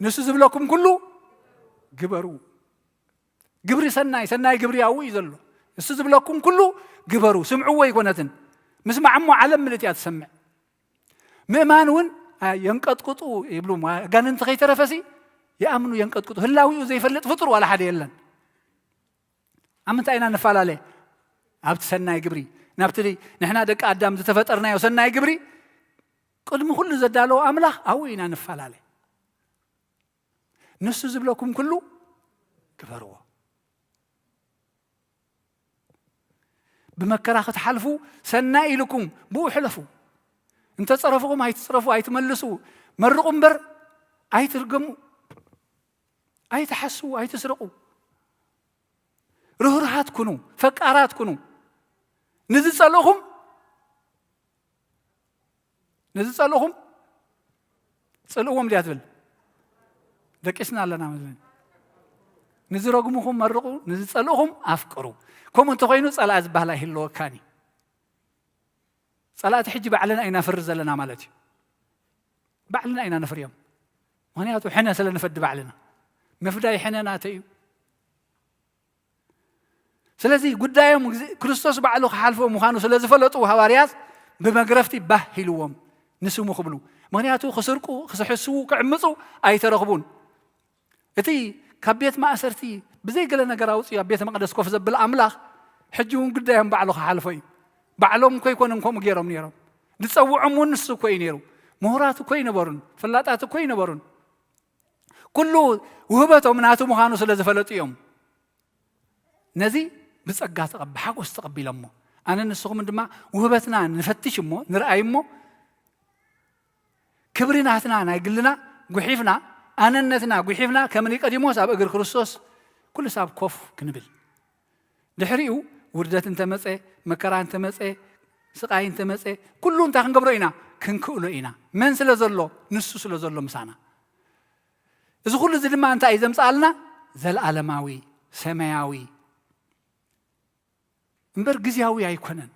ንሱ ዝብለኩም ኩሉ ግበሩ። ግብሪ ሰናይ ሰናይ ግብሪ ኣብኡ እዩ ዘሎ። እሱ ዝብለኩም ኩሉ ግበሩ። ስምዕዎ ኣይኮነትን። ምስማዕ እሞ ዓለም ምልእት እያ ትሰምዕ። ምእማን እውን የንቀጥቅጡ ይብሉ። ኣጋንንቲ ከይተረፈሲ ይኣምኑ የንቀጥቅጡ። ህላዊኡ ዘይፈልጥ ፍጡር ዋላ ሓደ የለን። ኣብ ምንታይ ኢና ንፈላለ? ኣብቲ ሰናይ ግብሪ። ናብቲ ንሕና ደቂ ኣዳም ዝተፈጠርናዮ ሰናይ ግብሪ ቅድሚ ኩሉ ዘዳለዎ ኣምላኽ ኣብኡ ኢና ንፈላለ። ንሱ ዝብለኩም ኩሉ ግበርዎ። ብመከራ ክትሓልፉ ሰናይ ኢልኩም ብኡ ሕለፉ። እንተጸረፍኹም ኣይትጽረፉ፣ ኣይትመልሱ። መርቑ እምበር ኣይትርገሙ። ኣይትሓስዉ፣ ኣይትስረቑ። ርህሩሃት ኩኑ፣ ፈቃራት ኩኑ። ንዝጸልእኹም ንዝጸልእኹም ጽልእዎም ድያ ትብል? ደቂስና ኣለና ማለት እዩ። ንዝረግሙኹም መርቑ፣ ንዝጸልእኹም ኣፍቅሩ። ከምኡ እንተኾይኑ ጸላኢ ዝበሃል ኣይህልወካን እዩ። ጸላእቲ ሕጂ ባዕልና ኢና ነፍሪ ዘለና ማለት እዩ። ባዕልና ኢና ነፍርዮም። ምኽንያቱ ሕነ ስለ ንፈዲ ባዕልና። ምፍዳይ ሕነ ናተይ እዩ። ስለዚ ጉዳዮም ግዜ ክርስቶስ ባዕሉ ክሓልፎ ምዃኑ ስለ ዝፈለጡ ሃዋርያት ብመግረፍቲ ባህ ኢልዎም ንስሙ ክብሉ። ምኽንያቱ ክስርቁ፣ ክስሕስዉ፣ ክዕምፁ ኣይተረኽቡን። እቲ ካብ ቤት ማእሰርቲ ብዘይ ገለ ነገር ኣውፅኡ ኣብ ቤተ መቕደስ ኮፍ ዘብል ኣምላኽ ሕጂ እውን ጉዳዮም ባዕሉ ክሓልፎ እዩ። ባዕሎም እኮ ኣይኮኑን ከምኡ ገይሮም ነይሮም። ዝፀውዖም እውን ንሱ እኮ እዩ ነይሩ። ምሁራት እኮ ኣይነበሩን፣ ፈላጣት እኮ ኣይነበሩን። ኩሉ ውህበቶም ናቱ ምዃኑ ስለ ዝፈለጡ እዮም። ነዚ ብጸጋ ተቐብ-፣ ብሓጎስ ተቐቢሎሞ። ኣነ ንስኹምን ድማ ውህበትና ንፈትሽ እሞ፣ ንርኣይ እሞ፣ ክብሪ ናትና ናይ ግልና ጉሒፍና፣ ኣነነትና ጉሒፍና፣ ከም ኒቆዲሞስ ኣብ እግሪ ክርስቶስ ኩሉ ሳብ ኮፍ ክንብል። ድሕሪኡ ውርደት እንተመጸ፣ መከራ እንተመጸ፣ ስቓይ እንተመጸ፣ ኩሉ እንታይ ክንገብሮ ኢና? ክንክእሎ ኢና። መን ስለ ዘሎ? ንሱ ስለ ዘሎ ምሳና። እዚ ኩሉ እዚ ድማ እንታይ እዩ ዘምጽኣልና? ዘልኣለማዊ፣ ሰማያዊ እምበር ግዝያዊ ኣይኮነን።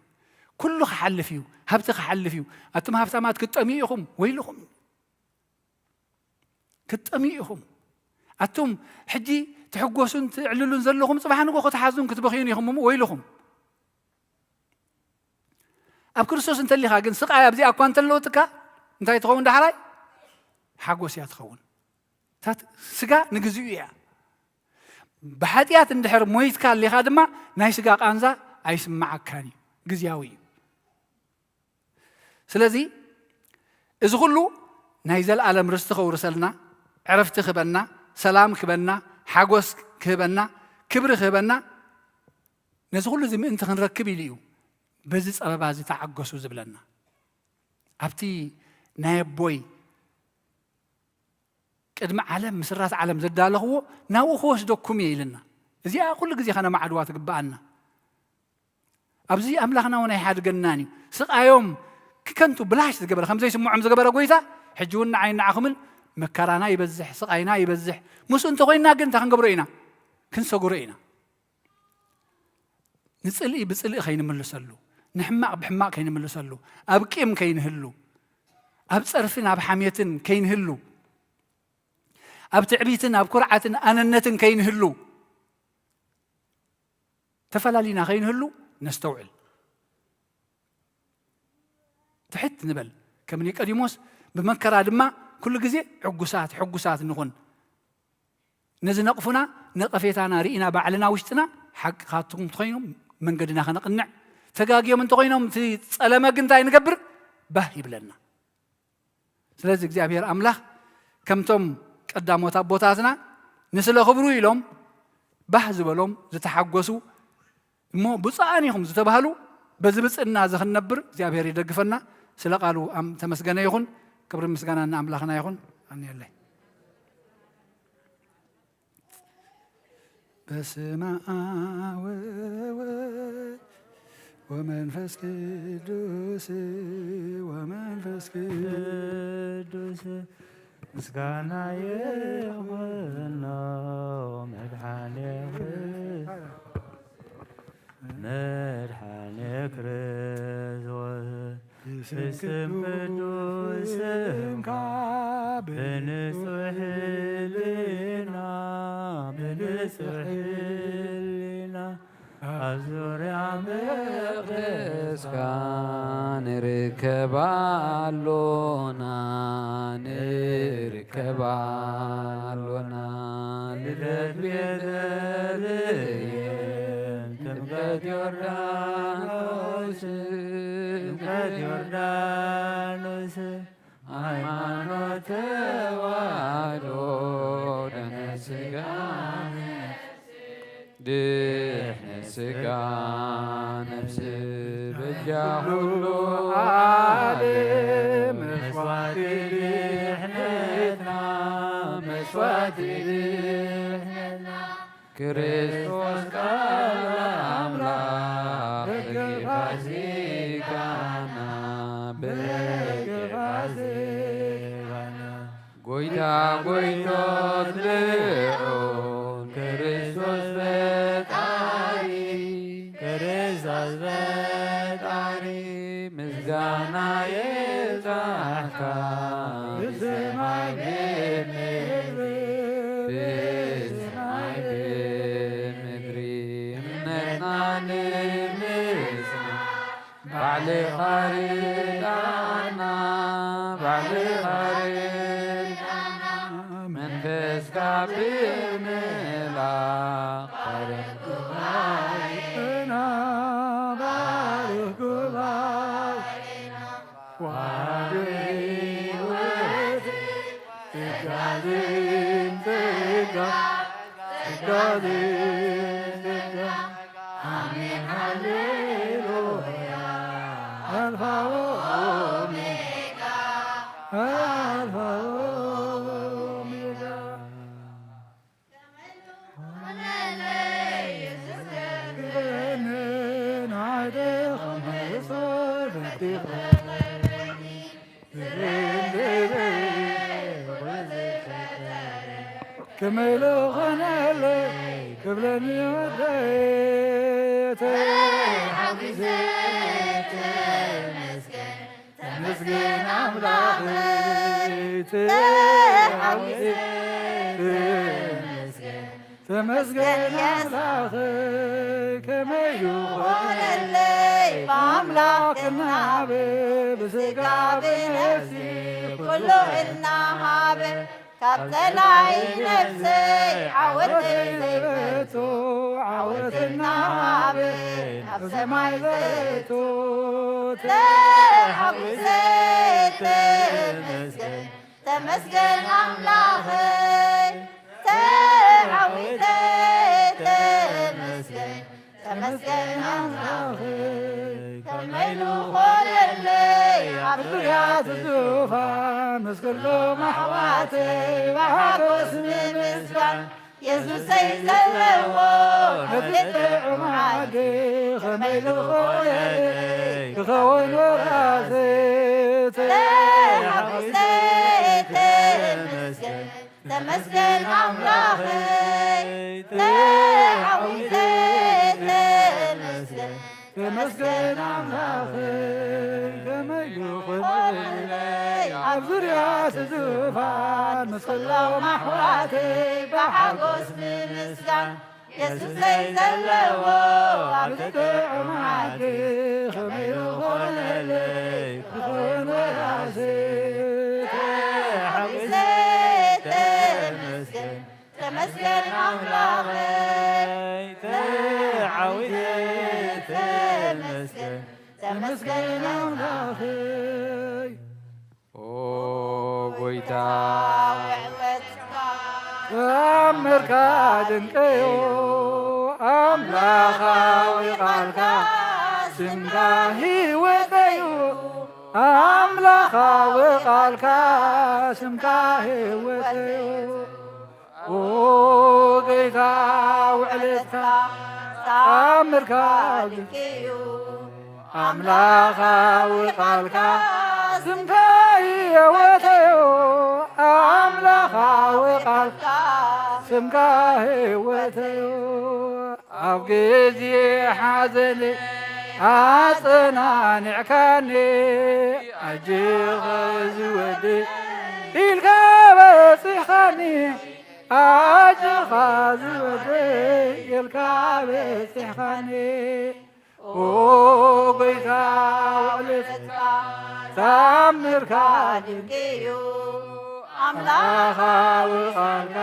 ኩሉ ክሓልፍ እዩ፣ ሃብቲ ክሓልፍ እዩ። ኣቱም ሃብታማት ክትጠምዩ ኢኹም፣ ወይልኹም። ክትጠምዩ ኢኹም። ኣቱም ሕጂ ትሕጎሱን ትዕልሉን ዘለኹም፣ ጽባሕ ንግሆ ክትሓዙን ክትበኽዩን ኢኹም እሞ፣ ወይልኹም። ኣብ ክርስቶስ እንተሊኻ ግን ስቓይ ኣብዚኣ እኳ እንተለወትካ፣ እንታይ ትኸውን ዳሕራይ? ሓጎስ እያ ትኸውን። እታ ስጋ ንግዚኡ እያ። ብሓጢኣት እንድሕር ሞይትካ ኣሊኻ ድማ ናይ ስጋ ቃንዛ ኣይስምዓካን እዩ፣ ግዝያዊ እዩ። ስለዚ እዚ ኩሉ ናይ ዘልኣለም ርስቲ ከውርሰልና፣ ዕረፍቲ ክህበና፣ ሰላም ክህበና፣ ሓጎስ ክህበና፣ ክብሪ ክህበና፣ ነዚ ኩሉ እዚ ምእንቲ ክንረክብ ኢሉ እዩ በዚ ጸበባ እዚ ተዓገሱ ዝብለና። ኣብቲ ናይ ኣቦይ ቅድሚ ዓለም ምስራት ዓለም ዘዳለኽዎ ናብኡ ክወስደኩም እየ ኢልና። እዚኣ ኩሉ ግዜ ከነማዕድዋ ትግብኣና። ኣብዚ ኣምላኽና እውን ኣይሓድገናን እዩ። ስቓዮም ክከንቱ ብላሽ ዝገበረ፣ ከም ዘይስምዖም ዝገበረ ጎይታ፣ ሕጂ እውን ንዓይ ንዓኹምን መከራና ይበዝሕ፣ ስቓይና ይበዝሕ። ምስኡ እንተኾይንና ግን እንታይ ክንገብሮ ኢና? ክንሰግሮ ኢና። ንጽልኢ ብጽልኢ ከይንምልሰሉ፣ ንሕማቕ ብሕማቕ ከይንምልሰሉ፣ ኣብ ቂም ከይንህሉ፣ ኣብ ጸርፍን ኣብ ሓሜትን ከይንህሉ፣ ኣብ ትዕቢትን ኣብ ኩርዓትን ኣነነትን ከይንህሉ፣ ተፈላሊና ከይንህሉ ነስተውዕል። ትሕት ንበል። ከም ኒቆዲሞስ ብመከራ ድማ ኩሉ ግዜ ዕጉሳት፣ ሕጉሳት ንኹን። ነዚ ነቕፉና፣ ነቐፌታና ርኢና ባዕልና ውሽጥና ሓቂ ካትኩም እንተኾይኖም መንገድና ከነቕንዕ፣ ተጋግዮም እንተኾይኖም እቲ ጸለመ ግን እንታይ ንገብር? ባህ ይብለና። ስለዚ እግዚኣብሔር ኣምላኽ ከምቶም ቀዳሞት ኣቦታትና ንስለ ክብሩ ኢሎም ባህ ዝበሎም ዝተሓጎሱ እሞ ብፁዓን ኢኹም ዝተባህሉ በዚ ብፅዕና እዚ ክንነብር እግዚኣብሔር ይደግፈና። ስለ ቃሉ ኣም-፣ ተመስገነ ይኹን። ክብሪ ምስጋና ንኣምላኽና ይኹን። ኣንየለይ። በስመ አብ ወወልድ ወመንፈስ ቅዱስ ወመንፈስ ቅዱስ ምስጋና ይኹኖ መድኃኔ ክርስቶስ መድኃኔ ክርስቶስ። ብስም ቅዱስ ስምካ ብንጹሕ ህሊና፣ ብንጹሕ ህሊና ኣብ ዙርያ መቕደስካ ንርከብ ኣሎና፣ ንርከብ ኣሎና። ልደት ቤተልሔም፣ ጥምቀት ዮርዳኖስ፣ ጥምቀት ዮርዳኖስ፣ ሃይማኖት ተዋህዶ፣ ድሕነት ሥጋ ድሕነት ሥጋ ነፍስ በጃ ኩሉ ዓለም መስዋዕቲ ድሕነትና፣ መስዋዕቲ ድሕነትና። ክርስቶስ ቃል ኣምላኽ በጊዕ ፋሲካና፣ በጊዕ ፋሲካና። ጎይታ ጎይቶት ልዑል ክርስቶስ ፈጣሪ፣ ክርስቶስ ፈጣሪ ምስጋና ይብጻሕካ ብሰማይ ብምድሪ፣ ብሰማይ ብምድሪ እምነትና ንምጽና ባዕልኻ ርዳእና፣ ባዕልኻ ርዳእና፣ መንፈስካ ብምልኣኽ ባርኽ ጉባኤና፣ ባርኽ ጉባኤና። ወሃቢ ሕይወት ጸጋ ዘእም ጸጋ፣ ጸጋ ዘእም ጸጋ። ኣሜን ሃሌሉያ። ኣልፋ ወኦሜጋ፣ ኣልፋ ወኦሜጋ። ከመይ ልኾነለይ ክብለኒ ወደይ ተሓጒሰ ተመስገን። ተመስገን ኣምላኸይ፣ ተሓጒሰ ተመስገን። ተመስገን ኣምላኸይ፣ ከመይ ዝኾነለይ ብኣምላኽ እናሃበ፣ ብስጋ ብነፍሲ ኩሉ እናሃበ፣ ካብ ጸላኢ ነፍሰይ ዓወተይ ዘይፈቱ፣ ዓወት እናሃበ ናብ ሰማይ ዘእቱ፣ ተሓጒሰ ተመስገን፣ ተመስገን ኣምላኸይ፣ ተሓጒሰ ተመስገን። ተመስገን ኣምላኸይ፣ ከመይ ዝኾነለይ ኣብ ዙርያ እቲ ዙፋን፣ ምስ ኩሎም ኣሕዋተይ ብሓጎስ ንምስጋን። የሱሰይ ዘለዎ ነቲ ጥዑም ዓዲ፣ ከመይ ዝኾነለይ ክኸውን ወራሰይ። ተሓጒሰ ተመስገን። ተመስገን ኣምላኸይ ተሓዊሰ ተመስገን። ተመስገን ኣምላኸይ ከመይ ይኹነለይ ኣብ ዙርያ እቲ ዙፋን ምስ ኩሎም ኣሕዋተይ ብሓጎስ ብምስጋን። የሱሰይ ዘለዎ ኣብቲ ጥዑም ዓዲ ከመይ ይኾነለይ ክኾን ወራሲ ተሓዊሰ ተመስገን። ተመስገን ኣምላኸይ ተሓዊሰ ተመስገን። ተመስገን ኣምላኸይ ኦ ጎይታ ውዕለትካ ተኣምርካ ድንቅዮ ኣምላኻዊ ቃልካ ስምካ ህይወተዩ ኣምላኻዊ ቃልካ ስምካ ህይወተዩ ኦ ጎይታ ውዕለትካ ተኣምርካ ድንቅዩ ኣምላኻዊ ቃልካ ስምካ ህይወተዮ ኣምላኻዊ ቃልካ ስምካ ህይወተዮ ኣብ ግዜ ሓዘን ኣጸናኒዕካኒ ኣጅኻ ዝወደይ ኢልካ በጺሕካኒ ኣጅኻ ዝወደይ ኢልካ በጺሕካኒ ኦ ጎይታ ውዕለትካ ተኣምርካ ድንቅዩ ኣምላኻዊ ቃልካ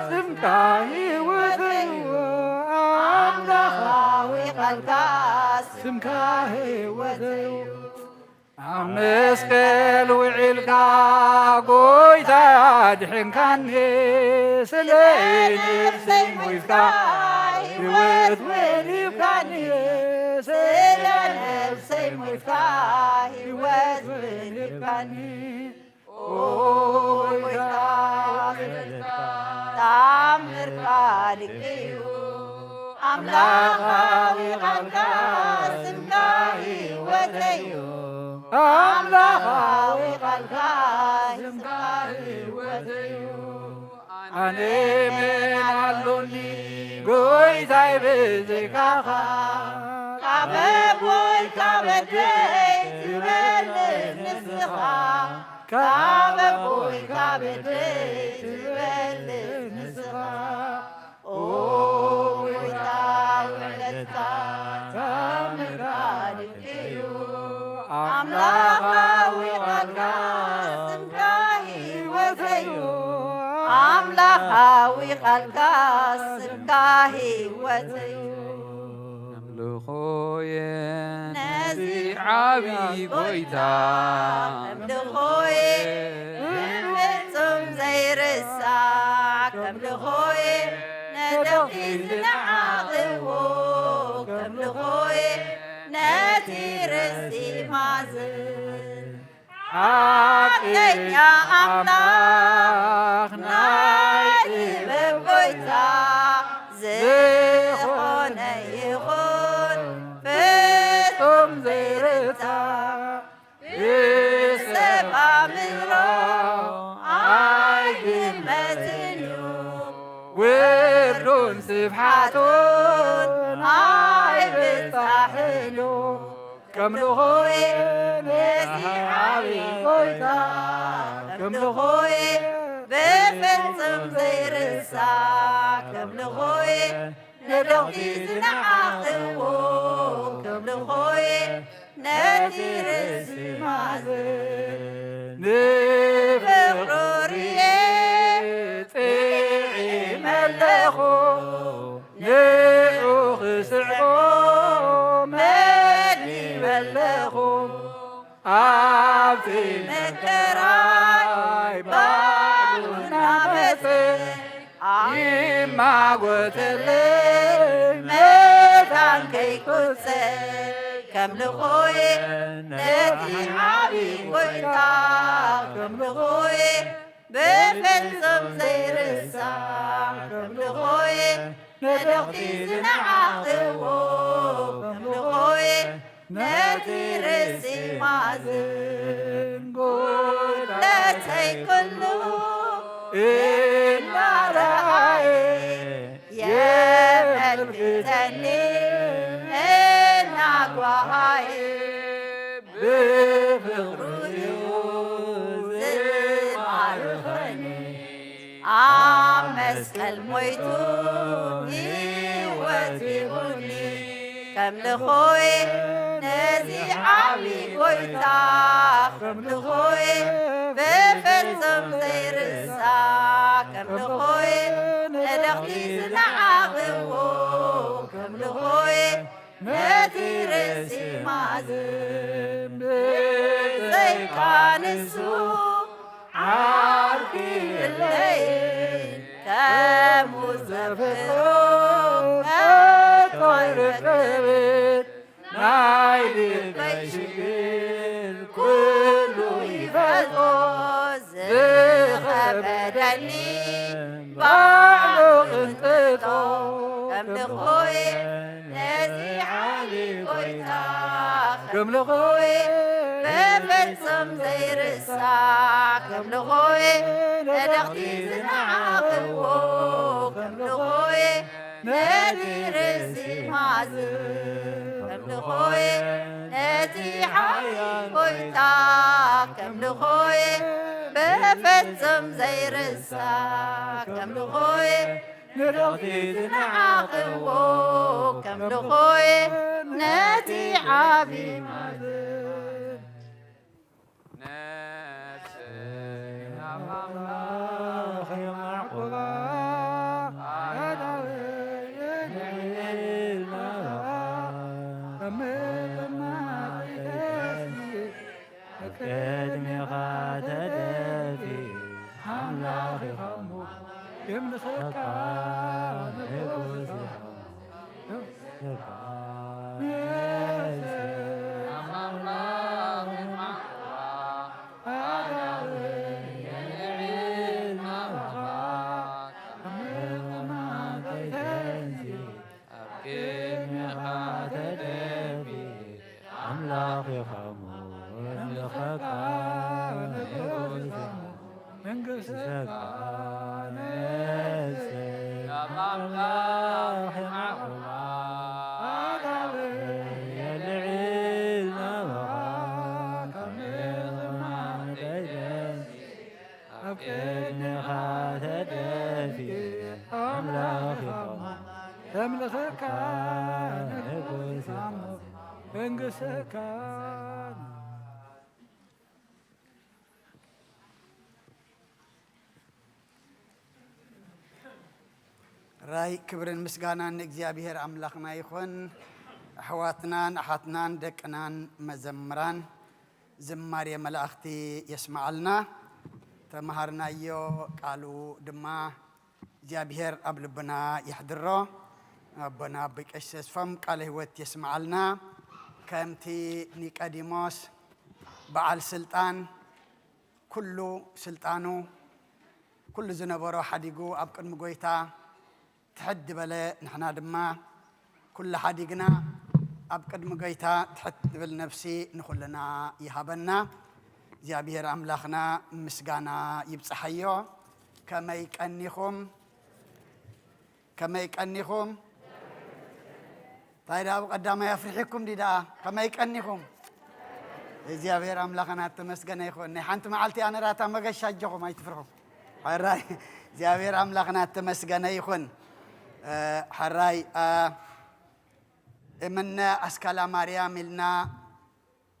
ስምካ ህይወተዩ ኣምላኻዊ ቃልካ ስምካ ህይወተዩ ኣብ መስቀል ውዒልካ ጎይታ ድሕንካኒ ስለ ነብሰይ ሞይትካ ህይወት ወን ሂብካኒ ስለ ነብሰይ ሞይትካ ህይወት ወን ሂብካኒ ኦ ጎይታ ተኣምርካ ድንቅዩ ኣምላኻዊ ቃልካ ስምካ ህይወተዩ ኣምላኻዊ ቃልካ ስምካ ህይወተዩ ኣነ መን ኣሎኒ ጎይታይ ብዘይካኻ ካብ ኣቦይ ካብ ኣደይ ዝበልጽ ንስኻ ካብ ኣቦይ ካብ ኣደይ ዝበልጽ ንስኻ ኦ ጎይታ ውዕለትካ ተኣምርካ ድንቅዩ ኣምላኻዊ ቃልካ ስምካ ህይወተዩ ኣምላኻዊ ቃልካ ስምካ ህይወተዩ ኣምልኾየ ነዚ ዓብዪ ጎይታ ኣምልኾየ ብፍጹም ዘይርሳዕ ከምልኾየ ነደኺ ዝነዓቕዎ ከምልኾየ ነቲ ርእሲ ማዝን ሓቀኛ ኣምላኽ ናይ ጥበብ ጎይታ ዝኾነ ይኹን ፍጹም ዘይርታ ብሰብ ኣምሮ ኣይግመትን እዩ ውርዱን ስብሓቱን ኣይብጻሕን እዩ ከም ልኾይ ነዚ ዓብዪ ጎይታ ከም ልኾይ ብፍጹም ዘይርሳ ከም ልኾይ ነደቕቲ ዝነዓቕዎ ከም ልኾይ ነቲ ርእሲ ማዘን ንፍቕሩ ርየ ጥዒመ ኣለኹ ንዑ ክስዕቦ መዲበ ኣለኹ ኣብቲ መከራይ ባዕሉ እናመጸ ይማጎተለይ መታን ከይቁጸ ከም ልኾየ ነቲ ዓብዪ ጎይታ ከም ልኾየ ብፍጹም ዘይርሳ ከም ልኾየ ነደቕቲ ዝነዓቕዎ ከም ልኾየ ነቲ ርእሲ ማዝን ጉድለተይ ኩሉ እናረኣየ የመልክተኒ እናጓሃየ ብፍቕሩ እዩ ዝማርኸኒ። ኣብ መስቀል ሞይቱ ህይወት ሂቡኒ። ከም ልኾይ ነዚ ዓቢ ጎይታ ከም ልኾይ ብፍጹም ዘይርሳ ከም ልኾይ ነደኽቲ ዝነዓቕዎ ከም ልኾይ ነቲ ርእሲ ማዝን ብዘይካ ንሱ ዓርኪ የለይን ከምኡ ዘፍቅሮ ከቶ ኣይረክብን። ናይ ልበይ ሽግር ኩሉ ይፈልጦ ዝኸበደኒ ባዕሉ ቅንጥጦ ከም ልኾይ ነዚ ዓሊ ጎይታ ከም ልኾይ ብፍጹም ዘይርሳ ከም ልኾይ ነደኽቲ ዝነዓቕዎ ከም ልኾይ ነቲ ርእሲ ማዝን ከም ልኾይ ነቲ ሓያል ጎይታ ከም ልኾይ ብፍጹም ዘይርሳ ከም ልኾይ ንደኽቲ ዝነዓቕዎ ከም ልኾይ ነቲ ዓቢ ማዝን ነፍሰይ ናብ ኣምላኽ የማዕቁባ ኣዳወየ ንዕል ናባኻ ከም መለማመዲ ኣብ ቅድሜኻ ተደፊ ኣምላኽ ኢኻ እሞ የምልኸካ ንጉስ ኢኻ። ኣምላኽ ኢኻ እሞ የምልኸካ ንጉስ ኢኻ። መንግሥትካ ንእሰ ኣብ ኣምላኽ የማዕቑባ ኣዳውየ ልዕል ናባኻ ካብ ምቕማጠይ ደንጊ ኣብ ቅድሜኻ ተደፊ ኣምላኽ ኢኻ የምልኸካ ንጉስ ኢኻ መንግሥትካ ራይ ክብርን ምስጋናን ንእግዚኣብሔር ኣምላኽና ይኹን። ኣሕዋትናን ኣሓትናን ደቅናን መዘምራን ዝማሬ መላእኽቲ የስምዓልና። ተምሃርናዮ ቃሉ ድማ እግዚኣብሔር ኣብ ልብና የሕድሮ። ኣቦና ኣቦይ ቀሺ ተስፎም ቃለ ህይወት የስምዓልና። ከምቲ ኒቀዲሞስ በዓል ስልጣን ኩሉ ስልጣኑ ኩሉ ዝነበሮ ሓዲጉ ኣብ ቅድሚ ጎይታ ትሕት ዝበለ ንሕና ድማ ኩሉ ሓዲግና ኣብ ቅድሚ ጎይታ ትሕት ትብል ነፍሲ ንኹልና ይሃበና። እግዚኣብሔር ኣምላኽና ምስጋና ይብጽሓዮ። ከመይ ቀኒኹም? ከመይ ቀኒኹም? እንታይ ደኣ ብቐዳማይ ኣፍሪሕኩም ዲ ደኣ? ከመይ ቀኒኹም? እግዚኣብሔር ኣምላኽና እተመስገነ ይኹን። ናይ ሓንቲ መዓልቲ ኣነ ራታ መገሻ ኣጆኹም ኣይትፍርሑ። ሕራይ እግዚኣብሔር ኣምላኽና እተመስገነ ይኹን። እ፣ ሕራይ፣ እ፣ እምነ ኣስካላ ማርያም ኢልና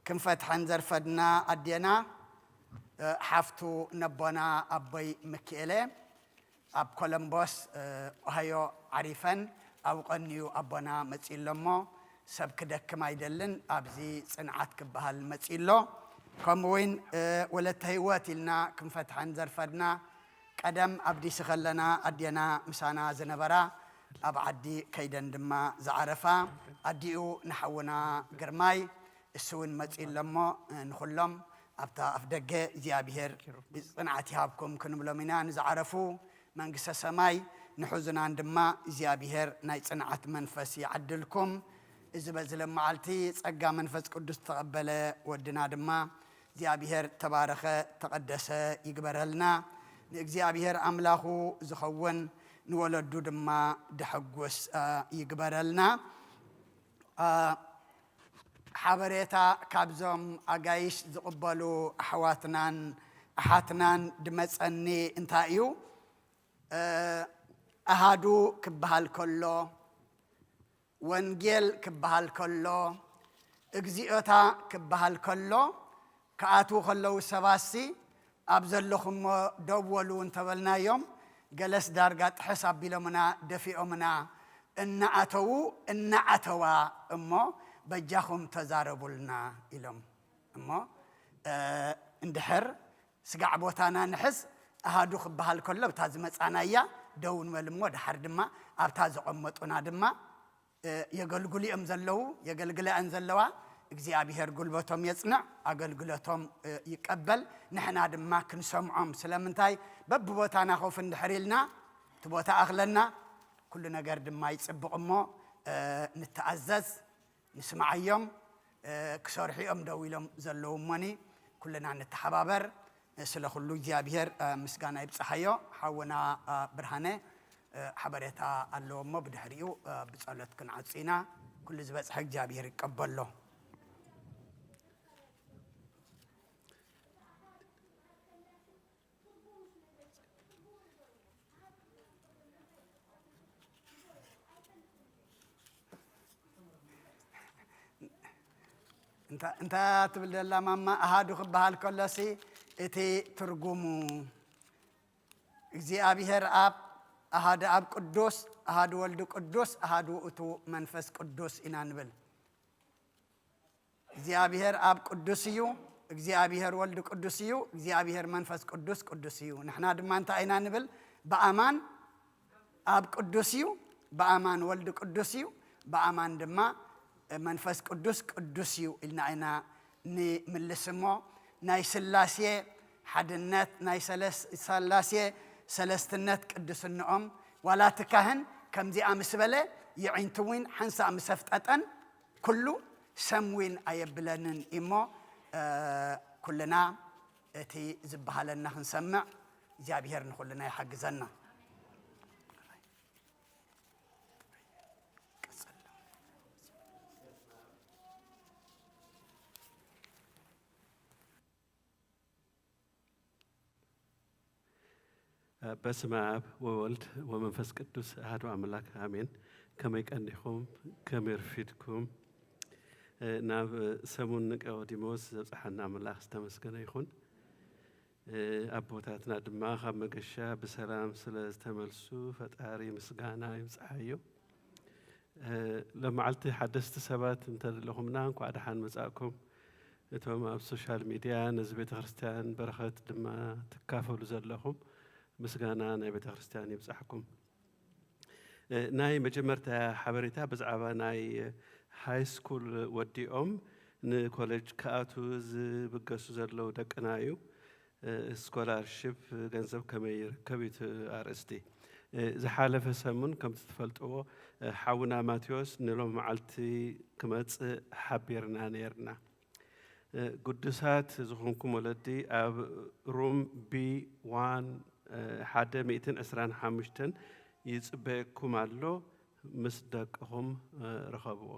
ክንፈትሐን ዘርፈድና ኣዴና፣ እ፣ ሓፍቱ ነቦና ኣቦይ ምክኤለ ኣብ ኮለምቦስ፣ እ፣ ኦሃዮ ዓሪፈን ኣብኡ ቀንዩ ኣቦና መጺኡ ኣሎ እሞ ሰብ ክደክም ኣይደልን፣ ኣብዚ ጽንዓት ክበሃል መጺኡ ኣሎ። ከምኡ እውን፣ እ፣ ወለተ ህይወት ኢልና ክንፈትሐን ዘርፈድና ቀደም ኣብ ዲሲ ከለና ኣዴና ምሳና ዝነበራ ኣብ ዓዲ ከይደን ድማ ዝዓረፋ ኣዲኡ ንሓውና ግርማይ እሱ እውን መጺኡ ኣሎ እሞ ንኹሎም ኣብታ ኣፍ ደገ እግዚኣብሔር ጽንዓት ይሃብኩም ክንብሎም ኢና። ንዝዓረፉ መንግስተ ሰማይ ንሕዙናን ድማ እግዚኣብሔር ናይ ጽንዓት መንፈስ ይዓድልኩም። እዚ በዚ ሎም መዓልቲ ጸጋ መንፈስ ቅዱስ ዝተቐበለ ወድና ድማ እግዚኣብሔር ተባረኸ ተቐደሰ ይግበረልና። ንእግዚኣብሔር ኣምላኹ ዝኸውን፣ ንወለዱ ድማ ደሐጉስ ይግበረልና። ሓበሬታ ካብዞም ኣጋይሽ ዝቕበሉ ኣሕዋትናን ኣሓትናን ድመጸኒ እንታይ እዩ? ኣሃዱ ክበሃል ከሎ፣ ወንጌል ክበሃል ከሎ፣ እግዚኣብሔር ክበሃል ከሎ፣ ክኣትዉ ከለዉ ሰባሲ ኣብ ዘለኹሞ ደው በሉ እንተበልናዮም፣ ገለስ ዳርጋ ጥሕስ ኣቢሎምና ደፊኦምና እናኣተዉ እናኣተዋ እሞ በጃኹም ተዛረቡልና ኢሎም እሞ እንድሕር ስጋዕ ቦታና ንሕዝ ኣሃዱ ክበሃል ከሎ ብታ ዝመጻናያ ደው ንበል እሞ ድሓር ድማ ኣብታ ዘቐመጡና ድማ የገልግሉ እዮም ዘለዉ፣ የገልግላ እየን ዘለዋ። እግዚኣብሔር ጉልበቶም የጽንዕ፣ ኣገልግሎቶም ይቀበል፣ ንሕና ድማ ክንሰምዖም። ስለምንታይ በብቦታና ኮፍ እንድሕር ኢልና እቲ ቦታ ኣኽለና ኩሉ ነገር ድማ ይጽብቕ እሞ ንተኣዘዝ፣ ንስምዓዮም። ክሰርሑ እዮም ደው ኢሎም ዘለዉ እሞኒ ኩልና ንተሓባበር። ስለ ኩሉ እግዚኣብሔር ምስጋና ይብጽሓዮ። ሓውና ብርሃነ ሓበሬታ ኣለዎ እሞ ብድሕሪኡ ብጸሎት ክንዓጹ ኢና። ኩሉ ዝበጽሐ እግዚኣብሔር ይቀበሎ። እንታይ ትብል ደላ ማማ? ኣሃዱ ክበሃል ከሎሲ እቲ ትርጉሙ እግዚኣብሔር ኣብ፣ ኣሃዱ ኣብ ቅዱስ፣ ኣሃዱ ወልድ ቅዱስ፣ ኣሃዱ ውእቱ መንፈስ ቅዱስ ኢና ንብል። እግዚኣብሔር ኣብ ቅዱስ እዩ፣ እግዚኣብሔር ወልድ ቅዱስ እዩ፣ እግዚኣብሔር መንፈስ ቅዱስ ቅዱስ እዩ። ንሕና ድማ እንታይ ኢና ንብል? ብኣማን ኣብ ቅዱስ እዩ፣ ብኣማን ወልድ ቅዱስ እዩ፣ ብኣማን ድማ መንፈስ ቅዱስ ቅዱስ እዩ ኢልና ኢና ንምልስ እሞ ናይ ስላሴ ሓድነት፣ ናይ ሰለስ-፣ ስላሴ ሰለስትነት ቅድስንኦም ዋላ እቲ ካህን ከምዚኣ ምስ በለ የዒንቱ እውን ሓንሳእ ምስ ኣፍጠጠን ኩሉ ሰም እውን ኣየብለንን እሞ ኩልና እቲ ዝበሃለና ክንሰምዕ እግዚኣብሔር ንኹልና ይሓግዘና። በስመ አብ ወወልድ ወመንፈስ ቅዱስ አሐዱ አምላክ አሜን። ከመይ ቀኒኹም? ከመይ ርፊድኩም? ናብ ሰሙን ኒቆዲሞስ ዘብጽሓና ኣምላኽ ዝተመስገነ ይኹን። ኣቦታትና ድማ ካብ መገሻ ብሰላም ስለ ዝተመልሱ ፈጣሪ ምስጋና ይብጽሓዮ። ሎማዓልቲ ሓደስቲ ሰባት እንተለኹምና እንኳዕ ደሓን መጻእኩም። እቶም ኣብ ሶሻል ሚድያ ነዚ ቤተ ክርስቲያን በረኸት ድማ ትካፈሉ ዘለኹም ምስጋና ናይ ቤተ ክርስቲያን ይብጻሕኩም። ናይ መጀመርታ ሓበሬታ ብዛዕባ ናይ ሃይ ስኩል ወዲኦም ንኮሌጅ ክኣትዉ ዝብገሱ ዘለዉ ደቅና እዩ። ስኮላርሽፕ ገንዘብ ከመይ ይርከብ እዩ እቲ ኣርእስቲ። ዝሓለፈ ሰሙን ከምቲ ትፈልጥዎ ሓውና ማቴዎስ ንሎሚ መዓልቲ ክመጽእ ሓቢርና ነይርና። ግዱሳት ዝኾንኩም ወለዲ ኣብ ሩም ቢ ዋን ሓደ ሚእትን ዕስራን ሓሙሽተን ይጽበየኩም ኣሎ፣ ምስ ደቅኹም ርኸብዎ።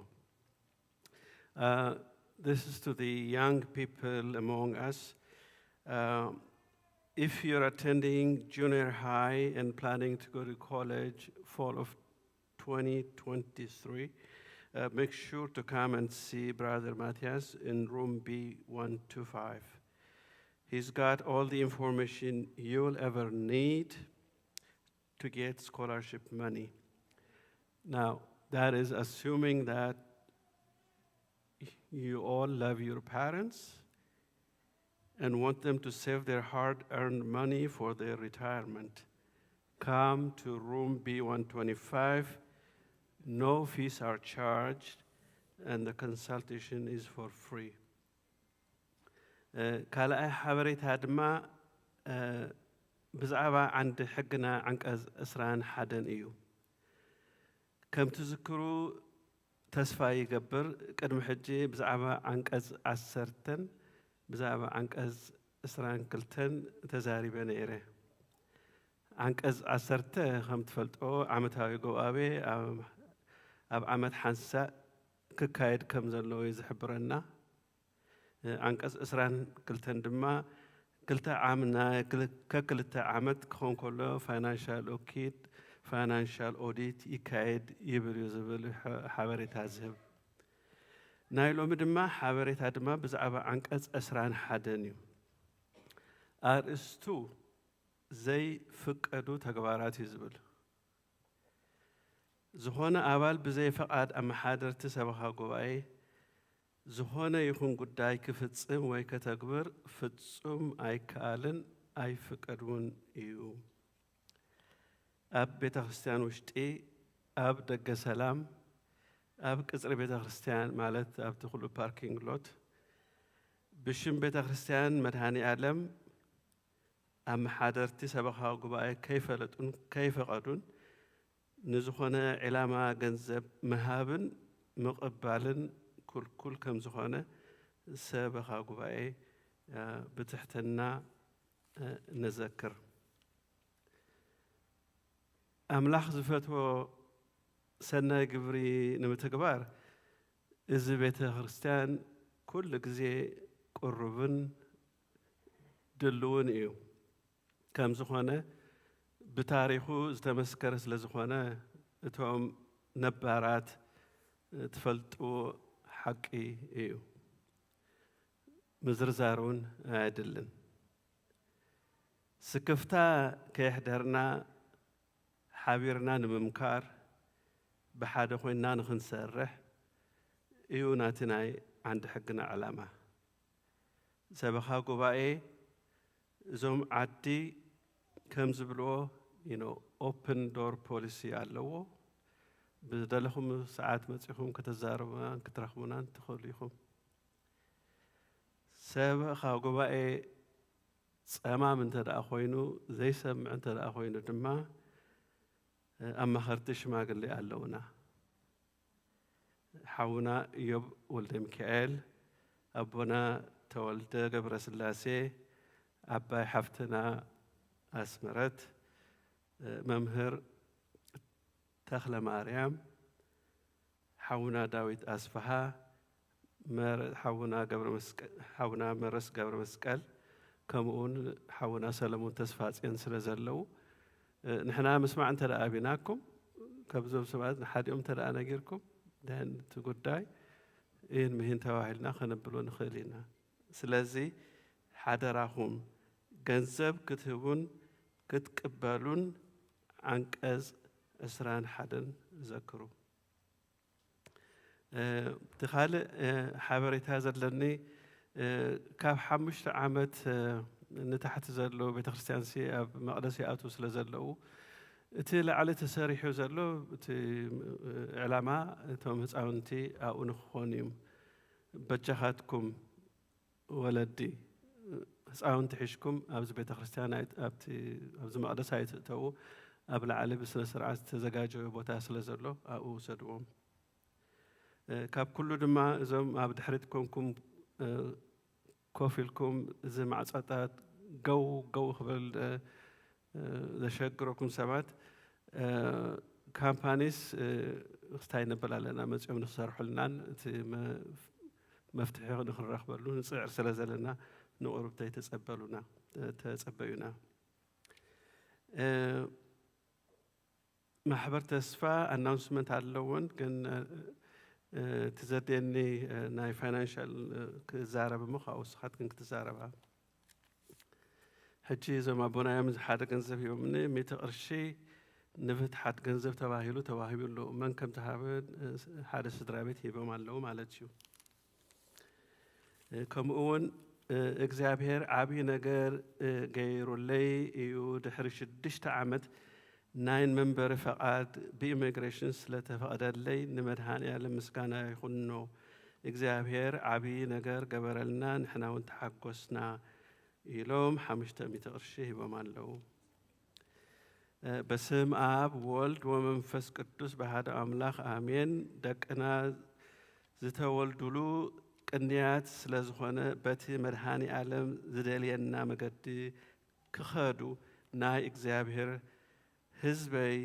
Uh, this is to the young people among us. Uh, if you're attending junior high and planning to go to college fall of twenty twenty-three, uh, make sure to come and see Brother Matthias in room B one two five. He's got all the information you'll ever need to get scholarship money. Now, that is assuming that you all love your parents and want them to save their hard earned money for their retirement. Come to room B one twenty-five. No fees are charged, and the consultation is for free. ካልኣይ ሓበሬታ ድማ ብዛዕባ ዓንዲ ሕግና ዓንቀጽ ዕስራን ሓደን እዩ። ከም ትዝክሩ ተስፋ ይገብር ቅድሚ ሕጂ ብዛዕባ ዓንቀጽ ዓሰርተን ብዛዕባ ዓንቀጽ ዕስራን ክልተን ተዛሪበ ነይረ። ዓንቀጽ ዓሰርተ ከም ትፈልጦ ዓመታዊ ጎባቤ ኣብ ዓመት ሓንሳእ ክካየድ ከም ዘለዎ እዩ ዝሕብረና። ዓንቀጽ ዕስራን ክልተን ድማ ክልተ ዓም ናይ ክል- ከክልተ ዓመት ክኾን ከሎ ፋይናንሻል ኦኪድ ፋይናንሻል ኦዲት ይካየድ ይብል እዩ ዝብል ሓ- ሓበሬታ ዝህብ። ናይ ሎሚ ድማ ሓበሬታ ድማ ብዛዕባ ዓንቀጽ ዕስራን ሓደን እዩ። ኣርእስቱ ዘይፍቀዱ ተግባራት እዩ ዝብል። ዝኾነ ኣባል ብዘይ ፈቓድ ኣመሓደርቲ ሰበኻ ጉባኤ ዝኾነ ይኹን ጉዳይ ክፍጽም ወይ ከተግብር ፍጹም ኣይከኣልን ኣይፍቀድውን እዩ። ኣብ ቤተ ክርስቲያን ውሽጢ፣ ኣብ ደገ ሰላም፣ ኣብ ቅጽሪ ቤተ ክርስቲያን ማለት ኣብቲ ኩሉ ፓርኪንግ ሎት ብሽም ቤተ ክርስቲያን መድኃኔ ዓለም ኣመሓደርቲ ሰበኻ ጉባኤ ከይፈለጡን ከይፈቐዱን ንዝኾነ ዕላማ ገንዘብ ምሃብን ምቕባልን ክልኩል ከም ዝኾነ ሰበኻ ጉባኤ ብትሕትና ነዘክር። ኣምላኽ ዝፈትዎ ሰናይ ግብሪ ንምትግባር እዚ ቤተ ክርስቲያን ኩሉ ግዜ ቅሩብን ድልውን እዩ። ከም ዝኾነ ብታሪኹ ዝተመስከረ ስለ ዝኾነ እቶም ነባራት ትፈልጥዎ ሓቂ እዩ። ምዝርዛር እውን ኣየድልን። ስክፍታ ከየሕደርና ሓቢርና ንምምካር ብሓደ ኮይንና ንኽንሰርሕ እዩ ናቲ ናይ ዓንዲ ሕግና ዕላማ። ሰበኻ ጉባኤ እዞም ዓዲ ከም ዝብልዎ ኦፕን ዶር ፖሊሲ ኣለዎ። ብዝደለኹም ሰዓት መጺኹም ከተዛርቡናን ክትረኽቡናን ትኽእሉ ኢኹም። ሰበኻ ጉባኤ ጸማም እንተ ደኣ ኮይኑ ዘይሰምዕ እንተ ደኣ ኮይኑ ድማ ኣማኸርቲ ሽማግሌ ኣለውና። ሓውና ኢዮብ ወልደ ሚካኤል፣ ኣቦና ተወልደ ገብረ ስላሴ፣ ዓባይ ሓፍትና ኣስመረት፣ መምህር ተኽለ ማርያም፣ ሓውና ዳዊት ኣስፍሃ፣ መር- ሓውና ገብረ መስቀ- ሓውና መረስ ገብረ መስቀል፣ ከምኡ እውን ሓውና ሰለሙን ተስፋጽዮን ስለ ዘለዉ፣ ንሕና ምስማዕ እንተ ደኣ ኣቢናኩም፣ ካብዞም ሰባት ንሓዲኦም እንተ ደኣ ነጊርኩም፣ ደን እቲ ጉዳይ ኢን ምሂን ተባሂልና ከነብሎ ንኽእል ኢና። ስለዚ ሓደራኹም ገንዘብ ክትህቡን ክትቅበሉን ዓንቀጽ ዕስራን ሓደን ዘክሩ። እቲ ካልእ ሓበሬታ ዘለኒ ካብ ሓሙሽተ ዓመት ንታሕቲ ዘለዉ ቤተክርስትያንሲ ኣብ መቕደስ ይኣትዉ ስለ ዘለዉ እቲ ላዕሊ ተሰሪሑ ዘሎ እቲ ዕላማ እቶም ህፃውንቲ ኣብኡ ንክኾኑ እዩ። በጃኻትኩም ወለዲ ህፃውንቲ ሒዝኩም ኣብዚ ቤተክርስትያን ኣብዚ መቕደስ ኣይትእተዉ። ኣብ ላዕሊ ብስነ ስርዓት ዝተዘጋጀወ ቦታ ስለ ዘሎ ኣብኡ ውሰድዎም። ካብ ኩሉ ድማ እዞም ኣብ ድሕሪት ኮንኩም ኮፍ ኢልኩም እዚ ማዕፆታት ገው ገው ክብል ዘሸግረኩም ሰባት ካምፓኒስ ክስታይ ንብል ኣለና መፂኦም ንክሰርሑልናን እቲ መፍትሒ ንክንረክበሉ ንፅዕር ስለ ዘለና ንቁሩብ ተይተፀበሉና ተፀበዩና። ማሕበር ተስፋ ኣናውንስመንት ኣለዎን ግን እቲ ዘድልየኒ ናይ ፋይናንሻል ክዛረብ እሞ ካብኡ ንስኻትክን ክትዛረባ። ሕጂ እዞም ኣቦና እዮም ሓደ ገንዘብ ሂቦምኒ ሚእቲ ቅርሺ ንፍትሓት ገንዘብ ተባሂሉ ተዋሂቡ ኣሎ። መን ከም ዝሃበ ሓደ ስድራ ቤት ሂቦም ኣለዉ ማለት እዩ። ከምኡ እውን እግዚኣብሔር ዓብዪ ነገር ገይሩለይ እዩ። ድሕሪ ሽዱሽተ ዓመት ናይ መንበሪ ፈቓድ ብኢሚግሬሽን ስለተፈቕደለይ ንመድሃኒኣለም ምስጋና ይኹኖ። እግዚኣብሔር ዓብዪ ነገር ገበረልና፣ ንሕና እውን ተሓጎስና ኢሎም ሓሙሽተ ሚእቲ ቅርሺ ሂቦም ኣለዉ። በስም ኣብ ወልድ ወመንፈስ ቅዱስ በሃደ ኣምላኽ ኣሜን። ደቅና ዝተወልዱሉ ቅንያት ስለ ዝኾነ በቲ መድሃኒ ኣለም ዝደልየና መገዲ ክኸዱ ናይ እግዚኣብሔር ህዝበይ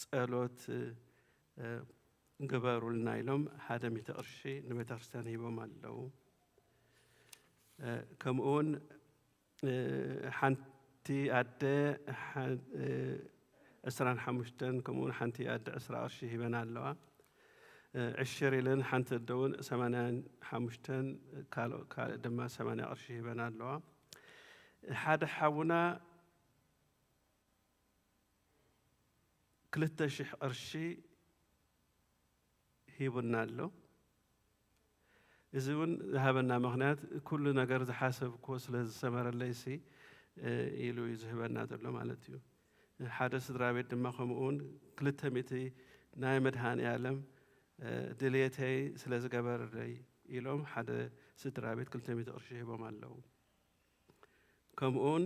ጸሎት፣ እ፣ ግበሩልና ኢሎም ሓደ ሚእቲ ቅርሺ ንቤተ ክርስቲያን ሂቦም ኣለዉ። እ፣ ከምኡ እውን፣ እ፣ ሓንቲ ኣደ ሓ-፣ እ፣ ዕስራን ሓሙሽተን፣ ከምኡ እውን ሓንቲ ኣደ ዕስራ ቅርሺ ሂበን ኣለዋ። እ፣ ዕሽር ኢለን ሓንቲ ኣደ እውን ሰማንያን ሓሙሽተን፣ ካልኦ-፣ ካልእ ድማ ሰማንያ ቅርሺ ሂበን ኣለዋ። ሓደ ሓውና ክልተ ሽሕ ቅርሺ ሂቡና ኣሎ። እዚ እውን ዝሃበና ምኽንያት፣ ኩሉ ነገር ዝሓሰብክዎ ስለ ዝሰመረለይሲ፣ እ፣ ኢሉ እዩ ዝህበና ዘሎ ማለት እዩ። ሓደ ስድራ ቤት ድማ ከምኡ እውን ክልተ ሚእቲ ናይ መድሃኔ ዓለም፣ እ፣ ድልየተይ ስለ ዝገበረለይ ኢሎም ሓደ ስድራ ቤት ክልተ ሚእቲ ቅርሺ ሂቦም ኣለዉ። ከምኡውን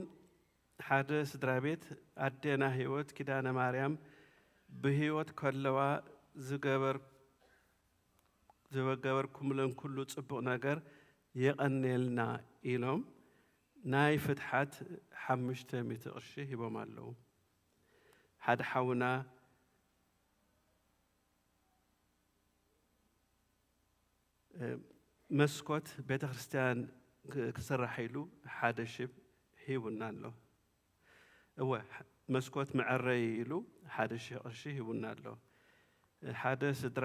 ሓደ ስድራ ቤት ኣዴና ህይወት ኪዳነ ማርያም ብህይወት ከለዋ ዝገበር-፣ ዝገበርኩምለን ኩሉ ጽቡቕ ነገር የቐንየልና ኢሎም ናይ ፍትሓት ሓሙሽተ ሚእቲ ቅርሺ ሂቦም ኣለዉ። ሓደ ሓውና እ፣ መስኮት ቤተ ክርስቲያን ክ-፣ ክስራሕ ኢሉ ሓደ ሽብ ሂቡና ኣሎ። እወ፣ ሕ-፣ መስኮት መዐረይ ኢሉ ሓደ ሽሕ ቅርሺ ሂቡና ኣሎ። ሓደ ስድራ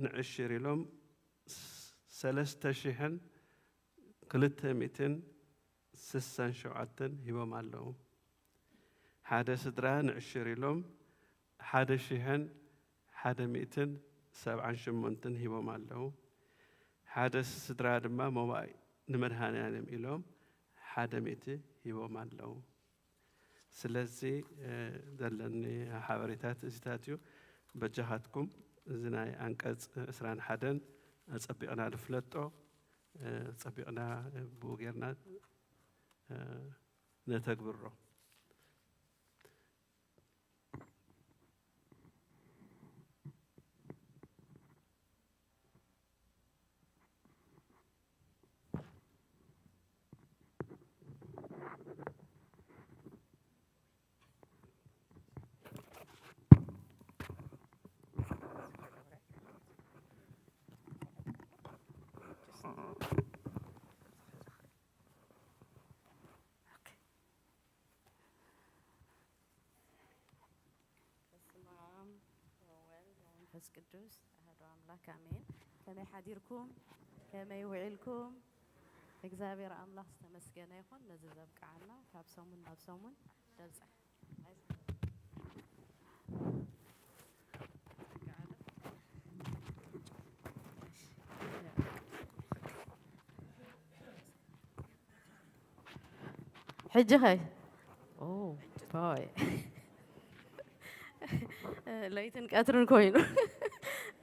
ንዕሽር ኢሎም ስ-፣ ሰለስተ ሽሕን ክልተ ሚእትን ስሳን ሸውዓተን ሂቦም ኣለዉ። ሓደ ስድራ ንዕሽር ኢሎም ሓደ ሽሕን ሓደ ሚእትን ሰብዓን ሸሞንተን ሂቦም ኣለዉ። ሓደ ስድራ ድማ ሞባእ ንመድኃኔዓለም ኢሎም ሓደ ሚእቲ ሂቦም ኣለዉ። ስለዚ፣ እ፣ ዘለኒ ሓበሬታት እዚታት እዩ። በጃኻትኩም እዚ ናይ ኣንቀጽ ዕስራን ሓደን ኣጸቢቕና ንፍለጦ፣ እ፣ ጸቢቕና ብኡ ጌርና፣ እ፣ ነተግብሮ። በስመ አብ ወወልድ ወመንፈስ ቅዱስ ኣሐዱ ኣምላክ ኣሜን። ከመይ ሓዲርኩም? ከመይ ውዒልኩም? እግዚኣብሔር ኣምላኽ ዝተመስገነ ይኹን፣ ነዚ ዘብቅዓና፣ ካብ ሰሙን ናብ ሰሙን ደብጻሕ። ሕጂ ኸ? ኦ፣ ቦይ። ለይትን ቀትርን ኮይኑ።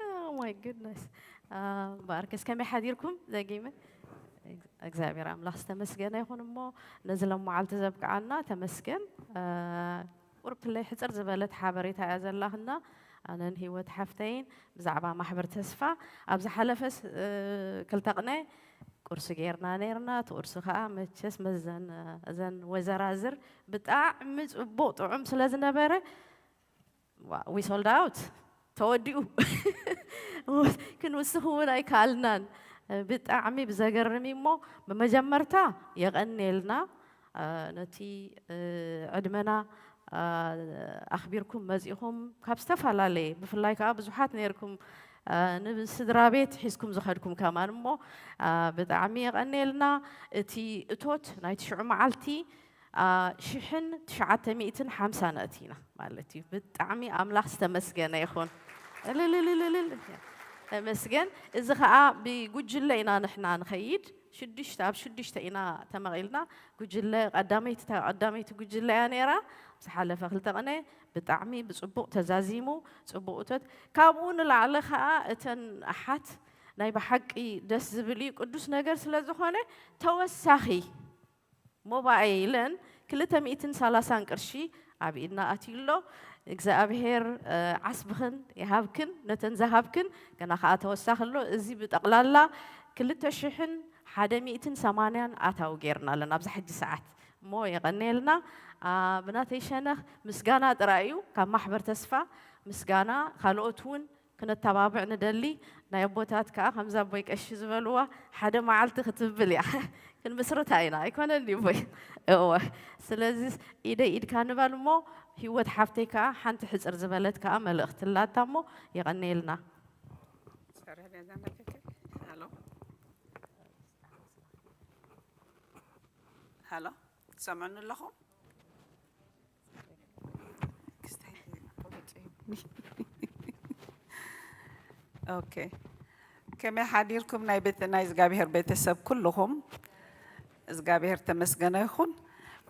Oh my goodness። አ፣ እምበኣርከስ ከመይ ሓዲርኩም? ዘጊመ። እግዚኣብሔር ኣምላኽ ዝተመስገነ ይኹን እሞ፣ ነዚ ሎመዓልቲ ዘብቅዓና ተመስገን። አ፣ ቁርብ ክለይ ሕጽር ዝበለት ሓበሬታ እያ ዘላትና። ኣነን ህይወት ሓፍተይን ብዛዕባ ማሕበር ተስፋ ኣብ ዝሓለፈ ስ-፣ እ፣ ክልተ ቅነ ቁርሲ ጌርና ኔርና። እቲ ቁርሲ ኸኣ መቸስ መዘን፣ እዘን ወዘራዝር ብጣዕሚ ጽቡቕ ጥዑም ስለ ዝነበረ፣ ዋ-፣ we sold out፣ ተወዲኡ። ክንውስኽ እውን ኣይከኣልናን። ብጣዕሚ ብዘገርም እዩ እሞ፣ ብመጀመርታ የቐንየልና፣ እ፣ ነቲ፣ እ፣ ዕድመና፣ እ፣ ኣኽቢርኩም መጺኹም፣ ካብ ዝተፈላለየ፣ ብፍላይ ከኣ ብዙሓት ነይርኩም፣ እ፣ ንስድራ ቤት ሒዝኩም ዝኸድኩም ከማን እሞ፣ እ፣ ብጣዕሚ የቐንየልና። እቲ እቶት ናይቲ ሽዑ መዓልቲ፣ እ፣ ሽሕን ትሽዓተ ሚእትን ሓምሳን ኣእቲና ማለት እዩ። ብጣዕሚ ኣምላኽ ዝተመስገነ ይኹን። እልልልልልል። ተመስገን። እዚ ኸኣ ብጉጅለ ኢና ንሕና ንኸይድ። ሽዱሽተ፣ ኣብ ሽዱሽተ ኢና ተመቒልና። ጉጅለ ቀዳመይቲ፣ እታ ቀዳመይቲ ጉጅለ እያ ነይራ። ዝሓለፈ ክልተ ቅነ ብጣዕሚ ብጽቡቕ ተዛዚሙ፣ ጽቡቕ እቶት። ካብኡ ንላዕሊ ኸኣ እተን ኣሓት ናይ ብሓቂ ደስ ዝብል እዩ። ቅዱስ ነገር ስለ ዝኾነ ተወሳኺ ሞባይልን ክልተ ሚእትን ሰላሳን ቅርሺ ኣብ ኢድና ኣትዩ ኣሎ። እግዚኣብሔር፣ እ፣ ዓስብኽን ይሃብክን፣ ነተን ዝሃብክን ገና ኸኣ ተወሳኺ ኣሎ። እዚ ብጠቕላላ ክልተ ሽሕን ሓደ ሚእትን ሰማንያን ኣታዊ ጌርና ኣለና ኣብዚ ሕጂ ሰዓት። እሞ የቐንየልና። አ፣ ብናተይ ሸነኽ ምስጋና ጥራይ እዩ። ካብ ማሕበር ተስፋ ምስጋና፣ ካልኦት እውን ክነተባብዕ ንደሊ። ናይ ኣቦታት ከኣ ከምዛ ኣቦይ ቀሺ ዝበልዋ ሓደ መዓልቲ ክትብል እያ። ክንምስርታ ኢና ኣይኮነን ድዩ ኣቦይ? እወ። ስለዚ ኢደይ ኢድካ ንበል እሞ፣ ህይወት ሓፍተይ ከኣ ሓንቲ ሕጽር ዝበለት ከኣ መልእኽቲ ኣላታ እሞ፣ የቐንየልና። ሃሎ፣ ሃሎ፣ ትሰምዑኒ ኣለኹም? ኦኬ፣ ከመይ ሓዲርኩም ናይ ቤተ ናይ እግዚኣብሔር ቤተሰብ ኩልኹም? እግዚኣብሔር ተመስገነ ይኹን።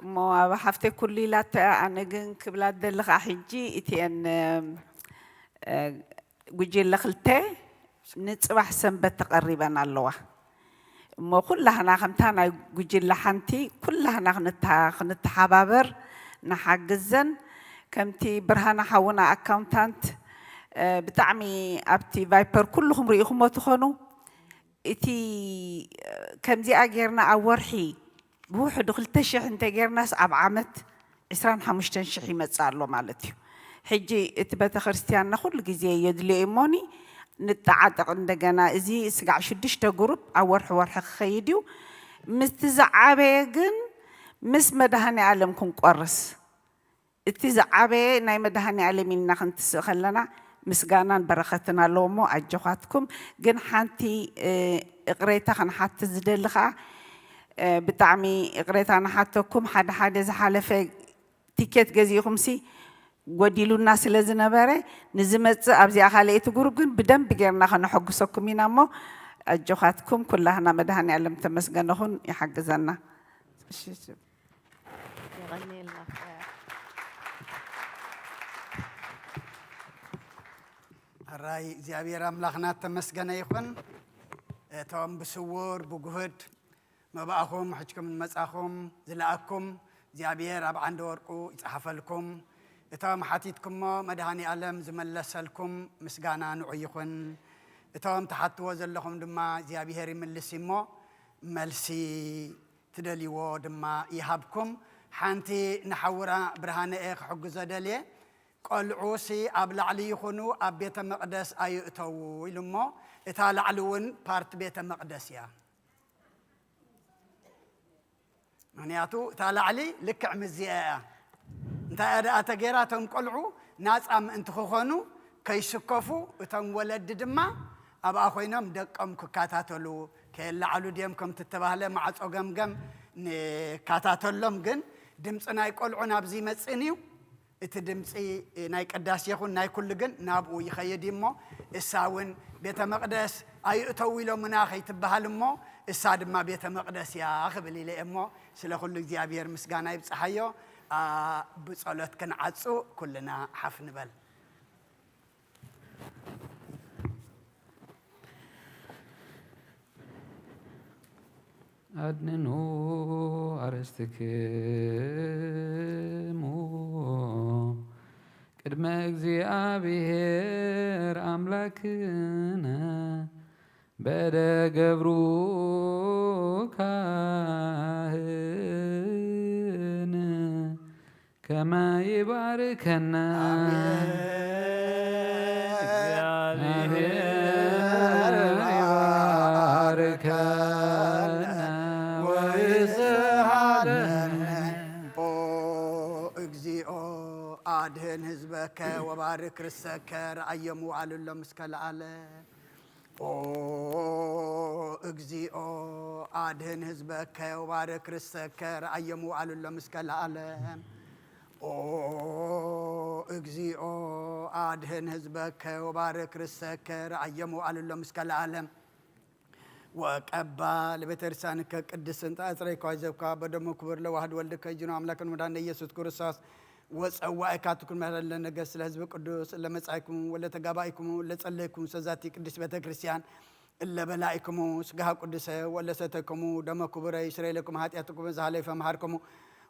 እሞ ኣብ ሓፍተይ ኩሉ ኢላቶ እያ፣ ኣነ ግን ክብላ ደሊ ኸዓ ሕጂ እቲአን እ፣ ጉጅለ ክልተ ንጽባሕ ሰንበት ተቐሪበን ኣለዋ። እሞ ኩላህና ከምታ ናይ ጉጅለ ሓንቲ ኩላህና ክንታ- ክንተሓባበር ንሓግዘን። ከምቲ ብርሃነ ሓውና ኣካውንታንት እ፣ ብጣዕሚ ኣብቲ ቫይፐር ኩልኹም ርኢኹሞ ትኾኑ። እቲ እ፣ ከምዚኣ ጌርና ኣብ ወርሒ ብውሕዱ ክልተ ሽሕ እንተ ጌርናስ ኣብ ዓመት ዕስራን ሓሙሽተን ሽሕ ይመጽእ ኣሎ ማለት እዩ። ሕጂ እቲ ቤተ ክርስቲያንና ኩሉ ግዜ የድልዮ እዩ እሞኒ ንጠዓጠቕ እንደገና። እዚ ስጋዕ ሽዱሽተ ግሩፕ ኣብ ወርሒ ወርሒ ክኸይድ እዩ። ምስቲ ዝዓበየ ግን ምስ መድሃኔ ዓለም ክንቆርስ፣ እቲ ዝዓበየ ናይ መድሃኔ ዓለም ኢልና ክንትስእ ከለና ምስጋናን በረኸትን ኣለዎ እሞ ኣጆኻትኩም። ግን ሓንቲ እ፣ እቕሬታ ክንሓትት ዝደሊ ኸዓ እ፣ ብጣዕሚ እቕሬታ ንሓተኩም። ሓደ ሓደ ዝሓለፈ ቲኬት ገዚእኹምሲ ጎዲሉና ስለ ዝነበረ ንዝመጽእ ኣብዚኣ ካልኣይቲ ግሩፕ ግን ብደንብ ጌርና ከነሐጉሰኩም ኢና እሞ ኣጆኻትኩም። ኩላህና መድሃኔ ዓለም ተመስገነ ኹን ይሓግዘና። እሺ፣ እሺ። የቐንየልና። ሕራይ እግዚኣብሔር ኣምላኽና ተመስገነ ይኹን። እቶም ብስውር ብጉህድ መባእኹም ሕጅኩም ንመጻኹም ዝለኣኩም እግዚኣብሔር ኣብ ዓንደ ወርቁ ይጽሓፈልኩም። እቶም ሓቲትኩሞ መድሃኔ ኣለም ዝመለሰልኩም ምስጋና ንዑ ይኹን። እቶም ትሓትዎ ዘለኹም ድማ እግዚኣብሔር ይምልስ እሞ መልሲ ትደልይዎ ድማ ይሃብኩም። ሓንቲ ንሓውና ብርሃነ እየ ክሕግዞ ደልየ። ቆልዑ ሲ ኣብ ላዕሊ ይኹኑ ኣብ ቤተ መቕደስ ኣይእተዉ ኢሉ እሞ እታ ላዕሊ እውን ፓርት ቤተ መቕደስ እያ። ምክንያቱ እታ ላዕሊ ልክዕ ምዚኣ እያ። እንታይ እያ ደኣ ተገይራ? እቶም ቆልዑ ናፃ ምእንቲ ክኾኑ ከይስከፉ እቶም ወለዲ ድማ ኣብኣ ኮይኖም ደቆም ክከታተሉ ከየለዓሉ ድዮም ከምቲ እተባህለ ማዕፆ ገምገም ንካታተሎም። ግን ድምፂ ናይ ቆልዑ ናብዚ ይመፅእን እዩ። እቲ ድምፂ ናይ ቅዳሴ ይኹን ናይ ኩሉ ግን ናብኡ ይኸይድ እዩ እሞ እሳ እውን ቤተ መቕደስ ኣይእተው ኢሎምና ከይትበሃል እሞ እሳ ድማ ቤተ መቕደስ እያ ክብል ኢለ እየ እሞ ስለ ኩሉ እግዚኣብሔር ምስጋና ይብፅሓዮ። ኣ፣ ብጸሎት ክንዓጹ ኩልና ሓፍ ንበል። ኣድንኑ ኣርእስትክሙ ቅድመ እግዚኣብሔር ኣምላክነ በደ ገብሩ ካህን ከመ ይባርከነ እግዚአብሔር ይባርከነ ወይስሐቀነ። ኦ እግዚኦ አድህን ህዝበከ ወባርክ ርሰከ ረአዮሙ አልሎም እስከ ለዓለም። ኦ እግዚኦ አድህን ህዝበከ ወባርክ ርሰከ ረአዮሙ አልሎም እስከ ለዓለም። ኦ እግዚኦ አድህን ህዝበከ ወባርክ ርሰከ ረአዮሙ አልሎም እስከ ለዓለም። ወቀባ ለቤተ ክርስቲያንከ ቅድስት እንተ አጽረይካ ወይዘብካ በደሙ ክቡር ለዋህድ ወልድከ ይጅኑ አምላክን መድኃኒነ ኢየሱስ ክርስቶስ ወጸዋኢካ ትኩን መህረለ ነገስ ለህዝብ ቅዱስ ለመጻይኩም ወለተጋባኢኩም ለጸለይኩም ሰዛቲ ቅድስት ቤተ ክርስቲያን እለ በላኢክሙ ስጋሃ ቅዱሰ ወለ ሰተይክሙ ደመ ክቡረ ይስረይ ለኩም ኃጢአትኩም ዘሃለይፈ መሃርክሙ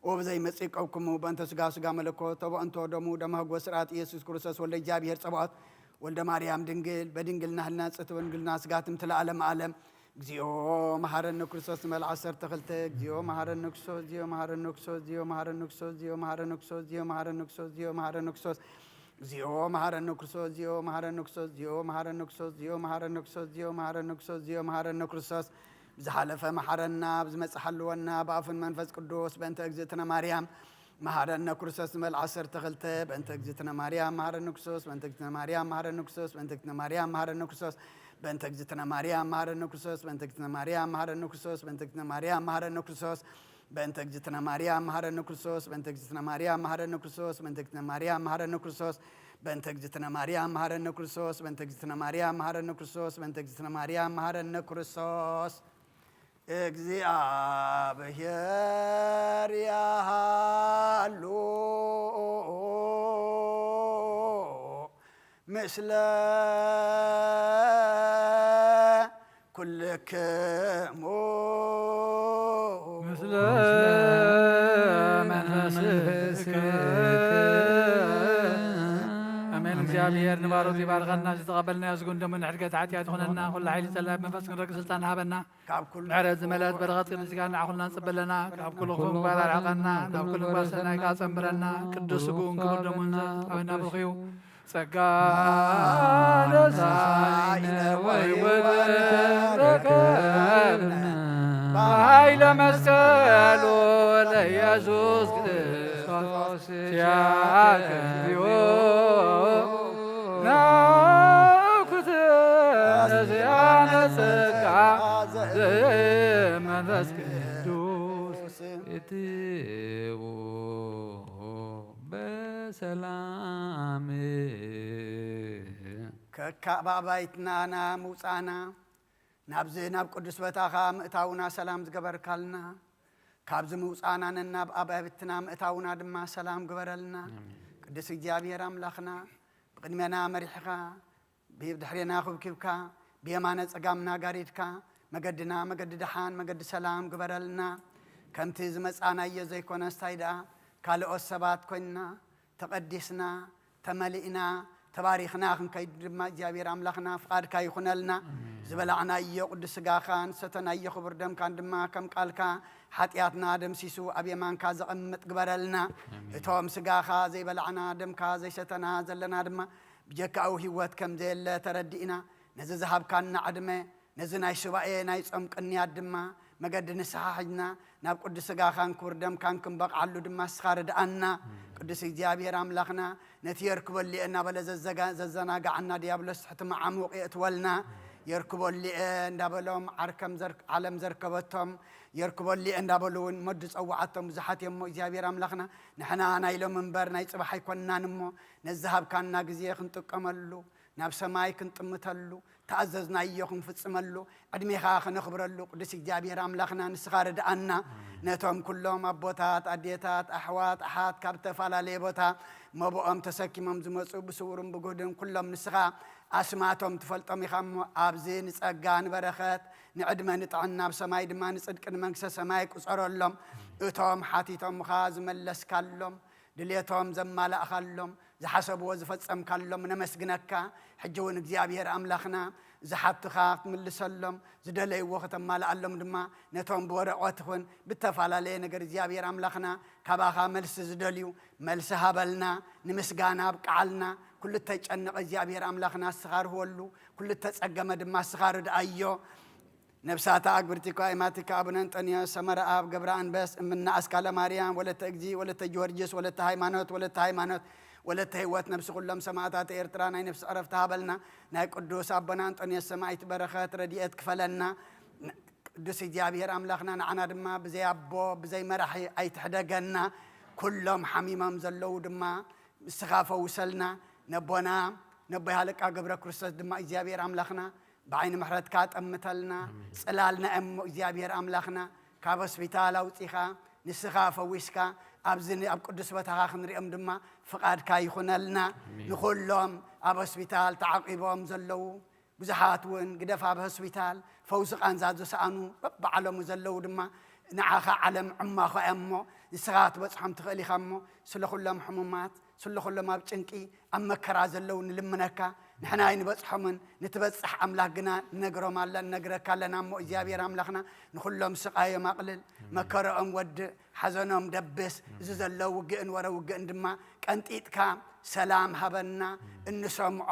ወብዘይ መጺቀውክሙ በእንተ ስጋ ስጋ መለኮት ተበእንቶ ደሙ ደመ ህጎ ስርዓት ኢየሱስ ክርስቶስ ወልደ እግዚኣብሔር ጸባኦት ወልደ ማርያም ድንግል በድንግልና ህልና ጽት በድንግልና ስጋ ትምት ለዓለም ዓለም። እግዚኦ መሐረነ ክርስቶስ ንመል ዓሰርተ ክልተ። እግዚኦ መሐረነ ክርስቶስ፣ እግዚኦ መሐረነ ክርስቶስ፣ እግዚኦ መሐረነ ክርስቶስ፣ እግዚኦ መሐረነ ክርስቶስ፣ እግዚኦ መሐረነ ክርስቶስ፣ እግዚኦ መሐረነ ክርስቶስ፣ እግዚኦ መሐረነ ክርስቶስ፣ እግዚኦ መሐረነ ክርስቶስ፣ እግዚኦ መሐረነ ክርስቶስ፣ እግዚኦ መሐረነ ክርስቶስ፣ እግዚኦ መሐረነ ክርስቶስ፣ እግዚኦ መሐረነ ክርስቶስ። ብዝሓለፈ መሐረና፣ ብዝመጽእ ሓልወና፣ ብኣፉን መንፈስ ቅዱስ በእንተ እግዝእትነ ማርያም መሐረነ ክርስቶስ ንመል ዓሰርተ ክልተ። በእንተ እግዝእትነ ማርያም መሐረነ ክርስቶስ፣ በእንተ እግዝእትነ ማርያም መሐረነ ክርስቶስ፣ በእንተ እግዝእትነ ማርያም መሐረነ ክርስቶስ፣ በእንተ እግዝእትነ ማርያም መሐረነ ክርስቶስ፣ በእንተ እግዝእትነ ማርያም መሐረነ ክርስቶስ፣ በእንተ እግዝእትነ ማርያም መሐረነ ክርስቶስ፣ በእንተ እግዝእትነ ማርያም መሐረነ ክርስቶስ፣ በእንተ እግዝእትነ ማርያም መሐረነ ክርስቶስ፣ በእንተ እግዝእትነ ማርያም መሐረነ ክርስቶስ፣ በእንተ እግዝእትነ ማርያም መሐረነ ክርስቶስ፣ በእንተ እግዝእትነ ማርያም መሐረነ ክርስቶስ፣ በእንተ እግዝእትነ ማርያም መሐረነ ክርስቶስ። እግዚኣብሔር ያሃሉ ምስለ ኩልክሙ። ምስለ መንፈስከ። ኣሜን። እግዚኣብሔር ንባሮት ይባርከና። ዝተቐበልናዮ ዝጉን ደሙ ንሕድገት ሓጢኣት ይኹነና። ኩሉ ሓይሊ ጸላኢ መንፈስ ክንረግእ ስልጣን ሃበና። ካብ ኩሉ ምሕረት ዝመልአት በረኸት ቅድስቲ ጋር ንዓኹልና ንጽበለና። ካብ ኩሉ ክፉእ ምግባር ኣርሕቐና። ናብ ኩሉ ምግባር ሰናይ ከኣ ጸንብረና። ቅዱስ ስግኡን ክቡር ደሙን ዘጣወና ብርኽዩ። ጸጋ ነሳኢነ ወይወት ረከብነ በኃይለ መስቀሉ ለኢየሱስ ክርስቶስ ሲያከብዮ ናኩተ ነዚያነ ጸጋ ዘመንፈስ ቅዱስ እትዎ በሰላም። ከካእ ባባይትና ምውፃእና፣ ናብዚ ናብ ቅዱስ ቦታኻ ምእታውና ሰላም ዝገበርካልና፣ ካብዚ ምውፃእና ነናብ ኣባይትና ምእታውና ድማ ሰላም ግበረልና። ኣሜን። ቅዱስ እግዚኣብሔር ኣምላኽና፣ ብቕድሜና መሪሕኻ፣ ብድሕሬና ኩብኪብካ፣ ብየማነ ጸጋምና ጋሪድካ፣ መገድና መገዲ ደሓን፣ መገዲ ሰላም ግበረልና። ከምቲ ዝመጻናዮ ዘይኮነስ፣ እንታይ ደኣ ካልኦት ሰባት ኮይንና፣ ተቐዲስና፣ ተመሊእና፣ ተባሪኽና ክንከይድ ድማ እግዚኣብሔር ኣምላኽና ፍቓድካ ይኹነልና። ኣሜን። ዝበላዕናዮ ቅዱስ ስጋኻን ዝሰተናዮ ክቡር ደምካን ድማ ከም ቃልካ ሓጢኣትና ደምሲሱ ኣብ የማንካ ዘቐምጥ ግበረልና። ኣሜን። እቶም ስጋኻ ዘይበላዕና፣ ደምካ ዘይሰተና ዘለና ድማ ብጀካኡ ህይወት ከም ዘየለ ተረዲእና፣ ነዚ ዝሃብካና ዕድመ፣ ነዚ ናይ ሱባኤ ናይ ጾም ቅንያት ድማ መገዲ ንስሓ ሒዝና፣ ናብ ቅዱስ ስጋኻን ክቡር ደምካን ክንበቕዓሉ ድማ ንስኻ ርድኣና። ኣሜን። ቅዱስ እግዚኣብሔር ኣምላኽና፣ ነቲ የርክበሉ እየ እናበለ ዘዘጋ-፣ ዘዘናግዓና ዲያብሎስ ትሕቲ መዓሙቕ የእትወልና። ኣሜን። የርክበሉ እየ እንዳበሎም ዓርከም ዘር-፣ ዓለም ዘርከበቶም፣ የርክበሉ እየ እንዳበሉ እውን መዱ ጸዋዓቶም ብዙሓት እዮም እሞ፣ እግዚኣብሔር ኣምላኽና፣ ንሕና ናይ ሎሚ እምበር ናይ ጽባሕ ኣይኮንናን እሞ፣ ነዚ ዝሃብካና ግዜ ክንጥቀመሉ፣ ናብ ሰማይ ክንጥምተሉ፣ ተኣዘዝናዮ ክንፍጽመሉ፣ ዕድሜኻ ክነኽብረሉ፣ ቅዱስ እግዚኣብሔር ኣምላኽና፣ ንስኻ ርድኣና። ኣሜን። ነቶም ኩሎም ኣቦታት፣ ኣዴታት፣ ኣሕዋት፣ ኣሓት ካብ ዝተፈላለየ ቦታ መብኦም ተሰኪሞም ዝመጹ፣ ብስውርን ብግህድን ኩሎም ንስኻ ኣስማቶም ትፈልጦም ኢኻ እሞ፣ ኣብዚ ንጸጋ፣ ንበረኸት፣ ንዕድመ፣ ንጥዕና፣ ኣብ ሰማይ ድማ ንጽድቂ፣ ንመንግስተ ሰማይ ቁጸረሎም። እቶም ሓቲቶምኻ ዝመለስካሎም፣ ድሌቶም ዘማላእኻሎም፣ ዝሓሰብዎ ዝፈጸምካሎም ነመስግነካ። ሕጂ እውን እግዚኣብሔር ኣምላኽና፣ ዝሓቱኻ ክትምልሰሎም፣ ዝደለይዎ ከተማልኣሎም ድማ፣ ነቶም ብወረቐት ይኹን ብተፈላለየ ነገር እግዚኣብሔር ኣምላኽና፣ ካባኻ መልሲ ዝደልዩ፣ መልሲ ሃበልና፣ ንምስጋና ኣብቅዓልና። ኩሉ እተጨነቐ እግዚኣብሔር ኣምላኽና እስኻ ርህወሉ፣ ኩሉ እተጸገመ ድማ እስኻ ርድኣዮ። ነፍሳታ ኣግብርቲኳ ኢማቲካ ኣቡነ እንጠንዮስ ሰመረ ኣብ ገብረ ኣንበስ እምና ኣስካለ ማርያም ወለተ እግዚ ወለተ ጊዮርጊስ ወለተ ሃይማኖት ወለተ ሃይማኖት ወለተ ህይወት ነፍሲ ኩሎም ሰማዕታት ኤርትራ ናይ ነፍሲ ዕረፍቲ ሃበልና። ናይ ቅዱስ ኣቦና እንጠንዮስ ሰማዕት በረኸት ረድኤት ክፈለና። ቅዱስ እግዚኣብሔር ኣምላኽና ንዓና ድማ ብዘይ ኣቦ ብዘይ መራሒ ኣይትሕደገና። ኩሎም ሓሚሞም ዘለዉ ድማ ንስኻ ፈውሰልና። ነቦና ነቦይ ሃለቃ ገብረ ክርስቶስ ድማ እግዚኣብሔር ኣምላኽና ብዓይኒ ምሕረትካ ጠምተልና፣ ኣሜን። ጽላልና እሞ እግዚኣብሔር ኣምላኽና ካብ ሆስፒታል ኣውጺኻ ንስኻ ፈዊስካ ኣብዚ ን-፣ ኣብ ቅዱስ ቦታኻ ክንሪኦም ድማ ፍቓድካ ይኹነልና። ኣሜን። ንኹሎም ኣብ ሆስፒታል ተዓቂቦም ዘለዉ ብዙሓት እውን ግደፍ ኣብ ሆስፒታል ፈውሲ ቃንዛ ዝሰኣኑ በብዓለሙ ዘለዉ ድማ ንዓኻ ዓለም ዕማኾ እያ እሞ ንስኻ ክትበጽሖም ትኽእል ኢኻ እሞ ስለ ኩሎም ሕሙማት ስለ ኩሎም ኣብ ጭንቂ ኣብ መከራ ዘለዉ ንልምነካ። ንሕና ኣይንበጽሖምን፣ ንትበጽሕ ኣምላኽ ግና ንነግሮም ኣለ-፣ ንነግረካ ኣለና። እሞ እግዚኣብሔር ኣምላኽና ንኹሎም ስቓዮም ኣቕልል፣ መከረኦም ወድእ፣ ሓዘኖም ደብስ፣ እዚ ዘሎ ውግእን ወረ ውግእን ድማ ቀንጢጥካ ሰላም ሃበና። እንሰምዖ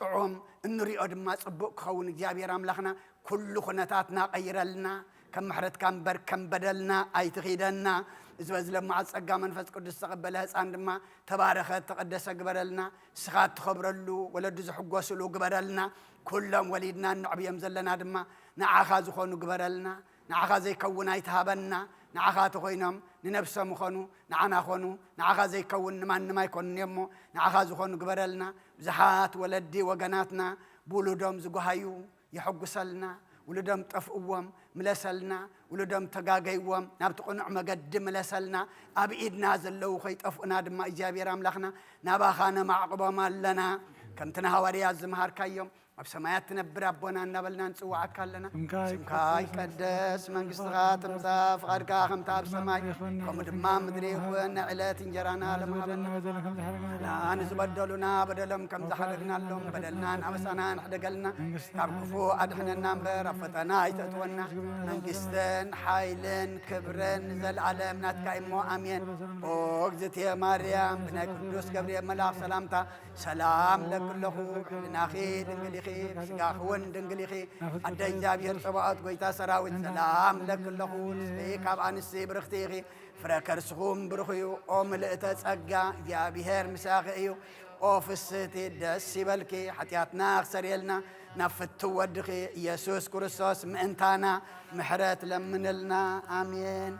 ጥዑም፣ እንሪኦ ድማ ጽቡቕ ክኸውን እግዚኣብሔር ኣምላኽና ኩሉ ኩነታትና ቀይረልና። ከም ምሕረትካ እምበር ከም በደልና ኣይትኺደና። እዚ በዚ ለማዓት ጸጋ መንፈስ ቅዱስ ዝተቐበለ ህፃን ድማ ተባረኸ፣ ተቐደሰ ግበረልና። ንስኻ እትኸብረሉ፣ ወለዱ ዝሕጎስሉ ግበረልና። ኩሎም ወሊድና እነዕብዮም ዘለና ድማ ንዓኻ ዝኾኑ ግበረልና። ንዓኻ ዘይከውን ኣይትሃበና። ንዓኻ ተኾይኖም ንነብሶም ይኾኑ፣ ንዓና ኾኑ። ንዓኻ ዘይከውን ንማንም ኣይኮኑን እዮሞ፣ ንዓኻ ዝኾኑ ግበረልና። ብዙሓት ወለዲ ወገናትና ብውሉዶም ዝጓሃዩ የሐጉሰልና። ውሉዶም ጠፍእዎም ምለሰልና። ውሉዶም ተጋገይዎም ናብቲ ቅኑዕ መገዲ ምለሰልና። ኣብ ኢድና ዘለዉ ከይጠፍኡና ድማ እግዚኣብሔር ኣምላኽና ናባኻ ነማዕቕቦም ኣለና። ከምቲ ንሃዋርያት ዝመሃርካዮም ኣብ ሰማያት ትነብር ኣቦና እናበልና ንጽውዓካ ኣለና። ስምካ ይቀደስ፣ መንግስትኻ ትምጻእ፣ ፍቓድካ ከምታ ኣብ ሰማይ ከምኡ ድማ ምድሪ ይኹን። ንዕለት እንጀራና ለምሃበና። ንዝበደሉና በደሎም ከም ዝሓደግናሎም በደልናን ኣበሳናን ሕደገልና። ካብ ክፉእ ኣድሕነና እምበር ኣብ ፈተና ኣይተእትወና። መንግስትን ሓይልን ክብርን ንዘለኣለም ናትካ እሞ ኣሜን። ኦ እግዝእትየ ማርያም፣ ብናይ ቅዱስ ገብርኤል መልኣኽ ሰላምታ ሰላም ለኪ ኣለኹ። ብሕልናኺ ድንግል ኢኺ፣ ብስጋኺ እውን ድንግል ኢኺ። ኣደ እግዚኣብሔር ጸባኦት፣ ጎይታ ሰራዊት፣ ሰላም ለኪ ኣለኹ። ንስኺ ካብ ኣንስቲ ብርኽቲ ኢኺ፣ ፍረ ከርስኹም ብሩኽ እዩ። ኦ ምልእተ ጸጋ፣ እግዚኣብሔር ምሳኺ እዩ። ኦ ፍስህቲ፣ ደስ ይበልኪ፣ ሓጢኣትና ክሰርየልና ናብ ፍትው ወድኺ ኢየሱስ ክርስቶስ ምእንታና ምሕረት ለምንልና። ኣሜን።